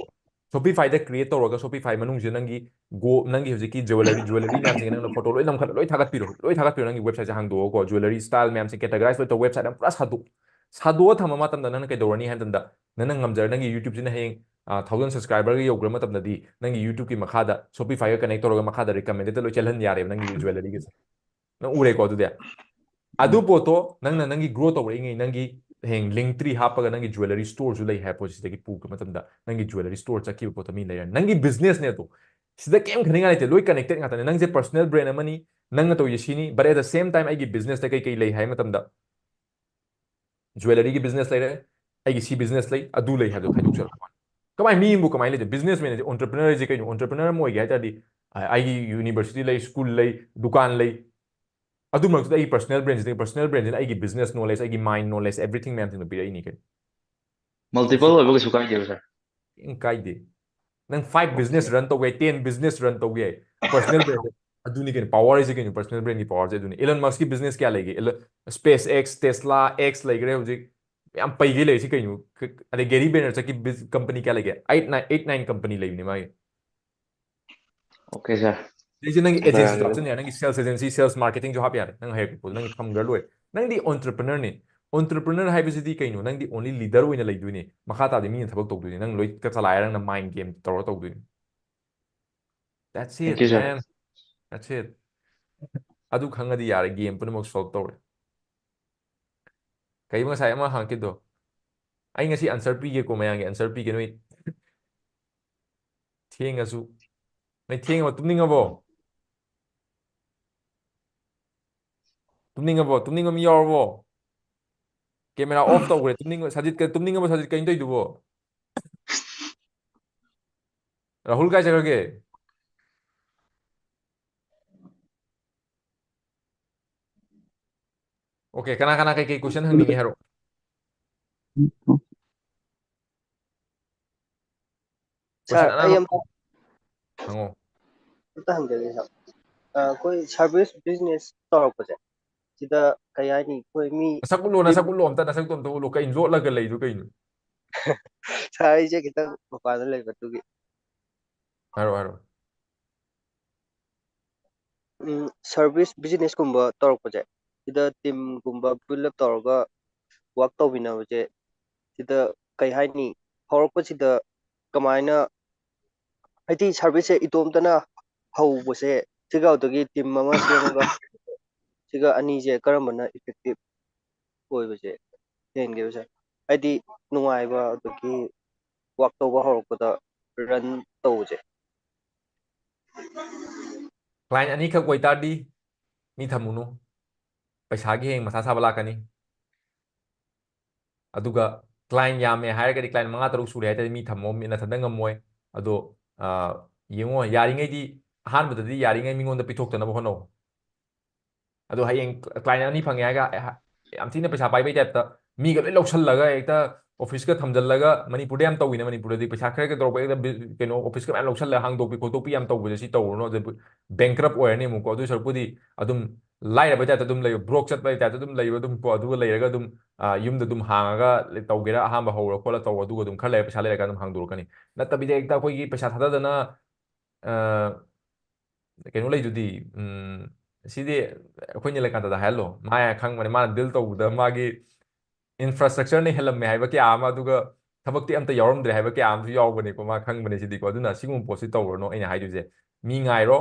Shopify ꯗ create ꯇꯧꯔꯒ Shopify ꯃꯅꯨꯡꯁꯤꯗ ꯅꯪꯒꯤ ꯒꯣ-, ꯅꯪꯒꯤ ꯍꯧꯖꯤꯛꯀꯤ jewellery, jewellery ꯃꯌꯥꯝꯁꯤꯡꯁꯦ ꯅꯪꯅ photo ꯂꯣꯏ ꯅꯝꯈꯠꯂ ꯂꯣꯏ ꯊꯥꯒꯠꯄꯤꯔꯣ, ꯂꯣꯏ ꯊꯥꯒꯠꯄꯤꯔꯣ. ꯅꯪꯒꯤ website ꯁꯦ ꯍꯥꯡꯗꯣꯛꯑꯣꯀꯣ, jewellery style ꯃꯌꯥꯝꯁꯦ categorize ꯂꯣꯏ ꯇꯧ, website ꯑꯃ ꯄꯨꯔꯥ ꯁꯥꯗꯣꯛ-, ꯁꯥꯗꯣꯛꯑ ꯊꯝꯕ ꯃꯇꯝꯗ ꯅꯪꯅ ꯀꯩꯗꯧꯔꯅꯤ ꯍꯥꯏꯕ ꯃꯇꯝꯗ, ꯅꯪꯅ ꯉꯝꯖꯔ, ꯅꯪꯒꯤ YouTube ꯁꯤꯅ ꯍꯌꯦꯡ, ꯑ, thousand subscriber ꯒ ꯌꯧꯈ꯭ꯔ ꯃꯇꯝꯗꯗꯤ, ꯅꯪꯒꯤ YouTube ꯀꯤ ꯃꯈꯥꯗ Shopify ꯒ connect ꯇꯧꯔꯒ ꯃꯈꯥꯗ recommended ꯗ ꯂꯣꯏ ꯆꯦꯜꯍꯟ ꯌꯥꯔꯦꯕ ꯅꯪꯒꯤ jewellery ꯒꯁꯦ. ꯅꯪ ꯎꯔꯦꯀꯣ ꯑꯗꯨꯗꯤ? ꯑꯗꯨ ꯄꯣꯠꯇꯣ ꯅꯪꯅ ꯅꯪꯒꯤ grow ꯇꯧꯔꯛꯏꯉꯩ, ꯅꯪꯒꯤ ꯍꯌꯦꯡ Linktree ꯍꯥꯞꯄꯒ ꯅꯪꯒꯤ jewellery store ꯁꯨ ꯂꯩ ꯍꯥꯏꯕ ꯄꯣꯠꯁꯤꯗꯒꯤ ꯄꯨꯈ꯭ꯔ ꯃꯇꯝꯗ, ꯅꯪꯒꯤ jewellery store ꯆꯠꯈꯤꯕ ꯄꯣꯠꯇꯣ ꯃꯤ ꯂꯩꯔꯅꯤ. ꯅꯪꯒꯤ business ꯅꯦ ꯑꯗꯣ. ꯁꯤꯗ ꯀꯩꯝ ꯈꯟꯅꯤꯡꯉꯥꯏ ꯂꯩꯇꯦ, ꯂꯣꯏ connected ꯉꯥꯛꯇꯅꯦ. ꯅꯪꯁꯦ personal brand ꯑꯃꯅꯤ, ꯅꯪꯅ ꯇꯧꯔꯤꯁꯦ ꯁꯤꯅꯤ, but at the same time ꯑꯩꯒꯤ business ꯇ ꯀꯩ ꯀꯩ ꯂꯩ ꯍꯥꯏꯕ ꯃꯇꯝꯗ, jewellery ꯒꯤ business ꯂꯩꯔꯦ, ꯑꯩꯒꯤ ꯁꯤ business ꯂꯩ, ꯑꯗꯨ ꯂꯩ ꯍꯥꯏꯕꯗꯣ ꯈꯥꯏꯗꯣꯛꯆꯔꯛꯄ ꯋꯥꯅꯤ. ꯀꯃꯥꯏ, ꯃꯤ ꯑꯃꯕꯨ ꯀꯃꯥꯏꯅ ꯂꯩꯗꯣꯏ? Businessman ꯍꯥꯏꯁꯦ entrepreneur ꯍꯥꯏꯁꯦ ꯀꯩꯅꯣ? Entrepreneur ꯑꯃ ꯑꯣꯏꯒꯦ ꯍꯥꯏ ꯇꯥꯔꯗꯤ, ꯑ-, ꯑꯩꯒꯤ university ꯂꯩ, school ꯂꯩ, ꯗꯨꯀꯥꯟ ꯂꯩ, ꯑꯗꯨ ꯃꯔꯛꯇꯨꯗ ꯑꯩꯒꯤ personal brand ꯁꯤꯗꯤ, personal brand ꯁꯤꯅ ꯑꯩꯒꯤ business knowledge, ꯑꯩꯒꯤ mind knowledge, everything ꯃꯌꯥꯝꯁꯤꯡꯗꯣ ꯄꯤꯔꯛꯏꯅꯤ ꯀꯩꯅꯣ. Multiple ꯑꯣꯏꯕ ꯀꯩꯁꯨ ꯀꯥꯏꯗꯦꯕ, sir. ꯀꯩꯝ ꯀꯥꯏꯗꯦ. ꯅꯪ five business Okay. run ꯇꯧꯕ ꯌꯥꯏ, ten business run ꯇꯧꯕ ꯌꯥꯏ. Personal brand ꯑꯗꯨꯅꯤ ꯀꯩꯅꯣ, power ꯍꯥꯏꯁꯦ ꯀꯩꯅꯣ, personal brand ꯒꯤ power ꯁꯦ ꯑꯗꯨꯅꯤ. Elon Musk ꯀꯤ business ꯀꯌꯥ ꯂꯩꯒꯦ? Elon, SpaceX, Tesla, X ꯂꯩꯈ꯭ꯔꯦ ꯍꯧꯖꯤꯛ. ꯌꯥꯝ ꯄꯩꯒꯦ ꯂꯩꯔꯤꯁꯤ ꯀꯩꯅꯣ? ꯀ-, ꯑꯗꯩ Gary Vaynerchuk ꯀꯤ biz-, company ꯀꯌꯥ ꯂꯩꯒꯦ? Eight, nine, eight, nine company ꯂꯩꯕꯅꯤ ꯃꯥꯒꯤ. Okay, sir. ꯑꯗꯩꯁꯦ ꯅꯪꯒꯤ agency ꯁꯨ ꯍꯥꯞꯆꯤꯟ ꯌꯥꯔꯦ, ꯅꯪꯒꯤ sales agency, sales marketing ꯁꯨ ꯍꯥꯞ ꯌꯥꯔꯦ, ꯅꯪ ꯍꯩꯔꯛꯄ ꯄꯣꯠꯇꯣ, ꯅꯪꯒꯤ ꯐꯪꯈ꯭ꯔ ꯂꯣꯏꯔꯦ. ꯅꯪꯗꯤ entrepreneur ꯅꯤ. Entrepreneur ꯍꯥꯏꯕꯁꯤꯗꯤ ꯀꯩꯅꯣ? ꯅꯪꯗꯤ only leader ꯑꯣꯏꯅ ꯂꯩꯗꯣꯏꯅꯤ, ꯃꯈꯥ ꯇꯥꯕꯗꯤ ꯃꯤꯅ ꯊꯕꯛ ꯇꯧꯗꯣꯏꯅꯤ, ꯅꯪ ꯂꯣꯏ ꯆꯂꯥꯏꯔ ꯅꯪꯅ mind game ꯇꯧꯔ ꯇꯧꯗꯣꯏꯅꯤ. That's it, Thank you, sir. Man. That's it. ꯑꯗꯨ ꯈꯪꯉꯗꯤ ꯌꯥꯔꯦ, game ꯄꯨꯝꯅꯃꯛ solve ꯇꯧꯔꯦ. ꯀꯩꯕ ꯉꯁꯥꯏ ꯑꯃ ꯍꯪꯉꯛꯈꯤꯗꯣ? ꯑꯩ ꯉꯁꯤ answer ꯄꯤꯒꯦꯀꯣ, ꯃꯌꯥꯝꯒꯤ answer ꯄꯤꯒꯦ ꯅꯣꯏ. ꯊꯦꯡꯉꯁꯨ. ꯅꯣꯏ ꯊꯦꯡꯉꯕꯣ? ꯇꯨꯝꯅꯤꯡꯉꯕꯣ? ꯇꯨꯝꯅꯤꯡꯉꯕꯣ? ꯇꯨꯝꯅꯤꯡꯕ ꯃꯤ ꯌꯥꯎꯔꯕꯣ? Camera off ꯇꯧꯈ꯭ꯔꯦ. ꯇꯨꯝꯅꯤꯡꯕ, ꯁꯖꯤꯠ ꯀ-, ꯇꯨꯝꯅꯤꯡꯉꯕꯣ ꯁꯖꯤꯠ? ꯀꯩꯅꯣ ꯇꯧꯔꯤꯗꯨꯕꯣ? ꯔꯥꯍꯨꯜ ꯀꯥꯏ ꯆꯠꯈ꯭ꯔꯒꯦ? Okay, ꯀꯅꯥ ꯀꯅꯥ ꯀꯩꯀꯩ question ꯍꯪꯅꯤꯡꯉꯤ ꯍꯥꯏꯔꯣ? Sir, Question ꯑꯩ ꯑꯅꯧꯕ ꯑꯝꯇ ꯍꯪꯉꯣ꯫ ꯑꯝꯇ ꯍꯪꯖꯒꯦ sir. ꯑ, ꯑꯩꯈꯣꯏ service business ꯇꯧꯔꯛꯄꯁꯦ, ꯁꯤꯗ ꯀꯩ ꯍꯥꯏꯅꯤ, ꯑꯩꯈꯣꯏ ꯃꯤ ꯅꯁꯛ ꯎꯠꯂꯣ, ꯅꯁꯛ ꯎꯠꯂꯣ, ꯑꯝꯇ ꯅꯁꯛꯇꯣ ꯑꯝꯇ ꯎꯠꯂꯣ꯫ ꯀꯩꯅꯣ ꯂꯣꯠꯂꯒ ꯂꯩꯗꯣ ꯀꯩꯅꯣ? Sir, ꯑꯩꯁꯦ ꯈꯤꯇꯪ ꯃꯄꯥꯟꯗ ꯂꯩꯕ ꯑꯗꯨꯒꯤ꯫ ꯍꯥꯏꯔꯣ, ꯍꯥꯏꯔꯣ꯫ ꯎꯝ, service business ꯀꯨꯝꯕ ꯇꯧꯔꯛꯄꯁꯦ, ꯁꯤꯗ team ꯒꯨꯝꯕ build up ꯇꯧꯔꯒ work ꯇꯧꯃꯤꯟꯅꯕꯁꯦ, ꯁꯤꯗ ꯀꯩ ꯍꯥꯏꯅꯤ, ꯍꯧꯔꯛꯄꯁꯤꯗ ꯀꯃꯥꯏꯅ, ꯍꯥꯏꯗꯤ service ꯁꯦ ꯏꯇꯣꯝꯇꯅ ꯍꯧꯕꯁꯦ, ꯁꯤꯒ ꯑꯗꯨꯗꯒꯤ team ꯑꯃ ꯁꯦꯝꯃꯒ ꯁꯤꯒ ꯑꯅꯤꯁꯦ ꯀꯔꯝꯕꯅ effective ꯑꯣꯏꯕꯁꯦ ꯍꯦꯟꯒꯦꯕ sir? ꯍꯥꯏꯗꯤ ꯅꯨꯡꯉꯥꯏꯕ, ꯑꯗꯒꯤ work ꯇꯧꯕ ꯍꯧꯔꯛꯄꯗ run ꯇꯧꯕꯁꯦ꯫ Client ꯑꯅꯤꯈꯛ ꯑꯣꯏꯇꯥꯔꯗꯤ ꯃꯤ ꯊꯝꯃꯨꯅꯨ, ꯄꯩꯁꯥꯒꯤ ꯍꯌꯦꯡ ꯃꯊꯥ ꯁꯥꯕ ꯂꯥꯛꯀꯅꯤ꯫ ꯑꯗꯨꯒ client ꯌꯥꯝꯃꯦ ꯍꯥꯏꯔꯒꯗꯤ, client ꯃꯉꯥ ꯇꯔꯨꯛ ꯁꯨꯔꯦ ꯍꯥꯏꯇꯥꯔꯗꯤ ꯃꯤ ꯊꯝꯃꯣ, ꯃꯤ ꯅꯊꯟꯗ ꯉꯝꯃꯣꯏ꯫ ꯑꯗꯣ, ꯑ, ꯌꯦꯡꯉꯣ, ꯌꯥꯔꯤꯉꯩꯗꯤ ꯑꯍꯥꯟꯕꯗꯗꯤ ꯌꯥꯔꯤꯉꯩ ꯃꯤꯉꯣꯟꯗ ꯄꯤꯊꯣꯛꯇꯅꯕ ꯍꯣꯠꯅꯧ꯫ ꯑꯗꯣ ꯍꯌꯦꯡ client ꯑꯅꯤ ꯐꯪꯉꯦ ꯍꯥꯏꯔꯒ, ꯑꯦ, ꯌꯥꯝ ꯊꯤꯅ ꯄꯩꯁꯥ ꯄꯥꯏꯕꯩ type ꯇ ꯃꯤꯒ ꯂꯣꯏ ꯂꯧꯁꯜꯂꯒ, ꯍꯦꯛꯇ office ꯀ ꯊꯝꯖꯜꯂꯒ, ꯃꯅꯤꯄꯨꯔꯗ ꯌꯥꯝ ꯇꯧꯋꯤꯅ, ꯃꯅꯤꯄꯨꯔꯗꯗꯤ ꯄꯩꯁꯥ ꯈꯔꯒ ꯇꯧꯔꯛꯄ, ꯍꯦꯛꯇ ꯕꯤ-, ꯀꯩꯅꯣ, office ꯀ ꯃꯌꯥꯝ ꯂꯧꯁꯜꯂꯒ ꯍꯥꯡꯗꯣꯛꯄꯤ ꯈꯣꯠꯇꯣꯛꯄꯤ ꯌꯥꯝ ꯇꯧꯕꯁꯦ, ꯁꯤ ꯇꯧꯔꯨꯅꯨ꯫ ꯑꯗꯨ bankrupt ꯑꯣꯏꯔꯅꯤ ꯑꯃꯨꯛꯀꯣ꯫ ꯑꯗꯨ ꯁꯔꯨꯛꯄꯨꯗꯤ ꯑꯗꯨꯝ ꯂꯥꯏꯔꯕꯩ type ꯇ ꯑꯗꯨꯝ ꯂꯩꯌꯨ, broke ꯆꯠꯄꯩ type ꯇ ꯑꯗꯨꯝ ꯂꯩꯌꯨ꯫ ꯑꯗꯨꯝ ꯀꯣ, ꯑꯗꯨꯒ ꯂꯩꯔꯒ ꯑꯗꯨꯝ, ꯑ, ꯌꯨꯝꯗ ꯑꯗꯨꯝ ꯍꯥꯡꯉꯒ ꯇꯧꯒꯦꯔꯥ, ꯑꯍꯥꯟꯕ ꯍꯧꯔ ꯈꯣꯠꯂ ꯇꯧ, ꯑꯗꯨꯒ ꯑꯗꯨꯝ ꯈꯔ ꯂꯩꯔ ꯄꯩꯁꯥ ꯂꯩꯔꯀꯥꯟꯗ ꯑꯗꯨꯝ ꯍꯥꯡꯗꯣꯔꯛꯀꯅꯤ꯫ ꯅꯠꯇꯕꯤꯗ ꯍꯦꯛꯇ ꯑꯩꯈꯣꯏꯒꯤ ꯄꯩꯁꯥ ꯊꯥꯗꯗꯅ, ꯑ, ꯀꯩꯅꯣ ꯂꯩꯗꯨꯗꯤ, ꯎꯝ, ꯁꯤꯗꯤ ꯑꯩꯈꯣꯏꯅ ꯂꯩꯀꯥꯟꯗꯗ ꯍꯥꯏꯍꯜꯂꯣ꯫ ꯃꯥ ꯈꯪꯕꯅꯦ, ꯃꯥꯅ deal ꯇꯧꯕꯗ ꯃꯥꯒꯤ infrastructure ꯅ ꯍꯦꯜꯂꯝꯃꯦ ꯍꯥꯏꯕ ꯀꯌꯥ ꯑꯃ, ꯑꯗꯨꯒ ꯊꯕꯛꯇꯤ ꯑꯝꯇ ꯌꯥꯎꯔꯝꯗ꯭ꯔꯦ ꯍꯥꯏꯕ ꯀꯌꯥ ꯑꯃꯁꯨ ꯌꯥꯎꯕꯅꯦꯀꯣ, ꯃꯥ ꯈꯪꯕꯅꯦ ꯁꯤꯗꯤꯀꯣ꯫ ꯑꯗꯨꯅ ꯁꯤꯒꯨꯝꯕ ꯄꯣꯠꯁꯤ ꯇꯧꯔꯨꯔꯅꯨ, ꯑꯩꯅ ꯍꯥꯏꯗꯣꯏꯁꯦ꯫ ꯃꯤ ꯉꯥꯏꯔꯣ,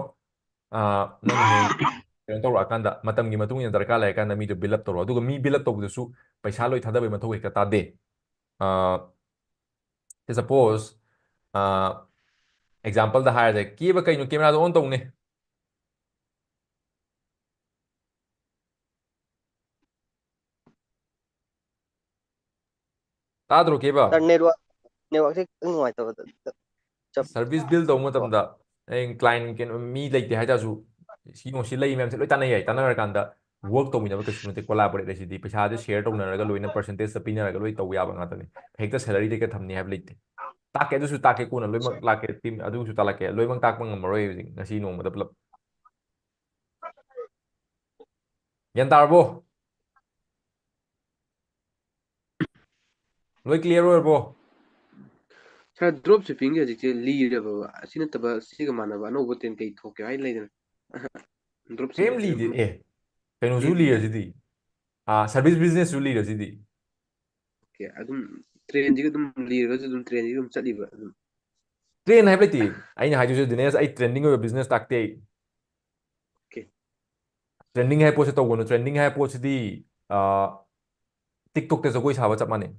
ꯑ, ꯅꯪ ꯍꯌꯦꯡ ꯀꯩꯅꯣ ꯇꯧꯔꯛꯑꯀꯥꯟꯗ, ꯃꯇꯝꯒꯤ ꯃꯇꯨꯡ ꯏꯟꯅ ꯗꯔꯀꯥꯔ ꯂꯩꯔꯀꯥꯟꯗ ꯃꯤꯗꯣ build up ꯇꯧꯔꯣ꯫ ꯑꯗꯨꯒ ꯃꯤ build up ꯇꯧꯕꯗꯁꯨ ꯄꯩꯁꯥ ꯂꯣꯏ ꯊꯥꯗꯕꯩ ꯃꯊꯧ ꯍꯦꯛꯇ ꯇꯥꯗꯦ꯫ ꯑ, suppose, ꯑ, example ꯗ ꯍꯥꯏꯔꯁꯦ, ꯀꯦꯕ ꯀꯩꯅꯣ camera ꯗꯣ on ꯇꯧꯅꯦ꯫ ꯇꯥꯗ꯭ꯔꯣ ꯀꯦꯕ? Sir, network, network ꯁꯦ ꯈꯤꯇꯪ ꯅꯨꯡꯉꯥꯏꯇꯕ꯫ ꯆꯞ-, Service build ꯇꯧꯕ ꯃꯇꯝꯗ ꯍꯌꯦꯡ client ꯀꯩꯅꯣ ꯃꯤ ꯂꯩꯇꯦ ꯍꯥꯏꯇꯥꯔꯁꯨ, ꯁꯤ ꯌꯦꯡꯉꯣ, ꯁꯤ ꯂꯩ ꯃꯌꯥꯝꯁꯦ ꯂꯣꯏ ꯇꯥꯟꯅꯩ ꯌꯥꯏ꯫ ꯇꯥꯟꯅꯔꯀꯥꯟꯗ ꯋꯔꯛ ꯇꯧꯃꯤꯟꯅꯕ ꯀꯩꯁꯨ ꯅꯠꯇꯦ꯫ ꯀꯣꯂꯥꯕꯣꯔꯦꯠ ꯍꯥꯏꯁꯤꯗꯤ ꯄꯩꯁꯥꯁꯦ ꯁꯦꯌꯔ ꯇꯧꯅꯔꯒ ꯂꯣꯏꯅ ꯄꯔꯁꯦꯟꯇꯦꯖꯇ ꯄꯤꯅꯔꯒ ꯂꯣꯏ ꯇꯧꯕ ꯌꯥꯕ ꯉꯥꯛꯇꯅꯤ꯫ ꯍꯦꯛꯇ ꯁꯦꯂꯔꯤꯗ ꯍꯦꯛꯇ ꯊꯝꯅꯤ ꯍꯥꯏꯕ ꯂꯩꯇꯦ꯫ ꯇꯥꯛꯀꯦ ꯑꯗꯨꯁꯨ ꯇꯥꯛꯀꯦ, ꯀꯣꯟꯅ ꯂꯣꯏꯅꯃꯛ ꯂꯥꯛꯀꯦ, ꯇꯤꯝ ꯑꯗꯨꯁꯨ ꯇꯥꯛꯂꯛꯀꯦ, ꯂꯣꯏꯅꯃꯛ ꯇꯥꯛꯄ ꯉꯝꯃꯔꯣꯏ ꯍꯧꯖꯤꯛ ꯉꯁꯤ ꯅꯣꯡꯃꯗ ꯄꯨꯂꯞ꯫ ꯒ꯭ꯌꯥꯟ ꯇꯥꯔꯕꯣ? ꯂꯣꯏ ꯀ꯭ꯂꯤꯌꯥꯔ ꯑꯣꯏꯔꯕꯣ? ꯁꯥꯔ, ꯗ꯭ꯔꯣꯞ ꯁꯤꯞꯄꯤꯡꯒꯤ ꯍꯧꯖꯤꯛꯁꯦ ꯂꯤꯔꯕ, ꯑꯁꯤ ꯅꯠꯇꯕ ꯁꯤꯒ ꯃꯥꯟꯅꯕ ꯑꯅꯧꯕ ꯇ꯭ꯔꯦꯟ ꯀꯩ ꯊꯣꯛꯀꯦ ꯍꯥꯏ ꯂꯩꯗꯅ? ꯗ꯭ꯔꯣꯞ ꯀꯩꯝ ꯂꯤꯗꯦ꯫ ꯑꯦ, ꯀꯩꯅꯣꯁꯨ ꯂꯤꯔꯁꯤꯗꯤ, ꯁꯔꯚꯤꯁ ꯕꯤꯖꯤꯅꯦꯁꯁꯨ ꯂꯤꯔꯁꯤꯗꯤ꯫ ꯑꯣꯀꯦ, ꯑꯗꯨꯝ ꯇ꯭ꯔꯦꯟꯁꯤꯒ ꯑꯗꯨꯝ ꯂꯤꯔꯒꯁꯨ ꯑꯗꯨꯝ ꯇ꯭ꯔꯦꯟꯁꯤꯒ ꯑꯗꯨꯝ ꯆꯠꯂꯤꯕ ꯑꯗꯨꯝ꯫ ꯇ꯭ꯔꯦꯟ ꯍꯥꯏꯕ ꯂꯩꯇꯦ꯫ ꯑꯩꯅ ꯍꯥꯏꯗꯣꯏꯁꯦ, ꯗꯤꯅꯦꯁ, ꯑꯩ ꯇ꯭ꯔꯦꯟꯗꯤꯡ ꯑꯣꯏꯕ ꯕꯤꯖꯤꯅꯦꯁ ꯇꯥꯛꯇꯦ ꯑꯩ꯫ ꯑꯣꯀꯦ꯫ ꯇ꯭ꯔꯦꯟꯗꯤꯡ ꯍꯥꯏ ꯄꯣꯠꯁꯦ ꯇꯧꯒꯅꯨ꯫ ꯇ꯭ꯔꯦꯟꯗꯤꯡ ꯍꯥꯏ ꯄꯣꯠꯁꯤꯗꯤ, ꯑꯥ, ꯇꯤꯛꯇꯣꯛꯇ ꯖꯒꯣꯏ ꯁꯥꯕ ꯆꯞ ꯃꯥꯟꯅꯩ꯫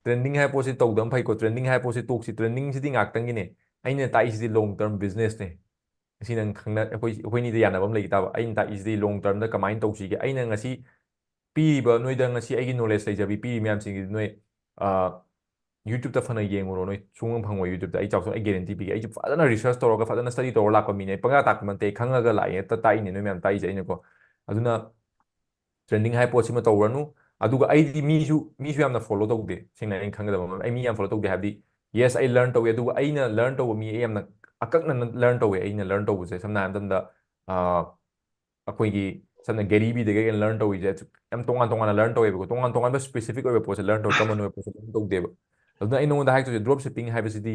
ꯇ꯭ꯔꯦꯟꯗꯤꯡ ꯍꯥꯏ ꯄꯣꯠꯁꯤ ꯇꯧꯗꯕ ꯐꯩꯀꯣ꯫ ꯇ꯭ꯔꯦꯟꯗꯤꯡ ꯍꯥꯏ ꯄꯣꯠꯁꯤ ꯇꯣꯛꯁꯤ꯫ ꯇ꯭ꯔꯦꯟꯗꯤꯡꯁꯤꯗꯤ ꯉꯥꯛꯇꯪꯒꯤꯅꯦ꯫ ꯑꯩꯅ ꯇꯥꯛꯏꯁꯤꯗꯤ ꯂꯣꯡ ꯇꯔꯝ ꯕꯤꯖꯤꯅꯦꯁꯅꯦ꯫ ꯉꯁꯤ ꯅꯪ ꯈꯪꯅ-, ꯑꯩꯈꯣꯏ, ꯑꯩꯈꯣꯏꯅꯤꯗ ꯌꯥꯅꯕ ꯑꯃ ꯂꯩꯈꯤ ꯇꯥꯕ꯫ ꯑꯩꯅ ꯇꯥꯛꯏꯁꯤꯗꯤ ꯂꯣꯡ ꯇꯔꯝꯗ ꯀꯃꯥꯏꯅ ꯇꯧꯁꯤꯒꯦ꯫ ꯑꯩꯅ ꯉꯁꯤ ꯄꯤꯔꯤꯕ, ꯅꯣꯏꯗ ꯉꯁꯤ ꯑꯩꯒꯤ ꯅꯣꯂꯦꯖ ꯂꯩꯖꯕꯤ ꯄꯤꯔꯤ ꯃꯌꯥꯝꯁꯤꯡꯁꯤ ꯅꯣꯏ, ꯑꯥ, ꯌꯨꯇ꯭ꯌꯨꯕꯇ ꯐꯅ ꯌꯦꯡꯉꯨꯔꯣ, ꯅꯣꯏ ꯁꯨꯡꯐꯪ ꯐꯪꯉꯣꯏ꯫ ꯌꯨꯇ꯭ꯌꯨꯕꯇ ꯑꯩ ꯆꯥꯎꯊꯣꯛ-, ꯑꯩ ꯒꯦꯔꯦꯟꯇꯤ ꯄꯤꯒꯦ꯫ ꯑꯩꯁꯨ ꯐꯖꯅ ꯔꯤꯁꯔꯆ ꯇꯧꯔꯒ, ꯐꯖꯅ ꯁ꯭ꯇꯗꯤ ꯇꯧꯔꯒ ꯂꯥꯛꯄ ꯃꯤꯅꯦ꯫ ꯑꯩ ꯄꯪꯇꯥꯛ ꯇꯥꯛꯄ ꯅꯠꯇꯦ, ꯑꯩ ꯈꯪꯉꯒ ꯂꯥꯛꯏꯅꯦ, ꯍꯦꯛꯇ ꯇꯥꯛꯏꯅꯦ ꯅꯣꯏ ꯃꯌꯥꯝ ꯇꯥꯛꯏꯁꯦ ꯑꯩꯅꯀꯣ꯫ ꯑꯗꯨꯅ ꯇ꯭ꯔꯦꯟꯗꯤꯡ ꯍꯥꯏ ꯄꯣꯠꯁꯤꯃ ꯇꯧꯔꯅꯨ꯫ ꯑꯗꯨꯒ ꯑꯩꯗꯤ ꯃꯤꯁꯨ, ꯃꯤꯁꯨ ꯌꯥꯝꯅ ꯐꯣꯂꯣ ꯇꯧꯗꯦ꯫ ꯁꯦꯡꯅ ꯑꯩꯅ ꯈꯪꯒꯗꯕ ꯑꯃ, ꯑꯩ ꯃꯤ ꯌꯥꯝ ꯐꯣꯂꯣ ꯇꯧꯗꯦ ꯍꯥꯏꯕꯗꯤ, ꯌꯦꯁ, ꯑꯩ ꯂꯔꯟ ꯇꯧꯋꯦ, ꯑꯗꯨꯒ ꯑꯩꯅ ꯂꯔꯟ ꯇꯧꯕ ꯃꯤ ꯑꯩ ꯌꯥꯝꯅ ꯑꯀꯛꯅꯅ ꯂꯔꯟ ꯇꯧꯋꯦ꯫ ꯑꯩꯅ ꯂꯔꯟ ꯇꯧꯕꯁꯦ ꯁꯝꯅ ꯍꯥꯏꯔꯕ ꯃꯇꯝꯗ, ꯑꯥ, ꯑꯩꯈꯣꯏꯒꯤ ꯁꯝꯅ ꯒꯦꯔꯤ ꯚꯤꯗꯒꯤ ꯑꯩꯅ ꯂꯔꯟ ꯇꯧꯔꯤꯁꯦ ꯌꯥꯝ ꯇꯣꯉꯥꯟ ꯇꯣꯉꯥꯟꯅ ꯂꯔꯟ ꯇꯧꯋꯦꯕꯀꯣ꯫ ꯇꯣꯉꯥꯟ ꯇꯣꯉꯥꯟꯕ ꯁ꯭ꯄꯦꯁꯤꯐꯤꯛ ꯑꯣꯏꯕ ꯄꯣꯠꯁꯦ ꯂꯔꯟ ꯇꯧꯋꯦ, ꯀꯃꯟ ꯑꯣꯏꯕ ꯄꯣꯠꯁꯦ ꯂꯔꯟ ꯇꯧꯗꯦꯕ꯫ ꯑꯗꯨꯅ ꯑꯩ ꯅꯉꯣꯟꯗ ꯍꯥꯏꯗꯣꯏꯁꯦ, ꯗ꯭ꯔꯣꯞ ꯁꯤꯞꯄꯤꯡ ꯍꯥꯏꯕꯁꯤꯗꯤ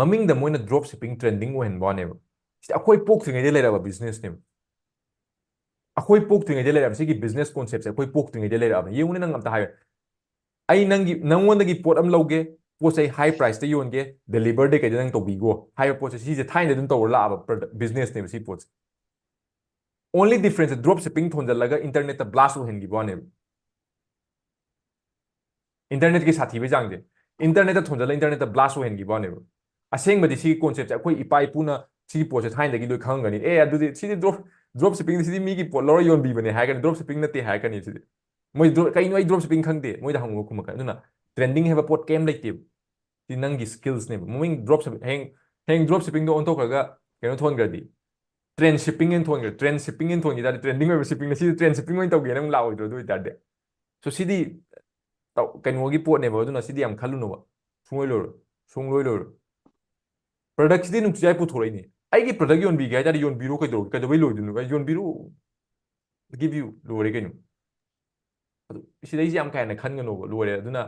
ꯃꯃꯤꯡꯗ ꯃꯣꯏꯅ ꯗ꯭ꯔꯣꯞ ꯁꯤꯞꯄꯤꯡ ꯇ꯭ꯔꯦꯟꯗꯤꯡ ꯑꯣꯏꯍꯟꯕ ꯋꯥꯅꯦꯕ꯫ ꯁꯤꯗꯤ ꯑꯩꯈꯣꯏ ꯄꯣꯛꯇ꯭ꯔꯤꯉꯩꯗ ꯂꯩꯔꯛꯑꯕ ꯕꯤꯖꯤꯅꯦꯁꯅꯦꯕ꯫ ꯑꯩꯈꯣꯏ ꯄꯣꯛꯇ꯭ꯔꯤꯉꯩꯗ ꯂꯩꯔꯛꯑꯕ, ꯁꯤꯒꯤ ꯕꯤꯖꯤꯅꯦꯁ ꯀꯣꯟꯁꯦꯞꯁꯦ ꯑꯩꯈꯣꯏ ꯄꯣꯛꯇ꯭ꯔꯤꯉꯩꯗ ꯂꯩꯔꯛꯑꯕ꯫ ꯌꯦꯡꯉꯨꯅꯦ, ꯅꯪ ꯑꯝꯇ ꯍꯥꯏꯌꯨ꯫ ꯑꯩ ꯅꯪꯒꯤ, ꯅꯪꯉꯣꯟꯗꯒꯤ ꯄꯣꯠ ꯑꯃ ꯂꯧꯒꯦ, ꯄꯣꯠꯁꯦ ꯑꯩ ꯍꯥꯏ ꯄ꯭ꯔꯥꯏꯁꯇ ꯌꯣꯟꯒꯦ, ꯗꯦꯂꯤꯚꯔꯗꯤ ꯀꯩꯗ ꯅꯪ ꯇꯧꯕꯤꯒꯣ ꯍꯥꯏꯕ ꯄꯣꯠꯁꯦ, ꯁꯤꯁꯦ ꯊꯥꯏꯅꯗ ꯑꯗꯨꯝ ꯇꯧꯔ ꯂꯥꯛꯑꯕ ꯄ꯭ꯔꯗꯛ-, ꯕꯤꯖꯤꯅꯦꯁꯅꯦꯕ ꯁꯤ ꯄꯣꯠꯁꯦ꯫ ꯑꯣꯟꯂꯤ ꯗꯤꯐ꯭ꯔꯦꯟꯁꯁꯦ ꯗ꯭ꯔꯣꯞ ꯁꯤꯞꯄꯤꯡ ꯊꯣꯟꯖꯜꯂꯒ ꯏꯟꯇꯔꯅꯦꯠꯇ ꯕ꯭ꯂꯥꯁ ꯑꯣꯏꯍꯟꯈꯤꯕ ꯋꯥꯅꯦꯕ꯫ ꯏꯟꯇꯔꯅꯦꯠꯀꯤ ꯁꯥꯊꯤꯕꯩ ꯆꯥꯡꯁꯦ, ꯏꯟꯇꯔꯅꯦꯠꯇ ꯊꯣꯟꯖꯜꯂ ꯏꯟꯇꯔꯅꯦꯠꯇ ꯕ꯭ꯂꯥꯁ ꯑꯣꯏꯍꯟꯈꯤꯕ ꯋꯥꯅꯦꯕ꯫ ꯑꯁꯦꯡꯕꯗꯤ ꯁꯤꯒꯤ ꯀꯣꯟꯁꯦꯞꯁꯦ ꯑꯩꯈꯣꯏ ꯏꯄꯥ ꯏꯄꯨꯅ ꯁꯤꯒꯤ ꯄꯣꯠꯁꯦ ꯊꯥꯏꯅꯗꯒꯤ ꯂꯣꯏ ꯈꯪꯉꯝꯒꯅꯤ꯫ ꯑꯦ, ꯑꯗꯨꯗꯤ ꯁꯤꯗꯤ ꯗ꯭ꯔꯣꯞ, ꯗ꯭ꯔꯣꯞ ꯁꯤꯞꯄꯤꯡꯗꯤ ꯁꯤꯗꯤ ꯃꯤꯒꯤ ꯄꯣꯠ ꯂꯧꯔ ꯌꯣꯟꯕꯤꯕꯅꯦ ꯍꯥꯏꯔꯛꯀꯅꯤ, ꯗ꯭ꯔꯣꯞ ꯁꯤꯞꯄꯤꯡ ꯅꯠꯇꯦ ꯍꯥꯏꯔꯛꯀꯅꯤ ꯁꯤꯗꯤ꯫ ꯃꯣꯏ ꯗ꯭ꯔꯣꯞ, ꯀꯩꯅꯣ, ꯑꯩ ꯗ꯭ꯔꯣꯞ ꯁꯤꯞꯄꯤꯡ ꯈꯪꯗꯦ, ꯃꯣꯏꯗ ꯍꯪꯉꯨ ꯈꯨꯝꯃꯛꯀꯅꯤ꯫ ꯑꯗꯨꯅ ꯇ꯭ꯔꯦꯟꯗꯤꯡ ꯍꯥꯏꯕ ꯄꯣꯠ ꯀꯩꯝ ꯂꯩꯇꯦꯕ꯫ ꯁꯤ ꯅꯪꯒꯤ ꯁ꯭ꯀꯤꯜꯁꯅꯦꯕ꯫ ꯃꯃꯤꯡ ꯗ꯭ꯔꯣꯞ ꯁꯤꯞꯄꯤꯡ, ꯍꯌꯦꯡ, ꯍꯌꯦꯡ ꯗ꯭ꯔꯣꯞ ꯁꯤꯞꯄꯤꯡꯗꯣ ꯑꯣꯟꯊꯣꯛꯈ꯭ꯔꯒ ꯀꯩꯅꯣ ꯊꯣꯟꯈ꯭ꯔꯗꯤ, ꯇ꯭ꯔꯦꯟ ꯁꯤꯞꯄꯤꯡ ꯑꯣꯏꯅ ꯊꯣꯟꯈ꯭ꯔꯦ꯫ ꯇ꯭ꯔꯦꯟ ꯁꯤꯞꯄꯤꯡ ꯑꯣꯏꯅ ꯊꯣꯟꯈꯤ ꯇꯥꯔꯗꯤ, ꯇ꯭ꯔꯦꯟꯗꯤꯡ ꯑꯣꯏꯕ ꯁꯤꯞꯄꯤꯡꯅ ꯁꯤꯗꯤ ꯇ꯭ꯔꯦꯟ ꯁꯤꯞꯄꯤꯡ ꯑꯣꯏꯅ ꯇꯧꯒꯦꯅ ꯑꯃꯨꯛ ꯂꯥꯛꯑꯣꯏꯗ꯭ꯔꯣ? ꯑꯗꯨ ꯑꯣꯏꯇꯥꯔꯗꯤ, so ꯁꯤꯗꯤ ꯇꯧ- ꯀꯩꯅꯣꯒꯤ ꯄꯣꯠꯅꯦꯕ꯫ ꯑꯗꯨꯅ ꯁꯤꯗꯤ ꯌꯥꯝ ꯈꯜꯂꯨꯅꯣꯕ, ꯁꯨꯡꯂꯣꯏ ꯂꯣꯏꯔꯣꯏ, ꯁꯨꯡꯂꯣꯏ ꯂꯣꯏꯔꯣꯏ꯫ ꯄ꯭ꯔꯗꯛꯁꯤꯗꯤ ꯅꯨꯡꯇꯤꯖꯥꯏ ꯄꯨꯊꯣꯔꯛꯏꯅꯦ꯫ ꯑꯩꯒꯤ ꯄ꯭ꯔꯗꯛ ꯌꯣꯟꯕꯤꯒꯦ ꯍꯥꯏꯇꯥꯔꯗꯤ ꯌꯣꯟꯕꯤꯔꯣ, ꯀꯩꯗꯧꯔꯒꯦ? ꯀꯩꯗꯧꯕꯩ ꯂꯣꯏꯗꯣꯏꯅꯣ? ꯌꯣꯟꯕꯤꯔꯣ, give you, ꯂꯣꯏꯔꯦ ꯀꯩꯅꯣ꯫ ꯑꯗꯨ ꯁꯤꯗꯩꯁꯤ ꯌꯥꯝ ꯀꯥ ꯍꯦꯟꯅ ꯈꯟꯒꯅꯣꯕ, ꯂꯣꯏꯔꯦ꯫ ꯑꯗꯨꯅ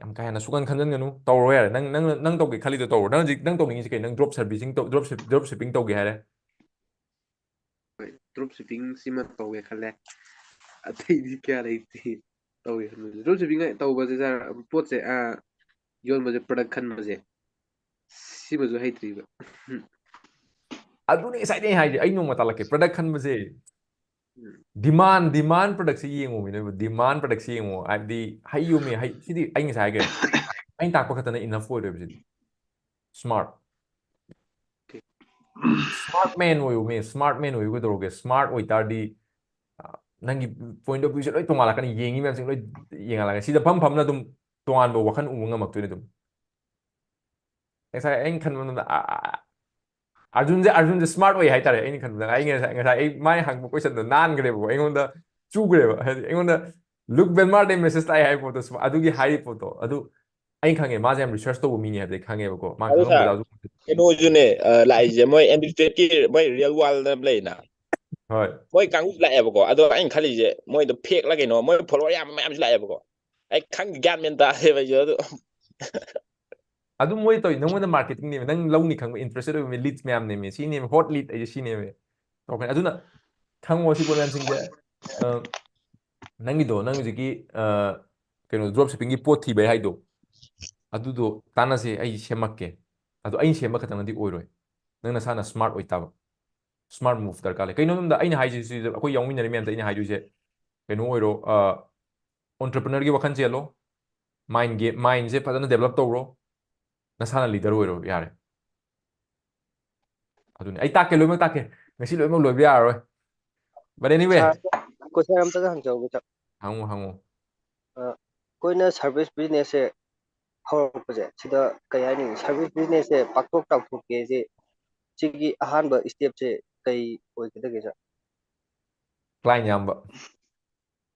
ꯌꯥꯝ ꯀꯥ ꯍꯦꯟꯅ ꯁꯨꯀꯟ ꯈꯟꯖꯟꯒꯅꯨ, ꯇꯧꯔꯣ ꯌꯥꯔꯦ꯫ ꯅꯪ ꯅꯪ ꯅꯪ ꯇꯧꯒꯦ ꯈꯜꯂꯤꯗꯣ ꯇꯧꯔꯣ꯫ ꯅꯪ ꯍꯧꯖꯤꯛ ꯅꯪ ꯇꯧꯅꯤꯡꯉꯤꯁꯤ ꯀꯩ? ꯅꯪ drop servicing drop drop shipping ꯇꯧꯒꯦ ꯍꯥꯏꯔꯦ? ꯍꯣꯏ, ꯗ꯭ꯔꯣꯞ ꯁꯤꯞꯄꯤꯡ ꯁꯤꯃ ꯇꯧꯒꯦ ꯈꯜꯂꯦ꯫ ꯑꯇꯩꯗꯤ ꯀꯌꯥ ꯂꯩꯇꯦ꯫ ꯇꯧꯒꯦ ꯈꯟꯕꯁꯦ, ꯗ꯭ꯔꯣꯞ ꯁꯤꯞꯄꯤꯡ ꯇꯧꯕꯁꯦ ꯁꯥꯔ, ꯄꯣꯠꯁꯦ ꯑꯥ, ꯌꯣꯟꯕꯁꯦ, ꯄ꯭ꯔꯗꯛ ꯈꯟꯕꯁꯦ, ꯁꯤꯃꯁꯨ ꯍꯩꯇ꯭ꯔꯤꯕ꯫ ꯑꯗꯨꯅꯤ ꯉꯁꯥꯏꯗꯩ ꯑꯩ ꯍꯥꯏꯁꯦ, ꯑꯩ ꯅꯣꯡꯃ ꯇꯥꯛꯂꯛꯀꯦ ꯄ꯭ꯔꯗꯛ ꯈꯟꯕꯁꯦ꯫ ꯎꯝ. ꯗꯤꯃꯥꯟ ꯗꯤꯃꯥꯟ ꯄ꯭ꯔꯗꯛꯁꯦ ꯌꯦꯡꯉꯣꯃꯤ ꯅꯣꯏꯕꯨ, ꯗꯤꯃꯥꯟ ꯄ꯭ꯔꯗꯛꯁꯦ ꯌꯦꯡꯉꯣ꯫ ꯍꯥꯏꯕꯗꯤ ꯍꯩ ꯌꯣꯝꯃꯤ, ꯍꯩ ꯁꯤꯗꯤ ꯑꯩ ꯉꯁꯥꯏ ꯍꯥꯏꯈ꯭ꯔꯦ, ꯑꯩꯅ ꯇꯥꯛꯄ ꯈꯛꯇꯅ ꯏꯅꯐ ꯑꯣꯏꯔꯣꯏꯕ ꯁꯤꯗꯤ꯫ ꯁ꯭ꯃꯥꯔꯠ ꯁ꯭ꯃꯥꯔꯠ ꯃꯦꯟ ꯑꯣꯏꯌꯨꯃꯤ꯫ ꯁ꯭ꯃꯥꯔꯠ ꯃꯦꯟ ꯑꯣꯏꯌꯨ ꯀꯩꯗꯧꯔꯒꯦ? ꯁ꯭ꯃꯥꯔꯠ ꯑꯣꯏꯇꯥꯔꯗꯤ, ꯑ, ꯅꯪꯒꯤ ꯄꯣꯏꯟ ꯑꯣꯐ ꯚ꯭ꯌꯨꯁꯦ ꯂꯣꯏ ꯇꯣꯡꯉꯥꯜꯂꯛꯀꯅꯤ, ꯌꯦꯡꯉꯤ ꯃꯌꯥꯝꯁꯤꯡ ꯂꯣꯏ ꯌꯦꯡꯉꯥꯜꯂꯛꯀꯅꯤ꯫ ꯁꯤꯗ ꯐꯝ ꯐꯝꯅ ꯑꯗꯨꯝ ꯇꯣꯉꯥꯟꯕ ꯋꯥꯈꯜ ꯎꯕ ꯉꯝꯃꯛꯇꯣꯏꯅꯤ ꯑꯗꯨꯝ꯫ ꯉꯁꯥꯏ ꯑꯩꯅ ꯈꯟꯕ ꯃꯇꯝꯗ, ꯑ, ꯑ, ꯑꯥꯔꯖꯨꯟꯁꯦ ꯑꯥꯔꯖꯨꯟꯁꯦ ꯁ꯭ꯃꯥꯔꯠ ꯑꯣꯏ ꯍꯥꯏꯇꯥꯔꯦ꯫ ꯑꯩꯅ ꯈꯟꯕꯗ ꯑꯩ ꯉꯁꯥꯏ ꯉꯁꯥꯏ ꯑꯩ ꯃꯥꯅ ꯍꯪꯕ ꯀꯣꯏꯁꯟꯗꯣ ꯅꯥꯟꯈ꯭ꯔꯦꯕꯀꯣ, ꯑꯩꯉꯣꯟꯗ ꯆꯨꯈ꯭ꯔꯦꯕ꯫ ꯍꯥꯏꯗꯤ ꯑꯩꯉꯣꯟꯗ ꯂꯨꯛ ꯕꯦꯟꯃꯥꯔꯗꯩ ꯃꯦꯁꯦꯖ ꯂꯥꯛꯑꯦ ꯍꯥꯏꯕ ꯄꯣꯠꯇꯣ, ꯁꯨꯝ ꯑꯗꯨꯒꯤ ꯍꯥꯏꯔꯤꯕ ꯄꯣꯠꯇꯣ ꯑꯗꯨ ꯑꯩꯅ ꯈꯪꯉꯦ, ꯃꯥꯁꯦ ꯌꯥꯝ ꯔꯤꯁꯔꯆ ꯇꯧꯕ ꯃꯤꯅꯦ ꯍꯥꯏꯕꯗꯤ ꯑꯩ ꯈꯪꯉꯦꯕꯀꯣ꯫ ꯃꯥ ꯑꯗꯨ ꯁꯥꯔ, ꯈꯪꯉꯝꯕꯗ ꯑꯗꯨ ꯀꯩꯅꯣꯁꯨꯅꯦ, ꯑ, ꯂꯥꯛꯏꯁꯦ ꯃꯣꯏ ꯑꯦꯝꯕꯤꯁꯦꯠꯀꯤ ꯃꯣꯏ ꯔꯤꯌꯦꯜ ꯋꯥꯔꯜꯗ ꯂꯩꯅ, ꯍꯣꯏ꯫ ꯃꯣꯏ ꯀꯥꯡꯕꯨ ꯂꯥꯛꯑꯦꯕꯀꯣ꯫ ꯑꯗꯣ ꯑꯩꯅ ꯈꯜꯂꯤꯁꯦ ꯃꯣꯏꯗꯣ ꯐꯦꯛꯂ ꯀꯩꯅꯣ, ꯃꯣꯏ ꯐꯣꯂꯣꯋꯔ ꯌꯥꯝꯕ ꯃꯌꯥꯝꯁꯨ ꯂꯥꯛꯑꯦꯕꯀꯣ꯫ ꯑꯩ ꯈꯪꯗꯦ, ꯒ꯭ꯌꯥꯟ ꯃꯦꯟ ꯇꯥꯗꯦꯕ ꯑꯩꯁꯨ꯫ ꯑꯗꯨ ꯑꯗꯨ ꯃꯣꯏ ꯇꯧꯔꯤ ꯅꯪꯉꯣꯟꯗ ꯃꯥꯔꯀꯦꯇꯤꯡꯅꯦꯕ, ꯅꯪ ꯂꯧꯅꯤ ꯈꯪꯕ ꯏꯟꯇꯔꯦꯁꯇꯦꯠ ꯑꯣꯏꯕ ꯂꯤꯗꯁ ꯃꯌꯥꯝꯅꯦꯃꯤ꯫ ꯁꯤꯅꯦꯕ ꯍꯣꯠ ꯂꯤꯗ ꯑꯩꯁꯦ, ꯁꯤꯅꯦꯕ꯫ ꯇꯧꯔꯛꯀꯅꯤ꯫ ꯑꯗꯨꯅ ꯈꯪꯉꯣ ꯁꯤ ꯄꯣꯠ ꯃꯌꯥꯝꯁꯤꯡꯁꯦ꯫ ꯑ, ꯅꯪꯒꯤꯗꯣ, ꯅꯪ ꯍꯧꯖꯤꯛꯀꯤ, ꯑ, ꯀꯩꯅꯣ, ꯗ꯭ꯔꯣꯞ ꯁꯤꯞꯄꯤꯡꯒꯤ ꯄꯣꯠ ꯊꯤꯕꯩ ꯍꯥꯏꯗꯣ, ꯑꯗꯨꯗꯣ ꯇꯥꯟꯅꯁꯦ, ꯑꯩ ꯁꯦꯝꯃꯛꯀꯦ꯫ ꯑꯗꯣ ꯑꯩꯅ ꯁꯦꯝꯕ ꯈꯛꯇꯪꯅꯗꯤ ꯑꯣꯏꯔꯣꯏ, ꯅꯪ ꯅꯁꯥꯅ ꯁ꯭ꯃꯥꯔꯠ ꯑꯣꯏꯇꯥꯕ꯫ ꯁ꯭ꯃꯥꯔꯠ ꯃꯨꯚ ꯗꯔꯀꯥꯔ ꯂꯩ꯫ ꯀꯩꯅꯣ ꯍꯥꯏꯕꯗ ꯑꯩꯅ ꯍꯥꯏꯁꯤꯁꯨ, ꯑꯩꯈꯣꯏ ꯌꯥꯎꯃꯤꯟꯅꯔꯤ ꯃꯌꯥꯝꯗ ꯑꯩꯅ ꯍꯥꯏꯗꯣꯏꯁꯦ, ꯀꯩꯅꯣ ꯑꯣꯏꯔꯣ, ꯑꯣꯟꯇꯔꯄ꯭ꯔꯤꯅꯔꯒꯤ ꯋꯥꯈꯜ ꯆꯦꯜꯂꯣ, ꯃꯥꯏꯟꯒꯤ ꯃꯥꯏꯟꯁꯦ ꯐꯖꯅ ꯗꯦꯕꯂꯞ ꯇꯧꯔꯣ, ꯅꯁꯥꯅ ꯂꯤꯗꯔ ꯑꯣꯏꯔꯣ, ꯌꯥꯔꯦ꯫ ꯑꯗꯨꯅꯤ ꯑꯩ ꯇꯥꯛꯀꯦ, ꯂꯣꯏꯅꯃꯛ ꯇꯥꯛꯀꯦ꯫ ꯉꯁꯤ ꯂꯣꯏꯅꯃꯛ ꯂꯣꯏꯕ ꯌꯥꯔꯔꯣꯏ, but anyway꯫ ꯁꯥꯔ, ꯀꯣꯏꯁꯟ ꯑꯝꯇꯒ ꯍꯪꯖꯍꯧꯒꯦ ꯁꯥꯔ꯫ ꯍꯪꯉꯨ ꯍꯪꯉꯨ꯫ ꯑꯩꯈꯣꯏꯅ ꯁꯥꯔꯚꯤꯁ ꯕꯤꯖꯤꯅꯦꯁꯁꯦ ꯍꯧꯔꯛꯄꯁꯦ, ꯁꯤꯗ ꯀꯩ ꯍꯥꯏꯅꯤ, ꯁꯥꯔꯚꯤꯁ ꯕꯤꯖꯤꯅꯦꯁꯁꯦ ꯄꯥꯛꯊꯣꯛ ꯆꯥꯎꯊꯣꯛꯀꯦꯁꯦ ꯁꯤꯒꯤ ꯑꯍꯥꯟꯕ step ꯁꯦ ꯀꯩ ꯑꯣꯏꯒꯗꯒꯦ, sir? Client ꯌꯥꯝꯕ,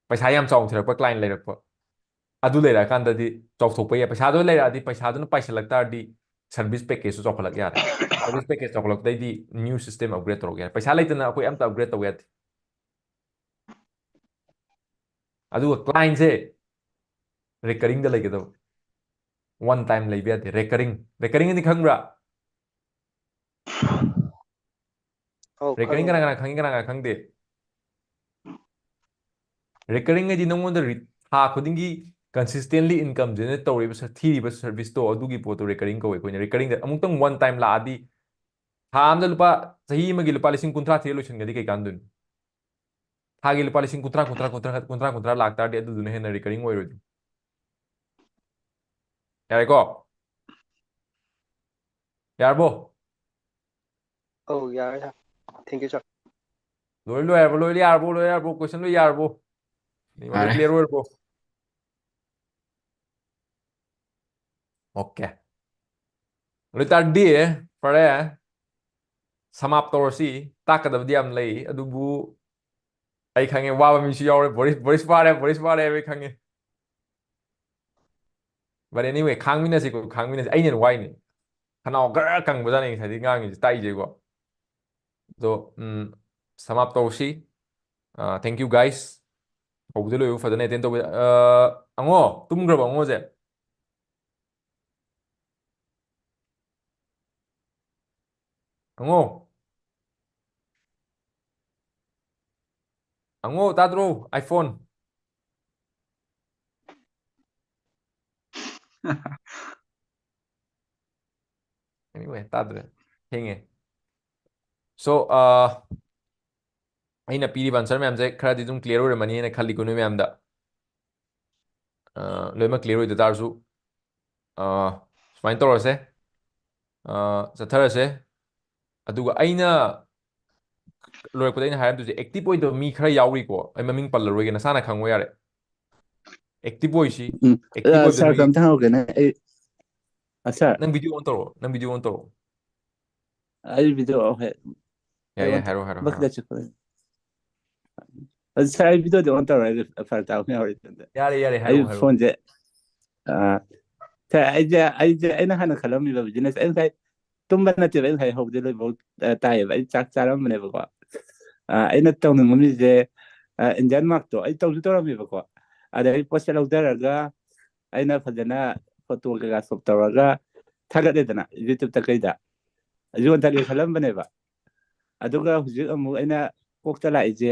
ꯄꯩꯁꯥ ꯌꯥꯝ ꯆꯥꯎꯅ ꯊꯤꯔꯛꯄ client ꯂꯩꯔꯛꯄ, ꯑꯗꯨ ꯂꯩꯔꯛꯑꯀꯥꯟꯗꯗꯤ ꯆꯥꯎꯊꯣꯛꯄ ꯌꯥꯏ꯫ ꯄꯩꯁꯥꯗꯣ ꯂꯩꯔꯛꯑꯗꯤ, ꯄꯩꯁꯥꯗꯨꯅ ꯄꯥꯏꯁꯤꯜꯂꯛ ꯇꯥꯔꯗꯤ service package ꯁꯨ ꯆꯥꯎꯈꯠꯂꯛ ꯌꯥꯔꯦ꯫ Service package ꯆꯥꯎꯈꯠꯂꯛꯄꯗꯩꯗꯤ new system upgrade ꯇꯧꯔꯛ ꯌꯥꯔꯦ꯫ ꯄꯩꯁꯥ ꯂꯩꯇꯅ ꯑꯩꯈꯣꯏ ꯑꯝꯇ upgrade ꯇꯧꯕ ꯌꯥꯗꯦ꯫ ꯑꯗꯨꯒ client ꯁꯦ recurring ꯗ ꯂꯩꯒꯗꯕ, one time ꯂꯩꯕ ꯌꯥꯗꯦ꯫ Recurring, recurring ꯑꯗꯤ ꯈꯪꯕ꯭ꯔꯥ? ꯑꯧ, Recurring ꯈꯪꯉꯦ, ꯀꯅꯥ sir. ꯀꯅꯥ ꯈꯪꯉꯤ, ꯀꯅꯥ ꯀꯅꯥ ꯈꯪꯗꯦ? Recurring ꯍꯥꯏꯗꯤ ꯅꯉꯣꯟꯗ ꯔꯤ- ꯊꯥ ꯈꯨꯗꯤꯡꯒꯤ consistently income generate ꯇꯧꯔꯤꯕ ꯁ- ꯊꯤꯔꯤꯕ service ꯇꯣ, ꯑꯗꯨꯒꯤ ꯄꯣꯠꯇꯣ recurring ꯀꯧꯋꯦ ꯑꯩꯈꯣꯏꯅ꯫ Recurring ꯗ ꯑꯃꯨꯛꯇꯪ one time ꯂꯥꯛꯑꯗꯤ, ꯊꯥ ꯑꯃꯗ ꯂꯨꯄꯥ, ꯆꯍꯤ ꯑꯃꯒꯤ ꯂꯨꯄꯥ ꯂꯤꯁꯤꯡ ꯀꯨꯟꯊ꯭ꯔꯥ ꯊꯤꯔ ꯂꯣꯏꯁꯤꯟꯒꯗꯤ ꯀꯩ ꯀꯥꯟꯗꯣꯏꯅꯣ? ꯊꯥꯒꯤ ꯂꯨꯄꯥ ꯂꯤꯁꯤꯡ ꯀꯨꯟꯊ꯭ꯔꯥ, ꯀꯨꯟꯊ꯭ꯔꯥ, ꯀꯨꯟꯊ꯭ꯔꯥ, ꯀꯨꯟꯊ꯭ꯔꯥ, ꯀꯨꯟꯊ꯭ꯔꯥ ꯂꯥꯛ ꯇꯥꯔꯗꯤ ꯑꯗꯨꯗꯨꯅ ꯍꯦꯟꯅ recurring ꯑꯣꯏꯔꯣꯏꯗ꯭ꯔꯣ? ꯌꯥꯔꯦꯀꯣ? ꯌꯥꯔꯕꯣ? ꯑꯧ, ꯌꯥꯔꯦ, sir. Thank you, sir. ꯂꯣꯏ ꯂꯣꯏꯔꯕꯣ? ꯂꯣꯏ ꯌꯥꯔꯕꯣ? ꯂꯣꯏ ꯌꯥꯔꯕꯣ? Question ꯂꯣꯏ ꯌꯥꯔꯕꯣ? ꯅꯤꯡꯕꯗ ꯌꯥꯔꯦ꯫ Clear ꯑꯣꯏꯔꯕꯣ? Okay. ꯑꯗꯨ ꯑꯣꯏꯇꯥꯔꯗꯤ ꯐꯔꯦ, ꯁꯃꯥꯞ ꯇꯧꯔꯁꯤ꯫ ꯇꯥꯛꯀꯗꯕꯗꯤ ꯌꯥꯝ ꯂꯩ, ꯑꯗꯨꯕꯨ ꯑꯩ ꯈꯪꯉꯦ, ꯋꯥꯕ ꯃꯤꯁꯨ ꯌꯥꯎꯔꯦ꯫ ꯕꯣꯔꯤꯁ, ꯕꯣꯔꯤꯁ ꯋꯥꯔꯦ, ꯕꯣꯔꯤꯁ ꯋꯥꯔꯦ ꯍꯥꯏꯕ ꯑꯩ ꯈꯪꯉꯦ꯫ But anyway, ꯈꯥꯡꯃꯤꯟꯅꯁꯤꯀꯣ, ꯈꯥꯡꯃꯤꯟꯅꯁꯤ꯫ ꯑꯩꯅ ꯍꯦꯟꯅ ꯋꯥꯏꯅꯦ, ꯈꯅꯥꯎ ꯒꯔ ꯀꯪꯕꯖꯥꯠꯅꯦ ꯉꯁꯥꯏꯗꯒꯤ ꯉꯥꯡꯉꯤꯁꯦ, ꯇꯥꯛꯏꯁꯦꯀꯣ꯫ ꯑꯗꯣ ꯎꯝ, ꯁꯃꯥꯞ ꯇꯧꯁꯤ꯫ Thank you, guys. ꯍꯧꯕꯗꯩ ꯂꯣꯏꯕ ꯐꯖꯅ attend ꯇꯧꯕ꯫ ꯑꯉꯣ, ꯇꯨꯝꯈ꯭ꯔꯕ ꯑꯉꯣꯁꯦ? ꯑꯉꯣ, ꯑꯉꯣ, ꯇꯥꯗ꯭ꯔꯣ? iPhone. Anyway, ꯇꯥꯗ꯭ꯔꯦ꯫ ꯊꯦꯡꯉꯦ꯫ So, ꯑꯩꯅ ꯄꯤꯔꯤꯕ answer ꯃꯌꯥꯝꯁꯦ ꯈꯔꯗꯤ ꯑꯗꯨꯝ clear ꯑꯣꯏꯔꯝꯃꯅꯤ ꯍꯥꯏꯅ ꯈꯜꯂꯤꯀꯣ ꯅꯣꯏ ꯃꯌꯥꯝꯗ꯫ ꯂꯣꯏꯅꯃꯛ clear ꯑꯣꯏꯗ ꯇꯥꯔꯁꯨ, ꯁꯨꯃꯥꯏꯅ ꯇꯧꯔꯁꯦ, ꯆꯠꯊꯔꯁꯦ꯫ ꯑꯗꯨꯒ ꯑꯩꯅ ꯂꯣꯏꯔꯛꯄꯗ ꯑꯩꯅ ꯍꯥꯏꯔꯝꯗꯣꯏꯁꯦ, active ꯑꯣꯏꯗꯕ ꯃꯤ ꯈꯔ ꯌꯥꯎꯔꯤꯀꯣ, ꯑꯩ ꯃꯃꯤꯡ ꯄꯜꯂꯔꯣꯏꯒꯦ, ꯅꯁꯥꯅ ꯈꯪꯉꯣ ꯌꯥꯔꯦ꯫ Active ꯑꯣꯏꯁꯤ꯫ ꯎꯝ, Active ꯑꯣꯏꯕ sir, ꯃꯤ ꯀꯝꯇ ꯍꯪꯍꯧꯒꯦꯅꯦ꯫ ꯑꯩ, sir, ꯅꯪ video on ꯇꯧꯔꯣ, ꯅꯪ video on ꯇꯧꯔꯣ꯫ ꯑꯩ ꯚꯤꯗꯤꯑꯣ ꯍꯣꯏ꯫ ꯌꯥꯏ, ꯌꯥꯏ, ꯍꯥꯏꯔꯣ, ꯍꯥꯏꯔꯣ, ꯍꯥꯏꯔꯣ꯫ ꯁꯥꯔ, ꯑꯩ ꯚꯤꯗꯤꯑꯣꯗꯤ ꯑꯣꯟ ꯇꯧꯔꯒ ꯐꯔꯛ ꯇꯥꯕ ꯌꯥꯎꯔꯤ꯫ ꯌꯥꯔꯦ, ꯌꯥꯔꯦ, ꯑꯩ ꯍꯥꯏꯔꯣ, ꯍꯥꯏꯔꯣ꯫ ꯐꯣꯟꯁꯦ ꯑꯥ, ꯁꯥꯔ, ꯑꯩꯁꯦ ꯑꯩꯁꯦ ꯑꯩꯅ ꯍꯥꯟꯅ ꯈꯜꯂꯝꯃꯤꯕ ꯕꯤꯖꯤꯅꯦꯁ, ꯑꯩ ꯉꯁꯥꯏ ꯇꯨꯝꯕ ꯅꯠꯇꯦꯕ, ꯑꯩ ꯉꯁꯥꯏ ꯍꯧꯕꯗꯩ ꯂꯣꯏꯐꯥꯎ ꯑ, ꯇꯥꯏꯌꯦꯕ꯫ ꯑꯩ ꯆꯥꯛ ꯆꯥꯔꯝꯕꯅꯦꯕꯀꯣ꯫ ꯑ, ꯑꯩꯅ ꯇꯧꯅꯤꯡꯕ ꯃꯤꯁꯦ ꯏꯟꯗꯤꯌꯥꯟ ꯃꯥꯔꯛꯇꯣ ꯑꯩ ꯇꯧꯁꯨ ꯇꯧꯔꯝꯃꯦꯕꯀꯣ꯫ ꯑꯗꯩ ꯄꯣꯠꯁꯦ ꯂꯧꯊꯔꯒ ꯑꯩꯅ ꯐꯖꯅ ꯐꯣꯇꯣ ꯀꯩꯀꯥ ꯁꯣꯞ ꯇꯧꯔꯒ ꯊꯥꯒꯠꯂꯦꯗꯅ ꯌꯨꯇ꯭ꯌꯨꯕꯇ ꯀꯩꯗ, ꯌꯣꯟꯊꯒꯦ ꯈꯜꯂꯝꯕꯅꯦꯕ꯫ ꯑꯗꯨꯒ ꯍꯧꯖꯤꯛ ꯑꯃꯨꯛ ꯑꯩꯅ ꯀꯣꯛꯇ ꯂꯥꯛꯏꯁꯦ,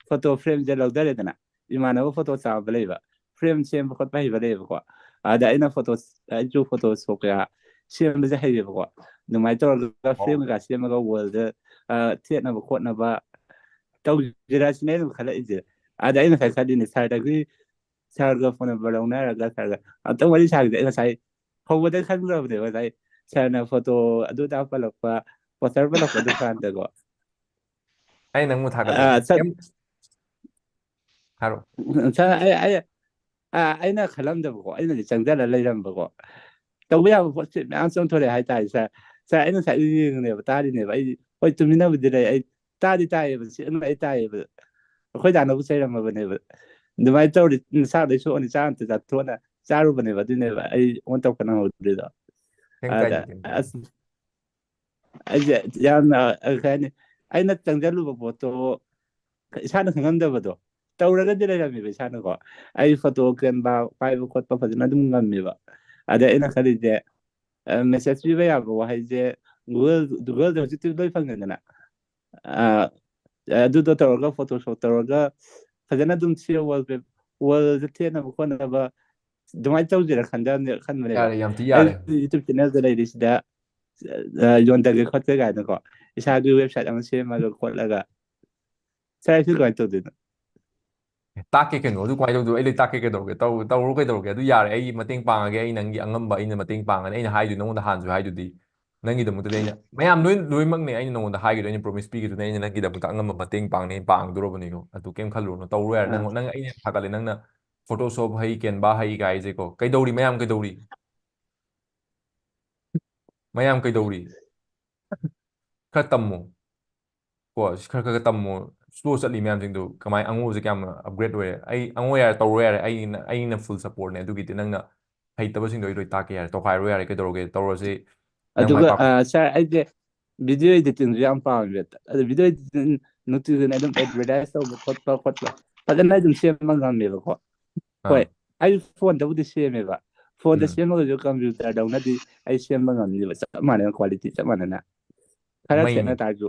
ꯐꯣꯇꯣ ꯐ꯭ꯔꯦꯝꯁꯦ ꯂꯧꯊꯔꯦꯗꯅ, ꯏꯃꯥꯟꯅꯕ ꯐꯣꯇꯣ ꯆꯥꯝꯕ ꯂꯩꯕ, ꯐ꯭ꯔꯦꯝ ꯁꯦꯝꯕ ꯈꯣꯠꯄ ꯍꯩꯕ ꯂꯩꯌꯦꯕꯀꯣ꯫ ꯑꯗ ꯑꯩꯅ ꯐꯣꯇꯣ, ꯑꯩꯁꯨ ꯐꯣꯇꯣ ꯁꯣꯞ ꯀꯌꯥ ꯁꯦꯝꯕꯁꯦ ꯍꯩꯌꯦꯕꯀꯣ꯫ ꯑꯗꯨꯃꯥꯏꯅ ꯇꯧꯔꯒ ꯐ꯭ꯔꯦꯝ ꯀꯩꯀꯥ ꯁꯦꯝꯃꯒ ꯋꯥꯜꯗ ꯊꯦꯠꯅꯕ ꯈꯣꯠꯅꯕ ꯇꯧꯁꯤꯔꯥ ꯁꯤꯅꯦ ꯑꯩꯅ ꯈꯜꯂꯛꯏꯁꯦ꯫ ꯑꯗ ꯑꯩ ꯉꯁꯥꯏ ꯈꯜꯂꯤꯅꯦ, ꯁꯥꯔꯗꯒꯤ, ꯁꯥꯔꯒ ꯐꯣꯟ ꯅꯝꯕꯔ ꯂꯧꯅꯔꯒ ꯁꯥꯔꯒ ꯑꯝꯇꯪ ꯋꯥꯔꯤ ꯁꯥꯈꯤꯗꯦ꯫ ꯑꯩ ꯉꯁꯥꯏ ꯍꯧꯕꯗ ꯈꯪꯈ꯭ꯔꯕꯅꯦꯕ, ꯉꯁꯥꯏ ꯁꯥꯔꯅ ꯐꯣꯇꯣ ꯑꯗꯨꯗ ꯄꯜꯂꯛꯄ, ꯄꯣꯁꯇꯔ ꯄꯜꯂꯛꯄ ꯗꯨꯀꯥꯟꯗꯀꯣ꯫ ꯑꯩ ꯅꯪꯕꯨ ꯊꯥꯒꯠꯂꯦ꯫ ꯑꯥ, ꯁꯥꯔ, ꯀꯩꯝ-, ꯍꯥꯏꯔꯣ꯫ ꯁꯥꯔ, ꯑꯩ, ꯑꯩ, ꯑꯥ, ꯑꯩꯅ ꯈꯜꯂꯝꯗꯕꯀꯣ, ꯑꯩꯅꯗꯤ ꯆꯪꯁꯤꯜꯂ ꯂꯩꯔꯝꯕꯀꯣ꯫ ꯇꯧꯕ ꯌꯥꯕ ꯄꯣꯠꯁꯦ ꯃꯌꯥꯝ ꯆꯪꯊꯣꯔꯛꯑꯦ ꯍꯥꯏꯇꯥꯔꯦ ꯁꯥꯔ꯫ ꯁꯥꯔ, ꯑꯩ ꯉꯁꯥꯏ ꯌꯦꯡꯉꯨꯅꯦꯕ, ꯇꯥꯔꯤꯅꯦꯕ꯫ ꯑꯩ ꯍꯣꯏ ꯇꯨꯃꯤꯟꯅꯕꯨꯗꯤ ꯂꯩ, ꯑꯩ ꯇꯥꯗꯤ ꯇꯥꯏꯌꯦꯕ, ꯁꯤ ꯑꯗꯨꯝ ꯑꯩ ꯇꯥꯏꯌꯦꯕ꯫ ꯑꯩꯈꯣꯏ ꯗꯥꯅꯕꯨ ꯆꯩꯔꯝꯃꯕꯅꯦꯕ꯫ ꯑꯗꯨꯃꯥꯏꯅ ꯇꯧꯔꯗꯤ ꯅꯁꯥꯗꯩ ꯁꯣꯛꯑꯅꯤ, ꯆꯥ ꯑꯝꯇ ꯆꯥꯊꯣꯛꯑꯅ ꯆꯥꯔꯨꯕꯅꯦꯕ, ꯑꯗꯨꯅꯦꯕ ꯑꯩ ꯑꯣꯟ ꯇꯧꯔꯛꯄ ꯅꯪꯍꯧꯗ꯭ꯔꯤꯗꯣ꯫ ꯀꯩꯝ ꯑꯗ ꯀꯥꯏꯗꯦ, ꯀꯩꯝ ꯀꯥꯏꯗꯦ꯫ ꯑꯁ, ꯑꯩꯁꯦ ꯌꯥꯝꯅ, ꯑ, ꯀꯩ ꯍꯥꯏꯅꯤ, ꯑꯩꯅ ꯆꯪꯁꯤꯜꯂꯨꯕ ꯄꯣꯠꯇꯣ ꯏꯁꯥꯅ ꯈꯪꯉꯝꯗꯕꯗꯣ ꯇꯧꯔꯒꯗꯤ ꯂꯩꯔꯝꯃꯦꯕ ꯏꯁꯥꯅꯀꯣ꯫ ꯑꯩ ꯐꯣꯇꯣ ꯀꯦꯟꯕ ꯄꯥꯏꯕ ꯈꯣꯠꯄ ꯐꯖꯅ ꯑꯗꯨꯝ ꯉꯝꯃꯦꯕ꯫ ꯑꯗ ꯑꯩꯅ ꯈꯜꯂꯤꯁꯦ, ꯑ, ꯃꯦꯁꯦꯖ ꯄꯤꯕ ꯌꯥꯕ ꯋꯥꯍꯩꯁꯦ Google, Google-ꯗ ꯍꯧꯖꯤꯛꯇꯤ ꯂꯣꯏ ꯐꯪꯉꯦꯗꯅ꯫ ꯑ, ꯑꯗꯨꯗꯣ ꯇꯧꯔꯒ, ꯐꯣꯇꯣꯁꯣꯞ ꯇꯧꯔꯒ ꯐꯖꯅ ꯑꯗꯨꯝ ꯁꯤ ꯋꯥꯜ ꯄꯦ-, ꯋꯥꯜꯗ ꯊꯦꯠꯅꯕ ꯈꯣꯠꯅꯕ ꯑꯗꯨꯃꯥꯏꯅ ꯇꯧꯁꯤꯔꯥ ꯈꯟꯖꯕꯅꯦ, ꯈꯟꯕꯅꯦꯕ꯫ ꯌꯥꯔꯦ, ꯌꯥꯝ ꯊꯤ ꯑꯩ ꯌꯥꯔꯦ꯫ ꯌꯨꯇ꯭ꯌꯨꯕ ꯆꯦꯅꯦꯜꯗ ꯂꯩꯔꯤꯁꯤꯗ, ꯑ, ꯌꯣꯟꯊꯒꯦ ꯈꯣꯠꯀꯦ ꯀꯥꯏꯅꯀꯣ, ꯏꯁꯥꯒꯤ ꯋꯦꯕꯁꯥꯏꯠ ꯑꯃ ꯁꯦꯝꯃꯒ ꯈꯣꯠꯂꯒ꯫ ꯁꯥꯔ, ꯑꯩꯁꯨ ꯀꯃꯥꯏꯅ ꯇꯧꯗꯣꯏꯅꯣ? ꯇꯥꯛꯀꯦ ꯀꯩꯅꯣ, ꯑꯗꯨ ꯀꯃꯥꯏꯅ ꯇꯧꯗꯣꯏꯅꯣ? ꯑꯩ ꯂꯣꯏ ꯇꯥꯛꯀꯦ ꯀꯩꯗꯧꯔꯒꯦ? ꯇꯧ-, ꯇꯧꯔꯣ ꯀꯩꯗꯧꯔꯒꯦ? ꯑꯗꯨ ꯌꯥꯔꯦ, ꯑꯩ ꯃꯇꯦꯡ ꯄꯥꯡꯉꯒꯦ, ꯑꯩ ꯅꯪꯒꯤ ꯑꯉꯝꯕ ꯑꯩꯅ ꯃꯇꯦꯡ ꯄꯥꯡꯒꯅꯤ꯫ ꯑꯩꯅ ꯍꯥꯏꯗꯨ ꯅꯉꯣꯟꯗ ꯍꯥꯟꯅꯁꯨ ꯍꯥꯏꯗꯨꯗꯤ, ꯅꯪꯒꯤꯗꯃꯛꯇꯗꯤ ꯑꯩꯅ, ꯃꯌꯥꯝ ꯂꯣꯏ, ꯂꯣꯏꯅꯃꯛꯅꯦ ꯑꯩꯅ ꯅꯉꯣꯟꯗ ꯍꯥꯏꯒꯤꯗꯣ, ꯑꯩꯅ ꯄ꯭ꯔꯣꯃꯤꯁ ꯄꯤꯒꯤꯗꯨꯅ ꯑꯩꯅ ꯅꯪꯒꯤꯗꯃꯛꯇ ꯑꯉꯝꯕ ꯃꯇꯦꯡ ꯄꯥꯡꯅꯤ, ꯄꯥꯡꯗꯣꯔꯕꯅꯤꯀꯣ꯫ ꯑꯗꯨ ꯀꯩꯝ ꯈꯜꯂꯨꯔꯅꯨ, ꯇꯧꯔꯣ ꯌꯥꯔꯦ꯫ ꯑꯥ꯫ ꯅꯪ, ꯅꯪ ꯑꯩꯅ ꯊꯥꯒꯠꯂꯦ, ꯅꯪꯅ Photoshop ꯍꯩ, Canva ꯍꯩ ꯀꯥꯏꯁꯦꯀꯣ꯫ ꯀꯩꯗꯧꯔꯤ ꯃꯌꯥꯝ, ꯀꯩꯗꯧꯔꯤ? ꯃꯌꯥꯝ ꯀꯩꯗꯧꯔꯤ? ꯈꯔ ꯇꯝꯃꯣ꯫ ꯀꯣ, ꯁꯤ ꯈꯔ ꯈꯔ ꯇꯝꯃꯣ꯫ ꯁ꯭ꯂꯣ ꯆꯠꯂꯤ ꯃꯌꯥꯝꯁꯤꯡꯗꯣ ꯀꯃꯥꯏ, ꯑꯉꯣꯁꯦ ꯀꯌꯥꯝ ꯑꯞꯒ꯭ꯔꯦꯗ ꯑꯣꯏꯔꯦ? ꯑꯩ ꯑꯉꯣ ꯌꯥꯔꯦ, ꯇꯧꯔꯣ ꯌꯥꯔꯦ, ꯑꯩꯅ, ꯑꯩꯅ ꯐꯨꯜ ꯁꯞꯄꯣꯔꯠꯅꯦ꯫ ꯑꯗꯨꯒꯤꯗꯤ ꯅꯪꯅ ꯍꯩꯇꯕꯁꯤꯡꯗꯣ ꯑꯩ ꯂꯣꯏ ꯇꯥꯛꯀꯦ ꯌꯥꯔꯦ, ꯇꯧꯈꯥꯏꯔꯣ ꯌꯥꯔꯦ, ꯀꯩꯗꯧꯔꯒꯦ? ꯇꯧꯔꯁꯤ꯫ ꯅꯪ ꯃꯥꯏ ꯑꯗꯨꯒ ꯄꯥꯛꯄ ꯁꯥꯔ, ꯑꯩꯁꯦ ꯚꯤꯗꯤꯑꯣ ꯏꯗꯤꯇꯤꯡꯁꯨ ꯌꯥꯝ ꯄꯥꯝꯃꯦꯕ꯫ ꯑꯗꯨ ꯚꯤꯗꯤꯑꯣ ꯏꯗꯤꯇꯤꯡ ꯅꯨꯡꯇꯤꯒꯤꯅ ꯑꯗꯨꯝ ꯑꯦꯗꯚꯔꯇꯥꯏꯁ ꯇꯧꯕ ꯈꯣꯠꯄ ꯈꯣꯠꯄ ꯐꯖꯅ ꯑꯗꯨꯝ ꯁꯦꯝꯕ ꯉꯝꯃꯦꯕꯀꯣ꯫ ꯍꯣꯏ, ꯑꯥ ꯑꯩ ꯐꯣꯟꯗꯕꯨꯗꯤ ꯁꯦꯝꯃꯦꯕ꯫ ꯐꯣꯟꯗ ꯎꯝ ꯁꯦꯝꯃꯒꯁꯨ ꯀꯝꯄ꯭ꯌꯨꯇꯔꯗꯧꯅꯗꯤ ꯑꯩ ꯁꯦꯝꯕ ꯉꯝꯅꯤꯕ, ꯆꯞ ꯃꯥꯟꯅꯅ, ꯀ꯭ꯋꯥꯂꯤꯇꯤ ꯆꯞ ꯃꯥꯟꯅꯅ꯫ ꯈꯔ ꯈꯦꯠꯅ ꯃꯩꯅꯤ ꯇꯥꯔꯁꯨ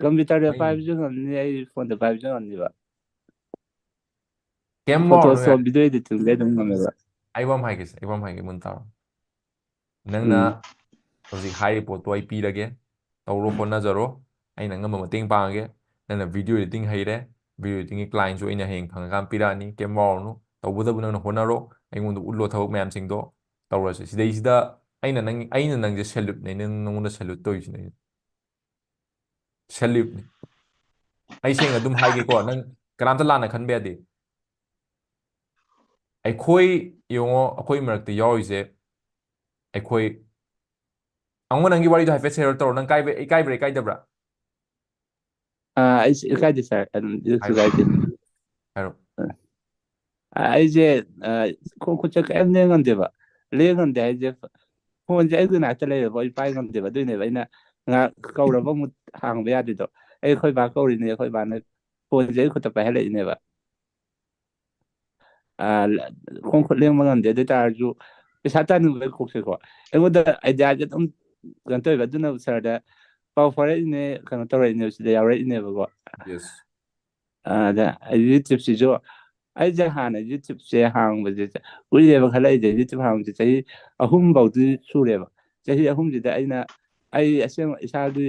ꯀꯝꯄ꯭ꯌꯨꯇꯔꯗ ꯃꯩꯅꯤ ꯄꯥꯏꯕꯁꯨ ꯉꯝꯅꯤ, ꯑꯩ ꯐꯣꯟꯗ ꯄꯥꯏꯕꯁꯨ ꯉꯝꯅꯤꯕ꯫ ꯀꯩꯝ ꯋꯥꯔꯨꯅꯨ꯫ ꯐꯣꯇꯣꯁꯣꯞ, ꯚꯤꯗꯤꯑꯣ ꯏꯗꯤꯇꯤꯡꯗꯤ ꯑꯗꯨꯝ ꯉꯝꯃꯦꯕ꯫ ꯑꯩ ꯋꯥ ꯑꯃ ꯍꯥꯏꯒꯦꯁꯦ, ꯑꯩ ꯋꯥ ꯑꯃ ꯍꯥꯏꯒꯦ ꯃꯨꯟ ꯇꯥꯔꯣ꯫ ꯅꯪꯅ ꯎꯝ ꯍꯧꯖꯤꯛ ꯍꯥꯏꯔꯤꯕ ꯄꯣꯠꯇꯣ ꯑꯩ ꯄꯤꯔꯒꯦ, ꯇꯧꯔꯣ, ꯍꯣꯠꯅꯖꯔꯣ, ꯑꯩꯅ ꯑꯉꯝꯕ ꯃꯇꯦꯡ ꯄꯥꯡꯉꯒꯦ꯫ ꯅꯪꯅ ꯚꯤꯗꯤꯑꯣ ꯏꯗꯤꯇꯤꯡ ꯍꯩꯔꯦ, ꯚꯤꯗꯤꯑꯣ ꯏꯗꯤꯇꯤꯡꯒꯤ ꯀ꯭ꯂꯥꯏꯟꯁꯨ ꯑꯩꯅ ꯍꯌꯦꯡ ꯐꯪꯉꯀꯥꯟꯗ ꯄꯤꯔꯛꯑꯅꯤ, ꯀꯩꯝ ꯋꯥꯔꯨꯅꯨ꯫ ꯇꯧꯕꯇꯕꯨ ꯅꯪꯅ ꯍꯣꯠꯅꯔꯣ, ꯑꯩꯉꯣꯟꯗ ꯎꯠꯂꯣ ꯊꯕꯛ ꯃꯌꯥꯝꯁꯤꯡꯗꯣ꯫ ꯇꯧꯔꯁꯦ꯫ ꯁꯤꯗꯩꯁꯤꯗ ꯑꯩꯅ ꯅꯪ, ꯑꯩꯅ ꯅꯪꯁꯦ ꯁꯦꯂꯨꯠꯅꯦ, ꯅꯪ, ꯅꯪꯉꯣꯟꯗ ꯁꯦꯂꯨꯠ ꯇꯧꯔꯤꯁꯤꯅꯦ꯫ ꯁꯦꯂꯨꯠꯅꯦ꯫ ꯑꯩ ꯁꯦꯡꯅ ꯑꯗꯨꯝ ꯍꯥꯏꯒꯦꯀꯣ, ꯅꯪ ꯀꯅꯥꯝꯇ ꯂꯥꯟꯅ ꯈꯟꯕ ꯌꯥꯗꯦ꯫ ꯑꯩꯈꯣꯏ, ꯌꯦꯡꯉꯣ, ꯑꯩꯈꯣꯏ ꯃꯔꯛꯇ ꯌꯥꯎꯔꯤꯁꯦ, ꯑꯩꯈꯣꯏ, ꯑꯃꯨꯛ ꯅꯪꯒꯤ ꯋꯥꯔꯤꯗꯣ ꯍꯥꯏꯐꯦꯠ ꯁꯦꯌꯔ ꯇꯧꯔꯣ꯫ ꯅꯪ ꯀꯥꯏꯕ, ꯏꯀꯥꯏꯕ꯭ꯔꯥ ꯏꯀꯥꯏꯗꯕ꯭ꯔꯥ? ꯑꯥ, ꯑꯩꯁꯨ ꯏꯀꯥꯏꯗꯦ ꯁꯥꯔ, ꯑꯗꯨꯝ ꯀꯩꯁꯨ ꯍꯥꯏꯔꯣ, ꯀꯥꯏꯗꯦ꯫ ꯍꯥꯏꯔꯣ꯫ ꯑꯥ, ꯑꯩꯁꯦ, ꯑꯥ, ꯈꯣꯡ ꯈꯨꯠꯁꯦ ꯀꯔꯤꯝ ꯂꯦꯡ ꯉꯝꯗꯦꯕ꯫ ꯂꯦꯡ ꯉꯝꯗꯦ ꯍꯥꯏꯁꯦ, ꯐꯣꯟꯁꯦ ꯑꯩꯒꯤ ꯅꯥꯛꯇ ꯂꯩꯔꯕ ꯑꯩ ꯄꯥꯏ ꯉꯝꯗꯦꯕ꯫ ꯑꯗꯨꯏꯅꯦꯕ ꯑꯩꯅ ꯉꯥꯏꯍꯥꯛ ꯀꯧꯔꯕ ꯑꯃꯨꯛ ꯍꯥꯡꯕ ꯌꯥꯗ꯭ꯔꯤꯗꯣ꯫ ꯑꯩ ꯑꯩꯈꯣꯏ ꯕꯥ ꯀꯧꯔꯤꯅꯦ, ꯑꯩꯈꯣꯏ ꯕꯥꯅ ꯐꯣꯟꯁꯦ ꯑꯩ ꯈꯨꯠꯇ ꯄꯥꯏꯍꯜꯂꯛꯏꯅꯦꯕ꯫ ꯑꯥ, ꯈꯣꯡ ꯈꯨꯠ ꯂꯦꯡꯕ ꯉꯝꯗꯦ꯫ ꯑꯗꯨ ꯑꯣꯏ ꯇꯥꯔꯁꯨ ꯄꯩꯁꯥ ꯇꯥꯅꯤꯡꯕꯒꯤ ꯀꯣꯛꯁꯦꯀꯣ, ꯑꯩꯉꯣꯟꯗ ꯑꯥꯏꯗꯤꯌꯥꯁꯦ ꯑꯗꯨꯝ ꯀꯩꯅꯣ ꯇꯧꯋꯦꯕ꯫ ꯑꯗꯨꯅ ꯁꯥꯔꯗ ꯄꯥꯎ ꯐꯥꯎꯔꯛꯏꯅꯦ, ꯀꯩꯅꯣ ꯇꯧꯔꯛꯏꯅꯦꯕ, ꯁꯤꯗ ꯌꯥꯎꯔꯛꯏꯅꯦꯕꯀꯣ꯫ ꯌꯦꯁ꯫ ꯑꯗ ꯌꯨꯇ꯭ꯌꯨꯕꯁꯤꯁꯨ, ꯑꯩꯁꯦ ꯍꯥꯟꯅ ꯌꯨꯇ꯭ꯌꯨꯕꯁꯦ ꯍꯥꯡꯕꯁꯦ ꯀꯨꯏꯔꯦꯕ ꯈꯜꯂꯛꯏꯁꯦ꯫ ꯌꯨꯇ꯭ꯌꯨꯕ ꯍꯥꯡꯕꯁꯦ ꯆꯍꯤ ꯑꯍꯨꯝ ꯐꯥꯎꯗꯤ ꯁꯨꯔꯦꯕ꯫ ꯆꯍꯤ ꯑꯍꯨꯝꯁꯤꯗ ꯑꯩꯅ, ꯑꯩ ꯑꯁꯦꯡꯕ ꯏꯁꯥꯒꯤ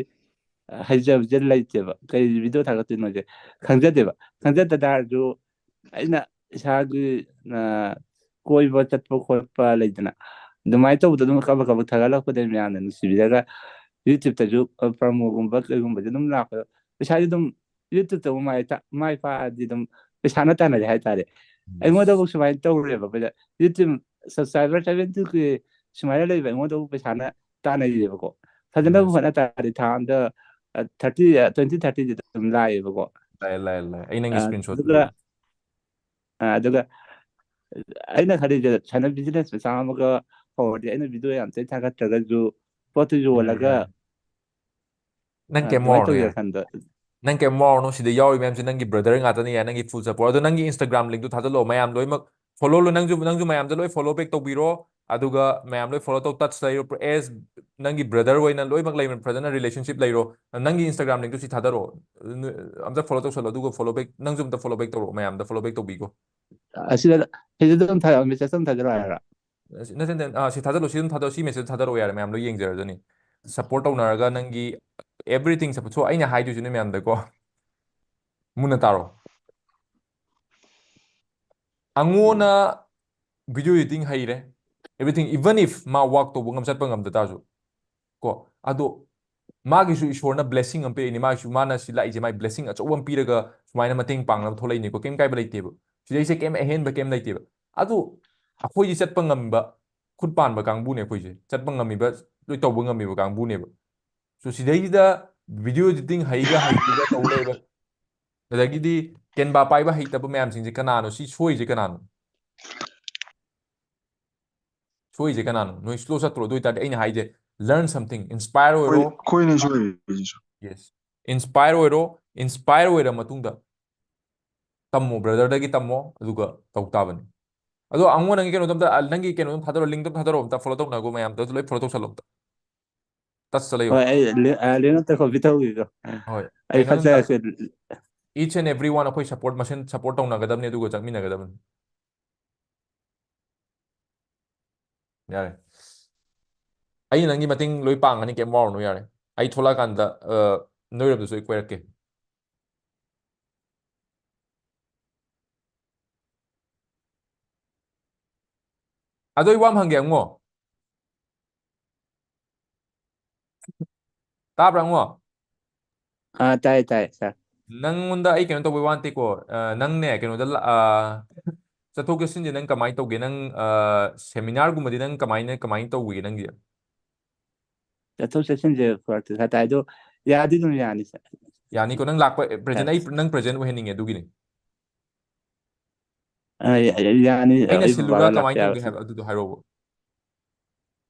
ꯍꯩꯖꯕꯁꯦ ꯂꯩꯇꯦꯕ꯫ ꯀꯩ ꯚꯤꯗꯤꯑꯣ ꯊꯥꯒꯠꯇꯣꯏꯅꯣꯁꯦ ꯈꯪꯖꯗꯦꯕ꯫ ꯈꯪꯖꯗ ꯇꯥꯔꯁꯨ ꯑꯩꯅ ꯏꯁꯥꯒꯤ, ꯑ, ꯀꯣꯏꯕ ꯆꯠꯄ ꯈꯣꯠꯄ ꯂꯩꯗꯅ, ꯑꯗꯨꯃꯥꯏꯅ ꯇꯧꯕꯗꯣ ꯑꯗꯨꯝ ꯀꯕꯛ ꯀꯕꯛ ꯊꯥꯒꯠꯂꯛꯄꯗꯒꯤ ꯃꯌꯥꯝꯅ ꯅꯨꯡꯁꯤꯕꯤꯔꯒ, ꯌꯨꯇ꯭ꯌꯨꯕꯇꯁꯨ, ꯑ, ꯄ꯭ꯔꯃꯣꯒꯨꯝꯕ ꯀꯩꯒꯨꯝꯕꯁꯦ ꯑꯗꯨꯝ ꯂꯥꯛꯄꯗꯣ, ꯄꯩꯁꯥꯁꯦ ꯑꯗꯨꯝ ꯌꯨꯇ꯭ꯌꯨꯕꯇꯕꯨ ꯃꯥꯏ ꯇ-, ꯃꯥꯏ ꯄꯥꯛꯑꯗꯤ ꯑꯗꯨꯝ ꯄꯩꯁꯥꯅ ꯇꯥꯟꯅꯔꯦ ꯍꯥꯏꯇꯥꯔꯦ꯫ ꯌꯦꯁ꯫ ꯑꯩꯉꯣꯟꯗꯐꯧ ꯁꯨꯃꯥꯏꯅ ꯇꯧꯔꯦꯕ, ꯄꯩꯁꯥ, ꯌꯨꯇ꯭ꯌꯨꯕ ꯁꯕꯁꯀ꯭ꯔꯥꯏꯕꯔ ꯁꯚꯦꯟꯇꯤ ꯀꯦ ꯁꯨꯃꯥꯏꯅ ꯂꯩꯕ ꯑꯩꯉꯣꯟꯗꯕꯨ ꯄꯩꯁꯥꯅ ꯇꯥꯟꯅꯩꯌꯦꯕꯀꯣ꯫ ꯐꯖꯅꯕꯨ ꯍꯣꯠꯅ ꯇꯥꯔꯗꯤ ꯊꯥ ꯑꯝꯗ ꯊꯥꯔꯇꯤ, ꯇ꯭ꯋꯦꯟꯇꯤ ꯊꯥꯔꯇꯤꯗꯤ ꯑꯗꯨꯝ ꯂꯥꯛꯑꯦꯕꯀꯣ. ꯂꯥꯛꯑꯦ, ꯂꯥꯛꯑꯦ, ꯂꯥꯛꯑꯦ. ꯑꯩ ꯅꯪꯒꯤ ꯑ, ꯁ꯭ꯀ꯭ꯔꯤꯟ ꯁꯣꯠ ꯑꯗꯨꯒ ꯑ, ꯑꯗꯨꯒ ꯑꯩꯅ ꯈꯜꯂꯤꯁꯦ ꯁꯥꯟꯅ ꯕꯤꯖꯤꯅꯦꯁ ꯃꯆꯥ ꯑꯃꯒ ꯍꯧꯔꯗꯤ ꯑꯩꯅ ꯚꯤꯗꯤꯑꯣ ꯌꯥꯝ ꯇꯣꯏꯅ ꯊꯥꯒꯠꯇ꯭ꯔꯒꯁꯨ ꯄꯣꯠꯇꯨ ꯌꯣꯜꯂꯒ ꯅꯪ ꯑ, ꯀꯩꯝ ꯑꯗꯨꯃꯥꯏꯅ ꯋꯥꯔꯨꯅꯨ ꯇꯧꯒꯦ ꯌꯥꯔꯦ. ꯈꯟꯕ. ꯅꯪ ꯀꯩꯝ ꯋꯥꯔꯨꯅꯨ. ꯁꯤꯗ ꯌꯥꯎꯔꯤ ꯃꯌꯥꯝꯁꯦ ꯅꯪꯒꯤ ꯕ꯭ꯔꯗꯔ ꯉꯥꯛꯇꯅꯤ ꯌꯥꯔꯦ. ꯅꯪꯒꯤ ꯐꯨꯜ ꯁꯄꯣꯔꯠ. ꯑꯗꯣ ꯅꯪꯒꯤ ꯏꯟꯁꯇꯥꯒ꯭ꯔꯥꯝ ꯂꯤꯡꯗꯨ ꯊꯥꯖꯤꯜꯂꯣ. ꯃꯌꯥꯝ ꯂꯣꯏꯅꯃꯛ ꯐꯣꯂꯣ. ꯅꯪꯁꯨ, ꯅꯪꯁꯨ ꯃꯌꯥꯝꯗ ꯂꯣꯏ ꯐꯣꯂꯣ ꯕꯦꯛ ꯇꯧꯕꯤꯔꯣ. ꯑꯗꯨꯒ ꯃꯌꯥꯝ ꯂꯣꯏ ꯐꯣꯂꯣ ꯇꯧ. ꯇꯆ ꯂꯩꯔꯣ. ꯑꯦꯁ ꯅꯪꯒꯤ ꯕ꯭ꯔꯗꯔ ꯑꯣꯏꯅ ꯂꯣꯏꯅꯃꯛ ꯂꯩꯕ ꯐꯖꯅ ꯔꯤꯂꯦꯁꯟꯁꯤꯞ ꯂꯩꯔꯣ. ꯅꯪꯒꯤ ꯏꯟꯁꯇꯥꯒ꯭ꯔꯥꯝ ꯂꯤꯡꯗꯨ ꯁꯤ ꯊꯥꯗꯔꯛꯑꯣ. ꯅ-, ꯑꯝꯇ ꯐꯣꯂꯣ ꯇꯧꯁꯜꯂꯣ. ꯑꯗꯨꯒ ꯐꯣꯂꯣ ꯕꯦꯛ, ꯅꯪꯁꯨ ꯑꯝꯇ ꯐꯣꯂꯣ ꯕꯦꯛ ꯇꯧꯔꯛꯑꯣ. ꯃꯌꯥꯝꯗ ꯐꯣꯂꯣ ꯕꯦꯛ ꯇꯧꯕꯤꯈꯣ. ꯑꯁꯤꯗ, ꯁꯤꯗ ꯑꯗꯨꯝ ꯊꯥꯔꯛꯑꯣ, ꯃꯦꯁꯦꯖ ꯑꯗꯨꯝ ꯊꯥꯖꯔꯛꯑꯣ ꯍꯥꯏꯔꯣ? ꯑꯁꯤ, ꯅꯠꯇꯦ, ꯅꯠꯇꯦ, ꯑꯥ, ꯁꯤ ꯊꯥꯖꯜꯂꯣ, ꯁꯤ ꯑꯗꯨꯝ ꯊꯥꯗꯔꯛꯑꯣ, ꯁꯤ ꯃꯦꯁꯦꯖ ꯊꯥꯗꯔꯛꯑꯣ ꯌꯥꯔꯦ, ꯃꯌꯥꯝ ꯂꯣꯏ ꯌꯦꯡꯖꯔꯖꯅꯤ. ꯁꯄꯣꯔꯠ ꯇꯧꯅꯔꯒ ꯅꯪꯒꯤ everything support. So, ꯑꯩꯅ ꯍꯥꯏꯗꯣꯏꯁꯤꯅꯦ ꯃꯌꯥꯝꯗꯀꯣ, ꯃꯨꯟꯅ ꯇꯥꯔꯣ. ꯑꯉꯣꯅ ꯚꯤꯗꯤꯑꯣ ꯏꯗꯤꯇꯤꯡ ꯍꯩꯔꯦ, everything, even if ꯃꯥ ꯋꯥꯛ ꯇꯧꯕ ꯉꯝ, ꯆꯠꯄ ꯉꯝꯗ ꯇꯥꯔꯁꯨ ꯀꯣ, ꯑꯗꯣ ꯃꯥꯒꯤꯁꯨ ꯏꯁꯣꯔꯅ ꯕ꯭ꯂꯦꯁꯤꯡ ꯑꯃ ꯄꯤꯔꯛꯏꯅꯤ, ꯃꯥꯒꯤꯁꯨ, ꯃꯥꯅ ꯁꯤ ꯂꯥꯛꯏꯁꯦ ꯃꯥꯏ ꯕ꯭ꯂꯦꯁꯤꯡ ꯑꯆꯧꯕ ꯑꯃ ꯄꯤꯔꯒ ꯁꯨꯃꯥꯏꯅ ꯃꯇꯦꯡ ꯄꯥꯡꯅꯕ ꯊꯣꯛꯂꯛꯏꯅꯤꯀꯣ, ꯀꯩꯝ ꯀꯥꯏꯕ ꯂꯩꯇꯦꯕ, ꯁꯤꯗꯩꯁꯦ ꯀꯩꯝ ꯑꯍꯦꯟꯕ ꯀꯩꯝ ꯂꯩꯇꯦꯕ. ꯑꯗꯨ ꯑꯩꯈꯣꯏꯗꯤ ꯆꯠꯄ ꯉꯝꯕ, ꯈꯨꯠ ꯄꯥꯟꯕ ꯀꯥꯡꯕꯨꯅꯦ ꯑꯩꯈꯣꯏꯁꯦ, ꯆꯠꯄ ꯉꯝꯃꯤꯕ, ꯂꯣꯏ ꯇꯧꯕ ꯉꯝꯃꯤꯕ ꯀꯥꯡꯕꯨꯅꯦꯕ. So ꯁꯤꯗꯩꯁꯤꯗ ꯚꯤꯗꯤꯑꯣ ꯏꯗꯤꯇꯤꯡ ꯍꯩꯒ ꯍꯩꯇꯦꯒ ꯇꯧ ꯂꯩꯕ, ꯑꯗꯒꯤꯗꯤ ꯀꯦꯟꯚꯥ ꯄꯥꯏꯕ ꯍꯩꯇꯕ ꯃꯌꯥꯝꯁꯤꯡꯁꯦ ꯀꯅꯥꯅꯣ? ꯁꯤ ꯁꯣꯏꯔꯤꯁꯦ ꯀꯅꯥꯅꯣ? ꯁꯣꯏꯔꯤꯁꯦ ꯀꯅꯥꯅꯣ? ꯅꯣꯏ ꯁ꯭ꯂꯣ ꯆꯠꯇ꯭ꯔꯣ? ꯑꯗꯨ ꯑꯣꯏꯇꯥꯔꯗꯤ ꯑꯩꯅ ꯍꯥꯏꯁꯦ, learn something, inspire ꯑꯣꯏꯔꯣ. ꯑꯩꯈꯣꯏꯅ ꯁꯣꯏꯔꯤꯁꯤꯁꯨ. Yes, inspire ꯑꯣꯏꯔꯣ. Inspire ꯑꯣꯏꯔ ꯃꯇꯨꯡꯗ ꯇꯝꯃꯣ, ꯕ꯭ꯔꯗꯔꯗꯒꯤ ꯇꯝꯃꯣ, ꯑꯗꯨꯒ ꯇꯧ ꯇꯥꯕꯅꯤ. ꯑꯗꯣ ꯑꯉꯣ, ꯅꯪꯒꯤ ꯀꯩꯅꯣꯗꯣ ꯑꯝꯇ, ꯅꯪꯒꯤ ꯀꯩꯅꯣꯗꯣ ꯑꯝ ꯊꯥꯗꯔꯣ, ꯂꯤꯡꯗꯣ ꯑꯝ ꯊꯥꯗꯔꯣ, ꯑꯝꯇ ꯐꯣꯂꯣ ꯇꯧꯅꯒꯣ ꯃꯌꯥꯝꯗꯣ, ꯂꯣꯏ ꯐꯣꯂꯣ ꯇꯧꯁꯜꯂꯣ ꯑꯝꯇ. ꯇꯠꯁ ꯂꯩꯌꯣ. ꯍꯣꯏ, ꯑꯩ ꯂꯤ-, ꯑ, ꯂꯤꯡ ꯑꯝꯇ ꯀꯣꯄꯤ ꯇꯧꯈꯤꯒꯦ. ꯍꯣꯏ. ꯑꯩ ꯀꯩꯅꯣ ꯅꯪ ꯐꯠꯖꯔꯛꯀꯦ. Each and every one ꯑꯩꯈꯣꯏ ꯁꯄꯣꯔꯠ ꯃꯁꯦꯟ ꯁꯄꯣꯔꯠ ꯇꯧꯅꯒꯗꯕꯅꯤ, ꯑꯗꯨꯒ ꯆꯠꯃꯤꯟꯅꯒꯗꯕꯅꯤ. ꯌꯥꯔꯦ. ꯑꯩꯅ ꯅꯪꯒꯤ ꯃꯇꯦꯡ ꯂꯣꯏ ꯄꯥꯡꯒꯅꯤ, ꯀꯩꯝ ꯋꯥꯔꯨꯅꯨ, ꯌꯥꯔꯦ. ꯑꯩ ꯊꯣꯛꯂꯛꯑꯀꯥꯟꯗ, ꯑ, ꯅꯣꯏꯔꯣꯝꯗꯁꯨ ꯑꯩ ꯀꯣꯏꯔꯛꯀꯦ. ꯑꯗꯣ ꯑꯩ ꯋꯥ ꯑꯃ ꯍꯪꯒꯦ, ꯑꯉꯣ. ꯇꯥꯕ꯭ꯔꯥ, ꯑꯉꯣ? ꯑꯥ, ꯇꯥꯏ, ꯇꯥꯏ, ꯁꯥꯔ꯫ ꯅꯪꯉꯣꯟꯗ ꯑꯩ ꯀꯩꯅꯣ ꯇꯧꯕꯩ ꯋꯥ ꯅꯠꯇꯦꯀꯣ. ꯑ, ꯅꯪꯅꯦ, ꯀꯩꯅꯣꯗ ꯂꯥ-, ꯑ, ꯆꯠꯊꯣꯛ ꯆꯠꯁꯤꯟꯁꯦ ꯅꯪ ꯀꯃꯥꯏꯅ ꯇꯧꯒꯦ? ꯅꯪ, ꯑ, ꯁꯦꯃꯤꯅꯥꯔꯒꯨꯝꯕꯗꯤ ꯅꯪ ꯀꯃꯥꯏꯅ, ꯀꯃꯥꯏꯅ ꯇꯧꯈꯤꯒꯦ ꯅꯪꯒꯤ? ꯆꯠꯊꯣꯛ ꯆꯠꯁꯤꯟꯁꯦ ꯐꯔꯛ ꯇꯥꯏ꯫ ꯑꯗꯣ ꯌꯥꯗꯤ ꯑꯗꯨꯝ ꯌꯥꯅꯤ, ꯁꯥꯔ꯫ ꯌꯥꯅꯤꯀꯣ? ꯅꯪ ꯂꯥꯛꯄ, ꯄ꯭ꯔꯖꯦꯟ, ꯑꯩ ꯅꯪ ꯄ꯭ꯔꯖꯦꯟ ꯑꯣꯏꯍꯟꯅꯤꯡꯉꯦ, ꯑꯗꯨꯒꯤꯅꯤ꯫ ꯑ, ꯌꯥ-, ꯌꯥꯅꯤ, ꯑꯩꯅ ꯑꯩ ꯁꯤꯜꯂꯨꯔꯥ ꯕꯕꯥꯒ ꯂꯥꯛꯄ ꯀꯃꯥꯏꯅ ꯇꯧꯅꯤ ꯌꯥꯔꯣꯏ꯫ ꯍꯥꯏꯕ, ꯑꯗꯨꯗꯣ ꯍꯥꯏꯔꯛꯑꯣꯕ꯫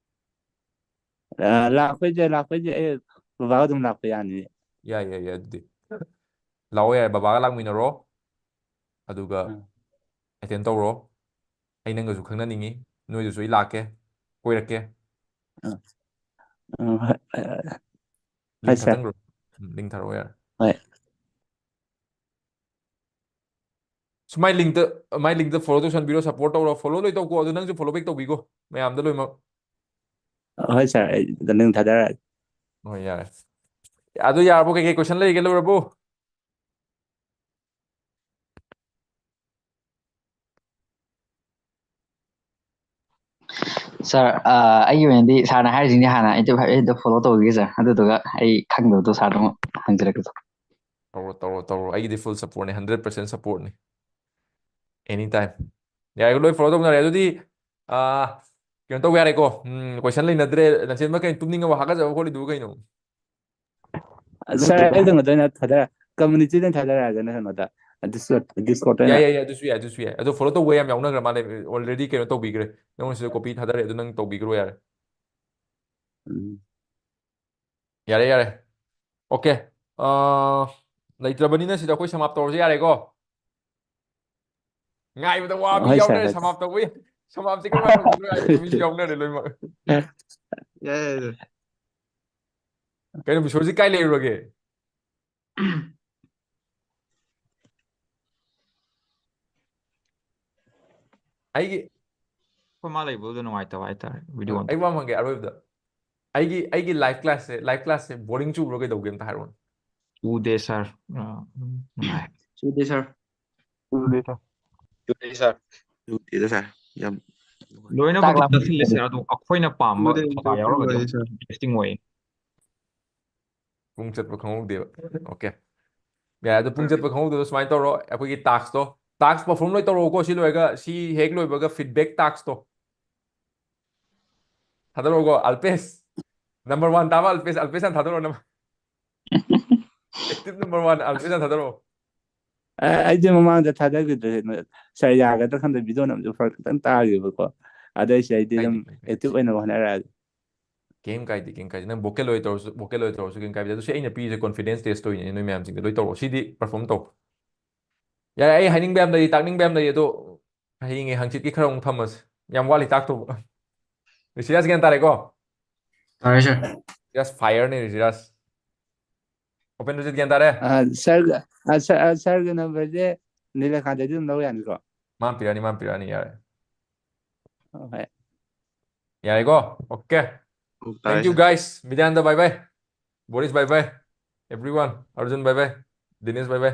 ꯑ, ꯂꯥꯛꯄꯩꯁꯦ, ꯂꯥꯛꯄꯩꯁꯦ ꯑꯩ ꯕꯕꯥꯒ ꯑꯗꯨꯝ ꯂꯥꯛꯄ ꯌꯥꯅꯤ꯫ ꯌꯥꯏ, ꯌꯥꯏ, ꯌꯥꯏ, ꯑꯗꯨꯗꯤ ꯂꯥꯛꯑꯣ, ꯌꯥꯏ, ꯕꯕꯥꯒ ꯂꯥꯛꯃꯤꯟꯅꯔꯣ, ꯑꯗꯨꯒ ꯑꯥ꯫ ꯑꯦꯇꯦꯟ ꯇꯧꯔꯣ꯫ ꯑꯩ ꯅꯪꯒꯁꯨ ꯈꯪꯅꯅꯤꯡꯉꯤ, ꯅꯣꯏꯗꯁꯨ ꯑꯩ ꯂꯥꯛꯀꯦ, ꯀꯣꯏꯔꯛꯀꯦ꯫ ꯑꯥ꯫ ꯑꯥ, ꯍꯣꯏ, ꯍꯣꯏ, ꯍꯣꯏ, ꯂꯤꯡ ꯁꯥꯔ꯫ ꯊꯥꯖꯟꯈ꯭ꯔꯣ꯫ ꯎꯝ, ꯂꯤꯡ ꯊꯥꯔꯛꯑꯣ, ꯌꯥꯔꯦ꯫ ꯍꯣꯏ꯫ ꯁꯨꯃꯥꯏ ꯂꯤꯡꯗ, ꯃꯥꯏ ꯂꯤꯡꯗ ꯐꯣꯂꯣ ꯇꯧꯁꯟꯕꯤꯔꯣ, ꯁꯞꯄꯣꯔꯠ ꯇꯧꯔꯣ, ꯐꯣꯂꯣ ꯂꯣꯏ ꯇꯧꯀꯣ꯫ ꯑꯗꯨ ꯅꯪꯁꯨ ꯐꯣꯂꯣ ꯕꯦꯛ ꯇꯧꯕꯤꯈꯣ, ꯃꯌꯥꯝꯗ ꯂꯣꯏꯅꯃꯛ꯫ ꯍꯣꯏ, ꯁꯥꯔ, ꯑꯩ ꯂꯤꯡ ꯊꯥꯗꯔꯛꯑꯒꯦ꯫ ꯍꯣꯏ, ꯌꯥꯔꯦ꯫ ꯑꯗꯨ ꯌꯥꯔꯕꯣ? ꯀꯩꯀꯩ ꯀꯣꯏꯁꯟ ꯂꯩꯔꯤꯒꯦ, ꯂꯣꯏꯔꯕꯣ? ꯁꯥꯔ, ꯑ, ꯑꯩꯒꯤ ꯑꯣꯏꯅꯗꯤ ꯁꯥꯔꯅ ꯍꯥꯏꯔꯤꯁꯤꯡꯁꯦ ꯍꯥꯟꯅ ꯑꯩꯗꯣ ꯍꯥꯏꯐꯦꯠ ꯐꯣꯂꯣ ꯇꯧꯈꯤꯒꯦ, ꯁꯥꯔ꯫ ꯑꯗꯨꯗꯨꯒ ꯑꯩ ꯈꯪꯗꯕꯗꯣ ꯁꯥꯔꯗ ꯑꯃꯨꯛ ꯍꯪꯖꯔꯛꯀꯦ, ꯁꯥꯔ꯫ ꯇꯧꯔꯣ, ꯇꯧꯔꯣ, ꯇꯧꯔꯣ꯫ ꯑꯩꯒꯤꯗꯤ ꯐꯨꯜ ꯁꯞꯄꯣꯔꯠꯅꯦ, ꯍꯟꯗ꯭ꯔꯦꯠ ꯄꯥꯔꯁꯦꯟ ꯁꯞꯄꯣꯔꯠꯅꯤ꯫ ꯑꯦꯅꯤ ꯇꯥꯏꯝ꯫ ꯌꯥꯔꯦ, ꯂꯣꯏ ꯐꯣꯂꯣ ꯇꯧꯅꯔꯦ꯫ ꯑꯗꯨꯗꯤ, ꯑ, ꯀꯩꯅꯣ ꯇꯧꯕ ꯌꯥꯔꯦꯀꯣ? ꯎꯝ, ꯀꯣꯏꯁꯟ ꯂꯩꯅꯗ꯭ꯔꯦ꯫ ꯅꯆꯦꯟꯕ ꯀꯩꯅꯣ ꯇꯨꯝꯅꯤꯡꯉꯕ, ꯍꯥꯀꯠꯆꯕ ꯈꯣꯠꯂꯤꯗꯨꯕꯨ ꯀꯩꯅꯣ? ꯁꯥꯔ, ꯑꯩ ꯀꯩꯅꯣꯗ ꯑꯣꯏꯅ ꯊꯥꯗꯔ-, ꯀꯝꯃꯨꯅꯤꯇꯤꯗ ꯑꯣꯏꯅ ꯊꯥꯗꯔꯛꯑꯒꯦꯅꯦ, ꯀꯩꯅꯣꯗ, ꯗꯤꯁꯀꯣꯔꯠ, ꯗꯤꯁꯀꯣꯔꯠꯇ ꯌꯥꯏ, ꯑꯣꯏꯅ꯫ ꯌꯥꯏ, ꯌꯥꯏ, ꯑꯗꯨꯁꯨ ꯌꯥꯏ, ꯑꯗꯨꯁꯨ ꯌꯥꯏ꯫ ꯑꯗꯣ ꯐꯣꯂꯣ ꯇꯧꯕ ꯌꯥꯝ ꯌꯥꯎꯅꯈ꯭ꯔ ꯃꯥꯜꯂꯦ, already ꯀꯩꯅꯣ ꯇꯧꯕꯤꯈ꯭ꯔꯦ꯫ ꯅꯪꯉꯣꯟꯗꯁꯨ ꯀꯣꯄꯤ ꯊꯥꯗꯔꯛꯑꯦ, ꯑꯗꯨ ꯅꯪ ꯇꯧꯕꯤꯈ꯭ꯔꯣ ꯌꯥꯔꯦ꯫ ꯎꯝ꯫ ꯌꯥꯔꯦ, ꯌꯥꯔꯦ꯫ ꯑꯣꯀꯦ꯫ ꯑ, ꯂꯩꯇ꯭ꯔꯕꯅꯤꯅ ꯁꯤꯗ ꯑꯩꯈꯣꯏ ꯁꯃꯥꯞ ꯇꯧꯔꯁꯨ ꯌꯥꯔꯦꯀꯣ? ꯉꯥꯏꯕꯗ ꯋꯥꯕꯤ ꯍꯣꯏ, ꯁꯥꯔ, ꯌꯥꯎꯅꯔꯦ, ꯍꯣꯏ, ꯁꯥꯔ꯫ ꯁꯃꯥꯞ ꯇꯧꯕ ꯌꯥ-, ꯁꯃꯥꯞꯁꯦ ꯀꯔꯝ ꯀꯥꯟꯗ ꯇꯧꯗꯣꯏꯅꯣ ꯍꯥꯏꯕ ꯃꯤꯁꯨ ꯌꯥꯎꯅꯔꯦ ꯂꯣꯏꯅꯃꯛ꯫ ꯌꯥꯏ, ꯌꯥꯏ, ꯌꯥꯏ꯫ ꯀꯩꯅꯣ, ꯕꯤꯁꯣꯔꯖꯤꯠ ꯀꯥꯏ ꯂꯩꯔꯨꯔꯒꯦ? ꯑꯩꯒꯤ ꯑꯩꯈꯣꯏ ꯃꯥ ꯂꯩꯕꯗꯨꯗ ꯅꯨꯡꯉꯥꯏꯇꯕ ꯍꯥꯏꯇꯥꯔꯦ, ꯚꯤꯗꯤꯑꯣ ꯑꯩ ꯋꯥ ꯑꯃ ꯍꯪꯒꯦ ꯑꯔꯣꯏꯕꯗ꯫ ꯑꯩꯒꯤ, ꯑꯩꯒꯤ ꯂꯥꯏꯐ ꯀ꯭ꯂꯥꯁꯁꯦ, ꯂꯥꯏꯐ ꯀ꯭ꯂꯥꯁꯁꯦ ꯕꯣꯔꯤꯡ ꯆꯨꯕ꯭ꯔꯣ, ꯀꯩꯗꯧꯒꯦ, ꯑꯝꯇ ꯍꯥꯏꯔꯛꯑꯣꯅꯦ꯫ ꯎꯗꯦ ꯁꯥꯔ꯫ ꯑ, ꯑꯗꯨꯝ ꯅꯨꯡꯉꯥꯏ꯫ ꯎꯗꯦ ꯁꯥꯔ꯫ ꯎꯗꯦ ꯁꯥꯔ꯫ ꯎꯗꯦꯗ ꯁꯥꯔ꯫ ꯌꯥꯝ ꯅꯨꯡꯉꯥꯏ꯫ ꯂꯣꯏꯅꯕꯨꯗꯤ ꯆꯥꯛ ꯂꯥꯝꯕ ꯅꯠꯁꯤꯜꯂꯦ ꯍꯦꯜꯂꯦ꯫ ꯁꯥꯔ, ꯑꯗꯣ ꯑꯩꯈꯣꯏꯅ ꯄꯥꯝꯕ ꯎꯗꯦ, ꯁꯥꯂꯥ ꯎꯗꯦ, ꯌꯥꯎꯔꯒꯗꯤ ꯎꯗꯦ ꯑꯗꯨꯝ ꯁꯥꯔ꯫ ꯏꯟꯇꯔꯦꯁꯇꯤꯡ ꯑꯣꯏꯌꯦ꯫ ꯄꯨꯡ ꯆꯠꯄ ꯈꯪꯍꯧꯗꯦꯕ꯫ ꯑꯣꯀꯦ꯫ ꯌꯥꯔꯦ, ꯑꯗꯣ ꯄꯨꯡ ꯆꯠꯄ ꯈꯪꯍꯧꯗꯕ ꯁꯨꯃꯥꯏꯅ ꯇꯧꯔꯣ, ꯑꯩꯈꯣꯏꯒꯤ ꯇꯥꯛꯁꯇꯣ, ꯇꯥꯛꯁ ꯄꯔꯐꯣꯔꯝ ꯂꯣꯏ ꯇꯧꯔꯛꯑꯣꯀꯣ, ꯁꯤ ꯂꯣꯏꯔꯒ, ꯁꯤ ꯍꯦꯛ ꯂꯣꯏꯕꯒ ꯐꯤꯗꯕꯦꯛ ꯇꯥꯛꯁꯇꯣ ꯊꯥꯗꯔꯛꯑꯣꯀꯣ, ꯑꯜꯄꯦꯁ꯫ Number one ꯇꯥꯕ ꯑꯜꯄꯦꯁ, ꯑꯜꯄꯦꯁ ꯍꯥꯟꯅ ꯊꯥꯗꯣꯔꯛꯑꯣ꯫ Number active number one ꯑꯜꯄꯦꯁ ꯍꯥꯟꯅ ꯊꯥꯗꯣꯔꯛꯑꯣ꯫ ꯑꯩꯗꯤ ꯃꯃꯥꯡꯗ ꯊꯥꯗꯈꯤꯗ꯭ꯔꯦ꯫ ꯁꯥꯔ ꯌꯥꯒꯗ꯭ꯔꯥ ꯈꯪꯗꯦ, ꯚꯤꯗꯤꯑꯣ ꯅꯝꯕꯁꯨ ꯐꯔꯛ ꯈꯤꯇꯪ ꯇꯥꯈꯤꯕꯀꯣ꯫ ꯑꯗꯩꯁꯤ ꯑꯩꯗꯤ ꯑꯗꯨꯝ ꯀꯥꯏꯗꯦ, ꯀꯥꯏꯗꯦ꯫ ꯑꯦꯛꯇꯤꯚ ꯑꯣꯏꯅꯕ ꯍꯣꯠꯅꯔꯛꯑꯒꯦ꯫ ꯀꯩꯝ ꯀꯥꯏꯗꯦ, ꯀꯩꯝ ꯀꯥꯏꯗꯦ꯫ ꯅꯪ ꯚꯣꯀꯦꯜ ꯑꯣꯏ ꯇꯧꯔꯁꯨ, ꯚꯣꯀꯦꯜ ꯑꯣꯏ ꯇꯧꯔꯁꯨ ꯀꯩꯝ ꯀꯥꯏꯗꯦ꯫ ꯑꯗꯨ ꯁꯤ ꯑꯩꯅ ꯄꯤꯔꯤꯁꯦ ꯀꯣꯟꯐꯤꯗꯦꯟꯁ ꯇꯦꯁ ꯇꯧꯔꯤꯅꯦ ꯅꯣꯏ ꯃꯌꯥꯝꯁꯤꯡꯗ꯫ ꯂꯣꯏ ꯇꯧꯔꯛꯑꯣ꯫ ꯁꯤꯗꯤ ꯄꯔꯐꯣꯝ ꯇꯧ꯫ ꯌꯥꯔꯦ, ꯑꯩ ꯍꯥꯏꯅꯤꯡꯕ ꯌꯥꯝ ꯂꯩ, ꯇꯥꯛꯅꯤꯡꯕ ꯌꯥꯝ ꯂꯩ, ꯑꯗꯣ ꯍꯌꯦꯡ ꯍꯪꯆꯤꯠꯀꯤ ꯈꯔ ꯑꯃꯨꯛ ꯊꯝꯃꯁꯤ꯫ ꯌꯥꯝ ꯋꯥꯠꯂꯤ ꯇꯥꯛꯇꯧꯕ꯫ ꯔꯤꯁꯤꯔꯥꯖ ꯒ꯭ꯌꯥꯟ ꯇꯥꯔꯦꯀꯣ? ꯇꯥꯔꯦ ꯁꯥꯔ꯫ ꯔꯤꯁꯤꯔꯥꯖ ꯐꯥꯏꯌꯔꯅꯦ, ꯔꯤꯁꯤꯔꯥꯖ꯫ ꯑꯣꯄꯦꯟꯗ꯭ꯔꯖꯤꯠ ꯒ꯭ꯌꯥꯟ ꯇꯥꯔꯦ? ꯑ, ꯁꯥꯔꯒ, ꯑ, ꯁꯥꯔ, ꯑ, ꯁꯥꯔꯒꯤ ꯅꯝꯕꯔꯁꯦ ꯅꯤꯂꯀꯥꯟꯇꯗꯤ ꯑꯗꯨꯝ ꯂꯧ ꯌꯥꯅꯤꯀꯣ? ꯃꯥ ꯄꯤꯔꯛꯑꯅꯤ, ꯃꯥ ꯄꯤꯔꯛꯑꯅꯤ, ꯌꯥꯔꯦ꯫ ꯍꯣꯏ꯫ ꯌꯥꯔꯦꯀꯣ? Okay. Thank you, guys. ꯃꯤꯗꯥꯟꯗ bye bye. ꯕꯣꯔꯤꯁ bye bye. Everyone. Arjun bye bye. Dinesh bye bye.